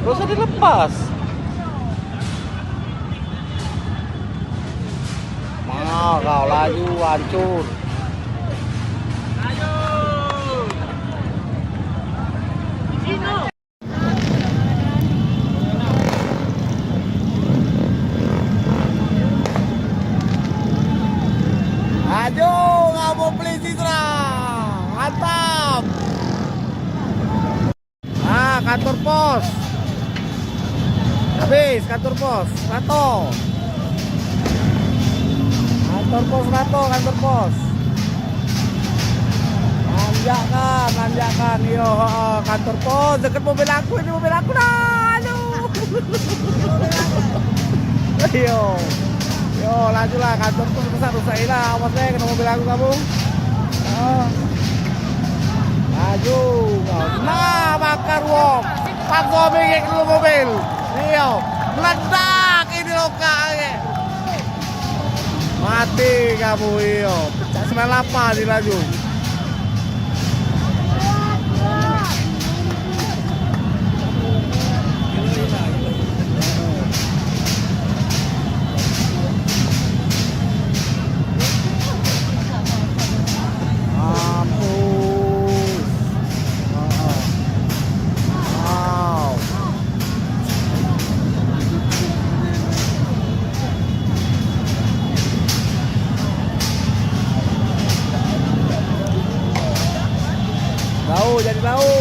Gak usah dilepas. Mau kau laju, hancur. Laju, kamu polisi serang. Mantap. Ah, kantor pos. Habis kantor pos, rato. Kantor pos rato, kantor pos. Nanjakkan, nanjakkan. Iyo, heeh, kantor pos deket mobil aku, ini mobil aku dah. Aduh. Iyo. Yo, lajulah kantor pos, rusak, rusak ilah. Awas deh, kena mobil aku kamu. Ah. Laju. Nah, bakar wong. Pakso bengek dulu mobil. Iyo. Meledak ini lokak aja. Mati kamu, iyo. Cak sembilan lapan ni laju. Mampus. Wow. Bau, jadi bau.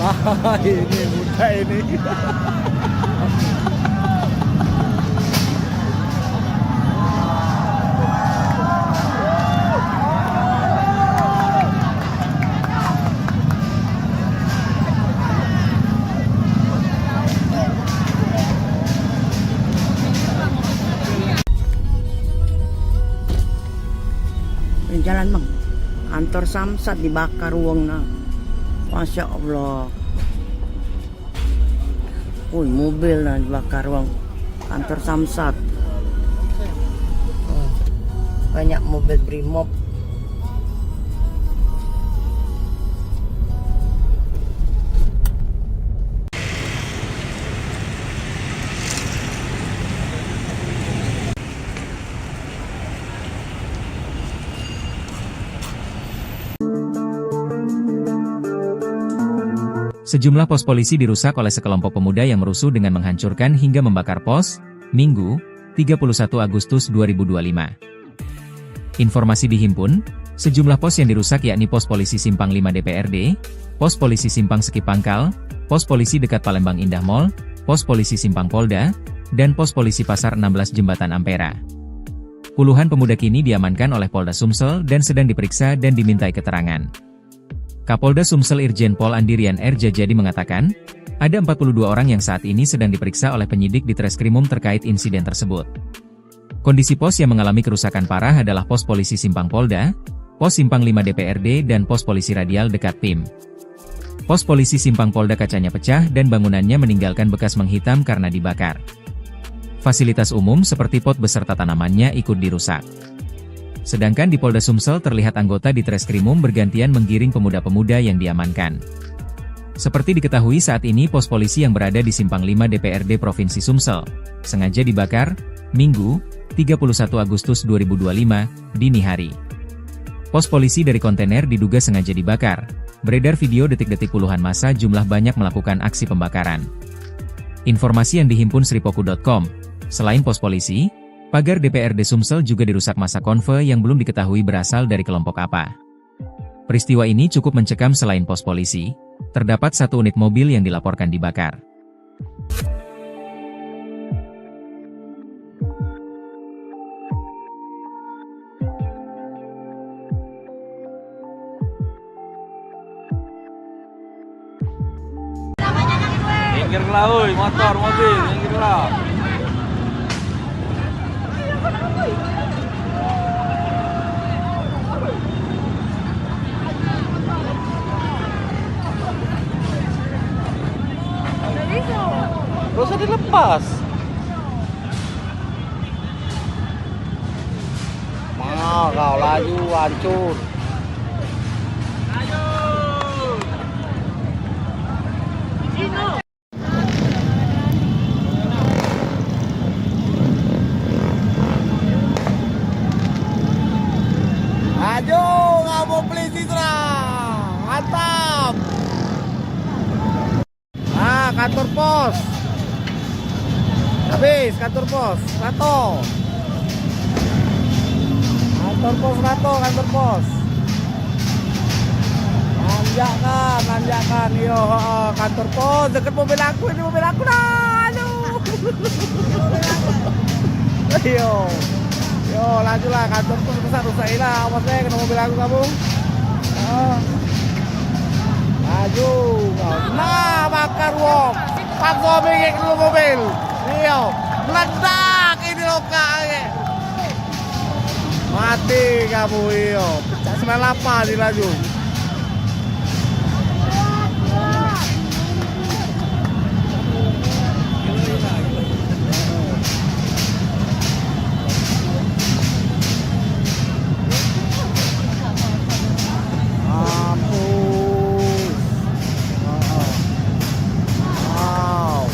Wah, ini muda ini. Jalan, Bang. Kantor Samsat dibakar wong nah. Masya Allah. Woi, mobil nah dibakar wong. Kantor Samsat. Oh, banyak mobil Brimob. Sejumlah pos polisi dirusak oleh sekelompok pemuda yang merusuh dengan menghancurkan hingga membakar pos, Minggu, tiga puluh satu Agustus dua ribu dua lima. Informasi dihimpun, sejumlah pos yang dirusak yakni Pos Polisi Simpang lima D P R D, Pos Polisi Simpang Seki Pangkal, Pos Polisi dekat Palembang Indah Mall, Pos Polisi Simpang Polda, dan Pos Polisi Pasar enam belas Jembatan Ampera. Puluhan pemuda kini diamankan oleh Polda Sumsel dan sedang diperiksa dan dimintai keterangan. Kapolda Sumsel Irjen Pol Andirian R Jajadi mengatakan, ada empat puluh dua orang yang saat ini sedang diperiksa oleh penyidik di Treskrimum terkait insiden tersebut. Kondisi pos yang mengalami kerusakan parah adalah Pos Polisi Simpang Polda, Pos Simpang lima D P R D, dan Pos Polisi Radial dekat pim. Pos Polisi Simpang Polda kacanya pecah dan bangunannya meninggalkan bekas menghitam karena dibakar. Fasilitas umum seperti pot beserta tanamannya ikut dirusak. Sedangkan di Polda Sumsel terlihat anggota di Treskrimum bergantian menggiring pemuda-pemuda yang diamankan. Seperti diketahui saat ini pos polisi yang berada di Simpang lima D P R D Provinsi Sumsel sengaja dibakar, Minggu, tiga puluh satu Agustus dua ribu dua lima, dini hari. Pos polisi dari kontainer diduga sengaja dibakar. Beredar video detik-detik puluhan massa jumlah banyak melakukan aksi pembakaran. Informasi yang dihimpun sripoku dot com, selain pos polisi, pagar D P R D Sumsel juga dirusak massa konvoy yang belum diketahui berasal dari kelompok apa. Peristiwa ini cukup mencekam, selain pos polisi, terdapat satu unit mobil yang dilaporkan dibakar. Minggirlah, oi, motor, mobil, minggirlah. Gak usah dilepas. Nah, kau laju, hancur. Laju, kamu polisi serang. Mantap. Ah, kantor pos. Habis kantor pos, Rato. Kantor pos Rato, kantor pos. Nanjakkan, nanjakkan. Yo, heeh, kantor pos. Deket mobil aku, ini mobil aku dah. Aduh. Yo. Yo, lajulah, kantor pos rusak, rusak ilah. Awas deh, kena mobil aku, kamu. Ah. Laju. Nah, bakar wong. Pakso bengek dulu mobil. Iyo. Meledak ini lokak aje. Mati kamu, iyo. Pecak sembilan lapan ni laju. Mampus. Wow.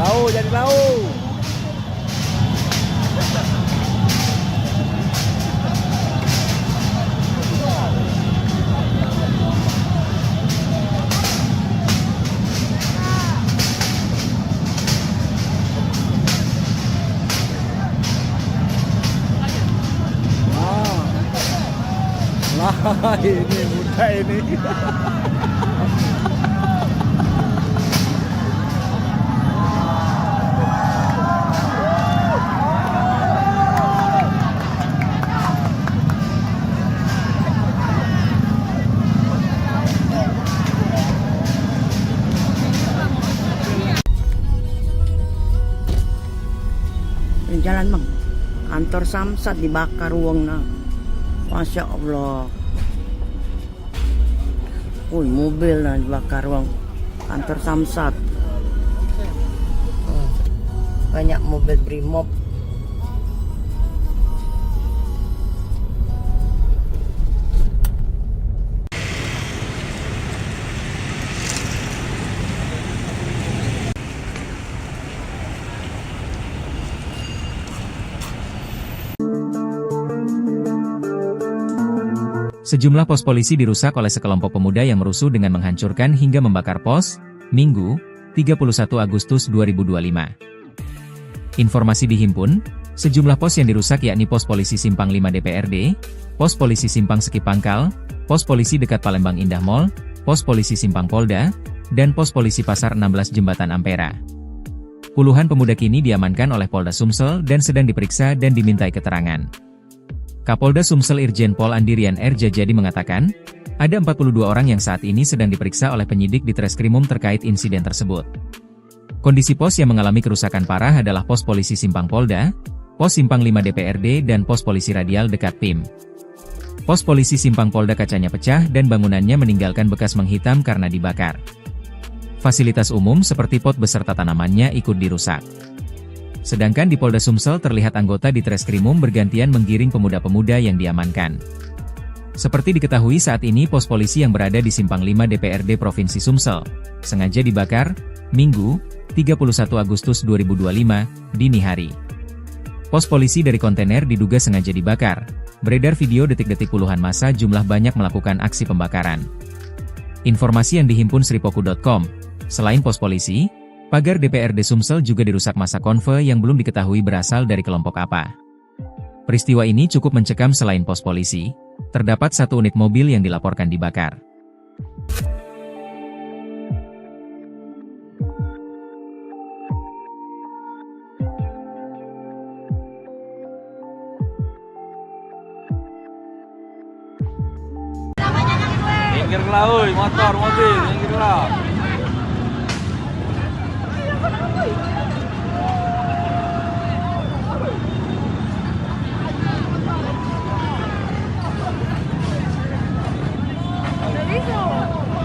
Lau, jadi lau. Lah, ini muda ini. Jalan, Bang. Kantor Samsat dibakar wong nah. Masya Allah. Woi, mobil nah dibakar wong. Kantor Samsat. Hmm. Banyak mobil Brimob. Sejumlah pos polisi dirusak oleh sekelompok pemuda yang merusuh dengan menghancurkan hingga membakar pos, Minggu, tiga puluh satu Agustus dua ribu dua lima. Informasi dihimpun, sejumlah pos yang dirusak yakni Pos Polisi Simpang lima D P R D, Pos Polisi Simpang Seki Pangkal, Pos Polisi dekat Palembang Indah Mall, Pos Polisi Simpang Polda, dan Pos Polisi Pasar enam belas Jembatan Ampera. Puluhan pemuda kini diamankan oleh Polda Sumsel dan sedang diperiksa dan dimintai keterangan. Kapolda Sumsel Irjen Pol Andirian R Jajadi mengatakan, ada empat puluh dua orang yang saat ini sedang diperiksa oleh penyidik di Treskrimum terkait insiden tersebut. Kondisi pos yang mengalami kerusakan parah adalah Pos Polisi Simpang Polda, Pos Simpang lima D P R D, dan Pos Polisi Radial dekat pim. Pos Polisi Simpang Polda kacanya pecah dan bangunannya meninggalkan bekas menghitam karena dibakar. Fasilitas umum seperti pot beserta tanamannya ikut dirusak. Sedangkan di Polda Sumsel terlihat anggota di Treskrimum bergantian menggiring pemuda-pemuda yang diamankan. Seperti diketahui saat ini pos polisi yang berada di Simpang lima D P R D Provinsi Sumsel sengaja dibakar, Minggu, tiga puluh satu Agustus dua ribu dua lima, dini hari. Pos polisi dari kontainer diduga sengaja dibakar. Beredar video detik-detik puluhan massa jumlah banyak melakukan aksi pembakaran. Informasi yang dihimpun sripoku dot com, selain pos polisi, pagar D P R D Sumsel juga dirusak massa konvoy yang belum diketahui berasal dari kelompok apa. Peristiwa ini cukup mencekam, selain pos polisi, terdapat satu unit mobil yang dilaporkan dibakar. Minggir lah, oi, motor, mobil, minggir lah.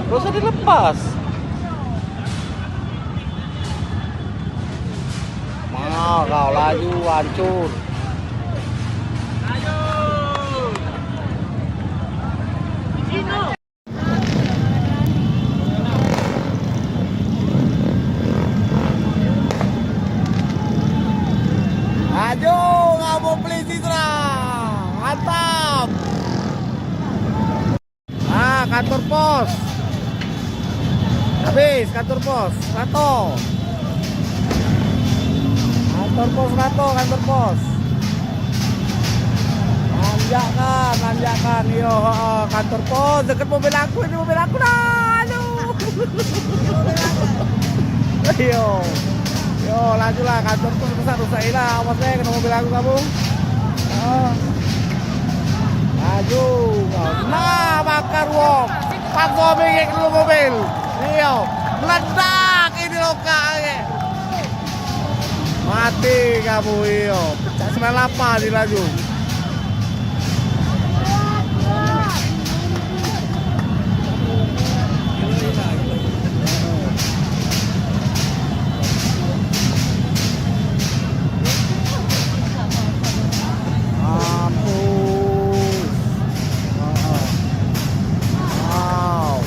Gak usah dilepas. Mau kau laju, hancur. Laju, kamu polisi serang. Mantap. Ah, kantor pos. Habis kantor pos, rato. Kantor pos rato, kantor pos. Nanjakkan, nanjakkan. Yo, heeh, kantor pos deket mobil aku, ini mobil aku dah. Aduh. Yo. Yo, lajulah kantor pos rusak, rusak ilah. Awas deh kena mobil aku kamu. Ah. Laju kau. Nah, bakar wong. Pakso bengek dulu mobil. Iyo. Meledak ini lokak ni. Mati kamu, iyo. Pecak sembilan lapan ni laju. Mampus. Heeh. Wow.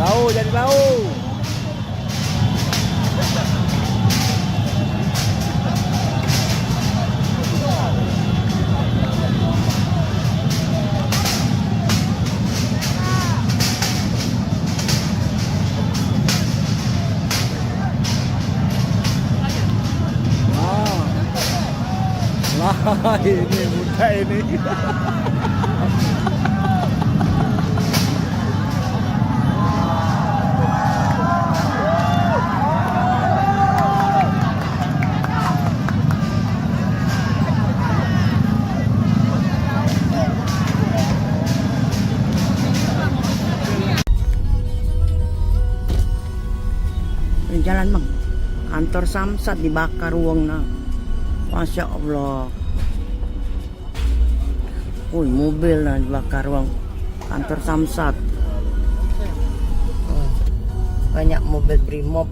Bau, jadi bau. Lah, ini budak ini. Jalan, Bang. Kantor Samsat dibakar wong nah. Masya Allah. Woi, mobil nah dibakar wong. Kantor Samsat. Oh, banyak mobil Brimob.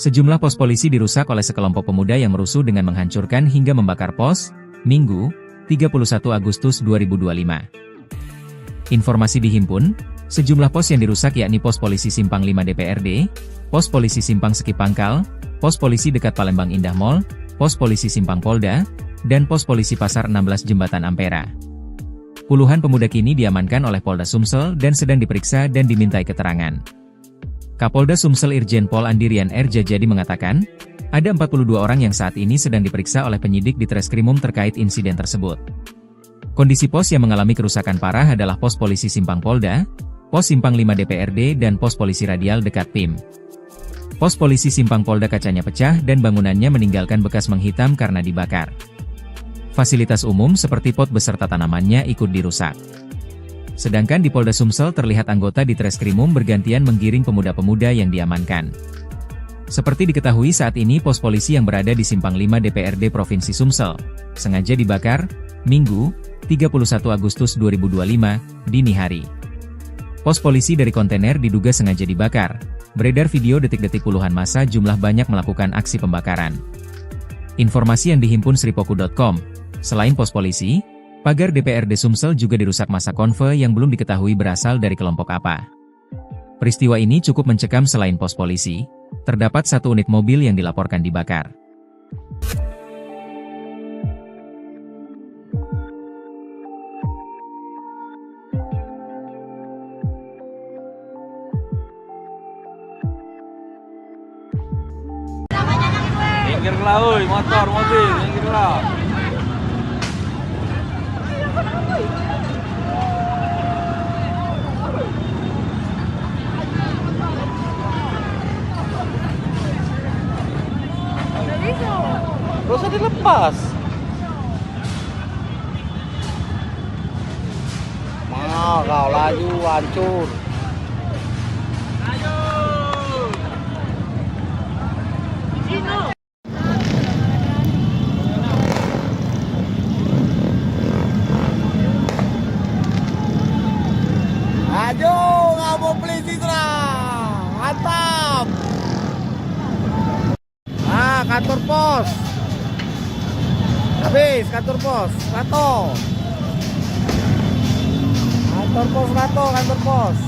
Sejumlah pos polisi dirusak oleh sekelompok pemuda yang merusuh dengan menghancurkan hingga membakar pos, Minggu, tiga puluh satu Agustus dua ribu dua lima. Informasi dihimpun, sejumlah pos yang dirusak yakni Pos Polisi Simpang lima D P R D, Pos Polisi Simpang Seki Pangkal, Pos Polisi dekat Palembang Indah Mall, Pos Polisi Simpang Polda, dan Pos Polisi Pasar enam belas Jembatan Ampera. Puluhan pemuda kini diamankan oleh Polda Sumsel dan sedang diperiksa dan dimintai keterangan. Kapolda Sumsel Irjen Pol Andirian R Jajadi mengatakan, ada empat puluh dua orang yang saat ini sedang diperiksa oleh penyidik di Treskrimum terkait insiden tersebut. Kondisi pos yang mengalami kerusakan parah adalah Pos Polisi Simpang Polda, Pos Simpang lima D P R D, dan Pos Polisi Radial dekat pim. Pos Polisi Simpang Polda kacanya pecah dan bangunannya meninggalkan bekas menghitam karena dibakar. Fasilitas umum seperti pot beserta tanamannya ikut dirusak. Sedangkan di Polda Sumsel terlihat anggota di Treskrimum bergantian menggiring pemuda-pemuda yang diamankan. Seperti diketahui saat ini pos polisi yang berada di Simpang lima D P R D Provinsi Sumsel sengaja dibakar, Minggu, tiga puluh satu Agustus dua ribu dua lima, dini hari. Pos polisi dari kontainer diduga sengaja dibakar. Beredar video detik-detik puluhan massa jumlah banyak melakukan aksi pembakaran. Informasi yang dihimpun sripoku dot com, selain pos polisi, pagar D P R D Sumsel juga dirusak massa konvoy yang belum diketahui berasal dari kelompok apa. Peristiwa ini cukup mencekam, selain pos polisi, terdapat satu unit mobil yang dilaporkan dibakar. Minggir lah, oi, motor, mobil, minggir lah. Gak usah dilepas. Nah, kau laju, hancur. Laju, kamu polisi serang. Mantap. Ah, kantor pos. Habis kantor pos, Rato. Kantor pos Rato, kantor pos.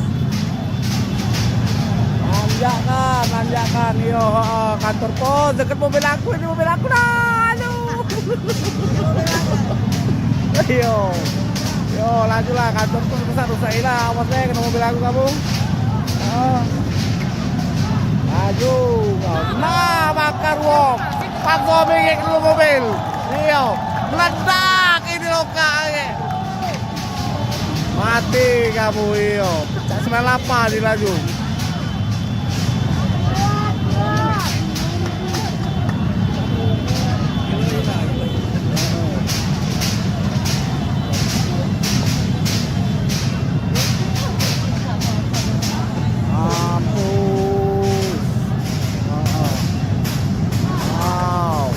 Nanjakkan, nanjakkan. Iyo, heeh, kantor pos. Deket mobil aku, ini mobil aku dah. Aduh. Iyo. Yo, lajulah, kantor pos rusak, rusak ilah. Awas deh, kena mobil aku kamu. Ah. Laju. Nah, bakar wong. Paksa bengek dulu mobil. Iyo. Meledak ini lokak lagi. Mati kamu, iyo. Cak sembilan lapan ni laju. Mampus. Heeh. Wow.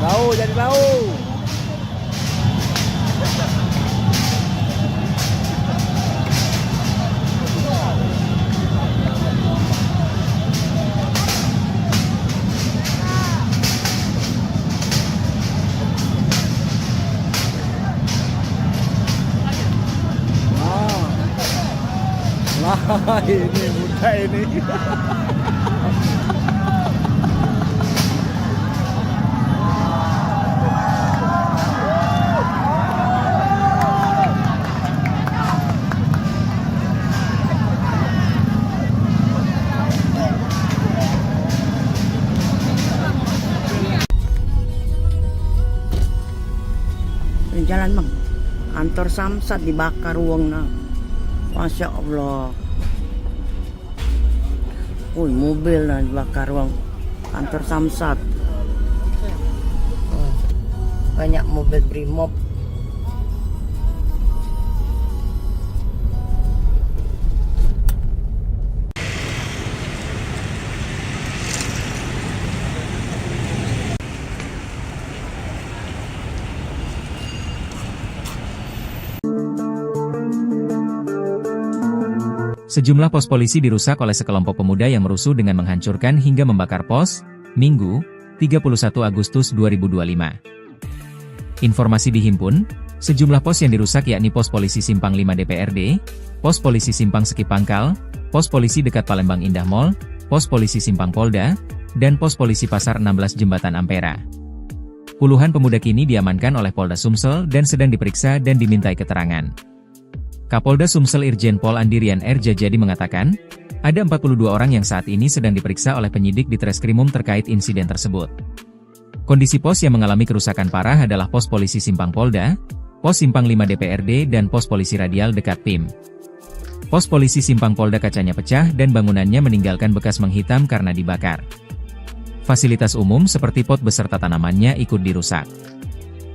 Lau, jadi lau. Lah, ini budak ini. Jalan, Bang. Kantor Samsat dibakar wong nah. Masya Allah. Woi, mobil nah dibakar wong. Kantor Samsat. Oh, banyak mobil Brimob. Sejumlah pos polisi dirusak oleh sekelompok pemuda yang merusuh dengan menghancurkan hingga membakar pos, Minggu, tiga puluh satu Agustus dua ribu dua lima. Informasi dihimpun, sejumlah pos yang dirusak yakni Pos Polisi Simpang lima D P R D, Pos Polisi Simpang Seki Pangkal, Pos Polisi dekat Palembang Indah Mall, Pos Polisi Simpang Polda, dan Pos Polisi Pasar enam belas Jembatan Ampera. Puluhan pemuda kini diamankan oleh Polda Sumsel dan sedang diperiksa dan dimintai keterangan. Kapolda Sumsel Irjen Pol Andirian R Jajadi mengatakan, ada empat puluh dua orang yang saat ini sedang diperiksa oleh penyidik di Treskrimum terkait insiden tersebut. Kondisi pos yang mengalami kerusakan parah adalah Pos Polisi Simpang Polda, Pos Simpang lima D P R D, dan Pos Polisi Radial dekat pim. Pos Polisi Simpang Polda kacanya pecah dan bangunannya meninggalkan bekas menghitam karena dibakar. Fasilitas umum seperti pot beserta tanamannya ikut dirusak.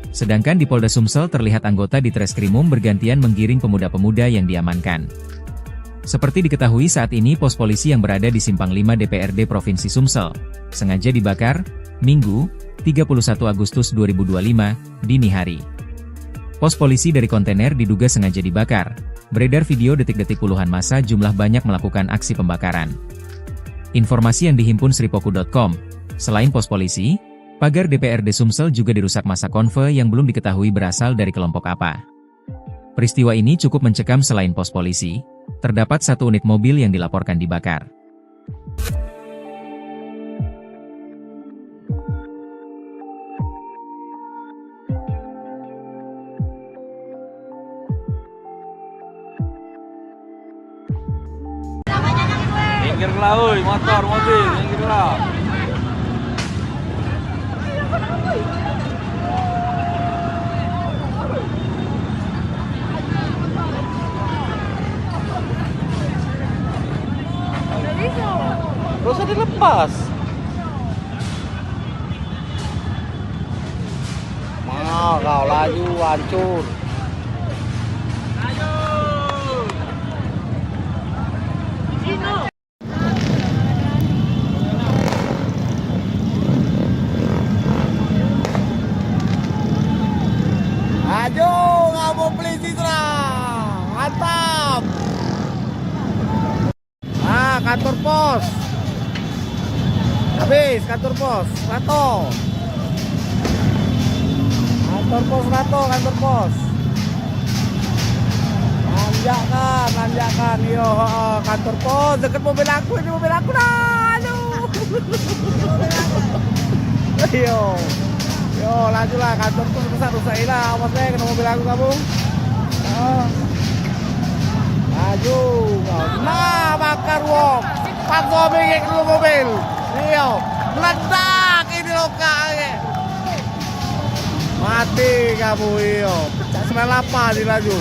Sedangkan di Polda Sumsel terlihat anggota di Treskrimum bergantian menggiring pemuda-pemuda yang diamankan. Seperti diketahui saat ini pos polisi yang berada di Simpang lima D P R D Provinsi Sumsel sengaja dibakar, Minggu, tiga puluh satu Agustus dua ribu dua lima, dini hari. Pos polisi dari kontainer diduga sengaja dibakar. Beredar video detik-detik puluhan massa jumlah banyak melakukan aksi pembakaran. Informasi yang dihimpun sripoku dot com, selain pos polisi, pagar D P R D Sumsel juga dirusak massa konvoy yang belum diketahui berasal dari kelompok apa. Peristiwa ini cukup mencekam, selain pos polisi, terdapat satu unit mobil yang dilaporkan dibakar. Minggirlah, oi, motor, mobil, minggirlah. Gak usah dilepas. Mau kau laju, hancur. Laju, ngabuk polisi, serang. Mantap. Ah, kantor pos. Habis kantor pos, Rato. Kantor pos Rato, kantor pos. Nanjakkan, nanjakkan. Iyo, heeh, kantor pos. Deket mobil aku, ini mobil aku dah. Aduh. Iyo. Yo, lajulah, kantor pos rusak, rusak ilah. Awas deh, kena mobil aku kamu. Ah. Laju kau. Nah, bakar wong. Pakso minggir dulu mobil. Iyo. Meledak ini lokak lagi. Mati kamu, iyo. Cak sembilan lapan ni laju.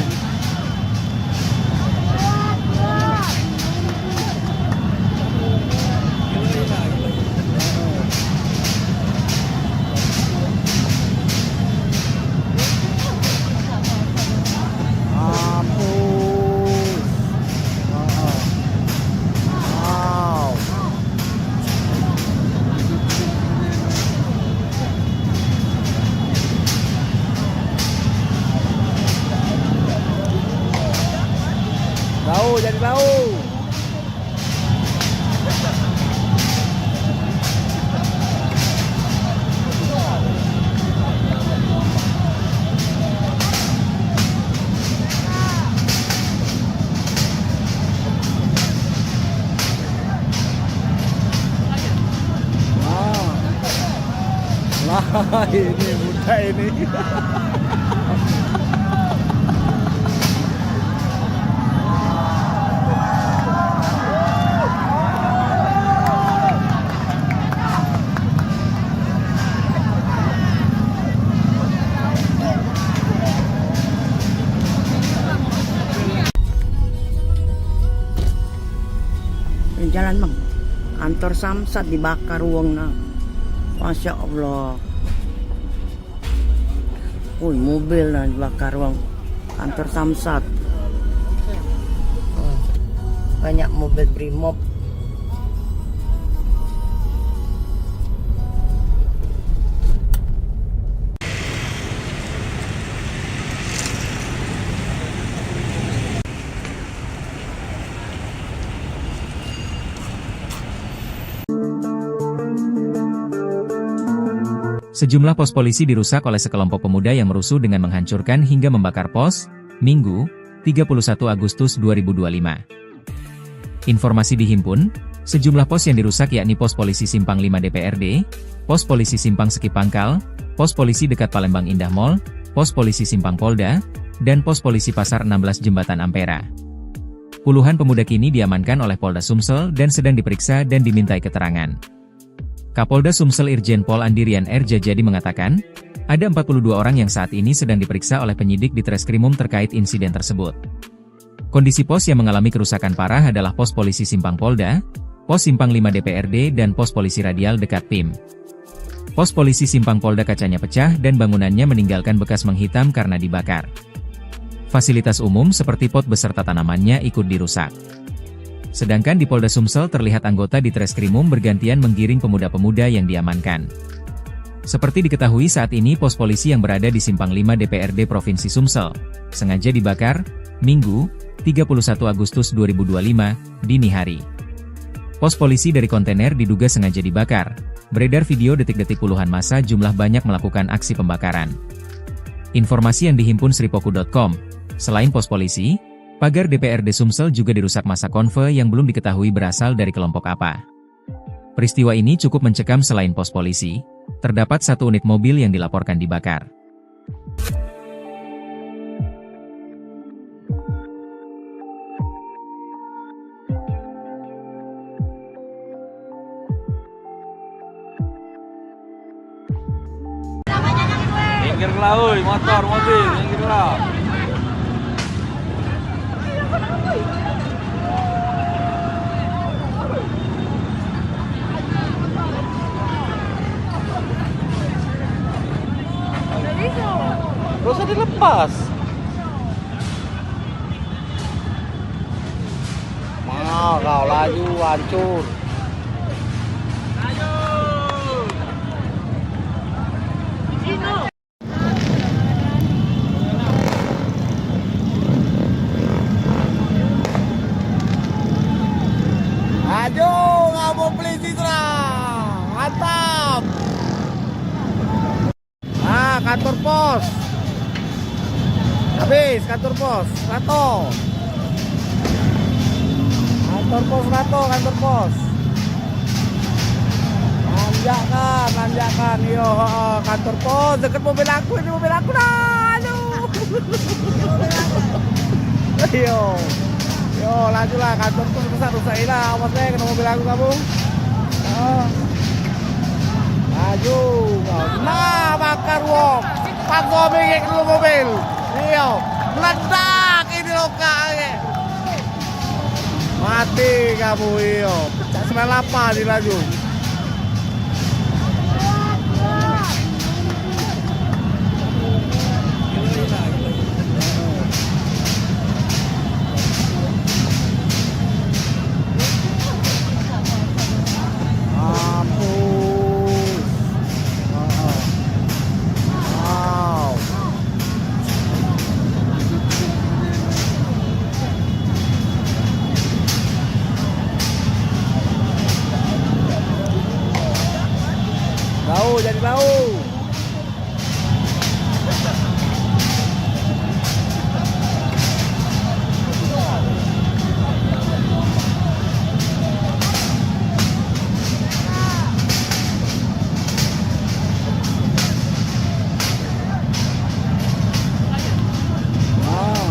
Mampus. Heeh. Wow. Lau, jadi lau. Lah, ini budak ini. Jalan, Bang. Kantor Samsat dibakar wong nah. Masya Allah. Woi, mobil nah dibakar wong. Kantor Samsat. Oh, banyak mobil Brimob. Sejumlah pos polisi dirusak oleh sekelompok pemuda yang merusuh dengan menghancurkan hingga membakar pos, Minggu, tiga puluh satu Agustus dua ribu dua lima. Informasi dihimpun, sejumlah pos yang dirusak yakni Pos Polisi Simpang lima D P R D, Pos Polisi Simpang Seki Pangkal, Pos Polisi dekat Palembang Indah Mall, Pos Polisi Simpang Polda, dan Pos Polisi Pasar enam belas Jembatan Ampera. Puluhan pemuda kini diamankan oleh Polda Sumsel dan sedang diperiksa dan dimintai keterangan. Kapolda Sumsel Irjen Pol Andirian R Jajadi mengatakan, ada empat puluh dua orang yang saat ini sedang diperiksa oleh penyidik di Treskrimum terkait insiden tersebut. Kondisi pos yang mengalami kerusakan parah adalah Pos Polisi Simpang Polda, Pos Simpang lima D P R D, dan Pos Polisi Radial dekat pim. Pos Polisi Simpang Polda kacanya pecah dan bangunannya meninggalkan bekas menghitam karena dibakar. Fasilitas umum seperti pot beserta tanamannya ikut dirusak. Sedangkan di Polda Sumsel terlihat anggota di Treskrimum bergantian menggiring pemuda-pemuda yang diamankan. Seperti diketahui saat ini pos polisi yang berada di Simpang lima D P R D Provinsi Sumsel sengaja dibakar, Minggu, tiga puluh satu Agustus dua ribu dua lima, dini hari. Pos polisi dari kontainer diduga sengaja dibakar. Beredar video detik-detik puluhan massa jumlah banyak melakukan aksi pembakaran. Informasi yang dihimpun sripoku dot com, selain pos polisi, pagar D P R D Sumsel juga dirusak massa konvoy yang belum diketahui berasal dari kelompok apa. Peristiwa ini cukup mencekam, selain pos polisi, terdapat satu unit mobil yang dilaporkan dibakar. Minggir lah, oi, motor, mobil, minggir lah. Gak usah dilepas. Mau kau laju, hancur. Ajo, ngabuk polisi, Sra. Mantap. Ah, kantor pos. Habis kantor pos, rato. Kantor pos rato, kantor pos. Nanjakkan, nanjakkan. Iyo, heeh, kantor pos deket mobil aku, ini mobil aku dah. Aduh. Iyo. Yo, lajulah kantor pos rusak, rusak ilah. Awas deh kena mobil aku kamu. Heeh. Laju. Nah, bakar wong. Pakso bengek dulu mobil. Iyo. Meledak ini lokak agek. Mati kamu, iyo. Cak sembilan lapan ni laju. Mampus. Heeh. Wow. Lau, jadi lau.